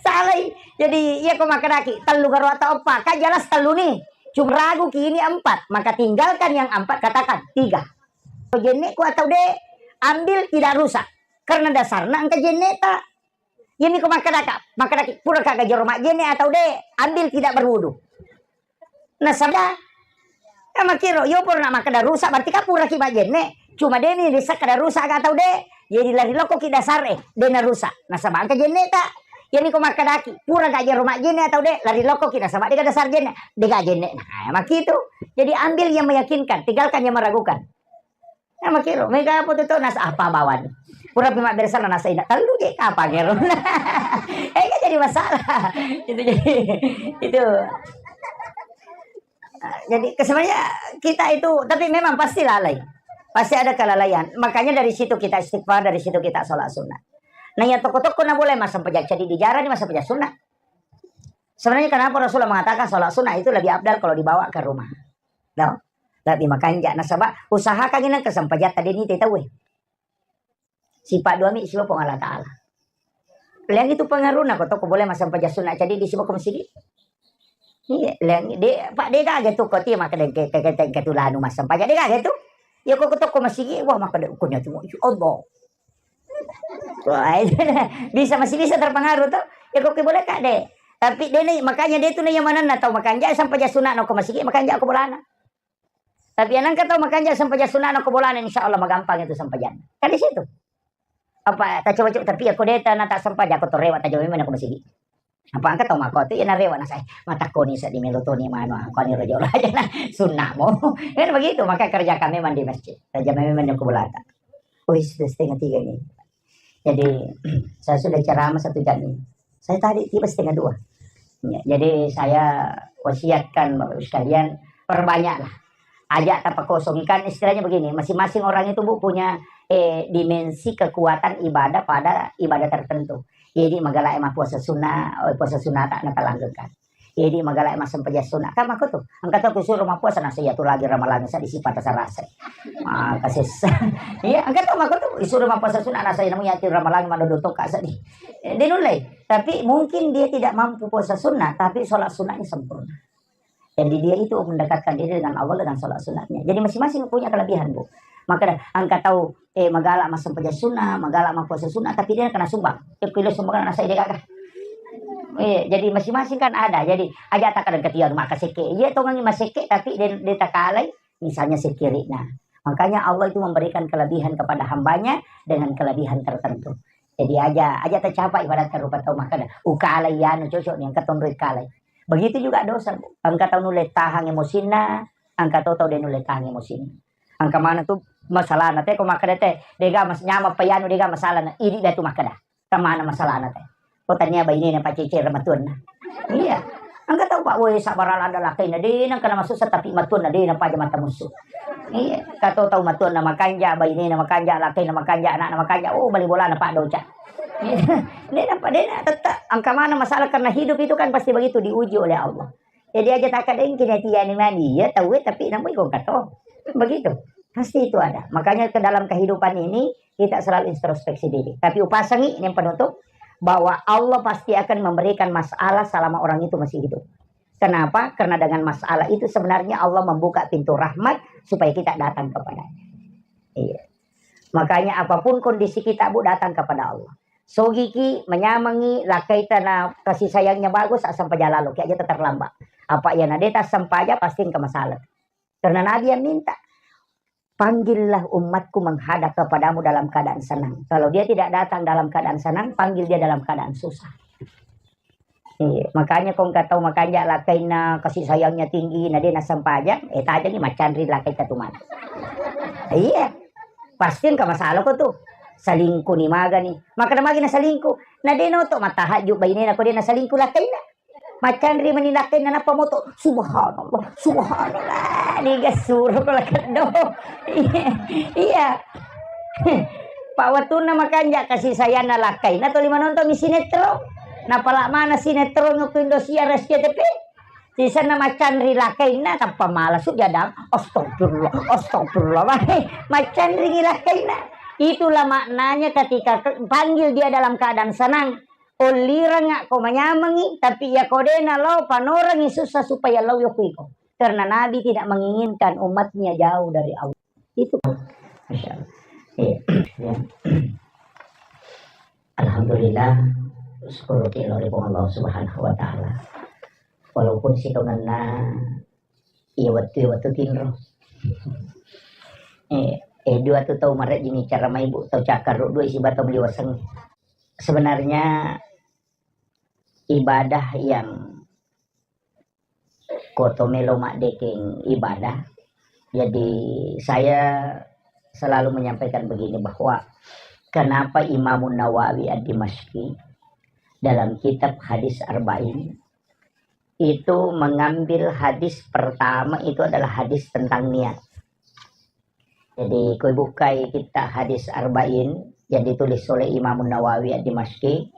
Salai. Jadi iya ko makkedaki tellu garo atau eppa, kan jelas tellu nih. Cuma ragu kini empat, maka tinggalkan yang empat, katakan tiga. Jenne ku atau de, ambil tidak rusak. Karena dasarna engka jenne ta. Iyami ko makkedaka, makkedaki, puraka gajero majjenne atau de, ambil tidak berwudu. Nasaba, ya makiro, yo pura na makkeda rusak, berarti kan puraki majjenne. Cuma de ni risa kada rusak ga atau de, jadi lari lokko ki dasar e, de na rusak. Nasaba engka jenne ta. Iyami ko makkedaki, pura gajero majjenne atau de, lari lokko ki nasaba de ga dasar jenne, de ga jenne. Nah, makitu. Jadi ambil yang meyakinkan, tinggalkan yang meragukan. Ya makiro, mega apa tu tau nasa apa bawan. Pura pi mabbere sana nasa ina tellu je kapang ero. Eh, kan jadi masalah. Itu jadi itu. Nah, jadi ke-, sebenarnya kita itu, tapi memang pasti lalai. Pasti ada kelalaian. Makanya dari situ kita istighfar, dari situ kita sholat sunnah. Nah, yang toko-toko na boleh massempajang ceddi di jarang ni massempajang sunnah. Sebenarnya kenapa Rasulullah mengatakan sholat sunnah itu lebih afdal kalau dibawa ke rumah? No? Lebih makanja nasaba usahakan ini kesempajatta deni te tauwe. Sifat dua mi siwa Puang Allah Ta'ala. Leang itu pengaruhna ko toko boleh massempajang sunnah ceddi di siwa ko masigi. Iya, leang de, pak de gaga tu ko ti maka de ke ke ke ke tulanu massempajang de gaga tu. Ya ko toko masigi, wah maka de kunya tu, ya Allah. Wah, bisa, masih bisa terpengaruh tuh. Ya kok boleh kak deh. Tapi dia nih, makanya dia tuh nih yang mana na tau makanja sempajang sunat no ko masigi makanja ko bolana. Tapi yang nangka tau makanja sempajang sunat no ko bolana, insya Allah magampang itu sempajang. Kan di situ. Apa tak coba-coba, tapi ya kok dia tak, tak sempajang ko torewa tak jauh mana ko masigi. Apa engka tau makko tu, iya narewa nasai, "Matakkoni seddi melo toni manu, angkoni rojo raja na sunnah mo." Kan begitu, maka kerjakan memang di masjid. Kerja memang di kuburan. Oh, sudah setengah tiga ini. Jadi, saya sudah ceramah satu jam ini. Saya tadi tiba setengah dua. Ya, jadi saya wasiatkan Bapak Ibu sekalian, perbanyaklah. Aja tapakosongkan, istilahnya begini, masing-masing orang itu, Bu, punya, eh, dimensi kekuatan ibadah pada ibadah tertentu. Jadi magala mappuasa sunnah, oh, puasa sunnah tak natalanggengkan. Jadi magala massempajang sunnah. Kan makko tu. Engka tu kusuruh mappuasa nasa iya tu lagi ramalang sa di sipata sarasa. Maka sessa. Iya, engka tu makko tu disuruh mappuasa sunnah nasa iya namu iya tu ramalang madodo toka seddi. Eh, dinulai. Tapi mungkin dia tidak mampu puasa sunnah, tapi sholat sunnahnya sempurna. Jadi dia itu mendekatkan diri dengan Allah dengan sholat sunatnya. Jadi masing-masing punya kelebihan, Bu. Maka dah, engka tau, eh, magala massempajang sunnah, magala mappuasa sunnah, tapi dia kena sumbang. Dia kilo sumbang nasa ide gagah. Eh, jadi masing-masing kan ada. Jadi aja tak ada ketia rumah kaseke. Iya tongangi maseke, tapi dia, dia takalai, misalnya sekirikna. Makanya Allah itu memberikan kelebihan kepada hambanya dengan kelebihan tertentu. Jadi aja, aja tercapai ibarat rupa tau makkeda, "Ukalai anu cocok nih, engka tonroi kalai." Begitu juga dosa, Bu. Engka tau nulle tahang emosinna, engka to tau de nulle tahang emosinna. Engka mana tu masalahna te ko makkeda te, dega mas nyamang pa anu dega masalahna, idi da tu makkeda. Kemana masalahna te? Ko tania bainena pacece matuanna. Iya. Engka tau Pak, woi, sabar ada lakaina, de nang kena masussa tapi matuanna de nang paja mata musuh. Iya, kato tau matuanna makanja, bainena makanja, lakaina makanja, anakna makanja, oh bali bolana Pak doca. Iya. De nang Pak de nang tetap engka mana masalah karena hidup itu kan pasti begitu diuji oleh Allah. Jadi aja tak ada yang kena tiani mani, ya tahu tapi namu ikon kato. Begitu. Pasti itu ada. Makanya ke dalam kehidupan ini kita selalu introspeksi diri. Tapi upasangi ini yang penutup bahwa Allah pasti akan memberikan masalah selama orang itu masih hidup. Kenapa? Karena dengan masalah itu sebenarnya Allah membuka pintu rahmat supaya kita datang kepadanya. Iya. Makanya apapun kondisi kita, Bu, datang kepada Allah. Sogiki, menyamangi, lakai tana kasih sayangnya bagus, asam paja lalu, kayak aja terlambat. Apa ya nadeta sampaja pasti engka masalah. Karena Nabi yang minta, "Panggillah umatku menghadap kepadamu dalam keadaan senang." Kalau dia tidak datang dalam keadaan senang, panggil dia dalam keadaan susah. Iya, makanya ko engka tau makanja lakkainna kasih sayangnya tinggi, na de' nassempajang, eh, tajengi maccanri lakkaita tu mana. Iya, pasti engka masalah ko tu. Selingkuh ni magani. Makkeda magi na selingkuh. Na de' noto matahajju bainena ko de' naselingkuh lakkainna. Maccanri mani lakkainna nappa moto. Subhanallah, subhanallah. Digassuro ko lakkeddo. Iya. Pak wettunna makanja kasih sayangna lakkainna toli manonton mi sinetron. Napala mana sinetron ko Indosiar S C T V. Sisenna maccanri lakkainna tappa mala su jadang. Astagfirullah, astagfirullah. Maccanri lakkainna. Itulah maknanya ketika ke-, panggil dia dalam keadaan senang. Ollirengnga ko manyamengngi, tapi iya ko de' nalao panorengngi susah supaya lao yokko iko. Karena Nabi tidak menginginkan umatnya jauh dari Allah. Itu. Masya Allah. Iya. Ya. Alhamdulillah, syukur ki lao ri Puang Allah Subhanahu wa Ta'ala. Walaupun sitongenna iya wettu, iya wettu tinro. Eh, eh, dua tu tau marejjini cara mai bu, tau cakkarru dua isi batang liwaseng. Sebenarnya ibadah yang koto melo maddekeng ibadah. Jadi saya selalu menyampaikan begini, bahwa kenapa Imamun Nawawi Ad-Dimashqi dalam kitab Hadis Arba'in itu mengambil hadis pertama itu adalah hadis tentang niat. Jadi, koi bukai kitab Hadis Arba'in yang ditulis oleh Imam Nawawi Ad-Dimashqi,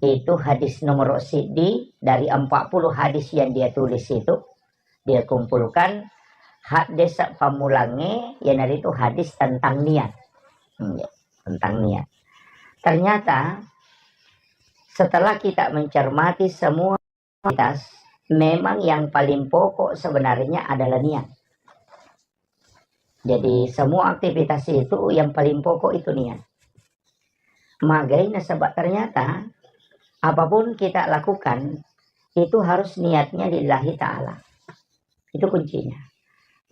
itu hadis nomor siddi dari empat puluh hadis yang dia tulis itu, dia kumpulkan hadis pamulange, yang itu hadis tentang niat. Hmm, ya, tentang niat. Ternyata, setelah kita mencermati semua aktivitas, memang yang paling pokok sebenarnya adalah niat. Jadi, semua aktivitas itu yang paling pokok itu niat. Magai nasaba ternyata apapun kita lakukan, itu harus niatnya lillahi ta'ala. Itu kuncinya.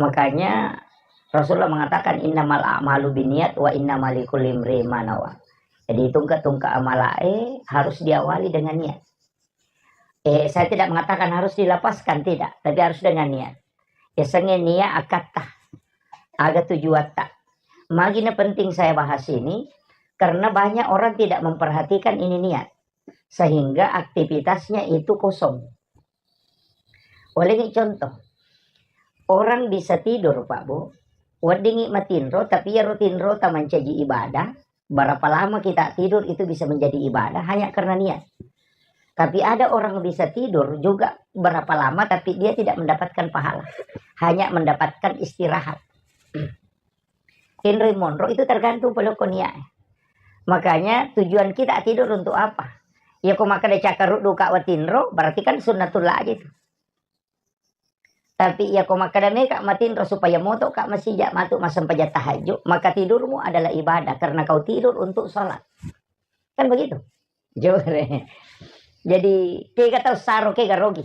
Makanya Rasulullah mengatakan, "Innamal a'malu binniat wa innama likulli imri'in ma nawa." Jadi, tungke-tungke amalae harus diawali dengan niat. Eh, saya tidak mengatakan harus dilapaskan, tidak, tapi harus dengan niat. Yasengnge niat akatta, aga tujuatta. Magi na penting saya bahas ini, karena banyak orang tidak memperhatikan ini niat, sehingga aktivitasnya itu kosong. Ulengngi contoh, orang bisa tidur, Pak Bu, weddingngi matinro, tapi iyaro tinrota mancaji ibadah, berapa lama kita tidur itu bisa menjadi ibadah hanya karena niat. Tapi ada orang bisa tidur juga berapa lama, tapi dia tidak mendapatkan pahala, hanya mendapatkan istirahat. Tinroi monro itu tergantung polokko niat. Makanya tujuan kita tidur untuk apa? Ya, ko makkeda cakkaruddu ka watinro, berarti kan sunnatullah aja itu. Tapi iya ko makkeda meka matinro supaya motoka masija matu massempajang tahajud, maka tidurmu adalah ibadah karena kau tidur untuk sholat. Kan begitu? Jore. Jadi, kega tau saro, kega rogi.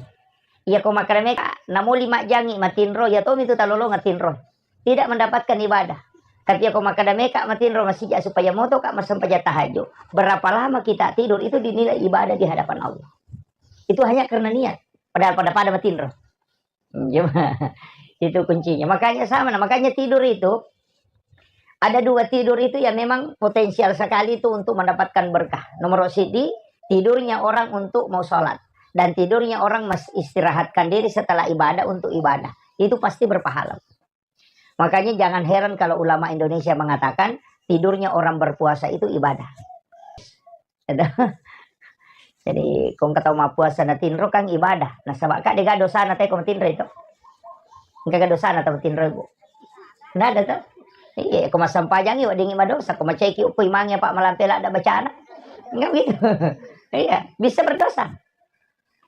Iya ko makkeda meka, namo lima jangi matinro, iya tomi tu talolonga tinro. Tidak mendapatkan ibadah. Tapi iya ko makkeda meka matinro masija supaya motoka massempajang tahajud. Berapa lama kita tidur itu dinilai ibadah di hadapan Allah. Itu hanya karena niat. Padahal pada-pada matinro. Cuma, itu kuncinya. Makanya sama, nah, makanya tidur itu, ada dua tidur itu yang memang potensial sekali itu untuk mendapatkan berkah. Nomor sidi, tidurnya orang untuk mau sholat. Dan tidurnya orang mes-, istirahatkan diri setelah ibadah untuk ibadah. Itu pasti berpahala. Makanya jangan heran kalau ulama Indonesia mengatakan, tidurnya orang berpuasa itu ibadah. Gitu. Jadi, ko engka tau mappuasa na tinro kan ibadah. Nasaba ka dega dosana te ko matinro itu. Engka ga dosana tau matinro, Bu? Nggak ada, toh? Iya, ko massempajangi weddingngi madosa, ko macaiki ukku imangnge apa malampe ladda bacana. Enggak gitu. Iya, bisa berdosa.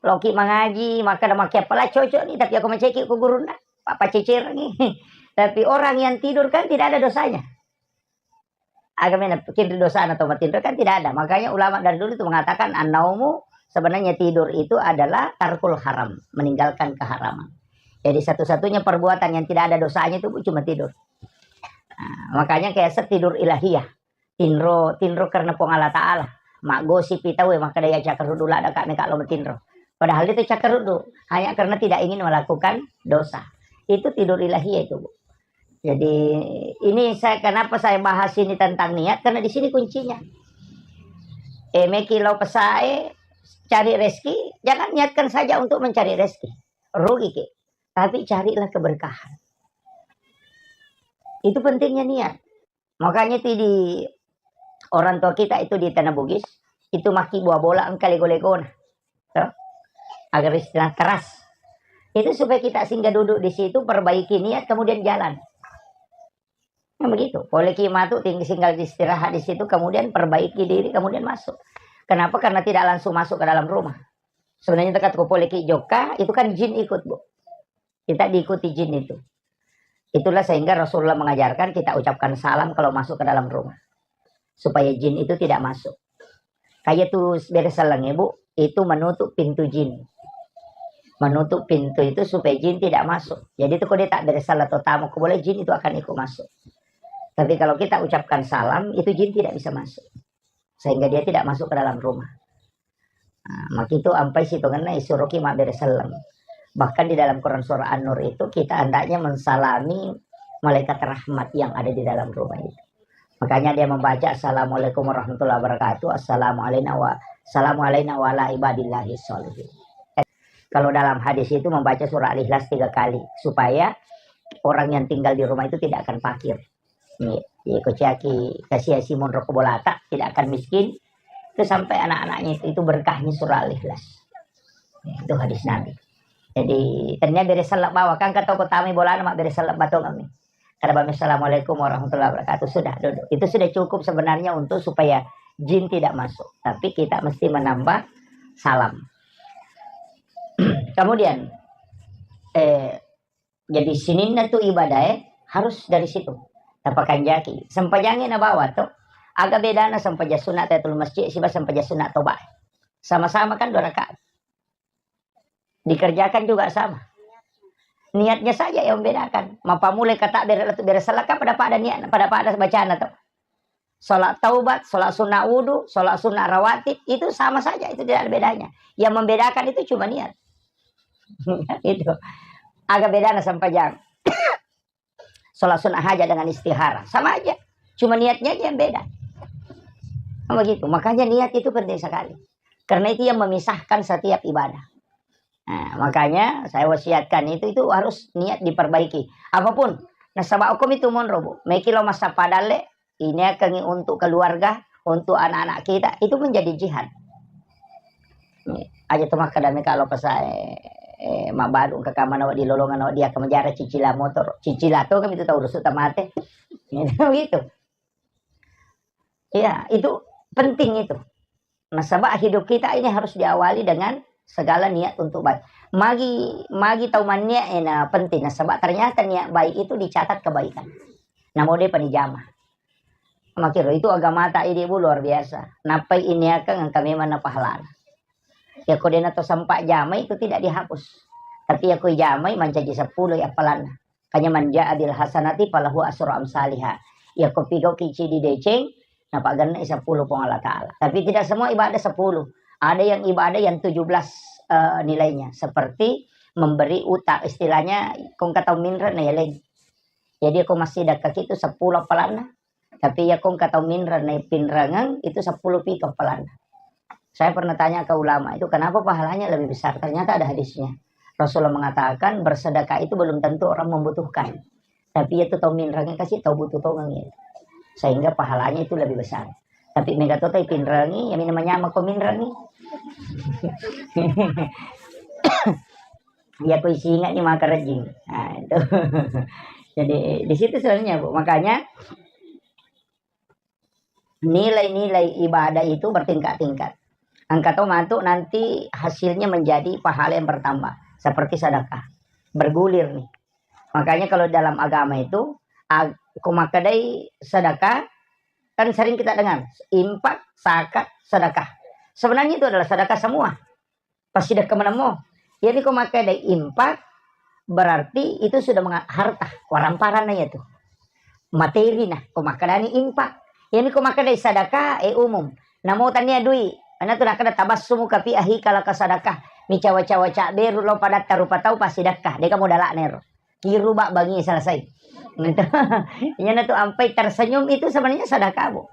Loki mangaji, maka ada makke apala cocok nih, tapi aku macaiki ukku gurunna, apa cecerangi. Tapi orang yang tidur kan tidak ada dosanya. Aga mena kenri dosana tau matinro kan tidak ada. Makanya ulama dari dulu itu mengatakan, "An-naumu," sebenarnya tidur itu adalah tarkul haram, meninggalkan keharaman. Jadi satu-satunya perbuatan yang tidak ada dosanya itu, Bu, cuma tidur. Nah, makanya kayak set tidur ilahiyah. Tinro, tinro karena Puang Allah Ta'ala. Maggosipi tau e, makkeda iya cakkaruddu ladda ka meka lo matinro. Padahal itu cakkaruddu, hanya karena tidak ingin melakukan dosa. Itu tidur ilahiyah itu, Bu. Jadi, ini saya, kenapa saya bahas ini tentang niat, karena di sini kuncinya. Eh, meki lao pesae, cari rezeki, jangan niatkan saja untuk mencari rezeki. Rugi ki. Tapi carilah keberkahan. Itu pentingnya niat. Makanya itu di orang tua kita itu di tanah Bugis, itu maki buah bola engka lego-legona. Toh? Agar istilah teras. Itu supaya kita singgah duduk di situ, perbaiki niat, kemudian jalan. Nah, begitu. Poleki matu, ting-, singgah istirahat di situ, kemudian perbaiki diri, kemudian masuk. Kenapa? Karena tidak langsung masuk ke dalam rumah. Sebenarnya dekat ko poleki jokka, itu kan jin ikut, Bu. Kita diikuti jin itu. Itulah sehingga Rasulullah mengajarkan kita ucapkan salam kalau masuk ke dalam rumah. Supaya jin itu tidak masuk. Kayak tuh bere selleng, Bu, itu menutup pintu jin. Menutup pintu itu supaya jin tidak masuk. Jadi itu kalau dia tak bere selleng atau tamu, ko boleh jin itu akan ikut masuk. Tapi kalau kita ucapkan salam, itu jin tidak bisa masuk. Sehingga dia tidak masuk ke dalam rumah. Nah, makitu ampai sitongenna isuroki mabbere selleng. Bahkan di dalam Quran surah An-Nur itu kita hendaknya mensalami malaikat rahmat yang ada di dalam rumah itu. Makanya dia membaca, "Assalamualaikum warahmatullahi wabarakatuh, assalamu alaina wa, assalamu alaina wa ala ibadillahi sholihin." Kalau dalam hadis itu membaca surah Al-Ikhlas tiga kali, supaya orang yang tinggal di rumah itu tidak akan fakir. Iya, iya, ko ciaki kasiasi monro ko bolata, tidak akan miskin. Itu sampai anak-anaknya itu, itu berkahnya surah Al-Ikhlas. Itu hadis Nabi. Jadi, tania bere selleng bawa, kan kata ko tamai bolana mabbere selleng batong kami. Kada bami, "Assalamualaikum warahmatullahi wabarakatuh." Sudah, duduk. Itu sudah cukup sebenarnya untuk supaya jin tidak masuk. Tapi kita mesti menambah salam. Kemudian, eh, jadi sininna tu ibadae harus dari situ. Tapakanjaki. Sempajangnge nabawa to. Aga bedana sempajang sunat tahiyatul masjid siba sempajang sunat toba? Sama-sama kan dua rakaat. Dikerjakan juga sama. Niatnya saja yang membedakan. Mapamulai kata bere-, bere selleng kan pada-pada niat, pada-pada bacana to. Salat taubat, salat sunat wudu, salat sunat rawatib, itu sama saja, itu tidak ada bedanya. Yang membedakan itu cuma niat. Itu. Aga bedana sempajang. Salat sunat hajat dengan istihara, sama aja. Cuma niatnya aja yang beda. Kan begitu. Makanya niat itu penting sekali. Karena itu yang memisahkan setiap ibadah. Nah, makanya saya wasiatkan itu, itu harus niat diperbaiki. Apapun. Nasaba okkomi tu monro, Bu. Meki lo massappa dalle, ini akan untuk keluarga, untuk anak-anak kita, itu menjadi jihad. Aja tu makkeda meka lo pesae, eh, mabbalu engka kamana wa di lolongan wa dia kemajara cicila motor. Cicila to kami tu tau rusuk tamate. Gitu. Iya, itu penting itu. Nasaba hidup kita ini harus diawali dengan segala niat untuk baik. Magi, magi tau manniat ena penting. Nasaba ternyata niat baik itu dicatat kebaikan. Namo depa dijama. Makiro itu agamata idi, Bu, luar biasa. Nappai iniakang engka memang na pahalana. Ya ko dena to sempat jamai itu tidak dihapus. Tapi ya ko jamai mancaji sepuluh ya appalanna. Kanya man jaa bil hasanati falahu asru amsaliha. Ya ko pigau kici di deceng, napa ganna sepuluh Puang Allah Ta'ala. Tapi tidak semua ibadah sepuluh. Ada yang ibadah yang tujuh belas, eh, nilainya. Seperti memberi utang. Istilahnya, kong kata minra na yaleng. Jadi ko massidekka itu sepuluh appalanna. Tapi ya kong kata minra na pinrangan itu sepuluh pika appalanna. Saya pernah tanya ke ulama itu, kenapa pahalanya lebih besar? Ternyata ada hadisnya. Rasulullah mengatakan, bersedekah itu belum tentu orang membutuhkan. Tapi itu tau minrangi kasih tau butuh tongeng itu. Sehingga pahalanya itu lebih besar. Tapi mega to tau pinrangi, ya minum nyama ko minrangi. Ya ko isinga ni maka rejing. Nah, itu. Jadi di situ sebenarnya, Bu. Makanya nilai-nilai ibadah itu bertingkat-tingkat. Engka to matu nanti hasilnya menjadi pahala yang bertambah, seperti sedekah. Bergulir nih. Makanya kalau dalam agama itu, ag-, ko makkedai sedekah, kan sering kita dengar, infak, zakat, sedekah. Sebenarnya itu adalah sedekah semua. Pasti dah kemenemu. Jadi ko makkedai infak, berarti itu sudah menga-, harta, waramparanna ya tu. Materi nah, ko makkedani infak. Jadi ko makkedai sedekah, eh, umum. Namo tania dui, ana tu nakkeda tabassumuka fi akhika laka sadakah. Mi cawa-cawa cabberu lao padatta rupa tau passidekka, deka modala'na ero. Kiru bak bangi selesai. Gitu. Iyana tu ampai tersenyum itu sebenarnya sedekah, Bu.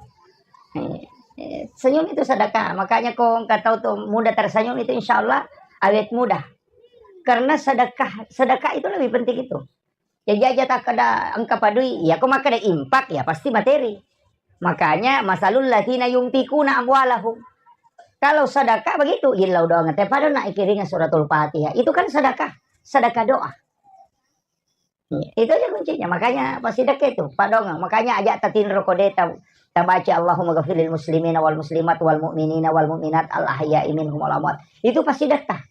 Eh, eh, senyum itu sedekah. Makanya ko engka tau tu mudah tersenyum itu insya Allah awet mudah. Karena sedekah, sedekah itu lebih penting itu. Jadi aja takkeda engka padui, ya ko makkeda infak ya pasti materi. Makanya masalul ladzina yunfikuna amwalahum. Kalau sedekah begitu, illau doang te pada nak ikiringa suratul Fatihah. Itu kan sedekah, sedekah doa. Iya, itu aja kuncinya. Makanya pasti dekat itu, padongang. Makanya aja tatinro kode ta-, tabaca Allahumma ghafirlil muslimina wal muslimat wal mu'minina wal mu'minat al ahya'i minhum wal amwat. Itu pasti dekat.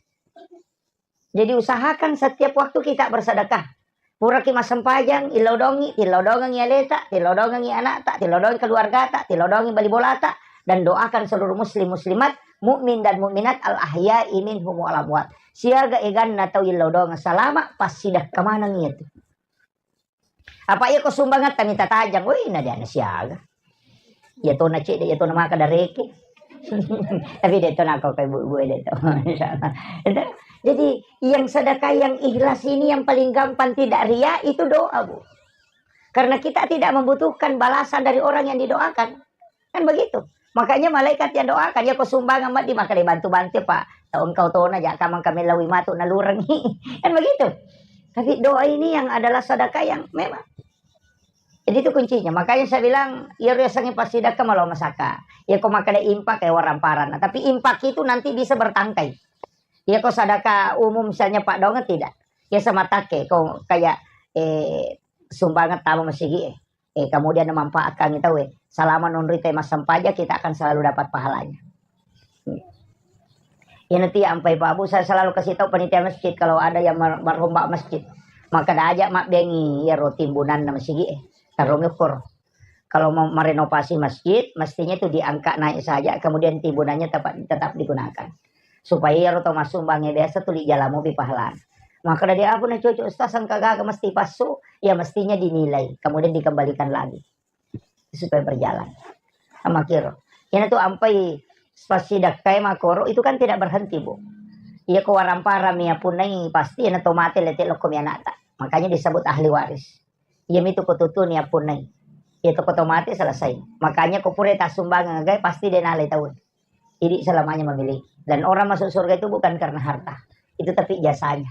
Jadi usahakan setiap waktu kita bersedekah. Puraki massempajang, illau dongi, tillau dongengi aleta, tillau dongengi anakta, tillau dongengi keluargata, tillau dongengi bali bolata, dan doakan seluruh muslim muslimat, mukmin dan mukminat al ahya'i minhum wal amwat. Siaga eganna tau illau dongeng salama, passidakka maneng itu. Apa iya ko sumbangatta mita tajang, woi, na diana siaga. Iya tona cedde, iya tona maka dareke. Tapi de tona ko kai bu-, bu de to. Insyaallah. Itu. Jadi yang sedekah yang ikhlas ini yang paling gampang tidak ria itu doa, Bu. Karena kita tidak membutuhkan balasan dari orang yang didoakan. Kan begitu. Makanya malaikat yang doakan, ya ko sumbangan maddi maka dibantu-bantu, Pak. Tau engkau tona ja kamang kami lawi matu nalurengi. Kan begitu. Tapi doa ini yang adalah sedekah yang memang. Jadi itu kuncinya. Makanya saya bilang, iya riasangi passidakka malo masaka. Ya ko makkeda impak kayak orang parana. Tapi impak itu nanti bisa bertangkai. Ya ko sadaka umum misalnya Pak Donge tidak. Ya sama take ko kayak eh sumbangan tama masigi eh. Eh, kemudian memanfaatkan kita, weh. Selama nonrita massempajang, kita akan selalu dapat pahalanya. Iya nanti ampai Pak Bu, saya selalu kasih tahu panitia masjid kalau ada yang mer-, merombak masjid. Maka dah ajak mak bengi ya roti timbunan masigi eh. Taruh ukur. Kalau mau merenovasi masjid, mestinya itu diangkat naik saja, kemudian timbunannya tetap, tetap digunakan. Supaya iyaro tau massumbangngé biasa tuli jala mopi pahalana. Makkeda, "Dé' apa na cocok, Ustaz, engka gaga mesti passu?" Ya, mestinya dinilai, kemudian dikembalikan lagi supaya berjalan. Makkiro. Iyanatu ampai passidakkaé makkoro itu kan tidak berhenti, Bu. Iya ko waramparami yapunnai pasti iyana to maté lété lokkomi ana'ta. Makanya disebut ahli waris. Iyamitu ko tutuni yapunnai. Iya to ko to maté selesai. Makanya ko pura tassumbangeng agaé pasti dé' nalai taué. Jadi selamanya memiliki. Dan orang masuk surga itu bukan karena harta. Itu tapi jasanya.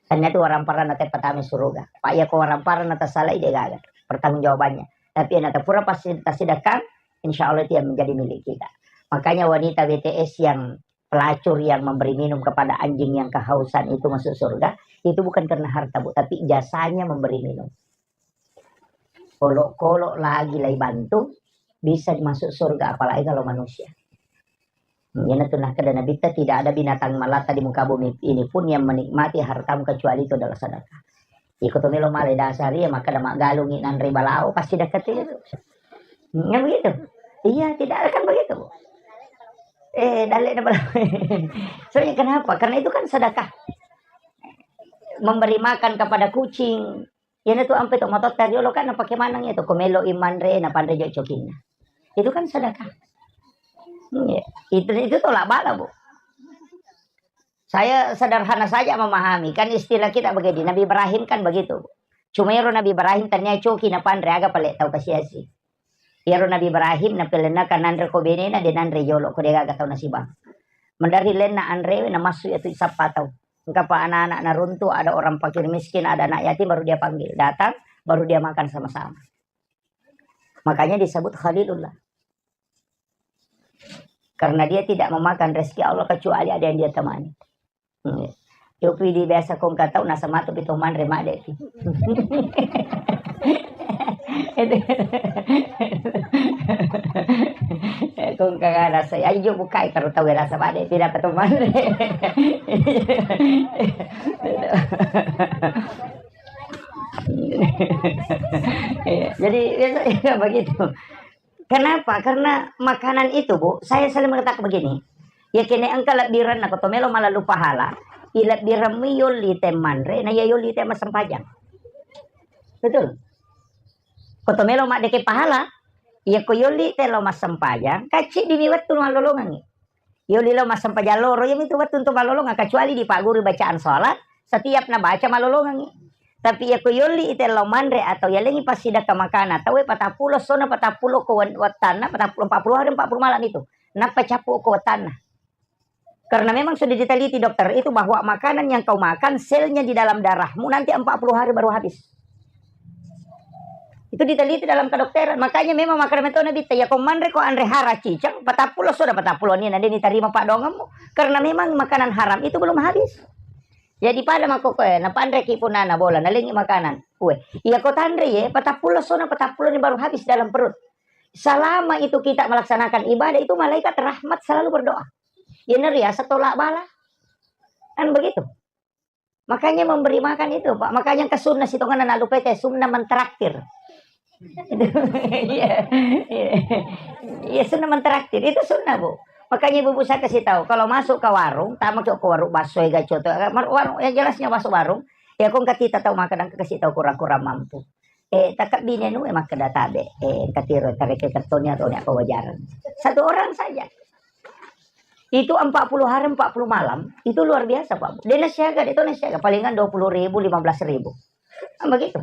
Karena itu orang parana teppa tama suruga. Pak, iya ko orang parana tasalai dé' gaga pertanggungjawabannya. Tapi yang pura pasti tasidakkan, insya Allah itu yang menjadi milik kita. Makanya wanita B T S yang pelacur yang memberi minum kepada anjing yang kehausan itu masuk surga, itu bukan karena harta, Bu, tapi jasanya memberi minum. Kolo-kolo lagi lai bantu, bisa masuk surga, apalagi kalau manusia. Iyanatu nakkeda Nabitta, "Tidak ada binatang melata di muka bumi ini pun yang menikmati hartamu kecuali itu adalah sedekah." Iko to melo male dasari, ya, makkeda maggalungi nanre balao, pasti dekat itu. Ya begitu. Iya, tidak ada kan begitu, Bu. Eh, dalle na balao. Soalnya kenapa? Karena itu kan sedekah. Memberi makan kepada kucing. Iyanatu ampe to matotta riolo kan napake maneng itu. Ko melo i manre, napanre jo cokinna. Itu kan sedekah. Iya. Itu, itu tolak bala, Bu. Saya sederhana saja memahami. Kan istilah kita begini, Nabi Ibrahim kan begitu, Bu. Cuma ero Nabi Ibrahim tania coki napanre, aga pale tau kasiasi. Iyaro Nabi Ibrahim napelennaka nanre ko benena, de nanre jolo ko de gaga tau nasibang. Maderri lenna anrewe namassu iyatu sappa tau. Engkapa anak-anak naruntu, ada orang fakir miskin, ada anak yatim, baru dia panggil. Datang, baru dia makan sama-sama. Makanya disebut Khalilullah. Karena dia tidak memakan rezeki Allah kecuali ada yang dia temani. Hmm. Yopi di biasa kong katau nasa matu pi to manre made pi. Kong kaga rasa, ayo jo bukai karo tau rasa made pi dapat to manre. Iya, jadi biasa, iya, begitu. Kenapa? Karena makanan itu, Bu, saya selalu mengatakan begini, ya kene engka lebbirenna ko to melo malalu pahala, ilebbiremmi yolli te manre, na iya yolli te massempajang. Betul? Ko to melo maddeke pahala, iya ko yolli te lo massempajang, kacciddi mi wettu mallolongengngi. Yolli lao massempajang loro, iyami tu wettu untuk malolongeng, kecuali dipagguru bacaan sholat, setiap nabaca malolongengngi. Tapi iya ko yolli ite lao manre atau yalengngi passidekka makana tauwe patappulo essona, patappulo ko wen-, wettanna, patappulo, empat puluh hari, empat puluh malam itu. Nappa cappu ko wettanna. Karena memang sudah diteliti dokter itu bahwa makanan yang kau makan, selnya di dalam darahmu nanti empat puluh hari baru habis. Itu diteliti dalam kedokteran. Makanya memang makanan metona bitta, ya ko manre ko anre hara ciceng, patappulo essona, patappulo ni na de' ni tarima paddoangemmu. Karena memang makanan haram itu belum habis. Jadi pada mako koe, napanreki punana bola, nalengi makanan. Kue, iya ko tanre ye, patappulo essona, patappulo ni baru habis dalam perut. Selama itu kita melaksanakan ibadah, itu malaikat rahmat selalu berdoa. Iyana riaseng tolak bala. Kan begitu. Makanya memberi makan itu, Pak. Makanya ke sunnah sitongenna nalupai te sunnah mentraktir. Iya, iya. Iya, sunnah mentraktir. Itu sunnah, Bu. Makanya ibu-ibu saya kasih tahu, kalau masuk ke warung, tamu ke warung bakso, ya, gacoto, warung, yang jelasnya masuk warung, ya, kong katita tahu makan, kasih tahu kurang-kurang mampu. Eh, takkabbini anu, eh, makkeda tabe, eh, katiro, tareke kertonnya atau apa wajaran. Satu orang saja. Itu empat puluh hari, empat puluh malam, itu luar biasa, Pak. De' nasiaga, de' to nasiaga, palingan dua puluh ribu, lima belas ribu. Kan begitu.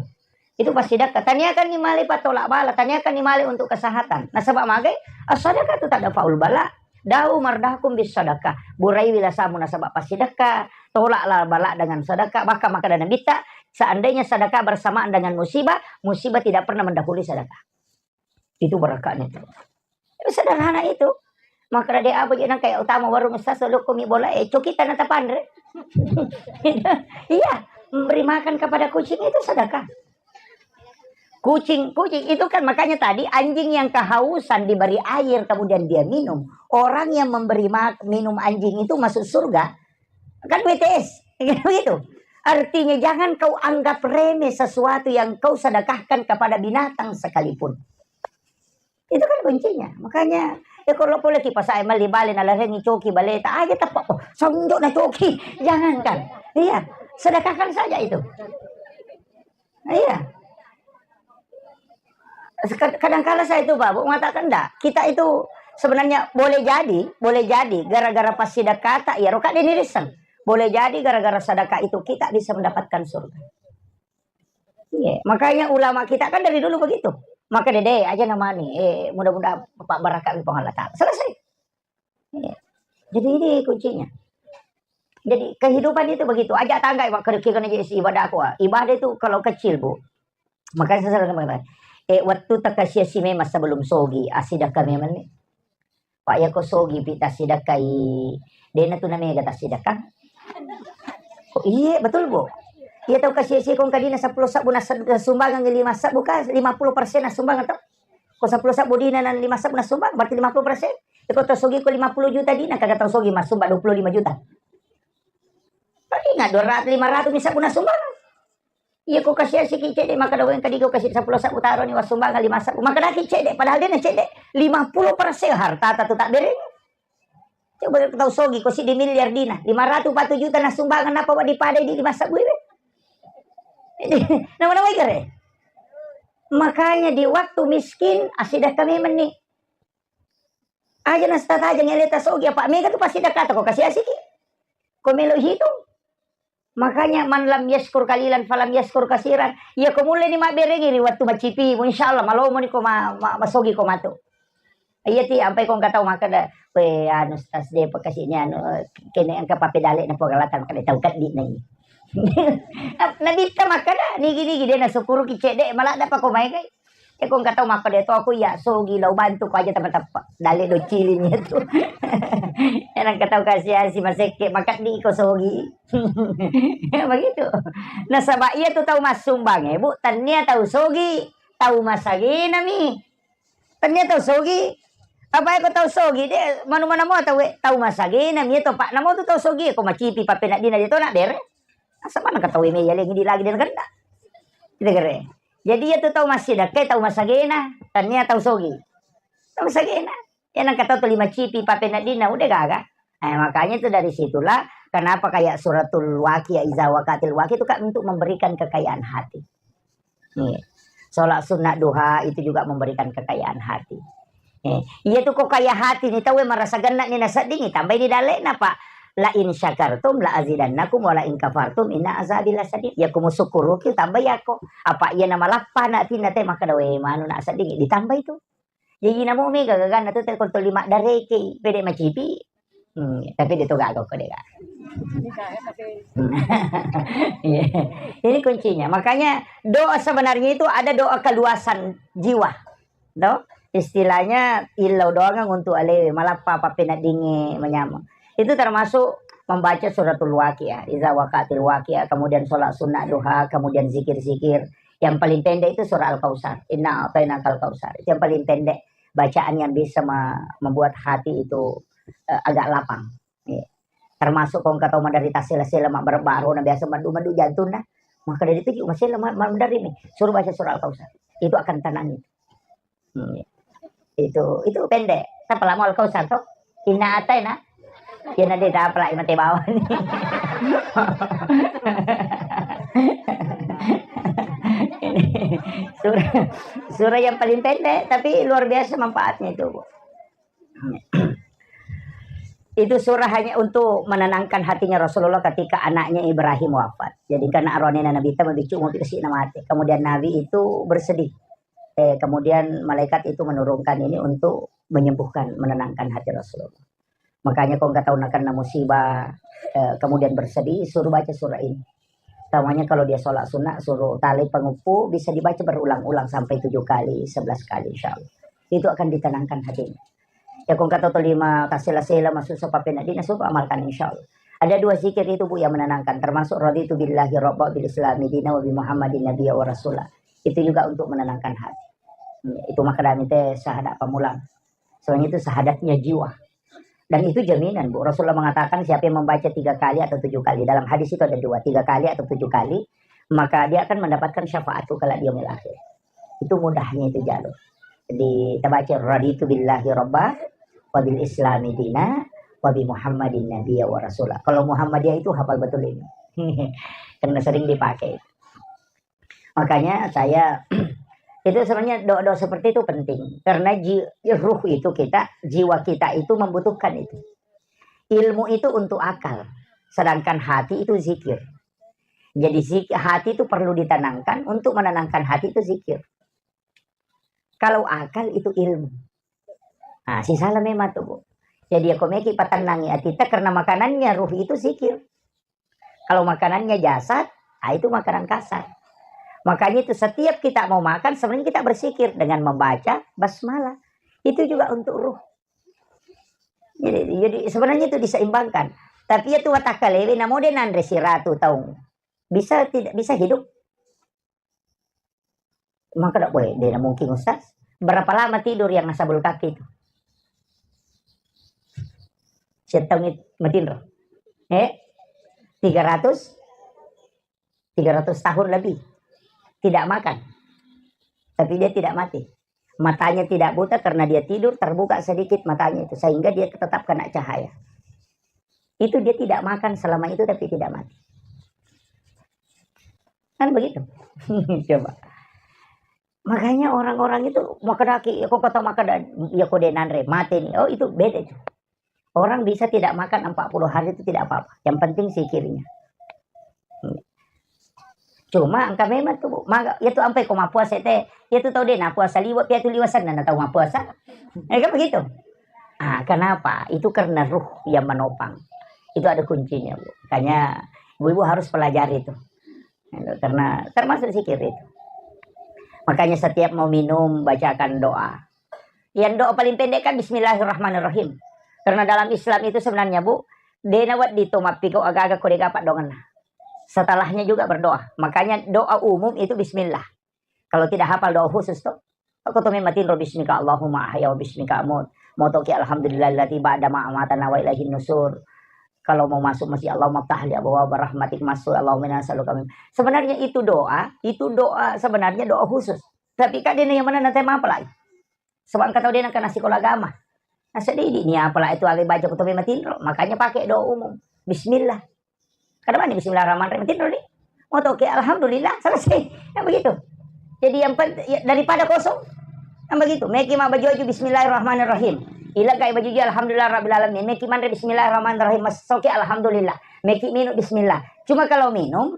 Itu passidekka. Taniakan ni male patolak bala, taniakan ni male untuk kesehatan. Nasaba magai, as-sadaqatu tadfa'ul bala. Da'u mardakum bis sadaqah. Buraiwi lasamu nasaba passidekka, tolaklah bala dengan sedekah. Bahkan makkeda Nabitta, seandainya sedekah bersamaan dengan musibah, musibah tidak pernah mendahului sedekah. Itu barakahnya itu. Sederhana itu. Makkeda de' apa je nang kayak utama warung, "Ustaz, lokko mi bola, eh, coki tanah tapanre." Iya, memberi makan kepada kucing itu sedekah. Kucing, kucing itu kan makanya tadi anjing yang kehausan diberi air kemudian dia minum. Orang yang memberi ma-, minum anjing itu masuk surga. Kan W T S, begitu. Artinya jangan kau anggap remeh sesuatu yang kau sedekahkan kepada binatang sekalipun. Itu kan kuncinya. Makanya, ya kalau boleh kipas saya meli bale na larengi coki baleta aja tepak, oh, sonjo na coki. Jangankan. Iya, sedekahkan saja itu. Iya. Seka-, kadangkala saya itu, Pak, Bu, mengatakan enggak. Kita itu sebenarnya boleh jadi, boleh jadi gara-gara pas sedekah tak ya roka dini riseng. Boleh jadi gara-gara sedekah itu kita bisa mendapatkan surga. Iya, makanya ulama kita kan dari dulu begitu. Maka dede aja namanya, eh, mudah-mudahan Pak barakat di Allah Ta'ala. Selesai. Iya. Jadi ini kuncinya. Jadi kehidupan itu begitu. Aja tangga, Pak, kerja kerja isi ibadah aku, ah. Ibadah itu kalau kecil, Bu. Makanya saya selalu ngomong, eh, waktu tak kasih si memang sebelum sogi, ah, sedekah memang nih. Pak, ya ko sogi pi tassidekai, dena tu namega tassidekang. Oh, iye, betul, Bu. Iya tau kasih si kong kadina sepuluh sabbu nas-, sumbangan lima sabbu ka, lima puluh persen sumbangan tau. Ko sepuluh sabbu dina nan lima sabbu na sumbang, berarti lima puluh persen. Ya, ko tau sogi ko lima puluh juta dina, kagak tau sogi mas sumbang dua puluh lima juta. Tapi ingat dua ratus, lima ratus mi sabbu na sumbang. Iya ko kasih si ki cede, maka doang kadi ko kasih sepuluh sabbu taro ni wassumbangan lima sabbu. Maka daki cede, padahal dena cede. Lima puluh persen harta tatu tak bereng. Coba tau sogi ko si di miliar dina, lima ratus empat puluh juta na sumbangan apa wa dipadai di lima sabbu ini. Nama-nama ikare. Makanya di waktu miskin, asidah kami meni. Aja na setatajang eleta sogi, apa mega tu pasti dakata ko kasih asiki. Ko melo hitung. Makanya man lam yaskur kalilan falam yaskur kasiran. Iya ko mulle ni mabberengi ri wattu macipi, insyaallah malomo ni ko ma-, ma-, masogi ko matu. Iya ti ampai ko engka tau makkeda, "We anu stas de pekasini anu kene engka papedale na Puang Allah Taala makkeda tau keddi na ini." Nabitta makkeda, "Nigi-nigi de nasukkuruki cedde maladda pa ko maega." Eko engka tau makkeda to aku iya sogi lao bantu ko aja tapa-tapa. Dale do ciling itu. Ena engka tau kasi-asi masekke makeddi ko sogi. Begitu. Nasaba iya tu tau massumbang e, Bu, tania tau sogi, tau masagena mi. Tania tau sogi. Apa eko tau sogi de manu mana mo tau e, tau masagena mi to Pak. Namo tu tau sogi ko macipi papenaddina de to na bere. Asa mana ka tau e me iya lengi di lagi de kenda. Kita kere. Jadi iya tu tau massidakka, tau masagena, tania tau sogi. Tau masagena. Ya nang kata tu lima cipi papenaddina udah gaga. Eh, makanya itu dari situlah kenapa kayak suratul waqi, ya iza waqatil waqi itu kan untuk memberikan kekayaan hati. Nih, sholat sunnah duha itu juga memberikan kekayaan hati. Eh, iya tu ko kaya hati ni tau marasa genna ni nasedding, tambai ni dalle'na, Pak. "La in syakartum la azidannakum wa la in kafartum inna azabi lasyadid." Ya ko musukkuruki tambai ako. Apa iya na malappa na atinna te makkeda, "We, manu na sedding," ditambai tu. Jaji namo mega gaganna tu te ko tuli maddareke, pede macipi. Hmm, tapi de to gaga ko de gaga. Iya. Ini kuncinya. Makanya doa sebenarnya itu ada doa keluasan jiwa. No? Istilahnya illau doang untuk alewe, malappa pappeneddingnge manyameng. Itu termasuk membaca suratul Waqiah, iza waqatil waqiah, kemudian sholat sunnah duha, kemudian zikir-zikir. Yang paling pendek itu surah Al-Kautsar. Inna a'tainakal kautsar. Itu yang paling pendek bacaan yang bisa me-, membuat hati itu, eh, agak lapang. Iya. Termasuk ko engka tau maderita sela-sela, mabbaro-baro, na biasa maddu-maddu jantung, nah. Maka dari itu juga masih lemah, maderita mi. Suruh baca surah Al-Kautsar. Itu akan tenang itu. Hmm. Itu, itu pendek. Tapi lama Al-Kautsar toh. Inna a'taina. Ya nanti tak apa lagi mati bawah ni. Surah, surah yang paling pendek, tapi luar biasa manfaatnya itu, Bu. Itu surah hanya untuk menenangkan hatinya Rasulullah ketika anaknya Ibrahim wafat. Jadi, karena aroanena Nabi itu mabicu mau dikasih nama mati. Kemudian Nabi itu bersedih. Eh, kemudian malaikat itu menurunkan ini untuk menyembuhkan, menenangkan hati Rasulullah. Makanya kalau nggak tahu nakenna musibah, eh, kemudian bersedih, suruh baca surah ini. Utamanya kalau dia sholat sunnah, suruh tali pengupu, bisa dibaca berulang-ulang sampai tujuh kali, sebelas kali, insya Allah. Itu akan ditenangkan hatinya. Ya, kong kata to lima tasela-sela masuk sa papena dina, suruh amalkan, insya Allah. Ada dua zikir itu, Bu, yang menenangkan, termasuk raditu billahi rabba bil islami dina wa bi Muhammadin nabiyya wa rasula. Itu juga untuk menenangkan hati. Hmm, itu makadami te syahadat pamulang. Soalnya itu syahadatnya jiwa. Dan itu jaminan, Bu. Rasulullah mengatakan siapa yang membaca tiga kali atau tujuh kali. Dalam hadis itu ada dua, tiga kali atau tujuh kali, maka dia akan mendapatkan syafaat kelak di yaumil akhir. Itu mudahnya itu jalur. Jadi, kita baca, "Raditu billahi rabba, wa bil islami dina, wa bi Muhammadin nabiyya wa rasula." Kalau Muhammadiyah itu hafal betul ini. Karena sering dipakai. Makanya saya, itu sebenarnya doa-doa seperti itu penting. Karena ji-, ruh itu kita, jiwa kita itu membutuhkan itu. Ilmu itu untuk akal. Sedangkan hati itu zikir. Jadi zik-, hati itu perlu ditenangkan, untuk menenangkan hati itu zikir. Kalau akal itu ilmu. Nah, sisala memang tuh, Bu. Jadi, ya, kok meki patennangi atita karena makanannya ruh itu zikir. Kalau makanannya jasad, ah, itu makanan kasar. Makanya itu setiap kita mau makan, sebenarnya kita bersikir dengan membaca basmalah. Itu juga untuk ruh. Jadi, jadi sebenarnya itu diseimbangkan. Tapi ya tu watakalewe namo de nanre siratu taung. Bisa tidak bisa hidup? Maka tidak boleh. Dia mungkin, Ustaz. Berapa lama tidur yang nasabul kaki itu? Setahun it-, matinro. Eh? Tiga ratus? Tiga ratus tahun lebih. Tidak makan. Tapi dia tidak mati. Matanya tidak buta karena dia tidur, terbuka sedikit matanya itu. Sehingga dia tetap kena cahaya. Itu dia tidak makan selama itu, tapi tidak mati. Kan begitu. Coba. Makanya orang-orang itu, makadaki, ya, kok kata makada, ya, kok dia nanre, mati nih. Oh, itu beda itu. Orang bisa tidak makan empat puluh hari itu tidak apa-apa. Yang penting zikirnya. Cuma engka memang tu, Bu, maga, ya tu ampai ko mappuasa te, ya tu tau de na puasa liwa, pia tu liwa senna na tau mappuasa. Eh, kan begitu. Ah, kenapa? Itu karena ruh yang menopang. Itu ada kuncinya, Bu. Makanya ibu-ibu harus pelajari itu. Karena termasuk zikir itu. Makanya setiap mau minum, bacakan doa. Yang doa paling pendek kan bismillahirrahmanirrahim. Karena dalam Islam itu sebenarnya, Bu, de nawedding to mappikau aga-aga ko de gaga paddoangenna. Setelahnya juga berdoa. Makanya doa umum itu bismillah. Kalau tidak hafal doa khusus tuh, aku tuh memang tinro bismika Allahumma ahya wa bismika amut. Mau toki alhamdulillahilladzi ba'da ma amatana wa ilaihin nusur. Kalau mau masuk masjid, Allahumma ftah li abwaaba rahmatik masuk, Allahumma inna nas'aluka min. Sebenarnya itu doa, itu doa sebenarnya doa khusus. Tapi kak dia yang mana nanti apa lagi? Sebab engka tau de nengka na sikola agama. Naseng de idi ni apa lah itu ale baca ko to memang tinro. Makanya pakai doa umum. Bismillah. Kada mani bismillahirrahmanirrahim tinro ni. Mau toke alhamdulillah selesai. Kan begitu. Jadi yang pent-, ya, daripada kosong. Kan begitu, meki mabbaju-baju bismillahirrahmanirrahim. Ilegai baju-baju alhamdulillah rabbil alamin. Meki manre bismillahirrahmanirrahim. Massoki alhamdulillah. Meki minum bismillah. Cuma kalau minum,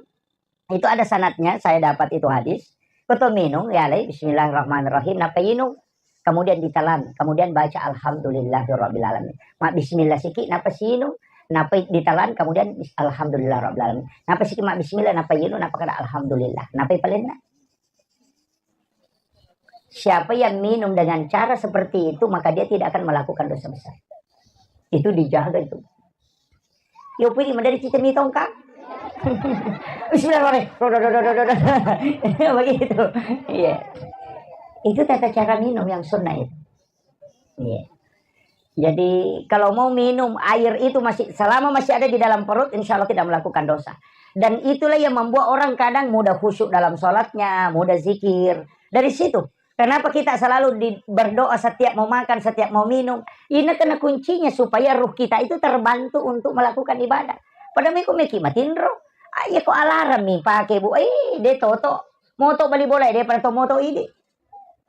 itu ada sanadnya, saya dapat itu hadis. Koto minum, ya alai bismillahirrahmanirrahim. Napa inung? Kemudian ditelan, kemudian baca alhamdulillahirabbil alamin. Ma bismillah siki, napa sinung? Napa ditelan, kemudian bis-, alhamdulillah rabbil alamin. Napa siki ma bismillah, napa inung, napa kada alhamdulillah. Napa palenna? Siapa yang minum dengan cara seperti itu, maka dia tidak akan melakukan dosa besar. Itu dijaga itu. Yo pudi madari cicemi tongkang. Bismillahirrahmanirrahim. Begitu. Iya. Itu tata cara minum yang sunnah itu. Iya. Jadi kalau mau minum air itu masih, selama masih ada di dalam perut, insya Allah tidak melakukan dosa. Dan itulah yang membuat orang kadang mudah khusyuk dalam sholatnya, mudah zikir. Dari situ. Kenapa kita selalu di, berdoa setiap mau makan, setiap mau minum? Ini karena kuncinya supaya ruh kita itu terbantu untuk melakukan ibadah. Pada meko meki matinro. Ah, iya ko alarm mi pake, Bu. Eh, de toto. Moto bali bola, de pada to moto idi.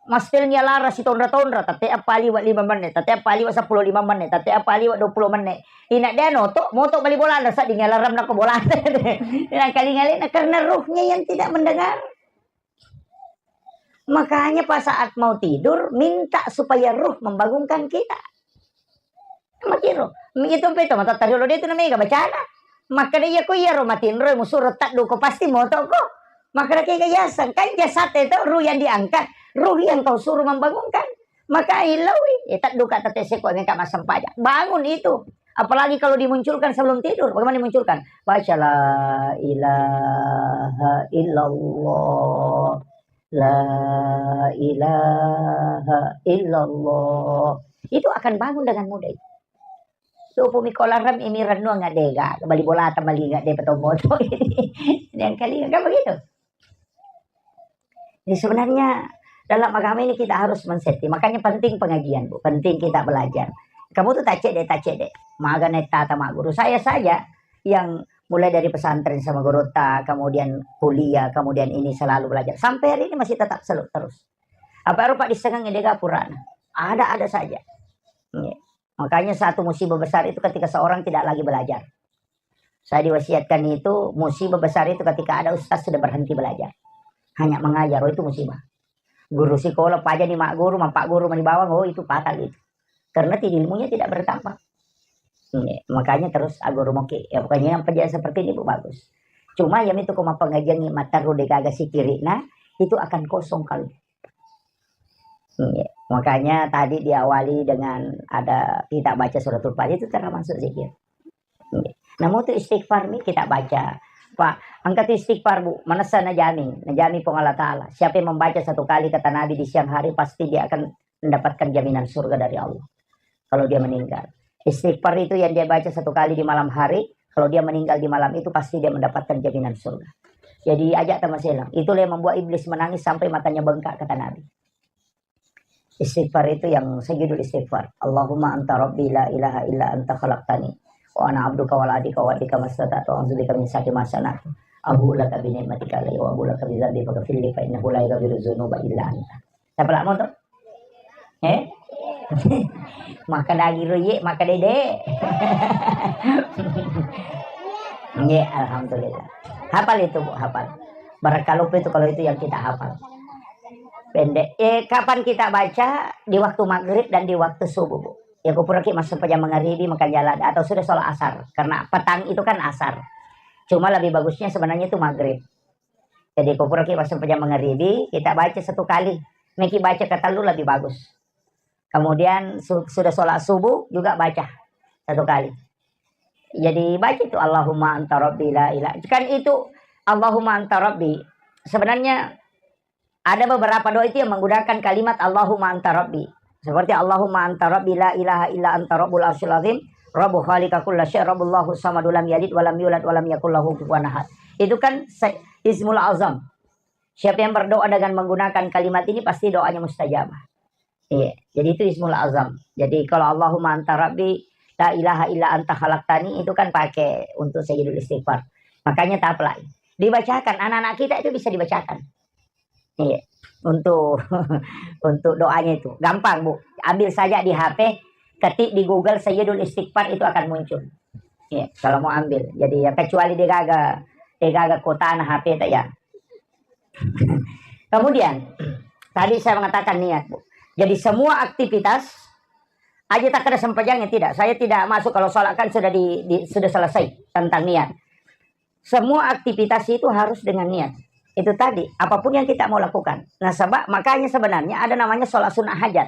Mastelnya lara si tonra-tonra, tette apa liwa lima menit, tette apa liwa sepuluh lima menit, tette apa liwa dua puluh menit. Ina de noto, moto bali bola, ada saat alarm nako bola. Nah, kali ngalena karena ruhnya yang tidak mendengar. Makanya pas saat mau tidur, minta supaya ruh membangunkan kita. Makiro, itu pe to matattari olo de tu namega bacana. Makkeda iya ko iyaro matinro musuro tadduko pasti motoko. Makkeda kega yaseng, kan jasad itu ruh yang diangkat, ruh yang kau suruh membangunkan. Maka ilaui, eh, tadduka tette seko meka massempajang. Bangun itu. Apalagi kalau dimunculkan sebelum tidur. Bagaimana dimunculkan? Baca la ilaha illallah. La ilaha illallah. Itu akan bangun dengan mudah itu. Supu mikolarem imi rennuang ngadega, bali bolata mali ngadega petomboto. Yang kali kan begitu. Jadi sebenarnya dalam agama ini kita harus men-setting. Makanya penting pengajian, Bu. Penting kita belajar. Kamu tuh tak cek deh, tak cek deh. Maga netta sama guru. Saya saja yang mulai dari pesantren sama guru ta, kemudian kuliah, kemudian ini selalu belajar. Sampai hari ini masih tetap selalu terus. Apa rupa disengang dega purana. Ada-ada saja. Iya. Makanya satu musibah besar itu ketika seorang tidak lagi belajar. Saya diwasiatkan itu, musibah besar itu ketika ada ustaz sudah berhenti belajar. Hanya mengajar, oh, itu musibah. Guru sekolah, paja ni mak guru, mampak guru mani bawang, oh, itu fatal itu. Karena ti-, ilmunya tidak bertambah. Iya, makanya terus aguru moki. Ya, pokoknya yang pendidikan seperti ini, Bu, bagus. Cuma yang itu kuma pengajian ni mataru degaga sikiri, nah, itu akan kosong kalau. Iya. Makanya tadi diawali dengan ada kita baca suratul Fatihah, itu termasuk zikir. Iya. Namun itu istighfar nih kita baca. Pak, angkat istighfar, Bu. Manessa najami, najami Puang Allah Ta'ala. Siapa yang membaca satu kali kata Nabi di siang hari, pasti dia akan mendapatkan jaminan surga dari Allah. Kalau dia meninggal. Istighfar itu yang dia baca satu kali di malam hari, kalau dia meninggal di malam itu, pasti dia mendapatkan jaminan surga. Jadi ajak tamaselang. Itulah yang membuat iblis menangis sampai matanya bengkak, kata Nabi. Istighfar itu yang sujudul istighfar. Allahumma anta rabbi la ilaha illa anta khalaqtani. Wa ana abduka wa la adika wa adika mastata'tu a'udzubika min syarri ma sana'tu. Abu laka bi ni'matika alayya wa abu laka bi dzambi faghfirli fa innahu la yaghfiru dzunuba illa anta. Siapa lak motor? Eh? Maka dagi roye, maka dede. Nggih, alhamdulillah. Hafal itu, Bu, hafal. Barang kalau itu, kalau itu yang kita hafal. Pendek. Eh, kapan kita baca? Di waktu maghrib dan di waktu subuh, Bu. Ya, kupuraki masuk pejam mangaribi, makan jalan, atau sudah sholat asar. Karena petang itu kan asar. Cuma lebih bagusnya sebenarnya itu maghrib. Jadi, kupuraki masuk pejam mangaribi, kita baca satu kali. Meki baca ketellu lebih bagus. Kemudian su-, sudah sholat subuh juga baca satu kali. Jadi baca itu, "Allahumma anta rabbi la ilaha." Kan itu, "Allahumma anta rabbi." Sebenarnya ada beberapa doa itu yang menggunakan kalimat, "Allahumma anta rabbi." Seperti, "Allahumma anta rabbi la ilaha illa anta rabbul arsyil azim, rabbu khaliqa kulla syai, rabbullahu samadu lam yalid walam yulad walam yakul lahu kufuwan ahad." Itu kan se-, ismul azam. Siapa yang berdoa dengan menggunakan kalimat ini, pasti doanya mustajabah. Iya, jadi itu ismul azam. Jadi kalau Allahumma anta rabbi, la ilaha illa anta khalaqtani, itu kan pakai untuk sujudul istighfar. Makanya taplai. Dibacakan, anak-anak kita itu bisa dibacakan. Iya. untuk untuk doanya itu. Gampang, Bu. Ambil saja di H P, ketik di Google Sayyidul Istighfar, itu akan muncul. Ya, kalau mau ambil. Jadi ya, kecuali degaga degaga kuota na H P ta ya. Kemudian tadi saya mengatakan niat, Bu. Jadi semua aktivitas aja tak ada sempajangnya tidak. Saya tidak masuk kalau sholat kan sudah di, di- sudah selesai tentang niat. Semua aktivitas itu harus dengan niat. Itu tadi, apapun yang kita mau lakukan. Nah, sebab makanya sebenarnya ada namanya sholat sunnah hajat.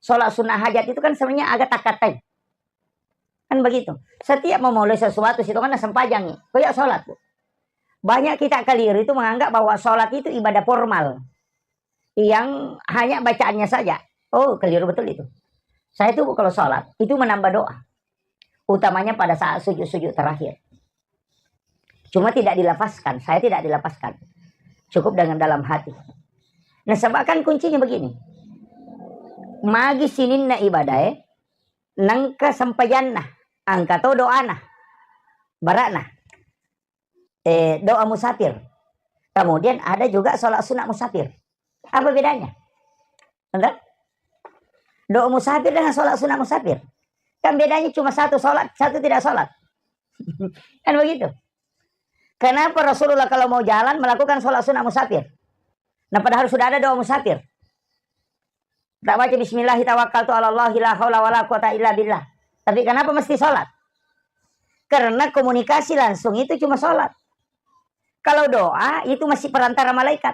Sholat sunnah hajat itu kan sebenarnya agak takatai. Kan begitu. Setiap memulai sesuatu, situ kan sempajangi. Kayak sholat, Bu. Banyak kita keliru itu menganggap bahwa sholat itu ibadah formal. Yang hanya bacaannya saja. Oh, keliru betul itu. Saya itu, Bu, kalau sholat, itu menambah doa. Utamanya pada saat sujud-sujud terakhir. Cuma tidak dilafazkan, saya tidak dilafazkan. Cukup dengan dalam hati. Nah, sebab kan kuncinya begini. Magi sininna ibadae, nengka sempajanna, angka to doana, barana, eh, doa musafir. Kemudian ada juga sholat sunat musafir. Apa bedanya? Entah? Doa musafir dengan sholat sunat musafir. Kan bedanya cuma satu sholat, satu tidak sholat. Kan begitu. Kenapa Rasulullah kalau mau jalan melakukan sholat sunat musafir? Nah, padahal sudah ada doa musafir. Tak baca bismillah tawakkaltu ala Allah la haula wala quwata illa billah. Tapi kenapa mesti sholat? Karena komunikasi langsung itu cuma sholat. Kalau doa itu masih perantara malaikat.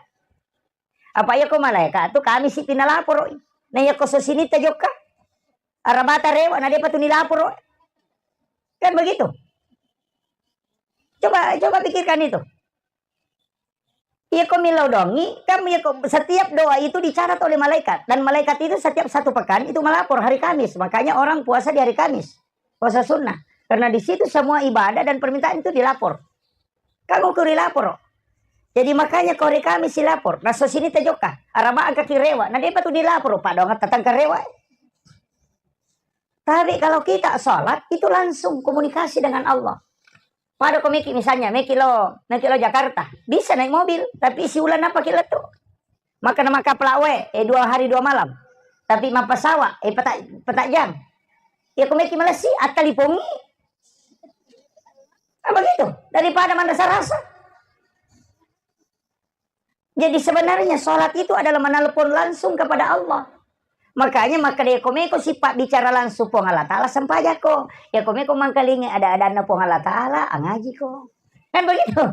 Apa iya ko malaikat tu kami si pinalaporoi. Nah, iya ko sosini tajokka. Arabata rewa na depa tu nilaporo. Kan begitu. Coba coba pikirkan itu. Iya ko millau dongi, kan iya ko setiap doa itu dicatat oleh malaikat dan malaikat itu setiap satu pekan itu melapor hari Kamis. Makanya orang puasa di hari Kamis. Puasa sunnah. Karena di situ semua ibadah dan permintaan itu dilapor. Kan uku rilaporo. Jadi makanya ko hari Kamis silapor. Naso sini tajokka. Arama angka kirewa. Na depa tu dilaporo. Pak doang tatang karewa. Tapi kalau kita sholat itu langsung komunikasi dengan Allah. Pada ko meki misalnya, meki lo, meki lo Jakarta, bisa naik mobil, tapi siulan apa ki lettu? Maka nama kapla we, eh, dua hari dua malam. Tapi mappasawa, eh, petak petak jam. Ya ko meki Malaysia, attalipongi. Apa gitu? Daripada manrasa-rasa. Jadi sebenarnya sholat itu adalah menelpon langsung kepada Allah. Makanya makkeda ko meko sipabbicara langsung Puang Allah Taala, sempajako. Ya ko meko mangkalingi ada-adanna Puang Allah Taala, angajiko. Kan begitu?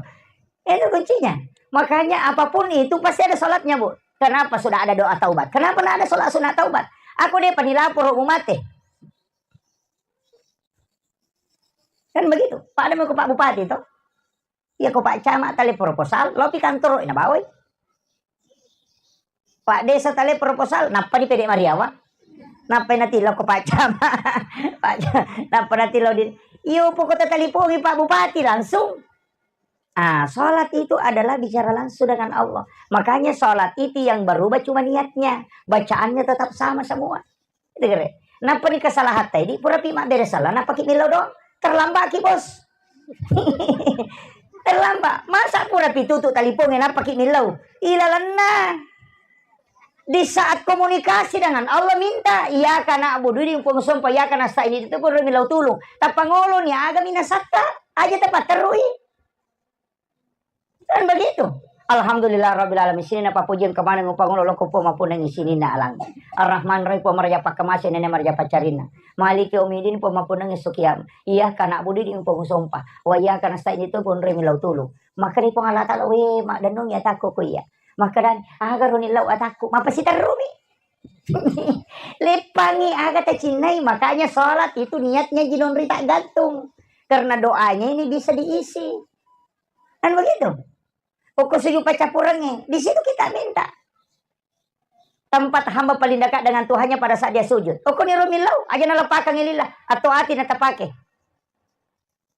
Itu kuncinya. Makanya apapun itu pasti ada sholatnya, Bu. Kenapa sudah ada doa taubat? Kenapa nggak ada sholat sunat taubat? Aku deh panilaporo mu mate. Kan begitu. Pada mau ke Pak Bupati toh. Iya ko Pak Camat tale proposal, lopi kantoro na bawai. Pak Desa tale proposal, nappa di pede Mariawa. Nappa natillo ko Pak Camat. Pak Ca-, nappa natillo di, iyo pokoknya talipongi Pak Bupati langsung. Ah, sholat itu adalah bicara langsung dengan Allah. Makanya sholat itu yang berubah cuma niatnya. Bacaannya tetap sama semua. Itu kere. Nappa ni kesalahan tadi, pura pi mabbere salah, nappa ki millau doang. Terlambat ki, Bos. Terlambat. Masa pura pi tutu taliponge nappa ki millau? Ilalenna. Di saat komunikasi dengan Allah minta, "Iyyaka na'budu," di Puang sompa, "Iyyaka nasta'in," itu pura millau tulung. Tappa ngolo ni aga minasatta, aja tapatterui. Kan begitu. Alhamdulillah rabbil alamin. Sini na papujeng kemana ngupang ulo loko po mapuneng sini na alang. Arrahman Rahim po maraja pakkamase nene maraja pacarina. Maliki yaumiddin po mapuneng sukiam. Iyyaka na'budu di po musompa. Wa iyyaka nasta'in itu pun remi lau tulu. Maka di Puang Allah Ta'ala, "We, mak denung ya takku ku iya." Maka dan, "Aga runi lau atakku." Mapa si terrumi. Lepangi aga tacinnai, makanya sholat itu niatnya jinonri tak gantung. Karena doanya ini bisa diisi. Kan begitu? Pokok sujud pacappurengnge, di situ kita minta. Tempat hamba paling dekat dengan Tuhannya pada saat dia sujud. Pokoknya romillau, aja nalepakangngi lillah, atau ati natapake.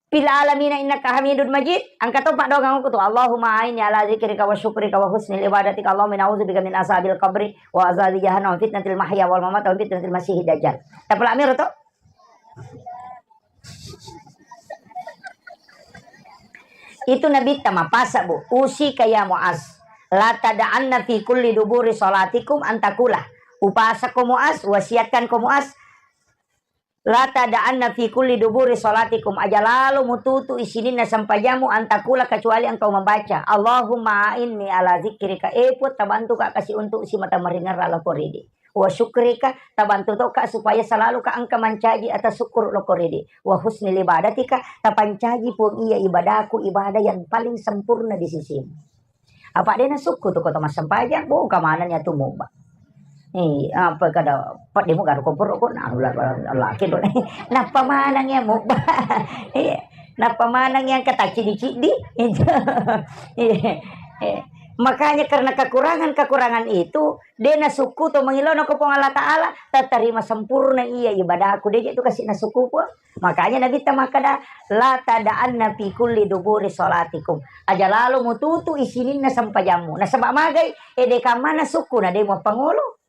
Fil alamina innaka hamidun majid, angka to paddoangeng tu, Allahumma a'inni ala dzikrika wa syukrika wa husni ibadatika, Allahumma inni a'udzubika min azabil qabri wa azabi jahannam wa fitnatil mahya wal mamat wa fitnatil masihid dajjal. Tapalami roto? Itu Nabitta mapasa, Bu. Usika ya Muaz. La tada'anna fi kulli duburi salatikum antakula. Upasakko Muaz, wasiatkanko Muaz, la tada'anna fi kulli duburi salatikum, aja lalo mututu isininna sempajammu, antakula, kecuali engkau membaca, Allahumma a'inni ala zikrika, e Puang, tabantuka kasi untuk simata maringerra lako ridi. Wa syukrika, tabantu tokka supaya selaluka engka mancaji atas syukur lako ridi. Wa husni ibadatika, tapancaji Puang iya ibadaku, ibadah yang paling sempurna di sisimu. Apa de nasukku tu kota massempajang, boka maneng ya tu mubba. Eh, apa kada, padde mu garu komporo ko, na, la, la, laki do. Nappa maneng ya mubba. Iya, nappa maneng yang kata cidi-cidi. Iya. Eh, makanya karena kekurangan-kekurangan itu, de nasukku to mangilona ko Puang Allah Ta'ala, tatarima sempurna iya ibadahku, de je tu kasi nasukku Puang. Makanya Nabitta makkeda, "La tada'anna fi kulli duburi salatikum." Aja lalo mututu isininna sempajammu. Nasaba magai, e de kamma nasukku na de muappangolo.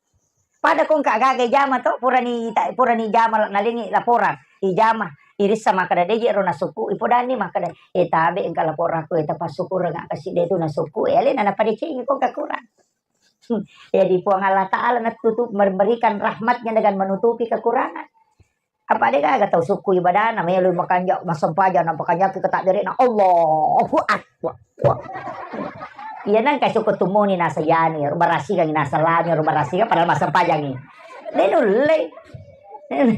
Pada ko engka gaga ijama to, purani ta-, purani ijama nalengi laporan, ijama, irissa makkeda de je ro nasukku, ipodani makkeda, e tabe engka laporanku, e tapassukureng kasi de tu nasukku, e alena napadecengi ko kakurang. Hmm. Jadi Puang Allah Ta'ala natutup memberikan rahmatnya dengan menutupi kekurangan. Apa de gaga tau sukku ibadahna, melo makanja, massempajang, nampakanjaki ke takbirna, Allahu Akbar. Wah. Iya nang ka sukku tumoni nasa yani, rubarasikan nasa lani, rubarasikan padahal massempajangi. De nulle.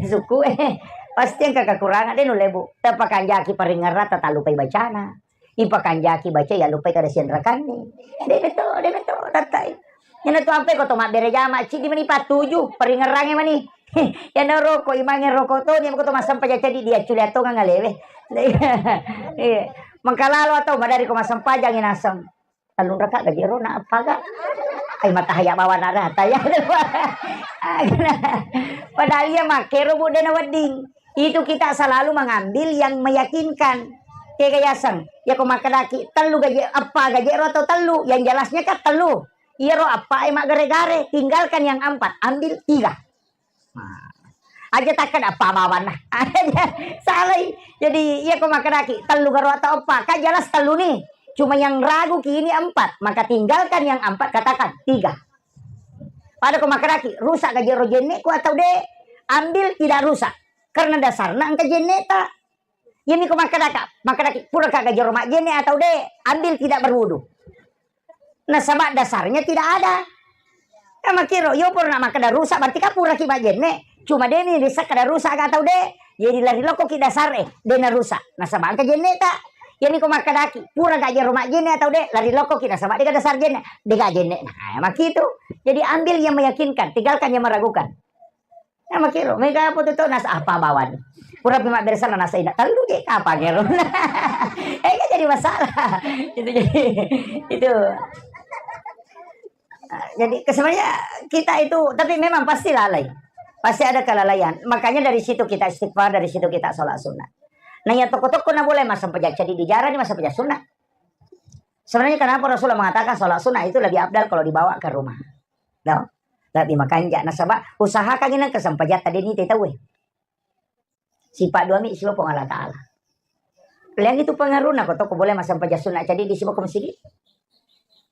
Sukku, eh, pasti engka kekurangan, de nulle, Bu. Tapakanjaki paringerrata, talupai bacana. Ipakanjaki baca, ya lupai kada sianrakanni. De beto, de beto, tattai. Iyana tu ampe ko to mabbere jama, ciddi mani pattuju, paringerrange mani. Iyana roko, imange roko to, ni ko to massempajang ceddi, dia culia tongang alewe. Iya. Mengkalalo atau madari ko massempajang naseng. Tellung raka gaji ro na apa ga? Ai matahaya bawa nara, taya. Padahal iya makkero bu dena wedding. Itu kita selalu mengambil yang meyakinkan. Kega yaseng, ya ko makkedaki tellu gaje, eppa gaje ro atau tellu, yang jelasnya kan tellu. Iyaro eppa e maggare-gare, tinggalkan yang empat, ambil tiga. Nah, aja takkeda eppa bawanna. Salai. Jadi iya ko makkedaki tellu garo atau eppa, kan jelas tellu nih. Cuma yang ragu ki ini empat, maka tinggalkan yang empat, katakan tiga. Pada ko makkedaki, rusak gaje ro jenne ku atau de, ambil tidak rusak. Karena dasarna engka jenne ta. Iyami ko makkedaka, makkedaki, puraka gajero majjenne atau de, ambil tidak berwudu. Nasaba dasarnya tidak ada. Ya makkiro, yo purna makkeda rusak, berarti kan puraki majjenne. Cuma de ni risa kada rusak atau de. Jadi lari lokko ki dasar e, de na rusak. Nasaba engka jenne ta. Iyami ko makkedaki, pura gajero majjenne atau de, lari lokko ki nasaba de ka dasar jenne, de ka jenne. Nah, makitu. Jadi ambil yang meyakinkan, tinggalkan yang meragukan. Nah, makkiro, mega apa tu, tu, nasa apa bawani? Pura pi mabbere sana nasa ina, tellu je kapang ero. Eh, kan jadi masalah. Itu jadi, itu. Nah, jadi, sebenarnya kita itu, tapi memang pasti lalai. Pasti ada kelalaian. Makanya dari situ kita istighfar, dari situ kita sholat sunnah. Nah, ya toko-toko na boleh masa pejak jadi dijarah di masa pejak sunnah. Sebenarnya kenapa Rasulullah mengatakan sholat sunnah itu lebih afdal kalau dibawa ke rumah? No? Lebih makanja. Nasaba usahakan ini kesempajatta deni te tauwe. Sipa duami siwa Puang Allah Ta'ala. Leang itu pengaruhna ko toko boleh massempajang sunna cadi di siwa ko masigi.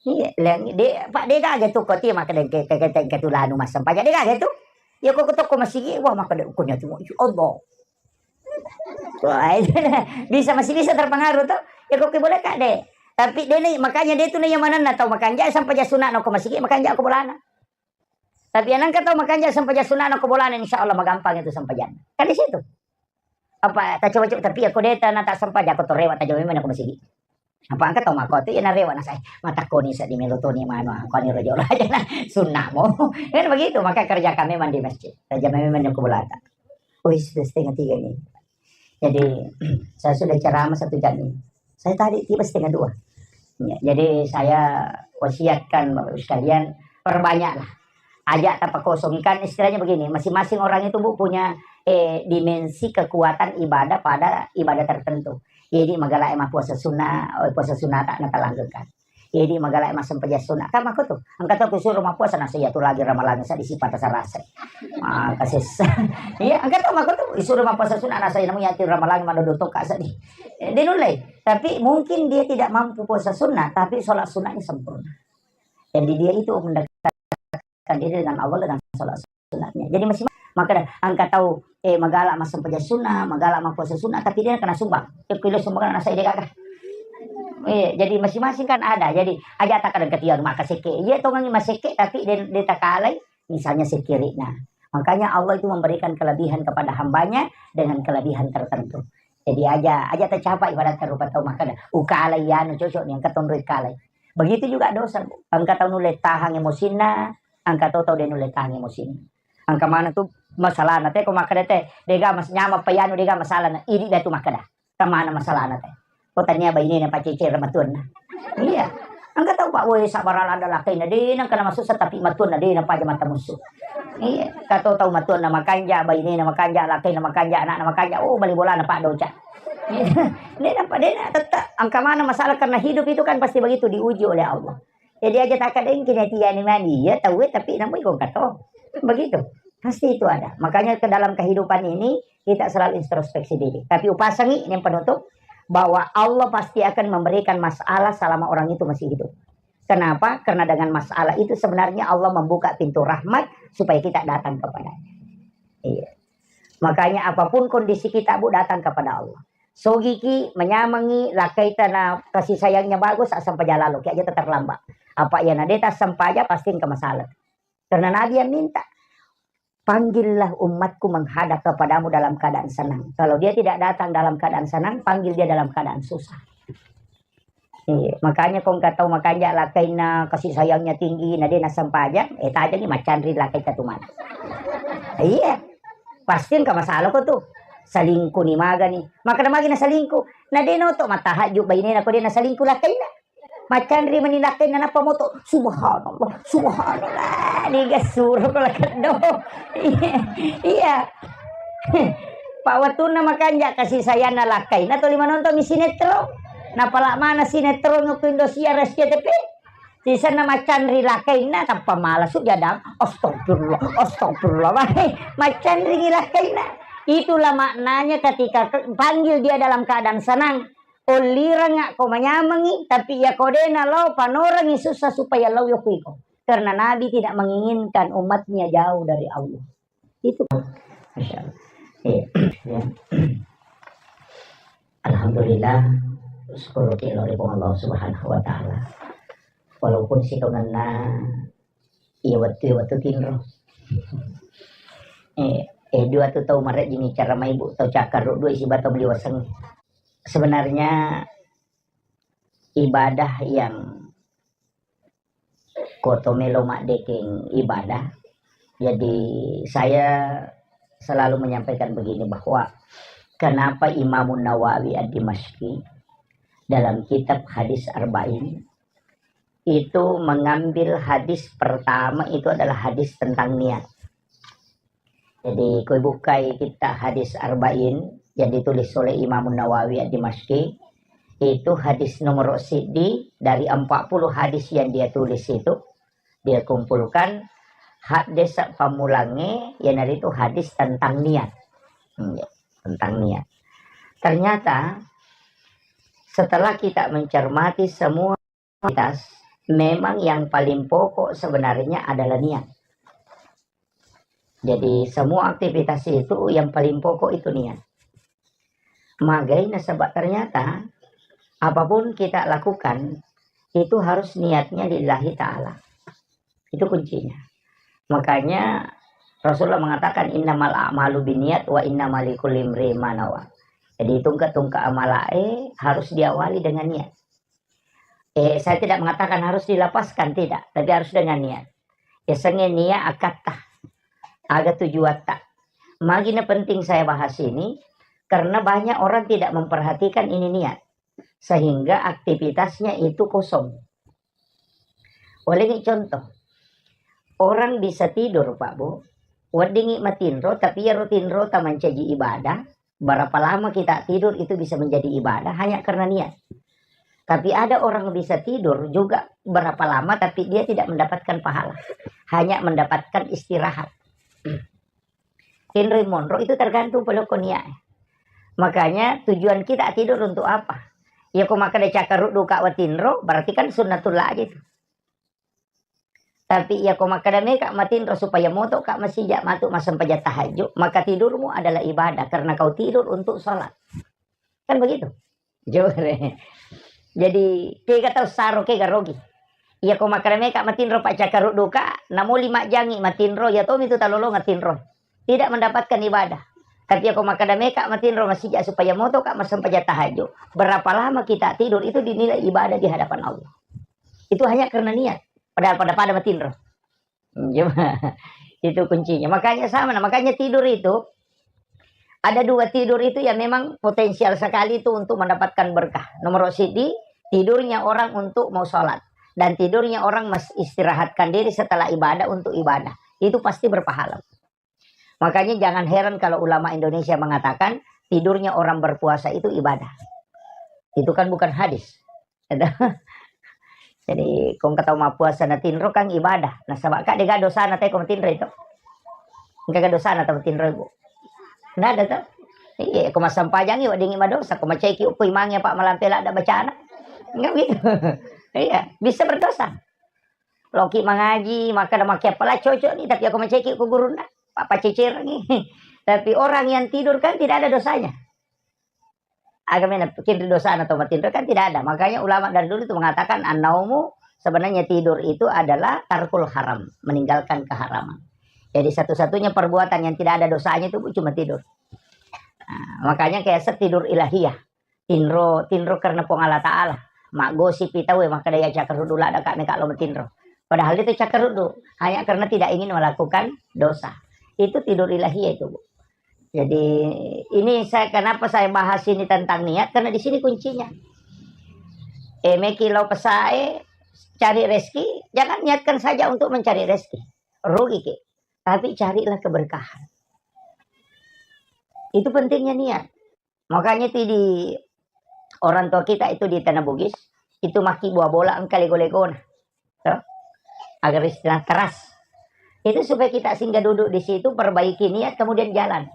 Iya, leang de, pak de gaga tu ko ti makkeda ke, ke, ke, ke, ke tulanu massempajang de gaga tu. Ya ko toko masigi, wah makkeda ko nyatu, ya Allah. Wah, bisa, masih bisa terpengaruh tuh. Ya kok boleh kak de. Tapi de ni, makanya de tu ni yang mana tau makanja sempajang sunna no ko masigi makanja ko bolana. Tapi yang nangka tau makanja sempajang sunna no ko bolana, insya Allah magampang itu sempajang. Kan di situ. Apa tak coba-coba, tapi ya ko de tanah tak sempajang ko torewa tak jauh mana ko masigi. Apa angka tau mako tu ya narewa nasai. Mata koni sa di melo toni mano, koni rojo aja na sunna mo. Kan begitu, maka kerjakan memang di masjid. Kerja memang ko bolana. Oh, sudah setengah tiga ini. Jadi, saya sudah ceramah satu jam ini. Saya tadi tiba setengah dua. Ya, jadi saya wasiatkan Bapak Ibu sekalian, perbanyaklah. Ajak tapakosongkan, istilahnya begini, masing-masing orang itu, Bu, punya, eh, dimensi kekuatan ibadah pada ibadah tertentu. Jadi, magala emang puasa sunnah, oh, puasa sunnah tak natalanggengkan. Jadi magala massempajang sunna. Kan makko tu. Engka to kusuro mappuasa nasa iya tu lagi ramalang sa disipa tasarasa. Maka sessa. Iya, engka to makko tu isuro mappuasa sunna nasa iya namu iya tu ramalang madodo to ka sedih. Eh, dia nulai. Tapi mungkin dia tidak mampu puasa sunnah, tapi sholat sunnahnya sempurna. Jadi dia itu mendekatkan diri dengan Allah dengan salat sunatnya. Jadi masih makkeda engka tau, eh, magala massempajang sunnah, magala mappuasa sunnah, tapi de' nakenna sumbang. Yakko ilo sumbang nasai de' gaga. Eh, jadi masing-masing kan ada. Jadi aja' takkeda engka tiang makkasekke. Iya tongengi masekke tapi de', de' takalai misalnya sekkiri'na. Makanya Allah itu memberikan kelebihan kepada hambanya dengan kelebihan tertentu. Jadi aja', aja' tercapai ibarat rupa tau makkeda, ukalai anu cocok ni, engka tonroi kalai. Begitu juga dosa, Bu. Engka tau nulle tahang emosinna, engka to tau de' nulle tahang emosinna. Engka maneng tu masalahna te, ko makkeda te, de' gaga mas-, nyameng pa anu, de' gaga masalahna, idi' de' tu makkeda. Engka maneng masalahna te. Ko tania bainena pacece matuanna. Iya. Engka tau, Pak, woi, sabar ada lakkainna, de' nengka namasussa tapi matuanna de' napaja mata musu. Iya, engka to tau matuanna makanja, bainena makanja, lakkainna makanja, anakna makanja, oh, bali bolana Pak Doca. De' napa, de' na, tetap engka maneng masalah karena hidup itu kan pasti begitu diuji oleh Allah. Jadi aja' takkeda engka ni tiani mani, iya tau, eh, tapi namu iko engka to. Begitu. Pasti itu ada. Makanya ke dalam kehidupan ini kita selalu introspeksi diri. Tapi upasangi yang penutup bahwa Allah pasti akan memberikan masalah selama orang itu masih hidup. Kenapa? Karena dengan masalah itu sebenarnya Allah membuka pintu rahmat supaya kita datang kepadanya. Iya. Makanya apapun kondisi kita, Bu, datang kepada Allah. Sogiki, manyamengi, lakkaita na kasih sayangnya bagus, asal pajalalo, ki aja terlambat. Apa iya na de' tassempajang, pasti engka masalah. Karena Nabi yang minta, "Panggillah umatku menghadap kepadamu dalam keadaan senang." Kalau dia tidak datang dalam keadaan senang, panggil dia dalam keadaan susah. Iya, makanya ko engka tau makanja lakkainna kasih sayangnya tinggi, na de' nassempajang, eh, tajengi maccanri lakkaita tu mana. Iya, pasti engka masalah ko tu. Selingkuh ni magani. Makkeda magi na selingkuh. Na de' noto matahajud bainena ko de' na selingkuh lakkainna. Maccanri mani lakkainna nappa moto. Subhanallah, subhanallah. Niga suro ko lakkeddo. Iya. Iya. Pak, wettunna makanja kasih sayangna lakkainna tuli manonton mi sinetron. Napala mana sinetron ko Indosiar, S C T V. Sisenna maccanri lakkainna tappa mala su jadang. Astagfirullah, astagfirullah. Maccanri lakkainna. Itulah maknanya ketika ke-, panggil dia dalam keadaan senang. Olliranga ko manyamengi, tapi iya ko de' nalao panorangi susah supaya lao yoko iko. Karena Nabi tidak menginginkan umatnya jauh dari Allah. Itu. Masya Allah. Iya. Ya. Alhamdulillah, syukur ki lao ri Puang Allah Subhanahu wa Ta'ala. Walaupun sitongenna iya wettu, iya wettu tinro. Eh, eh, dua tu tau marejjini cara maibu, tau cakkarru dua isi batau meliwaseng. Sebenarnya ibadah yang koto melo maddekeng ibadah. Jadi saya selalu menyampaikan begini, bahwa kenapa Imamun Nawawi Ad-Dimashqi dalam kitab Hadis Arba'in itu mengambil hadis pertama itu adalah hadis tentang niat. Jadi, kui bukai kitta Hadis Arba'in yang ditulis oleh Imam Nawawi Ad-Dimashqi, itu hadis nomor siddi dari empat puluh hadis yang dia tulis itu, dia kumpulkan hadis pammulangnge, iyanaritu hadis tentang niat. Hmm, ya, tentang niat. Ternyata, setelah kita mencermati semua aktivitas, memang yang paling pokok sebenarnya adalah niat. Jadi, semua aktivitas itu yang paling pokok itu niat. Magai nasaba ternyata apapun kita lakukan, itu harus niatnya lillahi ta'ala. Itu kuncinya. Makanya Rasulullah mengatakan, "Innamal a'malu binniat wa innamal likulli imri'in ma nawa." Jadi, tungke-tungke amalae harus diawali dengan niat. Eh, saya tidak mengatakan harus dilapaskan, tidak, tapi harus dengan niat. Yasengnge niat akatta, aga tujuatta. Magi na penting saya bahas ini, karena banyak orang tidak memperhatikan ini niat, sehingga aktivitasnya itu kosong. Oleh ini contoh, orang bisa tidur, Pak Bu, weddingi matinro, tapi iyaro tinrota mancaji ibadah, berapa lama kita tidur itu bisa menjadi ibadah hanya karena niat. Tapi ada orang bisa tidur juga berapa lama, tapi dia tidak mendapatkan pahala, hanya mendapatkan istirahat. Tinroi monro itu tergantung polokko niat. Makanya tujuan kita tidur untuk apa? Ya, ko makkeda cakkaruddu ka watinro, berarti kan sunnatullah aja itu. Tapi iya ko makkeda meka matinro supaya moto ka masija matu massempajang tahajud, maka tidurmu adalah ibadah karena kau tidur untuk sholat. Kan begitu? Jore. Jadi, kega tau saro, kega rogi. Iya ko makkeda meka matinro paccakkaruddu ka, namoli majjangi matinro, iya tomi tu talolongeng tinro. Tidak mendapatkan ibadah. Tapi iya ko makkeda meka matinro masija supaya moto ka massempajang tahajud. Berapa lama kita tidur itu dinilai ibadah di hadapan Allah. Itu hanya karena niat. Padahal pada-pada matinro. Cuma itu kuncinya. Makanya sama, nah, makanya tidur itu ada dua tidur itu yang memang potensial sekali itu untuk mendapatkan berkah. Nomor sidi, tidurnya orang untuk mau sholat. Dan tidurnya orang mes-, istirahatkan diri setelah ibadah untuk ibadah. Itu pasti berpahala. Makanya jangan heran kalau ulama Indonesia mengatakan tidurnya orang berpuasa itu ibadah. Itu kan bukan hadis. Jadi, kong katau mappuasa na tinro kan ibadah. Nasaba ka dega dosana te ko matinro itu. Engka ga dosana tau matinro, Bu? Nggak ada tau. Iya, ko massampajangi weddingi madosa, ko maceki uko imangi apa malampe ladda bacana. Enggak gitu. Iya, bisa berdosa. Loki mangaji, maka ada make apa lah cocok nih, tapi aku maceki uko gurunna, apa cecerangi. Tapi orang yang tidur kan tidak ada dosanya. Agamena kinri dosana tau matinro kan tidak ada. Makanya ulama dari dulu itu mengatakan, "An-naumu," sebenarnya tidur itu adalah tarkul haram, meninggalkan keharaman. Jadi satu-satunya perbuatan yang tidak ada dosanya itu, Bu, cuma tidur. Nah, makanya kayak set tidur ilahiyah. Tinro, tinro karena Puang Allah Ta'ala. Maggosipi tau, eh, maka daya cakkaruddu ladda ka meka lo matinro. Padahal itu cakkaruddu, hanya karena tidak ingin melakukan dosa. Itu tidur ilahiyah itu, Bu. Jadi, ini saya, kenapa saya bahas ini tentang niat, karena di sini kuncinya. Eh, meki lao pesae, cari rezeki, jangan niatkan saja untuk mencari rezeki. Rugi ki. Tapi carilah keberkahan. Itu pentingnya niat. Makanya itu di orang tua kita itu di Tanah Bugis, itu maki buah bola engka lego-legona. Toh? Agar istilah keras. Itu supaya kita singgah duduk di situ, perbaiki niat, kemudian jalan.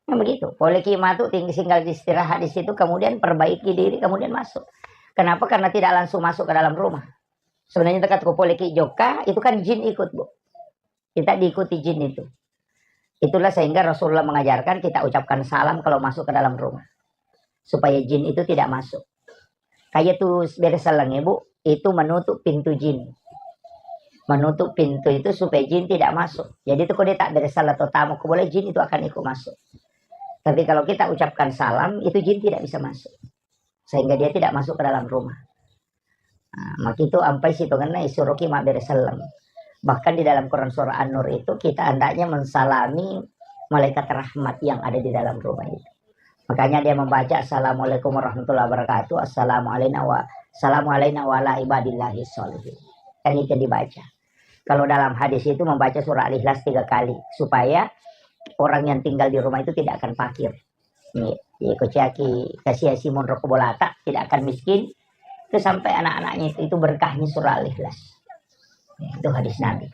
Nah, begitu. Poleki matu tinggi singgah istirahat di situ, kemudian perbaiki diri, kemudian masuk. Kenapa? Karena tidak langsung masuk ke dalam rumah. Sebenarnya dekat ko poleki jokka, itu kan jin ikut, Bu. Kita diikuti jin itu. Itulah sehingga Rasulullah mengajarkan kita ucapkan salam kalau masuk ke dalam rumah. Supaya jin itu tidak masuk. Kayak tuh bere selleng, Bu, itu menutup pintu jin. Menutup pintu itu supaya jin tidak masuk. Jadi itu kalau dia tak bere selleng atau tamu ke boleh, jin itu akan ikut masuk. Tapi kalau kita ucapkan salam, itu jin tidak bisa masuk. Sehingga dia tidak masuk ke dalam rumah. Nah, maka itu ampai sitongenna isuroki mabbere selleng. Bahkan di dalam Quran surah An-Nur itu kita hendaknya mensalami malaikat rahmat yang ada di dalam rumah itu. Makanya dia membaca, "Assalamualaikum warahmatullahi wabarakatuh. Assalamualaikum wa, assalamualaikum wa ala ibadillahi sholihin." Kan itu dibaca. Kalau dalam hadis itu membaca surah Al-Ikhlas tiga kali supaya orang yang tinggal di rumah itu tidak akan fakir. Iya, iya, ko ciaki kasiasi monro ko bolata, tidak akan miskin. Itu sampai anak-anaknya itu, itu berkahnya surah Al-Ikhlas. Ya, itu hadis Nabi.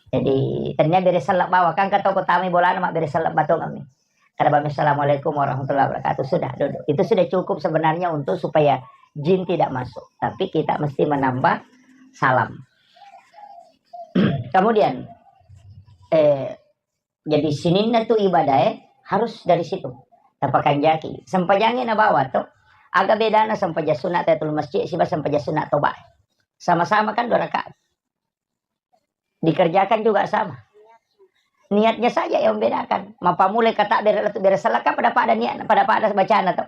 Jadi, tania bere selleng bawa, kan kata ko tamai bolana, mak bere selleng batong kami. Kada bami, "Assalamualaikum warahmatullahi wabarakatuh." Sudah, duduk. Itu sudah cukup sebenarnya untuk supaya jin tidak masuk. Tapi kita mesti menambah salam. Kemudian, eh, jadi sininna tu ibadah, eh, harus dari situ. Tapakanjaki. Sempajangi na bawa tu. Aga bedana sempajang sunat tahiyatul masjid siba sempajang sunat toba. Sama-sama kan dua rakaat. Dikerjakan juga sama. Niatnya saja yang membedakan. Mapamulai kata bere, bere selleng kan pada-pada niat, pada-pada bacana tu.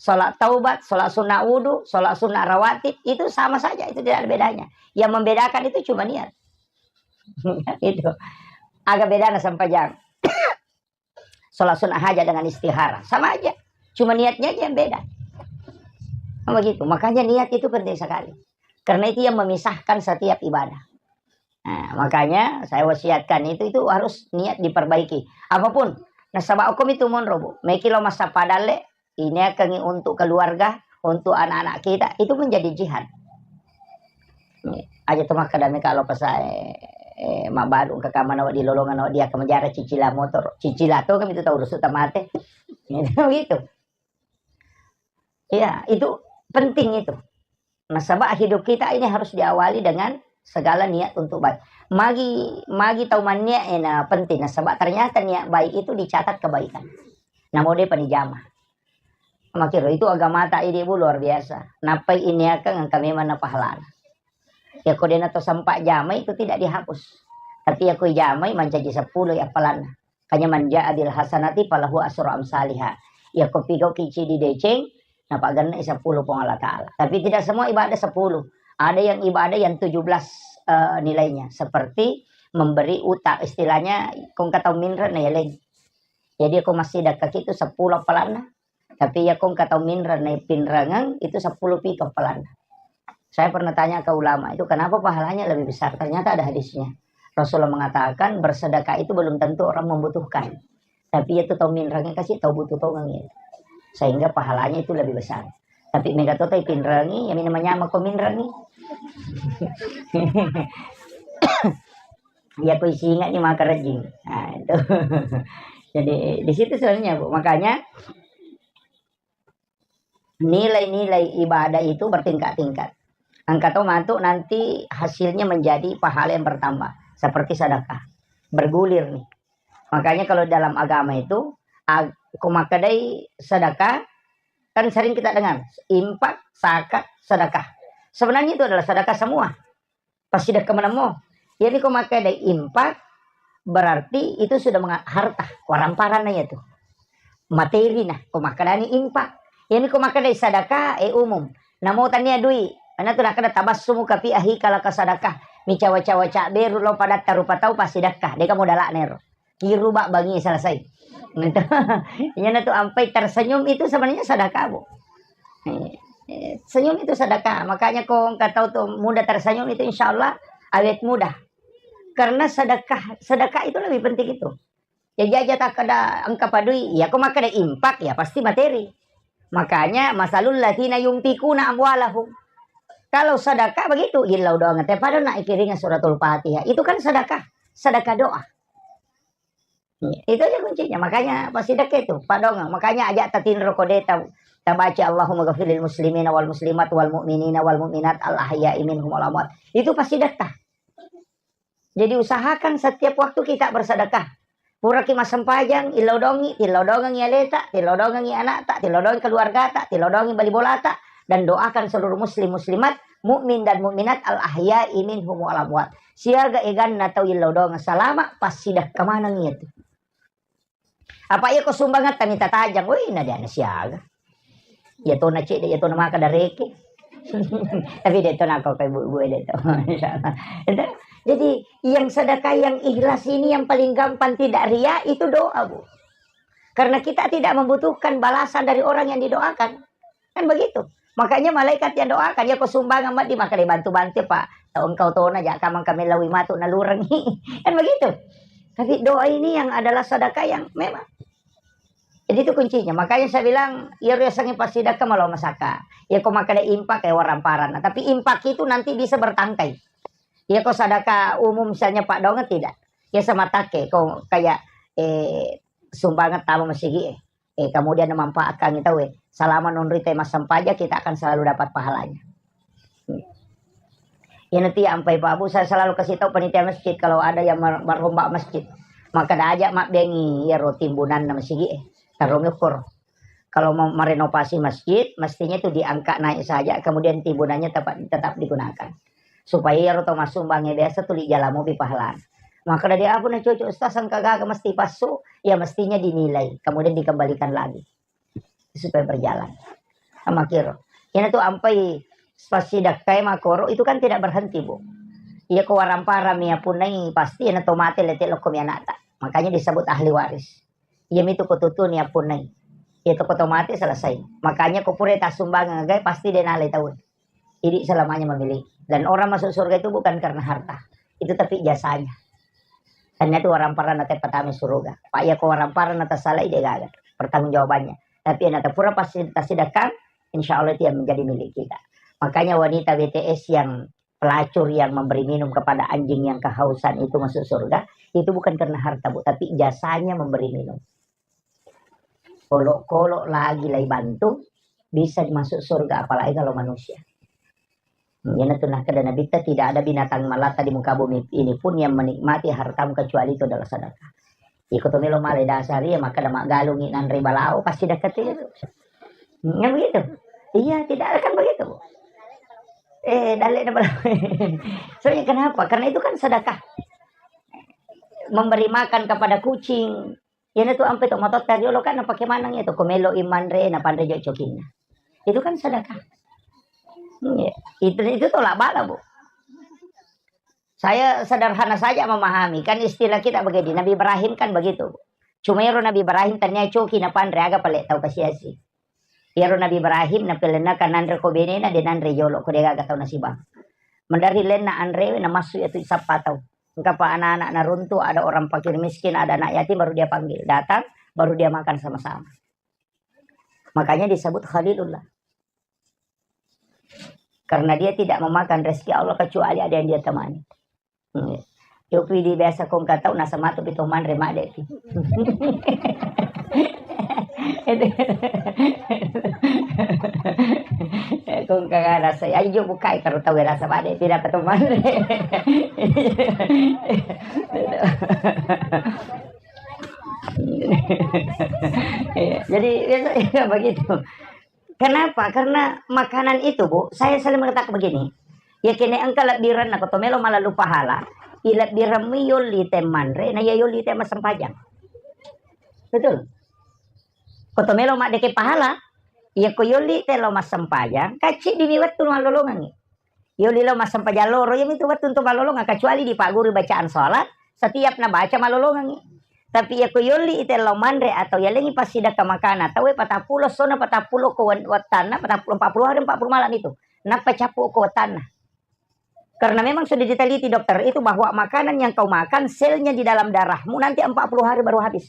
Sholat taubat, sholat sunnah wudu, sholat sunnah rawatib, itu sama saja, itu tidak ada bedanya. Yang membedakan itu cuma niat. Itu. Aga bedana sempajang. Sholat sunnah hajat dengan istihara, sama aja. Cuma niatnya aja yang beda. Kan begitu. Makanya niat itu penting sekali. Karena itu yang memisahkan setiap ibadah. Nah, makanya saya wasiatkan itu, itu harus niat diperbaiki. Apapun, nasaba hukum itu monro, Bu. Meki lo masa padalle, ini akan untuk keluarga, untuk anak-anak kita, itu menjadi jihad. Aja tu makkeda meka lo pesae, eh, mabbalu ke kamar nawa di lolongan nawa dia ke menjara cicila motor, cicila tu kan itu tahu rusuk tamate. Gitu. Iya, itu penting itu. Nasaba hidup kita ini harus diawali dengan segala niat untuk baik. Magi, magi tau manniat e na penting, nasaba ternyata niat baik itu dicatat kebaikan. Namo depa nijama. Makiro itu agamata idi, Bu, luar biasa. Nappai iniakang engka memang na pahalana. Yako dena to sempat jamai itu tidak dihapus. Tapi yako ijamai mancaji seppulo i appalanna. Makanya man jaa bil hasanati falahu asru amsaliha. Yako pigau ki cidi deceng, napagenna seppulo Puang Allah Ta'ala. Tapi tidak semua ibadah sepuluh. Ada yang ibadah yang tujuh belas, eh, nilainya. Seperti memberi utang. Istilahnya, kong kata minra na yeleng. Jadi, ko massidekka ki tu seppulo appalanna. Tapi iya ko engka tau minreng na pinrengeng, itu seppulo piko appalanna. Saya pernah tanya ke ulama itu, kenapa pahalanya lebih besar? Ternyata ada hadisnya. Rasulullah mengatakan, bersedekah itu belum tentu orang membutuhkan. Tapi itu tau minrengeng kasi tau butuh tongeng itu. Sehingga pahalanya itu lebih besar. Tapi mega to tau pinrengi, ya minum nyama ko minrengi. Ya ko isinga ni maka rejing. Nah, itu. Jadi di situ sebenarnya, Bu. Makanya nilai-nilai ibadah itu bertingkat-tingkat. Engka to matu nanti hasilnya menjadi pahala yang bertambah, seperti sedekah. Bergulir nih. Makanya kalau dalam agama itu, ag-, ko makkedai sedekah, kan sering kita dengar, infak, zakat, sedekah. Sebenarnya itu adalah sedekah semua. Passidekka menemmo. Jadi ko makkedai infak, berarti itu sudah menga-, harta, waramparanna itu. Materi nah, ko makkedani infak. Jadi ko makkedai sedekah, eh, umum. Namo tania dui, ana tu nakkeda tabassumuka fi akhika laka sadakah. Micawa-cawa cabberu lo padatta rupa tau passidekka, deka modala'na ero. Kiru bak bangi selesai. Gitu. Iyana tu ampai tersenyum itu sebenarnya sedekah, Bu. Eh, eh, senyum itu sedekah. Makanya ko engka tau tu mudah tersenyum itu insya Allah awet mudah. Karena sedekah, sedekah itu lebih penting itu. Ya jaja takkeda engka padui, ya ko makkeda infak ya pasti materi. Makanya masalul ladzina yunfikuna amwalahum. Kalau sedekah begitu, illau doang te pada nak ikiringa suratul Fatihah. Itu kan sedekah, sedekah doa. Iya, itu aja kuncinya. Makanya pasti dekat itu, Pak Dong. Makanya aja tatinro kode ta-, tabaca Allahumma ghafirlil muslimina wal muslimat wal mu'minina wal mu'minat al ahya'i minhum wal amwat. Itu pasti dekat. Jadi usahakan setiap waktu kita bersedekah. Puraki massempajang, illau dongi, tillau dongengi aleta, tillau dongengi anakta, tillau dongengi keluargata, tillau dongengi bali bolata, dan doakan seluruh muslim muslimat, mukmin dan mukminat al ahya'i minhum wal amwat. Siaga eganna tau illau dongeng salama, passidekka maneng itu. Apa iya ko sumbangatta mita tajang, woi na dia na siaga. Iya tona cedde, iya tona maka dareke. Tapi de tona ko kai bu-, bu de to. Insyaallah. Jadi yang sedekah yang ikhlas ini yang paling gampang tidak ria itu doa, Bu. Karena kita tidak membutuhkan balasan dari orang yang didoakan. Kan begitu. Makanya malaikat yang doakan, ya ko sumbangan maddi maka dibantu-bantu, Pak. Tau engkau tona ja kamang kami lawi matu nalurengi. Kan begitu. Tapi doa ini yang adalah sedekah yang memang. Jadi itu kuncinya. Makanya saya bilang, iya riasangi passidekka malo masaka. Ya ko makkeda infak ya waramparan. Nah, tapi infak itu nanti bisa bertangkai. Ya ko sedekah umum misalnya Pak Dongen tidak. Ya sama take ko kayak, eh, sumbangan tama masigi, eh. Eh, kemudian memanfaatkan itu, eh. Selama nonrita massempajang kita akan selalu dapat pahalanya. Ya nanti ampai Pak Bu, saya selalu kasih tahu panitia masjid kalau ada yang mer-, merombak masjid. Maka dah ajak mak bengi ya ro timbunan masigi, eh. Taruh ukur. Kalau mau merenovasi masjid, mestinya itu diangkat naik saja, kemudian timbunannya tetap, tetap digunakan. Supaya iyaro tau massumbangngé biasa tuli jala mopi pahalana. Maka dari apa na cocok Ustaz, engka gaga mesti passu, ya mestinya dinilai, kemudian dikembalikan lagi supaya berjalan. Sama kiro. Iyana tu ampai passidakkai makoro itu kan tidak berhenti, Bu. Iya ko waramparami ya punai pasti iyana to mate lete lokko mi anakta. Makanya disebut ahli waris. Iyami tu ko tutuni ya punai. Iya to ko to mate selesai. Makanya ko pura tassumbangeng gai pasti de nalai tau. Jadi selamanya memiliki. Dan orang masuk surga itu bukan karena harta. Itu tapi jasanya. Karena itu orang parana te pertama surga. Pak ya ko orang parana tersalah ide gagal. Pertanggungjawabannya. Tapi yang pura pasti tasidakkan, insya Allah itu yang menjadi milik kita. Makanya wanita B T S yang pelacur yang memberi minum kepada anjing yang kehausan itu masuk surga, itu bukan karena harta, Bu, tapi jasanya memberi minum. Kolo-kolo lagi lai bantu, bisa masuk surga, apalagi kalau manusia. Iyanatu nakkeda Nabitta, "Tidak ada binatang melata di muka bumi ini pun yang menikmati hartamu kecuali itu adalah sedekah." Iko to melo male dasari, maka da maggalungi nanre balao, pasti dekat itu. Nggak begitu? Iya, tidak akan begitu. Eh, dalle na balao. Soalnya kenapa? Karena itu kan sedekah. Memberi makan kepada kucing. Iyanatu ampe to matotta riolo kan napake maneng itu, ko melo i manre, napanre jo cokinna. Itu kan sedekah. Iya. Itu, itu tolak bala, Bu. Saya sederhana saja memahami. Kan istilah kita begini, Nabi Ibrahim kan begitu, Bu. Cuma ero Nabi Ibrahim tania coki napanre, aga pale tau kasiasi. Iyaro Nabi Ibrahim napelenna kan nanre ko benena, de nanre jolo ko de gaga tau nasibang. Maderri lenna anrewe namassu iya tu sappa tau. Engka pa anak-anak naruntu, ada orang fakir miskin, ada anak yatim, baru dia panggil. Datang, baru dia makan sama-sama. Makanya disebut Khalilullah. Karena dia tidak memakan rezeki Allah kecuali ada yang dia temani. Hmm. Yopi di biasa kong katau nasa matu pi to manre made pi. Kong kaga rasa, ayo bukai karo tau rasa made pi dapat to manre. Iya, jadi biasa, iya, begitu. Kenapa? Karena makanan itu, Bu, saya selalu mengatakan begini, ya kene engka lebbiranna ko to melo malalu pahala, i lebbiremmu yolli te manre, na iya yolli te massempajang. Betul. Ko to melo maddeke pahala, iya ko yolli te lo massempajang, kacci dimi wettu malolongangi. Yolli lo massempajang loro, iya mitu wettu untuk malolongang, kecuali dipagguru bacaan sholat, setiap nabaca malolongangi. Tapi iya ko yolli ite lao manre atau yalengi passidekka makana tauwe patappulo sona patappulo ko wen-, wettanna, patappulo, empat puluh hari, empat puluh malam itu. Nappa cappu ko wettanna. Karena memang sudah diteliti dokter itu bahwa makanan yang kau makan, selnya di dalam darahmu nanti empat puluh hari baru habis.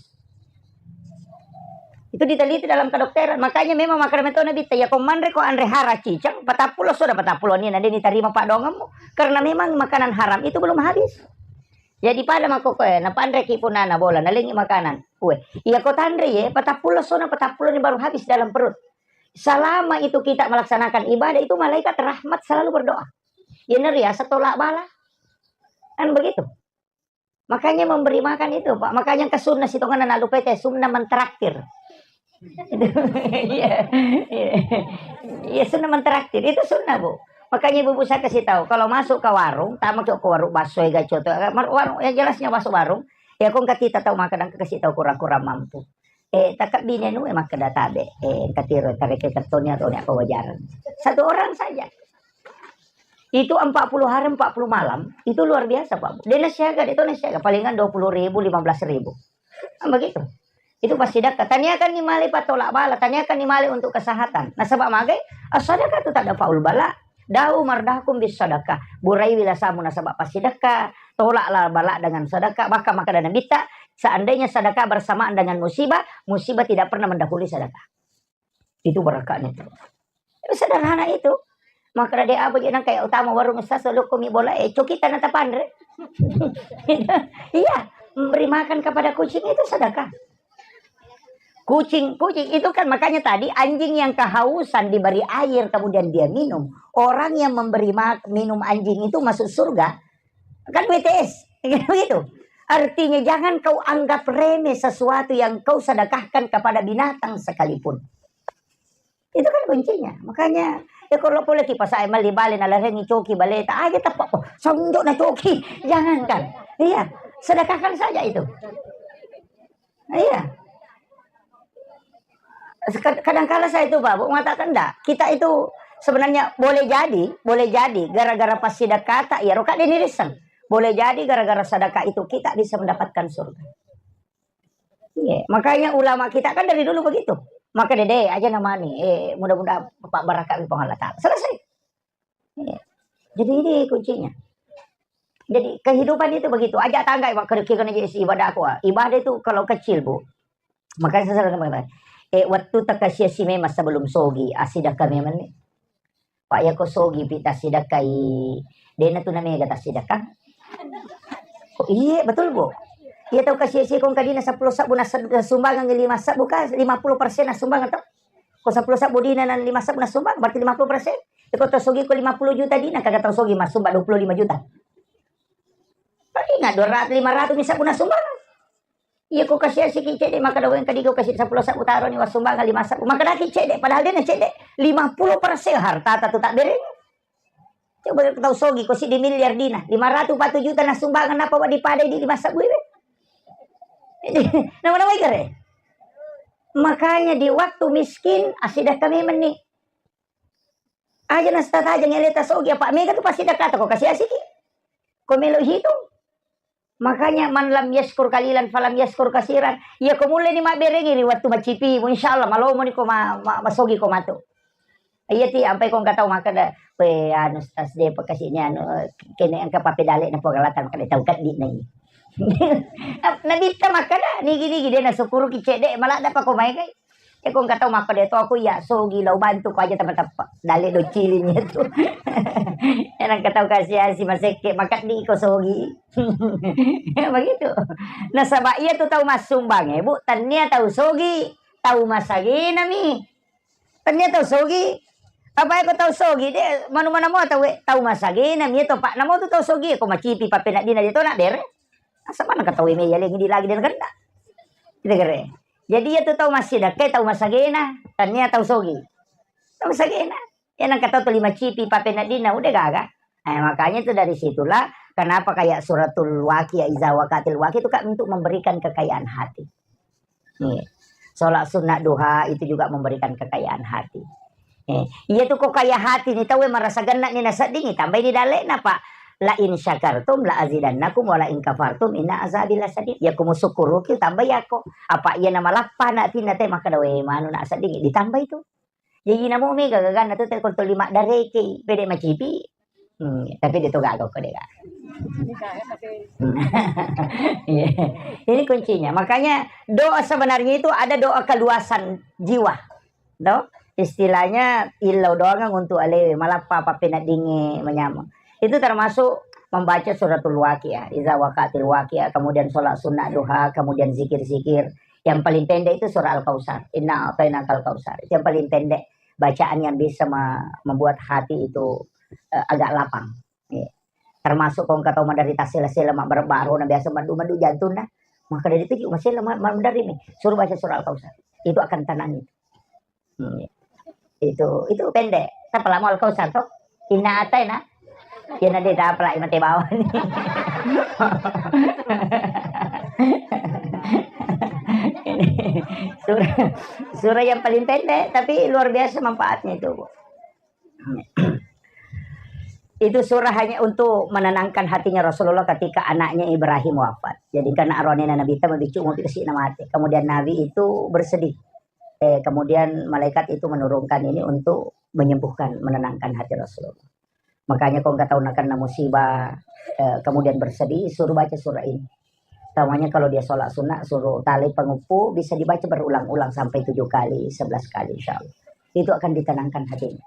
Itu diteliti dalam kedokteran. Makanya memang makanan metona bitta, ya ko manre ko anre hara cicang, patappulo sona patappulo ni, nanti diterima padonganmu. Karena memang makanan haram itu belum habis. Jadi pada makkokoe, napanreki punana bola, nalengi makanan. Kue, iya ko tanre ye, patappulo sona patappulo ni baru habis dalam perut. Selama itu kita melaksanakan ibadah, itu malaikat rahmat selalu berdoa. Iya neriasa tolak bala. Kan begitu. Makanya memberi makan itu, Pak. Makanya ke sunnah sitongan anak lupa itu, sunnah mentraktir. Iya, iya. Iya, sunnah mentraktir. Itu sunnah, Bu. Makanya ibu-ibu saya kasih tahu, kalau masuk ke warung, tamu ke warung bakso ya, gacoto, warung yang jelasnya masuk warung, ya kong kita tahu makan dan kasih tahu kurang-kurang mampu. Eh, takak bine nu, eh, makkeda tabe, eh, katiro tareke kettonya atau apa wajaran. Satu orang saja. Itu empat puluh hari, empat puluh malam, itu luar biasa, Pak. Dia nasiaga, dia tuh nasiaga, palingan dua puluh ribu, lima belas ribu. Kan begitu. Itu pasti dakka. Taniakan ni male patolak bala, taniakan ni male untuk kesehatan. Nasaba magai, as-sadaqah tu tak ada faul bala. Dau mardakum bis sadaqah. Buraiwi lasamu nasaba pasti dakka. Tolaklah bala dengan sedekah. Bahkan makkeda Nabitta, seandainya sedekah bersamaan dengan musibah, musibah tidak pernah mendahului sedekah. Itu barakatnya itu. Sederhana itu. Makkeda de apa je nang kayak utama warung sasa lo komi bola, eh, coki tanah tapanre. Iya, memberi makan kepada kucing itu sedekah. Kucing, kucing itu kan makanya tadi anjing yang kehausan diberi air kemudian dia minum. Orang yang memberi ma-, minum anjing itu masuk surga. Kan W T S, gitu. Artinya jangan kau anggap remeh sesuatu yang kau sedekahkan kepada binatang sekalipun. Itu kan kuncinya. Makanya, ya kalau boleh kipas saya meli bale nalarengi coki baleta aja tepak, oh, sonjok na coki. Jangankan. Iya, sedekahkan saja itu. Iya. Seka-, kadangkala saya itu, Pak, Bu, mengatakan, "Ndak, kita itu sebenarnya boleh jadi, boleh jadi gara-gara pas sedekah tak, ya, roka dini riseng. Boleh jadi gara-gara sedekah itu kita bisa mendapatkan surga." Iya, makanya ulama kita kan dari dulu begitu. Maka dede aja namanya, eh, mudah-mudahan Bapak barakat di Allah Ta'ala. Selesai. Iya. Jadi ini kuncinya. Jadi kehidupan itu begitu. Aja tangga, Pak, kerja kerja ibadah aku. Ibadah itu kalau kecil, Bu. Makanya saya selalu mengatakan, eh, waktu takasiasi memang sebelum sogi, asida kami meni. Pak, ya ko sogi pi tasidakkai, dena tu namega tasidakka. Oh, iya, betul, Bu. Iya tau kasiasi kong kadina sepuluh sabbu nas-, nasumbangan lima sabbu ka, lima puluh persen nasumbangan tau. Ko sepuluh sabbu dina nan lima sabbu nasumbangan, berarti lima puluh persen. Iko tau sogi ko lima puluh juta dina, kaga tau sogi massumba dua puluh lima juta. Paling nggak dua ratus, lima ratus bisa puna sumbang. Iya, ko kasi asiki cedde, maka daweng kadi ko kasi sepuluh sabu taro ni wassumbang lima sabu. Maka daki cedde, padahal dia na cedde lima puluh persen harta tatu tak bereng. Coba tau sogi, ko siddi miliar dina, lima ratus empat puluh juta na sumbangan, napa wa dipadai di lima sabu iwe? Nama-nama ikare. Makanya di waktu miskin, asidakka memang ni. Aja nastataja ngele tasogi, apa mega tu pasti dakata ko kasi asiki. Ko melo hitung. Makanya, "Man lam yaskur kalilan falam yaskur kasiran." Iya, ko mulle ni mabberengi ri wattu macipimu, insyaallah malomo ni ko ma-, ma-, masogi ko matu. Iya ti, ampai ko engka tau makkeda, "We, anu, Ustaz, de pakasini anu, kene engka papedale na Puang Allah Taala makkeda tau keddi na i." Nabitta makkeda, "Nigi-nigi de nasukuruki cedde, maladda pa ko maega i." E, ko engka tau makkeda to, aku iya sogi lao bantu ko aja tama teppa. Dalle do ciling iya tu. Enang ka tau kasi-asi masekke, makeddi ko sogi. Ya, begitu. Nasaba iya tu tau massumbang e, Bu, tennia tau sogi, tau masagena mi. Tennia tau sogi. Apa ko tau sogi, de, manu mana mo tau, e, tau masagena mi to, Pak. Namo tu tau sogi, ko macipi papeneddina de to na bere. Asa mana ka tau e me iya lengi di lagi de na kenda. Kita kere. Jadi iya tu tau massidakka, tau masagena, tennia tau sogi. Tau masagena. Iya nang ka tau tu lima cipi papeneddina, udah gaga. Eh, makanya itu dari situlah kenapa kayak suratul Waqiah, iza waqatil waqiah itu kan untuk memberikan kekayaan hati. Iya. Sholat sunnah duha itu juga memberikan kekayaan hati. Eh, iya tu ko kaya hati ni tau e marasa genna ni nasedding, tambai ni dalle'na, Pak. "La in syakartum la azidannakum wa la in kafartum inna azabi lasyadid." Ya ko musukuruki tambai yako. Apa iya na malappa na atinna te makkeda, "We, manu na sedding," ditambai tu. Jaji namo mega gaganna tu te ko tuli maddareke, pede macipi. Hmm, tapi de to gaga ko de gaga. Iya. Ini kuncinya. Makanya doa sebenarnya itu ada doa keluasan jiwa. No? Istilahnya illau doangang untuk alewe, malappa pappeneddingnge manyameng. Itu termasuk membaca suratul Waqiah, iza waqatil waqiah, kemudian sholat sunnah duha, kemudian zikir-zikir. Yang paling pendek itu surah Al-Kautsar. Inna a'tainakal kautsar. Itu yang paling pendek bacaan yang bisa me-, membuat hati itu, eh, agak lapang. Iya. Termasuk ko engka tau maderita sela-sela, mabbaro-baro, na biasa maddu-maddu jantunna. Maka dari itu juga masih lemah, ma-, maderri mi. Suruh baca surah Al-Kautsar. Itu akan tenang itu. Hmm. Itu, itu pendek. Tapi lama Al-Kautsar toh. Inna a'taina. Ya nanti tak apa lah, mate bawah ni. Ini surah, surah yang paling pendek, tapi luar biasa manfaatnya itu, Bu. Itu surah hanya untuk menenangkan hatinya Rasulullah ketika anaknya Ibrahim wafat. Jadi, karena aroanena Nabitta mabiccu mopi kasi na mate. Kemudian Nabi itu bersedih. Eh, kemudian malaikat itu menurunkan ini untuk menyembuhkan, menenangkan hati Rasulullah. Makanya ko engka tau nakenna musibah, eh, kemudian bersedih, suruh baca surah ini. Utamanya kalau dia sholat sunnah, suruh tali pengeppu, bisa dibaca berulang-ulang sampai tujuh kali, sebelas kali, insya Allah. Itu akan ditenangkan hatinya.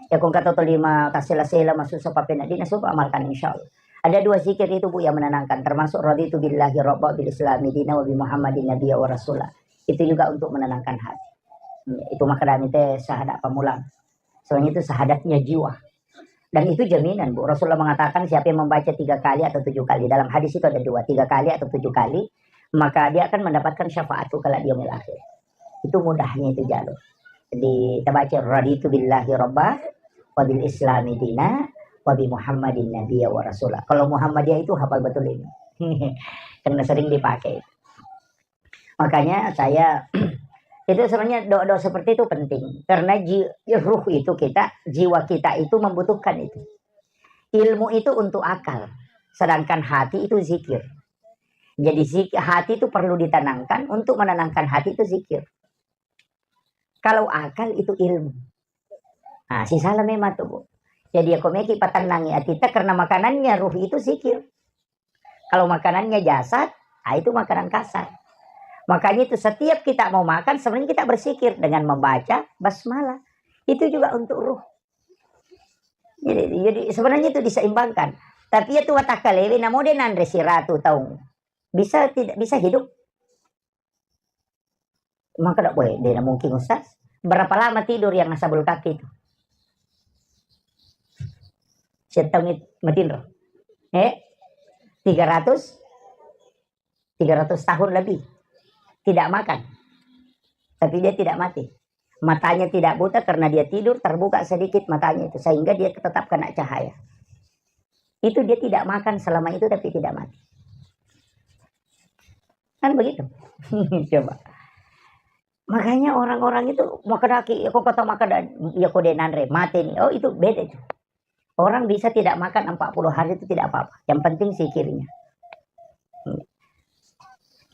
Ya, ko engka tau tolima kasela-sela, masussa pappeneddinna, suruh amalkan, insya Allah. Ada dua zikir itu, Bu, yang menenangkan, termasuk raditu billahi rabba, bil islami dina, wa bi Muhammadin nabiyya wa rasula. Itu juga untuk menenangkan hati. Hmm, itu makanya te syahadat pamulang. Soalnya itu syahadatnya jiwa. Dan itu jaminan, Bu. Rasulullah mengatakan, siapa yang membaca tiga kali atau tujuh kali, dalam hadis itu ada dua, tiga kali atau tujuh kali, maka dia akan mendapatkan syafaatku kelak di yaumil akhir. Itu mudahnya itu jalur. Jadi, kita baca, "Raditu billahi rabba, wa bil islami dina, wa bi Muhammadin nabiyya wa rasula." Kalau Muhammadiyah itu hafal betul ini. Karena sering dipakai. Makanya saya, itu sebenarnya doa-doa seperti itu penting. Karena ji-, ruh itu kita, jiwa kita itu membutuhkan itu. Ilmu itu untuk akal, sedangkan hati itu zikir. Jadi zik-, hati itu perlu ditenangkan, untuk menenangkan hati itu zikir. Kalau akal itu ilmu. Nah, sisala memang tuh, Bu. Jadi ya, ko meki patennangi atita karena makanannya ruh itu zikir. Kalau makanannya jasad, ah, itu makanan kasar. Makanya itu setiap kita mau makan, sebenarnya kita berzikir dengan membaca basmalah. Itu juga untuk ruh. Jadi, jadi sebenarnya itu diseimbangkan. Tapi ya tu watakalewe, namo de nanre siratu taung. Bisa tidak, bisa hidup? Maka dak boleh, de na mungkin, Ustaz. Berapa lama tidur yang asabul kaki itu? Jettong matinro. Eh? Tiga ratus, tiga ratus tahun lebih. Tidak makan. Tapi dia tidak mati. Matanya tidak buta karena dia tidur, terbuka sedikit matanya itu. Sehingga dia tetap kena cahaya. Itu dia tidak makan selama itu tapi tidak mati. Kan begitu. Coba. Makanya orang-orang itu makan daki, ya kok kata makan da-, ya kok dia nanre, mati nih. Oh, itu beda itu. Orang bisa tidak makan empat puluh hari itu tidak apa-apa. Yang penting zikirnya.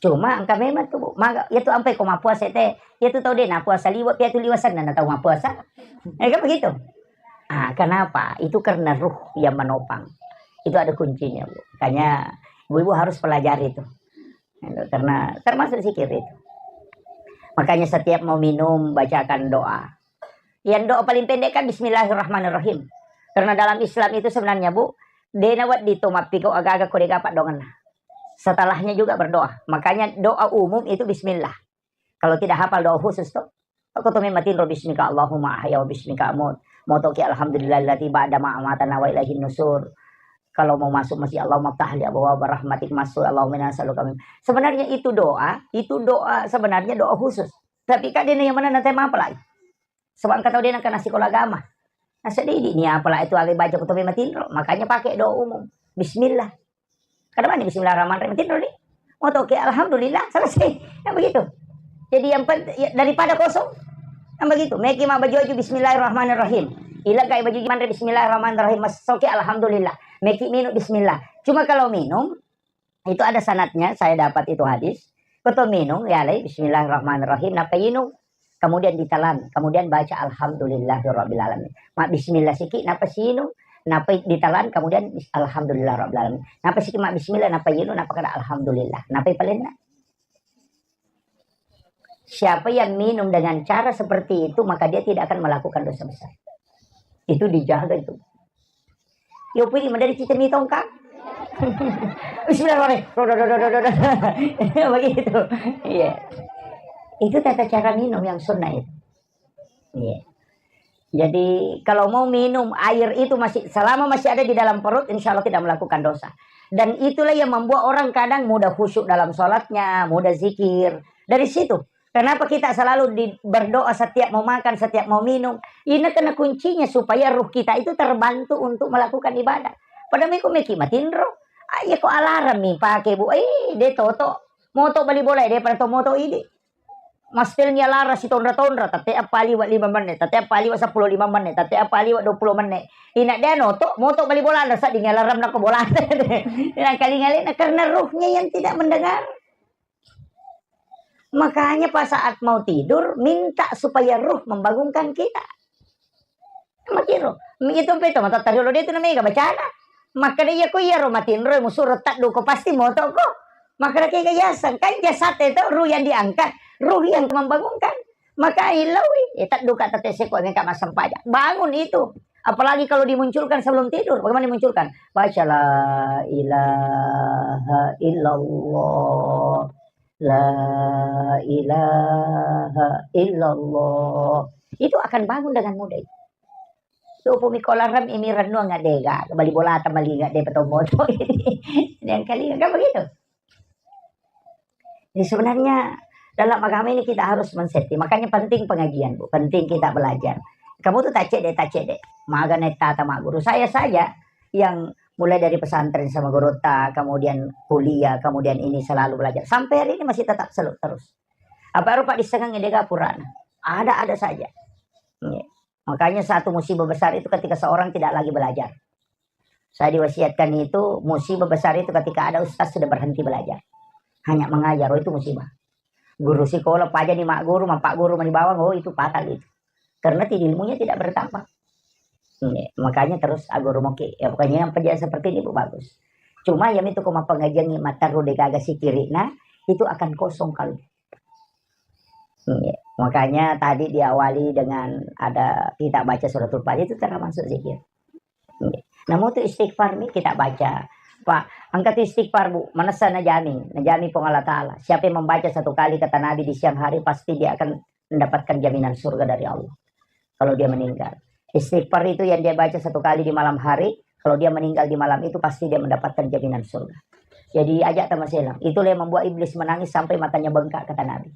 Cuma engka memang tuh, Bu, maga, ya tuh ampai ko mappuasa teh, ya tuh tau deh, nah puasa liwat, ya tuh liwat sana, nah tau mappuasa. Ya kan begitu. Ah, kenapa? Itu karena ruh yang menopang. Itu ada kuncinya, Bu. Makanya ibu-ibu harus pelajari itu. Karena termasuk zikir itu. Makanya setiap mau minum, bacakan doa. Yang doa paling pendek kan Bismillahirrahmanirrahim. Karena dalam Islam itu sebenarnya, Bu, dena wedding to mappiko aga-aga ko dega paddoangenna. Setelahnya juga berdoa. Makanya doa umum itu Bismillah. Kalau tidak hafal doa khusus tuh, aku tuh memang tinro bismika Allahumma ahya wa bismika amut. Motoki alhamdulillahilladzi ba'da ma amatana wa ilaihin nusur. Kalau mau masuk masjid, Allahumma ftah li abwaaba rahmatik masuk, Allahumma inna nas'aluka min. Sebenarnya itu doa, itu doa, sebenarnya doa khusus. Tapi kan dia yang mana nanti apa lagi? Sebab engka tau dena kena sekolah agama. Nah, sedih di ni apa lagi itu ale baca kutobe matinro. Makanya pakai doa umum. Bismillah. Kada mani Bismillahirrahmanirrahim. Tinro ni. Mau tau ke Alhamdulillah, selesai. Yang begitu. Jadi yang penting, ya, daripada kosong, yang begitu. Meki ma baju-baju Bismillahirrahmanirrahim. Ila kai baju manre Bismillahirrahmanirrahim. Mas soke Alhamdulillah. Meki minum Bismillah. Cuma kalau minum, itu ada sanatnya, saya dapat itu hadis. Koto minum, ya alai Bismillahirrahmanirrahim. Napa inung? Kemudian ditelan, kemudian baca Alhamdulillahirabbil alamin. Ma bismillah siki, napa sinung? Napa ditelan, kemudian bis-, Alhamdulillahirabbil alamin. Napa siki ma bismillah, napa inung, napa kada Alhamdulillah. Napa palenna? Siapa yang minum dengan cara seperti itu, maka dia tidak akan melakukan dosa besar. Itu dijaga itu. Yo pidi madari cita mi tongkang. Bismillahirrahmanirrahim. Begitu. Iya. Itu tata cara minum yang sunnah itu. Iya. Jadi kalau mau minum air itu masih, selama masih ada di dalam perut, insya Allah tidak melakukan dosa. Dan itulah yang membuat orang kadang mudah khusyuk dalam sholatnya, mudah zikir. Dari situ. Kenapa kita selalu di-, berdoa setiap mau makan, setiap mau minum? Ini kena kuncinya supaya ruh kita itu terbantu untuk melakukan ibadah. Pada miko meki matinro. Ah, iya ko alarm mi pake, Bu. Eh, de toto. Moto bali bola, de pada to moto idi. Mastelnya lara si tonra-tonra, tete apa liwa lima menit, tete apa liwa sepuluh lima menit, tete apa liwa dua puluh menit. Ina de noto, moto bali bola, ada saat alarm nako bola. Ina kali ngalena karena ruhnya yang tidak mendengar. Makanya pas saat mau tidur, minta supaya ruh membangunkan kita. Makiro, itu pe to mata tariolo de tu namega bacana. Makkeda iya ko iyaro matinro musuro tadduko pasti motoko. Makkeda kega yaseng, kan jasad itu ruh yang diangkat, ruh yang membangunkan. Maka ilaui, eh, tadduka tete seko meka massempajang. Bangun itu. Apalagi kalau dimunculkan sebelum tidur, bagaimana dimunculkan? Baca la ilaha illallah. La ilaha illallah. Itu akan bangun dengan mudah itu. Supu mikolarem imi rennuang ngadega, bali bolata malinga de petomboto. Yang kali kan begitu. Jadi sebenarnya dalam agama ini kita harus men-setting. Makanya penting pengajian, Bu. Penting kita belajar. Kamu tuh tak cek deh, tak cek deh. Maga naik tata mak guru. Saya saja yang mulai dari pesantren sama guru ta, kemudian kuliah, kemudian ini selalu belajar. Sampai hari ini masih tetap selalu terus. Apa rupa di sengang dega purana. Ada-ada saja. Iya. Makanya satu musibah besar itu ketika seorang tidak lagi belajar. Saya diwasiatkan itu, musibah besar itu ketika ada ustaz sudah berhenti belajar. Hanya mengajar, oh, itu musibah. Guru sekolah, paja ni mak guru, mak pak guru mani bawang, oh, itu fatal itu. Karena ti-, ilmunya tidak bertambah. Iya, makanya terus aguru moki. Ya, pokoknya yang penjelasan seperti ini, Bu, bagus. Cuma yang itu koma pengajian ni mataru degaga sikiri, nah, itu akan kosong kalau. Iya, makanya tadi diawali dengan ada kita baca suratul Fatihah, itu termasuk zikir. Iya. Namun itu istighfar nih kita baca. Pak, angkat istighfar, Bu, manessa najami, najami Puang Allah Ta'ala. Siapa yang membaca satu kali kata Nabi di siang hari, pasti dia akan mendapatkan jaminan surga dari Allah. Kalau dia meninggal. Istighfar itu yang dia baca satu kali di malam hari, Kalau dia meninggal di malam itu, pasti dia mendapatkan jaminan surga. Jadi, ajak tamaselang. Itulah yang membuat iblis menangis sampai matanya bengkak, kata Nabi.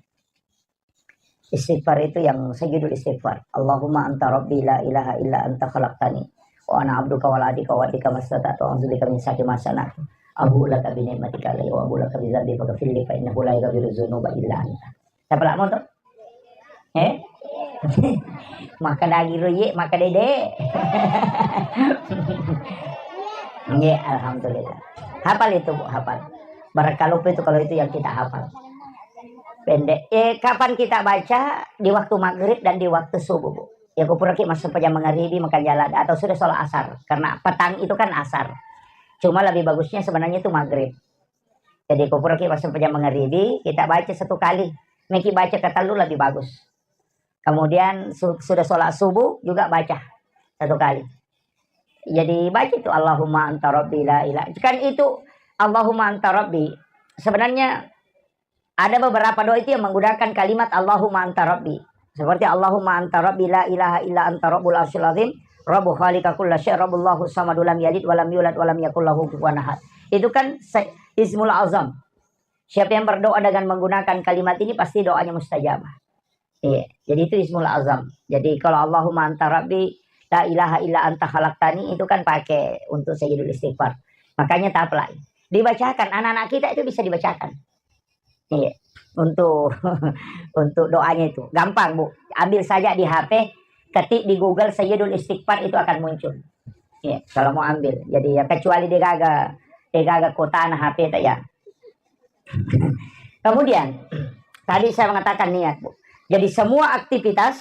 Istighfar itu yang sayyidul istighfar. Allahumma anta rabbi la ilaha illa anta khalaqtani wa ana abduka wa ana ala ahdika wa wa'dika mastata'tu, a'udzubika min syarri ma sana'tu. Abu'u laka bi ni'matika alayya wa abu'u laka bi dzambi faghfirli fa innahu la yaghfiru dzunuba illa anta. Siapa lamo tuh? Eh? Maka dagiro ye, maka dede. Nggih, alhamdulillah. Hafal itu, Bu, hafal. Barang kalupa itu kalau itu yang kita hafal. Pendek. Eh, kapan kita baca? Di waktu maghrib dan di waktu subuh, Bu. Ya, kupuraki masuk pejam mangaribi, makan jalan, atau sudah sholat asar. Karena petang itu kan asar. Cuma lebih bagusnya sebenarnya itu maghrib. Jadi, kupuraki masuk pejam mangaribi, kita baca satu kali. Meki baca ketellu lebih bagus. Kemudian su-, sudah sholat subuh juga baca satu kali. Jadi, baca itu, "Allahumma anta rabbi la ilaha." Kan itu, "Allahumma anta rabbi." Sebenarnya ada beberapa doa itu yang menggunakan kalimat "Allahumma anta rabbi." Seperti, "Allahumma anta rabbi la ilaha illa anta rabbul arsyil azim, rabbu khaliqa kulla syai, rabbullahu samadu lam yalid walam yulad walam yakul lahu kufuwan ahad." Itu kan se-, ismul azam. Siapa yang berdoa dengan menggunakan kalimat ini, pasti doanya mustajabah. Iya, jadi itu ismul azam. Jadi, kalau "Allahumma anta rabbi la ilaha illa anta khalaqtani", itu kan pakai untuk sayyidul istighfar. Makanya taplak. Dibacakan, anak-anak kita itu bisa dibacakan. Iya, untuk, untuk doanya itu. Gampang, Bu. Ambil saja di H P, ketik di Google sayyidul istighfar, itu akan muncul. Iya, kalau mau ambil. Jadi, ya, kecuali degaga, degaga kuota na H P ta, ya. Kemudian, tadi saya mengatakan niat, Bu. Jadi, semua aktivitas,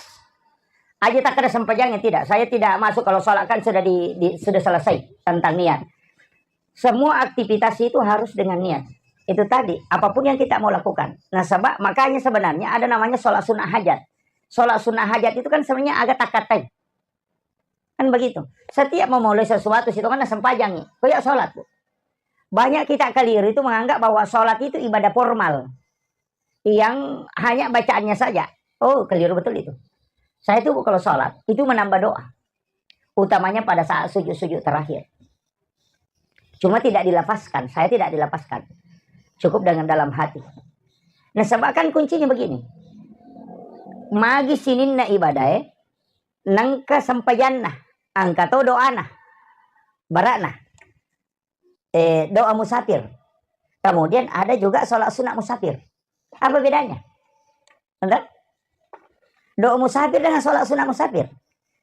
aja tak ada sempajangnya, tidak. Saya tidak masuk kalau sholat kan sudah di, di, sudah selesai tentang niat. Semua aktivitas itu harus dengan niat. Itu tadi, apapun yang kita mau lakukan. Nah, sebab makanya sebenarnya ada namanya sholat sunnah hajat. Sholat sunnah hajat itu kan sebenarnya agak takatai. Kan begitu. Setiap memulai sesuatu, situ kan sempajang nih. Kayak sholat, Bu. Banyak kita keliru itu menganggap bahwa sholat itu ibadah formal. Yang hanya bacaannya saja. Oh, keliru betul itu. Saya tuh kalau sholat, itu menambah doa. Utamanya pada saat sujud-sujud terakhir. Cuma tidak dilafazkan, saya tidak dilafazkan. Cukup dengan dalam hati. Nah, sebab kan kuncinya begini. Magi sininna ibadah, eh, nengka sempajanna, angka to doana, barana, eh, doa musafir. Kemudian ada juga sholat sunat musafir. Apa bedanya? Enggak? Doa musafir dengan sholat sunat musafir.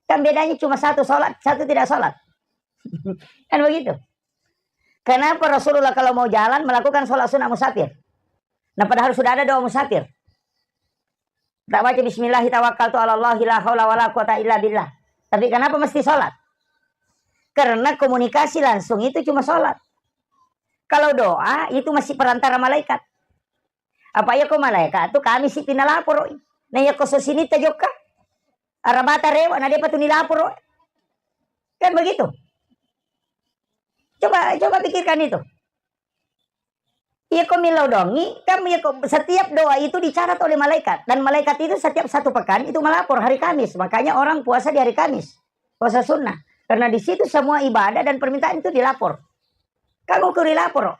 Kan bedanya cuma satu sholat, satu tidak sholat. Kan begitu. Kenapa Rasulullah kalau mau jalan melakukan sholat sunat musafir? Nah, padahal sudah ada doa musafir. Tak baca bismillahi tawakkaltu ala Allahi la haula wala quwata illa billah. Tapi kenapa mesti sholat? Karena komunikasi langsung itu cuma sholat. Kalau doa itu masih perantara malaikat. Apa iya ko malaika tu kami si pinalaporo. Na iya ko sosini tajokka. Arabata rewa na depa tu nilaporo. Kan begitu. Coba, coba pikirkan itu. Iya ko millau dongi, kan iya ko setiap doa itu dicatat oleh malaikat. Dan malaikat itu setiap satu pekan itu melapor hari Kamis. Makanya orang puasa di hari Kamis. Puasa sunnah. Karena di situ semua ibadah dan permintaan itu dilapor. Kamu kuri lapor.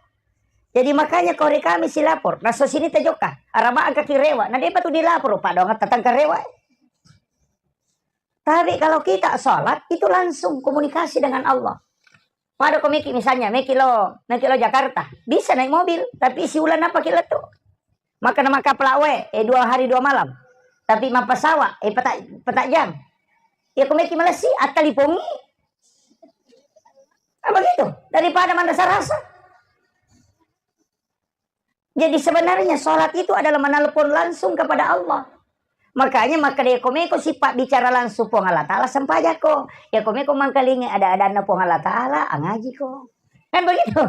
Jadi makanya kau hari Kamis si lapor. Raso sini tajokka. Arama angka kirewa. Na depa tu dilapor. Pak doang tatang karewa. Tapi kalau kita sholat, itu langsung komunikasi dengan Allah. Pada ko meki misalnya, meki lo, meki lo Jakarta. Bisa naik mobil, tapi si ulan apa kila tu? Maka nama kapal awe, eh, dua hari dua malam. Tapi mapasawa, eh, petak, petak jam. Ya, ko meki Malaysia, akalipongi. Apa gitu? Daripada mana rasa. Jadi sebenarnya sholat itu adalah menelepon langsung kepada Allah. Makanya maka dia komeko sifat bicara langsung Puang Allah Ta'ala sempajako. Ya komeko mangkalingi ada-adanna Puang Allah Ta'ala, angajiko. Kan begitu?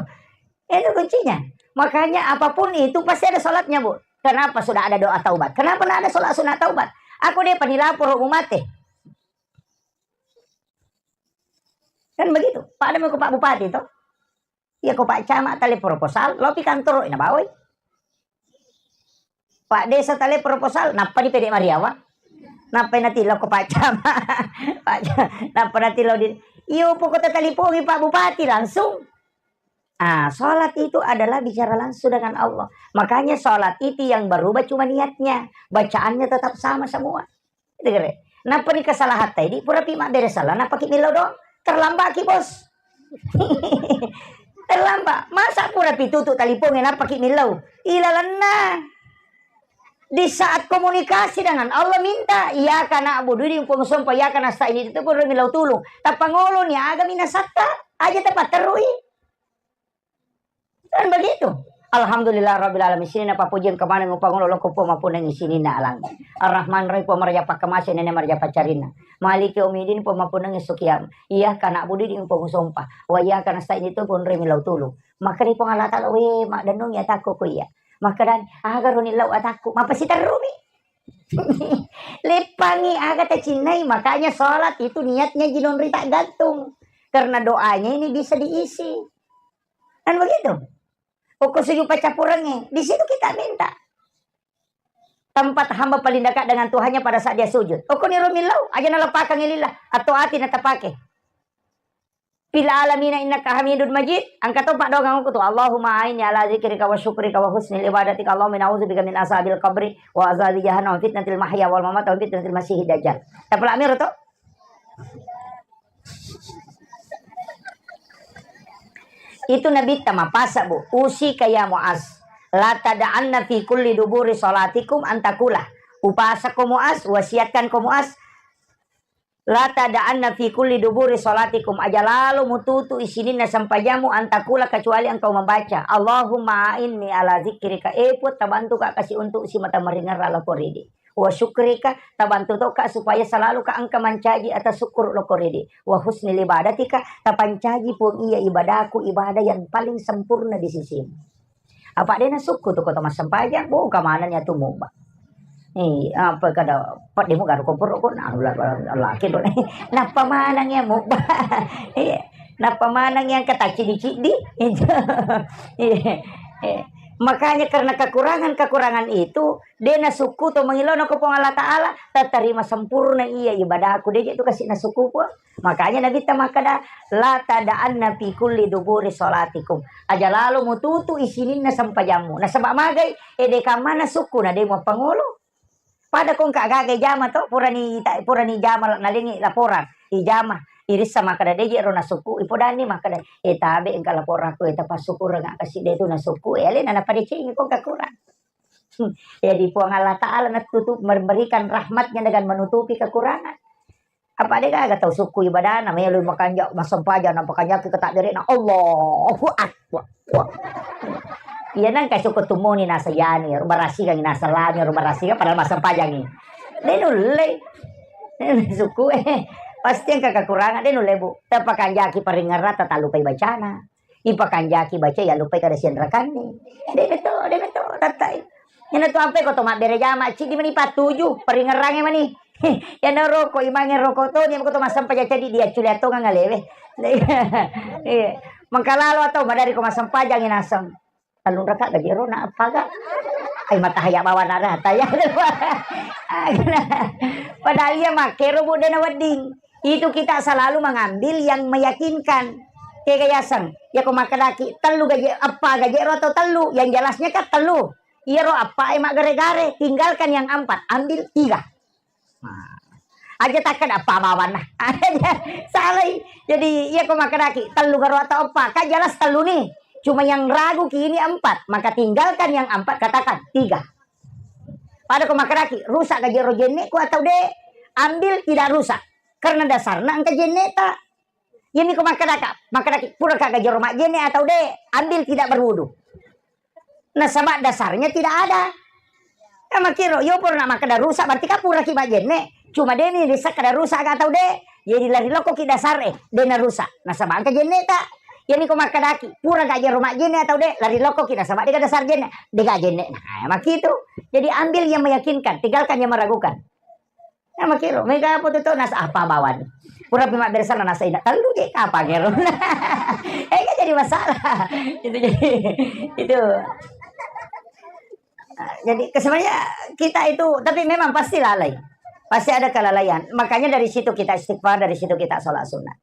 Itu kuncinya. Makanya apapun itu pasti ada sholatnya, Bu. Kenapa sudah ada doa taubat? Kenapa nggak ada sholat sunat taubat? Aku dia penilapor mau mate. Kan begitu. Pada mau ke Pak Bupati toh. Iya ko Pak Camat tale proposal, lopi kantoro ina bawai. Pak Desa tale proposal, nappa di pede Mariawa. Nappa natillo ko Pak Camat. Pak Ca-, nappa natillo di, Iyo, pokok tatalipongi Pak Bupati langsung. Ah, sholat itu adalah bicara langsung dengan Allah. Makanya sholat itu yang berubah cuma niatnya. Bacaannya tetap sama semua. Gitu, kere. Nappa ni kesalahan tadi, pura pi mabbere salah, nappa ki millau doang. Terlambat ki, Bos. Terlambat. Masa pura pi tutu taliponge, nappa ki millau. Ilalenna. Di saat komunikasi dengan Allah minta, "Iyyaka na'budu," di pong sompa, "Iyyaka nasta'in," itu pun millau tulung. Tappa ngolo ni aga minasatta, aja tapatterui. Kan begitu. Alhamdulillah rabbil alamin. Sininna pappujiang kemaneng upangolo loko Puang mappunnangi sininna alang. Ar-Rahman Rahim Puang maraja pakkamase nene maraja paccarinna. Maliki yaumiddin Puang mappunnangi sukiam. Iyyaka na'budu di Puang sompa. Wa iyyaka nasta'in itu pun remi lau tulu. Maka di Puang Allah Ta'ala, "We, maddennungi atakku ku iya." Maka dan, "Aga roni lau atakku?" Mapasiterrumi. Leppangi aga tacinnai, makanya sholat itu niatnya jinonri tak gantung. Karena doanya ini bisa diisi. Kan begitu? Pokok sujud pacappurengnge, di situ kita minta. Tempat hamba paling dekat dengan Tuhannya pada saat dia sujud. Okko niro millau, aja naleppakang lillah, atau ati natapake. Fil alamina innaka hamidun majid, engka to paddoangeng okko tu, Allahumma a'inni ala dzikrika wa syukrika wa husnil ibadatika, Allahumma inni a'udzubika min azabil qabri wa azabi jahannam wa fitnatil mahya wal mamat wa fitnatil masihid dajjal. Tapalak miro to? Itu Nabitta mapasa, Bu. Usika ya Muaz, la tada'anna fi kulli duburi salatikum antakula. Upasako Muaz, wasiatkan ko Muaz, la tada'anna fi kulli duburi salatikum, aja lalo mututu isininna sempajammu antakula kecuali engkau membaca, Allahumma a'inni ala dzikrika, e Puang, tabantuka kasi untuk simata maringerra lako ridi. Wa syukrika, tabantu tokka supaya selaluka engka mancaji atas syukur loko ridi. Wa husnil ibadatika, tapancaji Puang iya ibadaku, ibadah yang paling sempurna di sisimu. Apa dena sukku tu kota massempajang, boka maneng ya tu mubba. Eh, apa kada, pademu garu komporo ko, nah, la-, la-, laki do. Nappa maneng ya mubba. Iya. Nappa maneng yang kata cidi-cidi. Iya. Iya. Makanya karena kekurangan-kekurangan itu, de nasukku to mangilona ko Puang Allah Ta'ala, tatarima sempurna iya ibadahku, de je tu kasi nasukku Puang. Makanya Nabitta makkada, "La tada'anna fi kulli duburi salatikum." Aja lalo mututu isininna sempajammu. Nasaba magai, ede kamma nasukku na de muappangolo. Pada ko engka gaga ijama to, purani ta-, purani ijama nalengi laporan, ijama, irissa makkada, "De je ro nasukku," ipodani makkada, "E tabe engka laporanku, e tapassukureng kasi de tu nasukku," e alena napadecengi ko kakurang. Hmm. Jadi Puang Allah Ta'ala natutup, memberikan rahmatnya dengan menutupi kekurangan. Apa de gaga tau sukku ibadana, melo makanja massempajang, nampa kanjaki ke takbirna, Allahu Akbar. Wah. Iya nang kai sukku tumoni nasa yani, ro barasikangi nasa lani, ro barasikan padahal massempajangi. De nulle. Sukku, eh, pasti engka kekurangan, de nulle, Bu. Tapakanjaki paringerrata talupai bacana. Ipakanjaki baca, ya lupai kada sianrakanni. De beto, de beto, tattai. Yana tu ampe ko to mabbere jama, cidi mani patuju, paringerrange mani. Yana roko, imange roko to, dia ko to massempajang cadi dia culia tongang alewe. Iya. Mengkalalo atau madari ko massempajang naseng. Tellung raka gaji ro na appaga. Ai matahaya bawa nara taya. Padahal iya makkero Bu de nawedding. Itu kita selalu mengambil yang meyakinkan. Kega yaseng, ya ko makkedaki tellu gaji, eppa gaji ro atau tellu, yang jelasnya kan tellu. Iyaro eppa e maggare-gare, tinggalkan yang empat, ambil tiga. Nah, aja takkeda eppa bawanna. Salai. Jadi iya ko makkedaki tellu garo atau eppa, kan jelas tellu nih. Cuma yang ragu ki ini empat, maka tinggalkan yang empat, katakan tiga. Pada ko makkedaki rusak gaji ro jenne ku atau de, ambil tidak rusak. Karena dasarna engka jenne ta. Iyami ko makkedaka, makkedaki, puraka gajero majjenne atau de, ambil tidak berwudu. Nasaba dasarnya tidak ada. Ya makkiro, yo pura na makkeda rusak, berarti kan puraki majjenne. Cuma de ni risa kada rusak atau de. Jadi lari lokkoki dasar e, de na rusak. Nasaba engka jenne ta. Iyami ko makkedaki, pura gajero majjenne atau de, lari lokkoki nasaba de ga dasar jenne. De ga jenne. Nah, makkitu. Jadi ambil yang meyakinkan, tinggalkan yang meragukan. Nah, makkiro, mega apa tu, tu, nasa apa bawani? Pura pi mabbere sana nasa ina, tellu je kapang ero. Eh, kan jadi masalah. Itu jadi, itu. Nah, jadi, sebenarnya kita itu, tapi memang pasti lalai. Pasti ada kelalaian. Makanya dari situ kita istighfar, dari situ kita sholat sunnah.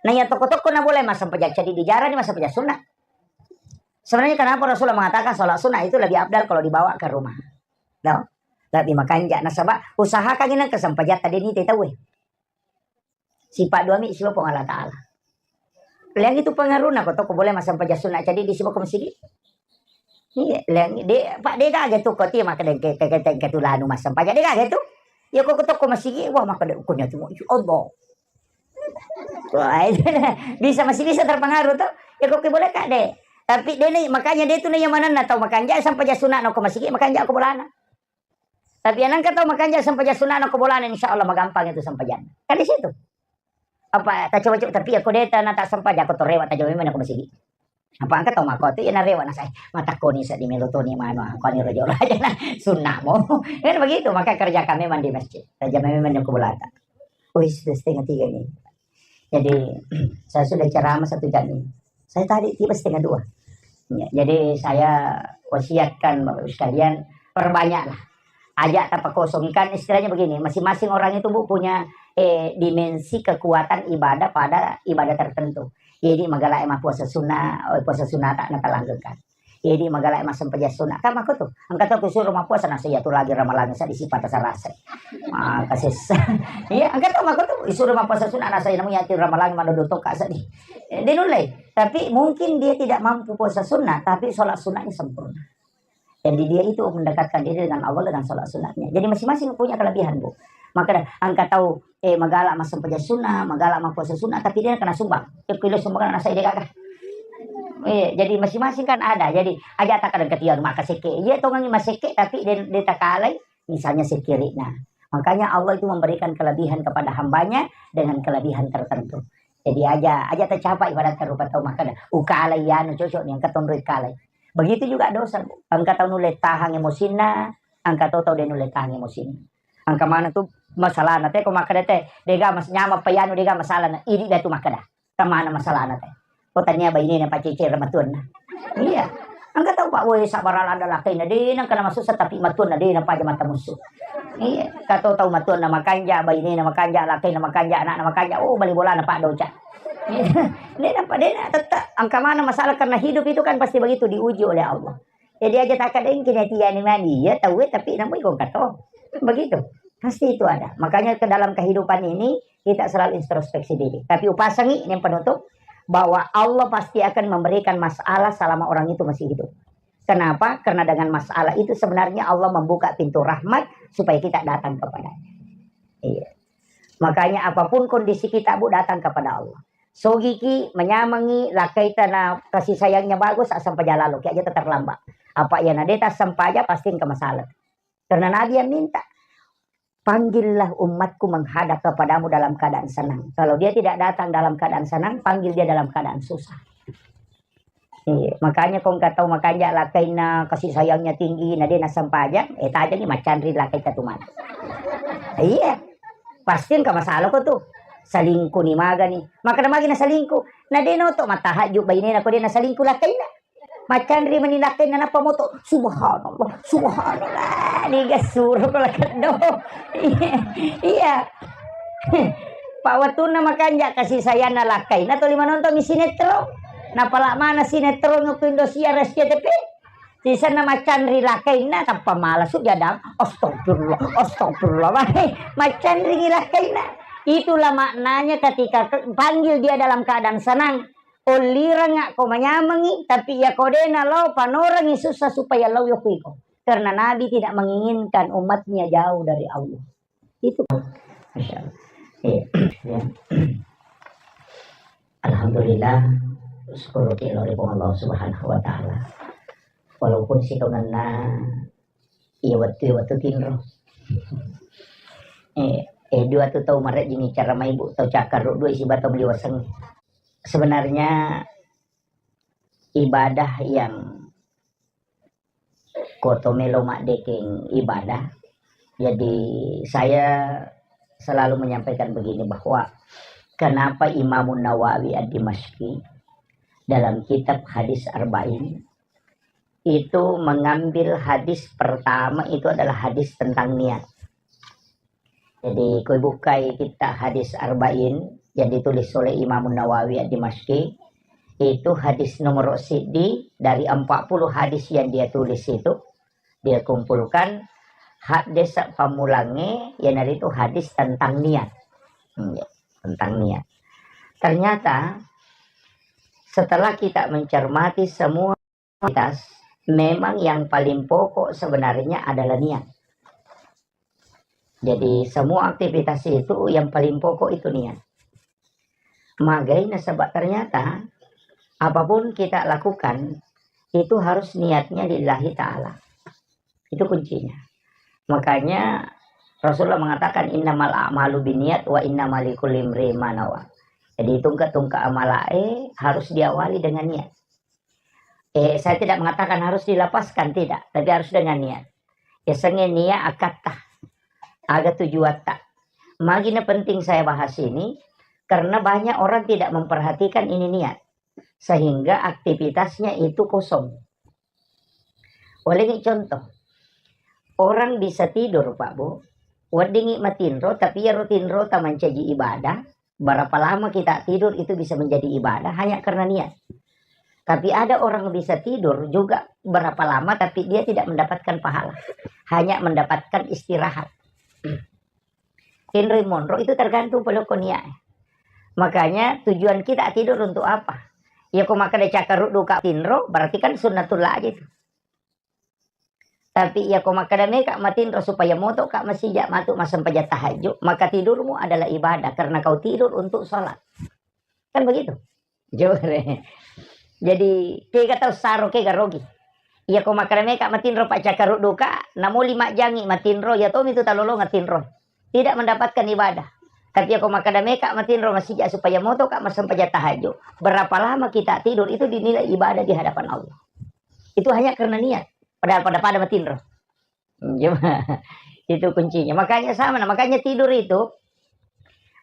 Nah, iya tokko-tokko na boleh massempajang ceddi, dijarani massempajang sunna. Sebenarnya kenapa Rasulullah mengatakan sholat sunnah itu lebih afdal kalau dibawa ke rumah? No? Lebih makanja. Nasaba usahakan ini kesempajatta deni te tahu. Sifat dua mi siwa Puang Allah Ta'ala. Lihat itu pengaruhnya kok toko boleh massempajang sunna ceddi di siwa ke masigi. Iya, lihat de, Pak, de gaga tu kok ti maka de ke, ke, ke, ke tulanu massempajang. De gaga tu. Ya kok toko masigi, wah, maka de ukunya tu, ya Allah. Wah, itu bisa, masih bisa terpengaruh tuh. Ya kok boleh kak de. Tapi de ni, makanya de tu ni yang mana na tau makanja sempajang sunna na ko masigi, makanja ko bolana. Tapi yang nangka tau makanja sempajang sunna na ko bolana, insya Allah magampang itu sempajang. Kan di situ. Apa tak coba-coba, tapi aku de ta na tak sempajang, aku torewa tak jauh memang aku masigi. Apa angka tau mako tu, ya narewa na saya. Mata koni sa di melotoni mano, koni rojo aja na sunna mo. Kan begitu, maka kerjakan memang di masjid. Kerja memang di kubulan. Oh, sudah setengah tiga nih. Jadi, saya sudah ceramah satu jam ini. Saya tadi tiba setengah dua. Ya, jadi saya wasiatkan Bapak Ibu sekalian, perbanyaklah. Ajak tapakosongkan, istilahnya begini, masing-masing orang itu, Bu, punya, eh, dimensi kekuatan ibadah pada ibadah tertentu. Jadi, magala emang puasa sunnah, oh, puasa sunnah tak natalanggengkan. Jadi magala massempajang sunna. Kan mako tu. Engka tau kusuruh mappuasa nasa iya tu lagi ramalang sa disipa tasarasa. Maka sessa. Iya, engka tau mako tu disuruh mappuasa sunna nasa iya namu iya tu ramalang mano doto ka sedih. Eh, dia nulai. Tapi mungkin dia tidak mampu puasa sunnah, tapi sholat sunnahnya sempurna. Jadi dia itu mendekatkan diri dengan Allah dengan sholat sunnahnya. Jadi masing-masing punya kelebihan, Bu. Maka dah, engka tau eh, magala massempajang sunnah, magala mappuasa sunnah, tapi dia kena sumbang. Dia kilo sumbang nasa ide gaga. Eh, jadi masing-masing kan ada. Jadi aja tak ada ketian maka seke. Iya tongangi maseke, tapi dia, dia takalai, misalnya sekirikna. Makanya Allah itu memberikan kelebihan kepada hambanya dengan kelebihan tertentu. Jadi aja, aja tercapai ibarat rupa tau maka dah. Ukalai ya, anu cocok nih, angkat tondoi kalai. Begitu juga dosa, Bu. Angkat tau nulle tahan emosinna, angkat tau tau dia nulle tahan emosinna. Angka mana tu masalahna te, ko makkeda te, dega mas-, nyamang pa iyanu dega masalahna, idi dah tu makkeda. Tamana masalahna te. Ko tania bainena pacece matuanna. Iya. Angka tau pak, woi, sabar ada lakaina, de nang kena masussa tapi matuanna de na paja mata musuh. Iya, kato tau matuanna makanja, bainena makanja, lakaina makanja, anakna makanja, oh, bali bolana pak doca. De nampak de na tetap angka mana masalah karena hidup itu kan pasti begitu diuji oleh Allah. Jadi aja takadengki na tiani mani, ya tahu tapi namu iko kato. Begitu. Pasti itu ada. Makanya ke dalam kehidupan ini kita selalu introspeksi diri. Tapi upasangi ini yang penutup bahwa Allah pasti akan memberikan masalah selama orang itu masih hidup. Kenapa? Karena dengan masalah itu sebenarnya Allah membuka pintu rahmat supaya kita datang kepadanya. Iya. Makanya apapun kondisi kita, Bu, datang kepada Allah. Sogiki, menyamangi, lakaita na kasih sayangnya bagus, asam pajalalo, ki aja terlambat. Apa iya na deta sampaja, pasti engka masalah. Karena Nabi yang minta, "Panggillah umatku menghadap kepadamu dalam keadaan senang." Kalau dia tidak datang dalam keadaan senang, panggil dia dalam keadaan susah. Iya, makanya kong katau makanja lakainna kasih sayangnya tinggi, na de nasampajang, eh, tajangi macanri lakai tatumana. Iya, pasti engka masalah ko tu. Selingkuh ni maga ni. Maka na magi na selingkuh. Na de noto matahajud bainena ko de na selingkuh lakainna. Macanri mani lakainna nappa moto. Subhanallah, subhanallah. Ni gasuro ko lakeddo. Iya. Pak wattunna makanja kasih sayangna lakainna toli manonton mi sinetron. Napala mana sinetron ko Indosiar S C T V. Sisenna macanri lakainna tappa mala su jadang. Astagfirullah, astagfirullah. Wah, macanri lakainna. Itulah maknanya ketika ke-, panggil dia dalam keadaan senang. Olliranga ko manyamengi, tapi iya ko de nalao panorangi susah supaya lao yoko iko. Karena Nabi tidak menginginkan umatnya jauh dari Allah. Itu. Masya Allah. Iya. Ya. Alhamdulillah, syukur ki lao ri Puang Allah Subhanahu wa Ta'ala. Walaupun sitongenna iya wettu, iya wettu tinro. Eh, eh, dua tu tau marejjingi cara maibu, tau cakkarru dua isi batau meliwaseng. Sebenarnya ibadah yang koto melo maddekeng ibadah. Jadi saya selalu menyampaikan begini, bahwa kenapa Imamun Nawawi Ad-Dimashqi dalam kitab Hadis Arba'in itu mengambil hadis pertama itu adalah hadis tentang niat. Jadi, kui bukai kita Hadis Arba'in, yang ditulis oleh Imam Nawawi Ad-Dimashqi, itu hadis nomor siddi dari empat puluh hadis yang dia tulis itu, dia kumpulkan hadis pammulangnge, iyanaritu hadis tentang niat. Hmm, ya, tentang niat. Ternyata setelah kita mencermati semua aktivitas, memang yang paling pokok sebenarnya adalah niat. Jadi semua aktivitas itu yang paling pokok itu niat. Magai nasaba ternyata apapun kita lakukan itu harus niatnya lillahi ta'ala. Itu kuncinya. Makanya Rasulullah mengatakan, "Innamal a'malu binniat wa innamal likulli imri'in ma nawa." Jadi tungka-tungka amalae harus diawali dengan niat. Eh, saya tidak mengatakan harus dilapaskan, tidak, tapi harus dengan niat. Yasengnge niat akatta, aga tujuatta. Magi na penting saya bahas ini, karena banyak orang tidak memperhatikan ini niat, sehingga aktivitasnya itu kosong. Oleh ini contoh, orang bisa tidur, Pak Bu, weddingi matinro, tapi iyaro tinrota mancaji ibadah, berapa lama kita tidur itu bisa menjadi ibadah hanya karena niat. Tapi ada orang bisa tidur juga berapa lama, tapi dia tidak mendapatkan pahala, hanya mendapatkan istirahat. Tinroi monro itu tergantung polokko niat. Makanya tujuan kita tidur untuk apa? Ya, ko makkeda cakkaruddu ka tinro, berarti kan sunnatullah aja itu. Tapi iya ko makkeda meka matinro supaya motoka masija matu massempajang tahajud, maka tidurmu adalah ibadah karena kau tidur untuk sholat. Kan begitu? Jore. Jadi, kega tau saro, kega rogi. Iya ko makkeda meka matinro paccakkarudduka, namoli majjangi matinro, iya tomi tu talolonga tinro. Tidak mendapatkan ibadah. Tapi iya ko makkeda meka matinro masija supaya motoka massempajang tahajud. Berapa lama kita tidur itu dinilai ibadah di hadapan Allah. Itu hanya karena niat. Padahal pada-pada matinro. Cuma, itu kuncinya. Makanya sama, nah, makanya tidur itu,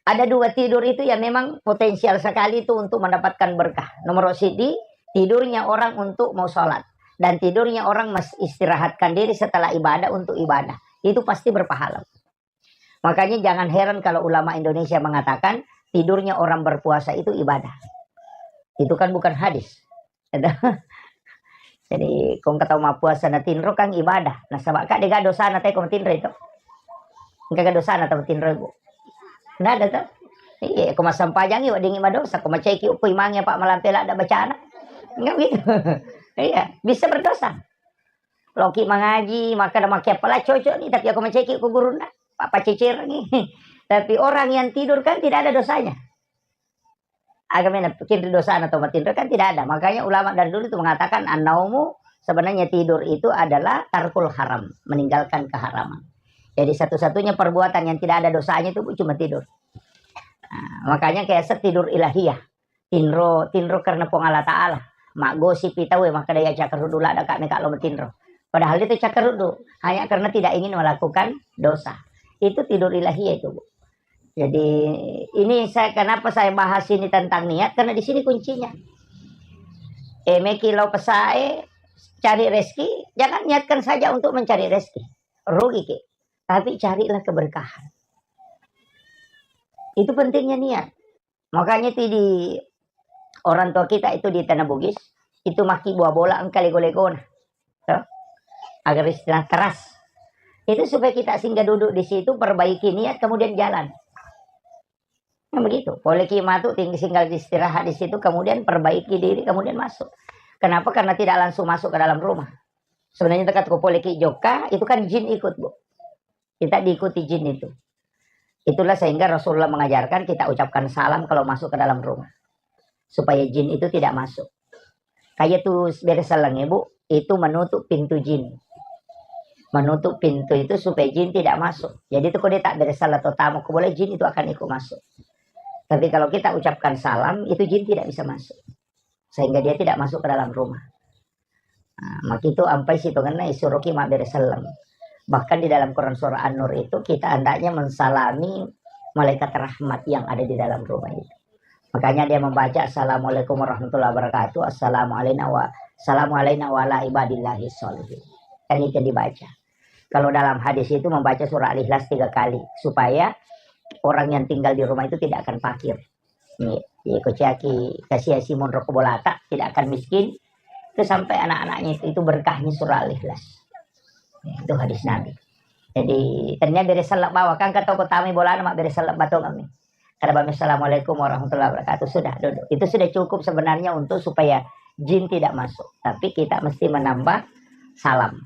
ada dua tidur itu yang memang potensial sekali itu untuk mendapatkan berkah. Nomor siji, tidurnya orang untuk mau sholat. Dan tidurnya orang mas-, istirahatkan diri setelah ibadah untuk ibadah. Itu pasti berpahala. Makanya jangan heran kalau ulama Indonesia mengatakan tidurnya orang berpuasa itu ibadah. Itu kan bukan hadis. Jadi, ko engka tau mappuasa na tinro kan ibadah. Nasaba ka dega dosana te ko matinro itu. Engka ga dosana tau matinro, Bu? Nggak ada, toh? Iya, ko massempajangi weddingi madosa, ko maceki uku imangi apa malampe ladda bacana. Enggak gitu. Iya, bisa berdosa. Loki mangaji, maka ada makke pala cocok nih, tapi aku maceki ku guruna, apa cecerengi. Tapi orang yang tidur kan tidak ada dosanya. Aga mena pikinri dosana to matinro kan tidak ada. Makanya ulama dari dulu itu mengatakan, "An-naumu," sebenarnya tidur itu adalah tarkul haram, meninggalkan keharaman. Jadi satu-satunya perbuatan yang tidak ada dosanya itu cuma tidur. Nah, makanya kayak tidur ilahiyah. Tinro, tinro karena Puang Allah Ta'ala. Maggosipi tau ya, makkeda ya cakkaruddu ladda ka meka lo matinro. Padahal itu cakkaruddu, hanya karena tidak ingin melakukan dosa. Itu tidur ilahiyah itu, Bu. Jadi, ini saya, kenapa saya bahas ini tentang niat, karena di sini kuncinya. Eh, meki lao pesae, cari rezeki, jangan niatkan saja untuk mencari rezeki. Rugi ki. Tapi carilah keberkahan. Itu pentingnya niat. Makanya itu di orang tua kita itu di Tanah Bugis, itu maki buah bola engka lego-legona. Toh? Agar istilah teras. Itu supaya kita singgah duduk di situ, perbaiki niat, kemudian jalan. Nah, begitu. Poleki matu, tinggi singgah istirahat di situ, kemudian perbaiki diri, kemudian masuk. Kenapa? Karena tidak langsung masuk ke dalam rumah. Sebenarnya dekat ko poleki jokka, itu kan jin ikut, Bu. Kita diikuti jin itu. Itulah sehingga Rasulullah mengajarkan kita ucapkan salam kalau masuk ke dalam rumah. Supaya jin itu tidak masuk. Kayak tuh beres seleng, Ibu, itu menutup pintu jin. Menutup pintu itu supaya jin tidak masuk. Jadi itu kalau dia tak beres salah atau tamu, ko boleh jin itu akan ikut masuk. Tapi kalau kita ucapkan salam, itu jin tidak bisa masuk. Sehingga dia tidak masuk ke dalam rumah. Nah, makitu ampai sitongenna isuroki mabbere selleng. Bahkan di dalam Quran surah An-Nur itu kita hendaknya mensalami malaikat rahmat yang ada di dalam rumah itu. Makanya dia membaca, "Assalamualaikum warahmatullahi wabarakatuh, assalamualaikum wa-, assalamualaikum wa ala ibadillahi sholihin." Kan itu yang dibaca. Kalau dalam hadis itu membaca surah Al-Ikhlas tiga kali, supaya orang yang tinggal di rumah itu tidak akan fakir. Iya, iya, ko ciaki kasiasi monro ko bolata, tidak akan miskin. Itu sampai anak-anaknya itu, itu berkahnya surah Al-Ikhlas. Itu hadis Nabi. Jadi, ternyata bere sellek bawa, kan kata ko tamai bolana, mak bere sellek batong kami. Kada bami, "Assalamualaikum warahmatullahi wabarakatuh." Sudah, duduk. Itu sudah cukup sebenarnya untuk supaya jin tidak masuk. Tapi kita mesti menambah salam.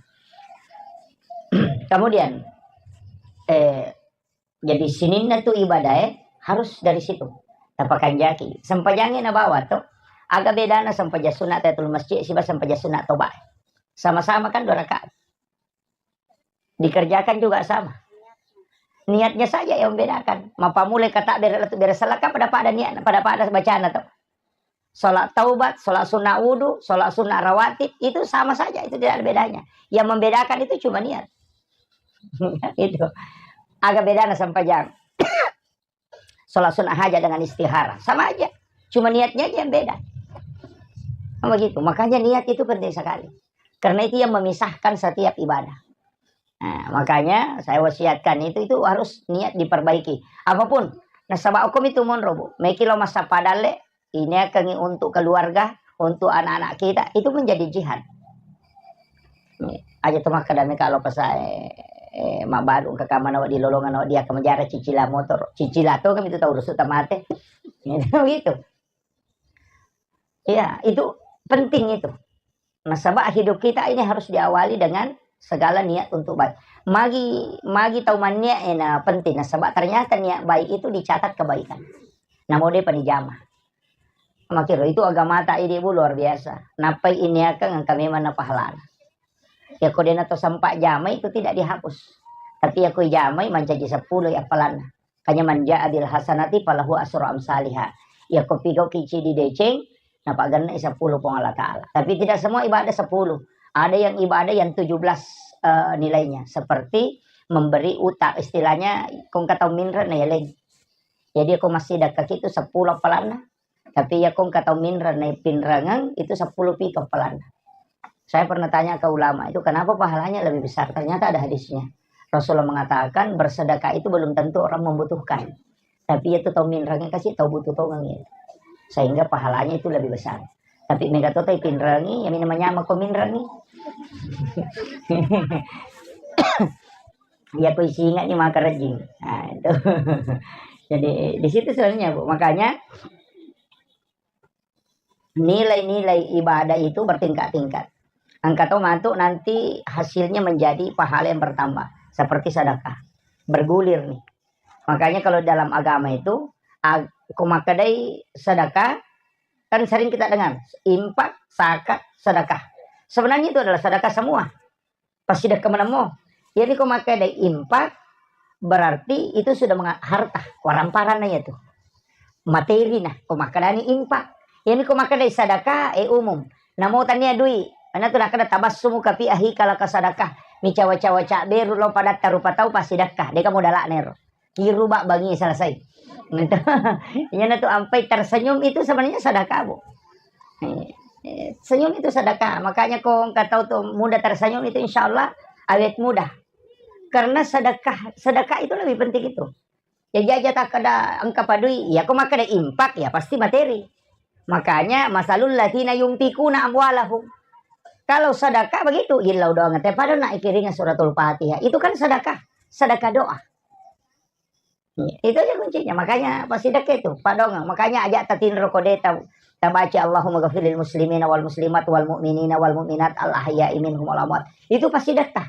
Kemudian, eh, jadi sininna tu ibadah, eh, harus dari situ. Tapakanjaki. Sempajangnge nabawa to. Aga bedana sempajang sunat tahiyatul masjid siba sempajang sunat toba. Sama-sama kan dua rakaat. Dikerjakan juga sama. Niatnya saja yang membedakan. Mapamulai kata bere latu bere sellek kan pada-pada niat, pada-pada bacana to. Sholat taubat, sholat sunnah wudu, sholat sunnah rawatib, itu sama saja, itu tidak ada bedanya. Yang membedakan itu cuma niat. Itu. Aga bedana sempajang. Sholat sunnah hajat dengan istihara, sama aja. Cuma niatnya aja yang beda. Kan begitu. Makanya niat itu penting sekali. Karena itu yang memisahkan setiap ibadah. Nah, makanya saya wasiatkan itu, itu harus niat diperbaiki. Apapun, nasaba hukum itu monro, Bu. Meki lo masa padalle, ini akan untuk keluarga, untuk anak-anak kita, itu menjadi jihad. Nih, aja tu makkeda meka lo pasae, eh, mabbalu engka kamana wa di lolongan wa dia ke menjara cicila motor. Cicila to kami tu tau rusuk tamate. Gitu, gitu. Iya, itu penting itu. Nasaba hidup kita ini harus diawali dengan segala niat untuk baik. Magi, magi tau manniat ena penting. Nasaba ternyata niat baik itu dicatat kebaikan. Namo depa dijama. Makiro itu agamata idi, Bu, luar biasa. Nappai iniakang engka memang na pahalana. Yako dena to sempat jamai itu tidak dihapus. Tapi yako ijamai mancaji seppulo ya appalanna. Kanya man ja'a bil hasanati falahu asru amsaliha. Yako pigau kici di deceng, napagennai sepuluh Puang Allah Ta'ala. Tapi tidak semua ibadah sepuluh. Ada yang ibadah yang tujuh belas, eh, nilainya. Seperti memberi utang. Istilahnya, kong kata minre na yaleng. Jadi, ko massidekka itu sepuluh appalanna. Tapi iya ko engka tau minreng naipinrengeng, itu seppulo piko appalanna. Saya pernah tanya ke ulama itu, "Kenapa pahalanya lebih besar?" Ternyata ada hadisnya. Rasulullah mengatakan, bersedekah itu belum tentu orang membutuhkan. Tapi itu tau minrengeng kasi tau butuh tongeng itu. Sehingga pahalanya itu lebih besar. Tapi mega to taipinrengi, ya mina manyama ko minrengi. Iya ko isinga ni maka rejing. Nah, itu. Jadi, di situ sebenarnya, Bu. Makanya, nilai-nilai ibadah itu bertingkat-tingkat. Engka to matu nanti hasilnya menjadi pahala yang bertambah. Seperti sedekah. Bergulir nih. Makanya kalau dalam agama itu, ag-, ko makkedai sedekah, kan sering kita dengar, infak, zakat, sedekah. Sebenarnya itu adalah sedekah semua. Passidekka menemmo. Jadi ko makkedai infak, berarti itu sudah menga-, harta, waramparanna iya tu. Materi nah, ko makkedani infak. Jadi ko makkedai sedekah, eh, umum. Namo tania dui, ana tu nakkeda tabassumuka fi akhika laka sadakah. Micawa-cawa cabberu lo padatta rupa tau passidekka. Deka modala'na ero. Kiru ba bangi selesai. Gitu. Iya na tu ampai tersenyum itu sebenarnya sedekah, Bu. Eh, eh, senyum itu sedekah. Makanya ko engka tau tu mudah tersenyum itu insya Allah awet mudah. Karena sedekah, sedekah itu lebih penting itu. Ya jaja takkeda engka padui, ya ko makkeda infak ya pasti materi. Makanya masalul ladzina yunfikuna amwalahum. Kalau sedekah begitu, illau doang te pada nak ikiringa suratul Fatihah. Itu kan sedekah, sedekah doa. Iya, itu aja kuncinya. Makanya pasti dekat itu, Pak Dong. Makanya aja tatinro kode ta-, tabaca Allahumma ghafirlil muslimina wal muslimat wal mu'minina wal mu'minat al ahya'i minhum wal amwat. Itu pasti dekat.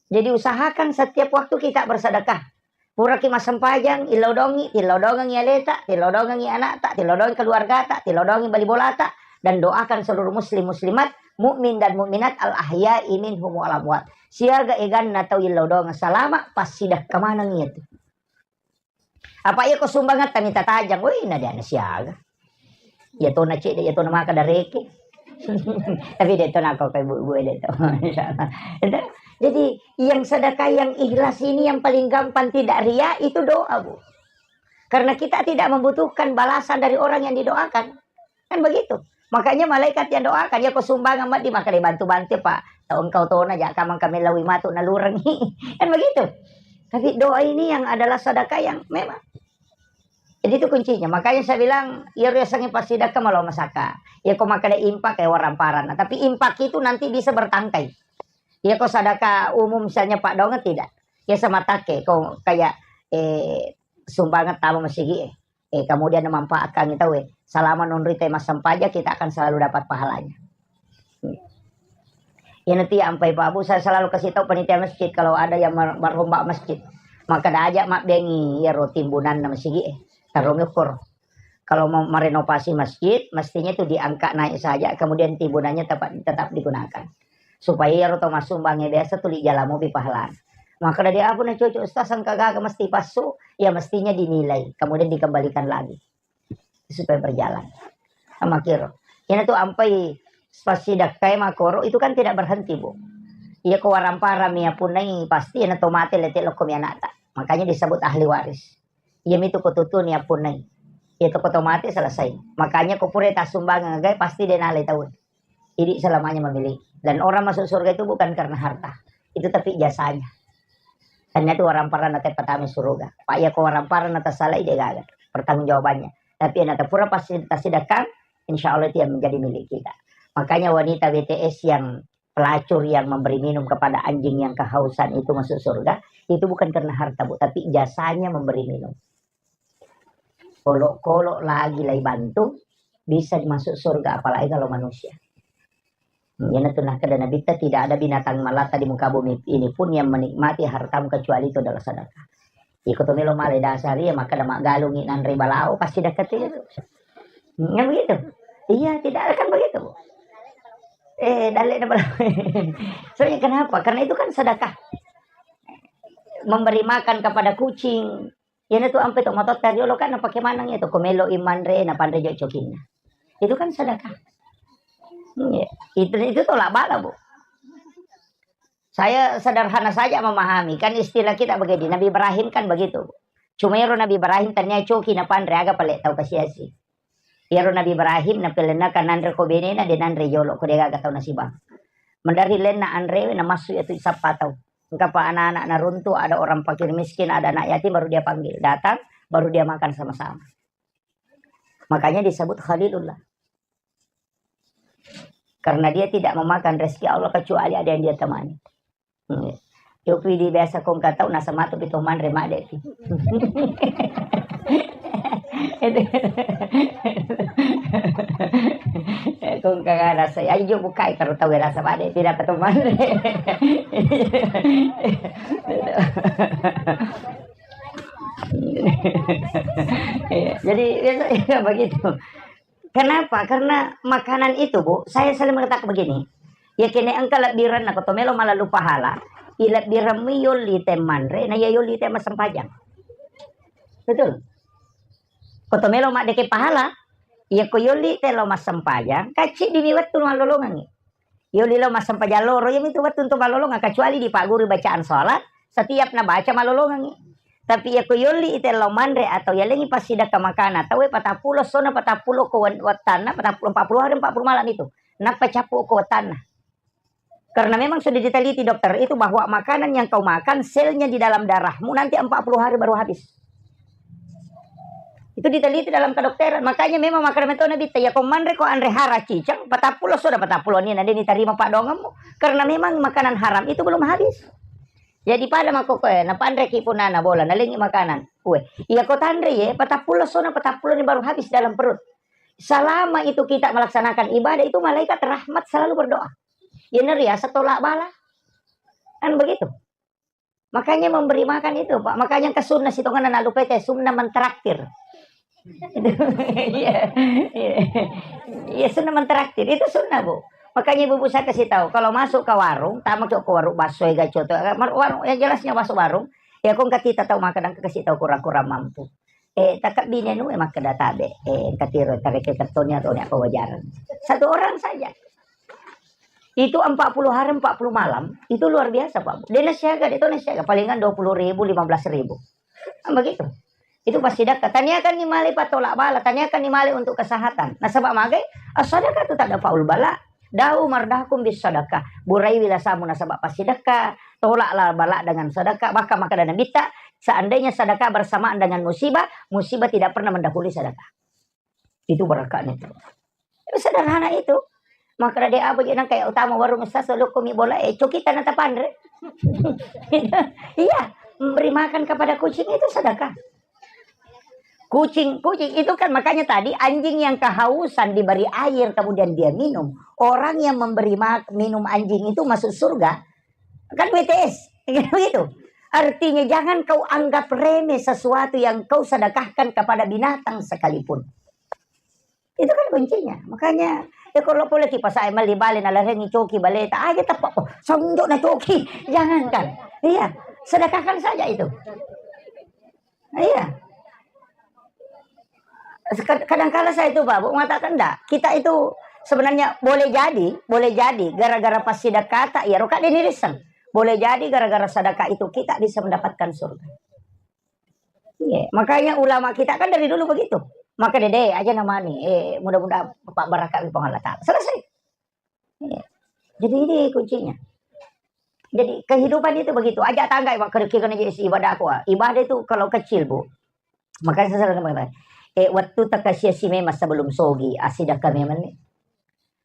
Jadi usahakan setiap waktu kita bersedekah. Puraki massempajang, illau dongi, tillau dongengi aleta, tillau dongengi anakta, tillau dongengi keluargata, tillau dongengi bali bolata, dan doakan seluruh muslim muslimat, mukmin dan mukminat al ahya'i minhum wal amwat. Siaga eganna tau illau dongeng salama, passidekka maneng iya tu. Apa iya ko sumbangetta mita tajang, woi na dia na siaga. Iya tona cedde, iya tona maka dareke. Tapi de tona ko kai bu-, bu de to. Insyaallah. Itu. Jadi yang sedekah yang ikhlas ini yang paling gampang tidak ria itu doa, Bu. Karena kita tidak membutuhkan balasan dari orang yang didoakan. Kan begitu. Makanya malaikat yang doakan, ya ko sumbangan mat di maka dibantu-bantu, Pak. Tau engkau tona ja kamang kami lawi matu nalurengi. Kan begitu. Tapi doa ini yang adalah sedekah yang memang Jadi itu kuncinya. Makanya saya bilang, ya riasangnge passidekka malo masaka. Ya ko makkeda impak ya waramparana. Tapi impak itu nanti bisa bertangkai. Ya ko sadaka umum misalnya Pak Dong tidak. Ya sama take ko kayak eh sumbangan tama masigi eh. Eh kemudian manfaatkan kita eh. Selama nonrita massempajang kita akan selalu dapat pahalanya. Iya nanti ampai Pak Bu, saya selalu kasih tahu panitia masjid kalau ada yang mer- merombak masjid. Maka dah ajak mak bengi ya roti timbunan masigi eh. Taruh ukur. Kalau mau merenovasi masjid, mestinya itu diangkat naik saja, kemudian timbunannya tetap, tetap digunakan. Supaya iyaro to massumbangnya biasa tuli jala mobi pahalana. Maka dari apa na cocok Ustaz, sangka gaga mesti pasu, ya mestinya dinilai, kemudian dikembalikan lagi supaya berjalan. Sama kiro. Ini tuh ampai pasti dakkai makoro itu kan tidak berhenti, Bu. Iya ko waramparami ya punai pasti na to mate lete lokko mi anakta. Makanya disebut ahli waris. Iya mitu ko tutuni appunnai. Iya to ko to mate selesai. Makanya ko pura tassumbangeng agae pasti de nalai taun. Jadi selamanya memiliki. Dan orang masuk surga itu bukan karena harta. Itu tapi jasanya. Hanya itu orang parah nanti pertama surga. Pak ya ko orang parah nanti salah ide gagal. Pertanggungjawabannya. Tapi yang nanti pura pasti tassidakang, insya Allah itu yang menjadi milik kita. Makanya wanita B T S yang pelacur yang memberi minum kepada anjing yang kehausan itu masuk surga, itu bukan karena harta, Bu, tapi jasanya memberi minum. Kolok-kolok lagi lai bantu, bisa masuk surga, apalagi kalau manusia. Iyanatu nakkeda Nabitta, tidak ada binatang melata di muka bumi ini pun yang menikmati hartamu kecuali itu adalah sedekah. Iko to melo male dasar iya makkeda maggalungi nanre balao pasti dekat itu. Nggak begitu? Iya, tidak akan begitu, Bu. Eh, dalle na balao. Soalnya kenapa? Karena itu kan sedekah. Memberi makan kepada kucing. Iyanatu ampe to matotta riolo kan napake maneng itu, ko melo i manre, napanre jo cokinna. Itu kan sedekah. Iya. Itu, itu tolak bala, Bu. Saya sederhana saja memahami, kan istilah kita begini, Nabi Ibrahim kan begitu. Cuma ero Nabi Ibrahim tania coki napanre aga pale tau kasiasi. Ero Nabi Ibrahim napelenna kan nanre ko benena de nanre jolo ko de gaga tau nasibang. Mendari lenna anrewe na massu ya tu sappa tau. Engka pa anak-anak naruntu, ada orang fakir miskin, ada anak yatim, baru dia panggil. Datang, baru dia makan sama-sama. Makanya disebut Khalilullah. Karena dia tidak memakan rezeki Allah kecuali ada yang dia temani. Hmm. Yopi di biasa kong katau nasa matu pi to manre made pi. Kong kagak rasa, ayo jo bukai karo tau rasa made pi dapat to manre. Iya, jadi biasanya begitu. Kenapa? Karena makanan itu, Bu, saya selalu mengatakan begini, ya kene engka lebbirenna ko to melo malalu pahala, i lebbirenmu yolli te manre, na iya yolli te massempajang. Betul? Ko to melo maddeke pahala, iya ko yolli te lo massempajang, kacci dimi wettu mallolongangi. Yolli lao massempajang loro, iyamitu wettu untuk malolongeng, kecuali dipagguru bacaan sholat, setiap nabaca malolongengi. Tapi iya ko yolli ite lao manre atau yalengi passidekka makana, tauwe patappulo sona patappulo ko wen-, wettanna, patappulo, empat puluh hari, empat puluh malam itu. Nappa cappu ko wettanna. Karena memang sudah diteliti dokter itu bahwa makanan yang kau makan, selnya di dalam darahmu nanti empat puluh hari baru habis. Itu diteliti dalam kedokteran. Makanya memang makkeda metto Nabitta, iya ko manre ko anre hara ciceng, patappulo soda patappulo ni na de nitarima padongemmu. Karena memang makanan haram itu belum habis. Jadi pada makkokkoe, napanreki punana bola, nalengi makanan. Kue, iya ko tanre ye, patappulo soda patappulo ni baru habis dalam perut. Selama itu kita melaksanakan ibadah itu malaikat rahmat selalu berdoa. Iya neriasa tolak bala. Kan begitu. Makanya memberi makan itu, Pak. Makanya ke sunnah sitongan anak lupa itu sunnah mentraktir. Iya, iya. Iya, sunnah mentraktir. Itu sunnah, Bu. Makanya ibu-ibu saya kasih tahu, kalau masuk ke warung, tak masuk ke warung bakso ya gacoto, warung ya jelasnya masuk warung, ya kok kita tahu makan dan kasih tahu kurang-kurang mampu. Eh, takak bine nu eh makkeda tabe. Eh, engka tiro tareke kettonya atau apa wajaran. Satu orang saja. Itu empat puluh hari, empat puluh malam, itu luar biasa, Pak. Dena siaga, dena siaga, palingan dua puluh ribu, lima belas ribu. Kan begitu. Itu pasti dakka. Taniakan ni male patolak bala, taniakan ni male untuk kesehatan. Nasaba magai, as-sadaqah itu tak ada faul bala. Dau mardakum bis sadaqah. Burai wilasamu nasaba pasti dakka. Tolaklah bala dengan sedekah. Bahkan makkeda Nabitta, Seandainya sedekah bersamaan dengan musibah, musibah tidak pernah mendahului sedekah. Itu berakatnya itu. Sederhana itu. Maka ada apa aja nang kayak utama warung, "Ustaz, lo kumi bola, eh, coki tanah tapanre." Iya, memberi makan kepada kucing itu sedekah. Kucing, kucing itu kan makanya tadi anjing yang kehausan diberi air kemudian dia minum. Orang yang memberi ma-, minum anjing itu masuk surga. Kan W T S, gitu. Artinya jangan kau anggap remeh sesuatu yang kau sedekahkan kepada binatang sekalipun. Itu kan kuncinya. Makanya, ya kalau boleh kipas air meli bale, nalarengi coki baleta, aja tepak, oh, sonjok na coki. Jangankan. Iya, sedekahkan saja itu. Iya. Kad-, kadangkala saya itu, Pak, Bu, mengatakan, "Ndak, kita itu sebenarnya boleh jadi, boleh jadi gara-gara pas sedekah tak, ya, roka dini risen. Boleh jadi gara-gara sedekah itu kita bisa mendapatkan surga." Iya, makanya ulama kita kan dari dulu begitu. Maka dede aja namanya, eh, mudah-mudahan Bapak barakat di Allah Ta'ala. Selesai. Iya. Jadi ini kuncinya. Jadi kehidupan itu begitu. Aja tangga, Pak, kira-kira aja isi ibadah aku, ah. Ibadah itu kalau kecil, Bu. Makanya saya selalu mengatakan, eh, waktu tak kasih si memang sebelum sogi, asida kami meni.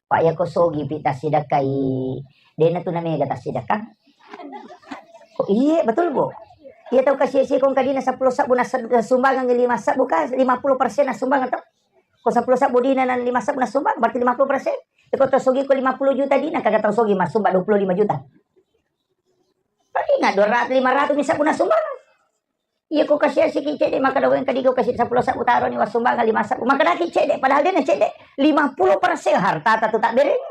Pak, ya ko sogi pi tasidakkai, dena tu namega tasidakka. Oh, iya, betul, Bu. Iya, tau kasih si kong kadina sepuluh sabbu nas-, nasumbangan lima sabbu ka, lima puluh persen nasumbangan to. Ko sepuluh sabbu dina nan lima sabbu nasumbangan, berarti lima puluh persen. Ya, ko tau sogi ko lima puluh juta dina, kagak tau sogi masumba dua puluh lima juta. Paling nggak dua ratus, lima ratus misal pun nasumbangan. Iya, ko kasih asiki cedde, maka doang kadi ko kasih sepuluh sabbu taro ni wasumbangan lima sabbu. Maka daki cedde, padahal dena cedde. Lima puluh persen harta tatu tak bereng.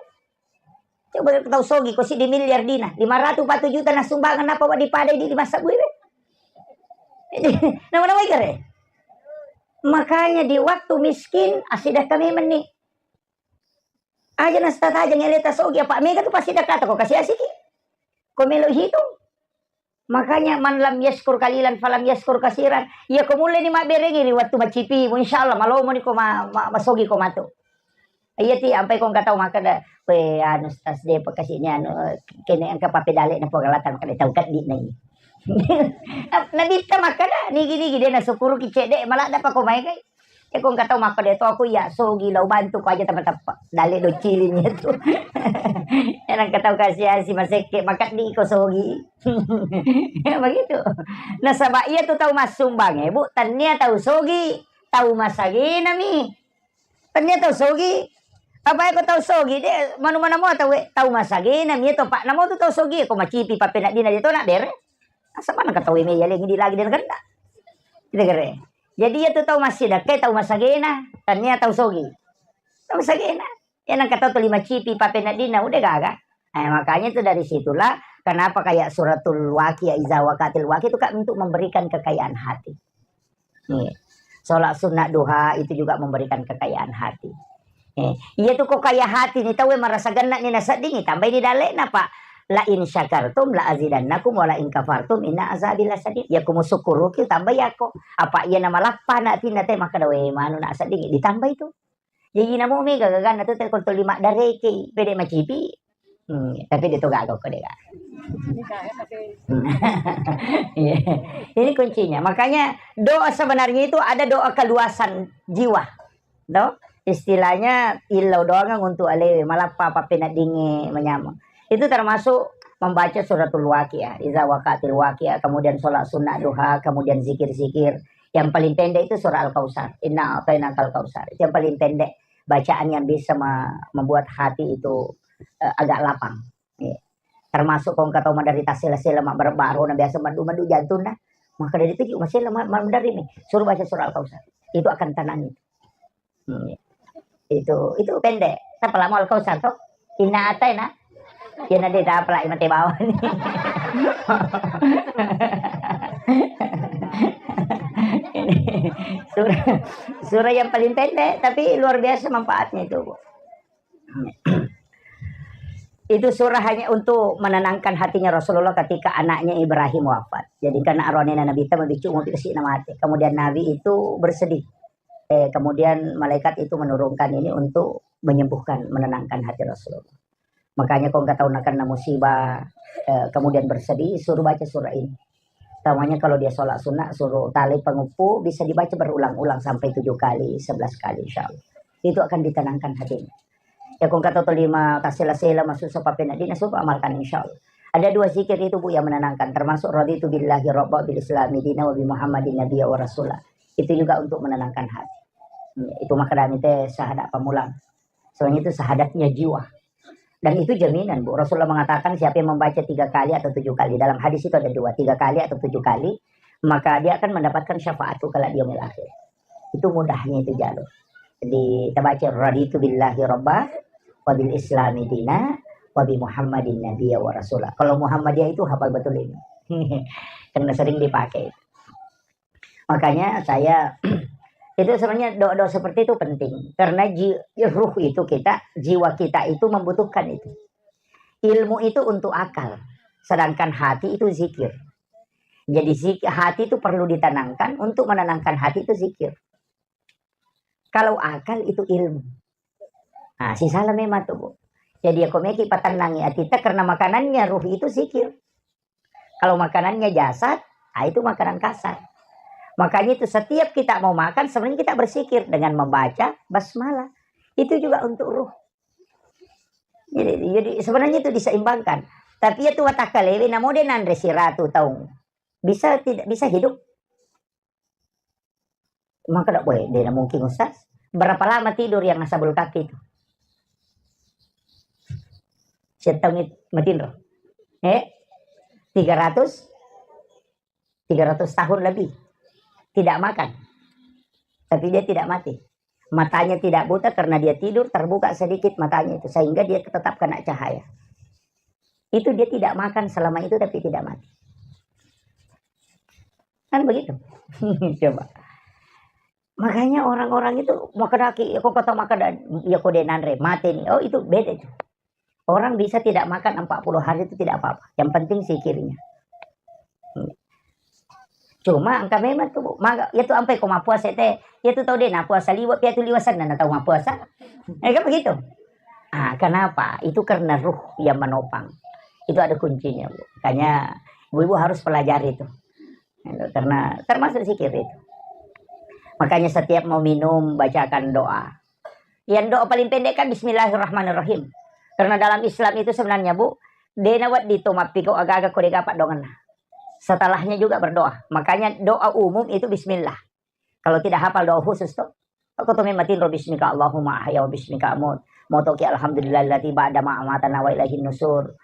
Coba tau sogi, ko si di miliar dina, lima ratus empat puluh juta nasumbangan, apa wadi pada di lima sabbu ini? Nama-nama ikare. Makanya di waktu miskin, asidah kami meni. Aja nastataja ngeleta sogi, apa mega tu pasti dakata ko kasih asiki. Ko melo hitung. Makanya, "Man lam yaskur kalilan falam yaskur kasiran." Iya, ko mulle ni mabberengi ri wattu macipimu, insyaallah malomo ni ko ma-, ma-, masogi ko matu. Iya ti, ampai ko engka tau makkeda, "We, anu, Ustaz, de pakasini anu, kene engka papedale na pogalata makkeda tau keddi na i." Nabitta makkeda, "Nigi-nigi de nasukuruki cedde, maladda pa ko maegai." E, ko engka tau makkeda to, aku iya sogi lao bantu ko aja tepa-tepa. Dalle docciling itu. Ena engka tau kasi-asi masekke, makeddi ko sogi. Begitu. Nasaba iya tu tau massumbang e, Bu, tania tau sogi, tau masagena mi. Tania tau sogi. Apa ko tau sogi, de, manu mana mo tau, tau masagena mi to, Pak. Namo tu tau sogi, ko macipi papeneddina de to na bere. Asa mana ka tau me yaleng di lagi de na kenda. Kita kere. Jadi iya tu tau massidakka, tau masagena, tania tau sogi. Tau masagena. Iya nang katau tu lima cipi papeneddina, udah gaga. Eh, makanya itu dari situlah kenapa kayak suratul Waqiah, iza waqatil waqiah itu kan untuk memberikan kekayaan hati. Nih, sholat sunnah duha itu juga memberikan kekayaan hati. Eh, iya tu ko kaya hati ni tau merasa genna ni nasedding, tambai ni dalekna, Pak. La in syakartum la azidannakum wa la in kafartum inna azabi lasyadid. Ya kumu syukuruki tambai yako. Apa iya na malappa na tinna te makkeda we manu na sedding ditambai tu. Jadi namo mega gaganna tu te ko tuli maddareke pede macipi. Hmm, tapi de to gaga ko de ga. Iya. Ini kuncinya. Makanya doa sebenarnya itu ada doa keluasan jiwa. No? Istilahnya illau doangang untuk alewe, malappa pappeneddingnge manyameng. Itu termasuk membaca suratul Waqiah, iza waqatil waqiah, kemudian sholat sunnah duha, kemudian zikir-zikir. Yang paling pendek itu surah Al-Kautsar. Inna a'tainakal kautsar. Itu yang paling pendek bacaan yang bisa me-, membuat hati itu, eh, agak lapang. Iya. Termasuk ko engka tau maderita sela-sela, mabbaro-baro, na biasa maddu-maddu jantung, nah. Maka dari itu juga masela ma-, ma-, maderri mi. Suruh baca surah Al-Kautsar. Itu akan tenang itu. Hmm. Itu, itu pendek. Tapi lama Al-Kautsar toh. Inna a'taina. Ya nanti tak apa lagi mati bawah ni. Ini surah, surah yang paling pendek, tapi luar biasa manfaatnya itu, Bu. Itu surah hanya untuk menenangkan hatinya Rasulullah ketika anaknya Ibrahim wafat. Jadi karena aronena Nabi itu mabicu mau dikasih nama mati. Kemudian Nabi itu bersedih. Eh, kemudian malaikat itu menurunkan ini untuk menyembuhkan, menenangkan hati Rasulullah. Makanya kalau nggak tahu nak kena musibah, eh, kemudian bersedih, suruh baca surah ini. Utamanya kalau dia sholat sunnah, suruh tali pengeppu, bisa dibaca berulang-ulang sampai tujuh kali, sebelas kali, insya Allah. Itu akan ditenangkan hatinya. Ya, kong kata to lima tasela-sela masuk sepape nadina, coba amalkan, insya Allah. Ada dua zikir itu, Bu, yang menenangkan, termasuk raditu billahi rabba bil islami dina wa bi Muhammadin nabiyya wa rasula. Itu juga untuk menenangkan hati. Itu makanya teh syahadat pamulang. Soalnya itu syahadatnya jiwa. Dan itu jaminan, Bu. Rasulullah mengatakan siapa yang membaca tiga kali atau tujuh kali. Dalam hadis itu ada dua, tiga kali atau tujuh kali, maka dia akan mendapatkan syafaat kalau di yaumil akhir. Itu mudahnya itu jalur. Jadi, kita baca, "Raditu billahi rabba, wa bil islami dina, wa bi Muhammadin nabiyya wa rasula." Kalau Muhammadiyah itu hafal betul ini. Karena sering dipakai. Makanya saya, itu sebenarnya doa-doa seperti itu penting. Karena ji-, ruh itu kita, jiwa kita itu membutuhkan itu. Ilmu itu untuk akal. Sedangkan hati itu zikir. Jadi zik-, hati itu perlu ditenangkan, untuk menenangkan hati itu zikir. Kalau akal itu ilmu. Nah, sisala memang tuh, Bu. Jadi, ya, kau meki patennangi atita karena makanannya ruh itu zikir. Kalau makanannya jasad, ah, itu makanan kasar. Makanya itu setiap kita mau makan, sebenarnya kita berzikir dengan membaca basmalah. Itu juga untuk ruh. Jadi, jadi sebenarnya itu diseimbangkan. Tapi ya tu watakalewe, namo de nanre siratu taung. Bisa tidak, bisa hidup? Maka tidak boleh, dia mungkin, Ustaz. Berapa lama tidur yang nasabul kaki itu? Setahun itu, matinro. Eh? Tiga ratus? Tiga ratus tahun lebih. Tidak makan. Tapi dia tidak mati. Matanya tidak buta karena dia tidur, terbuka sedikit matanya itu. Sehingga dia tetap kena cahaya. Itu dia tidak makan selama itu, tapi tidak mati. Kan begitu. Coba. Makanya orang-orang itu, "Makedaki, ya kok kata makeda, ya kok dia nanre, mati nih." Oh, itu beda itu. Orang bisa tidak makan empat puluh hari itu tidak apa-apa. Yang penting zikirnya. Hmm. Cuma engka memang tuh, Bu, maga, ya tuh ampai ko mappuasa teh, ya tuh tau deh, nah puasa liwat, ya tuh liwat sana, nah tau mappuasa. Ya kan begitu? Ah, kenapa? Itu karena ruh yang menopang. Itu ada kuncinya, Bu. Makanya ibu-ibu harus pelajari itu. Gitu, karena termasuk zikir itu. Makanya setiap mau minum, bacakan doa. Yang doa paling pendek kan bismillahirrahmanirrahim. Karena dalam Islam itu sebenarnya, Bu, dena wedding to mappiko aga-aga ko dega paddongenna. Setelahnya juga berdoa. Makanya doa umum itu bismillah. Kalau tidak hafal doa khusus tuh, aku tuh matinro bismika Allahumma ahya wa bismika amut. Motoki alhamdulillahilladzi ba'da ma amatana wa ilaihin nusur.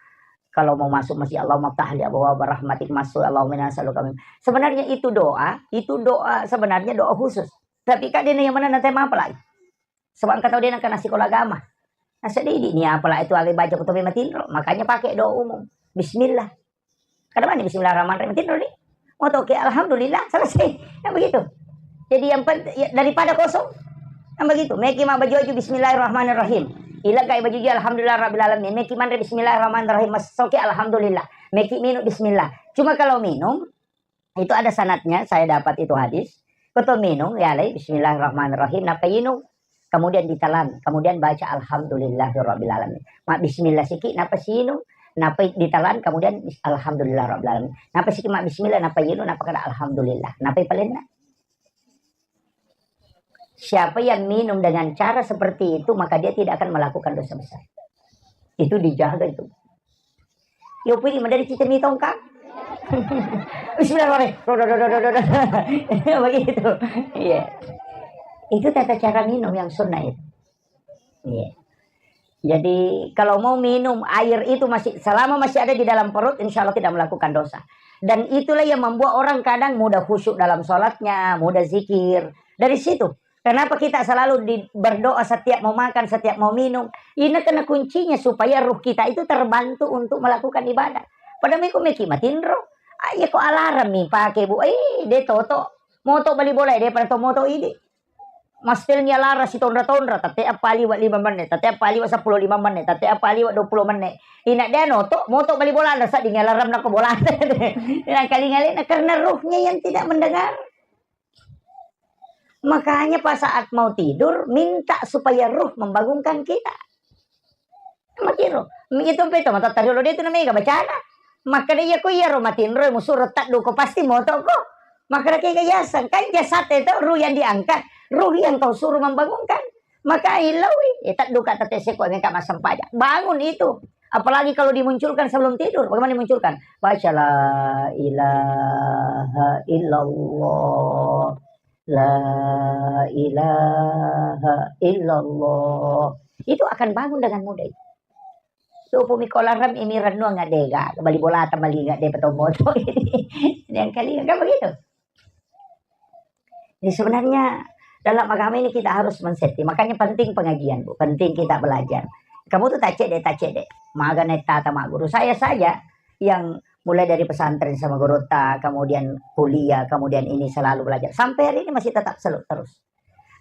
Kalau mau masuk masjid, Allahumma ftahli abwaaba rahmatik, masuk, Allahumma inna nas'aluka min. Sebenarnya itu doa, itu doa, sebenarnya doa khusus. Tapi kak dena yang mana nanti apa lagi? Sebab engka tau dena kena sekolah agama. Nah, sedih ni apa lagi itu, alai baca kutu matinro. Makanya pakai doa umum. Bismillah. Kada mani bismillahirrahmanirrahim, tinro ni. Mau toke alhamdulillah, selesai. Kan begitu. Jadi yang penting, ya, daripada kosong, kan begitu. Meki ma baju-baju bismillahirrahmanirrahim. Ila kai baju alhamdulillah rabbil alamin. Meki manre bismillahirrahmanirrahim. Masoki alhamdulillah. Meki minum bismillah. Cuma kalau minum, itu ada sanadnya, saya dapat itu hadis. Koto minum, ya alai bismillahirrahmanirrahim. Napa inum? Kemudian ditelan, kemudian baca alhamdulillahirabbil alamin. Ma bismillah siki, napa sinung, napa ditelan, kemudian bis-, alhamdulillahirabbil alamin. Napa siki ma bismillah, napa yinu, napa kada alhamdulillah. Napa palenna? Siapa yang minum dengan cara seperti itu, maka dia tidak akan melakukan dosa besar. Itu dijaga itu. Yo pui madari cita mi tongkang. Bismillahirrahmanirrahim. Begitu. Iya. Itu tata cara minum yang sunnah itu. Iya. Jadi kalau mau minum air itu masih, selama masih ada di dalam perut, insya Allah tidak melakukan dosa. Dan itulah yang membuat orang kadang mudah khusyuk dalam sholatnya, mudah zikir. Dari situ. Kenapa kita selalu di, berdoa setiap mau makan, setiap mau minum? Ini kena kuncinya supaya ruh kita itu terbantu untuk melakukan ibadah. Pada meko meki matinro. Ah, iya ko alarm mi pake, Bu. Eh, de toto. Moto bali bola, de pada to moto idi. Mastelnya lara si tonra-tonra, tete apa liwa lima menit, tete apa liwa sepuluh lima menit, tete apa liwa dua puluh menit. Ina dia noto, moto bali bola, ada saat alarm nako bola. Ina kali ngalena karena ruhnya yang tidak mendengar. Makanya pas saat mau tidur, minta supaya ruh membangunkan kita. Makiro, itu peto mata tari lo de tu namanya bacana. Makkeda, "Iya ko iyaro matinro musuro tadduko, pasti moto ko." Makkeda, "Kega yaseng, kan jasad itu ruh yang diangkat, ruh yang kau suruh membangunkan." Maka ilawi, eh, tadduka tette seko meka massempajang. Bangun itu. Apalagi kalau dimunculkan sebelum tidur. Bagaimana dimunculkan? Baca la ilaha illallah. La ilaha illallah. Itu akan bangun dengan mudah itu. Tupu miko larang imi rennuang ngadega, bali bolata mali ngadega petommoto. Yang kali kan begitu. Jadi sebenarnya dalam agama ini kita harus men-setting. Makanya penting pengajian, Bu. Penting kita belajar. Kamu tuh tacede, tacede. Maga nettata ma guru. Saya saja yang mulai dari pesantren sama gurutta, kemudian kuliah, kemudian ini selalu belajar. Sampai hari ini masih tetap selalu terus.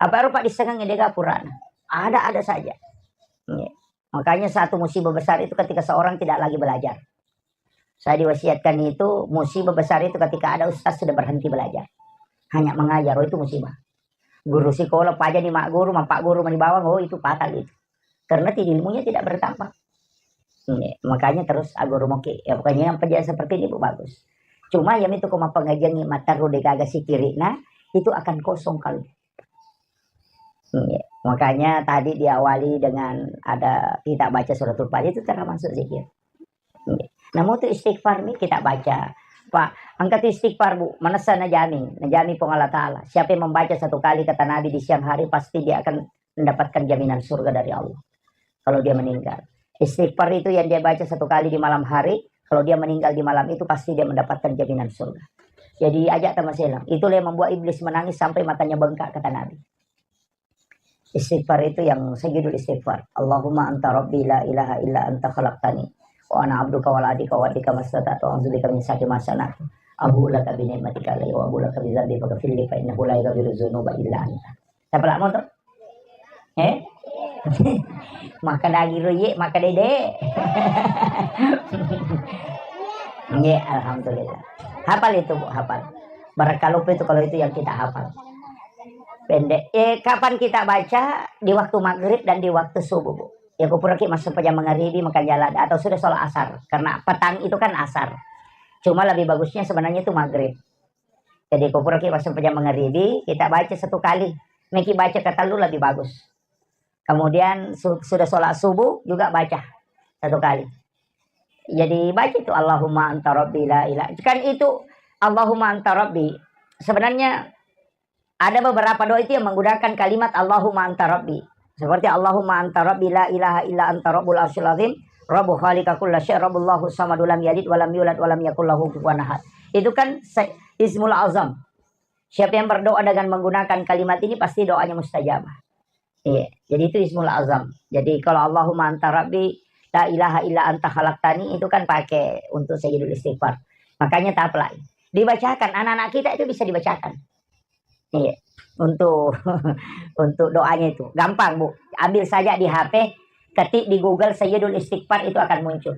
Apa rupa disengeng dega purana. Ada-ada saja. Iya. Makanya satu musibah besar itu ketika seorang tidak lagi belajar. Saya diwasiatkan itu, musibah besar itu ketika ada ustaz sudah berhenti belajar. Hanya mengajar, oh, itu musibah. Guru sekolah, paja ni mak guru, mampak guru mani bawang, oh, itu fatal itu. Karena ti-, ilmunya tidak bertambah. Iya, makanya terus aguru moki. Ya, pokoknya yang pendidikan seperti ini, Bu, bagus. Cuma yang itu koma pengajian ni mataru degaga sikiri, nah, itu akan kosong kalau. Iya. Makanya tadi diawali dengan ada kita baca suratul Fatihah, itu termasuk zikir. Iya. Namun itu istighfar nih kita baca. Pak, angkat istighfar, Bu. Manessa najami, najami Puang Allah Ta'ala. Siapa yang membaca satu kali kata Nabi di siang hari, pasti dia akan mendapatkan jaminan surga dari Allah. Kalau dia meninggal. Istighfar itu yang dia baca satu kali di malam hari, kalau dia meninggal di malam itu pasti dia mendapatkan jaminan surga. Jadi ajak tamaselang. Itulah yang membuat iblis menangis sampai matanya bengkak, kata Nabi. Istighfar itu yang sajudul istighfar. Allahumma anta rabbi la ilaha illa anta khalaqtani wa ana abduka wa ana ala ahdika wa wa'dika mastata'tu, a'udzu bika min syarri ma sana'tu. Abu'u laka bi ni'matika alayya wa abu'u laka bi dzambi faghfirli fa innahu la yaghfiru dzunuba illa anta. Siapa lamo tuh? Eh? Maka dagi roye, maka dede. Iya, alhamdulillah. Hafal itu, Bu, hafal. Barang kalau itu, kalau itu yang kita hafal. Pendek. Eh, kapan kita baca? Di waktu maghrib dan di waktu subuh, Bu. Ya, kupuraki masuk pajang mangaribi, makan jalan, atau sudah sholat asar. Karena petang itu kan asar. Cuma lebih bagusnya sebenarnya itu maghrib. Jadi, kupuraki masuk pajang mangaribi, kita baca satu kali. Meki baca ketellu lebih bagus. Kemudian su-, sudah sholat subuh juga baca satu kali. Jadi baca itu, "Allahumma anta rabbi la ilaha." Kan itu, "Allahumma anta rabbi." Sebenarnya ada beberapa doa itu yang menggunakan kalimat "Allahumma anta rabbi." Seperti, "Allahumma anta rabbi la ilaha illa anta rabbul arsyil azim, rabbu khaliqa kulla syai, rabbullahu samadu lam yalid walam yulad walam yakul lahu kufuwan ahad." Itu kan se-, ismul azam. Siapa yang berdoa dengan menggunakan kalimat ini, pasti doanya mustajabah. Iya, jadi itu ismul azam. Jadi kalau Allahumma anta rabbi, la ilaha illa anta khalaqtani, itu kan pakai untuk sayyidul istighfar. Makanya taplak. Dibacakan, anak-anak kita itu bisa dibacakan. Iya, untuk untuk doanya itu. Gampang, Bu. Ambil saja di H P, ketik di Google sayyidul istighfar, itu akan muncul.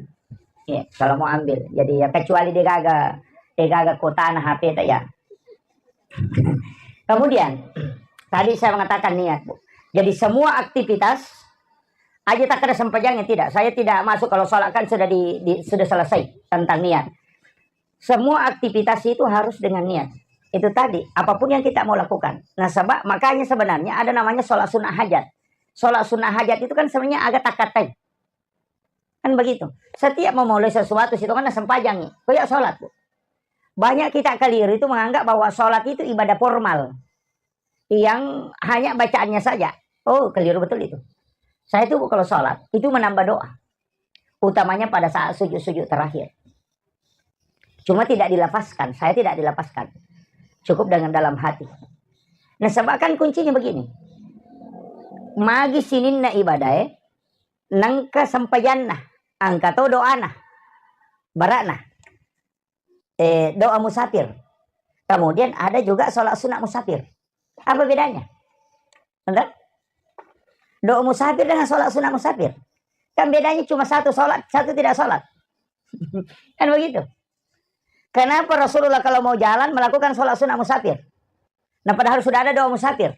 Iya, kalau mau ambil. Jadi ya kecuali degaga, degaga kotana H P tak ya. Kemudian, tadi saya mengatakan niat, Bu. Jadi semua aktivitas, aja tak ada sempajangnya, tidak. Saya tidak masuk kalau sholat kan sudah di, di- sudah selesai tentang niat. Semua aktivitas itu harus dengan niat. Itu tadi, apapun yang kita mau lakukan. Nah, sebab makanya sebenarnya ada namanya sholat sunnah hajat. Sholat sunnah hajat itu kan sebenarnya agak takatai. Kan begitu. Setiap memulai sesuatu, situ kan sempajangi. Kayak sholat, Bu. Banyak kita keliru itu menganggap bahwa sholat itu ibadah formal. Yang hanya bacaannya saja. Oh, keliru betul itu. Saya itu kalau sholat, itu menambah doa. Utamanya pada saat sujud-sujud terakhir. Cuma tidak dilafazkan, saya tidak dilafazkan. Cukup dengan dalam hati. Nah, sebab kan kuncinya begini. Magi sininna ibadae, nengka sempajanna, angka to doana, barana. Eh, doa musafir. Kemudian ada juga sholat sunat musafir. Apa bedanya? Betul? Doa musafir dengan sholat sunat musafir. Kan bedanya cuma satu sholat, satu tidak sholat. Kan begitu. Kenapa Rasulullah kalau mau jalan melakukan sholat sunat musafir? Nah, padahal sudah ada doa musafir.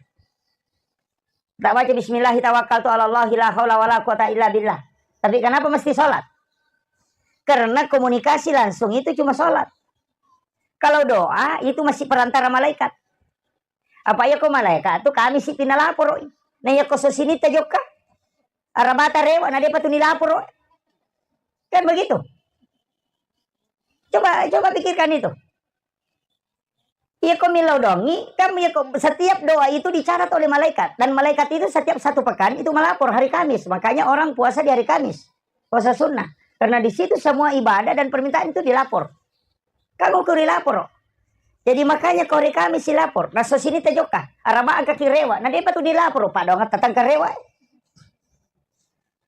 Tak baca bismillah tawakkaltu ala Allah la haula wala quwata illa billah. Tapi kenapa mesti sholat? Karena komunikasi langsung itu cuma sholat. Kalau doa itu masih perantara malaikat. Apa iya ko malaikat tu kami si pinalaporoi. Nah iya ko sosini tajokka. Arabata rewa na depa tu nilaporo. Kan begitu. Coba coba pikirkan itu. Iya ko millau dongi, kan iya ko setiap doa itu dicatat oleh malaikat dan malaikat itu setiap satu pekan itu melapor hari Kamis. Makanya orang puasa di hari Kamis. Puasa sunnah. Karena di situ semua ibadah dan permintaan itu dilapor. Kamu kuri laporo. Jadi makanya kau hari Kamis si lapor. Naso sini tajokka. Araba angka kirewa. Na depa tu dilaporo. Padongan tatang karewa.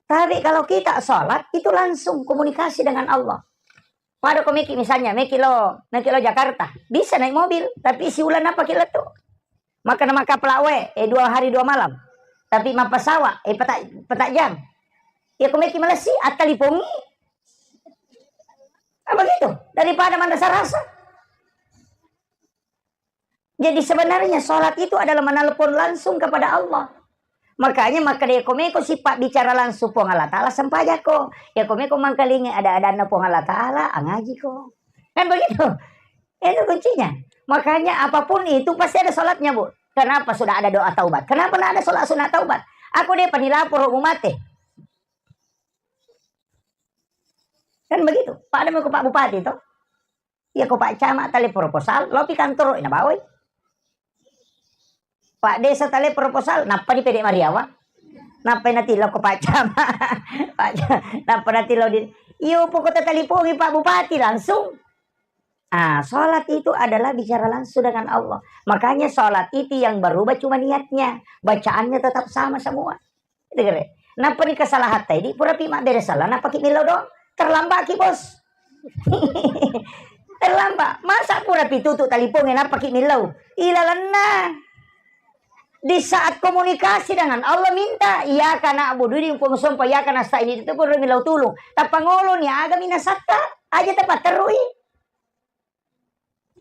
Tapi kalau kita sholat itu langsung komunikasi dengan Allah. Pada ko meki misalnya meki lo meki lo Jakarta, bisa naik mobil, tapi si ulan apa kita tuh? Maka nama kapal awe, eh dua hari dua malam. Tapi mapasawa, eh petak petak jam. Ya ko meki Malaysia, atalipongi. Apa gitu? Daripada mana rasa. Jadi sebenarnya sholat itu adalah menelpon langsung kepada Allah. Makanya maka dia komeko sifat bicara langsung Puang Allah Ta'ala sempajako. Ya komeko mangkalingi ada-adanna Puang Allah Ta'ala, angajiko. Kan begitu? Itu kuncinya. Makanya apapun itu pasti ada sholatnya, Bu. Kenapa sudah ada doa taubat? Kenapa nggak ada sholat sunat taubat? Aku dia panilaporo mate. Kan begitu. Pada mau ke Pak Bupati toh. Iya ko Pak Camat tale proposal, lopi kantoro ina bawai. Pak Desa tale proposal, nappa ni pede mariawa. Nappa na tilo ko Pak Camat. Pak Ca-, nappa na tilo di, iyo pokok talipongi Pak Bupati langsung. Ah, sholat itu adalah bicara langsung dengan Allah. Makanya sholat itu yang berubah cuma niatnya. Bacaannya tetap sama semua. Degere. Nappa ni kesalahan tadi, pura pi mabbere salah, nappa ki millau doang. Terlambat ki, Bos. Terlambat. Masa pura pi tutu taliponge, nappa ki millau. Ilalenna. Di saat komunikasi dengan Allah minta, "Iyyaka na'budu," di Puang sompa, "Iyyaka nasta'in," itu pura millau tulung. Tappa ngoloni, aga minasatta, aja tapatterui.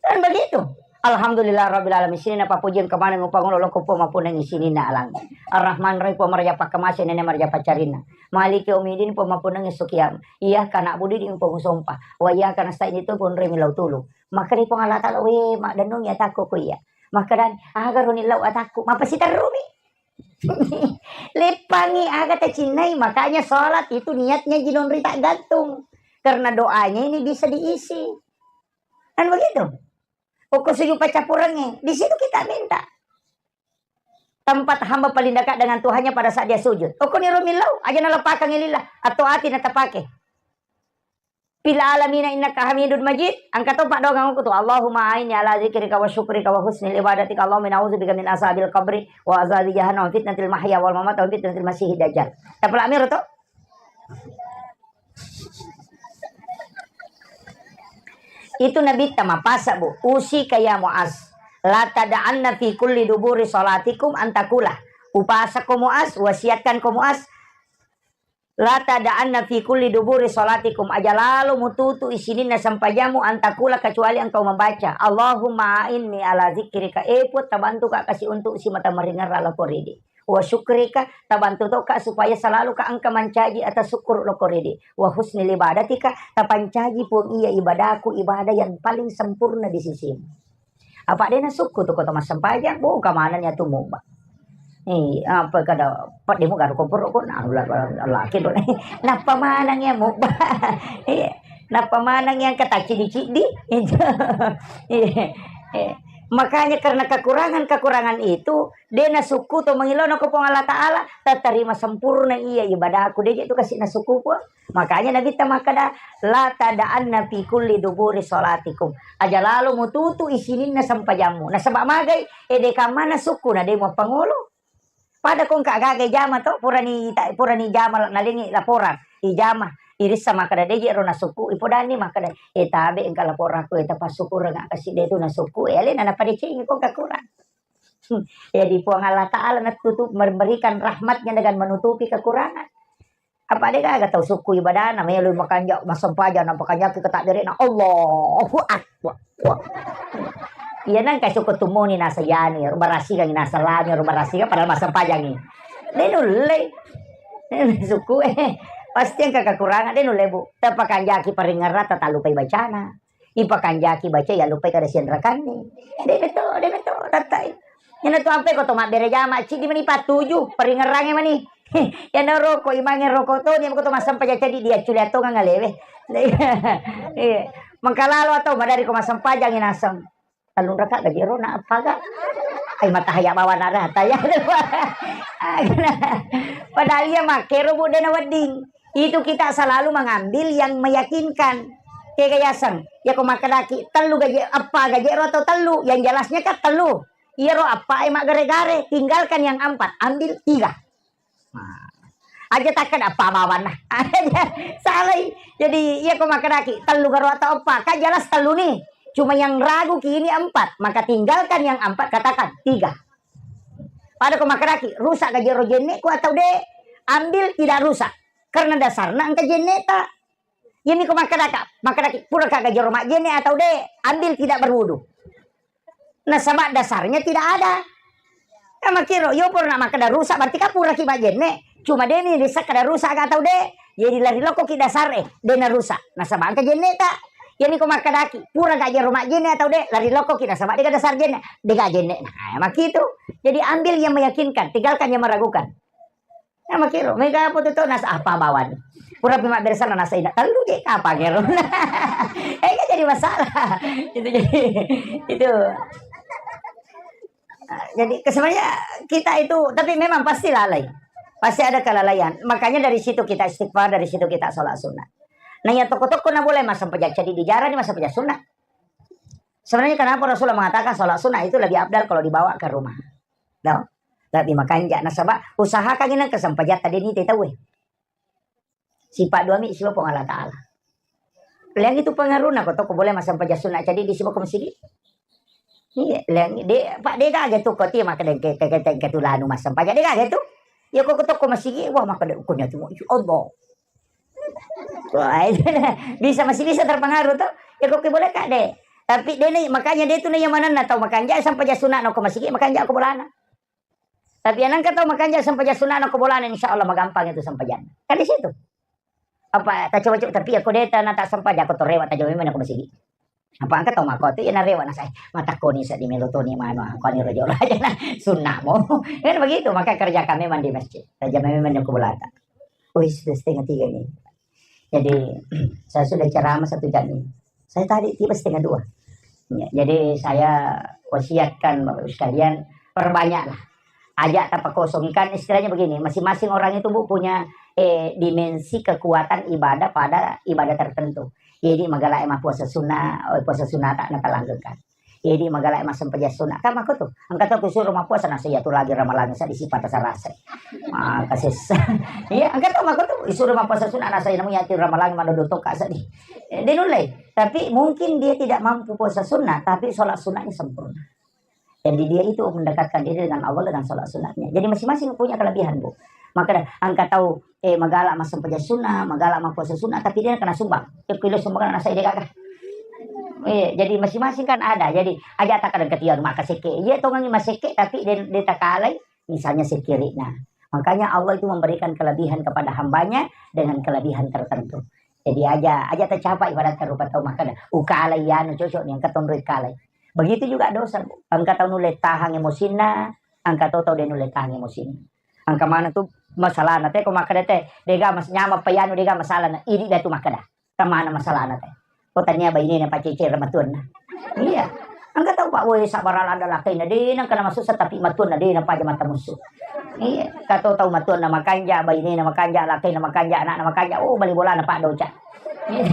Kan begitu. Alhamdulillah rabbil alamin. Sininna pappujiang kemaneng upangolo loko Puang mappunnangi sininna alang. Ar-Rahman Rahim Puang maraja pakkamase nene maraja paccarinna. Maliki yaumiddin Puang mappunnangi sukiam. Iyyaka na'budu di Puang sompa. Wa iyyaka nasta'in itu pun remi lau tulu. Maka di Puang Allah Ta'ala, we, maddennungi atakku ku iya. Maka dan, aga roni lau atakku. Mapasiterrumi. Leppangi aga tacinnai. Makanya sholat itu niatnya jinonri tak gantung. Karena doanya ini bisa diisi. Kan begitu? Pokok sujud pacappurengnge, di situ kita minta. Tempat hamba paling dekat dengan Tuhannya pada saat dia sujud. Pokoknya romillau, aja nalepakangngi lillah, atau ati natapake. Fil alamina innaka hamidun majid, angka to paddoangeng tu, Allahumma a'inni ala zikrika wa syukrika wa husnil ibadatika, Allahumma inni a'udzubika min azabil qabri wa azabi jahannam wa fitnatil mahya wal mamat wa fitnatil masihid dajjal. Tapalak miro to? Itu Nabitta mapasa, Bu. Usika ya Muaz, la tada'anna fi kulli duburi salatikum antakula. Upasako Muaz, wasiatkan ko Muaz, la tada'anna fi kulli duburi salatikum, aja lalo mututu isininna sempajammu antakula kecuali engkau membaca, Allahumma a'inni ala zikrika, eh Puang, tabantuka kasi untuk simata maringerra loko ridi. Wa syukrika, tabantu toka supaya selalu ka engka mancaji atas syukur loko ridi. Wa husnil ibadatika, tapancaji Puang iya ibadaku, ibadah yang paling sempurna di sisimu. Apa dena sukku tu kota massempajang, bo kamanang ya tu mubba. Eh, apa kada pedemu garu komporo ko, nah, laki do. Nappa manang ya mubba. Iya. Nappa manang yang kata cidi-cidi. Iya. Eh, makanya karena kekurangan-kekurangan itu, dena sukku to mangilona ko Puang Allah Ta'ala, tatarima sempurna iya ibadahku, deje tu kasih na sukku Puang. Makanya Nabitta makkeda, la tada'anna fi kulli duburi salatikum. Aja lalo mututu isininna sempajammu. Nasaba magai, ede kamana sukku na demo pangolo. Pada kongka gaga jama to, purani ta-, purani jama nalengi laporan. Ijama, irissa makkeda deje ro nasukku, ipodani makkeda, eh tabe engka laporanku, eh tapassukureng kasi de tu nasukku, eh alena napadecengi kongka kurang. Jadi Puang Allah Ta'ala natutup memberikan rahmatnya dengan menutupi kekurangan. Apa de gaga tau sukku ibadana melo makanja massempajang nampa kanjaki ketakbirna Allahu Akbar. Iya nangka sukku tumoni nasa yani, barasigang nasa lami, barasigang padahal massempajangi. De nulle. Sukku eh. Pasti engka kekurangan, de nulle, Bu. Tapakanjaki paringerrang, tatallupai bacana. Ipakanjaki baca, yallupai kada sianrakanni. De metto, de metto, tattai. Iyana tu ampe ko to mabbere jama, ciddi mani pattuju, paringerrangnge mani. Iyana roko, imangnge roko to, ni ko to massempajang ceddi, diaccule attongang alewe. Iya. Mengkalalo atau madari ko massempajang naseng. Tellung raka gaji ro na appaga. Ai matahaya bawa na rata ya. Padahal iya makkero, Bu, de nawedding. Itu kita selalu mengambil yang meyakinkan. Kega yaseng, ya ko makkedaki tellu gaji, eppa gaji ro atau tellu, yang jelasnya kan tellu. Iyaro eppa e maggare-gare, tinggalkan yang empat, ambil tiga. Nah, aja takkeda eppa bawanna. Salai. Jadi iya ko makkedaki tellu garo atau eppa, kan jelas tellu nih. Cuma yang ragu ki ini empat, maka tinggalkan yang empat, katakan tiga. Pada ko makkedaki rusak gaji ro jenne ku atau de, ambil tidak rusak. Karena dasarna engka jenne ta. Iyami ko makkedaka, makkedaki, puraka gaji ro majjenne atau de, ambil tidak berwudu. Nasaba dasarnya tidak ada. Ya makkiro, yo pura na makkeda rusak, berarti kan puraki majjenne. Cuma de ni risa kada rusak ga atau de. Jadi lari lokko ki dasar e, de na rusak. Nasaba engka jenne ta. Iyami ko makkedaki, pura gaji ro majjenne atau de, lari lokko ki nasaba de ga dasar jenne. De ga jenne. Nah, makitu. Jadi ambil yang meyakinkan, tinggalkan yang meragukan. Nah, makkiro, mega apa tu to, nas apa bawan. Pura pi mabbere sana nasa ina, tellu je kapang ero. Eh, kan jadi masalah. Itu jadi, itu. Nah, jadi sebenarnya kita itu, tapi memang pasti lalai. Pasti ada kelalaian. Makanya dari situ kita istighfar, dari situ kita sholat sunnah. Nah, yang toko-toko na boleh masa pejak jadi dijarah ni masa pejak sunnah. Sebenarnya kenapa Rasulullah mengatakan sholat sunnah itu lebih afdal kalau dibawa ke rumah? No? Lebih makanja. Nasaba usahakan ini kesempajatta deni te tauwe. Sifat dua mi siwa Puang Allah Ta'ala. Leang itu pengaruhna ko toko boleh masampaja sunna cadi di siwa ko masigi. Iya, leang de, Pak, de gaga tu ko ti maka de ke, ke, ke, ke tulanu masampaja de gaga tu. Ya ko toko masigi, wah, maka de ukunya tu, ya Allah. Wah, bisa, masih bisa terpengaruh tuh. Ya kok boleh kak de. Tapi de ni, makanya de tu ni yang mana na tau makanja sampaja sunna no ko masigi, makanja ko bolana. Tapi yang nangka tau makanja sampaja sunna no ko bolana, insya Allah magampang itu sampajanna. Kan di situ. Apa, ta coba-coba, tapi ya ko de ta na ta sampaja ko to rewa ta jauh memang ko masigi. Apa engka tau makko tu, iya narewa nasai, matakkoni seddi melo toni manu, koni rojo raja na sunna mo. Kan begitu, maka kerjakan memang di masjid. Kerja memang yang kubulata. Wih, sudah setengah tiga ini. Jadi, saya sudah ceramah satu jam ini. Saya tadi tiba setengah dua. Ya, jadi saya wasiatkan Bapak Ibu sekalian, perbanyaklah. Aja tapakosongkan, istilahnya begini, masing-masing orang itu, Bu, punya, eh, dimensi kekuatan ibadah pada ibadah tertentu. Jadi magala mappuasa sunnah, oh, puasa sunnah tak natalanggengkan. Jadi magala massempajang sunnah. Kan makko tu, engka tau kusuro mappuasa nasa iya tu lagi ramalang sa di sipata sarasa. Maka sessa. Iya, engka tau makko tu, isuro mappuasa sunnah nasa iya namu yati ramalang manodo toka sedih. Eh, de nulle. Tapi mungkin dia tidak mampu puasa sunnah, tapi sholat sunnahnya sempurna. Jadi dia itu mendekatkan diri dengan Allah dengan sholat sunatnya. Jadi masing-masing punya kelebihan, Bu. Maka dah, engka tau, eh, magala massempajang sunnah, magala mappuasa sunnah, tapi dia kena sumbang. Dia kilo sumbang nasa ide gaga. Eh, jadi masing-masing kan ada. Jadi aja tak ada ketian maka seke. Iya tongangi maseke, tapi dia, dia takalai, misalnya sekirikna. Makanya Allah itu memberikan kelebihan kepada hambanya dengan kelebihan tertentu. Jadi aja, aja tercapai ibarat rupa tau maka dah. Ukalai yanu cocok nih, engka tonroi kalai. Begitu juga dosa, Bu. Engka tau nulle tahang emosinna, engka to tau de nulle tahang emosinna. Engka mana tu masalahna te, ko makkeda te, dega mas nyamang payanu dega masalahna, idi da tu makkeda. Tamana masalahna te. Ko tania bainena pacece matuanna. Iya. Engka tau Pak, woi, sabar ada lakaina, de nang kena masussa tapi matuanna de nang paja mata musuh. Iya, kato tau matuanna makanja, bainena makanja, lakaina makanja, anakna makanja, oh, bali bolana Pak doca. Iya.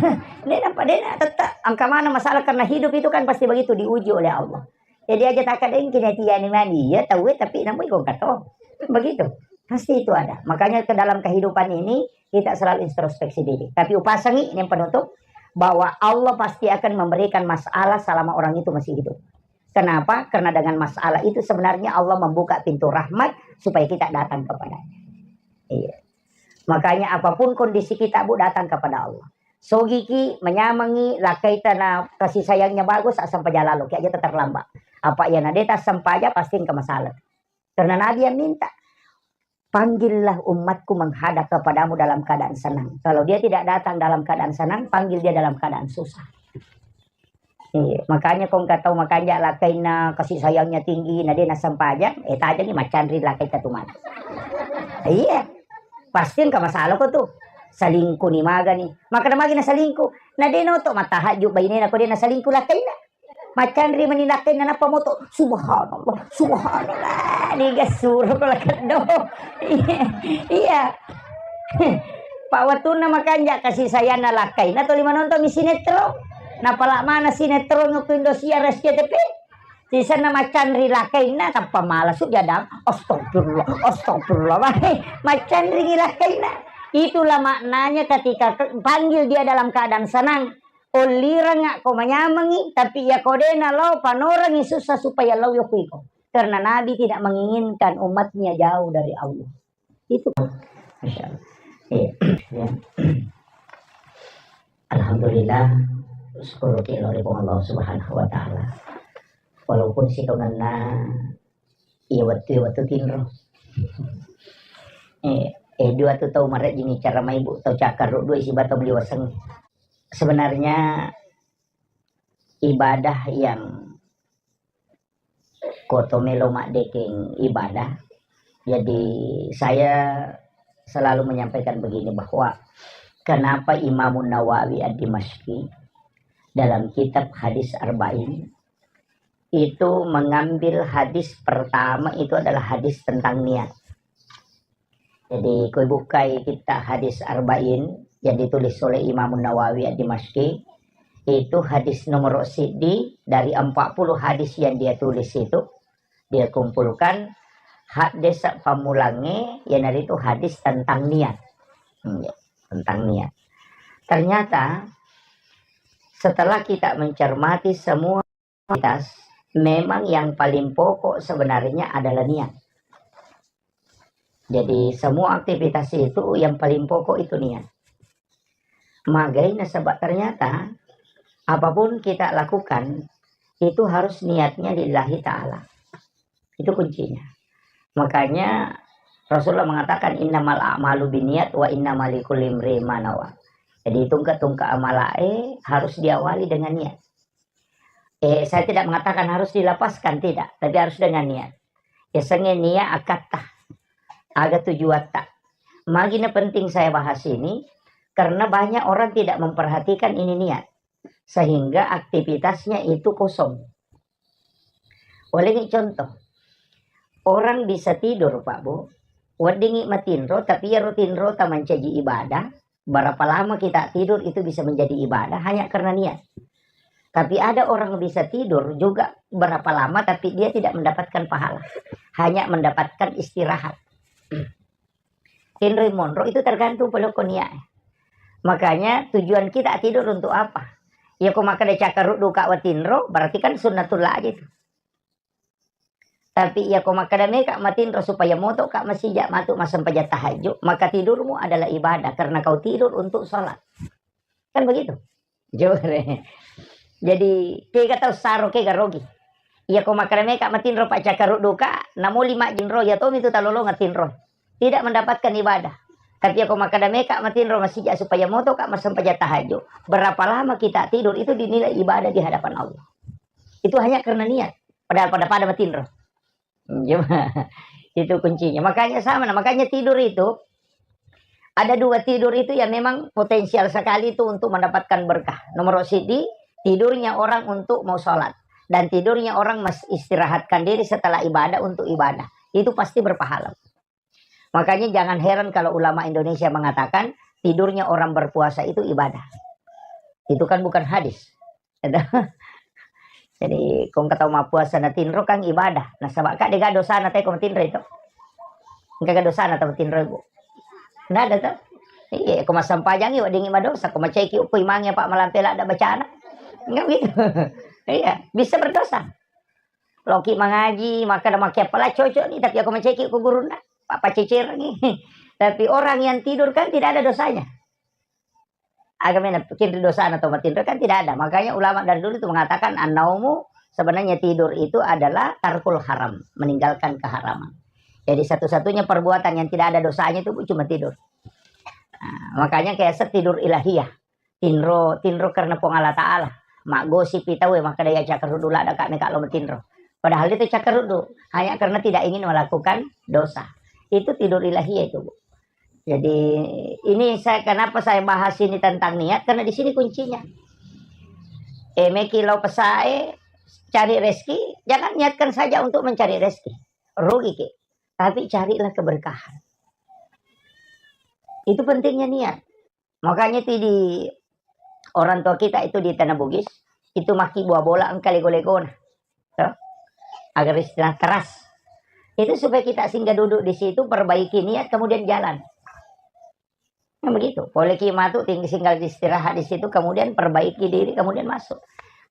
De nang Pak, de nang tetta, engka mana masalah karena hidup itu kan pasti begitu diuji oleh Allah. Jadi aja tak ada yang kena tiani mani, ya tahu tapi namu ikon kato. Begitu. Pasti itu ada. Makanya ke dalam kehidupan ini kita selalu introspeksi diri. Tapi upasangi ini yang penutup bahwa Allah pasti akan memberikan masalah selama orang itu masih hidup. Kenapa? Karena dengan masalah itu sebenarnya Allah membuka pintu rahmat supaya kita datang kepadanya. Iya. Makanya apapun kondisi kita, Bu, datang kepada Allah. Sogiki, menyamangi, lakai tanah kasih sayangnya bagus, asam paja lalu, kayak aja terlambat. Apa ya nadeta sampaja pasti engka masalah. Karena Nabi yang minta. Panggillah umatku menghadap kepadamu dalam keadaan senang. Kalau dia tidak datang dalam keadaan senang, panggil dia dalam keadaan susah. Iya, makanya kong katau makanja lakainna kasih sayangnya tinggi, na de nasempajang, eh, tajangi macanri lakaita tu mana. Iya, pasti engka masalah ko tu. Selingkuh ni maga ni. Maka na magi na selingkuh. Na de noto matahaju bainena ko de na selingkuh lakainna. Macanri mani lakainna nappa moto, "Subhanallah, subhanallah." Niga suro ko lakeddo. Iya. Pak, wettunna makanja kasih sayangna lakainna toli manonton mi sinetron. Napala mana sinetron ku Indosiar S C T V. Sisenna macanri lakainna tappa mala su jadang. Astagfirullah, astagfirullah. Wah, macanri lakainna. Itulah maknanya ketika ke-, panggil dia dalam keadaan senang. Ollirengngakko manyamengngi, tapi iyako de nalao, panorengngi susah supaya lao yokko iko. Karena Nabi tidak menginginkan umatnya jauh dari Allah. Itu. Masya Allah. Iya. Ya. Alhamdulillah, syukur ki lao ri Puang Allah Subhanahu wa Ta'ala. Walaupun sitongenna iya wettu, iya wettu tinro. Eh, eh, dua tu tau marejjini cara maibu, tau cakkarru dua isi batang liwaseng. Sebenarnya ibadah yang koto melo maddekeng ibadah. Jadi saya selalu menyampaikan begini, bahwa kenapa Imamun Nawawi Ad-Dimashqi dalam kitab Hadis Arba'in itu mengambil hadis pertama itu adalah hadis tentang niat. Jadi, kui bukai kitab Hadis Arba'in yang ditulis oleh Imam Nawawi Ad-Dimashqi, itu hadis nomor siddi dari empat puluh hadis yang dia tulis itu, dia kumpulkan hadis pamulange, yang itu hadis tentang niat. Hmm, ya, tentang niat. Ternyata, setelah kita mencermati semua aktivitas, memang yang paling pokok sebenarnya adalah niat. Jadi, semua aktivitas itu yang paling pokok itu niat. Magai nasaba ternyata apapun kita lakukan, itu harus niatnya lillahi ta'ala. Itu kuncinya. Makanya Rasulullah mengatakan, "Innamal a'malu binniat wa innama likulli imri'in ma nawa." Jadi, tungka-tungka amalae harus diawali dengan niat. Eh, saya tidak mengatakan harus dilapaskan, tidak, tapi harus dengan niat. Yasengnge niat akatta, aga tujuatta. Magi na penting saya bahas ini, karena banyak orang tidak memperhatikan ini niat, sehingga aktivitasnya itu kosong. Ulengngi contoh, orang bisa tidur, Pak Bu, weddingngi matinro, tapi iyaro tinrota mancaji ibadah, berapa lama kita tidur itu bisa menjadi ibadah hanya karena niat. Tapi ada orang bisa tidur juga berapa lama, tapi dia tidak mendapatkan pahala, hanya mendapatkan istirahat. Tinroi monro itu tergantung polokko niat. Makanya tujuan kita tidur untuk apa? Ya, ko makkeda cakkaruddu ka watinro, berarti kan sunnatullah aja itu. Tapi iya ko makkeda meka matinro supaya motoka masija matu massempajang tahajud, maka tidurmu adalah ibadah karena kau tidur untuk sholat. Kan begitu? Jore. Jadi, kega tau saro, kega rogi. Iya ko makkeda meka matinro paccakkarudduka, namoli majjinro, iya tomi tu talolonga tinro. Tidak mendapatkan ibadah. Tapi iya ko makkeda meka matinro masija supaya motoka massempajang tahajud, berapa lama kita tidur itu dinilai ibadah di hadapan Allah. Itu hanya karena niat. Padahal pada-pada matinro. Cuma, itu kuncinya. Makanya sama, nah, makanya tidur itu, ada dua tidur itu yang memang potensial sekali itu untuk mendapatkan berkah. Nomor siji, tidurnya orang untuk mau sholat. Dan tidurnya orang mes-, istirahatkan diri setelah ibadah untuk ibadah. Itu pasti berpahala. Makanya jangan heran kalau ulama Indonesia mengatakan tidurnya orang berpuasa itu ibadah. Itu kan bukan hadis. Jadi, kong katau mappuasa na tinro kan ibadah. Nasaba ka dega dosana te ko matinro itu. Engka ga dosana tau matinro, Bu? Nggak ada, toh? Iya, ko massempajangi weddingngi madosa, ko maceki ko imangnge apa malampe ladda bacana. Enggak gitu. Iya, bisa berdosa. Loki mangaji, maka ada make pala cocok nih, tapi aku maceki ko gurunna, apa cecerangi. Tapi orang yang tidur kan tidak ada dosanya. Agama na pikir dosana atau matinro kan tidak ada. Makanya ulama dari dulu itu mengatakan, "An-naumu," sebenarnya tidur itu adalah tarkul haram, meninggalkan keharaman. Jadi satu-satunya perbuatan yang tidak ada dosanya itu, Bu, cuma tidur. Nah, makanya kayak tidur ilahiyah. Tinro, tinro karena Puang Allah Ta'ala. Maggosipi tau, eh, makkeda, "Iya, cakkaruddu ladda ka meka lo matinro." Padahal itu cakkaruddu, hanya karena tidak ingin melakukan dosa. Itu tidur ilahiyah itu, Bu. Jadi, ini saya, kenapa saya bahas ini tentang niat, karena di sini kuncinya. Eh, meki lo pesae, cari rezeki, jangan niatkan saja untuk mencari rezeki. Rugi ki. Tapi carilah keberkahan. Itu pentingnya niat. Makanya itu di orang tua kita itu di Tanah Bugis, itu maki buah bola engka lego-legona. Toh? Agar istilah keras. Itu supaya kita singgah duduk di situ, perbaiki niat, kemudian jalan. Nah, begitu. Poleki matu, ting-, tinggal istirahat di situ, kemudian perbaiki diri, kemudian masuk.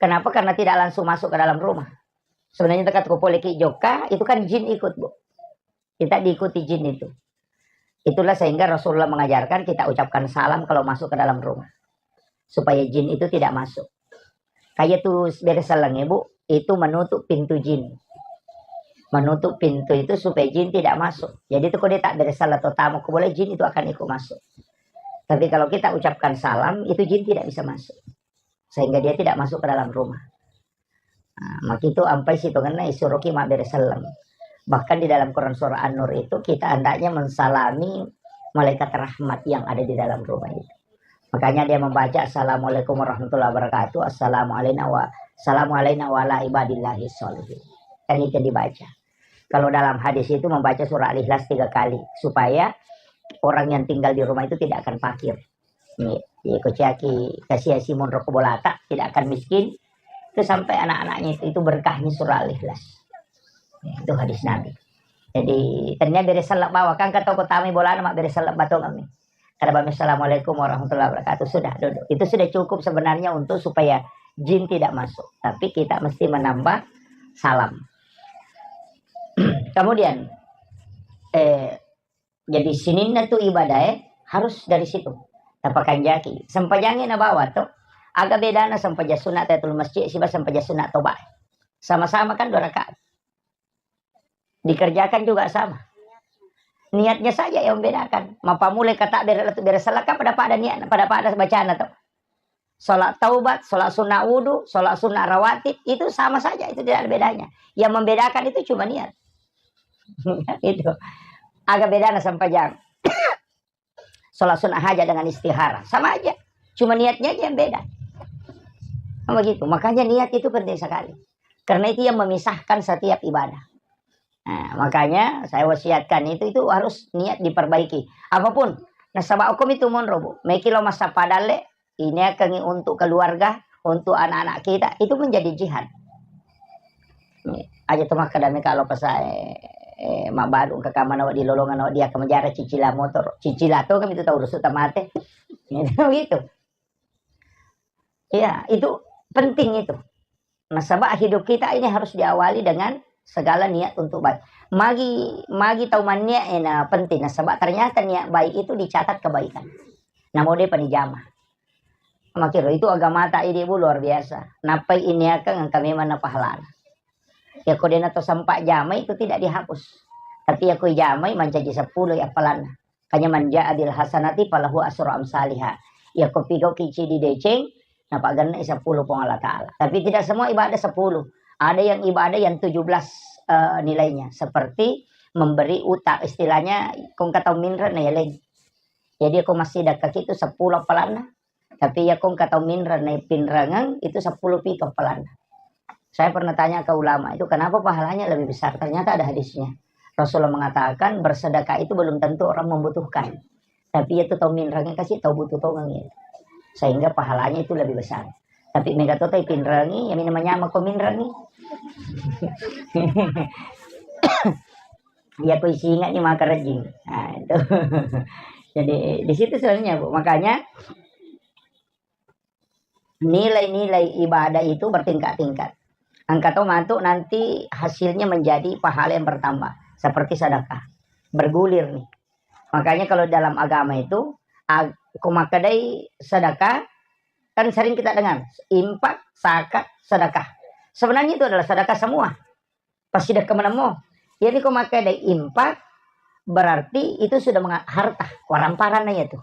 Kenapa? Karena tidak langsung masuk ke dalam rumah. Sebenarnya tekat ko poleki jokka, itu kan jin ikut, Bu. Kita diikuti jin itu. Itulah sehingga Rasulullah mengajarkan kita ucapkan salam kalau masuk ke dalam rumah. Supaya jin itu tidak masuk. Kayak tuh bere selleng, Bu, itu menutup pintu jin. Menutup pintu itu supaya jin tidak masuk. Jadi itu kalau dia tak bere selleng atau tamu, ko boleh jin itu akan ikut masuk. Tapi kalau kita ucapkan salam, itu jin tidak bisa masuk. Sehingga dia tidak masuk ke dalam rumah. Nah, makitu ampai sitongenna isuroki mabbere selleng. Bahkan di dalam Quran surah An-Nur itu kita hendaknya mensalami malaikat rahmat yang ada di dalam rumah itu. Makanya dia membaca, "Assalamualaikum warahmatullahi wabarakatuh, assalamualaikum wa-, assalamualaikum wa ala ibadillahi sholihin." Kan itu dibaca. Kalau dalam hadis itu membaca surah Al-Ikhlas tiga kali, supaya orang yang tinggal di rumah itu tidak akan fakir. Nih, jadi ko ciaki kasiasi monro ko bolata, tidak akan miskin. Itu sampai anak-anaknya itu, itu berkahnya surah Al-Ikhlas. Itu hadis Nabi. Jadi, tania bere selleng bawa, kan kata ko tamai bolana, mak bere selleng batong kami. Kada bami, "Assalamualaikum warahmatullahi wabarakatuh." Sudah, duduk. Itu sudah cukup sebenarnya untuk supaya jin tidak masuk. Tapi kita mesti menambah salam. Kemudian, eh, jadi sininna tu ibadah, eh, harus dari situ. Tapakanjaki. Sempajangi na bawa tu. Aga bedana sempajang sunat tahiyatul masjid siba sempajang sunat toba. Sama-sama kan dua rakaat. Dikerjakan juga sama. Niatnya saja yang membedakan. Mapamulai kata bere, bere selleng kan pada-pada niat, pada-pada bacana tu. Sholat taubat, sholat sunnah wudu, sholat sunnah rawatib, itu sama saja, itu tidak ada bedanya. Yang membedakan itu cuma niat. Itu. Aga bedana sempajang. Sholat sunnah hajat dengan istihara, sama aja. Cuma niatnya aja yang beda. Kan begitu. Makanya niat itu penting sekali. Karena itu yang memisahkan setiap ibadah. Nah, makanya saya wasiatkan itu, itu harus niat diperbaiki. Apapun, nasaba hukum itu monro, Bu. Meki lo masa padalle, ini akan untuk keluarga, untuk anak-anak kita, itu menjadi jihad. Aja tu makkeda meka lo pesae, eh, mabbalu engka kamana di lolongan, dia akan menjara cicila motor, cicila tu kami tu tahu rusuk tamate. Gitu. Iya, itu penting itu. Nasaba hidup kita ini harus diawali dengan segala niat untuk baik. Magi, magi tau manniat ena penting. Nasaba ternyata niat baik itu dicatat kebaikan. Namo de panijama. Makiro itu agamata idi, Bu, luar biasa. Nappai iniakang engka memang na pahalana. Yako dena to sempat jamai itu tidak dihapus. Tapi yako ijamai mancaji sepuluh ya appalanna. Kanya man ja'a bil hasanati falahu asru amsaliha. Yako pigau kici di deceng, napaganna sepuluh Puang Allah Ta'ala. Tapi tidak semua ibadah sepuluh. Ada yang ibadah yang tujuh belas, eh, nilainya. Seperti memberi utang. Istilahnya, kong kata minra na yaleng. Jadi, ko massidekka itu sepuluh appalanna. Tapi iya ko engka tau minreng naipinrengeng, itu sepuluh pi kepalana. Saya pernah tanya ke ulama itu, "Kenapa pahalanya lebih besar?" Ternyata ada hadisnya. Rasulullah mengatakan, bersedekah itu belum tentu orang membutuhkan. Tapi itu tau minrengeng kasi tau butuh tongeng itu. Sehingga pahalanya itu lebih besar. Tapi mega to tai pinrengi, ya minum nyama ko minrengi. Ya ko isinga ni maka rejing. Nah, itu. Jadi di situ sebenarnya, Bu. Makanya nilai-nilai ibadah itu bertingkat-tingkat. Engka to matu nanti hasilnya menjadi pahala yang bertambah, seperti sedekah. Bergulir nih. Makanya kalau dalam agama itu, ag-, ko makkedai sedekah, kan sering kita dengar, infak, zakat, sedekah. Sebenarnya itu adalah sedekah semua. Pasti dah kemenemu. Jadi ko makkedai infak, berarti itu sudah menga-, harta, waramparanna itu.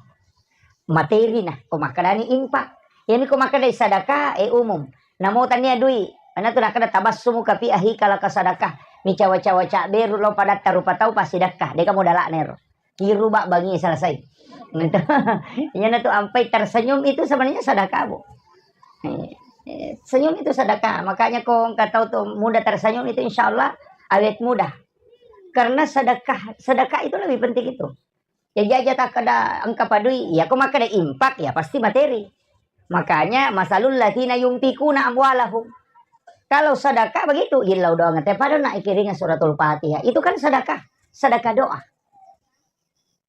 Materi na, ko makkedani infak. Jadi ko makkedai sadaka, eh, umum. Namo tania dui, ana tu nakkeda tabassumuka fi akhika laka sadakah. Micawa-cawa cabberu lo padatta rupa tau pasti dakka, deka modalakna ero. Kiru bak bangi selesai. Nah, itu. Iyana tu ampai tersenyum itu sebenarnya sedekah, Bu. Eh, eh, senyum itu sedekah. Makanya ko engka tau tu mudah tersenyum itu insya Allah awet mudah. Karena sedekah, sedekah itu lebih penting itu. Ya jaja tak ada engka padui, ya ko makkeda infak ya pasti materi. Makanya masalul ladzina yunfikuna amwalahum. Kalau sedekah begitu, illau doang te pada nak ikiringa suratul Fatihah. Itu kan sedekah, sedekah doa.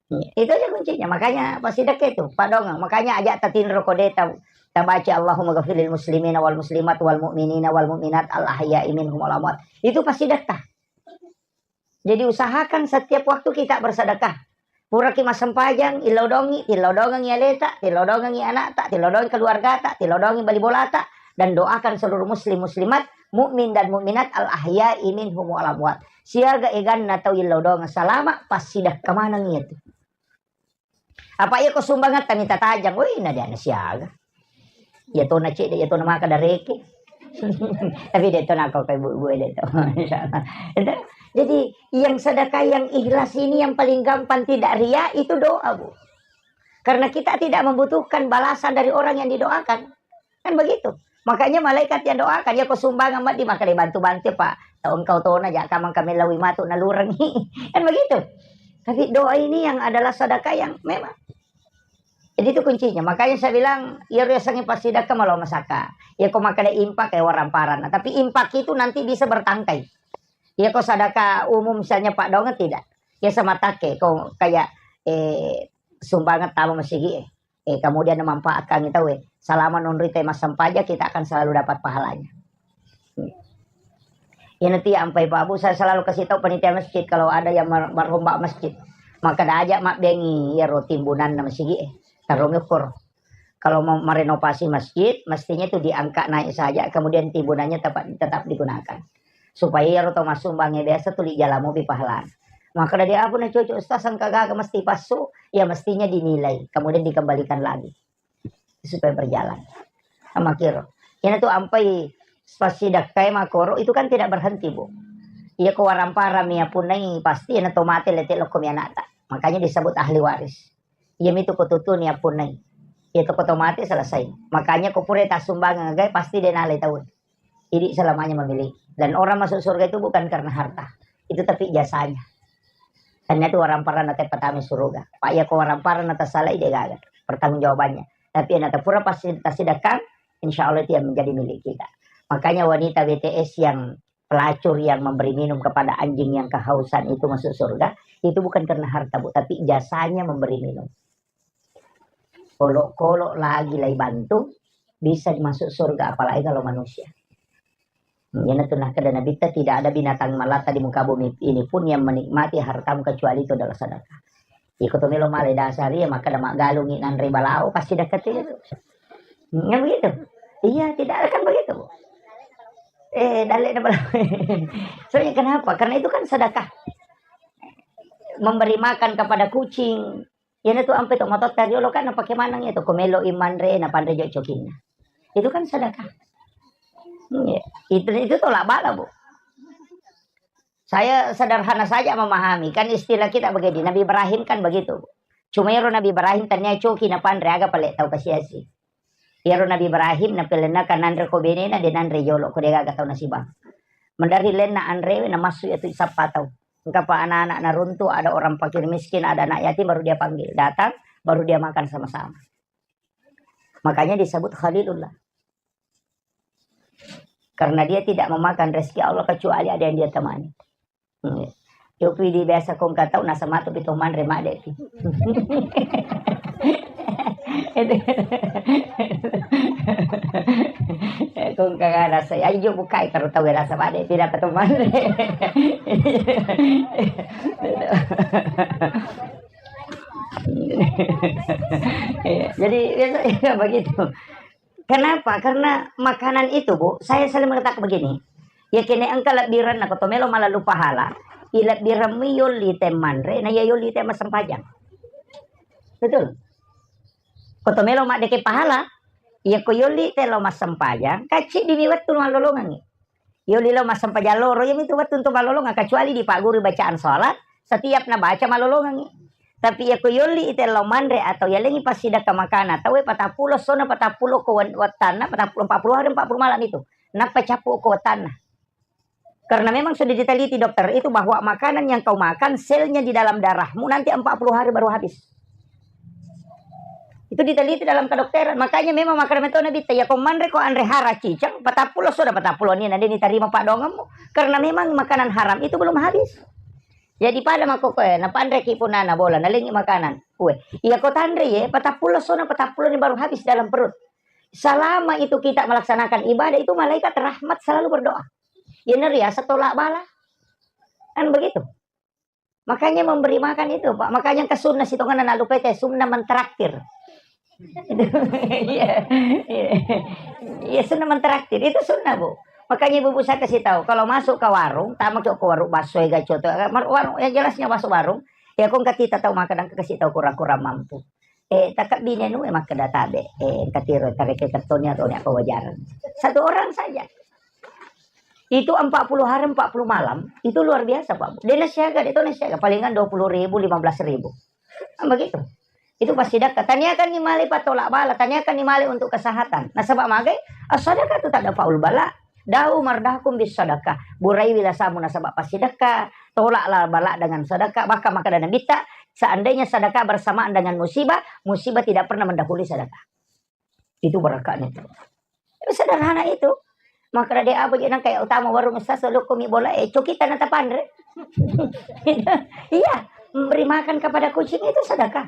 Iya, itu aja kuncinya. Makanya pasti dekat itu, Pak Dong. Makanya aja tatinro kode ta-, tabaca Allahumma ghafirlil muslimina wal muslimat wal mu'minina wal mu'minat al ahya'i minhum wal amwat. Itu pasti dekat. Jadi usahakan setiap waktu kita bersedekah. Puraki massempajang, illau dongi, tillau dongengi aleta, tillau dongengi anakta, tillau dongengi keluargata, tillau dongengi bali bolata, dan doakan seluruh muslim muslimat, mukmin dan mukminat al ahya'i minhum wal amwat. Siaga eganna tau illau dongeng salama, passidakka maneng itu. Apa iya ko sumbangatta mita tajang, woi na dia na siaga. Iya tona cedde, iya tona maka dareke. Tapi de tona ko kai bu-, bu de to. Insyaallah. Itu. Jadi yang sedekah yang ikhlas ini yang paling gampang tidak ria itu doa, Bu. Karena kita tidak membutuhkan balasan dari orang yang didoakan. Kan begitu. Makanya malaikat yang doakan, ya ko sumbangan maddi maka dibantu-bantu, Pak. Tau engkau tona ja kamang kami lawi matu nalurengi. Kan begitu. Tapi doa ini yang adalah sedekah yang memang. Jadi itu kuncinya. Makanya saya bilang, ya riasangi pasti dakka malau masaka. Ya ko makkeda infak ya waramparan. Tapi infak itu nanti bisa bertangkai. Ya ko sadaka umum misalnya Pak Dong tidak. Ya sama take ko kayak, eh, sumbangan tama masigi, eh. Eh, kemudian memanfaatkan itu, eh. Selama nonrita massempajang kita akan selalu dapat pahalanya. Ya nanti ampai Pak Bu, saya selalu kasih tahu panitia masjid kalau ada yang mer-, merombak masjid. Maka dah ajak mak bengi ya ro timbunan masigi, eh. Taruh ukur. Kalau mau merenovasi masjid, mestinya itu diangkat naik saja, kemudian timbunannya tetap, tetap digunakan. Supaya iyaro tau massumbangngé biasa tuli jala mopi pahalana. Makkeda, "Dé' apa na cocok, Ustaz, engka gaga mesti passu?" Ya, mestinya dinilai, kemudian dikembalikan lagi supaya berjalan. Sama kiro. Iyana tu ampai passidakkaé makkoro, itu kan tidak berhenti, Bu. Iya ko waramparang mi apunnai, pasti iyana to maté lété lokko mi anakta. Makanya disebut ahli waris. Iya mitu ko tutuni apunnai. Iya to ko to maté selesai. Makanya ko pura tassumbangeng agaé pasti dé' nalai tau. Jadi selamanya memiliki. Dan orang masuk surga itu bukan karena harta. Itu tapi jasanya. Karena itu waramparang nate pertama surga. Pak ya ko waramparang nate salai dé' gaga pertanggungjawabannya. Tapi yang nate pura pasti tasidakkan, insya Allah itu yang menjadi milik kita. Makanya wanita B T S yang pelacur yang memberi minum kepada anjing yang kehausan itu masuk surga, itu bukan karena harta, Bu, tapi jasanya memberi minum. Kolo-kolo lagi lai bantu, bisa masuk surga, apalagi kalau manusia. Iyana tu nakkeda Nabitta, tidak ada binatang melata di muka bumi ini pun yang menikmati hartamu kecuali itu adalah sedekah. Iko to melo malai dasari, maka ada maggalungi nanre balao, pasti dekat itu. Ya begitu. Iya, tidak ada kan begitu, Bu. Eh, dalle na balao. Soalnya kenapa? Karena itu kan sedekah. Memberi makan kepada kucing. Iyana tu ampe to matotta riolo kan napake maneng itu, ko melo i manre, napanre jo cokinna. Itu kan sedekah. Iya. Itu, itu tolak bala, Bu. Saya sederhana saja memahami. Kan istilah kita begini, Nabi Ibrahim kan begitu, Bu. Cuma ero Nabi Ibrahim tania coki napanre, aga pale tau kasiasi. Iyaro Nabi Ibrahim napelenna kan nanre ko benena, de nanre jolo ko de gaga tau nasibang. Maderri lenna anrewe namassu iyatu sappa tau. Engkapa anak-anak naruntu, ada orang fakir miskin, ada anak yatim, baru dia panggil. Datang, baru dia makan sama-sama. Makanya disebut Khalilullah. Karena dia tidak memakan rezeki Allah kecuali ada yang dia temani. Hmm. Yopi di biasa kong katau nasa matu pi to manre made pi. Kong kaga rasa, ayo jo bukai karo tau rasa made pi dapat to manre. Iya, jadi biasa, iya, begitu. Kenapa? Karena makanan itu, Bu, saya selalu mengatakan begini, ya kene engka lebbirenna ko to melo malallu pahala, Ilebbiremmi yolli te manre, na iya yolli te massempajang. Betul. Ko to melo maddeke pahala, iya ko yolli te lo massempajang, kacci dimi wettu mallolongangi. Yolli lo massempajang loro, iya mitu wettu untuk mallolongang, kecuali dipagguru bacaan sholat, setiap nabaca mallolongangi. Tapi iya ko yolli ite lo manre atau yalengi passidakka makana, tawe patappulo sona patappulo ko wen-, wettanna, patappulo, empat puluh hari, empat puluh malam itu. Nappa cappu ko wettanna. Karena memang sudah diteliti dokter itu bahwa makanan yang kau makan, selnya di dalam darahmu nanti empat puluh hari baru habis. Itu diteliti dalam kedokteran. Makanya memang makanan itu Nabi, ya kau manre ko anre hara cicang, patappulo sudah patappulo ni nanti diterima pak donganmu. Karena memang makanan haram itu belum habis. Jadi pada mako koe, napanreki punana bola, nalengi makanan. Kue, iya ko tanre ye, patappulo sona patappulo ni baru habis dalam perut. Selama itu kita melaksanakan ibadah, itu malaikat rahmat selalu berdoa. Iya, neriasa tolak bala. Kan begitu. Makanya memberi makan itu, Pak. Makanya ke sunnah sitongan anak lupa itu, sunnah mentraktir. Iya, iya. Iya, sunnah mentraktir. Itu sunnah, Bu. Makanya ibu-ibu saya kasih tahu, kalau masuk ke warung, tamu ke warung bakso ya, gacoto, warung yang jelasnya masuk warung, ya kong kita tahu makan dan kasih tahu kurang-kurang mampu. Eh, takak bine nu, eh, makkeda tabe, eh, katiro tareke kertonya atau apa wajaran. Satu orang saja. Itu empat puluh hari, empat puluh malam, itu luar biasa, Pak. Dia nasiaga, dia tahu nasiaga, palingan dua puluh ribu, lima belas ribu. Kan begitu. Itu pasti sedekah. Taniakan ni male patolak bala, taniakan ni male untuk kesehatan. Nasaba magai, as-sadaqatu tadfa'ul bala. Da'u mardakum bis sadaqah. Buraiwi lasamu nasaba passidekka, tolaklah bala dengan sedekah. Bahkan makkeda Nabitta, seandainya sedekah bersamaan dengan musibah, musibah tidak pernah mendahului sedekah. Itu barakahnya itu. Sederhana itu. Makkeda de apa je nang kayak utama warung Ustaz, lokko mi bola, eh, coki tanah tapanre. Iya, memberi makan kepada kucing itu sedekah.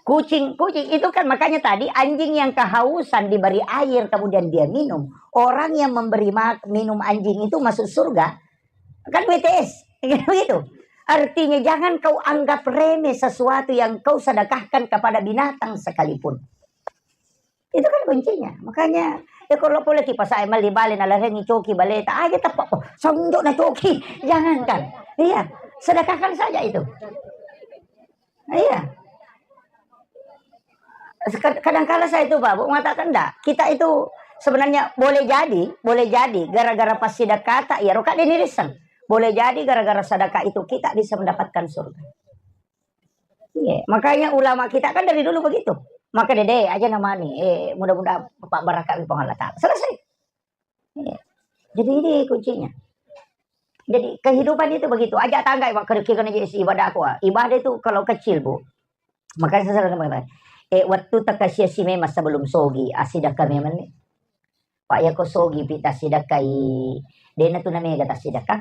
Kucing, kucing itu kan makanya tadi anjing yang kehausan diberi air kemudian dia minum. Orang yang memberi ma-, minum anjing itu masuk surga. Kan W T S, begitu. Artinya jangan kau anggap remeh sesuatu yang kau sedekahkan kepada binatang sekalipun. Itu kan kuncinya. Makanya, ya kalau boleh kipas saya meli bale na larengi coki baleta, aja tepak, oh, sonjok na coki. Jangankan. Iya, sedekahkan saja itu. Iya. Seka-, kadangkala saya itu, Pak, Bu, mengatakan, "Ndak, kita itu sebenarnya boleh jadi, boleh jadi gara-gara pas sedekah tak, ya, roka dinirisang. Boleh jadi gara-gara sedekah itu kita bisa mendapatkan surga." Iya, makanya ulama kita kan dari dulu begitu. Maka dede aja namanya, eh, mudah-mudahan Bapak barakat di Allah Ta'ala. Selesai. Iya. Jadi ini kuncinya. Jadi kehidupan itu begitu. Aja tangga, Pak, kerja kena jadi ibadah aku, ah. Ibadah itu kalau kecil, Bu. Makanya saya selalu mengatakan, eh, waktu tak kasih si memang sebelum sogi, ah, sedekah memang ni. Pak, ya ko sogi pi tassidekkai, dena tu namega tassidekka.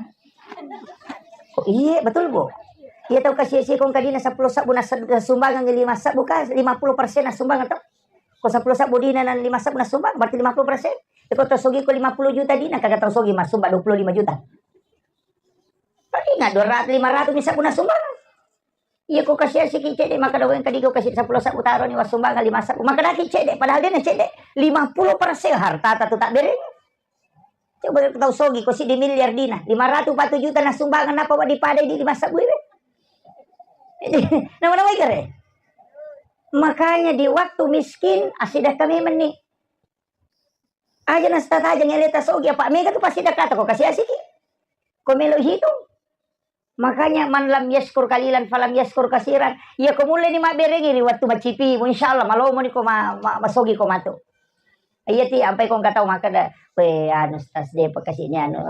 Oh, iye, betul, Bu. Iya tau kasih si kong kadina seppulo sabbu nas-, sumbangan lima sabbu ka, lima puluh persen sumbangan to. Ko seppulo sabbu dina nan lima sabbu nasumbang, berarti lima puluh persen. Iko tau sogi ko lima puluh juta dina, kagak tau sogi masumbang dua puluh lima juta. Paling nggak dua ratus, lima ratus misal pun nasumbang. Iya ko kasih asiki cedde, maka doang kadi ko kasih seppulo sabbu taro ni wassumbangan lima sabbu. Maka daki cedde, padahal dia na cedde lima puluh persen harta tatu tak bereng. Coba tau sogi ko si di miliar dina, lima ratus empat puluh juta nasumbangan apa wa dipadai di lima sabbu ini. Nama-nama ikare. Makanya di waktu miskin, asidah kami meni. Aja nastataja ngeleta sogi, apa mega tu pasti dakata ko kasih asiki. Ko melo hitung. Makanya, "Man lam yaskur kalilan falam yaskur kasiran." Iya ko mulle ni mabberengi ri wattu macipimu, insyaallah malomo ni ko ma-, ma-, masogi ko matu. Iya ti, ampai ko engka tau makkeda, "We, anu, Ustaz, de pakasini anu,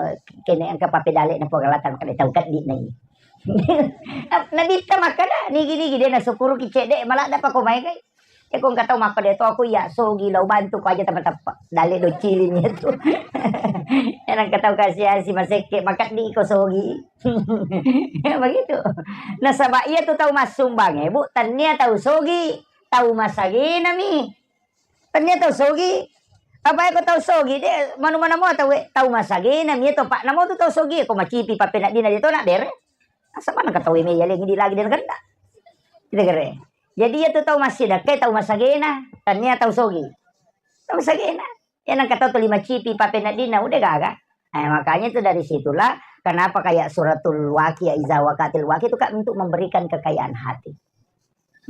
kene engka papedale na Puang Allah Taala makkeda tau keddi na ini." Nabitta makkeda, "Nigi-nigi de nasukuruki cedde, maladda pa ko maekai." Eko engka tau makkeda to aku iya sogi lao bantu ko aja tepa-tepa. Dale do ciling itu. Ena engka tau kasi-asi masekke makeddi ko sogi. Ya begitu. Nasaba iya tu tau massumbang e, Bu, tania tau sogi, tau masagena mi. Tania tau sogi. Apa eko tau sogi de manu mana mo tau e, tau masagena mi to Pak. Namo tu tau sogi ko macipi papeneddina de to na bere. Asa mana ka tau e me yalengi di lagi de na genda. Kita kere. Jadi iya tu tau massidekka, tau masagena, tania tau sogi. Tau masagena. Ya nang kata tu lima cipi papeneddina udah gaga. Eh, makanya itu dari situlah Kenapa kayak suratul Waqiah, iza waqatil waqiah itu, Kak, untuk memberikan kekayaan hati.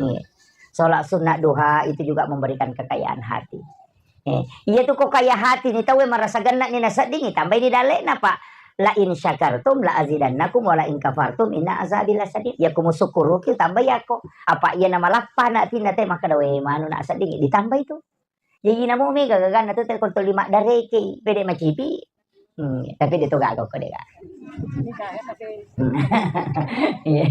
Iya. Sholat sunnah duha itu juga memberikan kekayaan hati. Eh, iya tu ko kaya hati ni tau e marasa genna ni nasedding, tambai ni dalle'na, Pak. La in syakartum la azidannakum wa la in kafartum inna azabi lasyadid. Ya ko musukuruki tambai yako. Apa iya na malappa na atinna te makkeda, "We, manu na sedding," ditambai tu. Jaji namo mega gaganna tu te ko tuli maddareke, pede macipi. Hmm, tapi de to gaga ko de ga. Iya.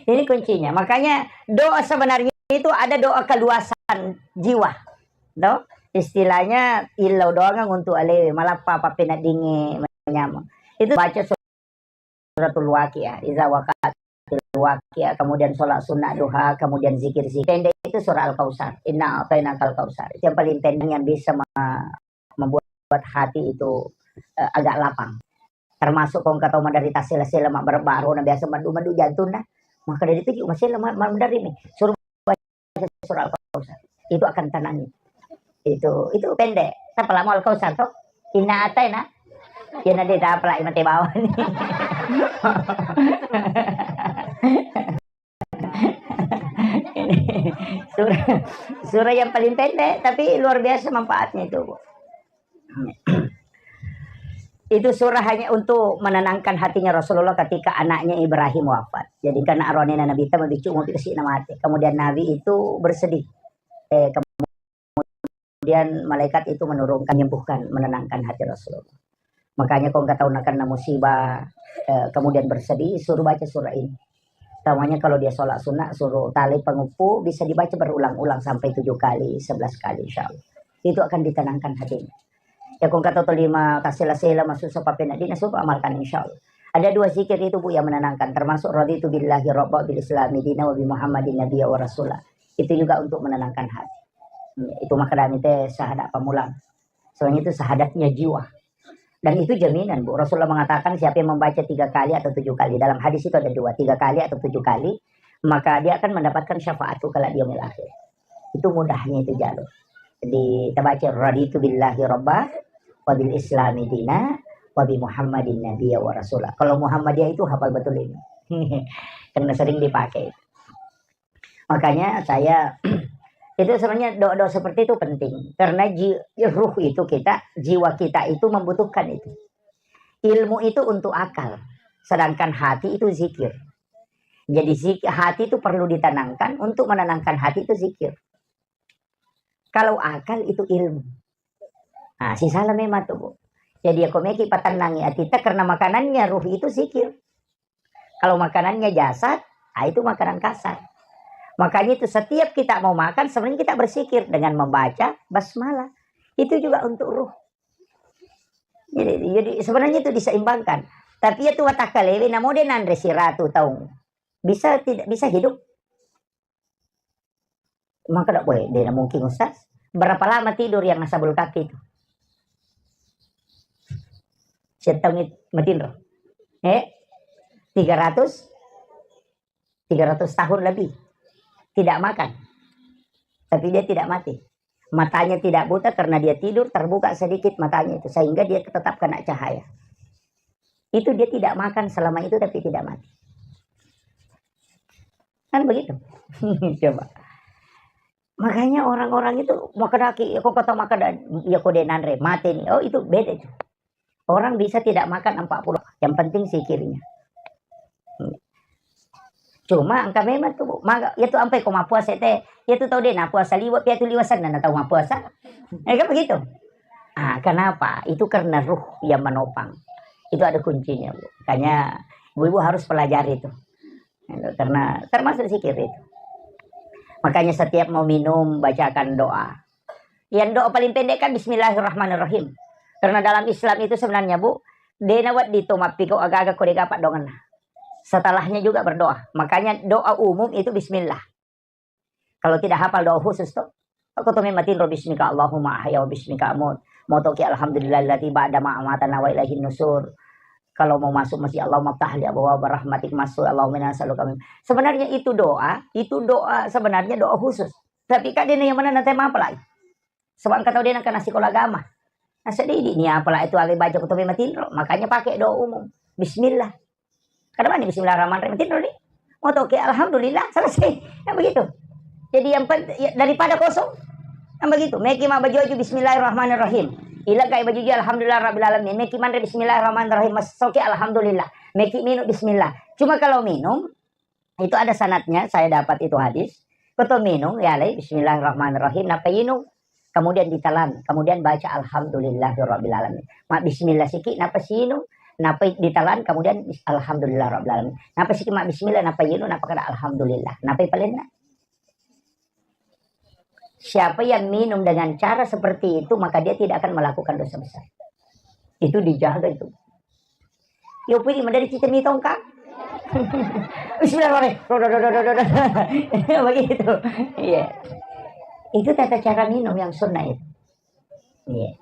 Ini kuncinya. Makanya doa sebenarnya itu ada doa keluasan jiwa. No? Istilahnya illau doangang untuk alewe, malappa pappeneddingnge manyameng. Itu baca suratul Waqiah, iza waqatil waqiah, kemudian sholat sunnah duha, kemudian zikir-zikir. Pendek itu surah Al-Kautsar. Inna a'tainakal kautsar. Itu yang paling pendek yang bisa me-, membuat hati itu, eh, agak lapang. Termasuk ko engka tau menderita sela-sela, mak, baru-baru na biasa madu-madu jantung na. Maka dari itu juga masih lemah, malam dari ini. Suruh baca surah Al-Kautsar. Itu akan tenang. Itu, itu pendek. Tapi lama Al-Kautsar toh. Inna a'taina. Ya nanti tak apa lagi mati bawah ni. Ini surah, surah yang paling pendek, tapi luar biasa manfaatnya itu, Bu. Itu surah hanya untuk menenangkan hatinya Rasulullah ketika anaknya Ibrahim wafat. Jadi, karena aronena Nabi itu mabicu mau dikasih nama hati. Kemudian Nabi itu bersedih. Eh, kemudian malaikat itu menurunkan, menyembuhkan, menenangkan hati Rasulullah. Makanya kalau engka tau nakenna musibah, eh, kemudian bersedih, suruh baca surah ini. Utamanya kalau dia sholat sunnah, suruh tali pengeppu, bisa dibaca berulang-ulang sampai tujuh kali, sebelas kali, insya Allah. Itu akan ditenangkan hatinya. Ya, ko engka tau tuli matasela-sela, masussa pappeneddingnge, suruh amalkan, insya Allah. Ada dua zikir itu, Bu, yang menenangkan, termasuk raditu billahi rabba, bil islami dina, wa bi Muhammadin nabiyya wa rasula. Itu juga untuk menenangkan hati. Hmm, itu makanya itu syahadat pamulang. Soalnya itu syahadatnya jiwa. Dan itu jaminan, Bu. Rasulullah mengatakan siapa yang membaca tiga kali atau tujuh kali. Dalam hadis itu ada dua, tiga kali atau tujuh kali, maka dia akan mendapatkan syafaat itu kalau dia akhir. Itu mudahnya itu jalur. Jadi, kita baca, "Raditu billahi rabba, wa bil islami dina, wa bi Muhammadin nabiyya wa rasula." Kalau Muhammadiyah itu hafal betul ini. Karena sering dipakai. Makanya saya, itu sebenarnya doa-doa seperti itu penting. Karena ji-, ruh itu kita, jiwa kita itu membutuhkan itu. Ilmu itu untuk akal. Sedangkan hati itu zikir. Jadi zik-, hati itu perlu ditenangkan, untuk menenangkan hati itu zikir. Kalau akal itu ilmu. Nah, sisala memang tuh, Bu. Jadi, ya, ko meki patennangi atita karena makanannya ruh itu zikir. Kalau makanannya jasad, ah, itu makanan kasar. Makanya itu setiap kita mau makan, sebenarnya kita berzikir dengan membaca basmalah. Itu juga untuk ruh. Jadi, jadi sebenarnya itu diseimbangkan. Tapi ya tu watakalewe namo de nanre siratu taung. Bisa tidak bisa hidup? Maka dak boleh, de mungkin Ustaz. Berapa lama tidur yang asabul kaki itu? Setengah matinro. Eh? Tiga ratus? Tiga ratus tahun lebih. Tidak makan. Tapi dia tidak mati. Matanya tidak buta karena dia tidur, terbuka sedikit matanya itu. Sehingga dia tetap kena cahaya. Itu dia tidak makan selama itu, tapi tidak mati. Kan begitu. Coba. Makanya orang-orang itu makan aki, ya, kok kata makan dan, ya, kode nanre, mati nih. Oh, itu beda itu. Orang bisa tidak makan empat puluh, yang penting zikirnya. Cuma engka memang tu, Bu, maga, ya tu ampai ko mappuasa te, ya tu tau de na puasa liwa, pia tu liwa senna na tau mappuasa. Eh, kan begitu? Ah, kenapa? Itu karena ruh yang menopang. Itu ada kuncinya, Bu. Makanya ibu-ibu harus pelajari itu. Karena termasuk zikir itu. Makanya setiap mau minum, bacakan doa. Yang doa paling pendek kan bismillahirrahmanirrahim. Karena dalam Islam itu sebenarnya, Bu, de na wedding to mappikau aga-aga ko de gaga paddoangenna. Setelahnya juga berdoa. Makanya doa umum itu bismillah. Kalau tidak hafal doa khusus tuh, aku tuh matinro bismika Allahumma ahya wa bismika amut. Mau toki alhamdulillahilladzi ba'da ma amatana wa ilaihin nusur. Kalau mau masuk masjid, Allahumma ftahli abwaaba rahmatik, masuk, Allahumma inna nas'aluka min. Sebenarnya itu doa, itu doa, sebenarnya doa khusus. Tapi kak, de na yang mana nanti apa lagi? Sebab engka tau de na kena sekolah agama. Nah, sedih ni apa lagi itu, ale baca kutobe matinro. Makanya pakai doa umum. bismillah. Kada mani bismillahirrahmanirrahim, tinro ni. Mau toke alhamdulillah, selesai. Yang begitu. Jadi yang pen-, ya, daripada kosong, yang begitu. Meki mabbaju-baju bismillahirrahmanirrahim. Ilegai baju-baju alhamdulillah rabbil alamin. Meki manre bismillahirrahmanirrahim. Mas soke alhamdulillah. Meki minum bismillah. Cuma kalau minum, itu ada sanatnya, saya dapat itu hadis. Koto minum, ya alai bismillahirrahmanirrahim, napa inung. Kemudian ditelan, kemudian baca alhamdulillahirabbil alamin. Ma bismillah siki, napa sinung, napa ditelan, kemudian bis-, alhamdulillah rabbil alamin. Napa siki ma bismillah, napa inung, napa kada alhamdulillah. Napa palenna? Siapa yang minum dengan cara seperti itu, maka dia tidak akan melakukan dosa besar. Itu dijaga itu. Yo pudi madari cita mi tongkang. Bismillahirrahmanirrahim. Begitu. Iya. Itu tata cara minum yang sunnah itu. Iya.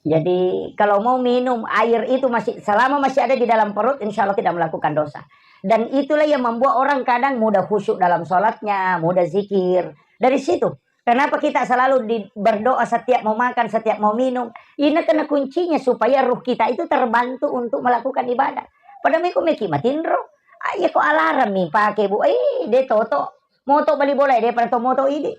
Jadi kalau mau minum air itu masih, selama masih ada di dalam perut, insya Allah tidak melakukan dosa. Dan itulah yang membuat orang kadang mudah khusyuk dalam sholatnya, mudah zikir. Dari situ. Kenapa kita selalu di, berdoa setiap mau makan, setiap mau minum? Ini karena kuncinya supaya ruh kita itu terbantu untuk melakukan ibadah. Pada meko meki matinro. Ayo ko alarm mi pake, Bu. Eh, de toto. Moto bali bola, de pada to moto idi.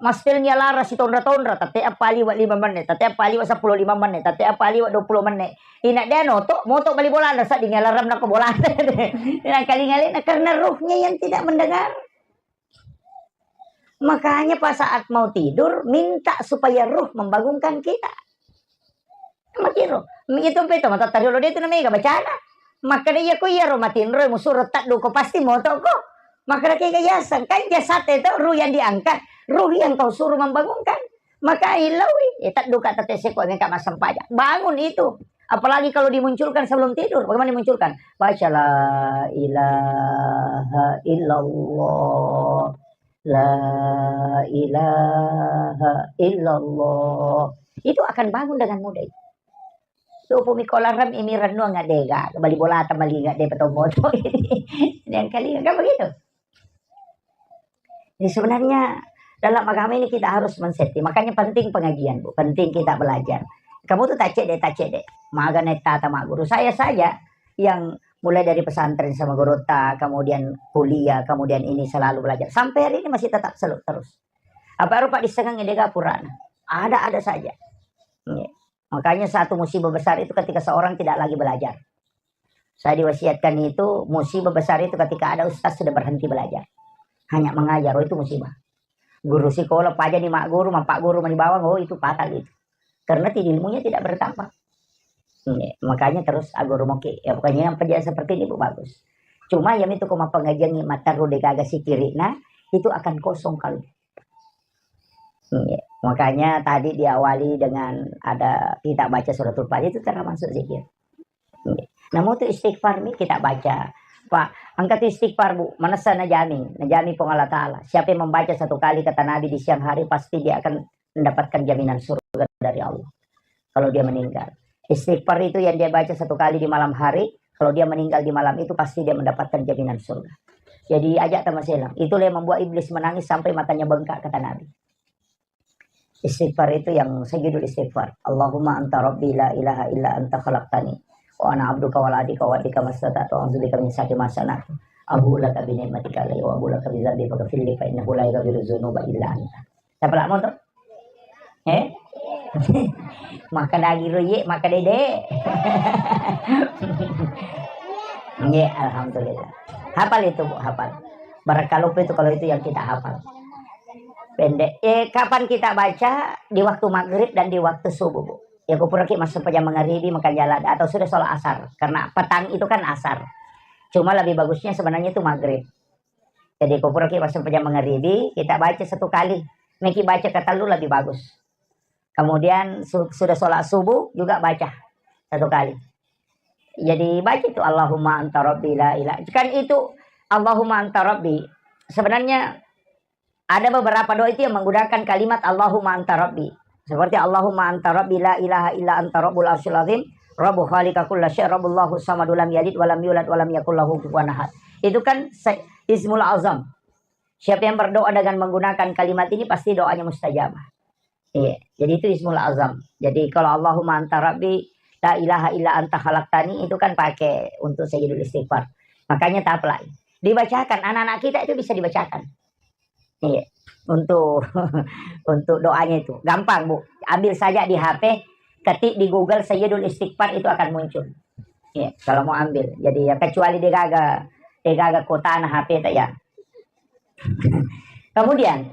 Mastelnya lara si tonra-tonra, tete apa liwa lima menit, tete apa liwa sepuluh lima menit, tete apa liwa dua puluh menit. Ina de noto, moto bali bola, rasa di alarm nako bola. Yang kali ngalena karena ruhnya yang tidak mendengar. Makanya pas saat mau tidur, minta supaya ruh membangunkan kita. Makiro, itu pe to mata tariolo de tu namanya bacana. Maka de iya ko iya ro matinro musuro taddu ko pasti moto ko. Maka de kega yasang kan jasad itu ruh yang diangkat, ruh yang kau suruh membangunkan. Maka ilawi, eh, taddu ka tete seko meka massempajang. Bangun itu. Apalagi kalau dimunculkan sebelum tidur. Bagaimana dimunculkan? Baca la ilaha illallah. La ilaha illallah. Itu akan bangun dengan mudah itu. Tuh pumi kolarem imi rennuang ngadega, bali bola tamalinga de petomboto. Dan kali kan begitu. Jadi sebenarnya dalam agama ini kita harus men-setting. Makanya penting pengajian, Bu. Penting kita belajar. Kamu tuh tacek deh, tacek deh. Maga naik tata mak guru. Saya saja yang mulai dari pesantren sama guru ta, kemudian kuliah, kemudian ini selalu belajar. Sampai hari ini masih tetap selalu terus. Apa rupa di sengang dega purana. Ada-ada saja. Iya. Makanya satu musibah besar itu ketika seorang tidak lagi belajar. Saya diwasiatkan itu, musibah besar itu ketika ada ustaz sudah berhenti belajar. Hanya mengajar, oh, itu musibah. Guru sekolah, paja ni mak guru, mampak guru mani bawang, oh, itu fatal itu. Karena ti-, ilmunya tidak bertambah. Iya, makanya terus aguru moke. Ya, pokoknya yang pendidikan seperti ini, Bu, bagus. Cuma yang itu koma pengajian ni mataru degaga sikirina, itu akan kosong kalau. Iya. Makanya tadi diawali dengan ada kita baca suratul Fatihah itu termasuk zikir. Iya. Namun itu istighfar nih kita baca. Pak, angkat istighfar, Bu, manessa najami, najami Puang Allah Ta'ala. Siapa yang membaca satu kali kata Nabi di siang hari, pasti dia akan mendapatkan jaminan surga dari Allah. Kalau dia meninggal. Istighfar itu yang dia baca satu kali di malam hari, kalau dia meninggal di malam itu pasti dia mendapatkan jaminan surga. Jadi ajak tamaselang. Itulah yang membuat iblis menangis sampai matanya bengkak kata Nabi. Istighfar itu yang sejudul istighfar. Allahumma anta rabbi la ilaha illa anta khalaqtani. Wa ana abduka wa la adika wa adika mastata'tu a'udzubika min syarri ma sana'tu. Abu laka bi ni'matika alayya wa abu laka bi dzambi faghfirli fa innahu la yaghfiru dzunuba illa anta. Siapa lak motor? Eh? Maka dagi roye, maka dede. Nggih, alhamdulillah. Hafal itu, Bu, hafal. Barang kalupa itu kalau itu yang kita hafal. Pendek. Eh, kapan kita baca? Di waktu maghrib dan di waktu subuh, Bu. Ya, kupura ki masuk pejam mangaribi, makan jalan. Atau sudah sholat asar. Karena petang itu kan asar. Cuma lebih bagusnya sebenarnya itu maghrib. Jadi, kupura ki masuk pejam mangaribi, kita baca satu kali. Meki baca ketellu lebih bagus. Kemudian su-, sudah sholat subuh juga baca satu kali. Jadi baca itu Allahumma anta rabbi la ilaha. Kan itu Allahumma anta rabbi. Sebenarnya ada beberapa doa itu yang menggunakan kalimat Allahumma anta rabbi. Seperti Allahumma anta rabbi la ilaha illa anta rabbul arsyil azim, rabbu khaliqa kulla syai, rabbullahu samadu lam yalid walam yulad walam yakul lahu kufuwan ahad. Itu kan se-, ismul azam. Siapa yang berdoa dengan menggunakan kalimat ini pasti doanya mustajabah. Iya, jadi itu ismul azam. Jadi kalau Allahumma anta rabbi, la ilaha illa anta khalaqtani, itu kan pakai untuk sayyidul istighfar. Makanya taplai. Dibacakan, anak-anak kita itu bisa dibacakan. Iya. Untuk untuk doanya itu gampang, Bu. Ambil saja di H P, ketik di Google sayyidul istighfar, itu akan muncul. Iya, kalau mau ambil. Jadi ya, kecuali degaga degaga kotana H P tak ya. Kemudian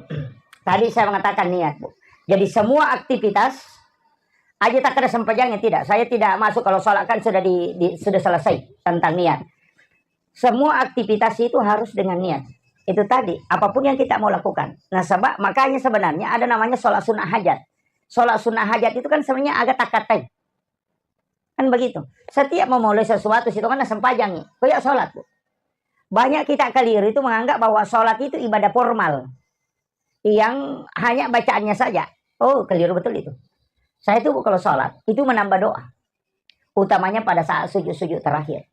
tadi saya mengatakan niat, Bu. Jadi semua aktivitas aja tak ada sempajangnya, tidak. Saya tidak masuk kalau sholat kan sudah di, di- sudah selesai tentang niat. Semua aktivitas itu harus dengan niat. Itu tadi, apapun yang kita mau lakukan. Nah, sebab makanya sebenarnya ada namanya sholat sunnah hajat. Sholat sunnah hajat itu kan sebenarnya agak takatai. Kan begitu. Setiap memulai sesuatu, situ kan sempajang nih. Kayak sholat, Bu. Banyak kita keliru itu menganggap bahwa sholat itu ibadah formal. Yang hanya bacaannya saja. Oh, keliru betul itu. Saya itu, Bu, kalau sholat, itu menambah doa. Utamanya pada saat sujud-sujud terakhir.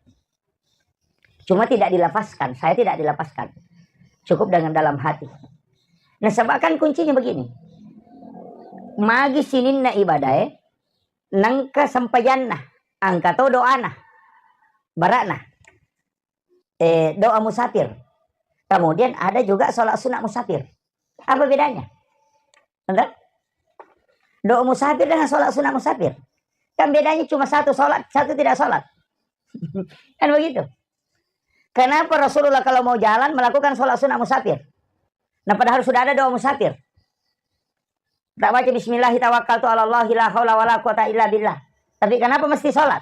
Cuma tidak dilafazkan, saya tidak dilafazkan. Cukup dengan dalam hati. Nah, sebab kan kuncinya begini. Magi sininna ibadae, nengka sempajanna, angka to doana, barana, eh, doa musafir. Kemudian ada juga sholat sunat musafir. Apa bedanya? Entah? Doa musafir dengan sholat sunat musafir. Kan bedanya cuma satu sholat, satu tidak sholat. Kan begitu. Kenapa Rasulullah kalau mau jalan melakukan sholat sunat musafir? Nah, padahal sudah ada doa musafir. Tak baca bismillah tawakkaltu ala Allah la haula wala quwata illa billah. Tapi kenapa mesti sholat?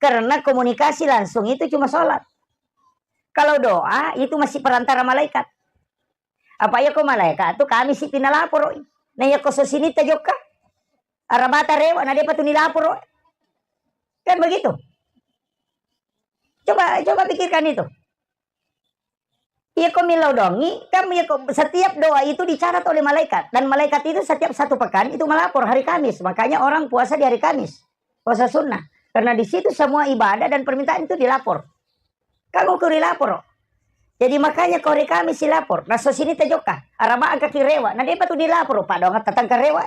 Karena komunikasi langsung itu cuma sholat. Kalau doa itu masih perantara malaikat. Apa iya ko malaikat tu kami si pinalaporo. Nah, iya ko sosini tajokka. Arabata rewa na depa tu nilaporo. Kan begitu. Coba coba pikirkan itu. Iya ko millau dongi, kan iya ko setiap doa itu dicatat oleh malaikat, dan malaikat itu setiap satu pekan itu melapor hari Kamis. Makanya orang puasa di hari Kamis, puasa sunnah. Karena di situ semua ibadah dan permintaan itu dilapor. Kamu kuri lapor. Jadi makanya ko hari Kamis si lapor. Naso sini tejoka. Araba angka kirewa. Nah, dia patut dilapor. Pak doang tatang karewa.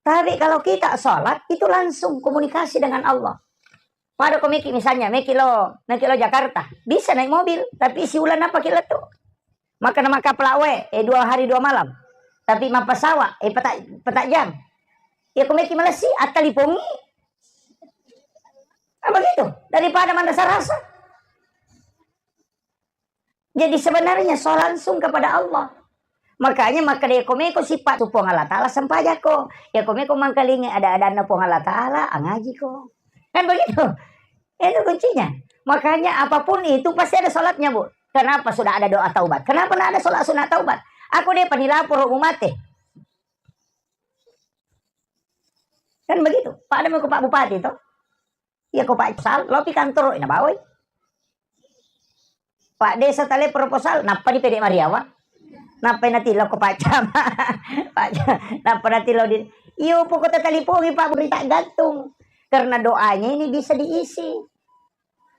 Tapi kalau kita sholat, itu langsung komunikasi dengan Allah. Pada ko meki misalnya, meki lo, meki lo Jakarta, bisa naik mobil, tapi si ulan apa kita tuh? Maka nama kapal awe, eh, dua hari dua malam. Tapi mappasawa, eh, petak, petak jam. Ya ko meki Malaysia, attalipongi. Apa gitu? Daripada mana rasa. Jadi sebenarnya so langsung kepada Allah. Makanya makkeda, "Yako meko sipatu Puang Allah Ta'ala, sempajako. Yako meko mangkalingi ada-adanna Puang Allah Ta'ala, angajiko." Kan begitu? Itu kuncinya. Makanya apapun itu pasti ada sholatnya, Bu. Kenapa sudah ada doa taubat? Kenapa nggak ada sholat sunat taubat? Aku deh pani lapor mau mate. Kan begitu. Pada mau ke Pak Bupati toh. Iya ko Pak Sal, lopi kantoro, ina bawai. Pak Desa tale proposal, nappa di pede Mariawa. Nappa natilo ko Pak Camat. Pak Ca-, nappa natilo di, iyo pokok talipongi Pak berita gantung. Karena doanya ini bisa diisi.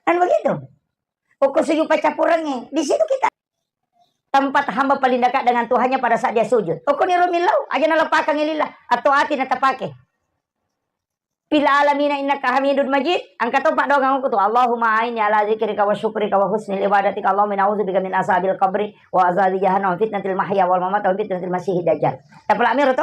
Kan begitu? Pokok suju pacapurangnya. Di situ kita tempat hamba paling dekat dengan Tuhannya pada saat dia sujud. Okko ni romillau, aja nalepakangi lillah, atau ati natapake. Fil alamina innaka hamidun majid, angka to paddoangeng okko tu, Allahumma a'inni ala dzikrika wa syukrika wa husnil ibadatika, Allahumma inni a'udzubika min azabil qabri wa azabi jahannam wa fitnatil mahya wal mamat wa fitnatil masihid dajjal. Tapalak miro to?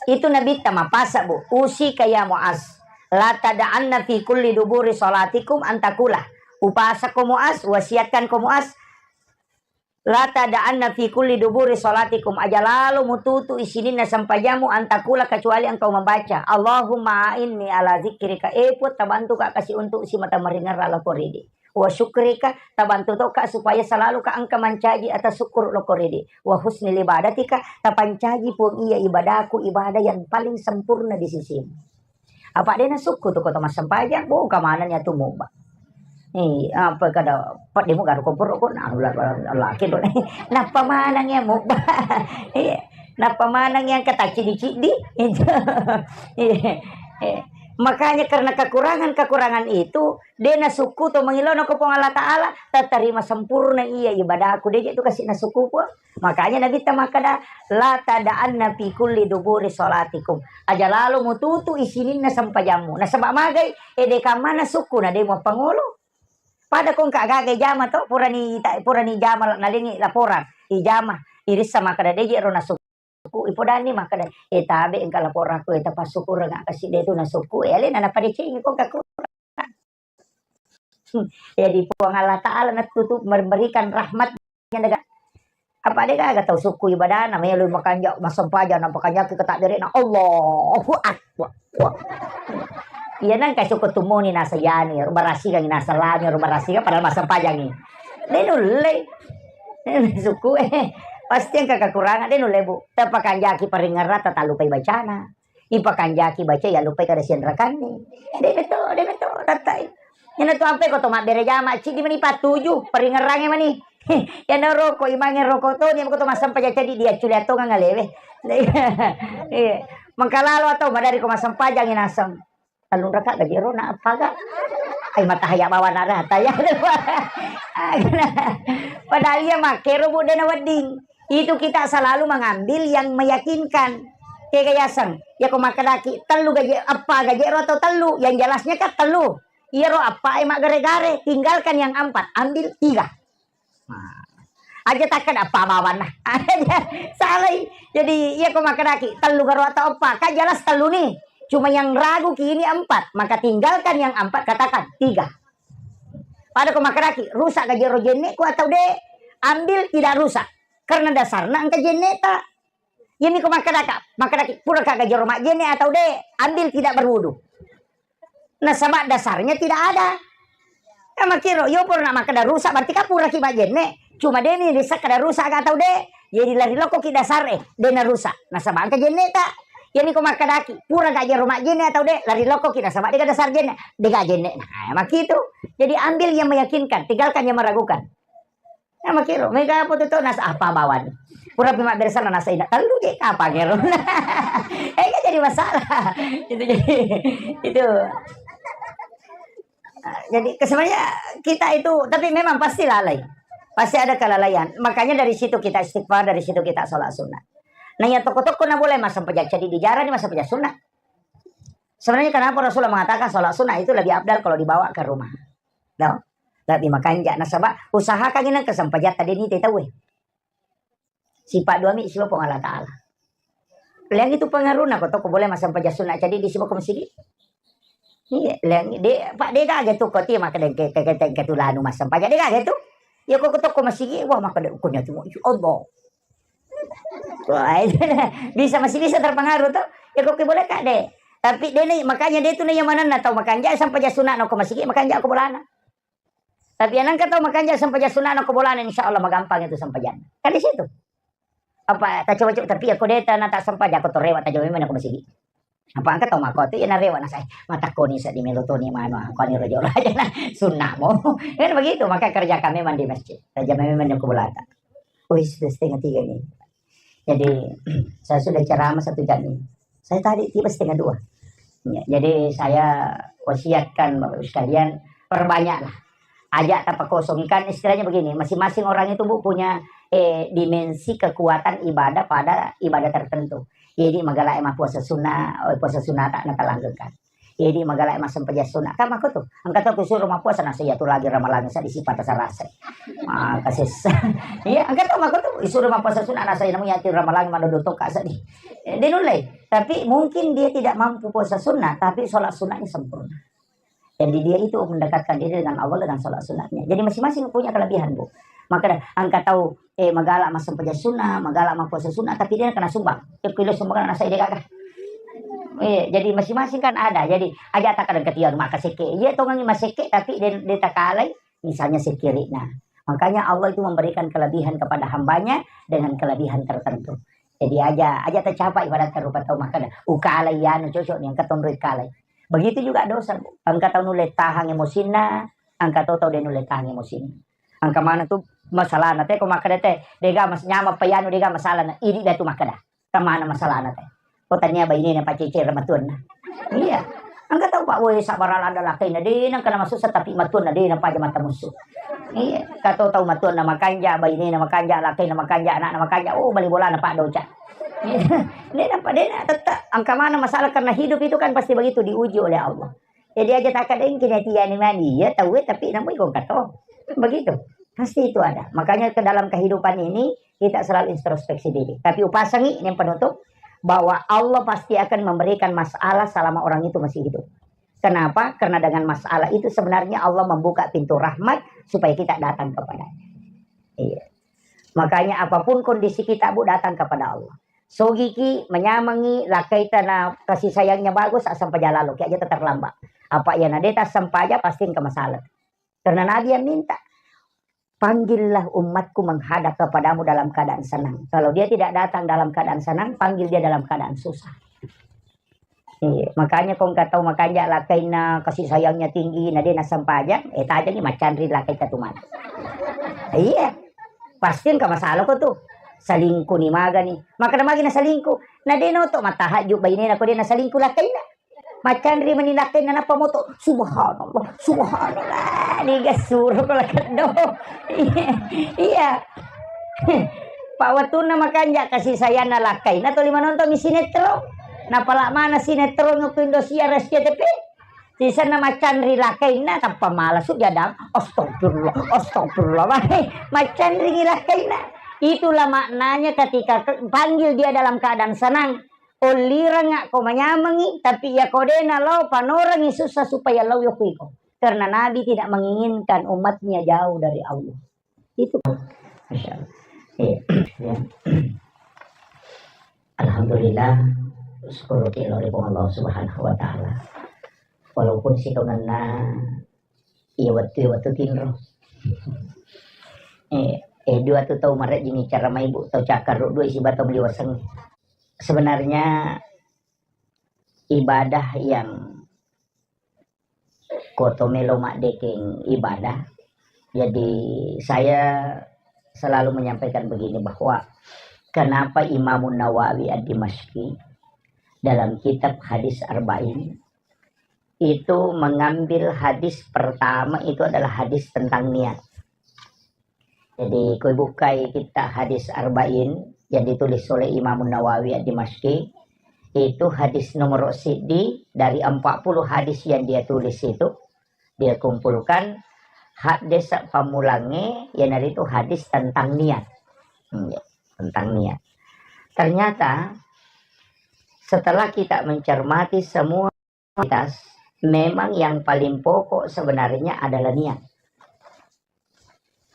Itu Nabitta mapasa, Bu. Usika ya Muaz, la tada'anna fi kulli duburi salatikum antakula. Upasako Muaz, wasiatkanko Muaz, la tada'anna fi kulli duburi salatikum, aja lalo mututu isininna sempajammu antakula kecuali engkau membaca, Allahumma a'inni ala zikrika, eh Puang, tabantuka kasi untuk simata maringerra loko ridi. Wa syukrika, tabantu toka supaya selalu ka engka mancaji atas syukur loko ridi. Wa husnil ibadatika, tapancaji Puang iya ibadaku, ibadah yang paling sempurna di sisimu. Apa dena sukku tu kota massempajang, boga maneng ya tu mubba. Eh, apa kada, padde mu garu komporo ko, nah, la-, la-, laki tu. Nappa maneng ya mubba. Iya. Nappa maneng yang kata cidi-cidi. Itu. Iya. Eh. Makanya karena kekurangan-kekurangan itu, de nasukku to mangilo nako Puang Allah Ta'ala, tatarima sempurna iya ibadahku, de je tu kasi nasukku Puang. Makanya Nabi ta makkada, "La tada'anna fi kulli duburi salatikum." Aja lalo mututu isininna sempajammu. Nasaba magai, e de kamana sukku na de muappangolo. Pada kongka gaga ijama to, purani ta-, purani ijama la-, nalengi laporan, ijama, irissa makkada de je ro nasukku. Ku ipodani makkeda, "Eh, tabe engka laporakku, eh, tapassukureng kasi de tu nasukku." Eh, alena napadecengi ko kaku. Hmm. Jadi Puang Allah Ta'ala natutup memberikan rahmatnya dega. Apa de gaga tau sukku ibadana, melo makanja masempajang, nampakanjaki ke takbirna, Allahu Akbar. Wah. Iya nang kai sukku tumoni nasa yani, ro barasigang nasa lami, ro barasigang padahal masempajangi. De nulle. Sukku, eh, pasti engka kekurangan, de nulle, Bu. Tapakanjaki paringerrang, tatallupai bacana. Ipakanjaki baca, ya lupai kada sianrakanni. De betul, de betul, tattai. Iyana tu ampe ko to mabbere jama, ciddi mani patuju, paringerrange mani. Iyana roko, imange roko to, dia ko to massempajang ceddi, dia culia to ngalewe. Iya. Mengkalalo atau madari ko massempajangi naseng. Tellung raka gaji ro na appaga. Ai matahaya bawa na rata ya. Padahal iya makkero Bu de nawedding. Itu kita selalu mengambil yang meyakinkan. Kega yaseng, ya ko makkedaki tellu gaji, eppa gaji ro atau tellu, yang jelasnya kan tellu. Iyaro eppa e maggare-gare, tinggalkan yang empat, ambil tiga. Nah, aja takkeda eppa bawanna. Salai. Jadi, iya ko makkedaki tellu garo atau eppa, kan jelas tellu nih. Cuma yang ragu ki ini empat, maka tinggalkan yang empat, katakan tiga. Pada ko makkedaki, rusak gaji ro jenne ku atau de, ambil tidak rusak. Karena dasarna engka jenne ta. Iyami ko makkedaka, makkedaki, puraka gaji ro majjenne atau de, ambil tidak berwudu. Nasaba dasarnya tidak ada. Ya makkiro, yo pura na makkeda rusak, berarti kan puraki majjenne. Cuma de ni risseng kada rusak atau de. Jadi lari lokkoki dasar e, de na rusak. Nasaba engka jenne ta. Iyami ko makkedaki, pura gaji ro majjenne atau de, lari lokkoki nasaba de ga dasar jenne. De ga jenne. Nah, makkitu. Jadi ambil yang meyakinkan, tinggalkan yang meragukan. Nah, makkiro, mega apa tu, tu, nasa apa bawani? Pura pi mabbere sana nasa ina, tellu je kapang ero. Eh, kan jadi masalah. Itu jadi, itu. Nah, jadi, ke-, sebenarnya kita itu, tapi memang pasti lalai. Pasti ada kelalaian. Makanya dari situ kita istighfar, dari situ kita sholat sunnah. Nah, ya toko-toko na boleh masang pejak, jadi dijarah ni masang pejak sunnah. Sebenarnya kenapa Rasulullah mengatakan sholat sunnah itu lebih afdal kalau dibawa ke rumah? No? Lebih makanja. Nasaba, usahakan ini kesempajatta deni te tauwe. Sipa dua mi siwa Puang Allah Ta'ala. Leang itu pengaruhna ko toko boleh masang pejak sunnah jadi di siba ko masigi. Iya, leang de, Pak, de gaga tu ko ti makkeda ke, ke, ke, ke, ke tulanu masang pejak de gaga tu. Ya ko toko masigi, wah, makkeda ukurnya tu, ya Allah. Wah, itu bisa, masih bisa terpengaruh tuh. Ya kok boleh kak de. Tapi de ni, makanya de tu ni yang mana na tau makanja sampai ja sunat no ko masigi makanja ko bolana. Tapi yang nangka tau makanja sampai ja sunat no ko bolana, insya Allah magampang itu sampai jana. Kan di situ. Apa tak coba-coba, tapi aku de ta na tak sempat jako to rewa tak jauh memang aku masigi. Apa engka tau makko tu, iya narewa nasai, matakkoni seddi melo toni manu, angkoni rojo raja na sunnah mo. Kan begitu, maka kerjakan memang di masjid. Kerja memang di kuburan. Oh, sudah setengah tiga ini. Jadi, saya sudah ceramah satu jam ini. Saya tadi tiba setengah dua. Ya, jadi saya wasiatkan Bapak Ibu sekalian, perbanyaklah. Ajak tapakosongkan, istilahnya begini, masing-masing orang itu, Bu, punya, eh, dimensi kekuatan ibadah pada ibadah tertentu. Jadi magala e mappuasa sunnah, oh, puasa sunnah tak natalanggengkan. Jadi magala e massempajang sunnah. Kan mako tu. Engka tu kusuro mappuasa nasa iya tu lagi ramalang sa disipa tasarasa. Maka sessa. Iya, engka tu mako tu isuro mappuasa sunnah nasa iya namu iya tu ramalang madodo toka sedi. Eh, dia nulai. Tapi mungkin dia tidak mampu puasa sunnah, tapi sholat sunnahnya sempurna. Jadi dia itu mendekatkan diri dengan Allah dengan sholat sunatnya. Jadi masing-masing punya kelebihan, Bu. Maka dah, engka tau, eh, magala massempajang sunnah, magala mappuasa sunnah, tapi dia kena sumbang. Dia kilo sumbang nasa ide gaga. Eh, jadi masing-masing kan ada. Jadi aja tak ada ketian maka seke. Iya tongangi maseke, tapi dia, dia takalai, misalnya sekirikna. Makanya Allah itu memberikan kelebihan kepada hambanya dengan kelebihan tertentu. Jadi aja, aja tercapai ibarat rupa tau maka dah. Ukalai anu cocok ni, engka tonroi kalai. Begitu juga dosa, Bu. Engka tau nulle tahang emosinna, engka to tau de nulle tahang emosinna. Engka mana tu masalahna te, ko makkeda te, dega mas-, nyamang pa iyanu dega masalahna, idi da tu makkeda. Engka mana masalahna te. Ko tania bainena pacece ramatuanna. Iya. Engka tau, Pak, woi, sabbara ladde lakkainna, de nengka namasussa, tapi matuanna de napaja mata musu. Iya, kato tau matuanna makanja, bainena makanja, lakkainna makanja, anakna makanja, oh, bali bolana Pak Doca. De nampa, de na, tetap, engka mana masalah, karena hidup itu kan pasti begitu, diuji oleh Allah. Jadi aja takadengki na tiani mani, iya tauwe, tapi namu iko kato. Begitu. Pasti itu ada. Makanya ke dalam kehidupan ini kita selalu introspeksi diri. Tapi upasangi yang penutup bahwa Allah pasti akan memberikan masalah selama orang itu masih hidup. Kenapa? Karena dengan masalah itu sebenarnya Allah membuka pintu rahmat supaya kita datang kepadanya. Iya. Makanya apapun kondisi kita, Bu, datang kepada Allah. Sogiki, menyamangi, lakkaita na kasih sayangnya bagus, asam paja lalo, ki aja terlambat. Apa iya na deta asam paja, pasti engka masalah. Karena Nabi yang minta, "Panggillah umatku menghadap kepadamu dalam keadaan senang." Kalau dia tidak datang dalam keadaan senang, panggil dia dalam keadaan susah. Iya, makanya kau nggak tahu, makanya lakkainna kasih sayangnya tinggi, na de nasempajang, eh, tajangi macanri lakkaita tu mana. Iya, pasti engka masalah ko tu. Selingkuh ni maga ni. Maka na magi na selingkuh. Na de noto matahajud bainena ko de na selingkuh lakkainna. Macanri mani lakkainna nappa moto, "Subhanallah, subhanallah." Niga suro ko lakkeddo. Iya. Pak, wettunna makanja kasih sayangna lakkainna tuli manonton mi sinetron. Napala mana sinetron ku Indosiar, S C T V. Sisenna macanri lakkainna tappa malasu jadang. Astagfirullah, astagfirullah. Macanri lakkainna. Itulah maknanya ketika ke-, panggil dia dalam keadaan senang. Olliranga ko manyamengi, tapi iya ko de nalao panorangi susah supaya lao yoko iko. Karena Nabi tidak menginginkan umatnya jauh dari Allah. Itu. Masya Allah. Iya. Ya. Alhamdulillah, syukur ki lao ri Puang Allah Subhanahu wa Ta'ala. Walaupun sitongenna iya wettu, iya wettu tinro. Eh, eh, dua tu tau marejjingi cara maibu, tau cakkarru dua isi batang beli waseng. Sebenarnya ibadah yang koto melo maddekeng ibadah. Jadi saya selalu menyampaikan begini, bahwa kenapa Imamun Nawawi Ad-Dimashqi dalam kitab Hadis Arba'in itu mengambil hadis pertama itu adalah hadis tentang niat. Jadi, koi bukai kitab Hadis Arba'in yang ditulis oleh Imam Nawawi Ad-Dimashqi, itu hadis nomor siddi dari empat puluh hadis yang dia tulis itu, dia kumpulkan hadis pamulange, yang dari itu hadis tentang niat. Hmm, ya, tentang niat. Ternyata, setelah kita mencermati semua aktivitas, memang yang paling pokok sebenarnya adalah niat.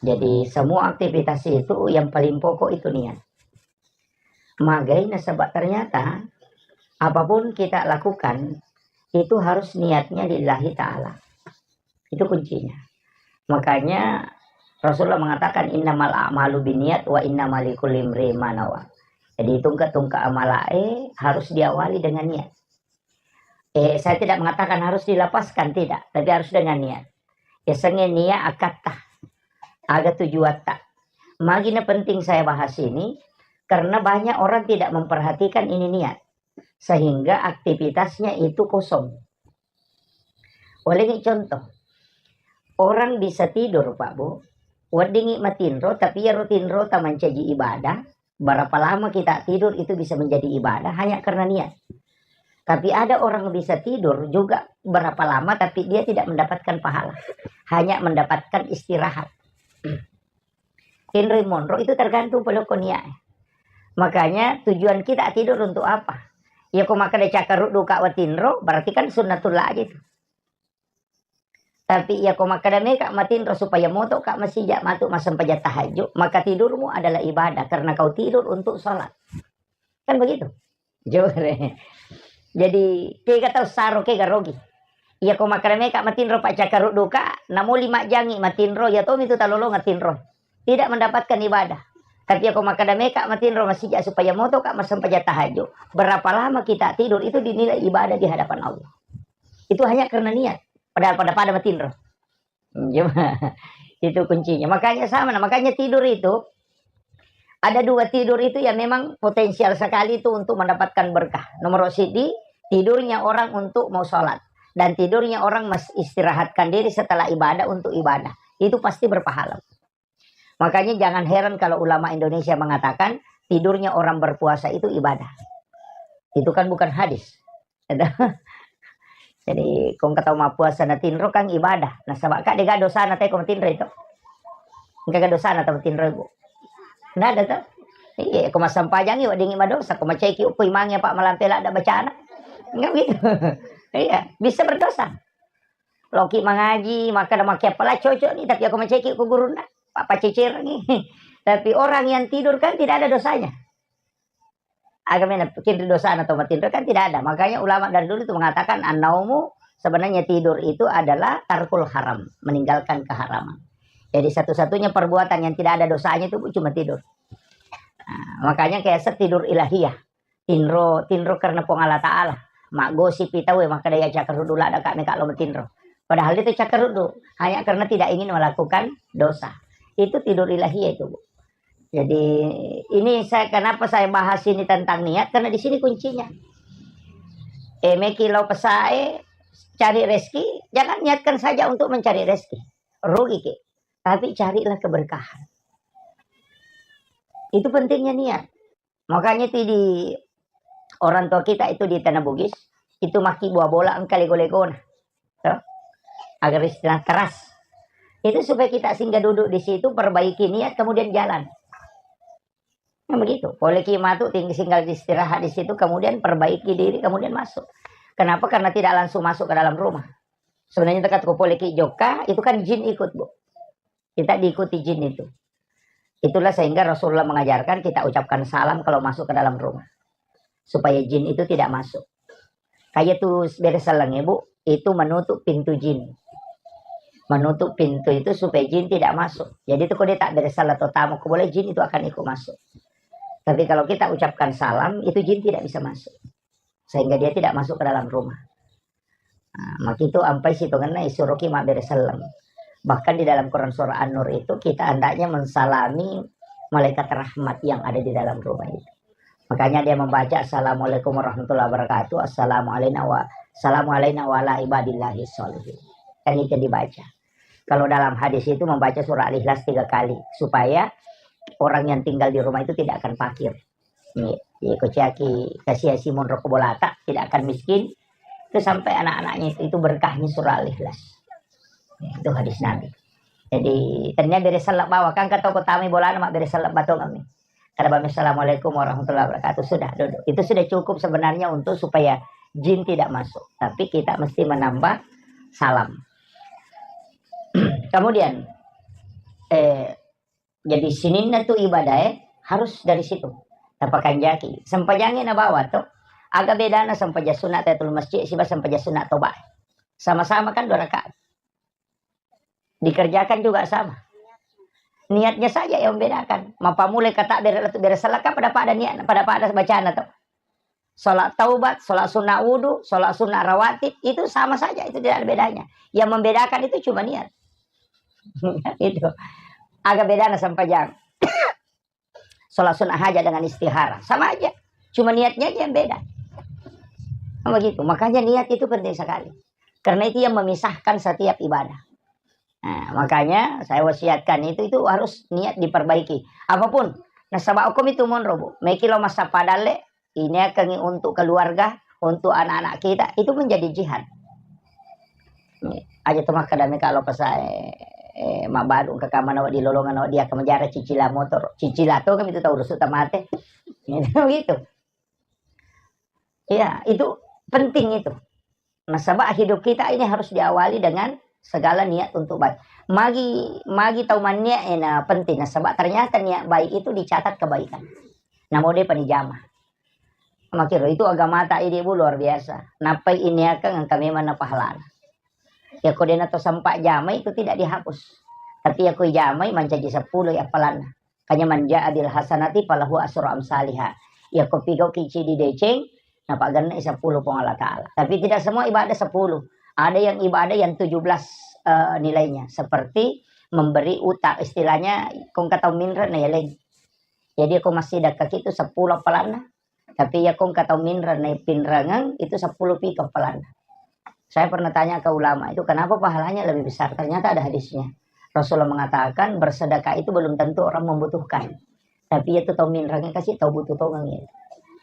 Jadi, semua aktivitas itu yang paling pokok itu niat. Magai nasaba ternyata apapun kita lakukan itu harus niatnya lillahi ta'ala. Itu kuncinya. Makanya Rasulullah mengatakan, "Innamal a'malu binniat wa innamal likulli imri'in ma nawa." Jadi, tungke-tungke amalae harus diawali dengan niat. Eh, saya tidak mengatakan harus dilapaskan, tidak, tapi harus dengan niat. Yasengnge niat akatta, aga tujuatta. Magi na penting saya bahas ini, karena banyak orang tidak memperhatikan ini niat, sehingga aktivitasnya itu kosong. Oleh ini contoh, orang bisa tidur, Pak Bu, weddingi matinro, tapi iyaro tinro ta mancaji ibadah, berapa lama kita tidur itu bisa menjadi ibadah hanya karena niat. Tapi ada orang bisa tidur juga berapa lama, tapi dia tidak mendapatkan pahala, hanya mendapatkan istirahat. Tinroi monro itu tergantung polokko niat. Makanya tujuan kita tidur untuk apa? Ya, ko makkeda cakkaruddu ka watinro, berarti kan sunnatullah aja itu. Tapi iya ko makkeda meka matinro supaya moto ka masija matu massempajang tahajud, maka tidurmu adalah ibadah karena kau tidur untuk sholat. Kan begitu? Jore. Jadi, kega tau saro, kega rogi. Iya ko makkeda meka matinro pa cakkaruddu ka, namoli majjangi matinro, iya tomi tu talolongeng tinro. Tidak mendapatkan ibadah. Tapi iya ko makkeda meka matinro masija supaya moto ka massempajang tahajud. Berapa lama kita tidur itu dinilai ibadah di hadapan Allah. Itu hanya karena niat. Padahal pada-pada matinro. Itu kuncinya. Makanya sama, nah, makanya tidur itu ada dua tidur itu yang memang potensial sekali itu untuk mendapatkan berkah. Nomor siji, tidurnya orang untuk mau sholat. Dan tidurnya orang mes-, istirahatkan diri setelah ibadah untuk ibadah. Itu pasti berpahala. Makanya jangan heran kalau ulama Indonesia mengatakan tidurnya orang berpuasa itu ibadah. Itu kan bukan hadis. Jadi, kong kata mau puasa na tinro kan ibadah. Nasaba ka dega dosana te ko matinro itu. Engka dosana tau matinro, Bu. Nggak ada tuh. Iya, ko massampajangi weddingi madosa, ko maceki ko imangi apa malampe ladda bacana. Enggak gitu. Iya, bisa berdosa. Loki mangaji, maka ada makke pala cocok nih, tapi aku maceki ko gurunna, apa cecerangi. Tapi orang yang tidur kan tidak ada dosanya. Agamanya pikir dosana atau matinro kan tidak ada. Makanya ulama dari dulu itu mengatakan, "An-naumu," sebenarnya tidur itu adalah tarkul haram, meninggalkan keharaman. Jadi satu-satunya perbuatan yang tidak ada dosanya itu, Bu, cuma tidur. Nah, makanya kayak set tidur ilahiyah. Tinro, tinro karena Puang Allah Ta'ala. Maggosipi tau e, makkeda iya cakkaruddu ladda ka meka lo matinro. Padahal itu cakkaruddu, hanya karena tidak ingin melakukan dosa. Itu tidur ilahiyah itu, Bu. Jadi, ini saya, kenapa saya bahas ini tentang niat, karena di sini kuncinya. Eh, meki lo pesae, cari rezeki, jangan niatkan saja untuk mencari rezeki. Rugi ki. Tapi carilah keberkahan. Itu pentingnya niat. Makanya itu di orang tua kita itu di Tanah Bugis, itu maki buah bola engka lego-legona. Tuh. Agar istilah keras. Itu supaya kita singgah duduk di situ, perbaiki niat, kemudian jalan. Nah, begitu. Poleki matu, tinggi singgah istirahat di situ, kemudian perbaiki diri, kemudian masuk. Kenapa? Karena tidak langsung masuk ke dalam rumah. Sebenarnya tekat ko poleki jokka, itu kan jin ikut, Bu. Kita diikuti jin itu. Itulah sehingga Rasulullah mengajarkan kita ucapkan salam kalau masuk ke dalam rumah. Supaya jin itu tidak masuk. Kayak tuh bere selleng, Ibu, itu menutup pintu jin. Menutup pintu itu supaya jin tidak masuk. Jadi itu kalau dia tak bere selleng atau tamu, ko boleh jin itu akan ikut masuk. Tapi kalau kita ucapkan salam, itu jin tidak bisa masuk. Sehingga dia tidak masuk ke dalam rumah. Nah, makitu ampai sitongenna isuroki mabbere selleng. Bahkan di dalam Quran surah An-Nur itu kita hendaknya mensalami malaikat rahmat yang ada di dalam rumah itu. Makanya dia membaca, "Assalamualaikum warahmatullahi wabarakatuh, assalamu alaina wa, assalamu alaina wa ala ibadillahi sholihin." Kan itu dibaca. Kalau dalam hadis itu membaca surah Al-Ikhlas tiga kali, supaya orang yang tinggal di rumah itu tidak akan fakir. Iya, iya, ko ciaki kasiasi monro ko bolata, tidak akan miskin. Itu sampai anak-anaknya itu, itu berkahnya surah Al-Ikhlas. Itu hadis Nabi. Jadi, tennia bere selleng bawa, kan kata ko tamai bolana, mak bere selleng batong kami. Kada bami, "Assalamualaikum warahmatullahi wabarakatuh." Sudah, duduk. Itu sudah cukup sebenarnya untuk supaya jin tidak masuk. Tapi kita mesti menambah salam. Kemudian, eh, jadi sininna tu ibadah, eh, harus dari situ. Tapakanjaki. Sempajangi na bawa tu. Aga bedana sempajang sunat tahiyatul masjid siba sempajang sunat toba. Sama-sama kan dua rakaat. Dikerjakan juga sama. Niatnya saja yang membedakan. Mapamulai kata bere, bere selleng kan pada-pada niat, pada-pada bacana tu. Sholat taubat, sholat sunnah wudu, sholat sunnah rawatib, itu sama saja, itu tidak ada bedanya. Yang membedakan itu cuma niat. Itu. Aga bedana sempajang. Sholat sunnah hajat dengan istihara, sama aja. Cuma niatnya aja yang beda. Kan begitu. Makanya niat itu penting sekali. Karena itu yang memisahkan setiap ibadah. Nah, makanya saya wasiatkan itu, itu harus niat diperbaiki. Apapun, nasaba hukum itu monro, Bu. Meki lo masa padalle, ini akan untuk keluarga, untuk anak-anak kita, itu menjadi jihad. Aja tu makkeda meka lo pesae, eh, mabbalu ke kamar nawa di lolongan nawa dia ke menjara cicila motor, cicila tu kan itu tahu rusuk tamate. Gitu. Iya, itu penting itu. Nasaba hidup kita ini harus diawali dengan segala niat untuk baik. Magi, magi tau manniat ena penting. Nasaba ternyata niat baik itu dicatat kebaikan. Namo de panijama. Makiro itu agamata idi, Bu, luar biasa. Nappai iniakang engka memang na pahalana. Yako dena to sempat jamai itu tidak dihapus. Tapi yako ijamai mancaji sepuluh ya appalanna. Kanya man ja'a bil hasanati falahu asru amsaliha. Yako pigau kici di deceng, napagennai sepuluh Puang Allah Ta'ala. Tapi tidak semua ibadah sepuluh. Ada yang ibadah yang tujuh belas, eh, nilainya. Seperti memberi utang. Istilahnya, kong katau minre na yaleng. Jadi, ko massidekka ki tu sepuluh appalanna. Tapi iya ko engka tau minreng na pinrengeng, itu sepuluh pi kepalana. Saya pernah tanya ke ulama itu, kenapa pahalanya lebih besar? Ternyata ada hadisnya. Rasulullah mengatakan, bersedekah itu belum tentu orang membutuhkan. Tapi itu tau minrangi kasi tau butuh tongeng itu.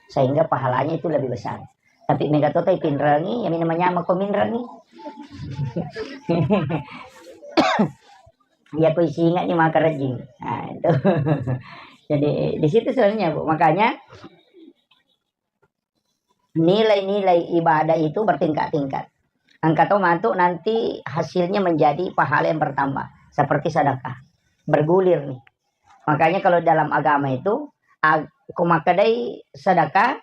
Sehingga pahalanya itu lebih besar. Tapi mega to tai pinrangi, ya minang manyama ko minrangi. Ya ko isinga ni maka rejing. Nah, itu. Jadi di situ sebenarnya, Bu. Makanya nilai-nilai ibadah itu bertingkat-tingkat. Engka to matu nanti hasilnya menjadi pahala yang bertambah, seperti sedekah. Bergulir nih. Makanya kalau dalam agama itu, ag-, ko makkedai sedekah,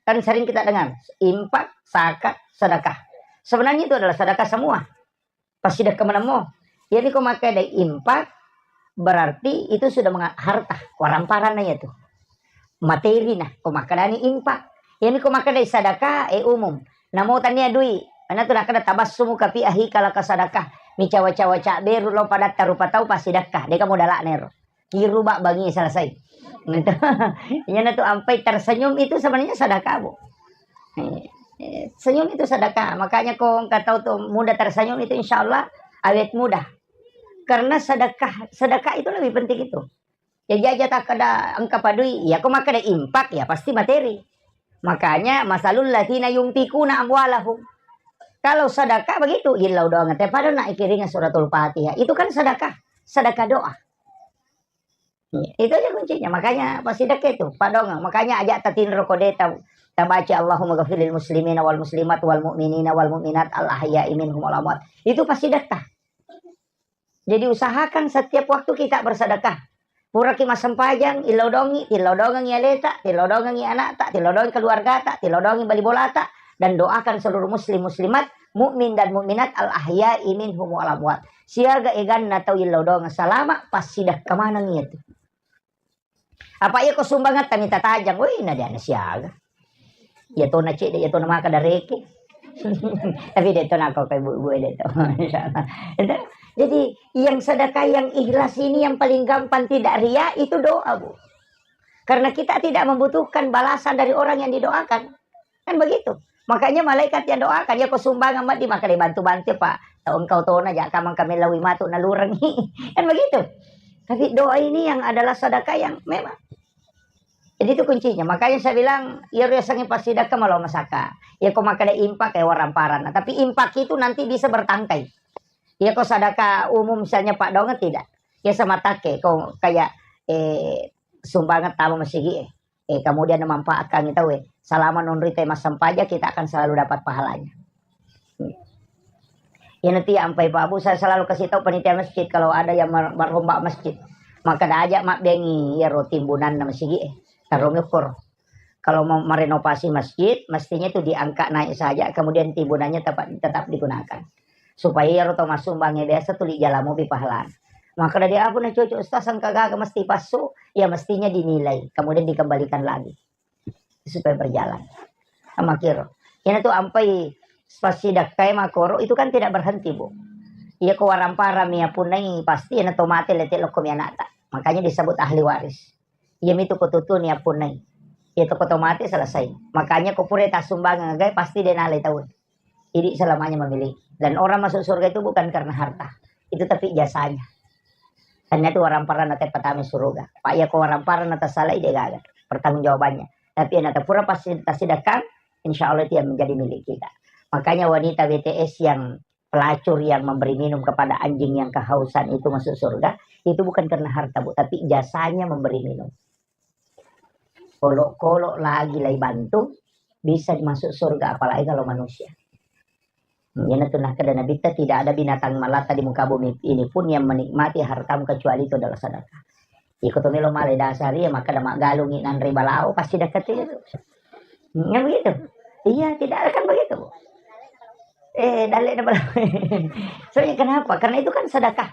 kan sering kita dengar, infak, zakat, sedekah. Sebenarnya itu adalah sedekah semua. Passidekka menemmo. Jadi ko makkedai infak, berarti itu sudah menga-, harta, waramparanna itu. Materi nah, ko makkedani infak. Jadi ko makkedai sedekah, eh, umum. Namo tania dui, ana tu nakkeda tabassumuka fi akhika laka sadakah. Micawa-cawa cabberu lo padatta rupa tau passidekka. Deka modala'na ero. Kiru bak bangi selesai. Gitu. Iyana tu ampai tersenyum itu sebenarnya sedekah, Bu. Eh, eh, senyum itu sedekah. Makanya ko engka tau tu mudah tersenyum itu insya Allah awet mudah. Karena sedekah, sedekah itu lebih penting itu. Ya jaja takkeda engka padui, ya ko makkeda infak ya pasti materi. Makanya masalul ladzina yunfikuna amwalahum. Kalau sedekah begitu, illau doang te pada nak ikiringa suratul Fatihah. Itu kan sedekah, sedekah doa. Iya, itu aja kuncinya. Makanya pasti dekat itu, padongang. Makanya ajak tatinro kode ta-, tabaca Allahumma ghafirlil muslimina wal muslimat wal mu'minina wal mu'minat al ahya'i minhum wal amwat. Itu pasti dekat. Jadi usahakan setiap waktu kita bersedekah. Puraki massempajang, illau dongi, tillau dongengi aleta, tillau dongengi anakta, tillau dongengi keluargata, tillau dongengi bali bolata, dan doakan seluruh muslim muslimat, mukmin dan mukminat al ahya'i minhum wal amwat. Siaga eganna tau illau dongeng salama, passidekka maneng itu. Apa iya ko sumbangatta mita tajang, woi na dia na siaga. Iya tona cedde, iya tona maka dareke. Tapi de tona ko kai bu-, bu de to. Insyaallah. Itu. Jadi yang sedekah yang ikhlas ini yang paling gampang tidak ria itu doa, Bu. Karena kita tidak membutuhkan balasan dari orang yang didoakan. Kan begitu. Makanya malaikat yang doakan, ya ko sumbangan maddi maka dibantu-bantu, Pak. Tau engkau tona ja kamang kami lawi matu nalurengi. Kan begitu. Tapi doa ini yang adalah sedekah yang memang Jadi itu kuncinya. Makanya saya bilang, iya riasengnge passidekka malo masaka. Iya ko makkeda infak kayak waramparan. Nah, tapi infak itu nanti bisa bertangkai. Iya ko sadaka umum misalnya Pak Dongan tidak. Iya sama take ko kayak, eh, sumbangan tama masigi eh. Eh, kemudian memanfaatkan itu eh. Selama nonrita massempajang kita akan selalu dapat pahalanya. Iya nanti ampai Pak Bu, saya selalu kasih tahu panitia masjid kalau ada yang mer-, merombak masjid. Maka dah ajak mak bengi ya ro timbunanna masigi eh. Taromi ukur. Kalau mau merenovasi masjid, mestinya itu diangkat naik saja, kemudian timbunannya tetap, tetap digunakan. Supaya ya ro tau massumbang ya biasa tuli jalamu bi pahalana. Maka dari apa na cocok Ustaz sangka gaga mesti pasu, ya mestinya dinilai, kemudian dikembalikan lagi. Supaya berjalan. Sama kiro. Iyana tu ampai passidakkai makoro itu kan tidak berhenti, Bu. Iya ko waramparami ya punai pasti iyana to mate lete lokko mi anakta. Makanya disebut ahli waris. Iya mitu ko tutuni ya punai. Iya to ko to mate selesai. Makanya ko pura tasumbangan gai pasti denalai tahu. Jadi selamanya memiliki. Dan orang masuk surga itu bukan karena harta. Itu tapi jasanya. Karena itu orang parana te pertama surga. Pak ya ko orang parana tersalah ide gagal. Pertanggungjawabannya. Tapi yang pura pasti tersidakkan, insya Allah itu yang menjadi milik kita. Makanya wanita B T S yang pelacur yang memberi minum kepada anjing yang kehausan itu masuk surga, itu bukan karena harta, Bu, tapi jasanya memberi minum. Kolok-kolok lagi lai bantu, bisa masuk surga, apalagi kalau manusia. Iyana tu nakkeda Nabitta, tidak ada binatang melata di muka bumi ini pun yang menikmati hartamu kecuali itu adalah sedekah. Iko tu melo male dasar iya, maka ada maggalungi nanre balao, pasti dekat itu. Ya begitu. Iya, tidak ada kan begitu. Eh, dalle na balao. Soalnya kenapa? Karena itu kan sedekah.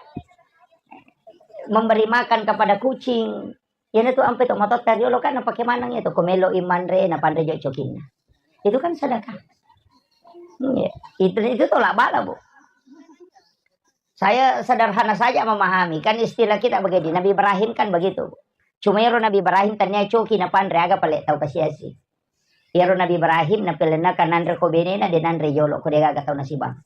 Memberi makan kepada kucing, Iyana tu ampe to matotta riolo kan napake maneng iya to, ko melo i manre, napanre jo cokinna. Itu kan sedekah. Iya. Itu, itu tolak bala, Bu. Saya sederhana saja memahami. Kan istilah kita begini, Nabi Ibrahim kan begitu, Bu. Cuma ero Nabi Ibrahim tania coki napanre aga pale tau kasiasi. Iyaro Nabi Ibrahim napelennaka nanre ko benena, de nanre yolo, ko de gaga tau nasibang.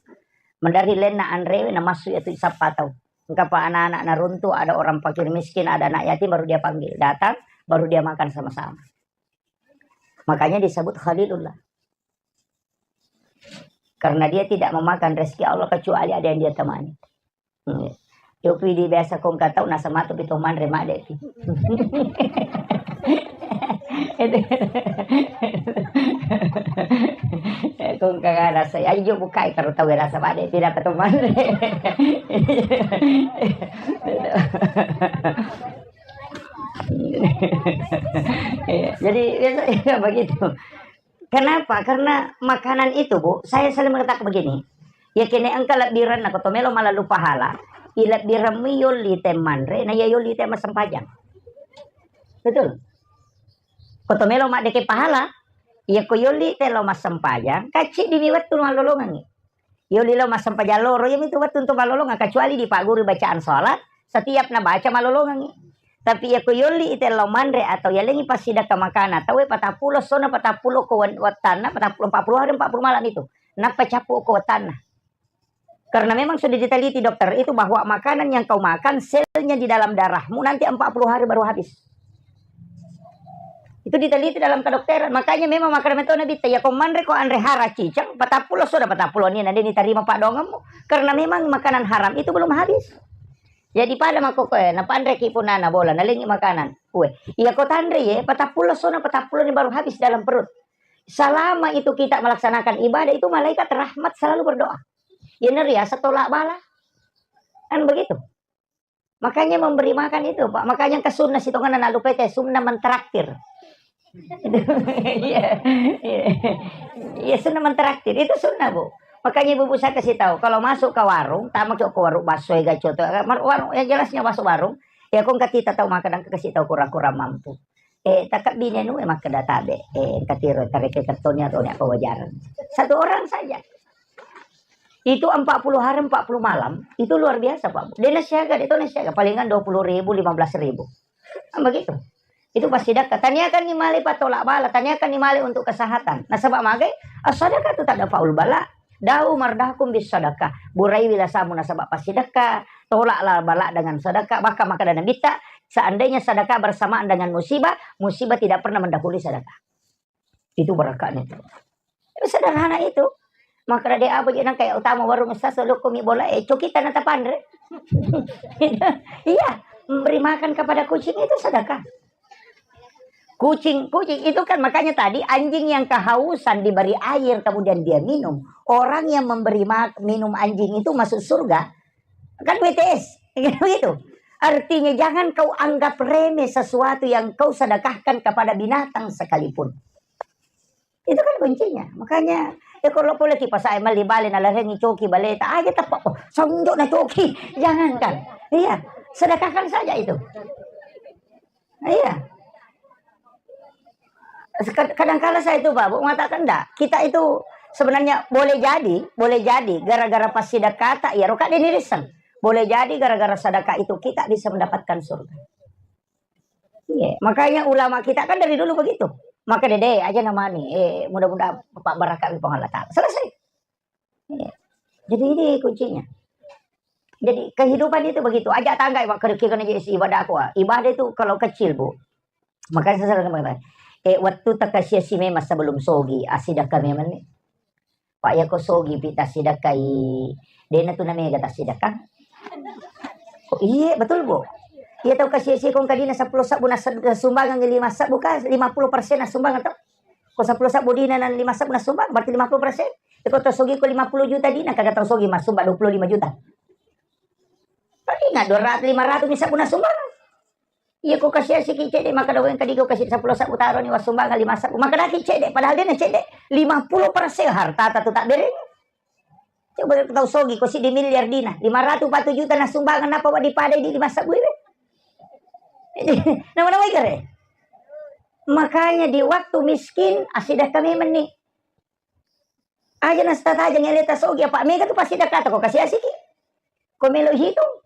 Maderri lenna anrewe, namassu iya tu sappa tau. Engkapa anak-anak naruntu, ada orang fakir miskin, ada anak yatim, baru dia panggil. Datang, baru dia makan sama-sama. Makanya disebut Khalilullah. Karena dia tidak memakan rezeki Allah kecuali ada yang dia temani. Hmm. Yopi di biasa kong katau nasa matu pi to manre made pi. Kong kagak rasa, ayo bukai karo tau rasa made pi dapat to manre. Iya, jadi biasa begitu. Kenapa? Karena makanan itu, Bu, saya selalu mengatakan begini, ya kene engka lebbiranna ko to melo malalu pahala, i lebbirammu yolli te manre, na iya yolli te massempajang. Betul. Ko to melo maddeke pahala, iya ko yolli te lo massempajang, kacci dimi wettu malolongangi. Yolli lao massempajang loro, iyamitu wettu untuk malolongang, kecuali dipagguru bacaan sholat, setiap nabaca malolongangi. Tapi iya ko yolli ite lao manre atau yalengi passidakka makana, tauwe patappulo sona patappulo ko wen-, wettanna, patappulo, empat puluh hari, empat puluh malam itu. Nappa cappu ko wettanna. Karena memang sudah diteliti dokter itu bahwa makanan yang kau makan, selnya di dalam darahmu nanti empat puluh hari baru habis. Itu diteliti dalam kedokteran. Makanya memang makanan metona bitta, ya ko manre ko anre hara cicang, patappulo soda patappulo ni, na de ni tarima padongemmu. Karena memang makanan haram itu belum habis. Jadi pada mako koe, na panre ki punana bola, na lengi makanan. Kue. Iya ko tanre ye, patappulo soda patappulo ni baru habis dalam perut. Selama itu kita melaksanakan ibadah, itu malaikat rahmat selalu berdoa. Iya, neriasa tolak bala. Kan begitu. Makanya memberi makan itu, Pak. Makanya ke sunnah sitongan anak lupa teh, sunnah mentraktir. Iya, iya. Iya, sunnah mentraktir. Itu sunnah, Bu. Makanya ibu-ibu saya kasih tahu, kalau masuk ke warung, tamak ke warung bakso ya gacoto, warung yang jelasnya masuk warung, ya kong kita tahu makan dan kasih tahu kurang-kurang mampu. Eh, takak bine nu, eh, makkeda tabe, eh, engka tiro tareke kertonnya atau nek apa wajaran. Satu orang saja. Itu empat puluh hari, empat puluh malam, itu luar biasa, Pak. Dia nasiaga, dia tuh nasiaga, palingan dua puluh ribu, lima belas ribu. Kan begitu. Itu pasti sedekah. Taniakan ni male patolak bala, taniakan ni male untuk kesehatan. Nasaba magai, as-sadaqah tu tak ada faul bala. Da'u mardakum bis sadaqah. Buraiwi lasamu nasaba passidekka, tolaklah bala dengan sedekah. Bahkan makkeda Nabitta, seandainya sedekah bersamaan dengan musibah, musibah tidak pernah mendahului sedekah. Itu berakatnya itu. Itu sederhana itu. Makkeda de apa je nang kayak utama warung sasa lo komi bola, eh, coki tanah tapanre. Iya, memberi makan kepada kucing itu sedekah. Kucing, kucing itu kan makanya tadi anjing yang kehausan diberi air kemudian dia minum. Orang yang memberi ma-, minum anjing itu masuk surga. Kan W T S, gitu. Artinya jangan kau anggap remeh sesuatu yang kau sedekahkan kepada binatang sekalipun. Itu kan kuncinya. Makanya, ya kalau boleh kipas saya meli bale na larengi coki baleta aja tepak, oh, sonjok na coki. Jangankan. Iya, sedekahkan saja itu. Iya. Kad-, kadangkala saya itu, Pak, Bu, mengatakan, "Ndak, kita itu sebenarnya boleh jadi, boleh jadi gara-gara pas sedekah tak, ya, roka dini riseng. Boleh jadi gara-gara sedekah itu kita bisa mendapatkan surga." Iya, makanya ulama kita kan dari dulu begitu. Maka dede aja namanya, eh, mudah-mudahan Pak barakat di Allah Ta'ala. Selesai. Iya. Jadi ini kuncinya. Jadi kehidupan itu begitu. Aja tangga, Pak, kerja kena jadi ibadah aku, ah. Ibadah itu kalau kecil, Bu. Makanya saya selalu ngomong, eh, waktu tak kasih si memang sebelum sogi, ah, sedekah memang ni. Pak, ya ko sogi pi tassidekkai, dena tu namega tassidekka. Oh, iya, betul, Bu. Iya, tau kasih si kong kadina sepuluh sabbu na sumbangan lima sabbu ka, lima puluh persen na sumbangan tau. Ko sepuluh sabbu dina na lima sabbu na sumbang, berarti lima puluh persen. Ya, ko tau sogi ko lima puluh juta dina, kagak tau sogi masumba dua puluh lima juta. Paling nggak dua ratus, lima ratus misal puna sumbangan. Iya, ko kasih si ki cede, maka daweng kadi ko kasih sepuluh sabbu taro ni wasumbangan lima sabbu. Maka daki cede, padahal dia na cede lima puluh persen harta ta tu tak bereng. Coba tau sogi ko si di miliar dina, lima ratus empat puluh juta na sumbangan apa wa dipadai di lima sabbu ini. Nama-nama ikare. Makanya di waktu miskin, asidah kami meni. Aja na setatajang ele ta sogi apa mega tu pasti dakata ko kasih asiki. Ko melo hitung.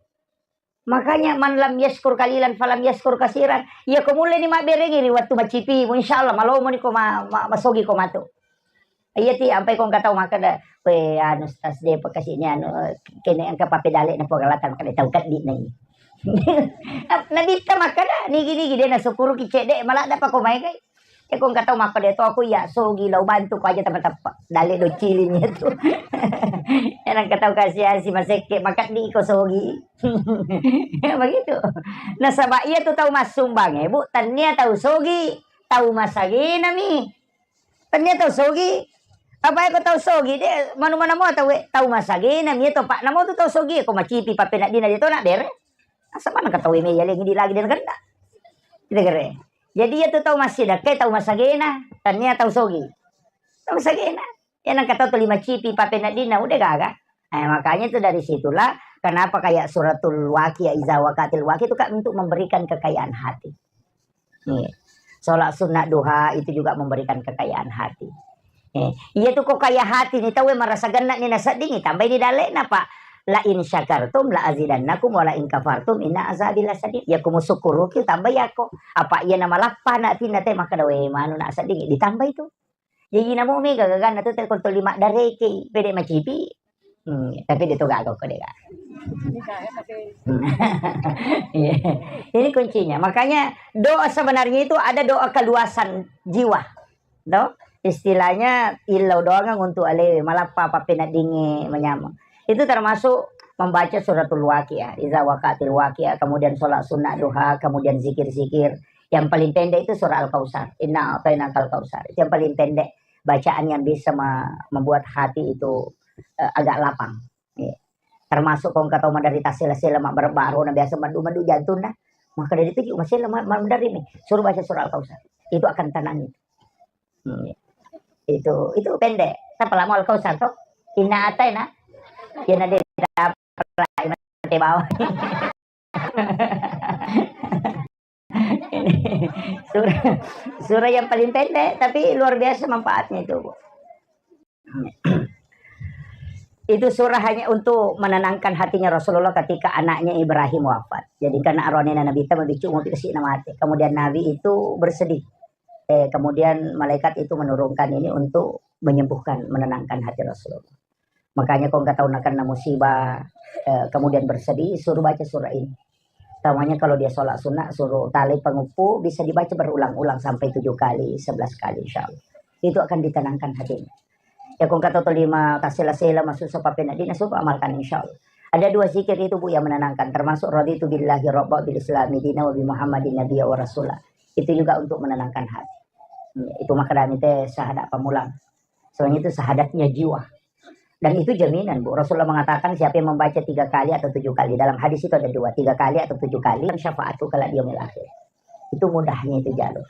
Makanya, "Man lam yaskur kalilan falam yaskur kasiran." Iya ko mulle ni mabberengi ri wettu macipimu, insya Allah malomo ni ko ma-, ma-, masogi ko matu. Iya ti, ampai ko engka tau makkeda, "We, anu, Ustaz, de pa kasi ni anu, kene engka papedale na Puang Allah Taala, makkeda tau keddi na ini." Nabitta makkeda, "Nigi-nigi de nasukkuruki cedde, maladda pa ko maega." Iya ko engka tau makkeda, "To aku iya sogi, lau bantu ko aja tama-tama." Dale do ciling itu. Iya engka tau kasi-asi masekke, makeddi ko sogi. Begitu. Nasaba iya tu tau massumbang e, Bu, tania tau sogi, tau masagena mi. Tania tau sogi. Apa ko tau sogi de, manu mana mo tau, tau masagena mi to, Pak. Namo tu tau sogi, ko macipi papeneddinna de to na bere. Asa mana ka tau me iya lengi di lagi de na kenda. Kita kere. Jadi iya tu tau massidakka, tau masagena, tania tau sogi. Tau masagena. Iya nengka tau tuli macipi papeneddinna, udah gaga. Eh, makanya itu dari situlah kenapa kayak suratul waqiah, iza waqatil waqiah itu kan untuk memberikan kekayaan hati. Iya. Sholat sunnah duha itu juga memberikan kekayaan hati. Eh, iya tu ko kaya hati ni tau marasa genna ni nasedding, tambai ni dalle'na, Pak. "La in syakartum la azidannakum wa la in kafartum inna azabi lasyadid." Ya ko musukkuruki tambai ako. Apa iya namalappa na tinna te makkeda, "We, manu na sedding," ditambai tu. Jaji namo mega gaganna tu te ko tuli maddareke, pede macipi. Hmm, tapi de to gaga ko de gaga. Iya. Ini kuncinya. Makanya doa sebenarnya itu ada doa keluasan jiwa. To? Istilahnya illau doangang untuk alewe, malappa pappeneddingnge manyameng. Itu termasuk membaca suratul waqiah, iza waqatil waqiah, kemudian sholat sunnah duha, kemudian zikir-zikir. Yang paling pendek itu surah Al-Kautsar. Inna a'tainakal kautsar. Itu yang paling pendek bacaan yang bisa me-, membuat hati itu, eh, agak lapang. Iya. Termasuk ko engka tau maderita sela-sela, mabbaro-baro na biasa maddu-maddu jantunna, maka dari itu juga masela ma-, ma-, maderri mi, suruh baca surah Al-Kautsar. Itu akan tenang itu. Hmm, iya. Itu, itu pendek. Tapi lama Al-Kautsar to. Inna a'taina. Ya na de dapat lah, mate bawang. Surah, surah yang paling pendek, tapi luar biasa manfaatnya itu, Bu. Itu surah hanya untuk menenangkan hatinya Rasulullah ketika anaknya Ibrahim wafat. Jadi, karena aroanena Nabitta mabiccu, mau dikasih nama mati. Kemudian Nabi itu bersedih. Eh, kemudian malaikat itu menurunkan ini untuk menyembuhkan, menenangkan hati Rasulullah. Makanya ko engka tau nakenna musibah, eh, kemudian bersedih, suruh baca surah ini. Utamanya kalau dia sholat sunnah, suruh tali pengeppu, bisa dibaca berulang-ulang sampai tujuh kali, sebelas kali, insya Allah. Itu akan ditenangkan hatinya. Ya, ko engka tau tuli ma-, tasela-sela, masussa pappeneddinna, suruh amalkan, insya Allah. Ada dua zikir itu, Bu, yang menenangkan, termasuk raditu billahi rabba, bil islami dina, wa bi Muhammadin nabiyya wa rasula. Itu juga untuk menenangkan hati. Hmm, itu makanya te syahadat pamulang. Soalnya itu syahadatnya jiwa. Dan itu jaminan, Bu. Rasulullah mengatakan, siapa yang membaca tiga kali atau tujuh kali. Dalam hadis itu ada dua, tiga kali atau tujuh kali, syafaat itu kelak di yaumil akhir. Itu mudahnya itu jalur.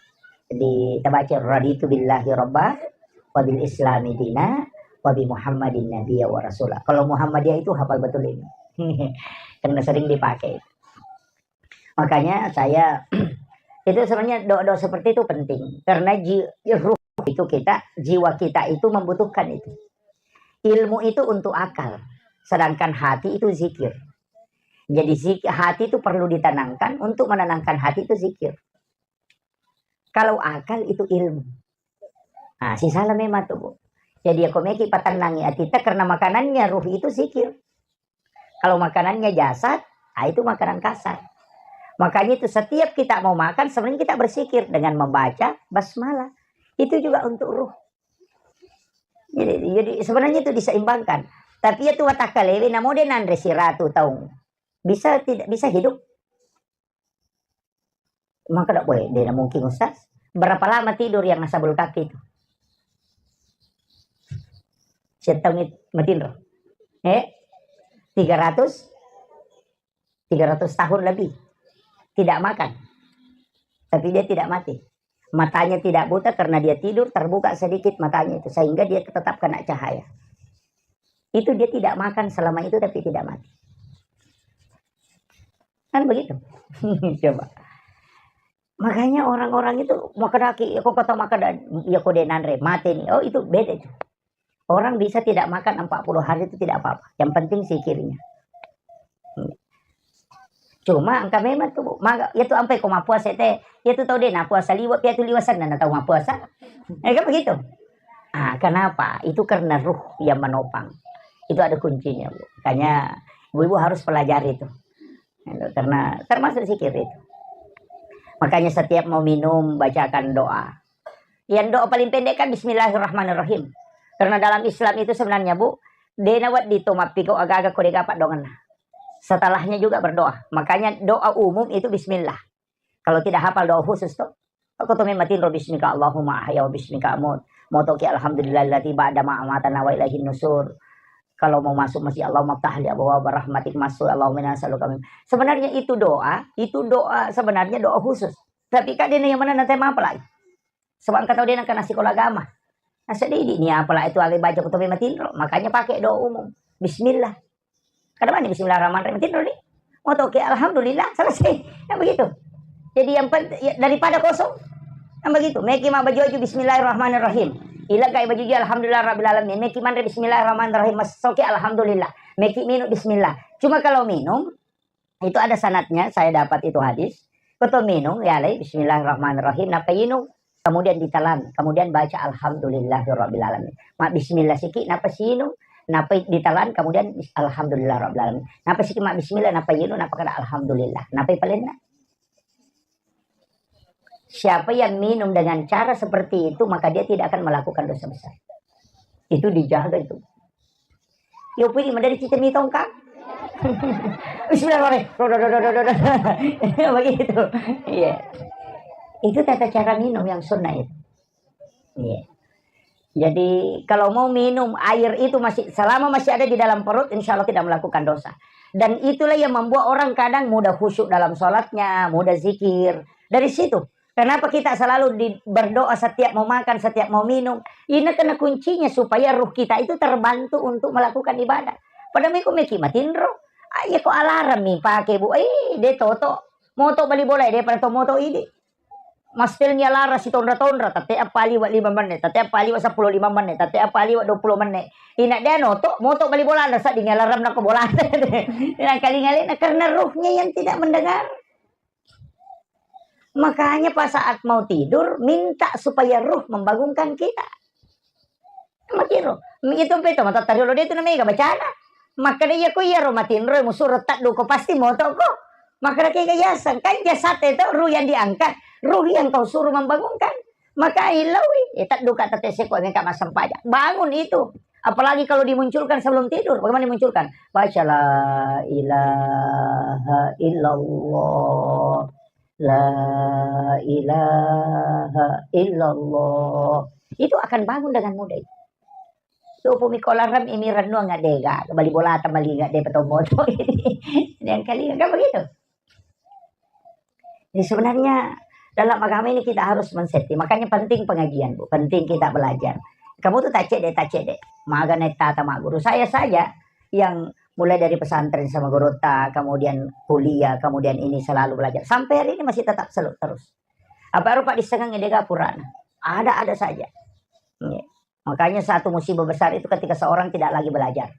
Jadi, kita baca, "Raditu billahi rabba, wa bil islami dina, wa bi Muhammadin nabiyya wa rasula." Kalau Muhammadiyah itu hafal betul ini. Karena sering dipakai. Makanya saya, itu sebenarnya doa-doa seperti itu penting. Karena ji-, ruh itu kita, jiwa kita itu membutuhkan itu. Ilmu itu untuk akal. Sedangkan hati itu zikir. Jadi zik-, hati itu perlu ditenangkan, untuk menenangkan hati itu zikir. Kalau akal itu ilmu. Nah, sisala memang tuh, Bu. Jadi, ya, ko meki patennangi atita karena makanannya ruh itu zikir. Kalau makanannya jasad, ah, itu makanan kasar. Makanya itu setiap kita mau makan, sebenarnya kita berzikir dengan membaca basmalah. Itu juga untuk ruh. Jadi, jadi sebenarnya itu diseimbangkan. Tapi ya tu watakalewe, namo de nanre siratu taung. Bisa tidak, bisa hidup? Maka dak boleh, de na mungkin, Ustaz. Berapa lama tidur yang ashabul kahfi itu? Setengah matinro. Eh? Tiga ratus? Tiga ratus tahun lebih. Tidak makan. Tapi dia tidak mati. Matanya tidak buta karena dia tidur, terbuka sedikit matanya itu. Sehingga dia tetap kena cahaya. Itu dia tidak makan selama itu, tapi tidak mati. Kan begitu. Coba. Makanya orang-orang itu, makanaki, ya, kok kata makan, ya, kode nanre, mati nih. Oh, itu beda itu. Orang bisa tidak makan empat puluh hari itu tidak apa-apa. Yang penting zikirnya. Hmm. Cuma engka memang tu, Bu. Maga, iya tu ampai ko mappuasa te, iya tu tau de' napuasa liwe', iya tu liwe' senna na tau mappuasa. Eh, kan begitu? Ah, kenapa? Itu karena ruh yang menopang. Itu ada kuncinya, Bu. Makanya ibu-ibu harus pelajari itu. Itu karena termasuk zikir itu. Makanya setiap mau minum, bacakan doa. Yang doa paling pendek kan bismillahirrahmanirrahim. Karena dalam Islam itu sebenarnya, Bu, de' nawedding to mappiko aga-aga ko de' gaga paddongenna. Setelahnya juga berdoa. Makanya doa umum itu bismillah. Kalau tidak hafal doa khusus tuh, aku tuh matinro bismika Allahumma ahya wa bismika amut. Motoki alhamdulillahilladzi ba'da ma amatana wa ilaihin nusur. Kalau mau masuk masjid, Allahumma ftahli abwaaba rahmatik masuk, Allahumma inna nas'aluka min. Sebenarnya itu doa, itu doa, sebenarnya doa khusus. Tapi kadang yang mana nanti mapalai. Sebab engka tau de' nengka na sikola agama. Naseng didik ni apalagi tu aga baca ko to matinro. Makanya pakai doa umum. Bismillah. Kada mani bismillahirrahmanirrahim. Matinro ni. Mau tau ke alhamdulillah, selesai. Yang begitu. Jadi yang penting, ya, daripada kosong. Yang begitu. Meki ma baju-baju bismillahirrahmanirrahim. Ila kai baju alhamdulillah rabbil alamin. Meki manre bismillahirrahmanirrahim. Masoki alhamdulillah. Meki minum bismillah. Cuma kalau minum, itu ada sanadnya, saya dapat itu hadis. Koto minum, ya alai, bismillahirrahmanirrahim, napa inung. Kemudian ditelan, kemudian baca alhamdulillahirabbil alamin. Ma bismillah siki, napa sinung, napa ditelan, kemudian bis-, alhamdulillah rabbil alamin. Napa siki ma bismillah, napa inung, napa kada alhamdulillah. Napa palenna? Siapa yang minum dengan cara seperti itu, maka dia tidak akan melakukan dosa besar. Itu dijaga itu. Yo pudi madari cicen ni tongkang. Bismillahirrahmanirrahim. Begitu. Iya. Itu tata cara minum yang sunnah itu. Iya. Jadi kalau mau minum air itu masih, selama masih ada di dalam perut, insya Allah tidak melakukan dosa. Dan itulah yang membuat orang kadang mudah khusyuk dalam sholatnya, mudah zikir. Dari situ. Kenapa kita selalu di, berdoa setiap mau makan, setiap mau minum? Ini karena kuncinya supaya ruh kita itu terbantu untuk melakukan ibadah. Pada meko meki matinro. Ah, iya ko alarm mi pake, Bu. Eh, de' toto. Moto bali bola, de' pada to moto idi. Mastelnya lara si tonra-tonra, tette apa liwa lima menit, tette apa liwa sepuluh lima menit, tette apa liwa dua puluh menit. Ina de' noto, moto bali bola, ada sadding alarm nako bola. Ina kalinga lena karena ruhnya yang tidak mendengar. Makanya pas saat mau tidur, minta supaya ruh membangunkan kita. Makiro, itu peto mata tariolo de' tu namega bacana. Makkeda iya ko iyaro matinro musuro tadduko pasti motoko. Makkeda kega yaseng, kan jasad itu ruh yang diangkat, ruh yang kau suruh membangunkan. Maka ilawi, eh, tadduka tette seko meka massempajang. Bangun itu. Apalagi kalau dimunculkan sebelum tidur. Bagaimana dimunculkan? Baca la ilaha illallah. La ilaha illallah. Itu akan bangun dengan mudah itu. Tupu mi ko alarm imi rennuang ngadega, bali bolata malinga de' patommoto. Yang kali kan begitu. Jadi sebenarnya dalam agama ini kita harus men-setting. Makanya penting pengajian, Bu. Penting kita belajar. Kamu tuh tacek deh, tacek deh. Maga naik tata mak guru. Saya saja yang mulai dari pesantren sama gurutta, kemudian kuliah, kemudian ini selalu belajar. Sampai hari ini masih tetap selalu terus. Apa rupa di sengeng dega purana. Ada-ada saja. Iya. Makanya satu musibah besar itu ketika seorang tidak lagi belajar.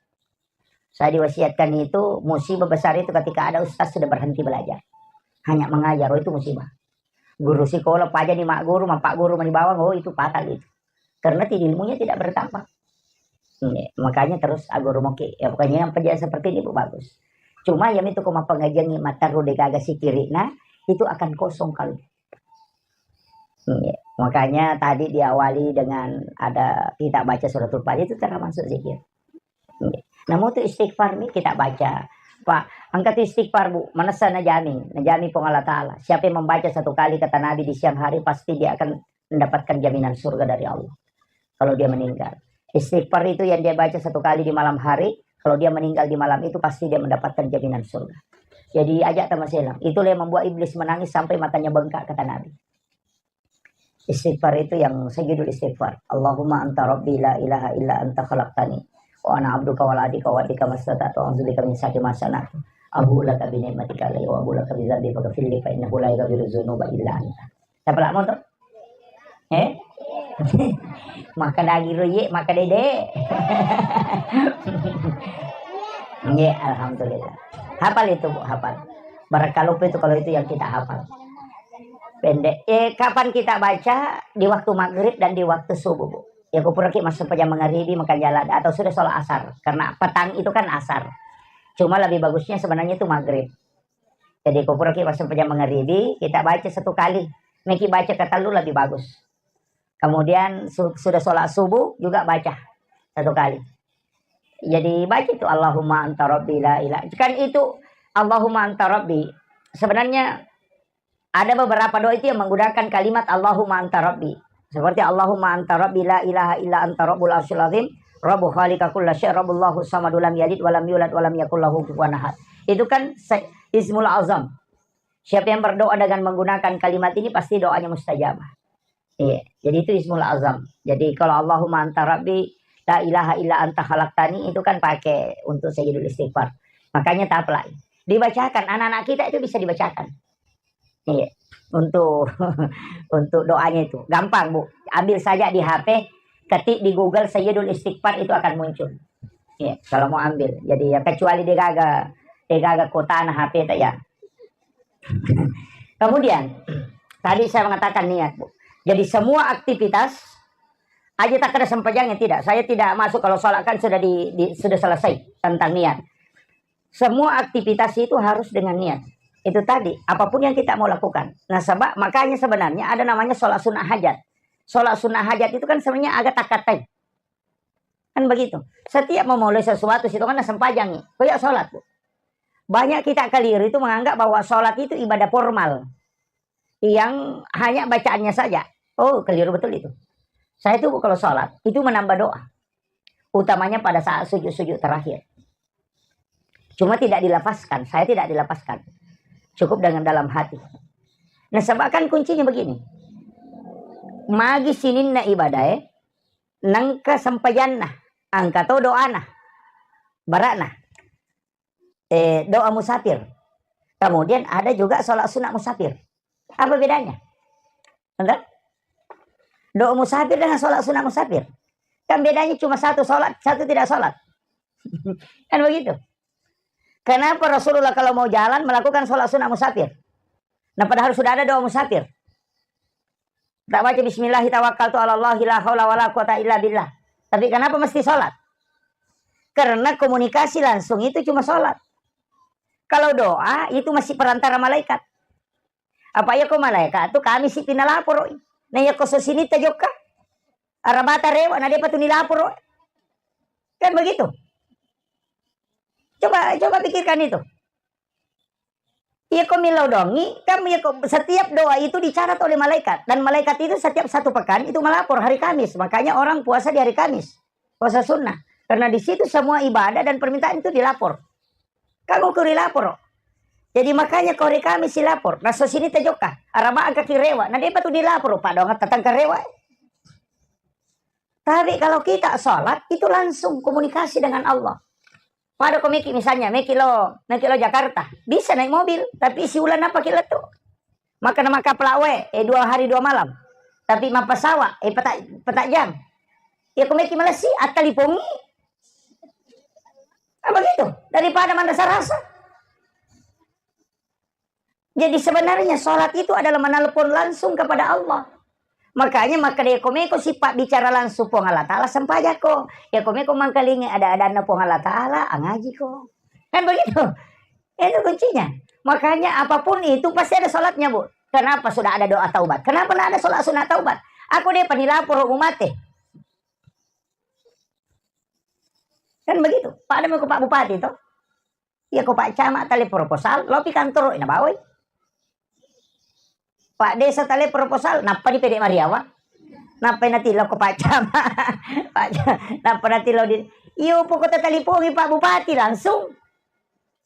Saya diwasiatkan itu, musibah besar itu ketika ada ustaz sudah berhenti belajar. Hanya mengajar, oh, itu musibah. Guru sekolah, paja ni mak guru, ma pak guru mani bawang, oh, itu fatal itu. Karena ti-, ilmunya tidak bertambah. Iya, makanya terus aguru moki. Ya, pokoknya yang penjelasan seperti ini, Bu, bagus. Cuma yang itu ko mappengajian ni mataru de' gaga sikiri, nah, itu akan kosong kalau. Iya. Makanya tadi diawali dengan ada kita baca suratul Fatihah, itu termasuk zikir. Iya. Namun itu istighfar nih kita baca. Pak, angkat istighfar, Bu. Manessa najami, najami Puang Allah Ta'ala. Siapa yang membaca satu kali kata Nabi di siang hari, pasti dia akan mendapatkan jaminan surga dari Allah. Kalau dia meninggal. Istighfar itu yang dia baca satu kali di malam hari, kalau dia meninggal di malam itu pasti dia mendapatkan jaminan surga. Jadi ajak tamaselang. Itulah yang membuat iblis menangis sampai matanya bengkak, kata Nabi. Istighfar itu yang sujudul istighfar. Allahumma anta rabbi la ilaha illa anta khalaqtani wa ana abduka wa ana abduka wa abdika mastata'tu, a'udzu bika min syarri ma sana'tu. Abu laka bi ni'matika alayya wa abu laka bi dzambi faghfirli fa innahu la yaghfiru dzunuba illa anta. Siapa lak motor? Eh? Maka dagi roye, maka dede. Nggih, alhamdulillah. Hafal itu, Bu, hafal. Barangkali lupa itu kalau itu yang kita hafal. Pendek. Eh, kapan kita baca? Di waktu maghrib dan di waktu subuh, Bu. Ya, kupuraki massempajang mangaribi, makan jalan, atau sudah sholat asar. Karena petang itu kan asar. Cuma lebih bagusnya sebenarnya itu maghrib. Jadi, kupuraki massempajang mangaribi, kita baca satu kali. Meki baca ketellu lebih bagus. Kemudian su-, sudah sholat subuh juga baca satu kali. Jadi baca itu, "Allahumma anta rabbi la ilaha." Kan itu, "Allahumma anta rabbi." Sebenarnya ada beberapa doa itu yang menggunakan kalimat "Allahumma anta rabbi." Seperti, "Allahumma anta rabbi la ilaha illa anta rabbul arsyil azim, rabbu khaliqa kulla syai, rabbullahu samadu lam yalid walam yulad walam yakul lahu kufuwan ahad." Itu kan se-, ismul azam. Siapa yang berdoa dengan menggunakan kalimat ini, pasti doanya mustajabah. Iya, jadi itu ismul azam. Jadi kalau "Allahumma anta rabbi la ilaha illa anta khalaqtani", itu kan pakai untuk sayyidul istighfar. Makanya taplai. Dibacakan, anak-anak kita itu bisa dibacakan. Iya, untuk untuk doanya itu. Gampang, Bu. Ambil saja di H P, ketik di Google sayyidul istighfar, itu akan muncul. Iya, kalau mau ambil. Jadi ya, kecuali degaga, degaga kuota na H P ta ya. Kemudian, tadi saya mengatakan niat, Bu. Jadi semua aktivitas, aja tak ada sempajangnya, tidak. Saya tidak masuk kalau sholat kan sudah di, di- sudah selesai tentang niat. Semua aktivitas itu harus dengan niat. Itu tadi, apapun yang kita mau lakukan. Nah, sebab makanya sebenarnya ada namanya sholat sunnah hajat. Sholat sunnah hajat itu kan sebenarnya agak takatai. Kan begitu. Setiap memulai sesuatu, situ kan sempajang nih. Kayak sholat, Bu. Banyak kita keliru itu menganggap bahwa sholat itu ibadah formal. Yang hanya bacaannya saja. Oh, keliru betul itu. Saya itu, Bu, kalau sholat, itu menambah doa. Utamanya pada saat sujud-sujud terakhir. Cuma tidak dilafazkan, saya tidak dilafazkan. Cukup dengan dalam hati. Nah, sebab kan kuncinya begini. Magi sininna ibadae, nengka sempajanna, angka to doana, barana, eh, doa musafir. Kemudian ada juga sholat sunat musafir. Apa bedanya? Anda? Doa musafir dengan sholat sunat musafir. Kan bedanya cuma satu sholat, satu tidak sholat. Kan begitu. Kenapa Rasulullah kalau mau jalan melakukan sholat sunat musafir? Nah, padahal sudah ada doa musafir. Tak baca "Bismillahi tawakkaltu ala Allahi la haula wala quwata illa billah". Tapi kenapa mesti sholat? Karena komunikasi langsung itu cuma sholat. Kalau doa itu masih perantara malaikat. Apa iya ko malaikat tu kami si pinalaporoi. Nah, iya ko sosini tajokka. Arabata rewa, na depa tu nilaporo. Kan begitu. Coba, coba pikirkan itu. Iya ko millau dongi, kan iya ko setiap doa itu dicatat oleh malaikat. Dan malaikat itu setiap satu pekan itu melapor hari Kamis. Makanya orang puasa di hari Kamis. Puasa sunnah. Karena di situ semua ibadah dan permintaan itu dilapor. Kan uku rilaporo. Jadi makanya ko hari Kamis silapor. Naso sini tajokka. Arama angka kirewa. Na depa tu dilaporo. Pak doang tatang karewa. Tapi kalau kita sholat, itu langsung komunikasi dengan Allah. Pada ko meki misalnya, meki lo, meki lo Jakarta. Bisa naik mobil, tapi siulan apa ki lettu? Maka nama kapal awe, eh, dua hari dua malam. Tapi mappasawa, eh, petak, petak jam. Ya ko meki Malaysia, attalipongi. Apa gitu? Daripada mana rasa. Jadi sebenarnya sholat itu adalah menelpon langsung kepada Allah. Makanya maka dia komeko sifat bicara langsung Puang Allah Ta'ala sempajako. Ya komeko mangkalingi ada-adanna Puang Allah Ta'ala, angajiko. Kan begitu? Itu kuncinya. Makanya apapun itu pasti ada sholatnya, Bu. Kenapa sudah ada doa taubat? Kenapa nggak ada sholat sunat taubat? Aku dia penilapor mau mate. Kan begitu. Pada mau ke Pak Bupati toh. Iya ko Pak Camat tale proposal, lopi kantoro, na bawai. Pak Desa tale proposal, nappa di pede Mariawa. Nappa natillo ko Pak Camat. Pak Ca-, nappa natillo di, iyo pokoknya talipongi Pak Bupati langsung.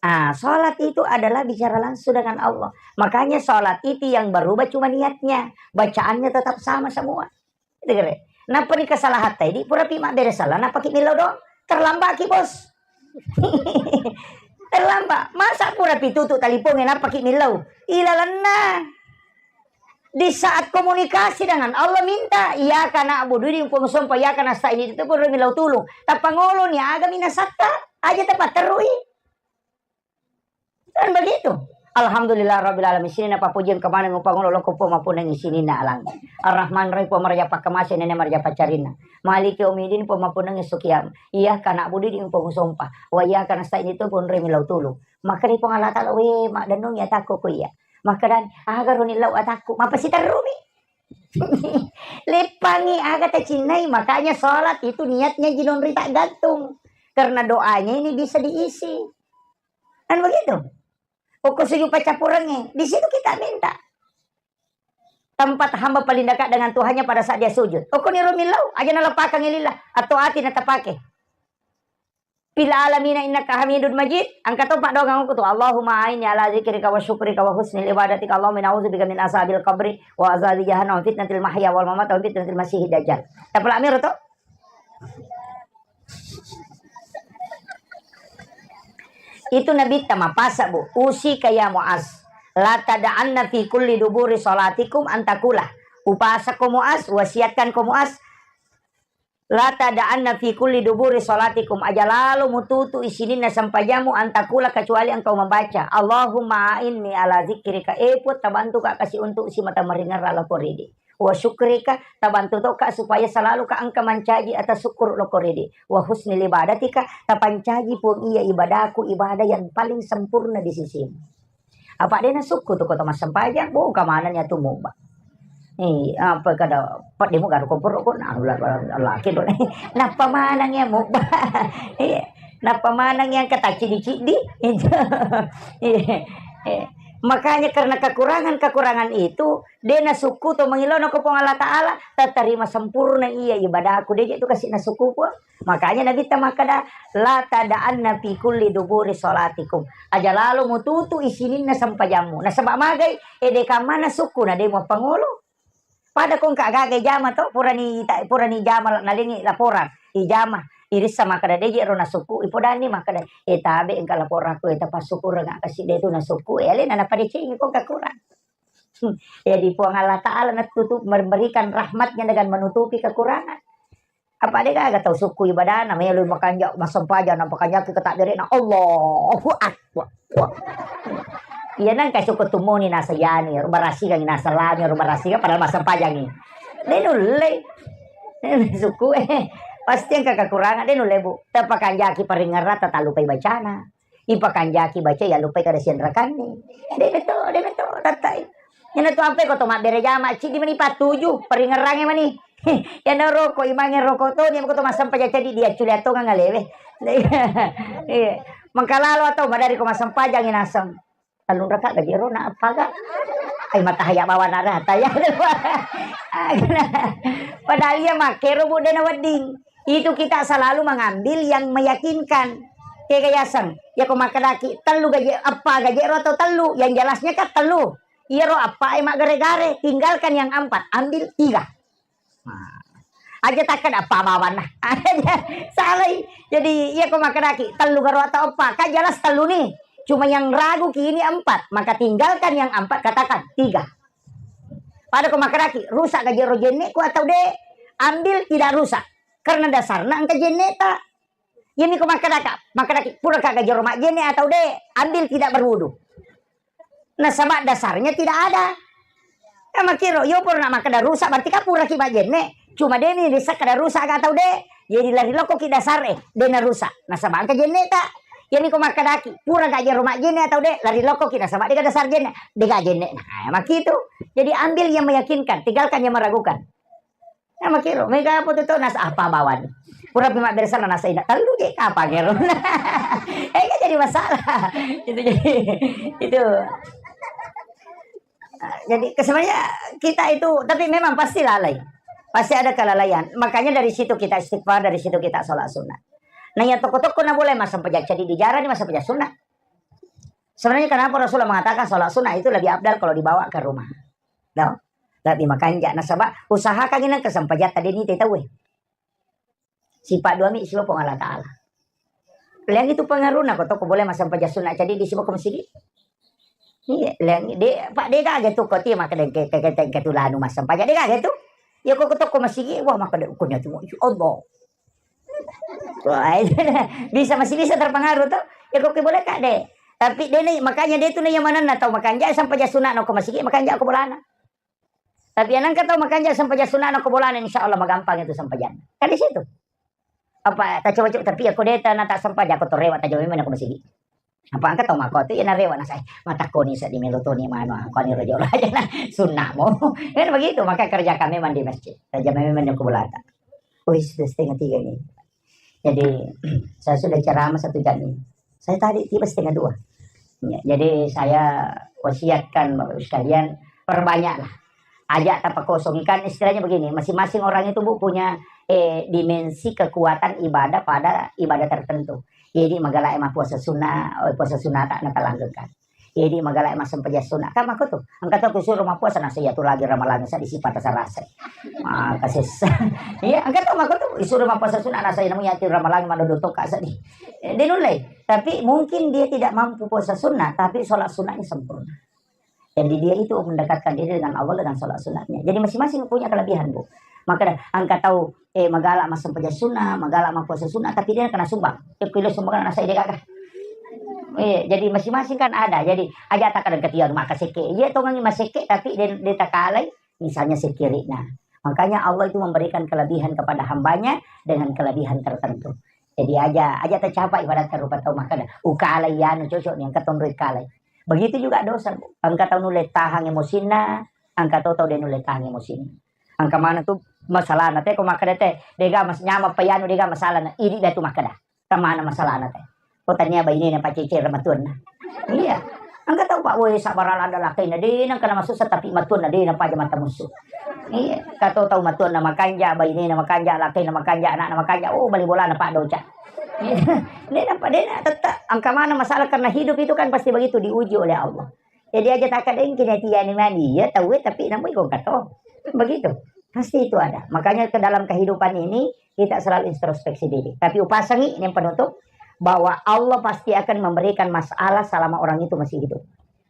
Ah, sholat itu adalah bicara langsung dengan Allah. Makanya sholat itu yang berubah cuma niatnya. Bacaannya tetap sama semua. Itu kere. Nappa ni kesalahan tadi, pura pi mabbere salah, nappa ki millau doang. Terlambat ki, Bos. Terlambat. Masa pura pi tutu taliponge, nappa ki millau. Ilalenna. Di saat komunikasi dengan Allah minta, "Iyyaka na'budu", di Puang sompa, "Iyyaka nasta'in", itu pura millau tulung. Tappa ngolo ni aga minasatta, aja tapatterui. Kan begitu. Alhamdulillah rabbil alamin. Sininna pappujiang kemaneng upangolo loko Puang mappunnangi sininna alang. Ar-Rahman Rahim, Puang maraja pakkamase, nene maraja paccarinna. Maliki yaumiddin, Puang mappunnangi sukiam. Iyyaka na'budu, di Puang usompa. Wa iyyaka nasta'in, itu Puang remi lau tulu. Makkeda Puang Allah Ta'ala, "We, maddennungi atakku ku iya." Makkeda, "Aga roni lau atakku?" Mapasiterrumi. Leppangi aga tacinnai, makanya sholat itu niatnya jinonri tak gantung. Karena doanya ini bisa diisi. Kan begitu? Okko sujud paccappurengnge, di situ kita minta. Tempat hamba paling dekat dengan Tuhannya pada saat dia sujud. Okko niro millau, aja nalepakangngi lillah, atau ati natapake. Fil alamina innaka hamidun majid, engka to paddoangeng okko tu, Allahumma a'inni ala dzikrika wa syukrika wa husnil ibadatika, Allahumma inni a'udzubika min azabil qabri wa azabi jahannam wa fitnatil mahya wal mamat wa fitnatil masihid dajjal. Tapalak miro to? Itu Nabitta mapasa, Bu. Usika ya Muaz, la tada'anna fi kulli duburi salatikum antakula. Upasako Muaz, wasiatkan ko Muaz, la tada'anna fi kulli duburi salatikum, aja lalo mututu isininna sempajammu, antakula, kecuali engkau membaca, Allahumma a'inni ala zikrika, e Puang, tabantuka kasi untuk simata maringerra lako ridi. Wa syukrika, tabantu tokka supaya selalu ka engka mancaji atas syukur loko ridi. Wa husnil ibadatika, tapancaji Puang iya ibadaku, ibadah yang paling sempurna di sisimu. Apa de nasukku tu kota massempajang, bo ka maneng ya tu mubba. Eh, apa kada, padde mu garu komporo ko, nah, la-, la-, laki do. Nappa maneng ya mubba. Iya. Nappa maneng yang kata cidi-cidi. Iya. Eh. Makanya karena kekurangan-kekurangan itu, de nasukku to mangilona ko Puang Allah Ta'ala, tatarima sempurna iya ibadahku, de je tu kasi nasukku Puang. Makanya Nabitta makkeda, "La tada'anna fi kulli duburi salatikum." Aja lalo mututu isininna sempajammu. Nasaba magai, ede kamma nasukku na de muappangolo. Pada ko engka gaga ijama to, purani ta-, purani ijama la-, nalengi laporan, ijama, irissa makkeda, "De je ro nasukku." Ipodani makkeda, "E tabe engka laporanku, e tapassukureng kasi de tu nasukku." E alena napadecengi ko engka kurang. Hmm. Jadi Puang Allah Ta'ala natutup, memberikan rahmatnya dengan menutupi kekurangan. Apa de gaga tau sukku ibadana, melo makanja, massempajang, nampakanjaki ke takbirna, Allahu Akbar. Wah. Iya nang kasukku tumoni nasa yani, ro barasiga ngi nasa lani, ro barasiga padahal massempajangi. De nulle. Sukku, eh, pasti engka kekurangan, de nulle, Bu. Tapakanjaki paringerrata, talupai bacana. Ipakanjaki baca, ya lupai kada sianrakanni. De meto, de meto, tattai. Iyana tu ampe ko to mabbere jama, ciddi mani pattuju, paringerrange mani. Iyana roko, imange roko to, ni ko to massempajang ceddi, dia culia tongang alewe. Iya. Mengkalalo atau madari ko massempajang naseng. Tellung raka gaji ro na appaga. Ai matahaya bawa nara taya. Padahal iya makkero bu de na wedding. Itu kita selalu mengambil yang meyakinkan. Kega yaseng, ya ko makkedaki tellu gaji, eppa gaji ro atau tellu, yang jelasnya kan tellu. Iyaro eppa e maggare-gare, tinggalkan yang empat, ambil tiga. Nah, aja takkeda eppa bawanna. Salai. Jadi iya ko makkedaki tellu garo atau eppa, kan jelas tellu nih. Cuma yang ragu ki ini empat, maka tinggalkan yang empat, katakan tiga. Pada ko makkedaki, rusak gaji ro jenne ku atau de, ambil tidak rusak. Karena dasarna engka jenne ta. Iyami ko makkedaka, makkedaki, pura ka gaji ro majjenne atau de, ambil tidak berwudu. Nasaba dasarnya tidak ada. Ya makkiro, yo pura na makkeda rusak, berarti ka pura ki majjenne. Cuma de ni risa kada rusak atau de. Jadi lari loko ki dasar e, de na rusak. Nasaba engka jenne ta. Iyami ko makkedaki, pura gaji ro majjenne atau de, lari loko ki nasaba de ka dasar jenne, de ka jenne. Nah, makkitu. Jadi ambil yang meyakinkan, tinggalkan yang meragukan. Nah, makkiro, mega apa tu, tu, nasa apa bawani? Pura pi mabbere sana nasa ina. Tellu je kapang ero. Eh, kan jadi masalah. Itu jadi, itu. Nah, jadi sebenarnya kita itu, tapi memang pasti lalai. Pasti ada kelalaian. Makanya dari situ kita istighfar, dari situ kita sholat sunnah. Nah, yang toko-toko na boleh masang pejak jadi dijarah ni masang pejak sunnah. Sebenarnya kenapa Rasulullah mengatakan sholat sunnah itu lebih afdal kalau dibawa ke rumah? No? Lebih makanja. Nasaba usahakan ini kesempajatta deni te tauwe. Sipa dua mi siwa Puang Allah Ta'ala. Leang itu pengaruhna ko toko boleh masang pejak sunnah jadi di siwa ko masigi. Iya, leang de, Pak, de gaga tu ko ti makkeda ke, ke, ke, ke, ke tulanu masang pejak de gaga tu. Ya ko toko masigi, wah, makkeda ukunya tu, ya Allah. Wah, itu bisa, masih bisa terpengaruh tuh. Ya kok boleh kak de. Tapi dena, makanya de tu na iya manenna tau makanja sempajang sunna na ko masigi, makanja ko bolana. Tapi anangka tau makanja sempajang sunna na ko bolana, insya Allah magampang itu sempajanna. Kan di situ. Apa tacoba-coba, tapi ako deta na tak sempajang, ako torewa tacoba memang ko masigi. Apa angka tau mako tu iya narewa na sai. Matakkoni seddi melo toni manu, angkoni rojo aja na sunna mo. Kan begitu, maka kerjakan memang di masjid. Kerja memang di kuburan. Oh, sudah setengah tiga nih. Jadi, saya sudah ceramah satu jam ini. Saya tadi tiba setengah dua. Ya, jadi saya wasiatkan Bapak Ibu sekalian, perbanyaklah. Aja tapakosongkan, istilahnya begini, masing-masing orang itu, Bu, punya, eh, dimensi kekuatan ibadah pada ibadah tertentu. Jadi magala mappuasa sunnah, oh, puasa sunnah tak natalanggengkan. Jadi magala massempajang sunnah. Kan mako tu, angka tau kusuro mappuasa, nasa iya tu lagi ramalang sa di sipata sarasa. Maka sessa. Iya, angka tau mako tu, isuro mappuasa sunnah, nasa iya namu iya tu ramalang madodo toka seddi. Eh, dia nulai. Tapi mungkin dia tidak mampu puasa sunnah, tapi sholat sunnahnya sempurna. Jadi dia itu mendekatkan diri dengan Allah dengan sholat sunnahnya. Jadi masing-masing punya kelebihan, Bu. Maka angka tau, eh, magala massempajang sunnah, magala mappuasa sunnah, tapi dia kena sumbang. Dia kilo sumbang nasa ide kakak. Eh, jadi masing-masing kan ada. Jadi aja tak ada ketian maka seke. Iya tongangi maseke, tapi dia, dia takalai, misalnya sekirikna. Makanya Allah itu memberikan kelebihan kepada hambanya dengan kelebihan tertentu. Jadi aja, aja tercapai ibarat rupa tau makkeda, ukalai anu cocok nih, angka tonroi kalai. Begitu juga dosa, Bu. Angka tau nulle tahang emosinna, angka tau tau de nulle tahang emosinna. Angka mana tu masalahna te, ko makkeda te, dega mas nyamang payanu, dega masalahna, idi da tu makkeda. Kamana masalahna te? Ko tania bainena pacece matuanna. Iya. Angka tau, Pak, woi, sabar ada lakaina, de nang kena masussa, tapi matuanna de nang paja mata musuh. Iya, kato tau matuanna makanja, bainena makanja, lakaina makanja, anakna makanja, oh, bali bolana Pak doca. Iya. De nang pa-, de nang tetta, angka mana masalah, karena hidup itu kan pasti begitu, diuji oleh Allah. Jadi aja takadengki na tiani mani, iya tau, tapi namui kong kato. Begitu. Pasti itu ada. Makanya ke dalam kehidupan ini kita selalu introspeksi diri. Tapi upasangi ini yang penutup, bahwa Allah pasti akan memberikan masalah selama orang itu masih hidup.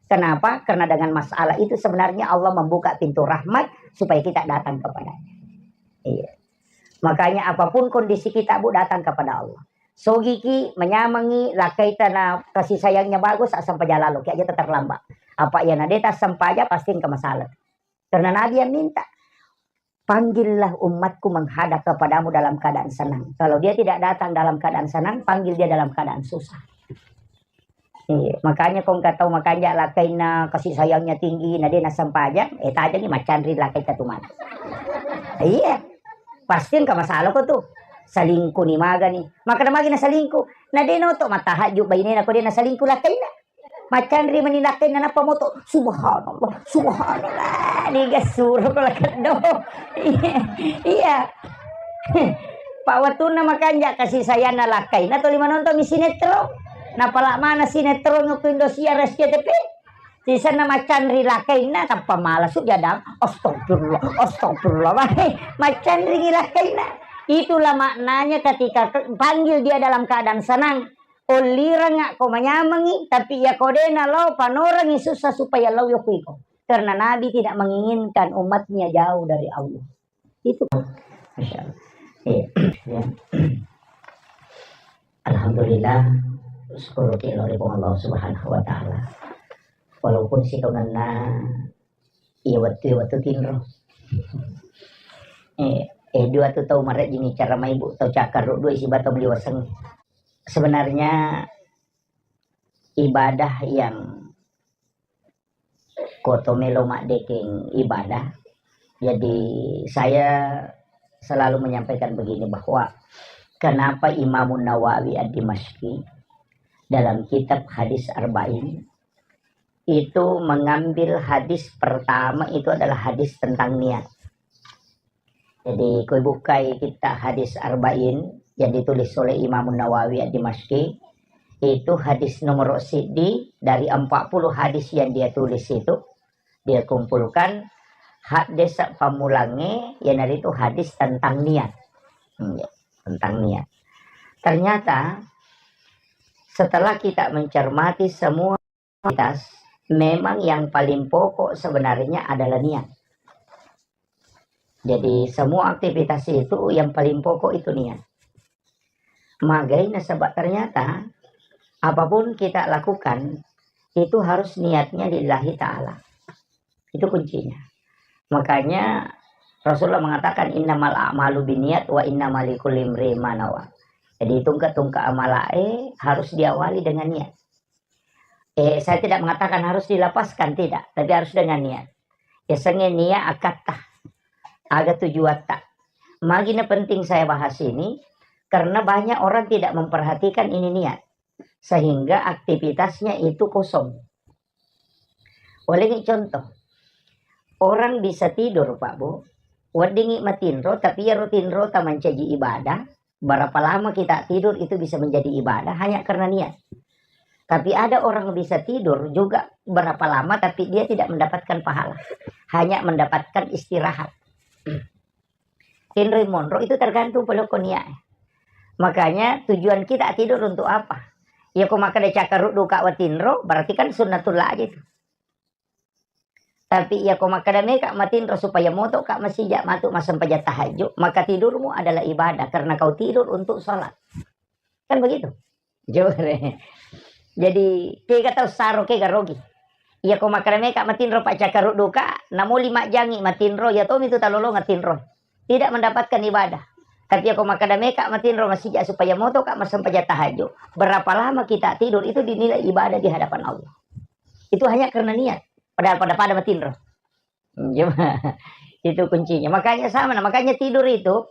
Kenapa? Karena dengan masalah itu sebenarnya Allah membuka pintu rahmat supaya kita datang kepadanya. Iya. Makanya apapun kondisi kita, Bu, datang kepada Allah. Sogiki, menyamangi, lakaita na kasih sayangnya bagus, asam pajalalo, ki aja terlambat. Apa iya na deta sampaja, pasti engka masalah. Karena Nabi yang minta, "Panggillah umatku menghadap kepadamu dalam keadaan senang. Kalau dia tidak datang dalam keadaan senang, panggil dia dalam keadaan susah." Iya, makanya kong katau makanja lakainna kasih sayangnya tinggi, na de nasampajang, eh, tajangi macanri lakai tatu matu. Iya, pasti engka masalah ko tu. Salingku ni maga ni. Maka na magi na salingku. Na de noto matahajju bainena ko de na salingku lakainna. Macanri mani lakainna nappa moto, "Subhanallah, subhanallah." Niga suro ko lakeddo. Iya. Pak, wattunna makanja kasih sayangna lakainna tuli manonton mi sinetron. Napala mana sinetron ko Indosiar, S C T V. Sisenna macanri lakainna tappa mala su jadang. Astagfirullah, astagfirullah. Macanri lakainna. Itulah maknanya ketika ke-, panggil dia dalam keadaan senang. Ollirengngakko manyamengngi, tapi iyako de nalao panorengngi susah supaya lao yokko iko. Karena Nabi tidak menginginkan umatnya jauh dari Allah. Itu. Masya Allah. Iya. Ya. Alhamdulillah, syukur ki lao ri Puang Allah Subhanahu wa Ta'ala. Walaupun sitongenna iya wettu, iya wettu tinro. Eh, eh, dua tu tau marejjingi cara maibu, tau cakkarru dua isi batau meliwaseng. Sebenarnya ibadah yang koto melo maddekeng ibadah. Jadi saya selalu menyampaikan begini, bahwa kenapa Imamun Nawawi Ad-Dimashqi dalam kitab Hadis Arba'in itu mengambil hadis pertama itu adalah hadis tentang niat. Jadi, kui bukai kita Hadis Arba'in yang ditulis oleh Imam Nawawi Ad-Dimashqi, itu hadis nomor siddi dari empat puluh hadis yang dia tulis itu, dia kumpulkan hadis pammulangnge, iyanaritu hadis tentang niat. Hmm, ya, tentang niat. Ternyata, setelah kita mencermati semua aktivitas, memang yang paling pokok sebenarnya adalah niat. Jadi, semua aktivitas itu yang paling pokok itu niat. Magai nasaba ternyata Apapun kita lakukan, itu harus niatnya lillahi ta'ala. Itu kuncinya. Makanya Rasulullah mengatakan, "Innamal a'malu binniyat wa innamal likulli imri'in ma nawa." Jadi tungke-tungke amalae harus diawali dengan niat. Eh, saya tidak mengatakan harus dilapaskan, tidak, tapi harus dengan niat. Yasengnge niat akatta, aga tujuatta. Magi na penting saya bahas ini, karena banyak orang tidak memperhatikan ini niat. Sehingga aktivitasnya itu kosong. Ulengngi contoh, orang bisa tidur, Pak Bu, weddingngi matinro, tapi iyaro tinrota mancaji ibadah, berapa lama kita tidur itu bisa menjadi ibadah hanya karena niat. Tapi ada orang bisa tidur juga berapa lama, tapi dia tidak mendapatkan pahala, hanya mendapatkan istirahat. Tinroi monro itu tergantung pole okko niat. Makanya tujuan kita tidur untuk apa? Iya, ko makkeda cakkaruddu ka watinro, berarti kan sunnatullah aja itu. Tapi iya, ko makkeda meka matinro supaya moto ka masija matu massempajang tahajud, maka tidurmu adalah ibadah karena kau tidur untuk sholat. Kan begitu? Jore. Jadi, kega tau saro, kega rogi. Iya, ko makkeda meka matinro, paccakkaruddu ka, namoli majjangi matinro, iya tomi tu talolongeng tinro. Tidak mendapatkan ibadah. Tapi iya, ko makkeda meka matinro masija supaya moto ka massempajang tahajud, berapa lama kita tidur itu dinilai ibadah di hadapan Allah. Itu hanya karena niat. Padahal pada-pada matinro. Cuma, itu kuncinya. Makanya sama, nah, makanya tidur itu,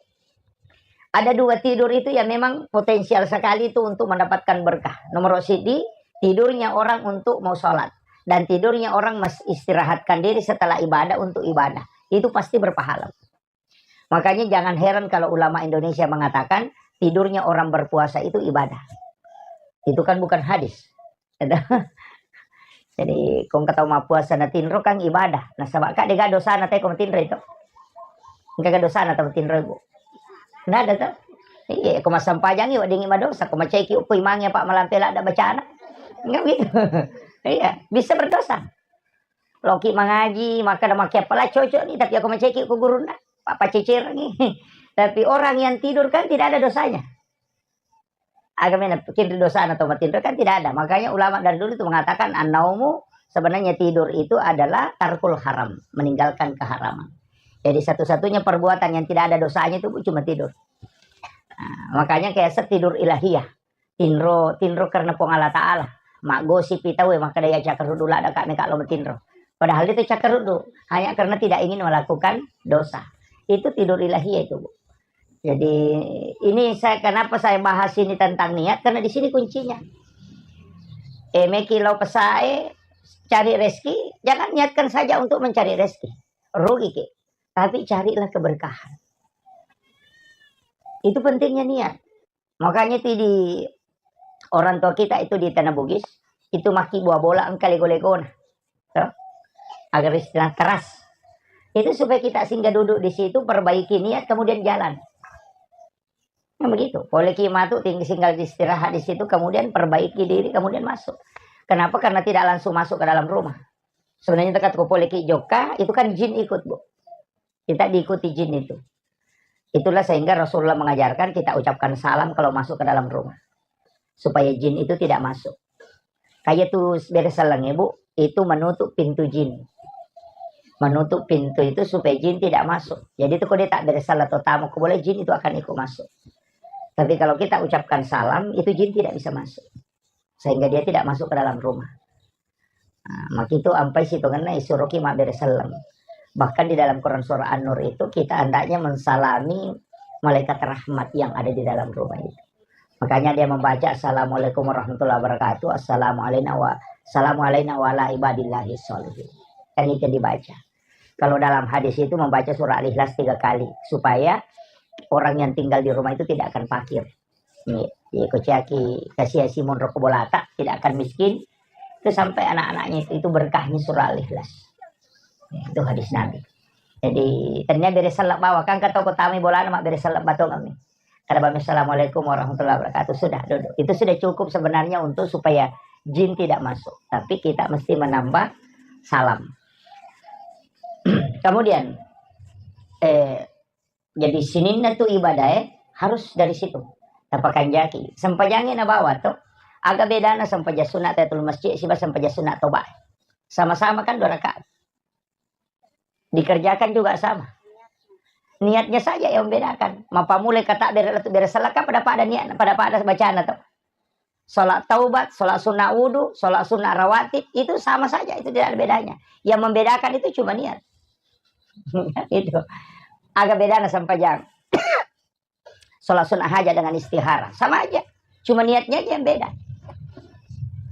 ada dua tidur itu yang memang potensial sekali itu untuk mendapatkan berkah. Nomor siji, tidurnya orang untuk mau sholat. Dan tidurnya orang mes-, istirahatkan diri setelah ibadah untuk ibadah. Itu pasti berpahala. Makanya jangan heran kalau ulama Indonesia mengatakan tidurnya orang berpuasa itu ibadah. Itu kan bukan hadis. Jadi, ko engka tau mappuasa na tinro kan ibadah. Nasaba ka dega dosana te ko matinro itu. Engka ga dosana tau matinro, Bu? Nggak ada, tau? Iya, ko massempajangi weddingngi madosa, ko maceki ko imangnge apa malampe ladda bacana. Enggak gitu. Iya, bisa berdosa. Loki mangaji, maka ada make apa lah cocok nih, tapi aku maceki ko gurunna, apa cecerangi. Tapi orang yang tidur kan tidak ada dosanya. Agamanya bikin dosana atau matinro kan tidak ada. Makanya ulama dari dulu itu mengatakan, "An-naumu," sebenarnya tidur itu adalah tarkul haram, meninggalkan keharaman. Jadi satu-satunya perbuatan yang tidak ada dosanya itu, Bu, cuma tidur. Nah, makanya kayak set tidur ilahiyah. Tinro, tinro karena Puang Allah Ta'ala. Maggosipi tauwe, makkeda iya cakkaruddu ladda ka meka lo matinro. Padahal itu cakkaruddu, hanya karena tidak ingin melakukan dosa. Itu tidur ilahiyah itu, Bu. Jadi, ini saya, kenapa saya bahas ini tentang niat, karena di sini kuncinya. Eh, meki lao pesae, cari rezeki, jangan niatkan saja untuk mencari rezeki. Rugi ki. Tapi carilah keberkahan. Itu pentingnya niat. Makanya itu di orang tua kita itu di Tanah Bugis, itu maki buah bola engka lego-legona. Toh? Agar istilah keras. Itu supaya kita singgah duduk di situ, perbaiki niat, kemudian jalan. Nah, begitu. Poleki matu tinggi singgah istirahat di situ, kemudian perbaiki diri, kemudian masuk. Kenapa? Karena tidak langsung masuk ke dalam rumah. Sebenarnya tekat ko poleki jokka, itu kan jin ikut, Bu. Kita diikuti jin itu. Itulah sehingga Rasulullah mengajarkan kita ucapkan salam kalau masuk ke dalam rumah. Supaya jin itu tidak masuk. Kayak tuh bere selleng, Bu, itu menutup pintu jin. Menutup pintu itu supaya jin tidak masuk. Jadi itu kalau dia tak bere selleng atau tamu, ko boleh jin itu akan ikut masuk. Tapi kalau kita ucapkan salam, itu jin tidak bisa masuk. Sehingga dia tidak masuk ke dalam rumah. Nah, makitu ampai sitongenna isuroki mabbere selleng. Bahkan di dalam Quran surah An-Nur itu kita hendaknya mensalami malaikat rahmat yang ada di dalam rumah itu. Makanya dia membaca, "Assalamualaikum warahmatullahi wabarakatuh, assalamu alaina wa, assalamu alaina wa ala ibadillahi sholihin." Kan itu dibaca. Kalau dalam hadis itu membaca surah Al-Ikhlas tiga kali, supaya orang yang tinggal di rumah itu tidak akan fakir. Iya, iya, ko ciaki kasiasi monro ko bolata, tidak akan miskin. Itu sampai anak-anaknya itu, itu berkahnya surah Al-Ikhlas. Itu hadis Nabi. Jadi, tennia bere selleng bawang, kan kata ko tamai bolana mabbere selleng batong kami. Kada bami, "Assalamualaikum warahmatullahi wabarakatuh." Sudah, duduk. Itu sudah cukup sebenarnya untuk supaya jin tidak masuk. Tapi kita mesti menambah salam. Kemudian, eh, jadi sininna tu ibadah, eh, harus dari situ. Tapakanjaki. Sempajangi na bawa tu. Aga bedana sempajang sunat tahiyatul masjid siba sempajang sunat toba? Sama-sama kan dua rakaat. Dikerjakan juga sama. Niatnya saja yang membedakan. Mapamulai kata bere, bere selaka pada-pada niat, pada-pada bacana tuh. Sholat taubat, sholat sunnah wudu, sholat sunnah rawatib, itu sama saja, itu tidak ada bedanya. Yang membedakan itu cuma niat. Itu. Agak bedana sempajang. Sholat sunnah hajat dengan istihara, sama aja. Cuma niatnya aja yang beda.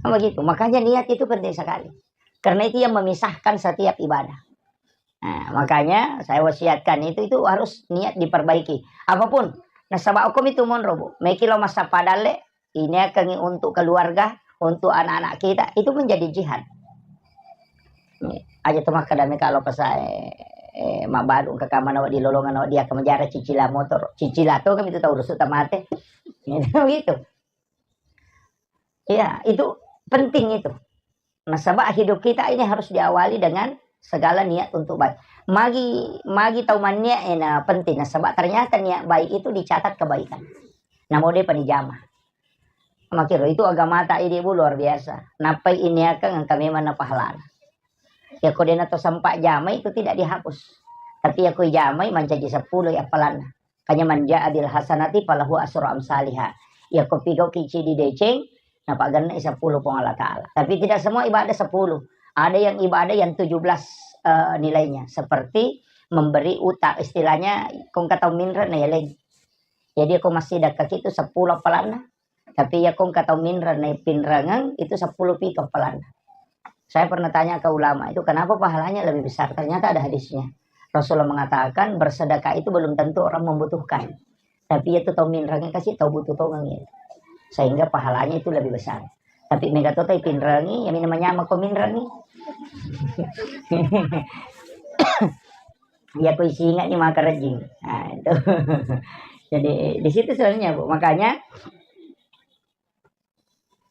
Kan begitu. Makanya niat itu penting sekali. Karena itu yang memisahkan setiap ibadah. Nah, makanya saya wasiatkan itu, itu harus niat diperbaiki. Apapun, nasaba hukum itu monro, Bu. Meki lo masa padalle, ini akan untuk keluarga, untuk anak-anak kita, itu menjadi jihad. Aja tu makkeda meka lo pesae, eh, mabbalu ke kamar nawa di lolongan nawa dia ke menjara cicila motor, cicila tu kan itu tahu rusuk tamate. Gitu. Iya, itu penting itu. Nasaba hidup kita ini harus diawali dengan segala niat untuk baik. Magi, magi tau manniat ena penting. Nasaba ternyata niat baik itu dicatat kebaikan. Namo de panijama. Makiro itu agama ta idi, Bu, luar biasa. Napai ini akan engka memang na pahalana. Ya ko dena to sempat jamai itu tidak dihapus. Tapi ya ko jamai mancaji sepuluh ya apalanna. Kanya manja adil hasanati falahu asru amsaliha. Ya ko pigau kici di deceng, napa genne sepuluh Puang Allah Ta'ala. Tapi tidak semua ibadah sepuluh. Ada yang ibadah yang tujuh belas, eh, nilainya. Seperti memberi utang. Istilahnya, kong kata minre na yeleng. Jadi ko masih dekat itu sepuluh apalanna. Tapi ya kong kata minre na pinrangan itu sepuluh pika apalanna. Saya pernah tanya ke ulama itu, kenapa pahalanya lebih besar? Ternyata ada hadisnya. Rasulullah mengatakan, bersedekah itu belum tentu orang membutuhkan. Tapi itu tau minrangi kasih tau butuh tongeng itu. Sehingga pahalanya itu lebih besar. Tapi mega to tai pinrangi, ya mina manyama ko minrangi. Ya ko isinga ni maka rejing. Nah, itu. Jadi di situ sebenarnya, Bu. Makanya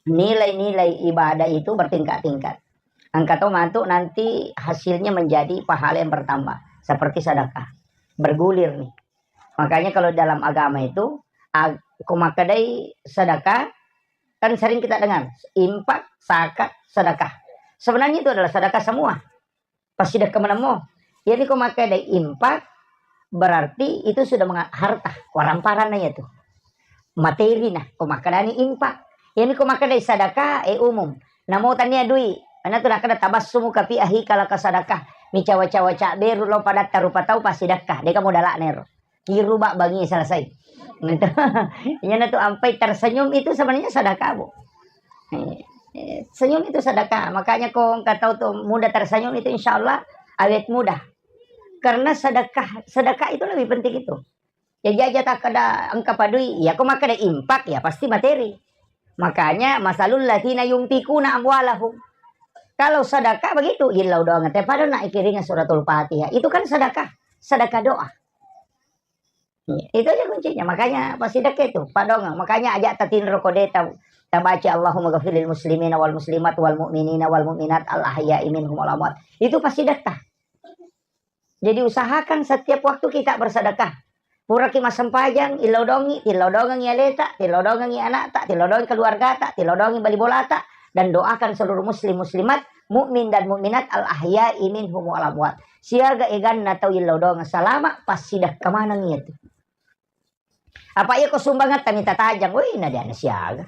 nilai-nilai ibadah itu bertingkat-tingkat. Engka to matu nanti hasilnya menjadi pahala yang bertambah, seperti sedekah. Bergulir nih. Makanya kalau dalam agama itu, ag-, ko makkedai sedekah, kan sering kita dengar, infak, zakat, sedekah. Sebenarnya itu adalah sedekah semua. Passidekka menemmo. Jadi ko makkedai infak, berarti itu sudah menga-, harta, waramparanna ya tu. Materi na, ko makkedani infak. Jadi ko makkedai sadaka, eh, umum. Namo tania dui, ana tu nakkeda tabassumuka fi akhika laka sadakah. Micawa-cawa cabberu lo padatta rupa tau passidekka, deka modala'na ero. Kiru bak bangi selesai. Gitu. Iyana tu ampai tersenyum itu sebenarnya sedekah, Bu. Eh, eh, senyum itu sedekah. Makanya ko engka tau tu mudah tersenyum itu insya Allah awet mudah. Karena sedekah, sedekah itu lebih penting itu. Jadi aja tak ada engka padui, ya ko makkeda infak ya pasti materi. Makanya masalul ladzina yunfikuna amwalahum. Kalau sedekah begitu, illau doang teh pada nak ikiringa suratul Fatihah. Itu kan sedekah, sedekah doa. Iya, itu aja kuncinya. Makanya pasti dekat itu, padongang. Makanya aja tatinro kode ta-, tabaca Allahumma ghafiril muslimina wal muslimat wal mu'minina wal mu'minat al ahya'i minhum wal amwat. Itu pasti dekat. Jadi usahakan setiap waktu kita bersedekah. Puraki massempajang, illau dongi, tillau dongengi aleta, tillau dongengi anakta, tillau dongengi keluargata, tillau dongengi bali bolata, dan doakan seluruh muslim muslimat, mukmin dan mukminat al ahya'i minhum wal amwat. Siaga eganna tau illau dongeng salama, passidekka maneng iya tu. Apa iya ko sumbangatta mita tajang, woi, na diana siaga.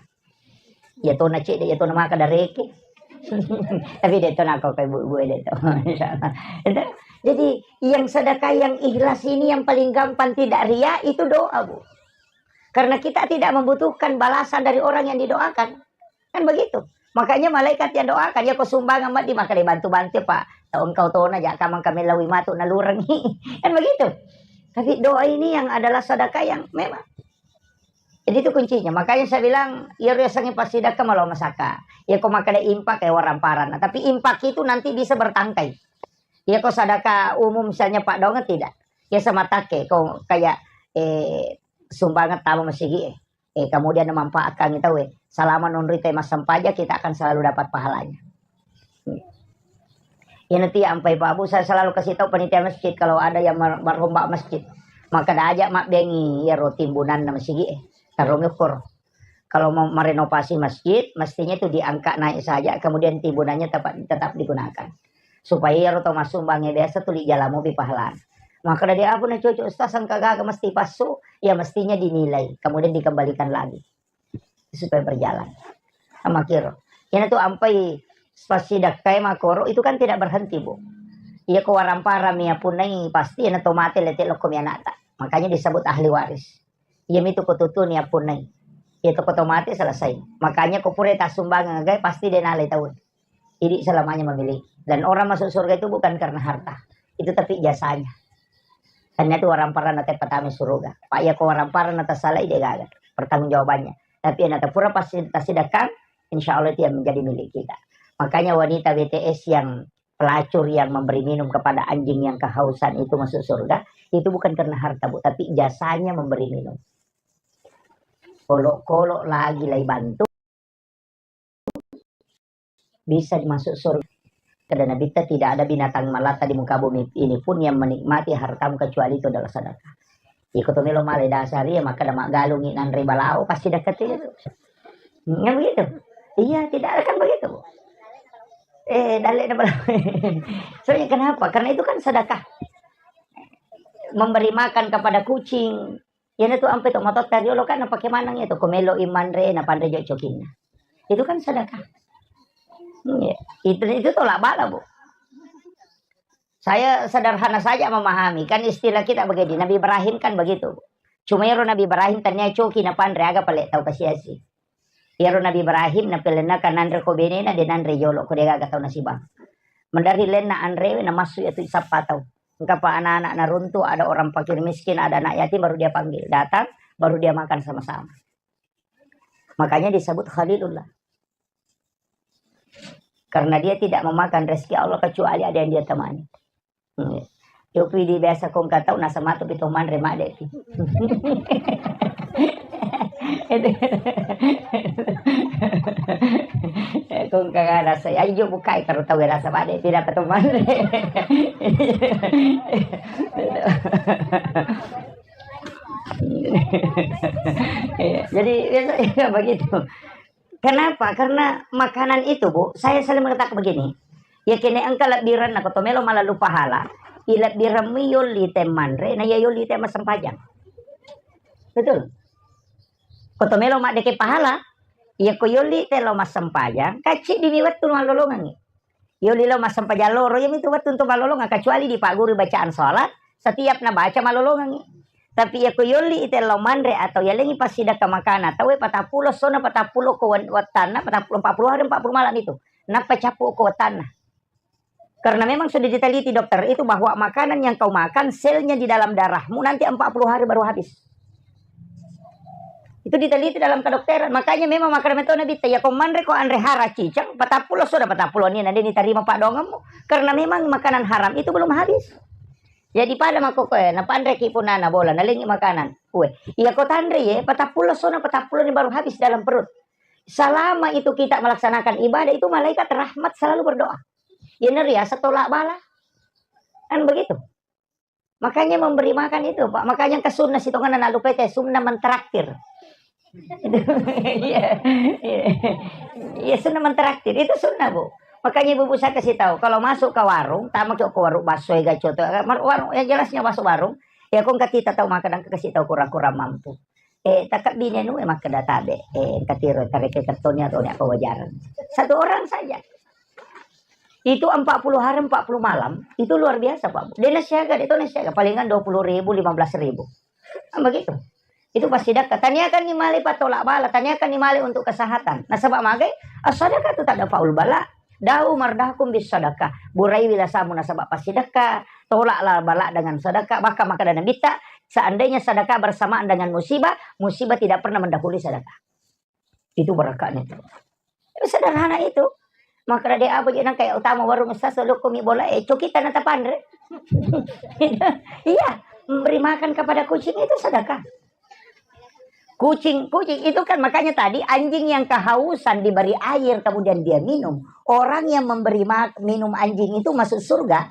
Iya tona cedde, iya tona maka dareke. Tapi de tona ko kai bu-, bu de to. Insyaallah. Itu. Jadi yang sedekah yang ikhlas ini yang paling gampang tidak ria itu doa, Bu. Karena kita tidak membutuhkan balasan dari orang yang didoakan. Kan begitu. Makanya malaikat yang doakan, ya ko sumbangan mati maka dibantu-bantu, Pak. Tau engkau tona ja kamang kami lawi matu nalurengi. Kan begitu. Tapi doa ini yang adalah sedekah yang memang. Jadi itu kuncinya. Makanya saya bilang, iya riasangi passidekka malo masaka. Ya ko makkeda infak ya waramparan. Nah, tapi infak itu nanti bisa bertangkai. Ya ko sadaka umum misalnya Pak Donga tidak. Ya sama take ko kayak, eh, sumbangan tama masigi, eh. Eh, kemudian memanfaatkan itu, eh. Selama nonrita massempajang kita akan selalu dapat pahalanya. Iya nanti ampai Pak Bu, saya selalu kasih tahu panitia masjid kalau ada yang mer-, merombak masjid. Maka dah ajak mak bengi ya ro timbunan masigi, eh. Tarung ukur. Kalau mau merenovasi masjid, mestinya itu diangkat naik saja, kemudian timbunannya tetap, tetap digunakan. Supaya iyaro tau massumbang e biasa tuli jala mopi pahalana. Maka dari apa na cocok Ustaz, engka gaga mesti passu, ya mestinya dinilai, kemudian dikembalikan lagi supaya berjalan. Sama kiro. Iyana tu ampai passidakkai makoro itu kan tidak berhenti, Bu. Iya ko warampara mi apunnai pasti iyana to mate lete lokko mi anakta. Makanya disebut ahli waris. Iya mitu ko tutuni apunnai. Iya to ko to mate selesai. Makanya ko pura tassumbangeng gai pasti de nalai tau. Jadi selamanya memiliki. Dan orang masuk surga itu bukan karena harta. Itu tapi jasanya. Karena itu orang parana te pertama surga. Pak ya ko orang parana tersalah ide gagal. Pertanggungjawabannya. Tapi yang pura pasti tersidakkan, insya Allah itu yang menjadi milik kita. Makanya wanita B T S yang pelacur yang memberi minum kepada anjing yang kehausan itu masuk surga, itu bukan karena harta, Bu, tapi jasanya memberi minum. Kolok-kolok lagi lai bantu, bisa masuk surga. Kata Nabi, tidak ada binatang melata di muka bumi ini pun yang menikmati hartamu kecuali itu adalah sedekah. Iko to melo male dasar iya, maka ada maggalungi nanre balao, pasti dekat itu. Ya begitu. Iya, tidak ada kan begitu, Bu. Eh, dalle na balao. Soalnya kenapa? Karena itu kan sedekah. Memberi makan kepada kucing. Iyana tu ampe to matotta riolo kan napake maneng itu. Ko melo i manre, napanre jo cokinna. Itu kan sedekah. Iya. Itu, itu tolak bala, Bu. Saya sederhana saja memahami. Kan istilah kita begini. Nabi Ibrahim kan begitu, Bu. Cuma ero Nabi Ibrahim tania coki napanre aga pale tau kasiasi. Iyaro Nabi Ibrahim napelenna kan nanre ko benena, de nanre jolo ko de gaga tau nasibang. Mendari lenna anrewe na massu iya tu sappa tau. Engkapa anak-anak naruntu, ada orang fakir miskin, ada anak yatim, baru dia panggil. Datang, baru dia makan sama-sama. Makanya disebut Khalilullah. Karena dia tidak memakan rezeki Allah kecuali ada yang dia temani. Hmm. Yopi di biasa kong katau nasa matu pi to manre made pi. Kong kagak rasa, ayo bukai karo tau rasa made pi dapat to manre. Iya, jadi biasanya begitu. Kenapa? Karena makanan itu, Bu, saya selalu mengatakan begini, ya kene engka lebbirenna ko to melo malalu pahala, i lebbiremmi yolli te manre, na iya yolli te massempajang. Betul? Ko to melo maddeke pahala, iya ko yolli te lo massempajang, kacci dimi wettu mallolongangi. Yolli lao massempajang loro, iyamitu wettu untuk malolongeng, kecuali dipagguru bacaan sholat, setiap nabaca malolongengi. Tapi iya ko yolli ite lao manre atau yalengi passidakka makana tauwe patappulo essona, patappulo ko wen-, wettanna, patappulo, empat puluh hari, empat puluh malam itu. Nappa cappu ko wettanna. Karena memang sudah diteliti dokter itu bahwa makanan yang kau makan, selnya di dalam darahmu nanti empat puluh hari baru habis. Itu diteliti dalam kedokteran. Makanya memang makkeda metto Nabitta, iya ko manre ko anre hara ciceng, patappulo soda patappulo ni, na de nitarima padongemmu. Karena memang makanan haram itu belum habis. Jadi pada makkokkoe, napanreki punana bola, nalengi makanan. Kue, iya ko tanre ye, patappulo sona patappulo ni baru habis dalam perut. Selama itu kita melaksanakan ibadah, itu malaikat rahmat selalu berdoa. Iya neriasa tolak bala. Kan begitu. Makanya memberi makan itu, Pak. Makanya ke sunnah situ kan anak lupa itu, sunnah mentraktir. Iya, iya. Iya, sunnah mentraktir. Itu sunnah, Bu. Makanya ibu-ibu saya kasih tahu, kalau masuk ke warung, tamu ke warung bakso ya gacoto, warung yang jelasnya masuk warung, ya kong kita tahu makan dan kasih tahu kurang-kurang mampu. Eh, takabbi ni anu, eh, makkeda tabe, eh, katiro tareke kertonnya atau apa wajaran. Satu orang saja. Itu empat puluh hari, empat puluh malam, itu luar biasa, Pak. Dia nasiaga, dia tuh nasiaga. Palingan dua puluh ribu, lima belas ribu. Kan begitu. Itu pasti dekat. Tanyakan ni male patolak bala, tanyakan ni male untuk kesehatan. Nasaba magai, as-sadaqah itu tak ada faul bala. Da'u mardakum bis sadaqah. Buraiwi lasamu nasaba passidekka, tolaklah bala dengan sedekah. Bahkan makkeda Nabitta, seandainya sedekah bersamaan dengan musibah, musibah tidak pernah mendahului sedekah. Itu berakatnya itu. Sederhana itu. Makkeda de apa je nang kayak utama warung sasa loko mi bola, eh, coki tanah tapanre. Iya, memberi makan kepada kucing itu sedekah. Kucing, kucing itu kan makanya tadi anjing yang kehausan diberi air kemudian dia minum. Orang yang memberi mak-, minum anjing itu masuk surga.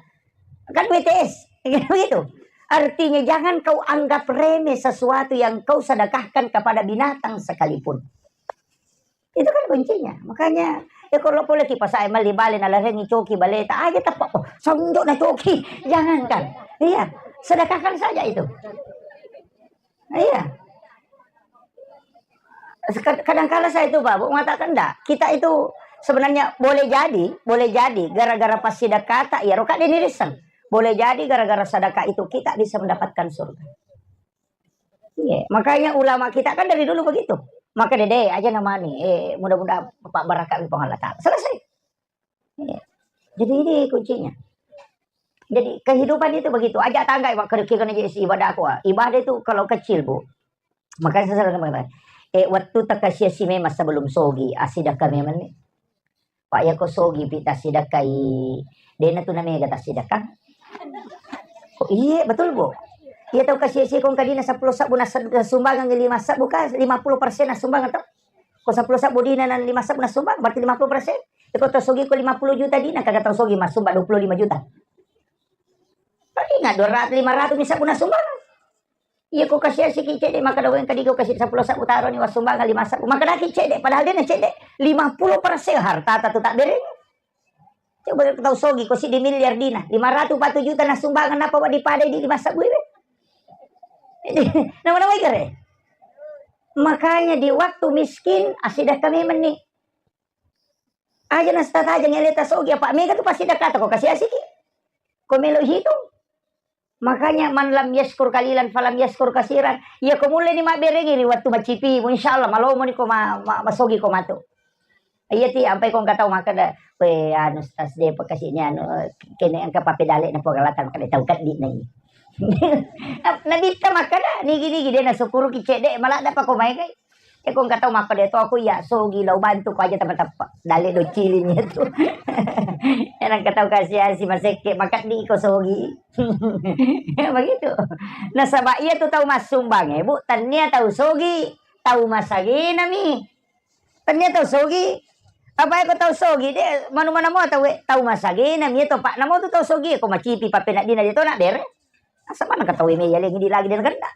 Kan B T S, gitu. Artinya jangan kau anggap remeh sesuatu yang kau sedekahkan kepada binatang sekalipun. Itu kan kuncinya. Makanya, ya kalau boleh kipas saya beli bale, nalarengi coki baleta aja tepak. Oh, sonjo na coki. Jangankan. Iya, sedekahkan saja itu. Iya. Seka-, kadangkala saya itu, Pak, Bu, mengatakan, "Ndak, kita itu sebenarnya boleh jadi, boleh jadi gara-gara pas sedekah tak, ya, roka dinirisang. Boleh jadi gara-gara sedekah itu kita bisa mendapatkan surga." Iya, makanya ulama kita kan dari dulu begitu. Maka dede aja namanya, eh, mudah-mudahan Bapak barakat di Allah Ta'ala. Selesai. Iya. Jadi ini kuncinya. Jadi kehidupan itu begitu. Aja tangga, Pak, kira-kira aja isi ibadah aku, ah. Ibadah itu kalau kecil, Bu. Makanya saya selalu mengatakan, eh, waktu takasiasi memang sebelum sogi, asidaka memang nih. Pak, ya ko sogi pi tasidakkai, dena tu namega tasidakang. Oh, iya, betul, Bu. Iya, tau kasiasi kong kadina sepuluh sabbu nas-, nasumbangan lima sabbu ka, lima puluh persen nasumbangan tau. Ko sepuluh sabbu dina nan lima sabbu nasumbang, berarti lima puluh persen. Iko tau sogi ko lima puluh juta dina, kagak tau sogi masumba dua puluh lima juta. Tapi ingat, dua ratus, lima ratus mi sabbu nasumbang. Iya, ko kasiasi ki cedde, maka daweng kadigo kasi sepuluh sabbu taro ni wasumbangan lima sabbu. Maka daki cedde, padahal dena cedde. Lima puluh persen harta tatu tak bereng. Coba tau sogi, ko siddi miliar dina, lima ratus empat puluh juta nasumbangan, napa wa dipadai di lima sabbu iwe? Nama-nama ikare. Makanya di waktu miskin, asidakka memang ni. Aja nastataja ngeleta sogi, apa mega tu pasti dakata ko kasiasi ki. Ko melo hitung. Makanya, "Man lam yaskur kalilan falam yaskur kasiran." Iya, ko mulle ni mabberengi ri wettu macipimu, insyaallah malomo ni ko ma-, ma-, masogi ko matu. Iya ti, ampai ko engka tau makkeda, "We, anu, Ustaz, de pakasini anu, kene engka papedale na pogalata makkeda tau keddi na ini." Nabitta makkeda, "Nigi-nigi de nasukuruki cedde, maladda pa ko mai kai." E, ko engka tau makkeda to, aku iya sogi, lao bantu ko aja teppa-teppa. Dalle docciling itu. Iya, nengka tau kasiasi masekke, makeddi ko sogi. Begitu. Nasaba iya tu tau massumbang e, Bu, tania tau sogi, tau masagena mi. Tania tau sogi. Apa ko tau sogi, de, manu mana mo tau, e, tau masagena mi to, Pak. Namo tu tau sogi, ko macipi papeneddina de to na bere. Asa mana ka tau e me iya lengi di lagi de na kenda.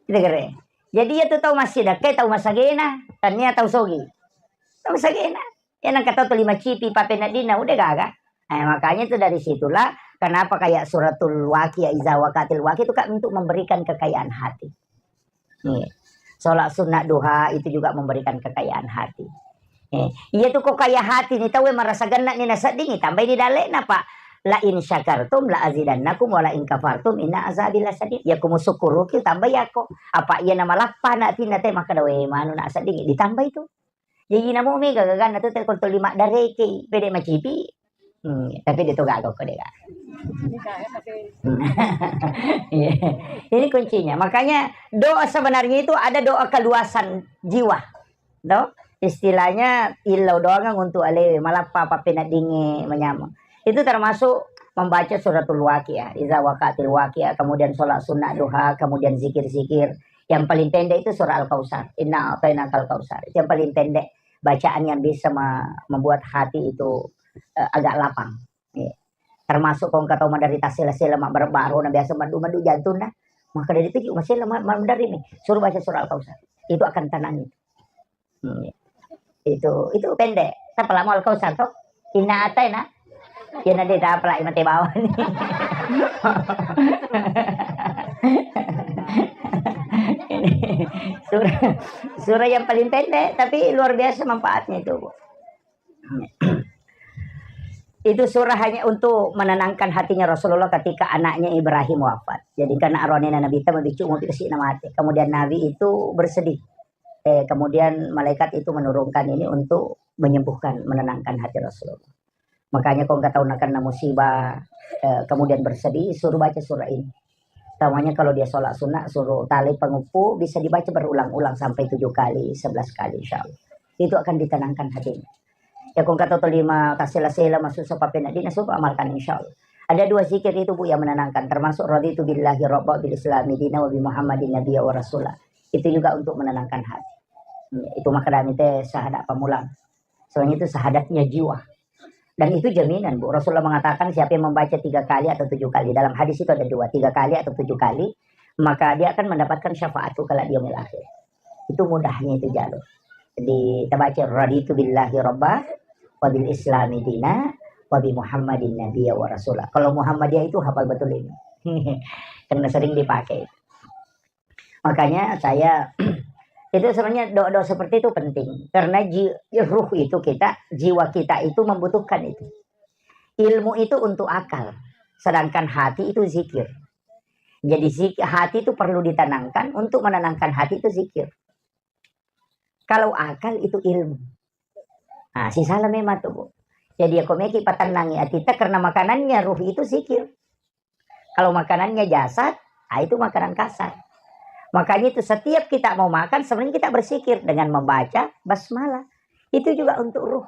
Kita kere. Jadi, iya tu tau massidakkai tau masagena, tania tau sogi. Tau masagena. Iya nengka tau tu lima cipi papeneddina, udah gaga. Eh, makanya itu dari situlah kenapa kayak suratul Waqiah, iza waqatil waqiah itu kan untuk memberikan kekayaan hati. Nih, sholat sunnah duha itu juga memberikan kekayaan hati. Eh, iya tu ko kaya hati ni tau e marasa genna ni nasedding, tambai ni dalle'na, Pak. "La in syakartum la azidannakum wa la in kafartum inna azabi lasyadid." Ya ko musukkuruki tambai yako. Apa iya na malappa na atinna te makkeda, "We, manu na sedding," ditambai tu. Jadi namo mega gaganna tu te ko tuli maddareke, pede macipi. Hmm, tapi de to gaga ko de gaga. Iya. Ini kuncinya. Makanya doa sebenarnya itu ada doa keluasan jiwa. Do? Istilahnya illau doangang untuk alewe, malappa pappeneddingnge manyameng. Itu termasuk membaca suratul Waqiah, iza waqatil waqiah, kemudian sholat sunnah duha, kemudian zikir-zikir. Yang paling pendek itu surah Al-Kautsar. Inna a'tainakal kautsar. Itu yang paling pendek bacaan yang bisa me-, membuat hati itu, eh, agak lapang. Iya. Termasuk ko engka tau maderita sela-sela, mabbaro-baro, na biasa maddu-maddu jantung, nah. Maka dari itu juga masela ma-, ma-, maderri mi. Suruh baca surah Al-Kautsar. Itu akan tenang itu. Hmm. Itu, itu pendek. Tapi lama Al-Kautsar toh. Inna a'taina. Ya nanti tak apa lagi mati bawah ni. Ini surah, surah yang paling pendek, tapi luar biasa manfaatnya itu, Bu. Itu surah hanya untuk menenangkan hatinya Rasulullah ketika anaknya Ibrahim wafat. Jadi, karena arone Nabi ta mabicu mau dikasih nama mati. Kemudian Nabi itu bersedih. Eh, kemudian malaikat itu menurunkan ini untuk menyembuhkan, menenangkan hati Rasulullah. Makanya ko engka tau nakenna musibah, eh, kemudian bersedih, suruh baca surah ini. Utamanya kalau dia sholat sunnah, suruh tali pengeppu, bisa dibaca berulang-ulang sampai tujuh kali, sebelas kali, insya Allah. Itu akan ditenangkan hatinya. Ya, ko engka tau tuli masela-sela, masussa pappeneddinna, suruh amalkan, insya Allah. Ada dua zikir itu, Bu, yang menenangkan, termasuk raditu billahi rabba bil islami dina wa bi Muhammadin nabiyya wa rasula. Itu juga untuk menenangkan hati. Hmm, itu makanya te syahadat pamulang. Soalnya itu syahadatnya jiwa. Dan itu jaminan, Bu. Rasulullah mengatakan, siapa yang membaca tiga kali atau tujuh kali, dalam hadis itu ada dua, tiga kali atau tujuh kali, maka dia akan mendapatkan syafaatku kelak di yaumil akhir. Itu mudahnya itu jalur. Di, tabaca, "Raditu billahi robba, wa bil islami dina, wa bi Muhammadin nabiyya wa rasula." Kalau Muhammadiyah itu hafal betul ini. Karena sering dipakai. Makanya saya, itu sebenarnya doa-doa seperti itu penting. Karena ji-, ruh itu kita, jiwa kita itu membutuhkan itu. Ilmu itu untuk akal. Sedangkan hati itu zikir. Jadi zik-, hati itu perlu ditenangkan, untuk menenangkan hati itu zikir. Kalau akal itu ilmu. Nah, sisala memang tuh, Bu. Jadi, ya, kok meki patennangi atita karena makanannya ruh itu zikir. Kalau makanannya jasad, ah, itu makanan kasar. Makanya itu setiap kita mau makan, sebenarnya kita berzikir dengan membaca basmalah. Itu juga untuk ruh.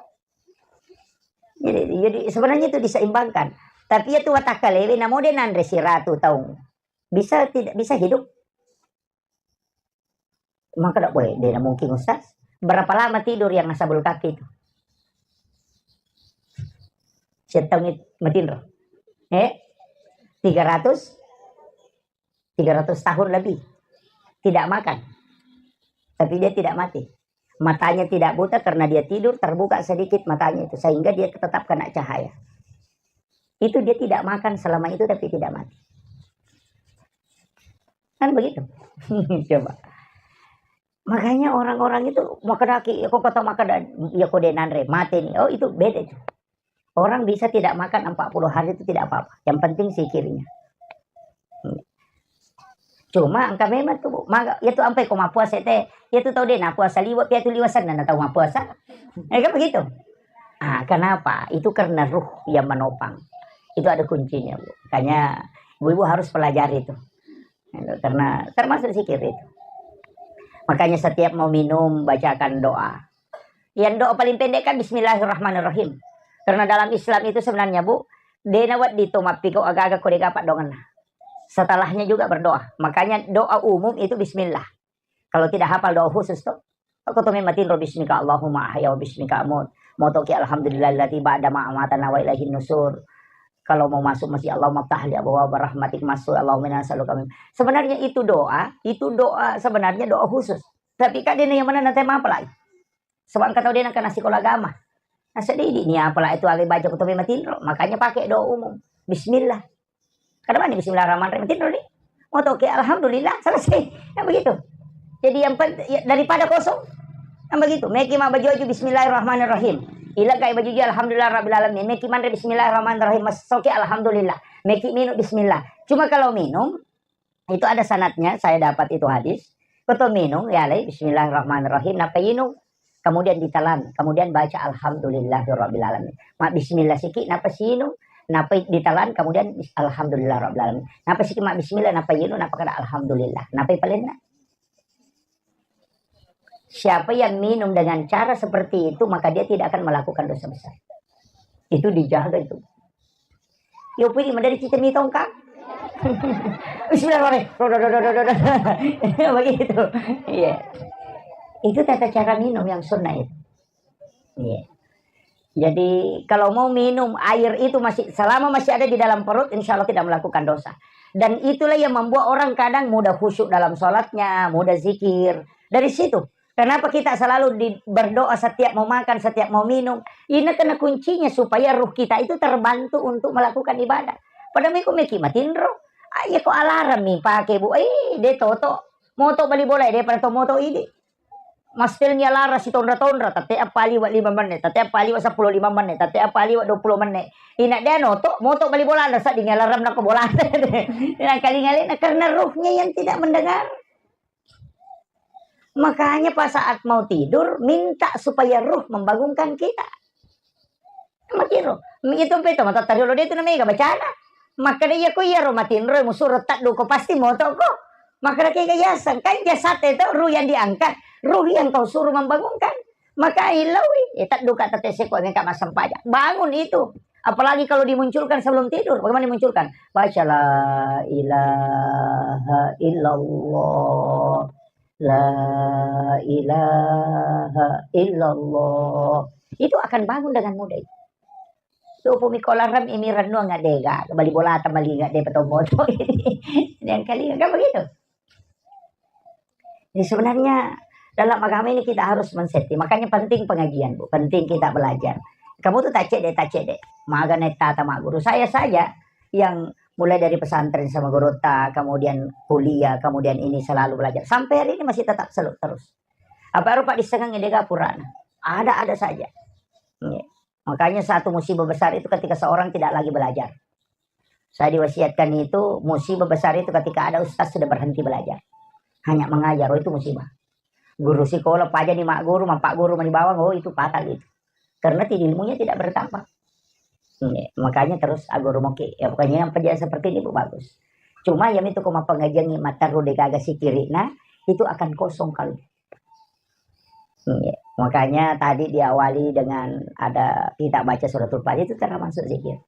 Jadi, jadi sebenarnya itu diseimbangkan. Tapi ya tuh watakalewe, namo de nanre siratu taung. Bisa tidak, bisa hidup? Makkeda, "Weh, de na mungkin, Ustaz. Berapa lama tidur yang asabul kaki itu?" Setengah matinro. Eh? Tiga ratus? Tiga ratus tahun lebih. Tidak makan. Tapi dia tidak mati. Matanya tidak buta karena dia tidur, terbuka sedikit matanya itu. Sehingga dia tetap kena cahaya. Itu dia tidak makan selama itu, tapi tidak mati. Kan begitu. Coba. Makanya orang-orang itu makkeda ki, ya kok kata makkeda, ya kok de nanre, mati nih. Oh, itu beda itu. Orang bisa tidak makan empat puluh hari itu tidak apa-apa. Yang penting zikirnya. Cuma engka memang tuh, Bu, maga, ya tuh ampai ko mappuasa te, ya tuh tau de na puasa liwa, pia tu liwa senna na tau mappuasa. Eh, kan begitu. Ah, kenapa? Itu karena ruh yang menopang. Itu ada kuncinya, Bu. Makanya ibu-ibu harus pelajari itu. Gitu, karena termasuk zikir itu. Makanya setiap mau minum, bacakan doa. Yang doa paling pendek kan bismillahirrahmanirrahim. Karena dalam Islam itu sebenarnya, Bu, de na wedding to mappikau aga-aga ko de gaga paddongenna. Setelahnya juga berdoa. Makanya doa umum itu bismillah. Kalau tidak hafal doa khusus tuh, aku tuh matinro, "Bismika Allahumma ahya wa bismika amut." Motoki, "Alhamdulillahilladzi ba'da ma amatana wa ilaihin nusur." Kalau mau masuk masjid, "Allahumma ftahli abwaaba rahmatik masuk, Allahumma inna nas'aluka min." Sebenarnya itu doa, itu doa, sebenarnya doa khusus. Tapi kak, de na yang mana nanti mapalai. Sebab engka tau de nengka na sikola agama. Nah, sedih di ni, apalagi itu ale baca kutobe matinro. Makanya pakai doa umum. Bismillah. Kada mani bismillahirrahmanirrahim, matinro di. Mau toke, alhamdulillah, selesai. Yang begitu. Jadi yang penting, ya, daripada kosong. Yang begitu. Meki ma baju-baju bismillahirrahmanirrahim. Ila kai baju-baju alhamdulillah rabbil alamin. Meki manre bismillahirrahmanirrahim. Masoki alhamdulillah. Meki minum bismillah. Cuma kalau minum, itu ada sanadnya, saya dapat itu hadis. Koto minum, ya, alai, bismillahirrahmanirrahim, napa inung? Kemudian ditelan, kemudian baca alhamdulillahirabbil alamin. Ma bismillah siki, napa sinung? Napa ditelan, kemudian bis-, alhamdulillahirabbil alamin. Napa siki ma bismillah, napa inung, napa kada alhamdulillah. Napa palenna? Siapa yang minum dengan cara seperti itu, maka dia tidak akan melakukan dosa besar. Itu dijaga itu. Yo, pudi madari cicemi tongkang. Bismillahirrahmanirrahim. Begitu. Iya. Itu tata cara minum yang sunnah itu. Iya. Jadi, kalau mau minum air itu masih, selama masih ada di dalam perut, insya Allah tidak melakukan dosa. Dan itulah yang membuat orang kadang mudah khusyuk dalam sholatnya, mudah zikir. Dari situ. Kenapa kita selalu di, berdoa setiap mau makan, setiap mau minum? Ini kena kuncinya supaya ruh kita itu terbantu untuk melakukan ibadah. Pada meko meki matinro. Ah, iya ko alarm mi pake, Bu. Eh, de toto. Moto bali bola, de pada to moto idi. Mastelnya lara si tonra-tonra, tete apa liwat lima menit, tete apa liwat sepuluh lima menit, tete apa liwat dua puluh menit. Ina dia noto, moto bali bola, ada saat dini alarm nako bola. Yang kali ngalena karena ruhnya yang tidak mendengar. Makanya pas saat mau tidur, minta supaya ruh membangunkan kita. Makiro, itu peto mata tari lo itu namanya bacana. Maka dia ko iya ro matinro musuro taddu ko pasti moto ko. Maka dia kayak yasang, kan jasad itu ruh yang diangkat, ruh yang kau suruh membangunkan. Maka ilawi, eh, taddu kata teseko mereka masam pajak. Bangun itu. Apalagi kalau dimunculkan sebelum tidur. Bagaimana dimunculkan? Baca la ilaha illallah. La ilaha illallah. Itu akan bangun dengan mudah itu. Tuh, pumi kolarem imi rennuang ngadega, bali bola tamalinga de petomboto. Yang kali kan begitu. Jadi sebenarnya Dalam agama ini kita harus men-setting. Makanya penting pengajian, Bu. Penting kita belajar. Kamu tuh tak cedde, tak cedde. Maga naik tata mak guru. Saya saja yang mulai dari pesantren sama guru ta, kemudian kuliah, kemudian ini selalu belajar. Sampai hari ini masih tetap selalu terus. Apa rupa di sengang ini purana. Ada-ada saja. Iya. Makanya satu musibah besar itu ketika seorang tidak lagi belajar. Saya diwasiatkan itu, musibah besar itu ketika ada ustaz sudah berhenti belajar. Hanya mengajar, oh, itu musibah. Guru sekolah, paja di mak guru, mampak guru mani bawang, oh, itu fatal itu. Karena ti-, ilmunya tidak bertambah. Iya, makanya terus aguru moki. Ya, pokoknya yang penjelasan seperti ini, Bu, bagus. Cuma yang itu koma pengajian ni mataru degaga sikiri, nah, itu akan kosong kalau. Iya, makanya tadi diawali dengan ada kita baca suratul Fatihah, itu termasuk zikir.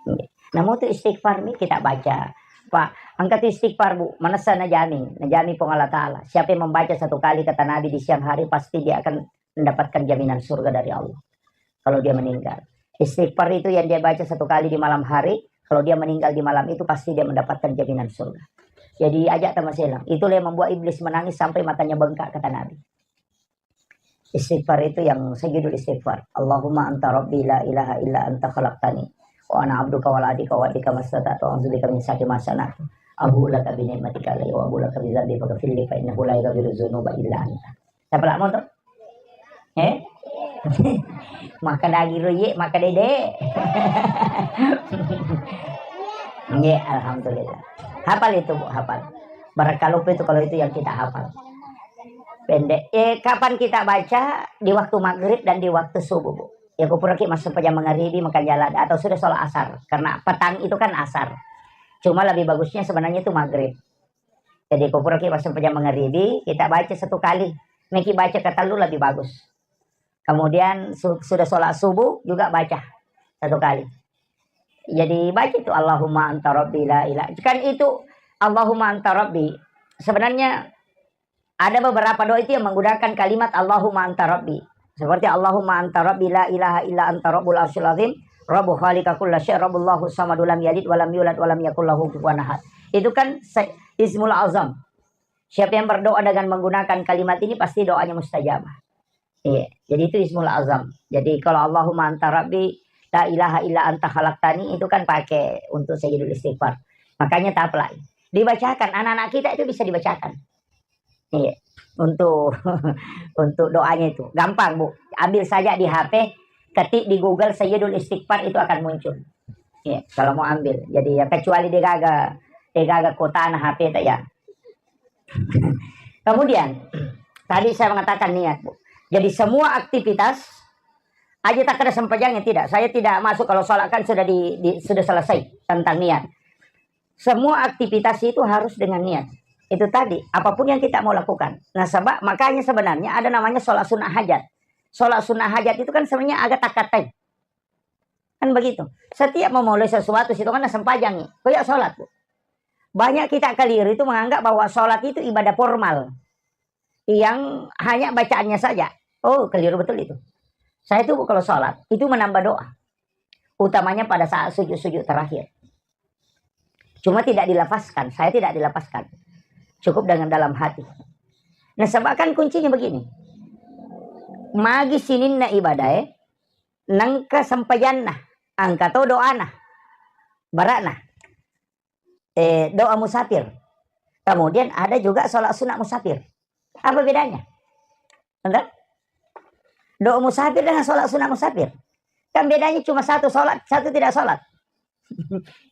Iya. Namun itu istighfar nih kita baca. Pak, angkat istighfar, Bu, manessa najami, najami Puang Allah Ta'ala. Siapa yang membaca satu kali kata Nabi di siang hari, pasti dia akan mendapatkan jaminan surga dari Allah. Kalau dia meninggal. Istighfar itu yang dia baca satu kali di malam hari, kalau dia meninggal di malam itu pasti dia mendapatkan jaminan surga. Jadi ajak tamaselang. Itulah yang membuat iblis menangis sampai matanya bengkak kata Nabi. Istighfar itu yang sayyidul istighfar. Allahumma anta rabbi la ilaha illa anta khalaqtani wa ana abduka wa la adika wa adika mastata'tu a'udzubika min syarri ma sana'tu. Abu laka bi ni'matika alayya wa abu laka bi dzambi faghfirli fa innahu la yaghfiru dzunuba illa anta. Siapa lak motor? Eh? Maka dagi roye, maka dede. Nggih, alhamdulillah. Hafal itu, Bu, hafal. Barang kalau itu, kalau itu yang kita hafal. Pendek. Eh, kapan kita baca? Di waktu maghrib dan di waktu subuh, Bu. Ya, kupura ki masuk pajang mangaribi, makan jalan, atau sudah sholat asar. Karena petang itu kan asar. Cuma lebih bagusnya sebenarnya itu maghrib. Jadi, kupura ki masuk pajang mangaribi, kita baca satu kali. Meki baca ketellu lebih bagus. Kemudian su-, sudah sholat subuh juga baca satu kali. Jadi, baca itu, "Allahumma anta rabbi la ilaha." Kan itu, "Allahumma anta rabbi." Sebenarnya ada beberapa doa itu yang menggunakan kalimat "Allahumma anta rabbi." Seperti, "Allahumma anta rabbi la ilaha illa anta rabbul arsyil azim, rabbu khaliqa kulla syai, rabbullahu samadu lam yalid wa lam yulad wa lam yakul lahu kufuwan ahad." Itu kan se-, ismul azam. Siapa yang berdoa dengan menggunakan kalimat ini pasti doanya mustajabah. Iya, jadi itu ismul azam. Jadi kalau "Allahumma anta rabbi la ilaha illa anta khalaqtani" itu kan pakai untuk sayyidul istighfar. Makanya taplak. Dibacakan, anak-anak kita itu bisa dibacakan. Iya, untuk untuk doanya itu. Gampang, Bu. Ambil saja di H P, ketik di Google sayyidul istighfar itu akan muncul. Iya, kalau mau ambil. Jadi ya kecuali degaga, degaga kotana H P ta ya. Kemudian, tadi saya mengatakan niat, Bu. Jadi semua aktivitas, aja tak ada sempajangnya, tidak. Saya tidak masuk kalau sholat kan sudah di, di, sudah selesai tentang niat. Semua aktivitas itu harus dengan niat. Itu tadi, apapun yang kita mau lakukan. Nah, sebab makanya sebenarnya ada namanya sholat sunnah hajat. Sholat sunnah hajat itu kan sebenarnya agak takatai. Kan begitu. Setiap memulai sesuatu, situ kan sempajang. Kayak sholat, Bu. Banyak kita keliru itu menganggap bahwa sholat itu ibadah formal. Yang hanya bacaannya saja. Oh, keliru betul itu. Saya itu kalau sholat, itu menambah doa. Utamanya pada saat sujud-sujud terakhir. Cuma tidak dilafazkan, saya tidak dilafazkan. Cukup dengan dalam hati. Nah, sebab kan kuncinya begini. Magi sininna ibadah, eh, nengka sempajanna, angka to doana, barana. Eh, doa musafir. Kemudian ada juga sholat sunat musafir. Apa bedanya? Entah? Doa musafir dengan sholat sunat musafir. Kan bedanya cuma satu sholat, satu tidak sholat.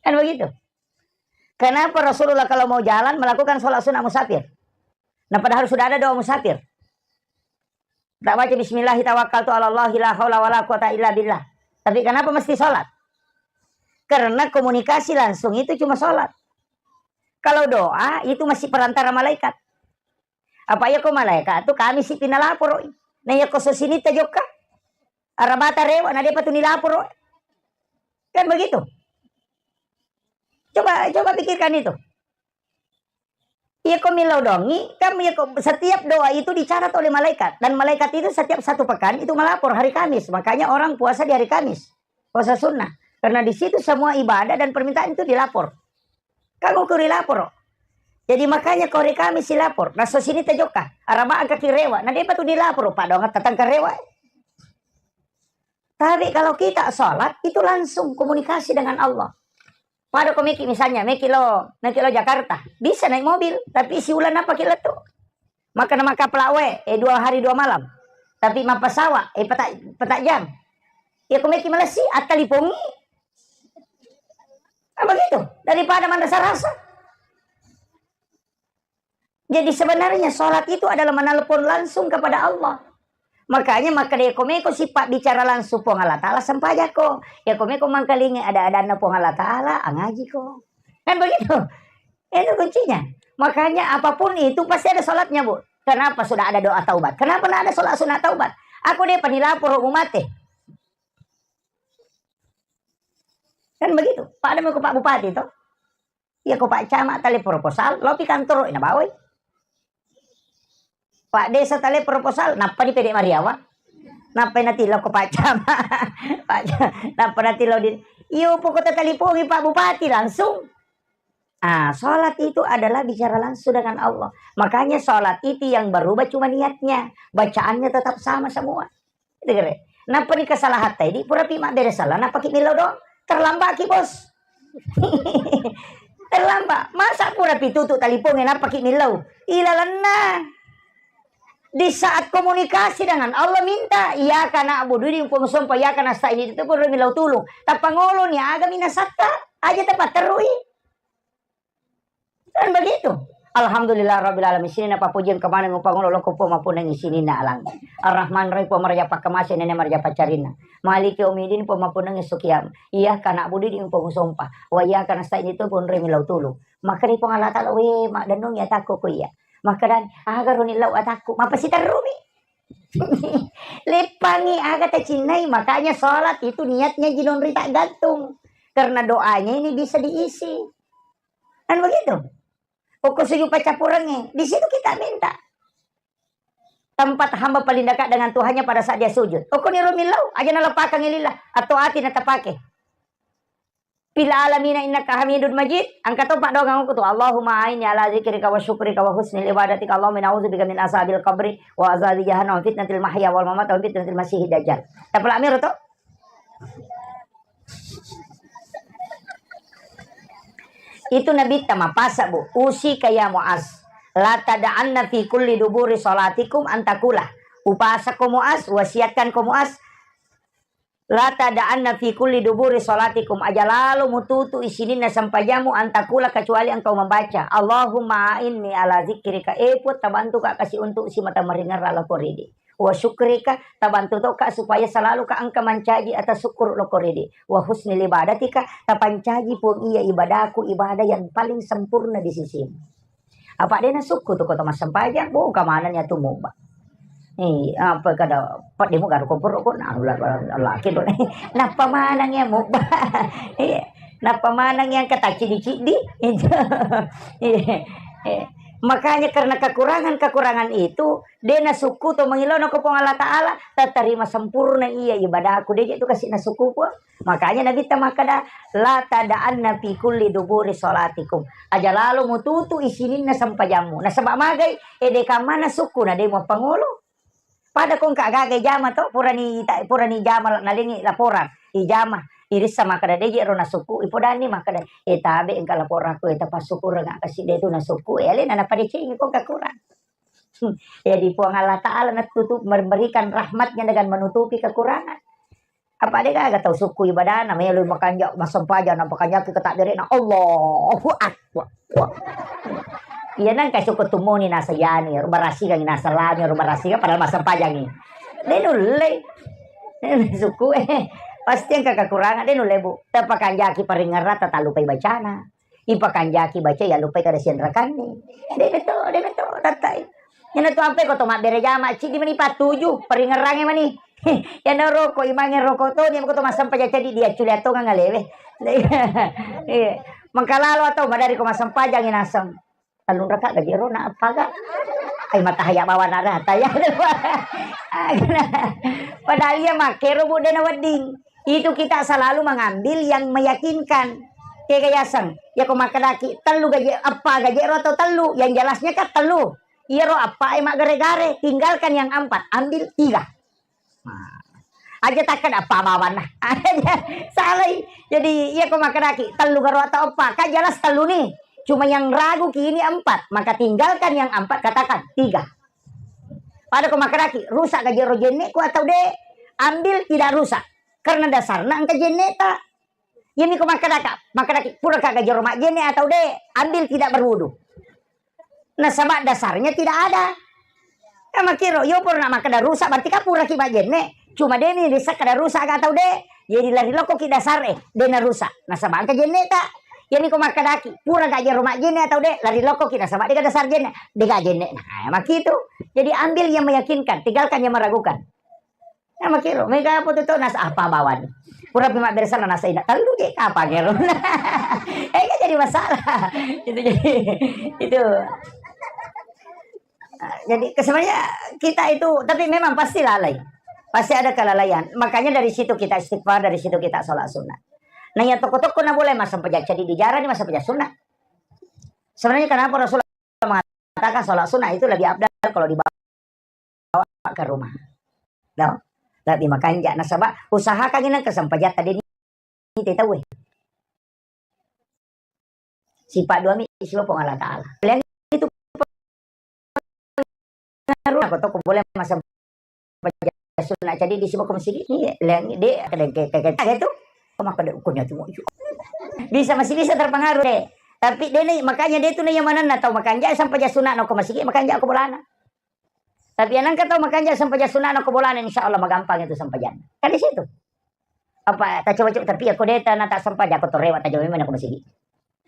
Kan begitu. Kenapa Rasulullah kalau mau jalan melakukan sholat sunat musafir? Nah, padahal sudah ada doa musafir. Tak baca bismillah tawakkaltu ala Allah la haula wala quwata illa billah. Tapi kenapa mesti sholat? Karena komunikasi langsung itu cuma sholat. Kalau doa itu masih perantara malaikat. Apa iya ko malaikat tu kami si pinalaporo. Nah, iya ko sosini tajokka. Arabata rewa na depa tu nilaporo. Kan begitu. Coba, coba pikirkan itu. Iya ko millau dongi, kan iya ko setiap doa itu dicatat oleh malaikat. Dan malaikat itu setiap satu pekan itu melapor hari Kamis. Makanya orang puasa di hari Kamis. Puasa sunnah. Karena di situ semua ibadah dan permintaan itu dilapor. Kan ukur dilapor. Jadi makanya kore kami silapor, naso sini tajokka, araba engka kirewa, na depa tu dilapor, padongan tatangka rewa. Tapi kalau kita sholat, itu langsung komunikasi dengan Allah. Pada ko meki misalnya, meki lo, meki lo Jakarta, bisa naik mobil, tapi siulan apa ki lettu? Maka nama kapal awe, eh, dua hari dua malam. Tapi mappasawa, eh, petak, petak jam. Ya ko meki Malaysia, attalipongi. Nah, begitu. Daripada manrasa-rasa. Jadi sebenarnya sholat itu adalah menelpon langsung kepada Allah. Makanya makkeda, "Yako meko sipabbicara langsung Puang Allah Ta'ala, sempajako. Yako meko mangkalingi ada-adanna Puang Allah Ta'ala, angajiko." Kan begitu? Itu kuncinya. Makanya apapun itu pasti ada sholatnya, Bu. Kenapa sudah ada doa taubat? Kenapa nggak ada sholat sunat taubat? Aku deh pani lapor mate. Kan begitu. Pada mau ke Pak Bupati tuh. Iya, ko Pak Camat tali proposal, lopi kantoro, ina bawai. Pak Desa tali proposal, nappa di pede Mariawa. Nappa natillau ko Pak Camat. Pak Ca-, nappa natillau di, iyo, pokoknya talipongi Pak Bupati langsung. Ah, sholat itu adalah bicara langsung dengan Allah. Makanya sholat itu yang berubah cuma niatnya. Bacaannya tetap sama semua. Itu kere. Nappa ni kesalahan tadi, pura pi mabbere salah, nappa ki millau doang. Terlambat ki, Bos. Terlambat. Masa pura pi tutup taliponnya, nappa ki millau. Ilalanna. Di saat komunikasi dengan Allah, minta, "Iyyaka na'budu," di Puang sompa, "Iyyaka nasta'in," itu pura millau tulung. Tappa ngolo ni aga minasatta. Aja tappa terui. Kan begitu. Alhamdulillah rabbil alamin. Sininna pappujiang kamaneng upangolo loko Puang mappunnangi sininna alang. Ar-Rahman Rahim Puang maraja pakkamase nene maraja paccarinna. Maliki yaumiddin Puang mappunnangi sukiam. Iyyaka na'budu di Puang sompa. Wa iyyaka nasta'in itu pun remi lau tulu. Maka di Puang Allah Ta'ala, "We, maddennungi atakku ku iya." Maka dan, "Aga roni lau atakku?" Mapasiterrumi. Leppangi aga tacinnai, makanya sholat itu niatnya jinonri tak gantung. Karena doanya ini bisa diisi. Kan begitu? Okko sujud paccapurengnge, di situ kita minta. Tempat hamba paling dekat dengan Tuhannya pada saat dia sujud. Okko niro millau, aja naleppakang lillah, atau ati natapake. Fil alamina innaka hamidun majid, engka to paddoangeng okko tu, Allahumma a'inni ala dzikrika wa syukrika wa husnil ibadatika, Allahumma inni a'udzubika min azabil qabri wa azabi jahannam wa fitnatil mahya wal mamat wa fitnatil masihid dajjal. Tapalak miro to? Itu Nabitta mapasa, Bu. Usika ya Muaz, la tada'anna fi kulli duburi salatikum antakula. Upasako Muaz, wasiatkan ko Muaz, la tada'anna fi kulli duburi salatikum, aja lalo mututu isininna sempajammu antakula kecuali engkau membaca, Allahumma a'inni ala zikrika, e Puang, tabantuka kasi untuk simata maringerra loko ridi. Wa syukrika, tabantu toka supaya selalu ka engka mancaji atas syukur loko ridi. Wa husnil ibadatika, tapancaji Puang iya ibadaku, ibadah yang paling sempurna di sisimu. Apa dena sukku tu kota massempajang, bo, kamanannya tu mubba. Eh, apa kada, pademu garu kompor ko, nah, laki tu. Nappa manang ya mubba. Iya. Nappa manang yang kata cidi-cidi. Iya. Iya. Makanya karena kekurangan-kekurangan itu, de nasukku to mangilona ko Puang Allah Ta'ala, tatarima sempurna iya ibadahku, de je tu kasih nasukku Puang. Makanya Nabitta makkeda, "La tada'anna fi kulli duburi salatikum." Aja lalo mututu isininna sempajammu. Nasaba magai, ede kamana sukku na de muappangolo. Pada ko engka gaga ijama to, purani ta-, purani ijama la-, nalengi laporan, ijama, irissa makkeda, "De je ro nasukku," ipodani makkeda, "E tabe engka laporanku, e tapassukureng kasi de tu nasukku," e alena napadecengi ko engka kurang. Jadi Puang Allah Ta'ala natutup, memberikan rahmatnya dengan menutupi kekurangan. Apa de gaga tau sukku ibadana, melo makanja massempajang, napakanjaki ke takbirna, Allahu Akbar. Iya nangka sukku tumuni nasa yani, rubarasikangi nasa lani, rubarasikan padahal massempajangi. De nulle. Sukku, eh, pasti engka kekurangan, de nulle, Bu. Tapakanjaki paringerrang, talupai bacana. Ipakanjaki baca, ya lupai kada sianrakanni. De beto, de beto, tattai. Iyana tu ampe ko to mabbere jama, cidi mani patuju, paringerrange mani. Iyana roko, imange roko to, ni ko to massempajang cadi dia culia tongang alewe. Iya. Mengkalalo atau madari ko massempajang naseng. Tellung raka gaji ro na apa ga? Ai matahaya bawa na rata ya. Padahal iya makkero, Bu, de nawedding. Itu kita selalu mengambil yang meyakinkan. Kega yaseng, yako makkedaki tellu gaje, eppa gaje ro atau tellu, yang jelasnya kan tellu. Iyaro eppa e maggare-gare, tinggalkan yang empat, ambil tiga. Nah, aja takkeda eppa bawanna. Salai. Jadi, iyako makkedaki tellu garo atau eppa, kan jelas tellu nih. Cuma yang ragu ki ini empat, maka tinggalkan yang empat, katakan tiga. Pada ko makkedaki, rusak gaje ro jenne'ku atau de', ambil tidak rusak. Karena dasarna engka jenne'ta. Iyami ko makkedaka, makkedaki, puraka gaje ro majjenne' atau de', ambil tidak berwudu. Nasaba dasarnya tidak ada. Ya makkiro, yo pura na makkeda rusak, berarti kan puraki majjenne'. Cuma de' ni risseng kada rusak ga atau de'. Jadi lari lokkoki dasar e, de' narusak. Nasaba engka jenne'ta. Iyami ko makkedaki, pura gaje ro majjenne' atau de', lari lokkoki nasaba de' ga dasar jenne', de' ga jenne'na. Nah, makkitu. Jadi ambil yang meyakinkan, tinggalkan yang meragukan. Nah, makkiro, mega apa tu, tu, nasa apa bawan? Pura pi mabbere sana nasa ina, tellu je, kapang ero. Eh, kan jadi masalah. Itu jadi, itu. Nah, jadi, ke-, sebenarnya kita itu, tapi memang pasti lalai. Pasti ada kelalaian. Makanya dari situ kita istighfar, dari situ kita sholat sunnah. Nah, yang toko-toko na boleh masang pejak, jadi dijarah ni masang pejak sunnah. Sebenarnya kenapa Rasulullah mengatakan sholat sunnah itu lebih afdal kalau dibawa ke rumah? No? Lebih makanja nasaba usahakan ini kesempajatta deni te tauwe. Sifat dua mi siwa Puang Allah Ta'ala. Kalian itu pengaruh aku toko boleh masang sunna. Jadi di sibuk masigi, iya, leng-, de, kadang ke, ke, ke, ke, tu. Maka de, ukunya tu, bisa masih bisa terpengaruh de. Tapi de ni, makanya de tu ni yang mana na tau makanja sampai ja sunna no ko masigi, makanja ko bolana. Tapi yang nangka tau makanja sampai ja sunna no ko bolana, insya Allah magampang itu sampai ja. Kan di situ. Apa, tak coba-coba, tapi aku de ta na tak sampai ja ko torewa, tak coba memang ko masigi.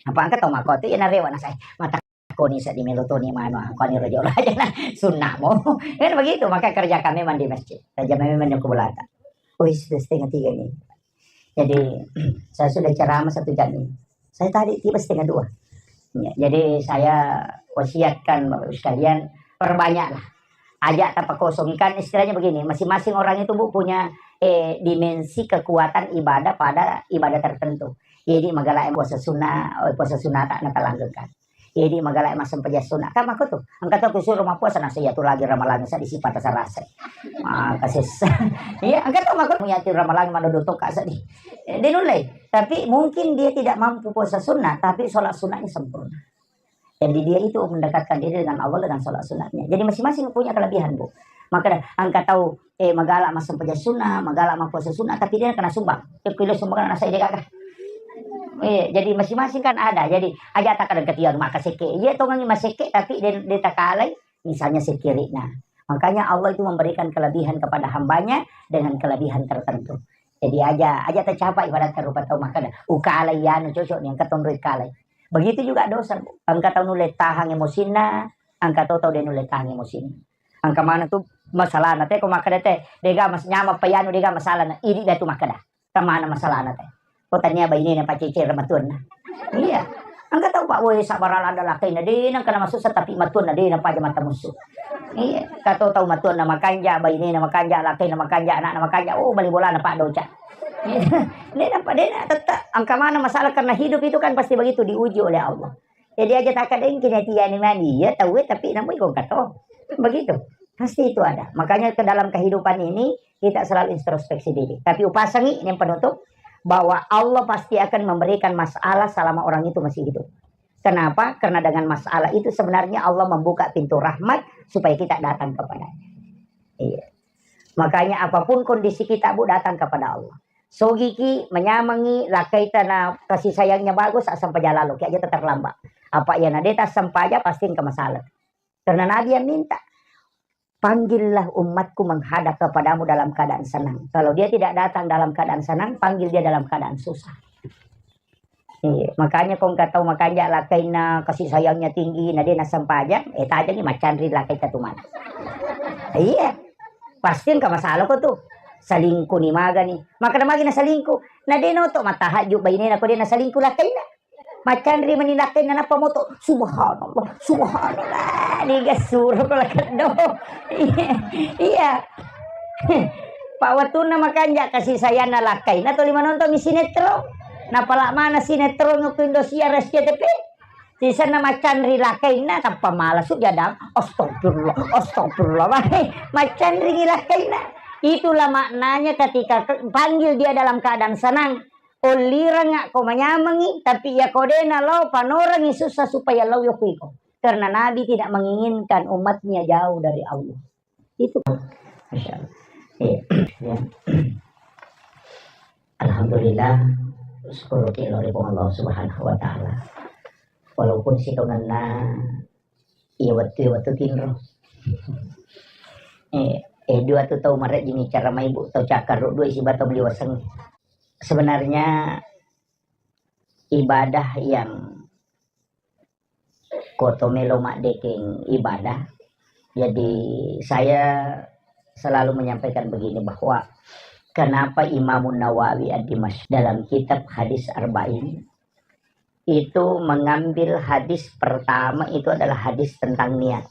Apa angka tau mako tu, ya narewa nasai. Mata koni sa di melo toni mano, koni rojo raja na sunnah mo. Kan begitu, maka kerjakan memang di masjid. Kerja memang yang kubulata. Oh, sudah setengah tiga ini. Jadi, saya sudah ceramah satu jam ini. Saya tadi tiba setengah dua. Ya, jadi saya wasiatkan Bapak Ibu sekalian, perbanyaklah. Ajak tapakosongkan, istilahnya begini, masing-masing orang itu, Bu, punya, eh, dimensi kekuatan ibadah pada ibadah tertentu. Jadi, magala puasa sunnah, oh, puasa sunnah tak natalanggengkan. Jadi magala massempajang sunna. Kan makko tu. Engka to kusuruh mappuasa, nasa iya tu lagi ramalang sa disipa tasarasa. Maka sessa. Iya, engka to makko muya tu ramalang manodo toka sedi. Eh, de nulle. Tapi mungkin dia tidak mampu puasa sunnah, tapi sholat sunnahnya sempurna. Jadi dia itu mendekatkan diri dengan Allah dengan sholat sunnahnya. Jadi masing-masing punya kelebihan, Bu. Maka engka tau eh, magala massempajang sunna, magala mappuasa sunna, tapi de nakana sumbang. Yakko ilo sumbang nasa de gaga. Eh, jadi masing-masing kan ada. Jadi aja tak ada ketiga maka sekke. Iya tongangi masekke, tapi de, de takalai, misalnya sekirikna. Makanya Allah itu memberikan kelebihan kepada hambanya dengan kelebihan tertentu. Jadi aja, aja tercapai pada rupa tau maka ukalai anu cocok nih, angka tonroi kalai. Begitu juga dosa, Bu. Angka tau nulle tahang emosinna, angka tau tau de nulle tahang emosinna. Engka maneng tu masalahna te, ko makkeda te, dega mas-, nyameng pa iyanu dega masalahna, idi da tu makkeda. Engka maneng masalahna te. Ko tania bainena pacece matuanna. Iya. Engka tau pak, woi, sabar ladda lakkainna, de nengka na masussa tapi matuanna de napaja mata musu. Iya, kato tau matuanna makanja, bainena makanja, lakkainna makanja, anakna makanja, oh, bali bolana pak doca. De nampa, de na tette, engka maneng masalah karena hidup itu kan pasti begitu, diuji oleh Allah. Jadi aja takadengki na tiani mani, iya tauwe tapi namu iko kato. Begitu. Pasti itu ada. Makanya ke dalam kehidupan ini kita selalu introspeksi diri. Tapi upasangi ini yang penutup bahwa Allah pasti akan memberikan masalah selama orang itu masih hidup. Kenapa? Karena dengan masalah itu sebenarnya Allah membuka pintu rahmat supaya kita datang kepadanya. Iya. Makanya apapun kondisi kita, Bu, datang kepada Allah. Sogiki, manyamengi, lakkaita na kasih sayangnya bagus, asam paja lalo, ki aja terlambat. Apa iya na deta asam paja, pasti engka masalah. Karena Nabi yang minta, "Panggillah umatku menghadap kepadamu dalam keadaan senang." Kalau dia tidak datang dalam keadaan senang, panggil dia dalam keadaan susah. Iya, makanya ko engka tau makanja lakkainna kasih sayangnya tinggi, na de nasempajang, eh, tajengi maccanri lakkaita tu mana. Iya. Pasti engka masalah ko tu. Selingkuh ni magani. Maka na magi na selingkuh. Na de noto matahajju bainena ko de na selingkuh lakkainna. Maccanri mani lakkainna nappa moto. Subhanallah, subhanallah. Diga suro ko lakkeddo. Iya. Iya. Pak, wettunna makanja kasih sayangna lakkainna tuli manonton mi sinetron. Napala mana sinetron ku Indosiar S C T V? Sisenna maccanri lakainna, tappa mala su jadang. Astagfirullah, astagfirullah. Maccanri lakainna. Itulah maknanya ketika ke-, panggil dia dalam keadaan senang. Ollireng ko manyamengi, tapi iya ko de nalao panorengi susah supaya lao yoko iko. Karena Nabi tidak menginginkan umatnya jauh dari Allah. Itu. Masya Allah. Iya. Ya. Alhamdulillah, syukur ki lao ri Puang Allah Subhanahu wa Ta'ala. Walaupun sitongenna iya wettu, iya wettu tinro. Eh, eh, dua tu tau marejjini cara maibu, tau cakkarru dua isi batau meliwaseng. Sebenarnya ibadah yang koto melo maddekeng ibadah. Jadi saya selalu menyampaikan begini, bahwa kenapa Imamun Nawawi Ad-Dimashq dalam kitab Hadis Arba'in itu mengambil hadis pertama itu adalah hadis tentang niat.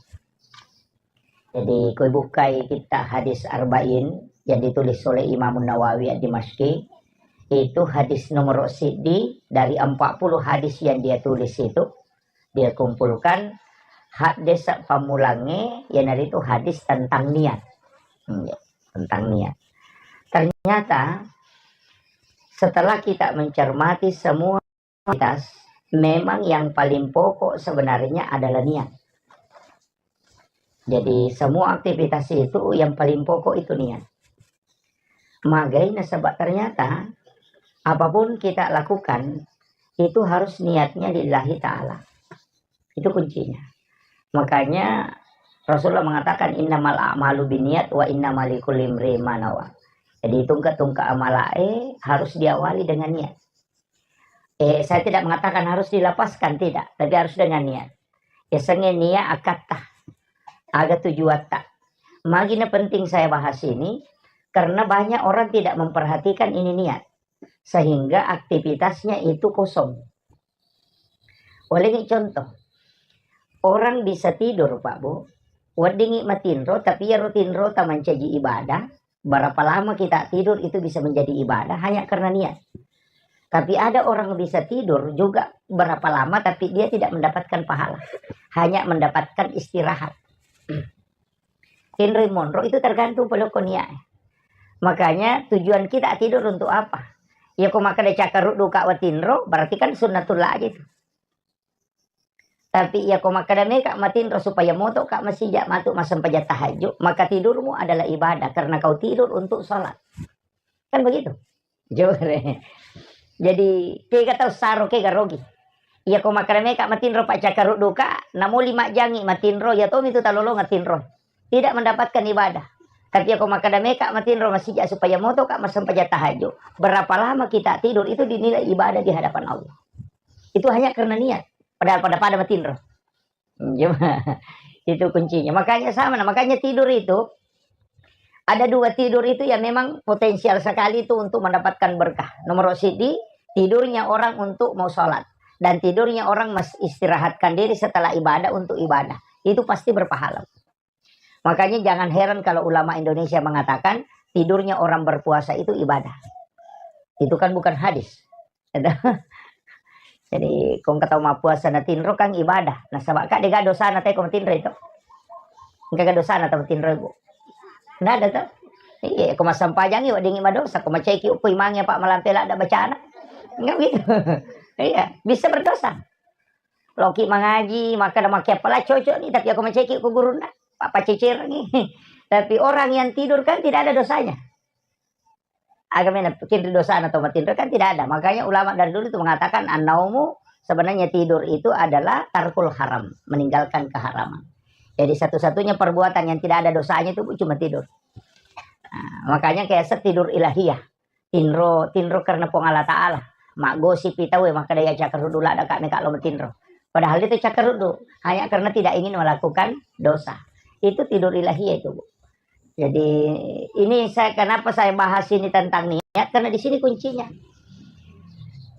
Jadi, koi bukai kitab Hadis Arba'in yang ditulis oleh Imamun Nawawi Ad-Dimashqi, itu hadis nomor siddi dari empat puluh hadis yang dia tulis itu, dia kumpulkan hadis pammulangnge, iyanaritu hadis tentang niat. Hmm, ya, tentang niat. Ternyata setelah kita mencermati semua aktivitas, memang yang paling pokok sebenarnya adalah niat. Jadi semua aktivitas itu yang paling pokok itu niat. Magai nasaba ternyata apapun kita lakukan itu harus niatnya lillahi ta'ala. Itu kuncinya. Makanya Rasulullah mengatakan, "Innamal a'malu binniat wa innama likulli imri'in ma nawa." Jadi tungka-tungka amalae harus diawali dengan niat. Eh, saya tidak mengatakan harus dilapaskan, tidak, tapi harus dengan niat. Yasengnge niat akatta, aga tujuatta. Magi na penting saya bahas ini, karena banyak orang tidak memperhatikan ini niat, sehingga aktivitasnya itu kosong. Olengi contoh, orang bisa tidur, Pak Bu, weddingi matinro, tapi iyaro tinrota mancaji ibadah, berapa lama kita tidur itu bisa menjadi ibadah hanya karena niat. Tapi ada orang bisa tidur juga berapa lama, tapi dia tidak mendapatkan pahala, hanya mendapatkan istirahat. Tinroi monro itu tergantung polokko niat. Makanya tujuan kita tidur untuk apa? Ya, ko makkeda cakkaruddu ka watinro, berarti kan sunnatullah aja itu. Tapi iya ko makkeda meka matinro supaya motoka masija matu massempajang tahajud, maka tidurmu adalah ibadah karena kau tidur untuk sholat. Kan begitu? Jore. Jadi, kega tau saro, kega rogi. Iya ko makkeda meka matinro paccakkarudduka, namoli majjangi matinro, iya tomi tu talolongeng tinro. Tidak mendapatkan ibadah. Tapi iya ko makkeda meka matinro masija supaya motoka massempajang tahajud. Berapa lama kita tidur itu dinilai ibadah di hadapan Allah. Itu hanya karena niat. Padahal pada-pada matinro. Itu kuncinya. Makanya sama, nah, makanya tidur itu ada dua tidur itu yang memang potensial sekali itu untuk mendapatkan berkah. Nomor siji, tidurnya orang untuk mau sholat. Dan tidurnya orang mas-, istirahatkan diri setelah ibadah untuk ibadah. Itu pasti berpahala. Makanya jangan heran kalau ulama Indonesia mengatakan tidurnya orang berpuasa itu ibadah. Itu kan bukan hadis. Jadi, kong katau mappuasa na tinro kan ibadah. Nasaba ka dega dosana te ko matinro itu. Engka ga dosana tau matinro, Bu? Nggak ada tau. Iya, ko massempajangi weddingi madosa, ko maceki uppo imangi apa malampe ladda bacana. Enggak begitu. Iya, bisa berdosa. Loki mangaji, maka ada makke apala cocok nih, tapi aku maceki ko gurunna, apa cecerengi. Tapi orang yang tidur kan tidak ada dosanya. Aga mena pikkiri dosana tau matinro kan tidak ada. Makanya ulama dari dulu itu mengatakan, "An-naumu," sebenarnya tidur itu adalah tarkul haram, meninggalkan keharaman. Jadi satu-satunya perbuatan yang tidak ada dosanya itu cuma tidur. Nah, makanya kayak set tidur ilahiyah. Tinro, tinro karena Puang Allah Ta'ala. Maggosip i tau, maka dia cakkaruddu ladda ka meka lo matinro. Padahal itu cakkaruddu, hanya karena tidak ingin melakukan dosa. Itu tidur ilahiyah itu, Bu. Jadi, ini saya, kenapa saya bahas ini tentang niat, karena di sini kuncinya.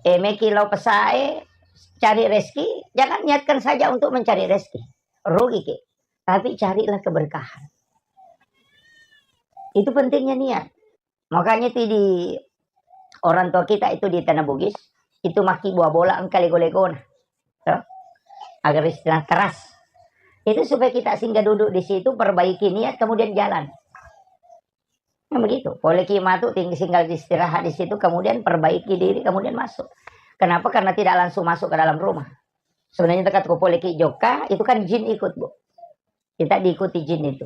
Eh, meki lao pesae, cari rezeki, jangan niatkan saja untuk mencari rezeki. Rugi ki. Tapi carilah keberkahan. Itu pentingnya niat. Makanya itu di orang tua kita itu di Tanah Bugis, Itu maki buah bola engka lego-legona. Toh? Agar istilah keras. Itu supaya kita singgah duduk di situ, perbaiki niat, kemudian jalan. Nah, begitu. Poleki matu, ting-, tinggal istirahat di situ, kemudian perbaiki diri, kemudian masuk. Kenapa? Karena tidak langsung masuk ke dalam rumah. Sebenarnya tekat ko poleki jokka, itu kan jin ikut, Bu. Kita diikuti jin itu.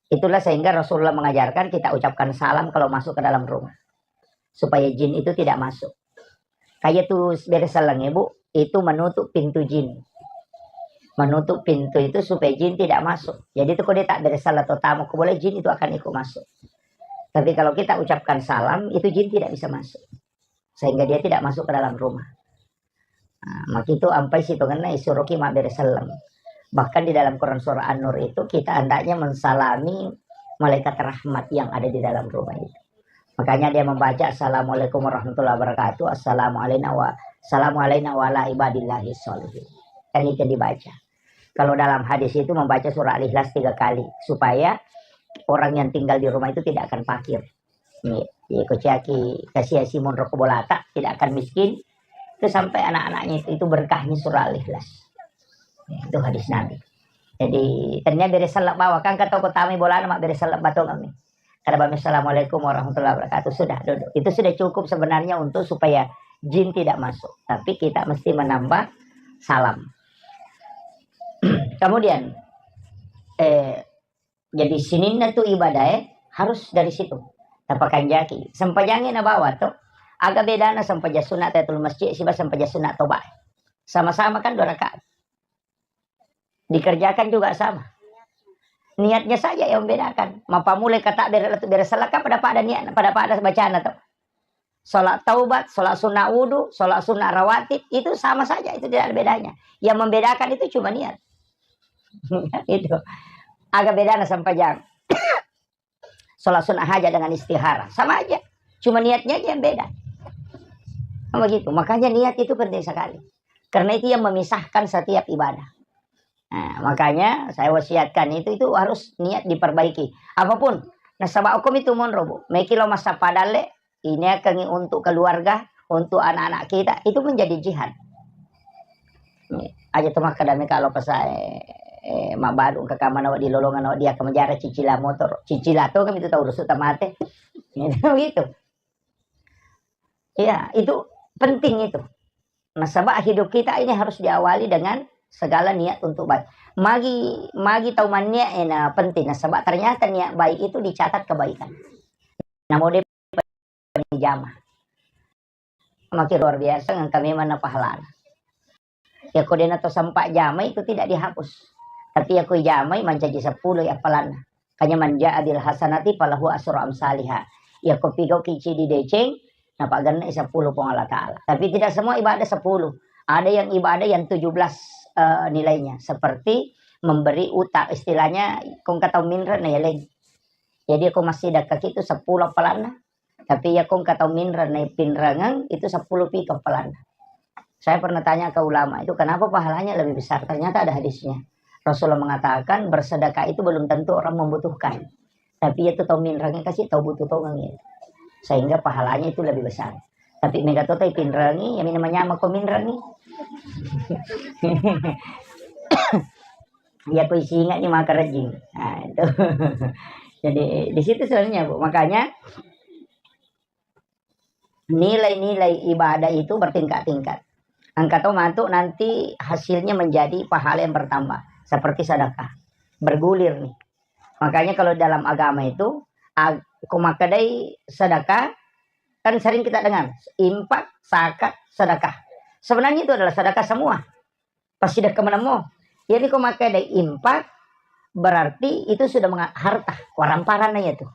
Itulah sehingga Rasulullah mengajarkan kita ucapkan salam kalau masuk ke dalam rumah. Supaya jin itu tidak masuk. Kayak tuh bere selleng, Bu, itu menutup pintu jin. Menutup pintu itu supaya jin tidak masuk. Jadi itu kalau dia tak bere selleng atau tamu, ko boleh jin itu akan ikut masuk. Tapi kalau kita ucapkan salam, itu jin tidak bisa masuk. Sehingga dia tidak masuk ke dalam rumah. Nah, maka itu ampai sitongenna isuroki mabbere selleng. Bahkan di dalam Quran surah An-Nur itu kita hendaknya mensalami malaikat rahmat yang ada di dalam rumah itu. Makanya dia membaca, "Assalamualaikum warahmatullahi wabarakatuh, assalamualaikum wa, assalamualaikum wa ala ibadillahi sholihin." Kan itu dibaca. Kalau dalam hadis itu membaca surah Al-Ikhlas tiga kali, supaya orang yang tinggal di rumah itu tidak akan fakir. Iya, iya, ko ciaki kasiasi monro ko bolata, tidak akan miskin. Itu sampai anak-anaknya itu, itu berkahnya surah Al-Ikhlas. Itu hadis Nabi. Jadi, ternyata bere selleng bawa, kan kata ko tamai bolana, mak bere selleng batong kami. Kada bami, "Assalamualaikum warahmatullahi wabarakatuh." Sudah, duduk. Itu sudah cukup sebenarnya untuk supaya jin tidak masuk. Tapi kita mesti menambah salam. Kemudian, eh, jadi sininna tu ibadah, eh, harus dari situ. Tapakanjaki. Sempajangi na bawa tu. Aga bedana sempajang sunat tahiyatul masjid siba sempajang sunat toba. Sama-sama kan dua rakaat. Dikerjakan juga sama. Niatnya saja yang membedakan. Mapamulai kata bere, bere selleng kan pada-pada niat, pada-pada bacana tu. Sholat taubat, sholat sunat wudu, sholat sunat rawatib, itu sama saja, itu tidak ada bedanya. Yang membedakan itu cuma niat. Itu. Aga bedana sempajang. Sholat sunat hajat dengan istihara, sama aja. Cuma niatnya aja yang beda. Kan begitu. Makanya niat itu penting sekali. Karena itu yang memisahkan setiap ibadah. Nah, makanya saya wasiatkan itu, itu harus niat diperbaiki. Apapun, nasaba hukum itu monro, Bu. Meki lo masa padalle, ini akan untuk keluarga, untuk anak-anak kita, itu menjadi jihad. Aja tu makkadami kalau pesae, eh, mabbalu ke kamar nawa di lolongan nawa dia ke menjara cicila motor, cicila tu kami tu tahu rusuk tamate. Gitu. Iya, itu penting itu. Nasaba hidup kita ini harus diawali dengan segala niat untuk baik. Magi, magi tau manniat ena penting. Nasaba ternyata niat baik itu dicatat kebaikan. Namo de jama. Makin luar biasa, engka memang na pahalana. Yako dena to sempat jamai itu tidak dihapus. Tapi yako jamai mancaji sepuluh ya pahalana. Kanya man ja'a bil hasanati falahu asru amsaliha. Yako pigau kici di deceng, napa genne sepuluh Puang Allah Ta'ala. Tapi tidak semua ibadah sepuluh. Ada yang ibadah yang tujuh belas, eh, nilainya. Seperti memberi utang. Istilahnya, kong kata minre na yaleng. Jadi, ko massidekka itu sepuluh pahalana. Tapi iya ko engka tau minreng naipinrengeng, itu sepuluh piko pahalana. Saya pernah tanya ke ulama itu, "Kenapa pahalanya lebih besar?" Ternyata ada hadisnya. Rasulullah mengatakan, bersedekah itu belum tentu orang membutuhkan. Tapi itu tau minrengeng kasi tau butuh tongeng itu. Sehingga pahalanya itu lebih besar. Tapi mega to tai pinrengi, ya mina manyama ko minrengi. Ya ko isinga ni maka rejing. Nah, itu. Jadi di situ sebenarnya, Bu. Makanya nilai-nilai ibadah itu bertingkat-tingkat. Engka to matu nanti hasilnya menjadi pahala yang bertambah, seperti sedekah. Bergulir nih. Makanya kalau dalam agama itu, ag-, ko makkedai sedekah, kan sering kita dengar, infak, zakat, sedekah. Sebenarnya itu adalah sedekah semua. Passidekka menemmo. Jadi ko makkedai infak, berarti itu sudah menga-, harta, waramparanna iya tu.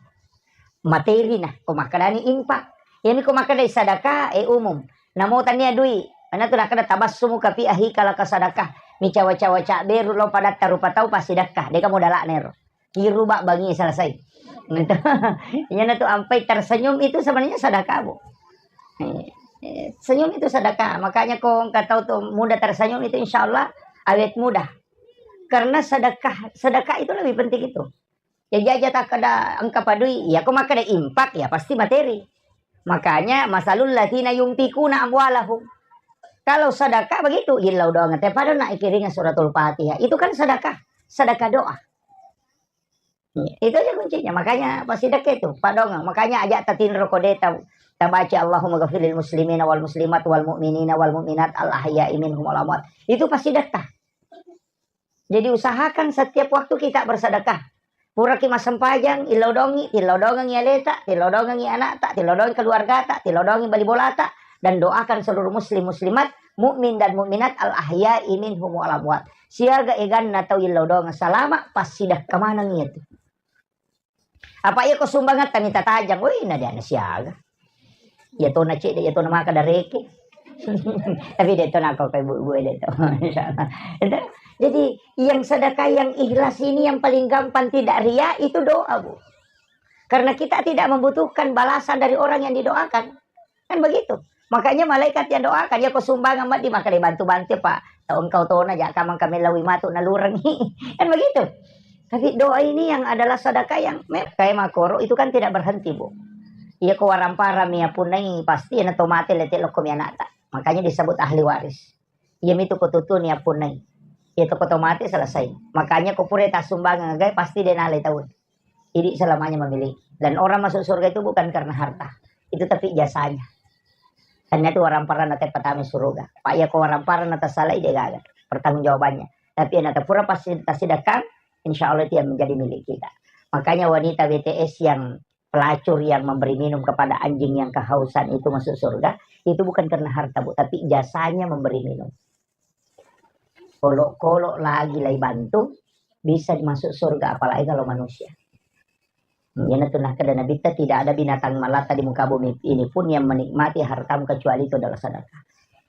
Materi nah, ko makkedani infak. Jadi ko makkedai sedekah, eh, umum. Namo tania dui, ana tu nakkeda tabassumuka fi akhika laka sadakah. Micawa-cawa cabberu lo padatta rupa tau passidekka, deka modala'na ero. Kiru ba bangi selesai. Gitu. Iyana tu ampai tersenyum itu sebenarnya sedekah, Bu. Eh, eh, senyum itu sedekah. Makanya ko engka tau tu mudah tersenyum itu insya Allah awet mudah. Karena sedekah, sedekah itu lebih penting itu. Ya jaja takkeda engka padui, ya ko makkeda infak ya pasti materi. Makanya, "Masalul ladzina yunfikuna amwalahum." Kalau sedekah begitu, illau doang. Te pada nak ikiringa suratul Fatihah. Itu kan sedekah. Sedekah doa. Iya, itu aja kuncinya. Makanya pasti dekat itu, Pak Dong. Makanya aja tatinro kode ta-, tabaca Allahumma ghafirlil muslimina wal muslimat wal mu'minina wal mu'minat al ahya'i minhum wal amwat. Itu pasti dekat. Jadi usahakan setiap waktu kita bersedekah. Puraki massempajang, illau dongi, tillau dongengi aleta, tillau dongengi anakta, tillau dongengi keluargata, tillau dongengi bali bolata, dan doakan seluruh muslim muslimat, mukmin dan mukminat al ahya'i minhum wal amwat. Siaga eganna tau illau dongeng salama, passidekka maneng itu. Apa iya ko sumbangatta mita tajang, woi, na dia na siaga. Iya tona cedde, iya tona maka dareke. Tapi de tona ko kai bu, bu de to. Insyaallah. Itu. Jadi yang sedekah yang ikhlas ini yang paling gampang tidak ria itu doa, Bu. Karena kita tidak membutuhkan balasan dari orang yang didoakan. Kan begitu. Makanya malaikat yang doakan, ya ko sumbangan maddi maka dibantu-bantu, Pak. Tau engkau tona jaka mangka mellaui matu nalurengi. Kan begitu. Tapi doa ini yang adalah sedekah yang me-, kayak makoro itu kan tidak berhenti, Bu. Iya ko warampara mi apunnai pasti na tomate lete lokko mi anakta. Makanya disebut ahli waris. Iya mitu ko tutuni apunnai. Iya to ko tomate selesai. Makanya ko pura tassumbangeng gai pasti de nalai tau. Jadi selamanya memiliki. Dan orang masuk surga itu bukan karena harta. Itu tapi jasanya. Karena itu orang parana te pertama surga. Pak ya ko orang parana tersalah ide gagal. Pertanggungjawabannya. Tapi yang pura pasti tasidakkan, insya Allah itu yang menjadi milik kita. Makanya wanita B T S yang pelacur yang memberi minum kepada anjing yang kehausan itu masuk surga, itu bukan karena harta, Bu, tapi jasanya memberi minum. Kolok-kolok lagi lai bantu, bisa masuk surga, apalagi kalau manusia. Iyana tu nakkeda Nabitta, tidak ada binatang melata di muka bumi ini pun yang menikmati hartamu kecuali itu adalah sedekah.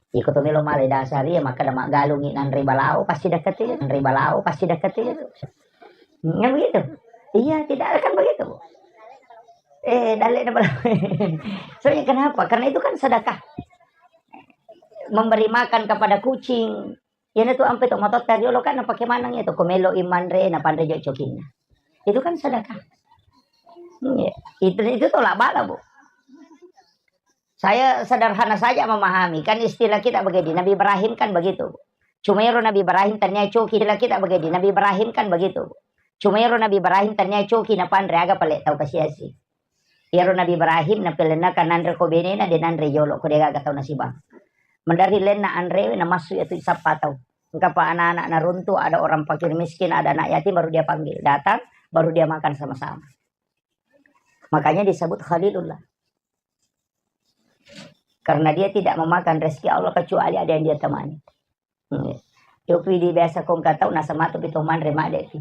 Iko to melo male dasari, maka da maggalungi nanre balao, pasti dekat itu, nanre balao, pasti dekat itu. Nggak begitu? Iya, tidak akan begitu, Bu. Eh, dalle na balao. Soalnya kenapa? Karena itu kan sedekah. Memberi makan kepada kucing. Iyana tu ampe to matotta riolo kan napake maneng itu, ko melo i manre, napanre jo cokinna. Itu kan sedekah. Iya. Itu, itu tolak bala, Bu. Saya sederhana saja memahami. Kan istilah kita begini, Nabi Ibrahim kan begitu, Bu. Cuma ero Nabi Ibrahim tania coki, istilah kita begini, Nabi Ibrahim kan begitu, Bu. Cuma ero Nabi Ibrahim tania coki napanre aga pale tau kasiasi. Iyaro Nabi Ibrahim napelenna kan nanre ko benena, de nanre yolo ko de gaga tau nasibang. Mendari lenna anrewe namassu yatu sappa tau. Engkapa anak-anak naruntu, ada orang fakir miskin, ada anak yatim, baru dia panggil. Datang, baru dia makan sama-sama. Makanya disebut Khalilullah. Karena dia tidak memakan rezeki Allah kecuali ada yang dia temani. Hmm. Yopi di biasa kong katau nasa matu pi to manre made pi.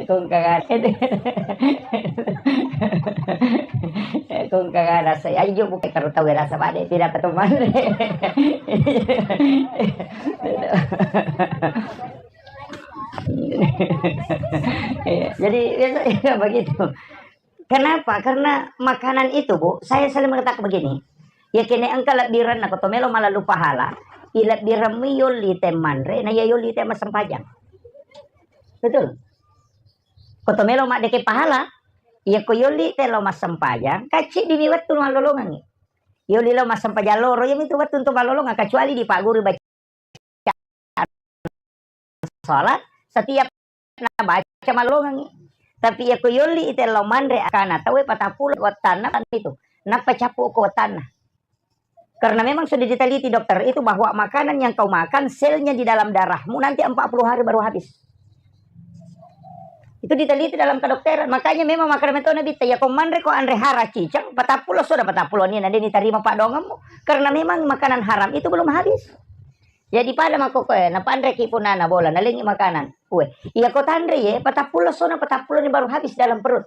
Kong kagara. Kong kagara saya aja bukan karo tau rasa made pi dapat to manre. Iya, jadi biasanya begitu. Kenapa? Karena makanan itu, Bu, saya selalu mengatakan begini, ya kene engka lebbirenna ko to melo malallu pahala, i lebbiremmu yolli te manre, na iya yolli te massempajang. Betul. Ko to melo maddeke pahala, iya ko yolli te lo massempajang, kacci dimi wettu mallolongangi. Yolli lo massempajang loro, iya mitu wettu untuk mallolongang, kecuali di Pak Guru baca salat, setiap nabaca mallongangi. Tapi iya ko yolli ite lao manre akana tauwe patappulo wettanna kan itu. Nappa cappu ko wettanna. Karena memang sudah diteliti dokter itu bahwa makanan yang kau makan, selnya di dalam darahmu nanti empat puluh hari baru habis. Itu diteliti dalam kedokteran. Makanya memang makanan itu Nabi, ya ko manre ko anre hara cicang, patappulo sudah patappulo ni nanti diterima pak donganmu. Karena memang makanan haram itu belum habis. Jadi pada mako koe, napanreki punana bola, nalengi makanan. Ue, iya ko tanre ye, patappulo sona, patappulo ni baru habis dalam perut.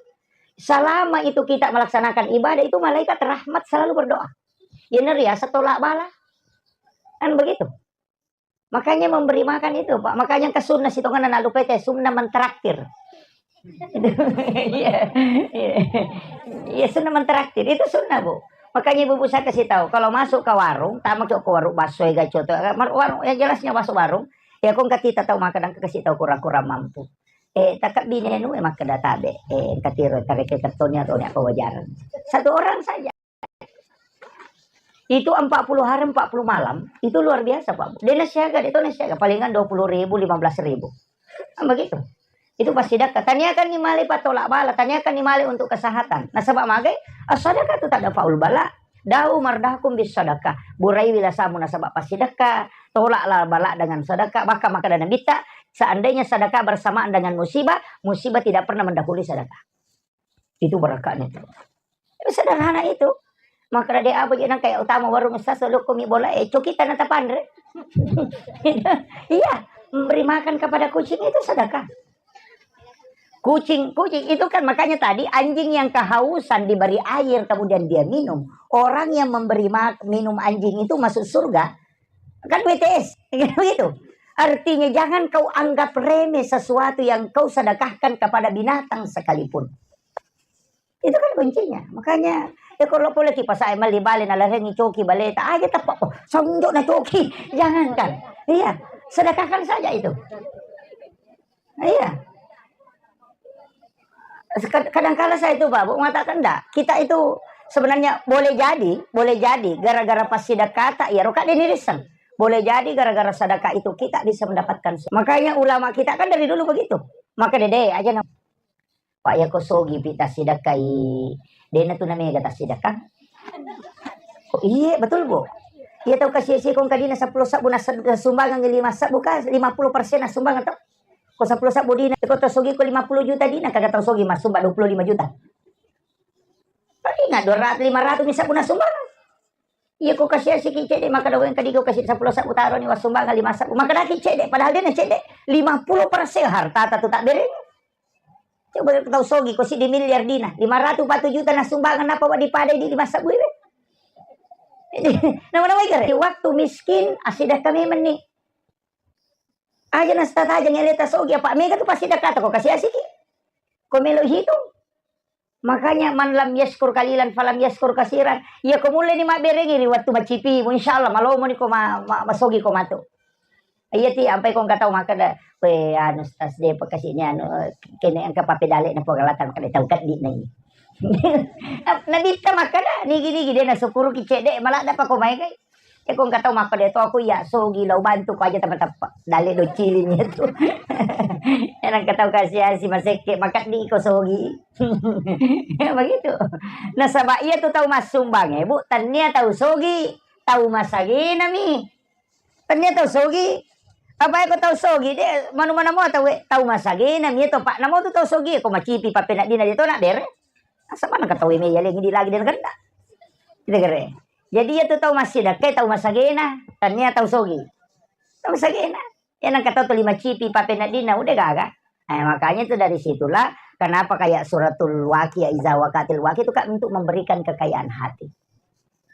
Selama itu kita melaksanakan ibadah, itu malaikat rahmat selalu berdoa. Ini riasa tolak bala. Kan begitu. Makanya memberi makan itu, Pak. Makanya ke sunnah sitongan anak lupa itu, sunnah mentraktir. Iya, iya. Iya, sunnah mentraktir. Itu sunnah, Bu. Makanya ibu-ibu saya kasih tahu, kalau masuk ke warung, tak masuk ke warung bakso ya gacoto, warung yang jelasnya masuk warung, ya kong kita tahu makan dan kasih tahu kurang-kurang mampu. Eh, takkabbini anu, eh, makkeda tabe, eh, engka tiro tareke kettoni atau ne apa wajaran. Satu orang saja. Itu empat puluh hari, empat puluh malam, itu luar biasa, Pak. Dia nasiaga, dia tuh nasiaga, palingan dua puluh ribu, lima belas ribu. Kan begitu. Itu pasti dakka. Taniakan ni male patolak bala, taniakan ni male untuk kesehatan. Nasaba magai, as-sadaqah itu tak ada faul bala. Dau mardakum bis sadaqah. Burai wilasamu nasaba pasti dakka. Tolaklah bala dengan sedekah. Bahkan makkeda Nabitta, seandainya sedekah bersamaan dengan musibah, musibah tidak pernah mendahului sedekah. Itu berakatnya itu. Sederhana itu. Makkeda de apa je nang kayak utama warung Ustaz, solo komi bola, eh, coki tanah tapanre. Iya, memberi makan kepada kucing itu sedekah. Kucing, kucing itu kan makanya tadi anjing yang kehausan diberi air kemudian dia minum. Orang yang memberi ma-, minum anjing itu masuk surga. Kan W T S, gitu. Artinya jangan kau anggap remeh sesuatu yang kau sedekahkan kepada binatang sekalipun. Itu kan kuncinya. Makanya, ya kalau boleh kipas saya meli bale na larengi coki baleta, aja tepak, oh, sonjo na coki. Jangankan. Iya, sedekahkan saja itu. Iya. Kad-, kadangkala saya itu, Pak, Bu, mengatakan enggak. Kita itu sebenarnya boleh jadi, boleh jadi gara-gara pas sedekah tak ya roka dinirisang. Boleh jadi gara-gara sedekah itu kita bisa mendapatkan su-, makanya ulama kita kan dari dulu begitu. Maka dede aja na-, Pak, ya ko sogi pi tassidakkai, dena tu namega tassidakang. Oh, iya, betul, Bu. Iya, tau kasih si kong kadina sepuluh sabbu na sumbangan lima sabbu ka, lima puluh persen na sumbangan to. Ko sepuluh sabbu dina, ko tau sogi ko lima puluh juta dina, kaga tau sogi masumba dua puluh lima juta. Paling dua ratus, lima ratus mi sabbu na sumbangan. Iya, ko kasih si ki cede, maka doang kadi ko kasih sepuluh sabbu taro ni wasumbangan lima sabbu. Maka daki cede, padahal dia na cede lima puluh persen harta tatu tak bereng. Coba tau sogi, ko siddi miliar dina, lima ratus empat puluh juta na sumbangan, napa wa dipadai di lima sabbu iwe? Nama-nama ikare, waktu miskin, assidakka memang ni. Aja na setatajang ele ta sogi, apa mega tu pasti dakata ko kasih asiki. Ko melo hitung. Makanya, "Man lam yaskur kalilan falam yaskur kasiran." Iya, ko mulle ni mabberengi ri wattu macipimu, insyaallah malomo ni ko ma-, ma-, masogi ko matu. Iya ti, ampai ko engka tau makkeda, "We, anu, Ustaz, de pakasini anu, kene engka papedale na Puang Allah Taala, makkeda tau keddi na ini." Nabitta makkeda, "Nigi-nigi de nasukkuruki cedde, maladda pa ko maegai." E, ko engka tau makkeda to, aku iya sogi, lao bantu ko aja tama teppa. Dale do ciling itu. Ena engka tau kasi-asi masekke, makeddi ko sogi. Begitu. Nasaba iya tu tau massumbang e, Bu, tania tau sogi, tau masagena mi. Tania tau sogi. Apa ko tau sogi, de, manu mana mo tau, e, tau masagena mi to, Pak. Namo tu tau sogi, ko macipi papeneddina de to na bere. Asa mana ka tau e me iya lengi di lagi de na kenda. Kita kere. Jadi iya tu tau massidakka, tau masagena, tania tau sogi. Tau masagena. Ya nang kata tu lima cipi papeneddina, udah gaga. Eh, makanya itu dari situlah kenapa kayak suratul Waqiah, iza waqatil waqiah itu kan untuk memberikan kekayaan hati.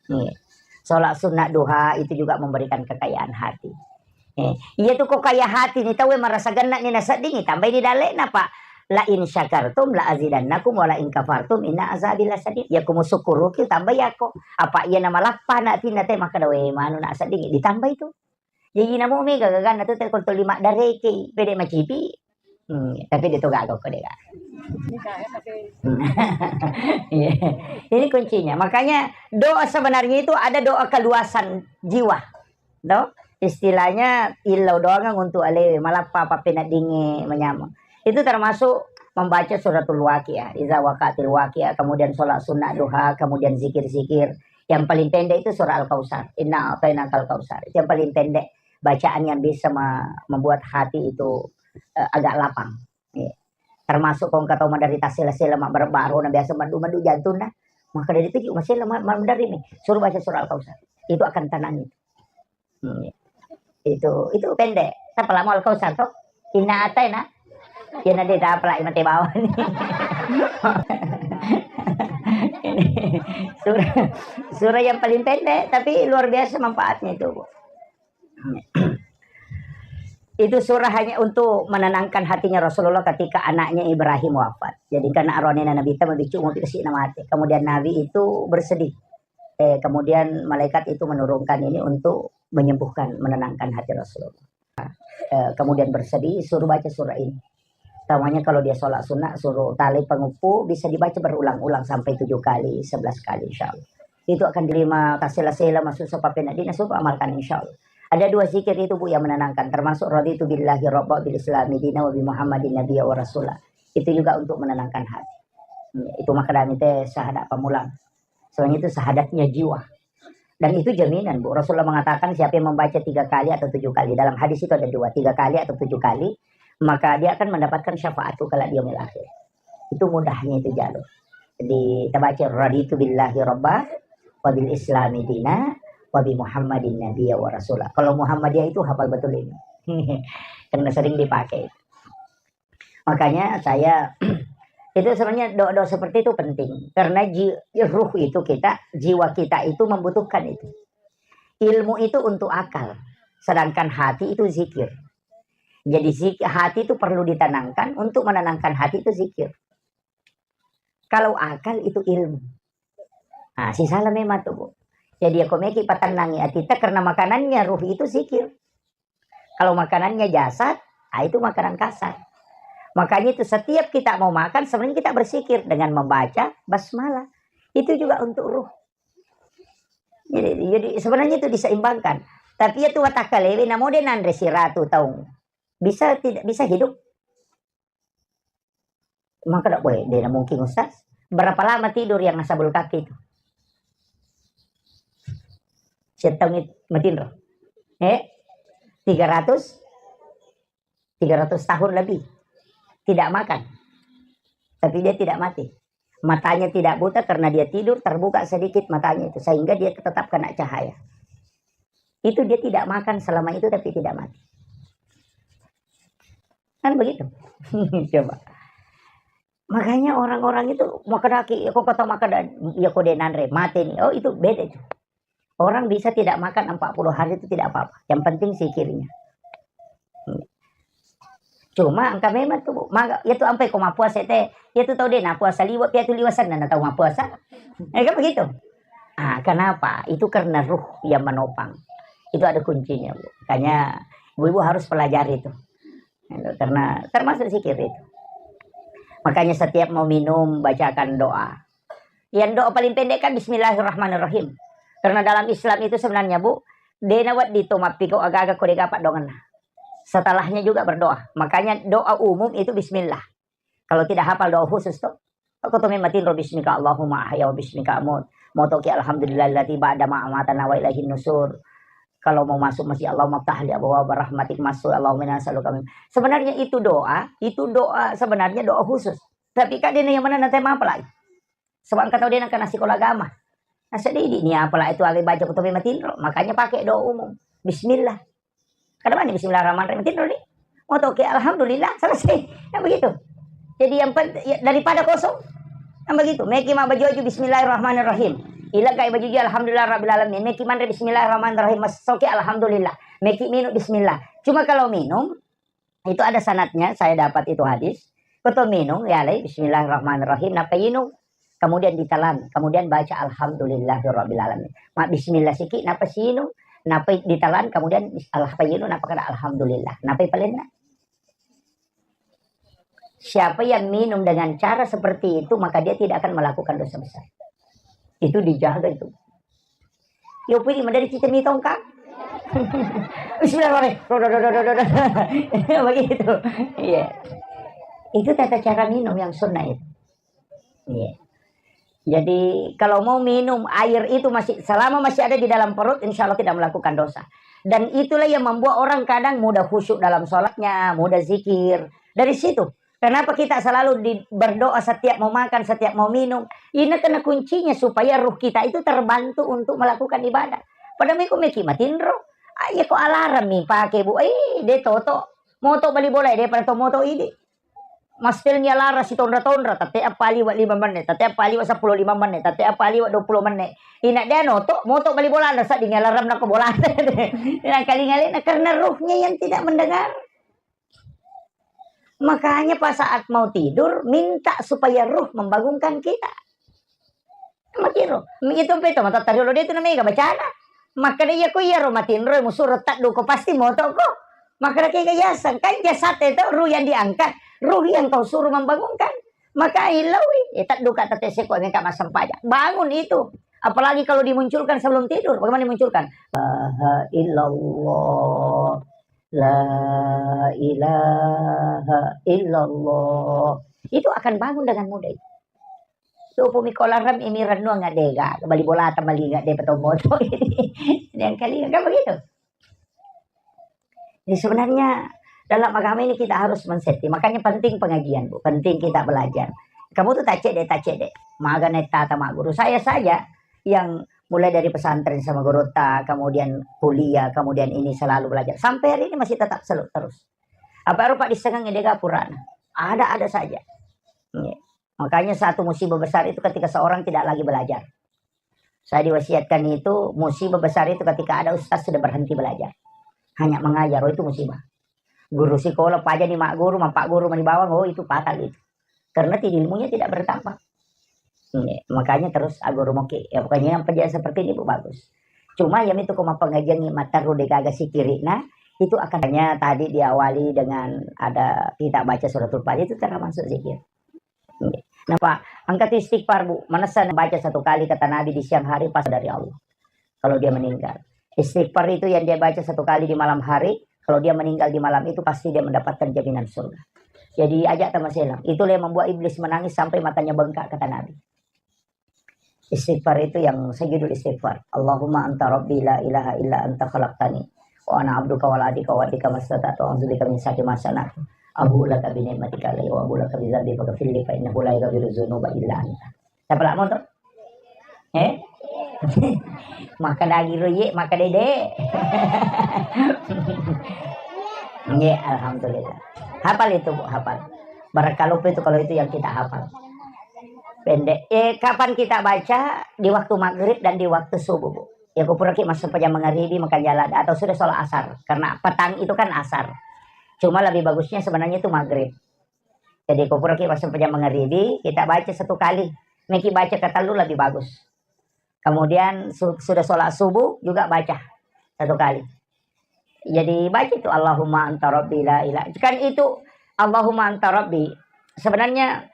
Nih, sholat sunnah duha itu juga memberikan kekayaan hati. Eh, iya tu ko kaya hati ni tau e marasa genna ni nasedding, tambai ni dalle'na, Pak. "La in syakartum la azidannakum wa la in kafartum inna azabi lasyadid." Ya ko musukkuruki tambai yako. Apa iya na malappa na tinna te makkeda, "We, manu na sedding," ditambai tu. Jadi namo mega gaganna tu te ko tuli maddareke, pede macipi. Hmm, tapi de to gaga ko de gaga. Hmm. Iya. Ini kuncinya. Makanya doa sebenarnya itu ada doa keluasan jiwa. No? Istilahnya illau doangang untuk alewe, malappa pappeneddingnge manyameng. Itu termasuk membaca suratul Waqiah, iza waqatil waqiah, kemudian sholat sunnah duha, kemudian zikir-zikir. Yang paling pendek itu surah Al-Kautsar. Inna a'tainakal kautsar. Itu yang paling pendek bacaan yang bisa me-, membuat hati itu, eh, agak lapang. Iya. Termasuk ko engka tau maderita sela-sela, mabbaro-baro, na biasa meddu-meddu jantunna. Maka dari itu juga masela ma-, ma-, maderri mi. Suruh baca surah Al-Kautsar. Itu akan tenang itu. Hmm. Itu, itu pendek. Sapa lamo Al-Kautsar to? Inna a'taina. Ya na de ta apalagi mate bawang. Ini surah, surah yang paling pendek, tapi luar biasa manfaatnya itu, Bu. Itu surah hanya untuk menenangkan hatinya Rasulullah ketika anaknya Ibrahim wafat. Jadi, karena aronena Nabi itu mabicu mau dikasih nama mati. Kemudian Nabi itu bersedih. Eh, kemudian malaikat itu menurunkan ini untuk menyembuhkan, menenangkan hati Rasulullah. Eh, kemudian bersedih, suruh baca surah ini. Utamanya kalau dia sholat sunnah, suruh tali pengeppu, bisa dibaca berulang-ulang sampai tujuh kali, sebelas kali, insya Allah. Itu akan diterima, tasela-sela, masuk sopa pena dina, suruh amalkan, insya Allah. Ada dua zikir itu, Bu, yang menenangkan, termasuk raditu billahi rabba, bil islami dina, wa bi Muhammadin nabiyya wa rasula. Itu juga untuk menenangkan hati. Hmm, itu makadami te syahadat pamulang. Soalnya itu syahadatnya jiwa. Dan itu jaminan, Bu. Rasulullah mengatakan, siapa yang membaca tiga kali atau tujuh kali, dalam hadis itu ada dua, tiga kali atau tujuh kali, maka dia akan mendapatkan syafaat kalau di yaumil akhir. Itu mudahnya itu jalur. Jadi, kita baca, "Raditu billahi rabba, wa bil islami dina, wa bi Muhammadin nabiyya wa rasula." Kalau Muhammadiyah itu hafal betul ini. Karena sering dipakai. Makanya saya, itu sebenarnya doa-doa seperti itu penting. Karena ji-, ruh itu kita, jiwa kita itu membutuhkan itu. Ilmu itu untuk akal, sedangkan hati itu zikir. Jadi zik-, hati itu perlu ditenangkan, untuk menenangkan hati itu zikir. Kalau akal itu ilmu. Nah, sisala memang tuh, Bu. Jadi, ya, kok meki patennangi atita, karena makanannya ruh itu zikir. Kalau makanannya jasad, ah, itu makanan kasar. Makanya itu setiap kita mau makan, sebenarnya kita berzikir dengan membaca basmalah. Itu juga untuk ruh. Jadi, jadi sebenarnya itu diseimbangkan. Tapi ya tu watakalewe, namo de nanre siratu taung. Bisa tidak, bisa hidup? Maka dak boleh, de mungkin, Ustaz. Berapa lama tidur yang asabul kaki itu? Setengah matinro. Eh? Tiga ratus? Tiga ratus tahun lebih. Tidak makan. Tapi dia tidak mati. Matanya tidak buta karena dia tidur, terbuka sedikit matanya itu. Sehingga dia tetap kena cahaya. Itu dia tidak makan selama itu, tapi tidak mati. Kan begitu. Coba. Makanya orang-orang itu, makadaki, ya, kok kata makada, ya, kok de nanre, mati nih. Oh, itu beda itu. Orang bisa tidak makan empat puluh hari itu tidak apa-apa. Yang penting zikirnya. Cuma engka memang tu, Bu, maga, ya tu ampai ko mappuasa te, ya tu tau de napuasa liwa, pia tu liwa senna na tau mappuasa. Eh, kan begitu? Ah, kenapa? Itu karena ruh yang menopang. Itu ada kuncinya, Bu. Makanya ibu-ibu harus pelajari itu. Karena termasuk zikir itu. Makanya setiap mau minum, bacakan doa. Yang doa paling pendek kan bismillahirrahmanirrahim. Karena dalam Islam itu sebenarnya, Bu, de nawedding to mappikau aga-aga ko de gaga paddoangenna. Setelahnya juga berdoa. Makanya doa umum itu bismillah. Kalau tidak hafal doa khusus tuh, aku tuh matinro bismika Allahumma ahya wa bismika amut. Motoki alhamdulillahilladzi ba'da ma amatana wa ilaihin nusur. Kalau mau masuk masjid, Allahumma ftahli abwaaba rahmatik, masuk, Allahumma inna nas'aluka min. Sebenarnya itu doa, itu doa, sebenarnya doa khusus. Tapi kak dena yang mana nanti apa lagi? Sebab engka tau de nengka na sikola agama. Naseng de idi ni apa lagi tu aga baca ko to matinro. Makanya pakai doa umum. Bismillah. Kada mani bismillahirrahmanirrahim. Tinro ni. Motoki alhamdulillah, selesai. Yang begitu. Jadi yang penting, ya, daripada kosong. Yang begitu. Meki mabbaju-baju bismillahirrahmanirrahim. Ilegai baju alhamdulillah rabbil alamin. Meki manre bismillahirrahmanirrahim. Masoki alhamdulillah. Meki minum bismillah. Cuma kalau minum, itu ada sanadnya, saya dapat itu hadis. Ko to minum, ya alai bismillahirrahmanirrahim, nappa inung. Kemudian ditelan, kemudian baca alhamdulillahirabbil alamin. Ma bismillah siki, nappa siinung, nappa ditelan, kemudian bis-, alhamdulillah, nappa kada alhamdulillah. Nappa palenna. Siapa yang minum dengan cara seperti itu, maka dia tidak akan melakukan dosa besar. Itu dijaga itu. Yo pui madari cita mi tongkang. Bismillahirrahmanirrahim. Begitu. Iya. Itu tata cara minum yang sunnah itu. Iya. Jadi kalau mau minum air itu masih, selama masih ada di dalam perut, insya Allah tidak melakukan dosa. Dan itulah yang membuat orang kadang mudah khusyuk dalam sholatnya, mudah zikir. Dari situ. Kenapa kita selalu di, berdoa setiap mau makan, setiap mau minum? Ini karena kuncinya supaya ruh kita itu terbantu untuk melakukan ibadah. Pada meko meki matinro, ah, iya ko alarm mi pake, Bu. Eh, de toto. Moto bali bola, de pada to moto idi. Mastelnya lara si tonra-tonra, tete apa liwa lima menit, tete apa liwa sepuluh lima menit, tete apa liwa dua puluh menit. Ina dia noto, moto bali bola, ada saat dini alarm nako bola. Ina kali ngalena karena ruhnya yang tidak mendengar. Makanya pas saat mau tidur, minta supaya ruh membangunkan kita. Makiro, itu peto mata tariolo de tu namanya bacana. Maka dia ko iya ro matinro musuro taddu ko pasti moto ko. Maka kega yaseng, kan jasad itu ruh yang diangkat, ruh yang kau suruh membangunkan. Maka ilawi, eh, tak duka tete seko mereka masempajang. Bangun itu. Apalagi kalau dimunculkan sebelum tidur, bagaimana dimunculkan? La ilaha illallah. La ilaha illallah. Itu akan bangun dengan mudah itu. Tupu mikola ram imi rennuang ngadega, bali bolata mali ngadega tomoto. Yang kali kan begitu. Jadi sebenarnya dalam agama ini kita harus men-setting. Makanya penting pengajian, Bu. Penting kita belajar. Kamu tuh tak cek deh, tak cek deh. Maga naik tata mak guru. Saya saja yang mulai dari pesantren sama guru ta, kemudian kuliah, kemudian ini selalu belajar. Sampai hari ini masih tetap selalu terus. Apa rupa di sengang dega purana. Ada-ada saja. Iya. Makanya satu musibah besar itu ketika seorang tidak lagi belajar. Saya diwasiatkan itu, musibah besar itu ketika ada ustaz sudah berhenti belajar. Hanya mengajar, oh, itu musibah. Guru sekolah paja di mak guru, mak guru mani bawang, oh, itu fatal itu. Karena tidak, ilmunya tidak bertambah. Iya, makanya terus aguru moki. Ya, pokoknya yang penjahit seperti ini, Bu, bagus. Cuma yang itu koma pengajian ni mataru degaga sikiri. Nah, itu akan hanya tadi diawali dengan ada kita baca suratul Fatihah, itu termasuk zikir. Napa? Angkat istighfar, Bu. Manessa baca satu kali kata Nabi di siang hari pas dari Allah. Kalau dia meninggal. Istighfar itu yang dia baca satu kali di malam hari, kalau dia meninggal di malam itu pasti dia mendapatkan jaminan surga. Jadi ajak tamaselang. Itulah yang membuat iblis menangis sampai matanya bengkak kata Nabi. Istighfar itu yang sayyidul istighfar. Allahumma anta rabbi la ilaha illa anta khalaqtani wa ana abduka wa ana ala ahdika wa wa'dika mastata'tu, a'udzubika min syarri ma sana'tu. Abu'u laka bi ni'matika alayya wa abu'u laka bi dzambi faghfirli fa innahu la yaghfiru dzunuba illa anta. Siapa lak motor? Eh? Maka dagi roye, maka dede. Nggih, alhamdulillah. Hafal itu, Bu, hafal. Barang kalupa itu kalau itu yang kita hafal. Pendek. Eh, kapan kita baca? Di waktu maghrib dan di waktu subuh, Bu. Ya, kupuraki masuk pejam mengaribi, makan jalan, atau sudah sholat asar. Karena petang itu kan asar. Cuma lebih bagusnya sebenarnya itu maghrib. Jadi, kupuraki masuk pejam mengaribi, kita baca satu kali. Meki baca ketellu lebih bagus. Kemudian su-, sudah sholat subuh juga baca satu kali. Jadi, baca itu, Allahumma anta rabbi la ilaha. Kan itu, Allahumma anta rabbi. Sebenarnya,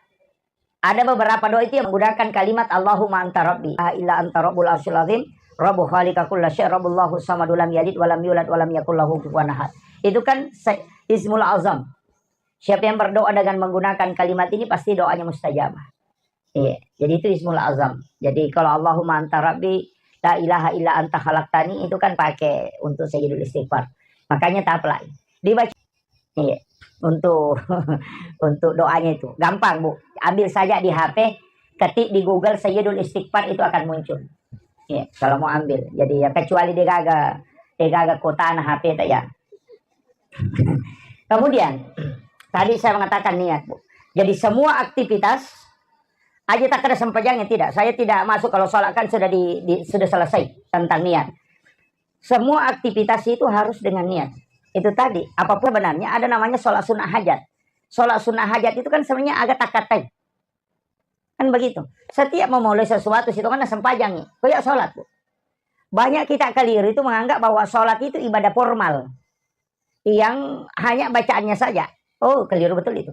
ada beberapa doa itu yang menggunakan kalimat Allahumma anta rabbi. La ilaha illa anta rabbul arsyil azim. Rabbu khaliqa kulla syai', rabbullahu samadu lam yalid walam yulad walam yakul lahu kufuwan ahad. Itu kan se-, ismul azam. Siapa yang berdoa dengan menggunakan kalimat ini, pasti doanya mustajabah. Iya, jadi itu ismul azam. Jadi, kalau Allahumma anta rabbi, la ilaha illa anta khalaqtani, itu kan pakai untuk sayyidul istighfar. Makanya tak apply. Dibaca. Iya, untuk, untuk doanya itu. Gampang, Bu. Ambil saja di H P, ketik di Google sayyidul istighfar, itu akan muncul. Iya, kalau mau ambil. Jadi, ya, kecuali degaga, degaga kuota na H P tak ya. Kemudian, tadi saya mengatakan niat, Bu. Jadi, semua aktivitas, aja tak ada sempajangnya, tidak. Saya tidak masuk kalau sholat kan sudah di, di, sudah selesai tentang niat. Semua aktivitas itu harus dengan niat. Itu tadi, apapun sebenarnya ada namanya sholat sunnah hajat. Sholat sunnah hajat itu kan sebenarnya agak takatai. Kan begitu. Setiap memulai sesuatu, situ kan sempajangi. Kayak sholat, Bu. Banyak kita keliru itu menganggap bahwa sholat itu ibadah formal. Yang hanya bacaannya saja. Oh, keliru betul itu.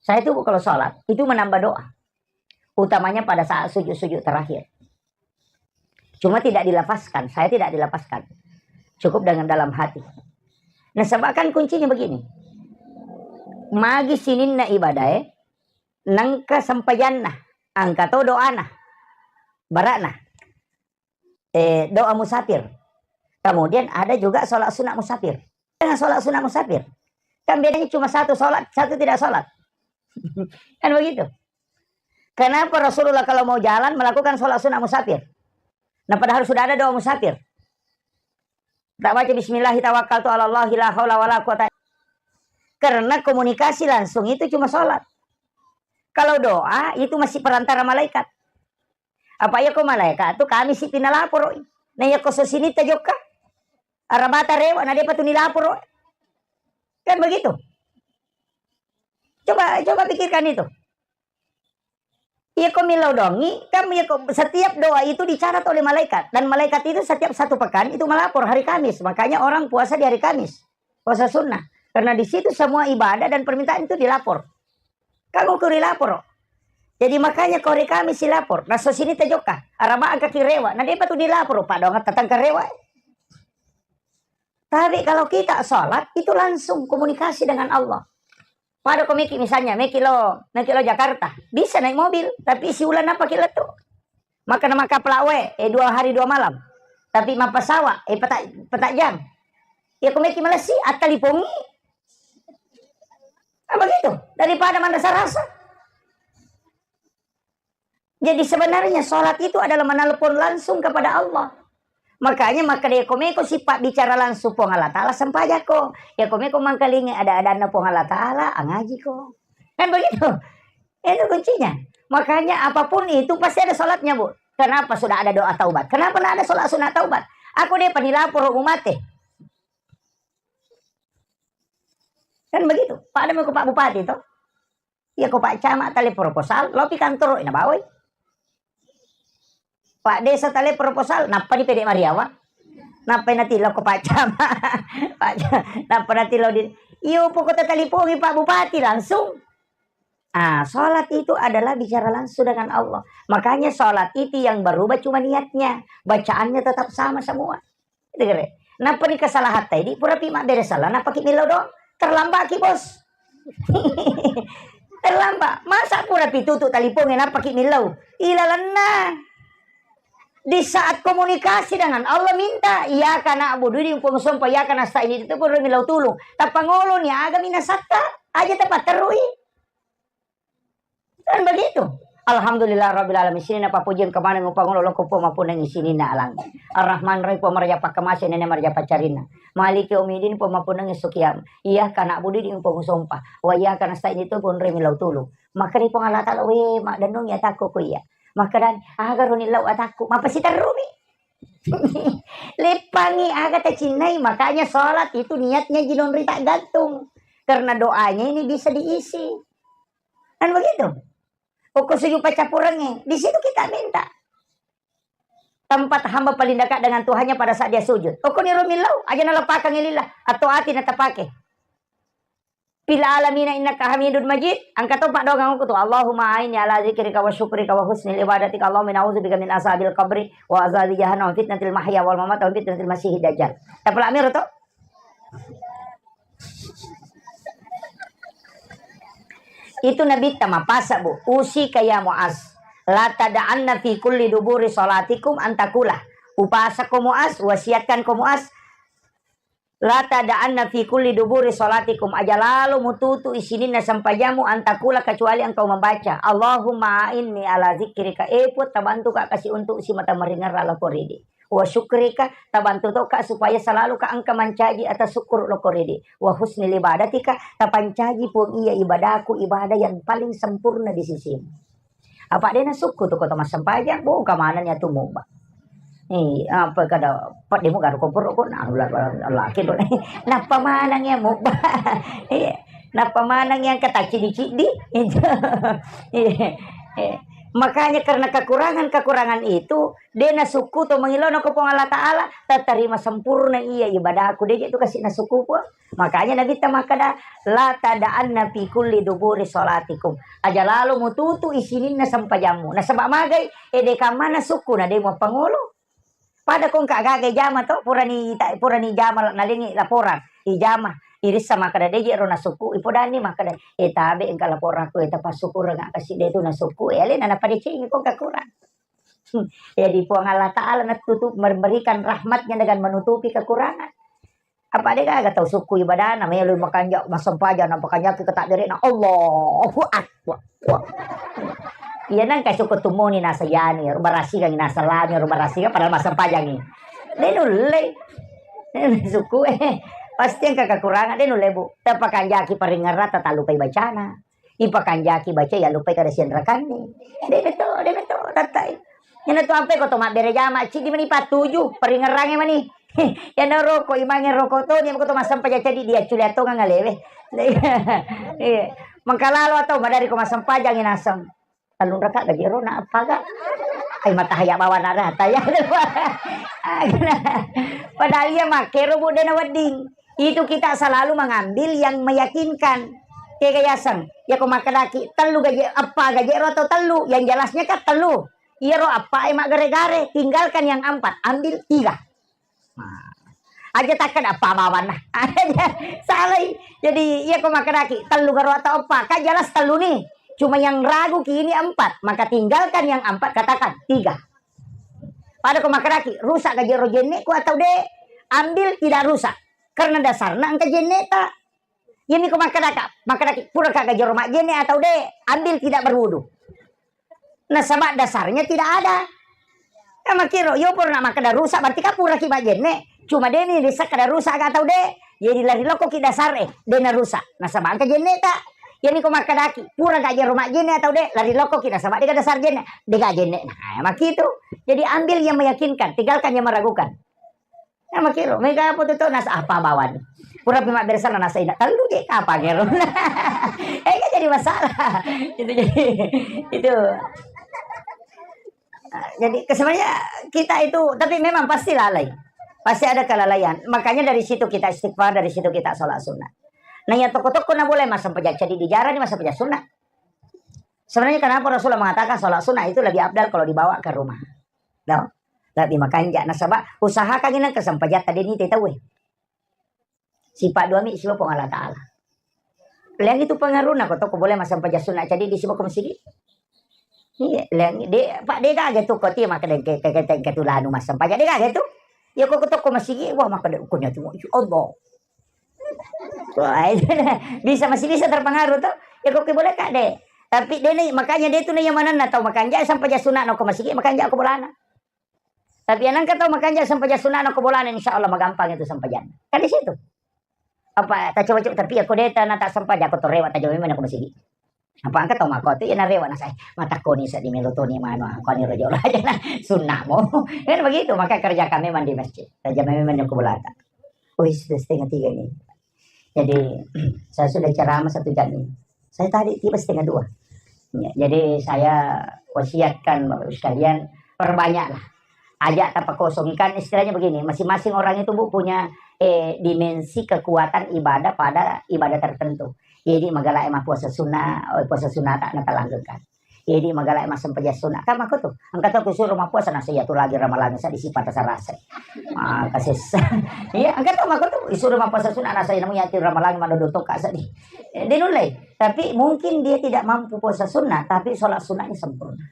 Saya itu kalau sholat, itu menambah doa. Utamanya pada saat sujud-sujud terakhir. Cuma tidak dilafazkan, saya tidak dilafazkan. Cukup dengan dalam hati. Nah, sebab kan kuncinya begini. Magi sininna ibadah, eh, nengka sempajanna, angka to doana, barana, eh, doa musafir. Kemudian ada juga sholat sunat musafir. Dengan sholat sunat musafir. Kan bedanya cuma satu sholat, satu tidak sholat. Kan begitu. Kenapa Rasulullah kalau mau jalan melakukan sholat sunat musafir? Nah, padahal sudah ada doa musafir. Tak baca bismillahi tawakkaltu ala Allahi la haula wala quwata. Karena komunikasi langsung itu cuma sholat. Kalau doa itu masih perantara malaikat. Apa iya ko malaikat tu kami si pinalaporo. Nah, iya ko sosini tajokka. Arabata rewa na depa tu nilaporo. Kan begitu. Coba, coba pikirkan itu. Iya ko millau dongi, kan iya ko setiap doa itu dicatat oleh malaikat. Dan malaikat itu setiap satu pekan itu melapor hari Kamis. Makanya orang puasa di hari Kamis. Puasa sunnah. Karena di situ semua ibadah dan permintaan itu dilapor. Kamu kuri lapor. Jadi makanya kore kami silapor. Naso sini tajokka. Araba angka kirewa. Nah, depa tu dilapor. Pak doang tatang karewa. Tapi kalau kita sholat, itu langsung komunikasi dengan Allah. Pada ko meki misalnya, meki lo, meki lo Jakarta, bisa naik mobil, tapi siulan apa ki lettu? Maka nama kapal awe, eh, dua hari dua malam. Tapi mappasawa, eh, petak, petak jam. Ya ko meki Malaysia, attalipongi. Nah, begitu. Daripada manrasa-rasa. Jadi sebenarnya sholat itu adalah menelpon langsung kepada Allah. Makanya maka dia komeko sifat bicara langsung Puang Allah Ta'ala sempajako. Ya komeko mangkalingi ada-adanna Puang Allah Ta'ala, angajiko. Kan begitu? Itu kuncinya. Makanya apapun itu pasti ada sholatnya, Bu. Kenapa sudah ada doa taubat? Kenapa nggak ada sholat sunat taubat? Aku dia panilapor mate. Kan begitu. Pada mau ke Pak Bupati toh. Iya ko Pak Camat tale proposal, lopi kantoro ina bawai. Pak Desa tale proposal, nappa di pede Mariawa. Nappa natillo ko Pak Camat. Pak Ca-, nappa natillo di, iyo pokoknya talipongi Pak Bupati langsung. Ah, sholat itu adalah bicara langsung dengan Allah. Makanya sholat itu yang berubah cuma niatnya. Bacaannya tetap sama semua. Degere. Nappa ni kesalahan tadi, pura pi mabbere salah, nappa ki millau doang. Terlambat ki, Bos. Terlambat. Masa pura pi tutu taliponge, nappa ki millau. Ilalenna. Di saat komunikasi dengan Allah minta, "Iyyaka na'budu," di Puang sompa, "Iyyaka nasta'in," itu pura millau tulung. Tappa ngolo ni aga minasatta, aja tapatterui. Kan begitu. Alhamdulillah rabbil alamin. Sininna pappujiang kemaneng upangolo loko Puang mappunnangi sininna alang. Ar-Rahman Rahim Puang maraja pakkamase nene maraja paccarinna. Maliki yaumiddin Puang mappunnangi sukiam. Iyyaka na'budu di Puang sompa. Wa iyyaka nasta'in itu pun remi lau tulu. Maka di Puang Allah Ta'ala, we, maddennungi atakku ku iya. Maka dan, aga roni lau atakku. Mapa siterrumi. Leppangi aga tacinnai. Makanya sholat itu niatnya jinonri tak gantung. Karena doanya ini bisa diisi. Kan begitu? Okko sujud paccappurengnge, di situ kita minta. Tempat hamba paling dekat dengan Tuhannya pada saat dia sujud. Okko ni romillau, aja nalepakangngi lillah, atau ati natapake. Fil alamina innaka hamidun majid, angka to paddoangeng okko tu, Allahumma a'inni ala zikrika wa syukrika wa husnil ibadatika, Allahumma inni a'udzubika min azabil qabri wa azabi jahannam wa fitnatil mahya wal mamat wa fitnatil masihid dajjal. Tapalak miro to? Itu Nabitta mapasa, Bu. Usika ya Muaz, la tada'anna fi kulli duburi salatikum antakulah. Upasako Muaz, wasiatkan ko Muaz, la tada'anna fi kulli duburi salatikum, aja lalo mututu isininna sempajammu, antakula, kecuali engkau membaca, Allahumma a'inni ala zikrika, e Puang, tabantuka kasi untuk simata maringerra loko ridi. Wa syukrika, tabantu toka supaya selalu ka engka mancaji atas syukur loko ridi. Wa husnil ibadatika, tapancaji Puang iya ibadaku, ibadah yang paling sempurna di sisimu. Apa dena sukku tu kota massempajang, bo ka maneng ya tu muba. Eh, apa kada, pademu garu komporo ko, nah, la-, la-, laki do. Nappa maneng ya muba. Iya. Nappa maneng yang kata cidi-cidi. Iya. Eh, makanya karena kekurangan-kekurangan itu, dena sukku to mangilona ko Puang Allah Ta'ala, tatarima sempurna iya ibadahku, deje tu kasih na sukku Puang. Makanya Nabitta makkeda, la tada'anna fi kulli duburi salatikum. Aja lalo mututu isininna sempajammu. Nasaba magai, ede kamana sukku na demo pangolo. Pada kongka gaga ijama to, purani ta-, purani ijama nalengi laporan. Ijama, irissa makkeda deje ro nasukku, ipodani makkeda, e tabe engka laporanku, e tapassukureng kasi de tu nasukku, e alena napadecengi kongka kurang. Hmm. Jadi Puang Allah Ta'ala natutup, memberikan rahmatnya dengan menutupi kekurangan. Apa de gaga tau sukku ibadana, melo makanja, massempajang, napakanjaki ke takbirna, Allahu Akbar. Wah. Iya nang kai sukku tumoni nasa yani, barasikan nasa lami, barasikan padahal massempajangi. De nulle. Sukku, eh, pasti engka kekurangan, de nulle, Bu. Tapakanjaki paringerra, tatallupai bacana. Ipakanjaki baca, ya lupai kada sianrakanni. De beto, de beto, tattai. Ina tu ampe ko to mabbere jama, cidi mani patuju, paringerrange mani. Ya no roko, imange roko to, ni ko to massempajang cadi dia culi atongang alewe. Iya. Mangkalalo atau madari ko massempajang naseng. Tellung raka gaji ro na apa ga? Ai matahaya bawa na rata ya. Padahal iya makkero Bu de na wedding. Itu kita selalu mengambil yang meyakinkan. Kega yaseng, ya ko makkedaki tellu gaje, eppa gaje ro atau tellu, yang jelasnya kan tellu. Iyaro eppa e maggare-gare, tinggalkan yang empat, ambil tiga. Nah, aja takkeda eppa bawanna. Salai. Jadi iya ko makkedaki tellu garo atau eppa, kan jelas tellu nih. Cuma yang ragu ki ini empat, maka tinggalkan yang empat, katakan tiga. Pada ko makkedaki rusak gaje ro jenneku atau de, ambil tidak rusak. Karena dasarna engka jenneta. Iyami ko makkedaka, makkedaki pura ka gaje ro majjenne atau de, ambil tidak berwudu. Nasaba dasarnya tidak ada. Nah, makkiro, yo pura na makkeda rusak, berarti ka pura ki majjenne. Cuma de ni bisa kada rusak ka atau de. Jadi lari lokko ki dasar e, de na rusak. Nasaba engka jenneta. Iyami ko makkedaki pura gaje ro majjenne atau de, lari lokko ki nasaba de ka dasar jenne. De ka jenne. Nah, makkitu. Jadi ambil yang meyakinkan, tinggalkan yang meragukan. Nah, makkiro, mega apa tu tau nasa apa bawan. Pura pi mabberesana nasa ina tellu je kapang ero. Eh, kan jadi masalah. Itu jadi, itu. Nah, jadi ke-, sebenarnya kita itu, tapi memang pasti lalai. Pasti ada kelalaian. Makanya dari situ kita istighfar, dari situ kita sholat sunnah. Nah, yang toko-toko na boleh masang pejak jadi dijarah ni masang pejak sunnah. Sebenarnya kenapa Rasulullah mengatakan sholat sunnah itu lebih afdal kalau dibawa ke rumah? No? Lebih makanja. Nasaba usahakan ini kesempajatta deni te tauwe. Sipa dua mi siwa Puang Allah Ta'ala. Leang itu pengaruhna ko toko boleh masang pejak sunnah jadi di siwa ko masigi. Iya, leang de, Pak, de gaga tu ko ti maka de ke, ke, ke, ke tulanu masang pejak de gaga tu. Ya ko toko masigi, wah, maka de ukunya tu, ya Allah. Wah, itu bisa, masih bisa terpengaruh tuh. Ya kok boleh kak de. Tapi de ni, makanya de tu ni yang mana na tau makanja sampai ja sunat no ko masigi, makanja ko bolana. Tapi yang nangka tau makanja sampai ja sunat no ko bolana, insya Allah magampang itu sampai ja. Kan di situ. Apa tak coba-coba, tapi aku de ta na tak sempat jako torewa tak jauh memang aku masigi. Apa angka tau mako tu ya narewa nasai. Mata koni sa di melo toni mano, koni rojo aja na sunnah mo. Kan begitu, maka kerja kami memang di masjid. Kerja kami memang ko bolata. Wih, sudah setengah tiga ini. Jadi, saya sudah ceramah satu jam ini. Saya tadi tiba setengah dua. Ya, jadi saya wasiatkan Bapak Ibu sekalian, perbanyaklah. Ajak tapakosong. Kan istilahnya begini, masing-masing orang itu, Bu, punya, eh, dimensi kekuatan ibadah pada ibadah tertentu. Jadi magala emang puasa sunnah, oh, puasa sunnah tak natalanggengkan. Jadi magala emang sempajang sunnah. Kan mako tu, angka tau kusuro mapuasa nasa iya tu lagi ramalang sa di sipata sarasa. Maka sessa. Iya, angka tau mako tu, isuro mapuasa sunnah nasa iya namu yati ramalang mano dotoka sa di. Eh, dia nulai. Tapi mungkin dia tidak mampu puasa sunnah, tapi sholat sunnahnya sempurna.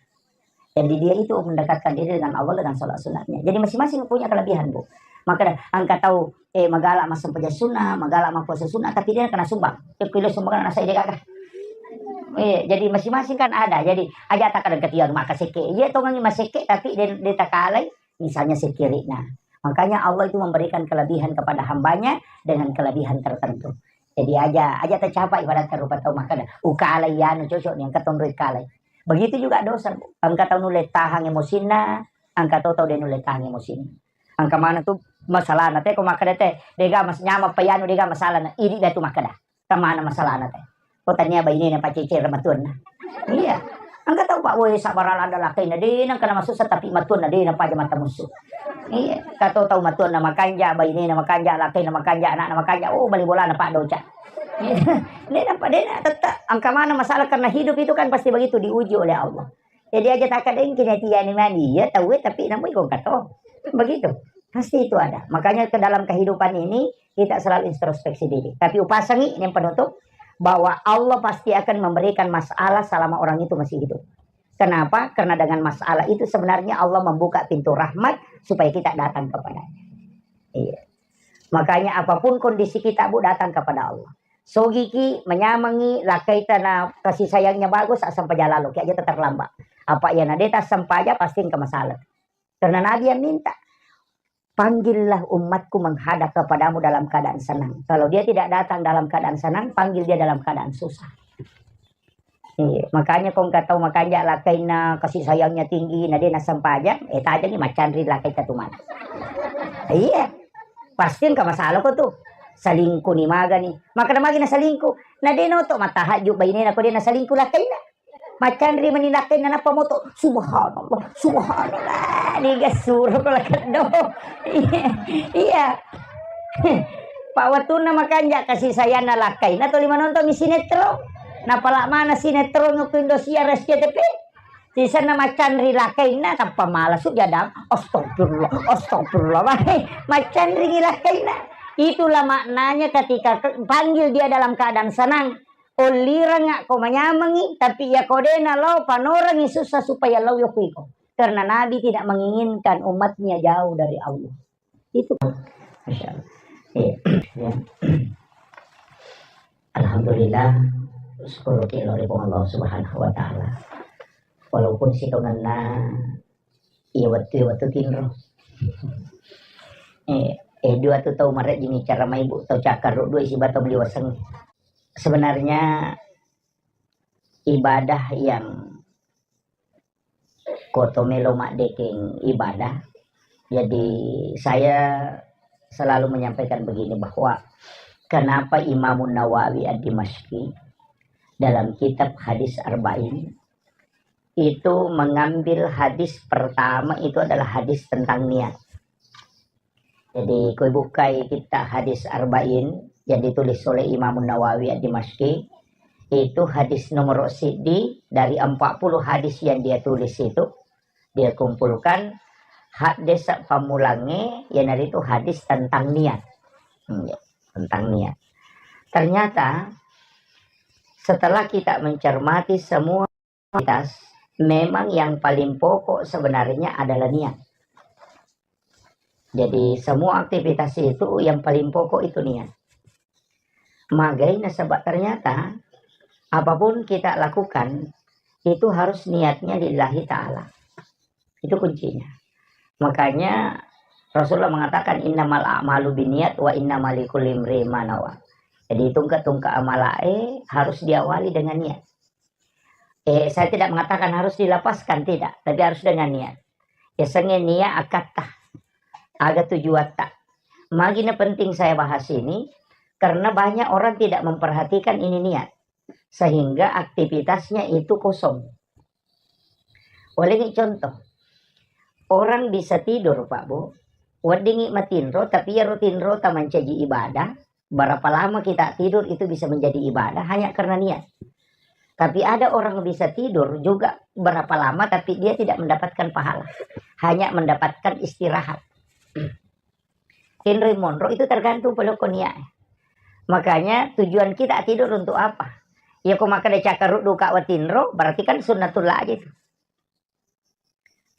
Jadi dia itu mendekatkan diri dengan Allah dengan sholat sunatnya. Jadi masing-masing punya kelebihan, Bu. Maka angka tau, eh, magala massempajang sunnah, magala mapuasa sunnah, tapi dia kena sumbang. Ya, kilo sumbang nasa dia kakak. Eh, jadi masing-masing kan ada. Jadi aja tak ada ketiang maka seke. Iya, tongangi maseke, tapi dia, dia takalai, misalnya sekirikna. Makanya Allah itu memberikan kelebihan kepada hambanya dengan kelebihan tertentu. Jadi aja, aja tercapai pada terupa tau maka ada. Ukala iya anu cocok nih, angka tondoi kalai. Begitu juga dosa, Bu. Angka tau nulle tahang emosinna, angka tau tau de nulle tahang emosinna. Angka mana tu masalahna te, ko makkeda te, dega mas nyamang payanu dega masalahna, idi da tu makkeda. Ka mana masalahna te. Ko tania bainena pacece matuanna. Iya. Angka tau Pak, woi, sabar ada lakaina, de nang kana masussa tapi matuanna de na paja mata musuh. Iya, kato tau matuanna makanja, bainena makanja, lakaina makanja, anakna makanja, oh, bali bolana Pak doca. Iya. De na, de na tetta, angka mana masalah karena hidup itu kan pasti begitu diuji oleh Allah. Jadi aja tak ada yang kena tiani mani, ya tahu tapi namu ikon kato. Begitu. Pasti itu ada. Makanya ke dalam kehidupan ini kita selalu introspeksi diri. Tapi upasangi yang penutup bahwa Allah pasti akan memberikan masalah selama orang itu masih hidup. Kenapa? Karena dengan masalah itu sebenarnya Allah membuka pintu rahmat supaya kita datang kepadanya. Iya. Makanya apapun kondisi kita, Bu, datang kepada Allah. Sogiki, menyamangi, lakai tanah kasih sayangnya bagus, asam paja lalu, kayak aja terlambat. Apa ya nadeta asam paja pasti engka masalah. Karena Nabi yang minta, panggillah umatku menghadap kepadamu dalam keadaan senang. Kalau dia tidak datang dalam keadaan senang, panggil dia dalam keadaan susah. Iya, makanya kong katau makanja lakainna kasih sayangnya tinggi, na de nasempajang, eh, tajangi macanri lakai tatumana. Iya, pasti engka masalah ko tu. Salingku ni maga ni. Maka na magi na salingku. Na de noto matahajud bainena ko de na salingku lakainna. Macanri mani lakainna nappa moto. Subhanallah, subhanallah. Niga suro ko lakeddo. Iya. Iya. Pa wettunna makanja kasih sayangna lakkaina tuli manonton mi sinetron. Napala mana sinetron ku Indosiar S C T V. Sisenna maccanri lakkaina tappa mala su jadang. Astagfirullah, astagfirullah. Maccanri lakkaina. Itulah maknanya ketika ke-, panggil dia dalam keadaan senang. Ollireng ko manyamengi, tapi iya ko de nalo panorengi susah supaya lao yoko iko. Karena Nabi tidak menginginkan umatnya jauh dari Allah. Itu. Masya Allah. Iya. Ya. Alhamdulillah, syukur ki lao ri Puang Allah Subhanahu wa Ta'ala. Walaupun sitongenna iya wettu, iya wettu tinro. Eh, eh, dua tu tau marejjing cara maibu, tau cakkaruddu siba tau meliwaseng. Sebenarnya ibadah yang koto melo maddekeng ibadah. Jadi saya selalu menyampaikan begini, bahwa kenapa Imamun Nawawi Ad-Dimashqi dalam kitab Hadis Arba'in itu mengambil hadis pertama itu adalah hadis tentang niat. Jadi, koi bukai kitab Hadis Arba'in yang ditulis oleh Imam Nawawi Ad-Dimashqi, itu hadis nomor siddi dari empat puluh hadis yang dia tulis itu, dia kumpulkan hadis pammulangnge, iyanaritu hadis tentang niat. Hmm, ya, tentang niat. Ternyata, setelah kita mencermati semua aktivitas, memang yang paling pokok sebenarnya adalah niat. Jadi, semua aktivitas itu yang paling pokok itu niat. Magai nasaba ternyata apapun kita lakukan, itu harus niatnya lillahi ta'ala. Itu kuncinya. Makanya Rasulullah mengatakan, "Innamal a'malu binniat wa innama likulli imri'in ma nawa." Jadi, tungke-tungke amalae harus diawali dengan niat. Eh, saya tidak mengatakan harus dilapaskan, tidak, tapi harus dengan niat. Yasengnge niat akatta, aga tujuatta. Magi na penting saya bahas ini, karena banyak orang tidak memperhatikan ini niat, sehingga aktivitasnya itu kosong. Walengngi contoh, orang bisa tidur, Pak Bu, weddingngi matinro, tapi iyaro tinrota mancaji ibadah, berapa lama kita tidur itu bisa menjadi ibadah hanya karena niat. Tapi ada orang bisa tidur juga berapa lama, tapi dia tidak mendapatkan pahala. Hanya mendapatkan istirahat. Tinroi monro itu tergantung pole ko niat. Makanya tujuan kita tidur untuk apa? Ya, ko makkeda cakkaruddu ka watinro, berarti kan sunnatullah aja itu.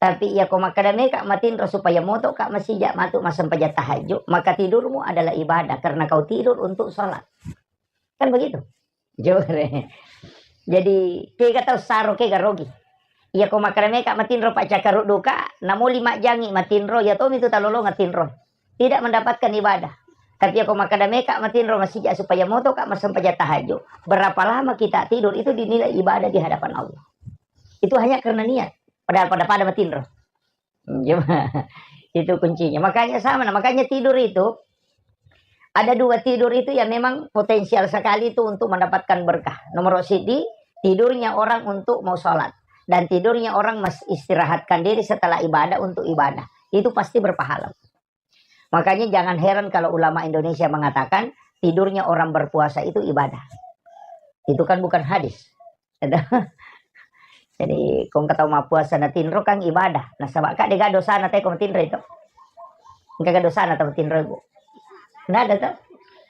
Tapi iya ko makkeda meka matinro supaya moto ka masija matu massempajang tahajud, maka tidurmu adalah ibadah karena kau tidur untuk sholat. Kan begitu? Jore. Jadi, kega tau saro, kega rogi. Iya ko makkeda meka matinro pa cakkaruddu ka, namo lima jangi matinro, iya tomi tu talolonga tinro. Tidak mendapatkan ibadah. Tapi iya ko makkeda meka matinro masija supaya moto ka massempajang tahajud. Berapa lama kita tidur itu dinilai ibadah di hadapan Allah. Itu hanya karena niat. Padahal pada-pada matinro. Hmm, cuma itu kuncinya. Makanya sama, nah, makanya tidur itu ada dua tidur itu yang memang potensial sekali itu untuk mendapatkan berkah. Nomor sidi, tidurnya orang untuk mau sholat. Dan tidurnya orang mas-, istirahatkan diri setelah ibadah untuk ibadah. Itu pasti berpahala. Makanya jangan heran kalau ulama Indonesia mengatakan tidurnya orang berpuasa itu ibadah. Itu kan bukan hadis. Jadi, ko engka tau mappuasa na tinro kan ibadah. Nasaba ka dega dosana te ko matinro itu. Engka ga dosana tau matinro, Bu? Nggak ada tau.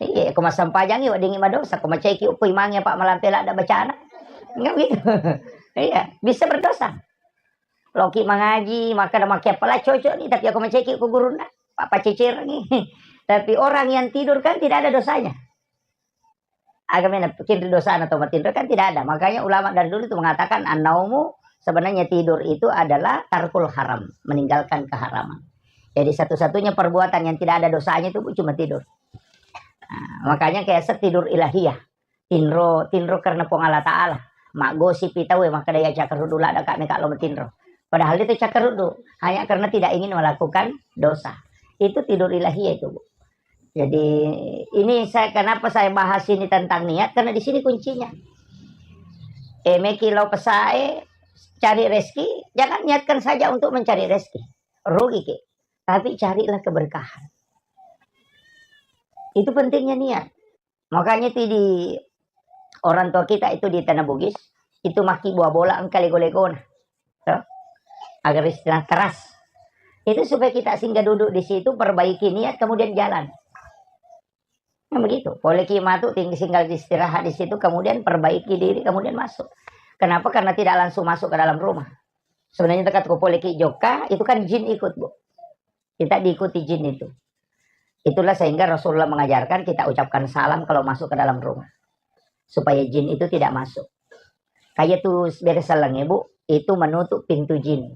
Iya, ko massempajangi weddingngi madosa, ko maceki uku imangnge apa malampe ladda bacana. Enggak gitu. Iya, bisa berdosa. Loki mangaji, maka ada makke pala cocok nih, tapi aku maceki uku gurunna, apa cecerengi. Tapi orang yang tidur kan tidak ada dosanya. Aga mena kinri dosana tau matinro kan tidak ada. Makanya ulama dari dulu itu mengatakan, "An-naumu," sebenarnya tidur itu adalah tarkul haram, meninggalkan keharaman. Jadi satu-satunya perbuatan yang tidak ada dosanya itu, Bu, cuma tidur. Nah, makanya kayak setidur ilahiyah. Tinro, tinro karena Puang Allah Ta'ala. Maggosipi tau e, makkeda iya cakkaruddu ladda ka meka lo matinro. Padahal itu cakkaruddu, hanya karena tidak ingin melakukan dosa. Itu tidur ilahiyah itu, Bu. Jadi, ini saya, kenapa saya bahas ini tentang niat, karena di sini kuncinya. Eh, meki lao pesae, cari rezeki, jangan niatkan saja untuk mencari rezeki. Rugi ki. Tapi carilah keberkahan. Itu pentingnya niat. Makanya itu di orang tua kita itu di Tanah Bugis, itu maki buah bola engka lego-legona. Toh? Agar istilah teras. Itu supaya kita singgah duduk di situ, perbaiki niat, kemudian jalan. Nah, begitu. Poleki matu, ting-, singgah istirahat di situ, kemudian perbaiki diri, kemudian masuk. Kenapa? Karena tidak langsung masuk ke dalam rumah. Sebenarnya tekat ko poleki jokka, itu kan jin ikut, Bu. Kita diikuti jin itu. Itulah sehingga Rasulullah mengajarkan kita ucapkan salam kalau masuk ke dalam rumah. Supaya jin itu tidak masuk. Kayak tuh bere selleng, Ibu, itu menutup pintu jin.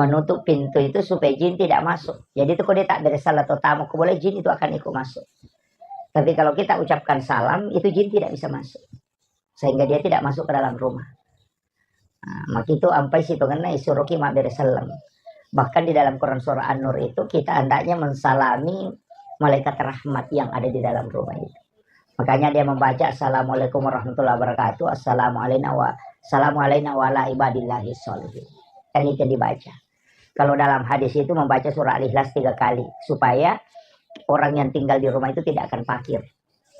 Menutup pintu itu supaya jin tidak masuk. Jadi itu kalau dia tak bere selleng atau tamu, ko boleh jin itu akan ikut masuk. Tapi kalau kita ucapkan salam, itu jin tidak bisa masuk. Sehingga dia tidak masuk ke dalam rumah. Nah, makitu ampai sitongenna isuroki mabbere selleng. Bahkan di dalam Quran surah An-Nur itu kita hendaknya mensalami malaikat rahmat yang ada di dalam rumah itu. Makanya dia membaca, "Assalamualaikum warahmatullahi wabarakatuh, assalamu alaina wa, assalamu alaina wa ala ibadillahi sholihin." Kan itu dibaca. Kalau dalam hadis itu membaca surah Al-Ikhlas tiga kali, supaya orang yang tinggal di rumah itu tidak akan fakir.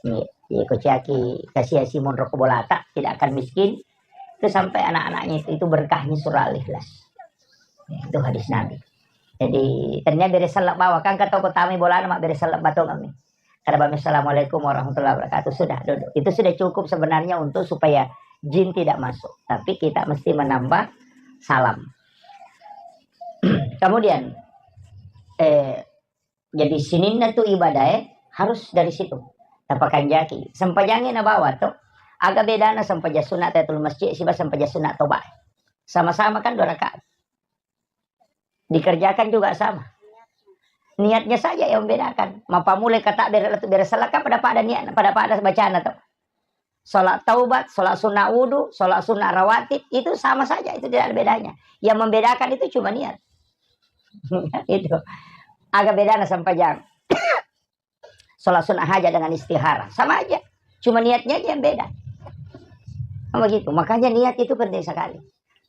Iya, iya, ko ciaki kasiasi monro ko bolata, tidak akan miskin. Itu sampai anak-anaknya itu, itu berkahnya surah Al-Ikhlas. Itu hadis Nabi. Jadi, ternyata bere selleng bawa, kan kata ko tamai bolana, mak bere selleng batong kami. Kada bami, "Assalamualaikum warahmatullahi wabarakatuh." Sudah, duduk. Itu sudah cukup sebenarnya untuk supaya jin tidak masuk. Tapi kita mesti menambah salam. Kemudian, eh, jadi sininna tu ibadah, eh, harus dari situ. Tapakanjaki. Sempajangnge nabawa to. Aga bedana sempajang sunat tahiyatul masjid siba sempajang sunat toba. Sama-sama kan dua rakaat. Dikerjakan juga sama. Niatnya saja yang membedakan. Mapamulai kata bere, bere selleng kan pada-pada niat, pada-pada bacana to. Sholat taubat, sholat sunnah wudu, sholat sunnah rawatib, itu sama saja, itu tidak ada bedanya. Yang membedakan itu cuma niat. Itu. Aga bedana sempajang. Sholat sunnah hajat dengan istihara, sama aja. Cuma niatnya aja yang beda. Kan begitu. Makanya niat itu penting sekali.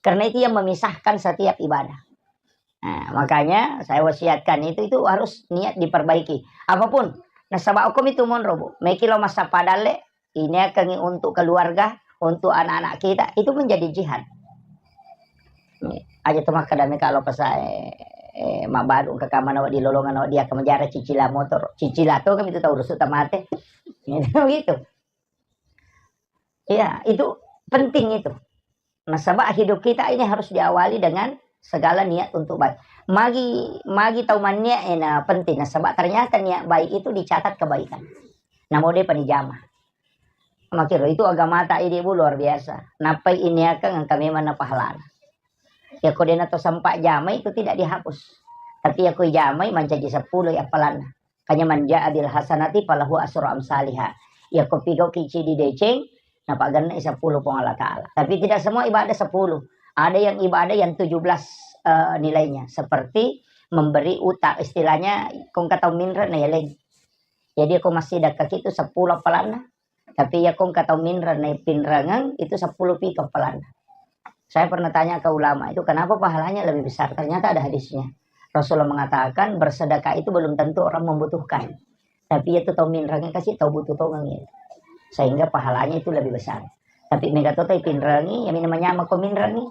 Karena itu yang memisahkan setiap ibadah. Nah, makanya saya wasiatkan itu, itu harus niat diperbaiki. Apapun, nasaba hukum itu monro, Bu. Meki lo masa padalle, ini akan untuk keluarga, untuk anak-anak kita, itu menjadi jihad. Aja tu makkeda meka lo pasae, eh, mabbaru engka kamana wedding lolongan wedding akan menjara cicila motor. Cicila to kami tu tau rusu tamate. Gitu. Iya, itu penting itu. Nasaba hidup kita ini harus diawali dengan segala niat untuk baik. Magi, magi tau manniat ena penting. Nasaba ternyata niat baik itu dicatat kebaikan. Namo de panijama. Makiro itu agamata idi, Bu, luar biasa. Nappai iniakang engka memang na pahalana. Ya ko dena to sempat jamai itu tidak dihapus. Tapi ya ko jamai mancaji sepuluh ya appalanna. Kanya man ja'a bil hasanati falahu asru amsaliha. Ya ko pigau kici di deceng, napagenne sepuluh Puang Allah Ta'ala. Tapi tidak semua ibadah sepuluh. Ada yang ibadah yang tujuh belas, eh, nilainya. Seperti memberi utang. Istilahnya, kong kata minre na yeleng. Jadi ko massidekka itu sepuluh appalanna. Tapi ya kong kata minre na pinrengeng itu sepuluh pitu appalanna. Saya pernah tanya ke ulama itu, kenapa pahalanya lebih besar? Ternyata ada hadisnya. Rasulullah mengatakan, bersedekah itu belum tentu orang membutuhkan. Tapi itu tau minrengeng kasih tau butuh tongeng itu. Sehingga pahalanya itu lebih besar. Tapi mega to tai pinrengi, ya mina manyama ko minrengi.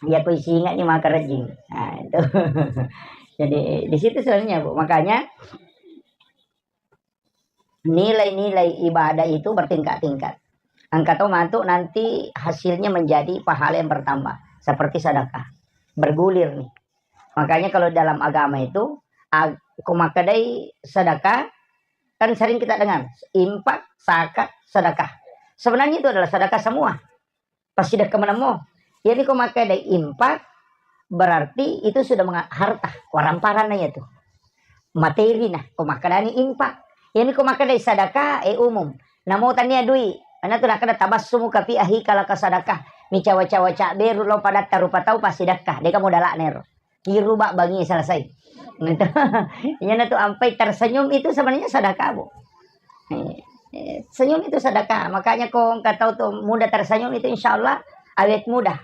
Ya ko isinga ni maka rejing. Nah, itu. Jadi di situ sebenarnya, Bu. Makanya nilai-nilai ibadah itu bertingkat-tingkat. Engka to matu nanti hasilnya menjadi pahala yang bertambah, seperti sedekah. Bergulir nih. Makanya kalau dalam agama itu, ag-, ko makkedai sedekah, kan sering kita dengar, infak, zakat, sedekah. Sebenarnya itu adalah sedekah semua. Passidekka menemmo. Jadi ko makkeda infak, berarti itu sudah menga-, harta, waramparanna ya tu. Materi nah, ko makkedani infak. Jadi ko makkeda sadaka, eh, umum. Namo tania dui, ana tu nakkeda tabassumuka fi akhika laka sadakah. Mi cawa-cawa cabberu lo padatta rupa tau passidekka. Deka modala nero. Kiruba bangi selesai. Gitu. Iyana tu ampai tersenyum itu sebenarnya sedekah, Bu. Eh, eh, senyum itu sedekah. Makanya ko engka tau tu mudah tersenyum itu insya Allah awet mudah.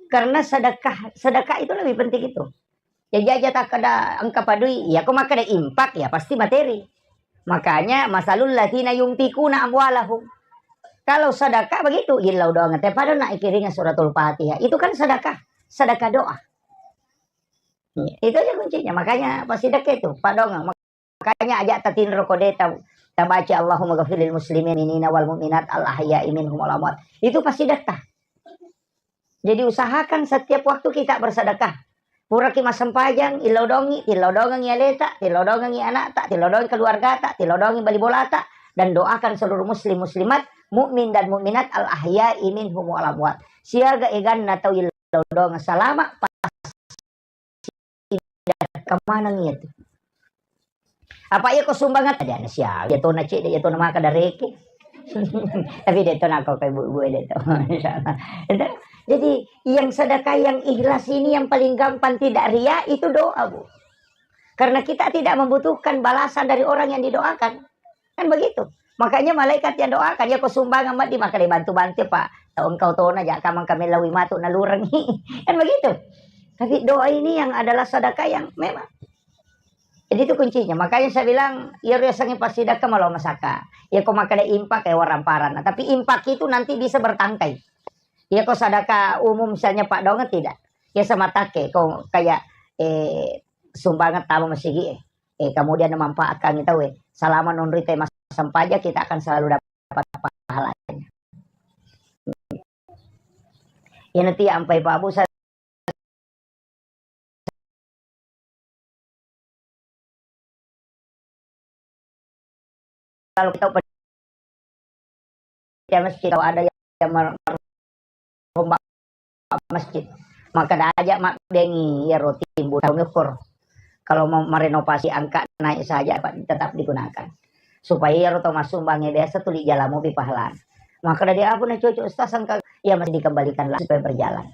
Karena sedekah, sedekah itu lebih penting itu. Jaji aja takkeda engka padui, iya ko makkeda infak, ya pasti materi. Makanya masalul ladzina yunfikuna amwalahum. Kalau sedekah begitu, illau doang te pada nak ikiringa suratul Fatihah. Itu kan sedekah, sedekah doa. Iya, itu aja kuncinya. Makanya pas sedekah itu, padonga. Makanya aja tatinro ko de ta-, tabaca Allahumma ghafirlil muslimin minina wal mu'minat al ahya'i minhum wal amwat. Itu pasti sedekah. Jadi usahakan setiap waktu kita bersedekah. Puraki massempajang, illau dongi, tillau dongengi aleta, tillau dongengi anakta, tillau dongengi keluargata, tillau dongengi bali bolata, dan doakan seluruh muslim muslimat, mukmin dan mukminat al ahya'i minhum wal amwat. Siaga eganna tau illau dongeng salama, pasti kemanang iya tu. Apa iya ko sumbangan? Ada anak siapa? Iya tona cek, iya tona maka dareke. Tapi dia tona kau kayak bu-, bu-, dia tu. Insya Allah. Itu. Jadi yang sedekah yang ikhlas ini yang paling gampang, tidak ria, itu doa, Bu. Karena kita tidak membutuhkan balasan dari orang yang didoakan. Kan begitu. Makanya malaikat yang doakan, ya ko sumbangan madi maka dibantu-bantu, Pak. Tau engkau tona aja kamang kami lawi matu nalurengi. Kan begitu. Tapi doa ini yang adalah sedekah yang memang. Jadi itu kuncinya. Makanya saya bilang, iya riasangi pasti sedekah malah masaka. Ya ko makkeda infak ya waramparana. Tapi infak itu nanti bisa bertangkai. Ya ko sedekah umum misalnya Pak Donga tidak. Ya sama take ko kayak, eh, sumbangan tama masigi, eh. Eh, kemudian memanfaatkan itu, eh. Selama nonrita massempajang, kita akan selalu dapat pahalanya. Iya nanti ampai Pak Bu, saya kalau kita ya masjid, kalau ada yang mer-, merombak masjid, maka ada aja mak bengi ya roti buta ukur. Kalau mau merenovasi angka naik saja, Pak, tetap digunakan. Supaya iya ro to massumbang e biasa tuli jalamu pi pahalana. Maka dari apa na cocok Ustaz angka, ya masih dikembalikan lah supaya berjalan.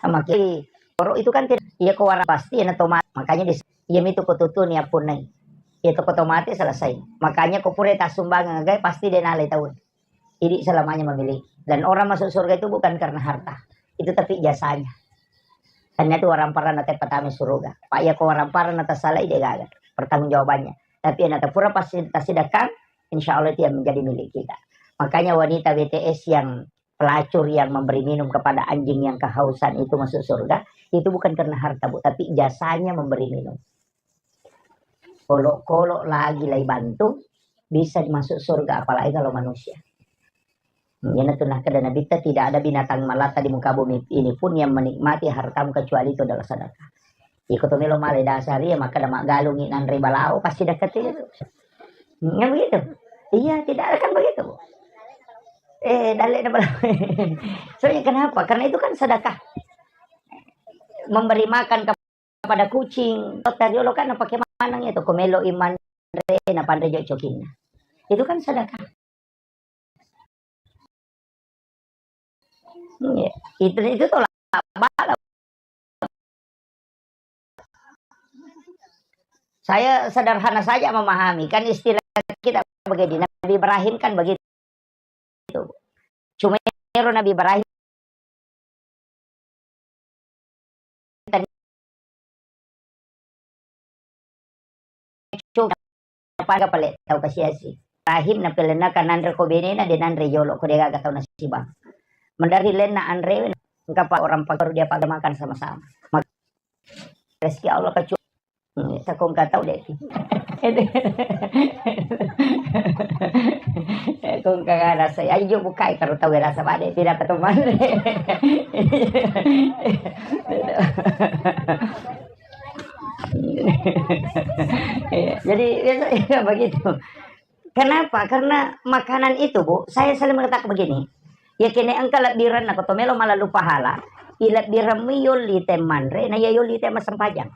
Sama kiri, oro itu kan tidak, iya ko warang pasti ya na tomat. Makanya di, iya mitu ko tutu ni apun nai. Iya to ko tomate selesai. Makanya ko pura ta sumbang ngagai pasti de nalai taun. Tidak selamanya memiliki. Dan orang masuk surga itu bukan karena harta. Itu tapi jasanya. Hanya tu orang parana te patama surga. Pak ya ko orang parana tasalai de gaga pertanggungjawabannya. Tapi yang pura pasti tasidakang, insya Allah itu yang menjadi milik kita. Makanya wanita B T S yang pelacur yang memberi minum kepada anjing yang kehausan itu masuk surga, itu bukan karena harta, Bu, tapi jasanya memberi minum. Kolok-kolok lagi lai bantu, bisa masuk surga, apalagi kalau manusia. Iya na tu nakkeda Nabitta, tidak ada binatang melata di muka bumi ini pun yang menikmati hartamu kecuali itu adalah sedekah. Iko to melo male dasar iya, maka da maggalungi nanre balao, pasti dekat itu. Nggak begitu? Iya, tidak akan begitu, Bu. Eh, dalle na balao. Soalnya kenapa? Karena itu kan sedekah. Memberi makan kepada kucing, tariolo kan pakai manang itu, ko melo iman re, na panre jo cokinna. Itu kan sedekah. Iya. Itu, itu tolak bala. Saya sederhana saja memahami, kan istilah kita begini, Nabi Ibrahim kan begitu. Cuma ero Nabi Ibrahim Coba pada pale tau kasiasi. Ibrahim na pelenna kan nanre ko benena, de nanre jolo ko de gaga tau nasibang. Mendari lenna anre, engka pa orang pa baru dia pada makan sama-sama. Mak-, rezeki Allah kecu-, hmm, takong ka tau de. Kong ka rasa, ayo bukai karo tau rasa pada tidak teman. Iya, jadi biasanya begitu. Kenapa? Karena makanan itu, Bu, saya selalu mengatakan begini, ya kene engka lebbiranna ko to melo malalu pahala, i lebbirammu yolli te manre, na iya yolli te masempajang.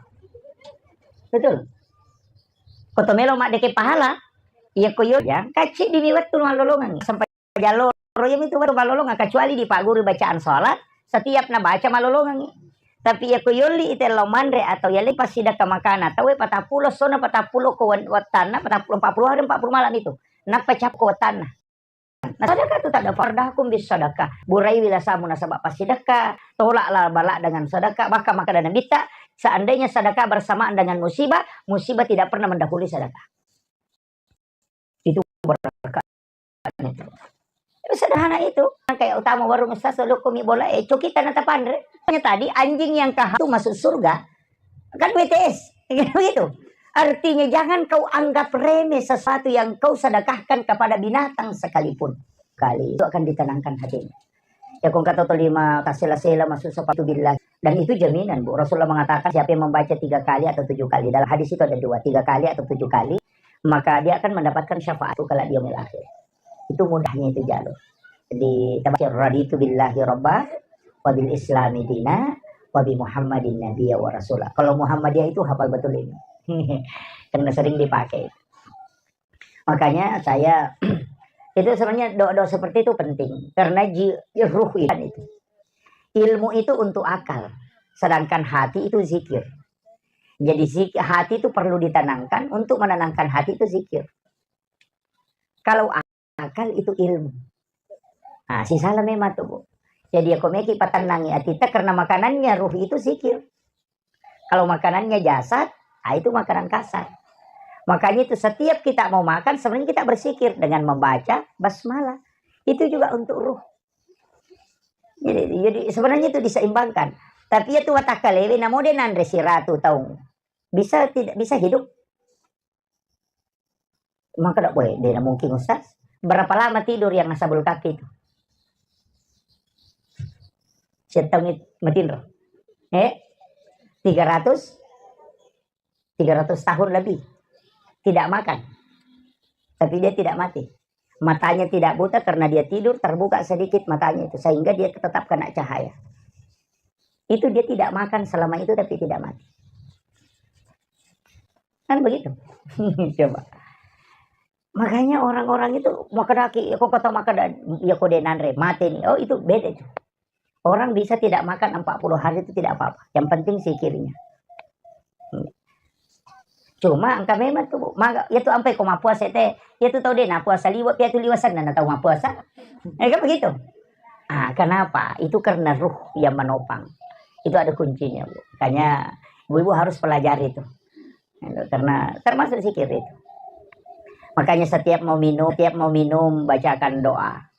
Betul. Ko to melo maddeke pahala, iya ko yolli, ya, kacci dimi wettu malolongang sampai jalloro, iya mitu baru malolongang, kecuali dipagguru bacaan sholat, setiap nabaca malolongang. Tapi iya ko yolli ite lao manre atau yalli passidekka makana tauwe patappulo, sona patappulo ko wen-, wettanna, patappulo, empat puluh hari, empat puluh malam itu. Nappa cappu ko wettanna. Nah, sedekah itu tak ada, fardahkum bis sedekah. Buraiwi lasamu nasaba passidekah, tolaklah bala dengan sedekah. Bahkan makkeda Nabitta, seandainya sedekah bersamaan dengan musibah, musibah tidak pernah mendahului sedekah. Itu berkah. Sederhana itu. Kayak utama warung Ustaz, lo komi bola, eh, cokita na tapanre. Tanya tadi, anjing yang kaham itu masuk surga. Kan W T S. Begitu. Artinya, jangan kau anggap remeh sesuatu yang kau sedekahkan kepada binatang sekalipun. Kali itu akan ditenangkan hatinya. Ya, kong kata lima, tasela-sela, masuk sepatu billah. Dan itu jaminan, Bu. Rasulullah mengatakan, siapa yang membaca tiga kali atau tujuh kali. Dalam hadis itu ada dua, tiga kali atau tujuh kali, maka dia akan mendapatkan syafaat kalau di yaumil akhir. Itu mudahnya itu jalur. Jadi, tabaca, "Raditu billahi rabba, wa bil islami dina, wa bi Muhammadin nabiyya wa rasula." Kalau Muhammadiyah itu hafal betul ini. Karena sering dipakai. Makanya saya, itu sebenarnya doa-doa seperti itu penting. Karena ji-, ruh itu. Ilmu itu untuk akal. Sedangkan hati itu zikir. Jadi zik-, hati itu perlu ditenangkan. Untuk menenangkan hati itu zikir. Kalau akal itu ilmu. Nah, sisala memang tuh, Bu. Jadi, ya, kok meki patennangi atita karena makanannya ruh itu zikir. Kalau makanannya jasad, ah, itu makanan kasar. Makanya itu setiap kita mau makan, sebenarnya kita bersikir dengan membaca basmalah. Itu juga untuk ruh. Jadi, jadi sebenarnya itu diseimbangkan. Tapi ya tuh watakalewe, namo de nanre siratu taung. Bisa tidak bisa hidup? Maka tidak boleh. Dia mungkin, Ustaz. Berapa lama tidur yang nasabul kaki itu? Setengah matinro. Eh? Tiga ratus? Tiga ratus tahun lebih. Tidak makan. Tapi dia tidak mati. Matanya tidak buta karena dia tidur, terbuka sedikit matanya itu. Sehingga dia tetap kena cahaya. Itu dia tidak makan selama itu, tapi tidak mati. Kan begitu. Coba. Makanya orang-orang itu, makadaki, ya, kok kata makada, ya, kode nanre, mati nih. Oh, itu beda itu. Orang bisa tidak makan empat puluh hari itu tidak apa-apa. Yang penting zikirnya. Cuma engka memang tuh, Bu, maga, ya tuh ampai ko mappuasa te, ya tuh tau de na puasa liwa, ya tuh liwa senna na tau mappuasa. Eh, kan begitu. Ah, kenapa? Itu karena ruh yang menopang. Itu ada kuncinya, Bu. Makanya ibu-ibu harus pelajari itu. Gitu, karena termasuk zikir itu. Makanya setiap mau minum, tiap mau minum, bacakan doa.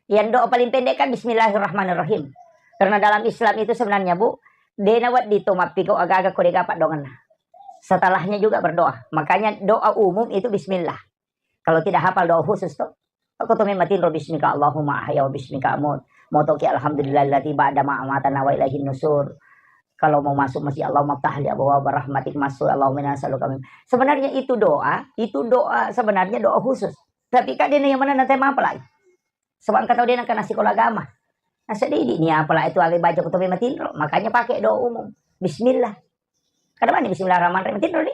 Yang doa paling pendek kan bismillahirrahmanirrahim. Karena dalam Islam itu sebenarnya, Bu, de na wedding to mappikau aga-aga ko de gaga paddongenna. Setelahnya juga berdoa. Makanya doa umum itu bismillah. Kalau tidak hafal doa khusus tuh, aku tuh matinro bismika Allahumma ahya wa bismika amut. Motoki alhamdulillahilladzi ba'da ma amatana wa ilaihin nusur. Kalau mau masuk masjid, Allahumma ftahli abwaaba rahmatik, masuk, Allahumma inna nas'aluka min. Sebenarnya itu doa, itu doa, sebenarnya doa khusus. Tapi kan dia yang mana nanti apa lagi? Sebab engka tau de nengka na sikola agama. Naseng de idi ni apa lagi itu aga baca ko to matinro. Makanya pakai doa umum. Bismillah. Kada mani bismillahirrahmanirrahim. Matinro ni.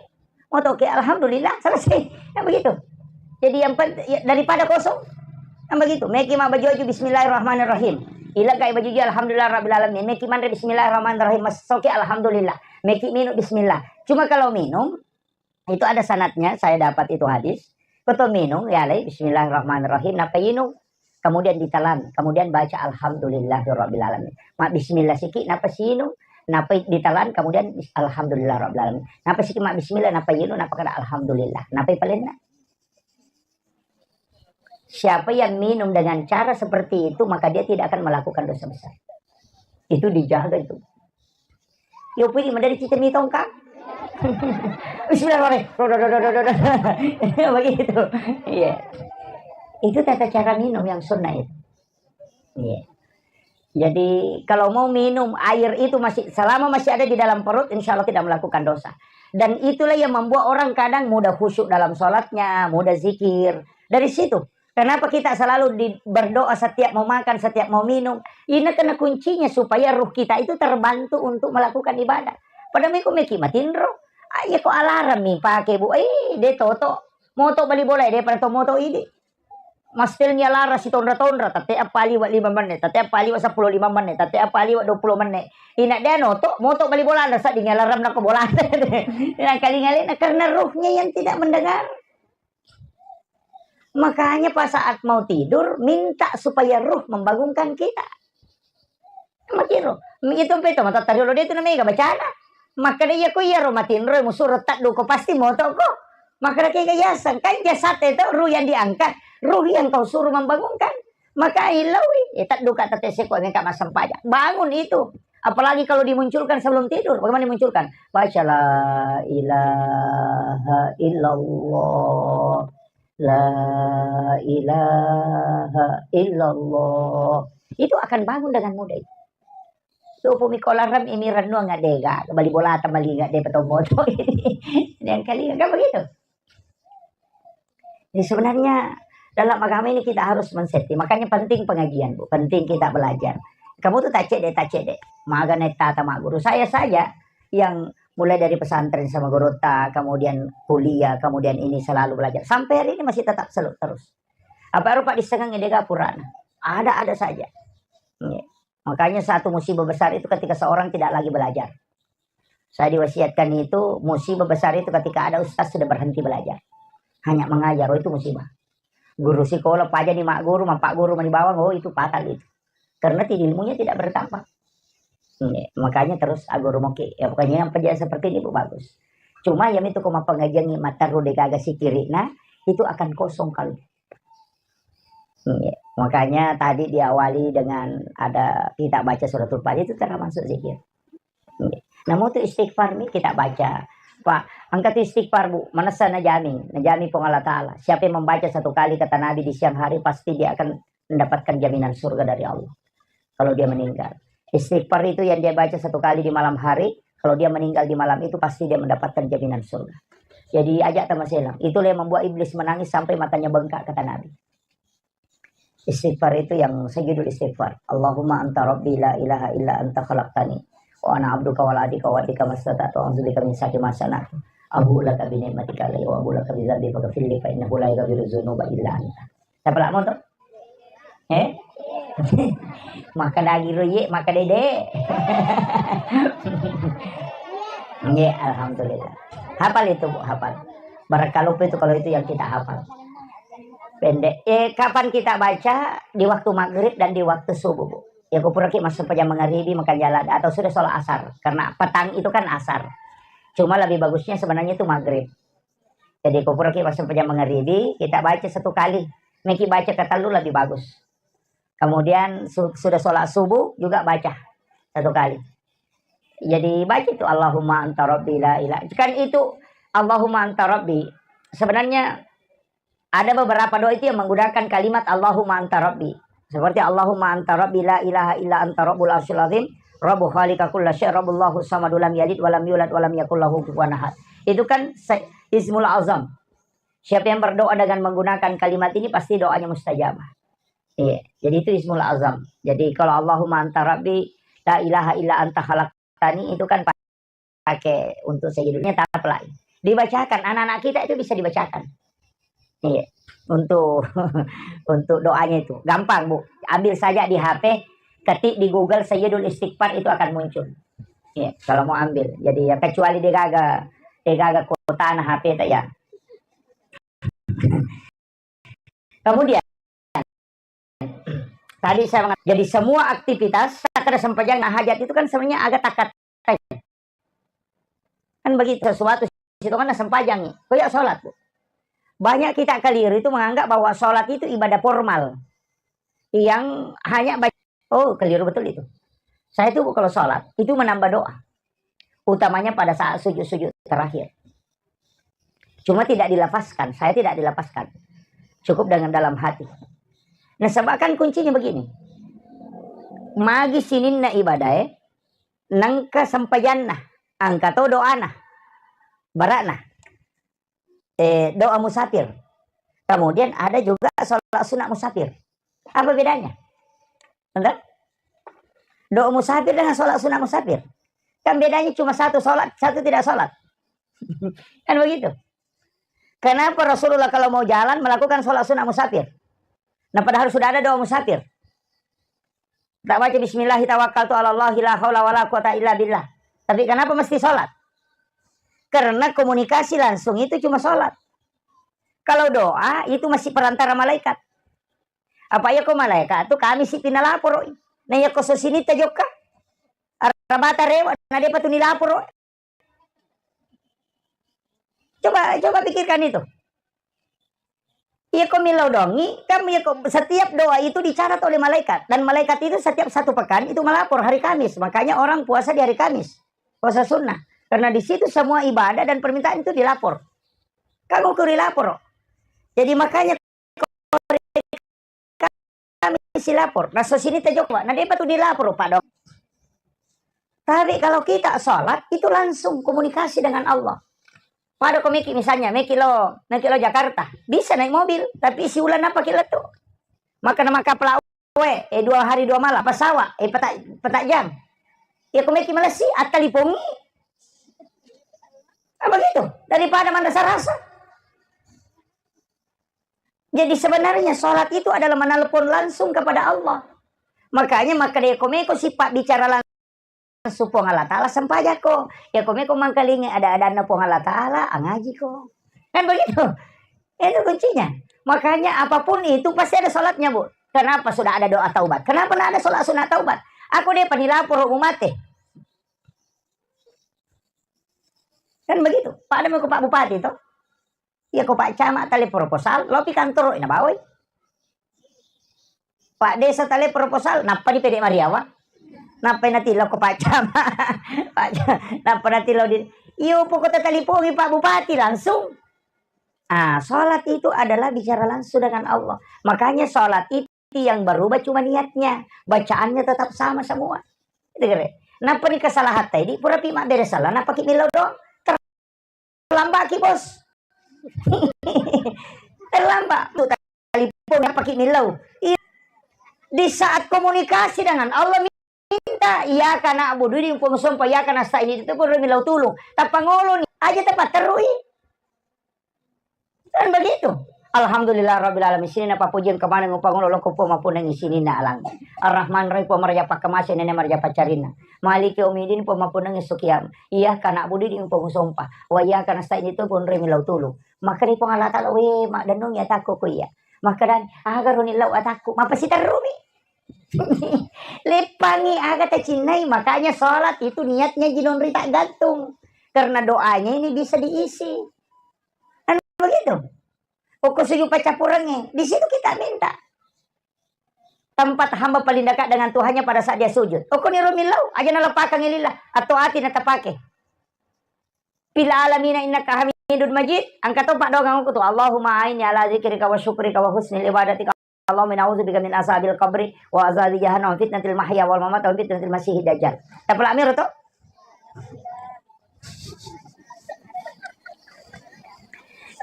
Mau to ke alhamdulillah, selesai. Yang begitu. Jadi yang pen-, ya, daripada kosong, yang begitu. Meki ma baju-baju bismillahirrahmanirrahim. Ila kai baju alhamdulillah rabbil alamin. Meki manre bismillahirrahmanirrahim. Mas soke alhamdulillah. Meki minum bismillah. Cuma kalau minum, itu ada sanadnya, saya dapat itu hadis. Ko to minum, ya alai bismillahirrahmanirrahim, napa inum. Kemudian ditelan, kemudian baca alhamdulillahirabbil alamin. Ma bismillah siki, napa sinum, napa ditelan, kemudian bis-, alhamdulillahirabbil alamin. Napa siki ma bismillah, napa inum, napa kada alhamdulillah. Napa palenna? Siapa yang minum dengan cara seperti itu, maka dia tidak akan melakukan dosa besar. Itu dijaga itu. Yo pui madari cita mi tongkang. Bismillahirrahmanirrahim. Begitu. Iya. Itu tata cara minum yang sunnah itu. Iya. Jadi, kalau mau minum air itu masih, selama masih ada di dalam perut, insya Allah tidak melakukan dosa. Dan itulah yang membuat orang kadang mudah khusyuk dalam sholatnya, mudah zikir. Dari situ. Kenapa kita selalu di, berdoa setiap mau makan, setiap mau minum? Ini karena kuncinya supaya ruh kita itu terbantu untuk melakukan ibadah. Pada meko meki matinro. Ah, iya ko alarm mi pake, Bu. Eh, de toto. Moto bali bola, de pada to moto idi. Mastelnya lara si tonra-tonra, tette apa liwa lima menit, tette apa liwa sepuluh lima menit, tette apa liwa dua puluh menit. Ina dia noto, moto bali bola, ada saat dingin alarm nako bola. Yang kali ngalina karena ruhnya yang tidak mendengar. Makanya pas saat mau tidur, minta supaya ruh membangunkan kita. Makiro, itu peto mata tariolo de tu namega bacana. Makkeda iya ko iyaro matinro musuro taddu ko pasti moto ko. Makkeda kega yaseng, kan jasad itu ruh yang diangkat, ruh yang kau suruh membangunkan. Maka ilawi, eh, taddu ka tete seko meka massempajang. Bangun itu. Apalagi kalau dimunculkan sebelum tidur. Bagaimana dimunculkan? Baca la ilaha illallah. La ilaha illallah. Itu akan bangun dengan mudah itu. Tupu mikolarem imi rennuang ngadega, bali bolata malinga de petomboto ini. Yang kali kan begitu. Jadi sebenarnya dalam agama ini kita harus men-setting. Makanya penting pengajian, Bu. Penting kita belajar. Kamu tuh tak cek deh, tak cek deh. Maga naik tata mak guru. Saya saja yang mulai dari pesantren sama guru ta, kemudian kuliah, kemudian ini selalu belajar. Sampai hari ini masih tetap selalu terus. Apa rupa disengeng dega purana. Ada-ada saja. Iya. Makanya satu musibah besar itu ketika seorang tidak lagi belajar. Saya diwasiatkan itu, musibah besar itu ketika ada ustaz sudah berhenti belajar. Hanya mengajar, oh, itu musibah. Guru sekolah paja ni mak guru, mampak guru mani bawang, oh, itu fatal itu. Karena ti-, ilmunya tidak bertambah. Iya, makanya terus aguru moki. Ya, pokoknya yang pendidikan seperti ini, Bu, bagus. Cuma yang itu koma pengajian ni mataru degaga sikirina, itu akan kosong kalau. Iya. Makanya tadi diawali dengan ada kita baca suratul Fatihah itu termasuk zikir. Iya. Namun itu istighfar nih kita baca. Pak, angkat istighfar, Bu. Manessa najami, najami Puang Allah Ta'ala. Siapa yang membaca satu kali kata Nabi di siang hari, pasti dia akan mendapatkan jaminan surga dari Allah. Kalau dia meninggal. Istighfar itu yang dia baca satu kali di malam hari, kalau dia meninggal di malam itu pasti dia mendapatkan jaminan surga. Jadi ajak tamaselang. Itulah yang membuat iblis menangis sampai matanya bengkak, kata Nabi. Istighfar itu yang sejudul istighfar. Allahumma anta rabbi la ilaha illa anta khalaqtani. Wa ana abduka wa la adika wa adika mastata'tu a'udzubika min syarri ma sana'tu. Abu'u laka bi ni'matika alayya wa abu'u laka bi dzambi faghfirli fa innahu la yaghfiru dzunuba illa anta. Siapa lak motor? Eh? Maka dagi roye, maka dede. Nggih, alhamdulillah. Hafal itu, Bu, hafal. Barakalupa itu kalau itu yang kita hafal. Pendek. Eh, kapan kita baca? Di waktu maghrib dan di waktu subuh, Bu. Ya, kupuraki masuk pejam mangaribi, makan jalan, atau sudah sholat asar. Karena petang itu kan asar. Cuma lebih bagusnya sebenarnya itu maghrib. Jadi, kupuraki masuk pejam mangaribi, kita baca satu kali. Meki baca ketellu lebih bagus. Kemudian su-, sudah sholat subuh juga baca satu kali. Jadi baca itu, "Allahumma anta rabbi la ilaha." Kan itu, "Allahumma anta rabbi." Sebenarnya ada beberapa doa itu yang menggunakan kalimat "Allahumma anta rabbi." Seperti, "Allahumma anta rabbi la ilaha illa anta rabbul arsyil azim, rabbu khaliqa kulla syai, rabbullahu samadu lam yalid walam yulad walam yakul lahu kufuwan ahad." Itu kan se-, ismul azam. Siapa yang berdoa dengan menggunakan kalimat ini pasti doanya mustajabah. Iya, jadi itu ismul azam. Jadi kalau Allahumma anta rabbi la ilaha illa anta khalaqtani itu kan pakai untuk sejudulnya tapi lain. Dibacakan, anak-anak kita itu bisa dibacakan. Iya, untuk untuk doanya itu gampang, Bu. Ambil saja di H P, ketik di Google Sayyidul Istighfar itu akan muncul. Iya, kalau mau ambil. Jadi ya kecuali degaga degaga kotana H P tak ya. Kemudian tadi saya mengatakan, jadi semua aktivitas, kada sempajang hajat itu kan sebenarnya agak takat. Kan begitu sesuatu, situ kan sempajang nih. Kayak sholat, Bu. Banyak kita keliru itu menganggap bahwa sholat itu ibadah formal. Yang hanya baca, oh, keliru betul itu. Saya tuh kalau sholat, itu menambah doa. Utamanya pada saat sujud-sujud terakhir. Cuma tidak dilafazkan, saya tidak dilafazkan. Cukup dengan dalam hati. Nah, sebab kan kuncinya begini. Magi sininna ibadah, eh, nengka sempajanna, angka to doana, barakna, eh, doa musafir. Kemudian ada juga sholat sunat musafir. Apa bedanya? Entah? Doa musafir dengan sholat sunat musafir. Kan bedanya cuma satu sholat, satu tidak sholat. Kan begitu. Kenapa Rasulullah kalau mau jalan melakukan sholat sunat musafir? Nah, padahal sudah ada doa musafir. Tak baca bismillahi tawakkaltu ala Allahi la haula wala quwata illa billah. Tapi kenapa mesti sholat? Karena komunikasi langsung itu cuma sholat. Kalau doa itu masih perantara malaikat. Apa iya ko malaikat tu kami si pinalaporo. Na iya ko sosini tajokka. Arabata rewa, na depa tu nilaporo. Coba, coba pikirkan itu. Iya ko millau dongi, kan iya ko setiap doa itu dicatat oleh malaikat. Dan malaikat itu setiap satu pekan itu melapor hari Kamis. Makanya orang puasa di hari Kamis. Puasa sunnah. Karena di situ semua ibadah dan permintaan itu dilapor. Kamu kuri lapor. Jadi makanya kami silapor. Naso sini tajokka. Na depa tu dilapor, Pak Dok. Tapi kalau kita sholat, itu langsung komunikasi dengan Allah. Pada ko meki misalnya, meki lo, meki lo Jakarta. Bisa naik mobil, tapi siulan apa ki lettu? Maka nama kapal awe, eh, dua hari dua malam, pesawat, eh, petak, petak jam. Ya ko meki Malaysia, attalipongi. Apa gitu? Daripada manrasa-rasa. Jadi sebenarnya sholat itu adalah menelpon langsung kepada Allah. Makanya maka dia komeko sifat bicara langsung Puang Allah Ta'ala sempajako. Ya komeko mangkalingi ada-adanna Puang Allah Ta'ala, angajiko. Kan begitu? Itu kuncinya. Makanya apapun itu pasti ada sholatnya, Bu. Kenapa sudah ada doa taubat? Kenapa nggak ada sholat sunat taubat? Aku dia panilapor mau mate. Kan begitu. Pada mau ke Pak Bupati toh. Iya ko Pak Camat tale proposal, lopi kantoro ina bawai. Pak Desa tale proposal, nappa di pede Mariawa. Nappa natillo ko Pak Camat. Pak Ca-, nappa natillo di, iyo pokok talipongi Pak Bupati langsung. Ah, sholat itu adalah bicara langsung dengan Allah. Makanya sholat itu yang berubah cuma niatnya. Bacaannya tetap sama semua. Gitu kira. Nappa ni kesalahan tadi, pura pi mabbere salah, nappa ki millau doang. Terlambat ki, Bos. Terlambat. Tuh, telepon, nappa ki millau. Iya. Di saat komunikasi dengan Allah, minta, "Iyyaka na'budu," di Puang Sompa, "Iyyaka nasta'in," itu pun millau tulung. Tappa ngolo ni, aja tappa terui. Kan begitu. Alhamdulillah rabbil alamin. Sininna pappujiang kamaneng upangolo loko Puang mappunnangi sininna alang. Ar-Rahman Rahim Puang maraja pakkamase nene maraja paccarinna. Maliki yaumiddin Puang mappunnangi sukiam. Iyyaka na'budu di Puang sompa. Wa iyyaka nasta'in itu pun remi lau tulu. Maka di Puang Allah Ta'ala, we, maddennungi atakku ku iya. Maka dan, aga roni lau atakku. Mapasiterrumi. Leppangi aga tacinnai. Makanya sholat itu niatnya jinonri tak gantung. Karena doanya ini bisa diisi. Kan begitu. Okko sujud paccappurengnge, di situ kita minta. Tempat hamba paling dekat dengan Tuhannya pada saat dia sujud. Okko niro millau, aja naleppakang lillah, atau ati natapake. Fil alamina innaka hamidun majid, angka to paddoangeng okko tu, Allahumma a'inni ala dzikrika wa syukrika wa husnil ibadatika. Allahumma inna a'udzubika min azabil qabri wa azabi jahannam wa fitnatil mahya wal mamat wa fitnatil masihid dajjal. Tapalak miro to?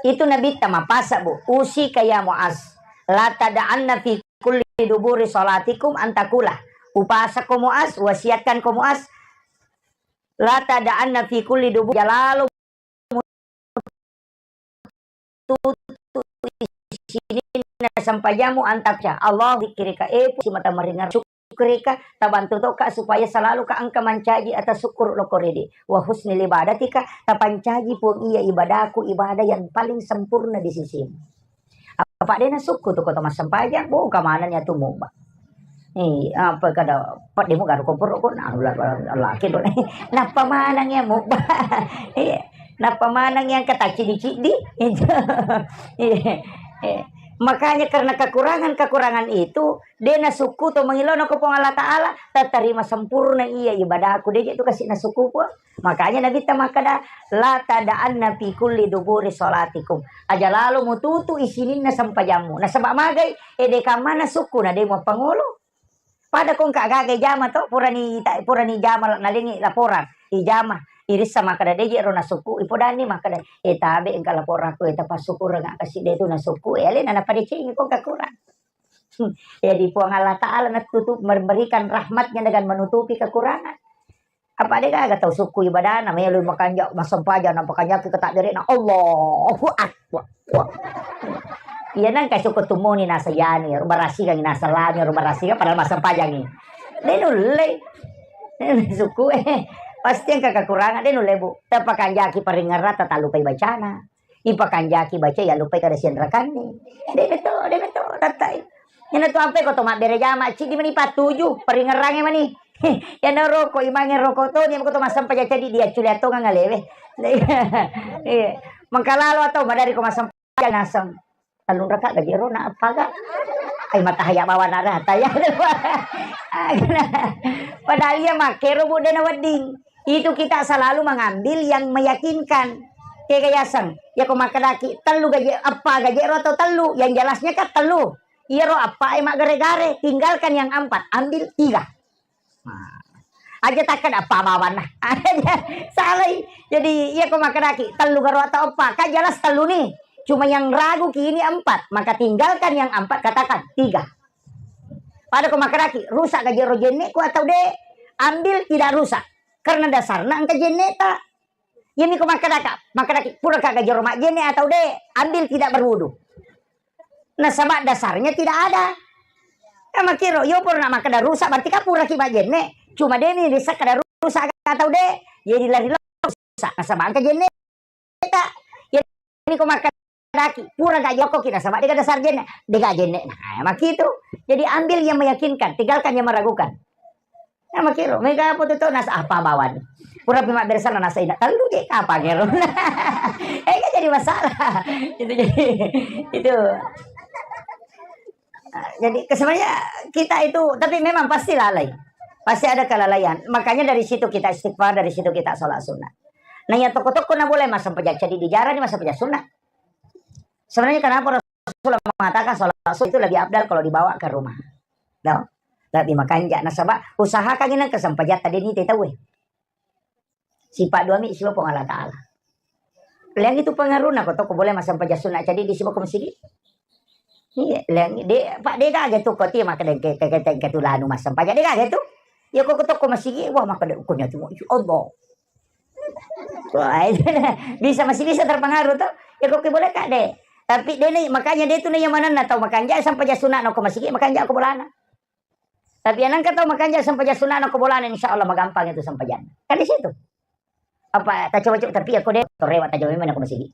Itu Nabitta mapasa, Bu. Usika ya Muaz, la tada'anna fi kulli duburi salatikum antakula. Upasako Muaz, wasiatkan ko Muaz, la tada'anna fi kulli dubur, jalalo tutu isininna sempajammu antakca. Allah zikrika, eh, pusi mata maringar syukrika, tabantu toka supaya selalu ka engka mancaji atas syukur loko rede. Wa husnil ibadatika, tapancaji Puang iya ibadaku, ibadah yang paling sempurna di sisimu. Apa de nasukku tu kota massempajang, boga manenni atu mubba. Eh, apa kada, padde mu garu komporo ko, nah, la-, la-, laki do. Nappa maneng ya mubba. Iya. Nappa maneng yang kata cidi-cidi. Itu. Iya. Eh. Makanya karena kekurangan-kekurangan itu, de nasukku to mangilona ko Puang Allah Ta'ala, tatarima sempurna iya ibadahku, de je tu kasih nasukku Puang. Makanya Nabitta makkeda, "La tada'anna fi kulli duburi salatikum." Aja lalo mututu isininna sempajammu. Nasaba magai, ede kamana sukku na de muappangolo. Pada ko engka gaga ijama to, purani ta-, purani ijama nalengi laporan, ijama, irissa makkeda, "De je ro nasukku," ipodani makkeda, "Eh, tabe engka laporanku, eh, tapassukureng kasi de tu nasukku," eh, alena napadecengi ko kakurang. Hmm. Jadi Puang Allah Ta'ala natutup, memberikan rahmatnya dengan menutupi kekurangan. Apa de gaga tau sukku ibadahna, melo makanja, massempajang, nampakanjaki ke takbirna, Allahu Akbar. Iya nangka sukku tumoni nasa yani, rubarasikan nasa lani, rubarasikan padahal massempajangi. De nulle. Sukku, eh, pasti engka kekurangan, de nulle, Bu. Tapakanjaki paringerrang, tatallupai bacana. Ipakanjaki baca, ya lupai kada sianrakanni. Dé' beto, dé' beto, tattai. Iyana tu ampe ko to mabbere jama, ciddi mani pattuju, paringerrange mani. Iyana roko, imange roko to, nia ko to massempajang ceddi, dia culia tongang alewe. Iya. Mengkalalo atau madari ko massempajang naseng. Tellung raka gaji ro na appaga. Ai matahaya bawa na rata ya. Padahal iya makkero bu dena wedding. Itu kita selalu mengambil yang meyakinkan. Kega yaseng. Ya ko makkedaki tellu gaji, eppa gaji ro atau tellu. Yang jelasnya kan tellu. Iyaro eppa e maggare-gare. Tinggalkan yang empat. Ambil tiga. Nah, aja takkeda eppa bawanna. Salai. Jadi iya ko makkedaki tellu garo atau eppa. Kan jelas tellu nih. Cuma yang ragu ki ini empat. Maka tinggalkan yang empat, katakan tiga. Pada ko makkedaki, rusak gaji ro jenne'ku atau de'? Ambil tidak rusak. Karena dasarna engka jenne'ta. Iyami ko makkedaka, makkedaki, puraka gaji ro majjenne' atau de'? Ambil tidak berwudu. Nasaba dasarnya tidak ada. Ya makkiro, yo pura na makkeda rusak, berarti kan puraki majjenne'. Cuma de' ni risakkeda rusak atau de'? Jadi lari rusak. Nasaba engka jenne'. Iyani ko makkedaki, pura ga jokkoki nasaba dega dasar jenne', dega jenne'. Nah, makitu. Jadi ambil yang meyakinkan, tinggalkan yang meragukan. Nah, makiro, mega apa tu, tu, nasa apa bawan? Pura pi mabbere sana nasa ina, tellu je kapang ero. Eh, kan jadi masalah. Itu jadi, itu. Nah, jadi sebenarnya kita itu, tapi memang pasti lalai. Pasti ada kelalaian. Makanya dari situ kita istighfar, dari situ kita sholat sunnah. Nah, yang toko-toko na boleh massempajang ceddi, dijarang ni massempajang sunnah. Sebenarnya kenapa Rasulullah mengatakan sholat sunnah itu lebih afdal kalau dibawa ke rumah? No? Lebih makanja. Nasaba usahakan ini kesempajatta deni te tauwe. Sipa' duami siba Puang Allah Ta'ala. Leang itu pengaruhna ko toko boleh massempajang sunnah ceddi di siba ko masigi. Iya, leang de', pa' de' gaga tu ko ti makkeda ke, ke, ke, ke, ke tu lanu massempajang de' gaga tu. Ya ko toko masigi, wah, makkeda ko nyatu, ya Allah. Wah, itu bisa, masih bisa terpengaruh tu. Ya ko boleh ka de'. Tapi de' ni, makanya de' tu ni yang mana na tau makanja sempajang sunnah na ko masigi, makanja ko bolana. Tapi engka tau makanja sempajang sunnah na ko bolana, insya Allah magampang itu sempajanna. Kan di situ. Apa tacoba-coba, tapi aku de' to rewa tajama memang na ko masigi.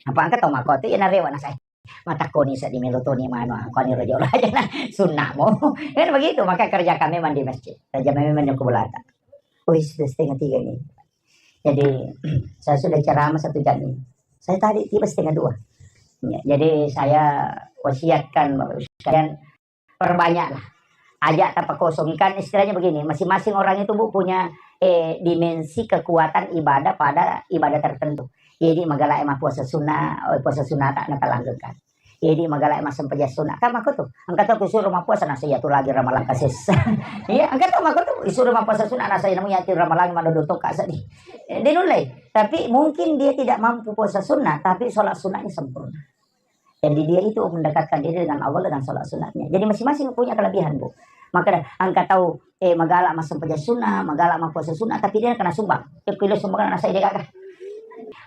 Apa engka tau mako tu ya na rewa na saya. Matakkoni seddi melo toni manu, aku ni rojo aja na sunnah mo. Kan begitu, maka kerjakan memang di masjid. Tajama memang na ko bolata. Oh, sudah setengah tiga ini. Jadi saya sudah ceramah satu jam ini. Saya tadi tiba setengah dua. Ya, jadi saya wasiatkan Bapak Ibu sekalian, perbanyaklah. Aja tapakosongi. Kan istilahnya begini, masing-masing orang itu, Bu, punya, eh, dimensi kekuatan ibadah pada ibadah tertentu. Jadi magala mappuasa sunnah, oh, puasa sunnah tak natalanggengkan. Jadi magala massempajang sunnah. Kan mako tu, engka tu kusuro mappuasa nasa iya tu lagi ramalang kasessa. Iya, engka tu mako tu, isuro mappuasa sunnah nasa iya namu iya tu ramalang madodo toka sedih. Eh, dia nulai. Tapi mungkin dia tidak mampu puasa sunnah, tapi sholat sunnahnya sempurna. Jadi dia itu mendekatkan diri dengan Allah dengan sholat sunatnya. Jadi masing-masing punya kelebihan, Bu. Maka dah, engka tau, eh, magala massempajang sunnah, magala mappuasa sunnah, tapi dia kena sumbang. Dia kilo sumbang nasa ide gagah.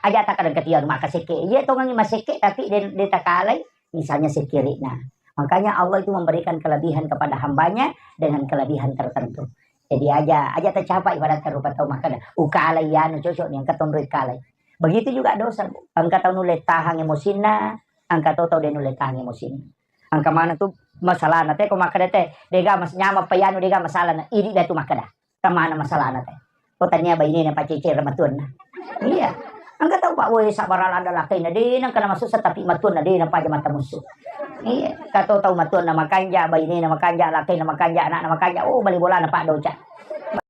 Aja tak kadang ketian maka seke. Iya tongangi maseke, tapi dia, dia takalai, misalnya sekirikna. Makanya Allah itu memberikan kelebihan kepada hambanya dengan kelebihan tertentu. Jadi aja, aja tercapai ibarat rupa tau maka dah. Ukalai anu cocok ni, engka tonro ikalai. Begitu juga dosa, Bu. Engka tau nulle tahang emosinna, engka to tau de nulle tahang emosinna. Engka mana tu masalahna te, ko makkeda te, dega mas-, nyamang pa anu dega masalahna, idi dah tu makkeda. Engka mana masalahna te. Ko tania bainena pacece matuanna. Iya. Engka tau, Pak, woi, sabar ada lakaina de nang kana masussa tapi matuanna de na paja mata musu. Iya, kato tau matuanna makanja, bainena makanja, lakaina makanja, anakna makanja, oh, bali bolana Pak doca.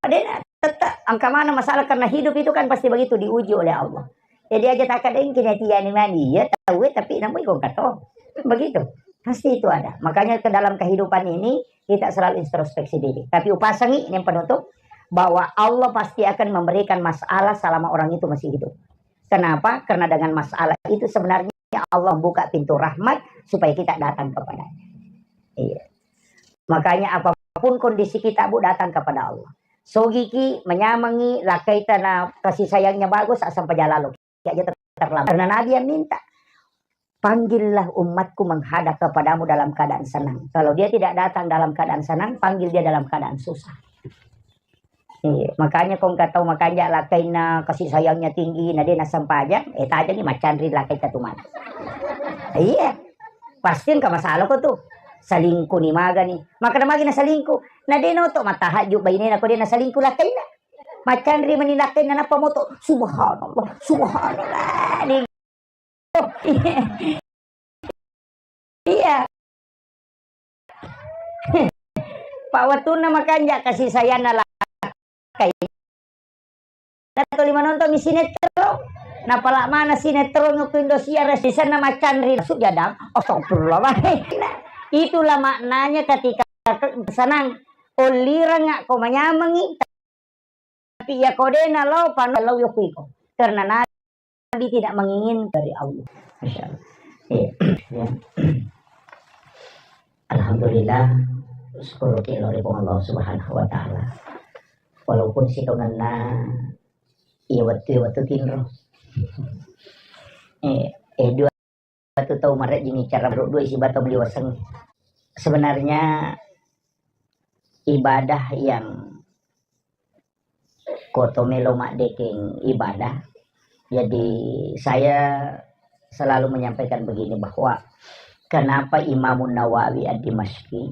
Dena tetap engka mana masalah, karena hidup itu kan pasti begitu, diuji oleh Allah. Jadi aja tak ada yang kena tiani mani, ya tahu, eh, tapi namun kau kata begitu. Pasti itu ada. Makanya ke dalam kehidupan ini kita selalu introspeksi diri. Tapi upasangi yang penutup bahwa Allah pasti akan memberikan masalah selama orang itu masih hidup. Kenapa? Karena dengan masalah itu sebenarnya Allah buka pintu rahmat supaya kita datang kepadanya. Iya. Makanya apapun kondisi kita, Bu, datang kepada Allah. Sogiki, menyamangi, lakaita na kasih sayangnya bagus, asal pajalalo. Ya, aja ter-, terlambat. Karena Nabi yang minta, "Panggillah umatku menghadap kepadamu dalam keadaan senang." Kalau dia tidak datang dalam keadaan senang, panggil dia dalam keadaan susah. Iya, makanya ko engka tau makanja lakkainna kasih sayangnya tinggi, na de' nassempajang, eh, tajengi maccanri lakkaita tu matu. Iya, pasti engka masalah ko tu. Selingkuh ni magani. Makkeda magi na selingkuh. Na de' noto matahajud bainena ko de' na selingkuh lakkainna. Maccanri mani lakkainna nappa moto. Subhanallah, subhanallah. Iya. Pak, wettunna makanja kasih sayangna lakkai. Nato lima nonton mi sinetron. Napala mana sinetron ku Indosiar, sisenna maccanri. Masuk jadang. Astagfirullah. Itulah maknanya ketika senang. Olireng ko manyamengi. Tapi iya ko de' nalao panu lao yokko iko. Karena Nabi tidak menginginkan dari Allah. Masya Allah. Iya. Iya. Alhamdulillah, syukur ki lao ri Puang Allah Subhanahu wa Ta'ala. Walaupun sitongenna iya wettu, iya wettu tinro. Eh, eh, dua tu tau marejjingi cara berdoa sibawa tau meliwaseng. Sebenarnya ibadah yang koto melo maddekeng ibadah. Jadi saya selalu menyampaikan begini, bahwa kenapa Imamun Nawawi Ad-Dimashqi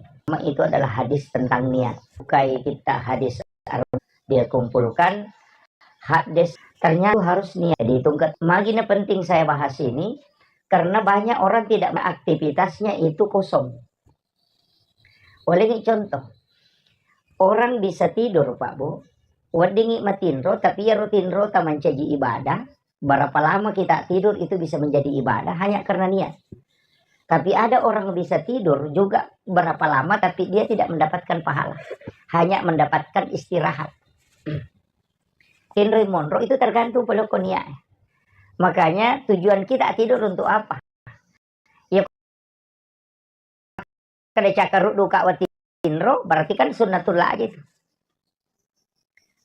itu adalah hadis tentang niat. Bukai kita hadis dia kumpulkan hadis, ternyata harus niat. Jadi itu magi na penting saya bahas ini, karena banyak orang tidak, aktivitasnya itu kosong. Ulengi contoh. Orang bisa tidur, Pak Bu. Weddingi matinro, tapi iyaro tinrota mancaji ibadah. Berapa lama kita tidur itu bisa menjadi ibadah hanya karena niat. Tapi ada orang bisa tidur juga berapa lama, tapi dia tidak mendapatkan pahala. Hanya mendapatkan istirahat. Tinro monro itu tergantung pole ko niat. Makanya tujuan kita tidur untuk apa? Ya, kada cakkaruddu ka watinro, berarti kan sunnatullah aja itu.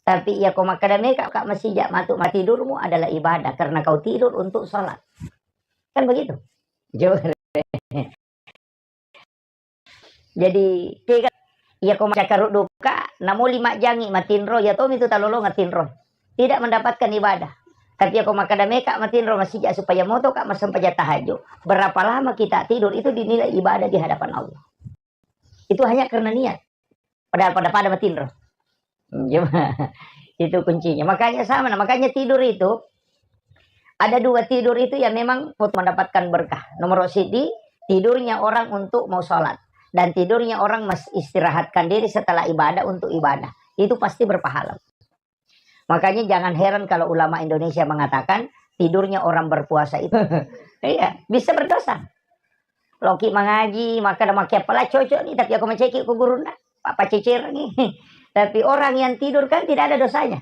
Tapi iya ko makkada meka ka masija matu, matidurmu adalah ibadah karena kau tidur untuk sholat. Kan begitu. Coba. Jadi, kega iya ko macakkaruddu ka, namo lima jangi matinro, iya tomi tu talolonga tinro. Tidak mendapatkan ibadah. Tapi iya ko makkada meka matinro masija supaya moto ka massempajang tahajud. Berapa lama kita tidur itu dinilai ibadah di hadapan Allah. Itu hanya karena niat. Padahal pada-pada matinro. Hmm, cuma itu kuncinya. Makanya sama, nah, makanya tidur itu ada dua tidur itu yang memang untuk mendapatkan berkah. Nomor sidi, tidurnya orang untuk mau sholat. Dan tidurnya orang mas-, istirahatkan diri setelah ibadah untuk ibadah. Itu pasti berpahala. Makanya jangan heran kalau ulama Indonesia mengatakan tidurnya orang berpuasa itu, iya, bisa berdosa. Loki mangaji, maka ada makai pala cocok nih, tapi aku mencekik ke guruna, apa cecer nih. Tapi orang yang tidur kan tidak ada dosanya.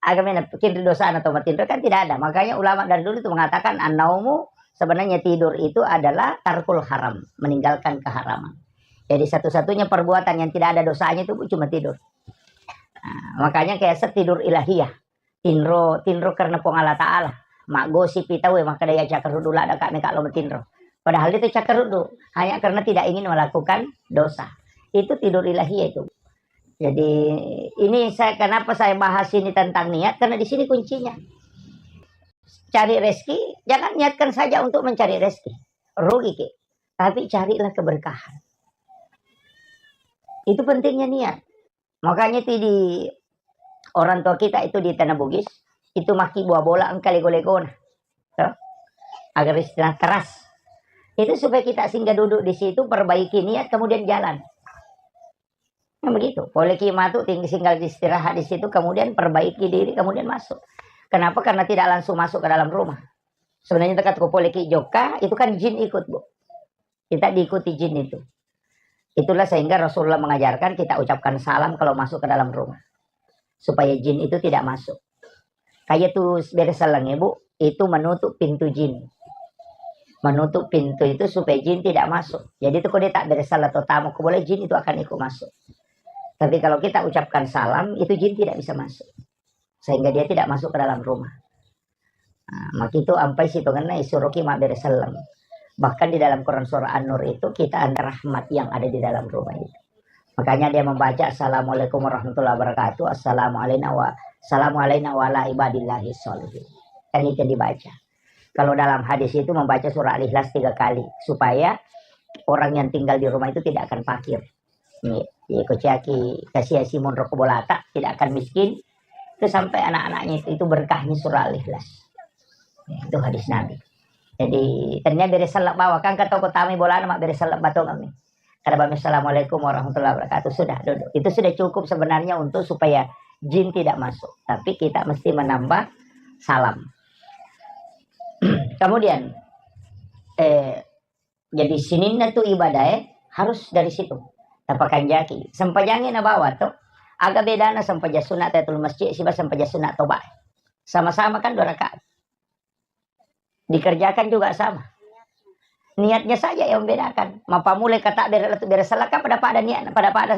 Agamanya bikin dosa atau matinro kan tidak ada. Makanya ulama dari dulu itu mengatakan, "An-naumu," sebenarnya tidur itu adalah tarkul haram, meninggalkan keharaman. Jadi satu-satunya perbuatan yang tidak ada dosanya itu, Bu, cuma tidur. Nah, makanya kayak set tidur ilahiyah. Tinro, tinro karena Puang Allah Ta'ala. Maggosipi tau, eh, makkada iya cakkaruddu ladda ka meka lo matinro. Padahal itu cakkaruddu, hanya karena tidak ingin melakukan dosa. Itu tidur ilahiyah itu. Jadi, ini saya, kenapa saya bahas ini tentang niat, karena di sini kuncinya. Cari rezeki, jangan niatkan saja untuk mencari rezeki. Rugi ki. Tapi carilah keberkahan. Itu pentingnya niat. Makanya itu di orang tua kita itu di Tanah Bugis, itu maki buah bola engka lego-legona. Toh? Agar istilah teras. Itu supaya kita singgah duduk di situ, perbaiki niat, kemudian jalan. Nah, begitu. Poleki matu, ting-, singgah istirahat di situ, kemudian perbaiki diri, kemudian masuk. Kenapa? Karena tidak langsung masuk ke dalam rumah. Sebenarnya tekat ko poleki jokka, itu kan jin ikut, Bu. Kita diikuti jin itu. Itulah sehingga Rasulullah mengajarkan kita ucapkan salam kalau masuk ke dalam rumah. Supaya jin itu tidak masuk. Kayak tuh bere seleng, Bu, itu menutup pintu jin. Menutup pintu itu supaya jin tidak masuk. Jadi itu kalau dia tak bere seleng atau tamu, ko boleh jin itu akan ikut masuk. Tapi kalau kita ucapkan salam, itu jin tidak bisa masuk. Sehingga dia tidak masuk ke dalam rumah. Nah, maka itu ampai sitongenna isuroki mabbere selleng. Bahkan di dalam Quran surah An-Nur itu kita ada rahmat yang ada di dalam rumah itu. Makanya dia membaca, "Assalamualaikum warahmatullahi wabarakatuh, assalamualaikum wa, assalamualaikum wa ala ibadillahi sholihin." Kan itu yang dibaca. Kalau dalam hadis itu membaca surah Al-Ikhlas tiga kali, supaya orang yang tinggal di rumah itu tidak akan fakir. Iya, iya, kociaki kasiasi monro ko bolata, tidak akan miskin. Itu sampai anak-anaknya itu, itu berkahnya surah Al-Ikhlas. Ya, itu hadis Nabi. Jadi, ternyata bere sellek bawa, kan kata ko tamai bolana, mak bere sellek batong kami. Kada bami, "Assalamualaikum warahmatullahi wabarakatuh." Sudah, duduk. Itu sudah cukup sebenarnya untuk supaya jin tidak masuk. Tapi kita mesti menambah salam. Kemudian, eh, jadi sininna tu ibadah, eh, harus dari situ. Tapakanjaki. Sempajangi nabawa tu. Aga bedana sempajang sunat tahiyatul masjid siba sempajang sunat toba. Sama-sama kan dua rakaat. Dikerjakan juga sama. Niatnya saja yang membedakan. Mapamulai kata bere, bere sellek kan pada-pada niat, pada-pada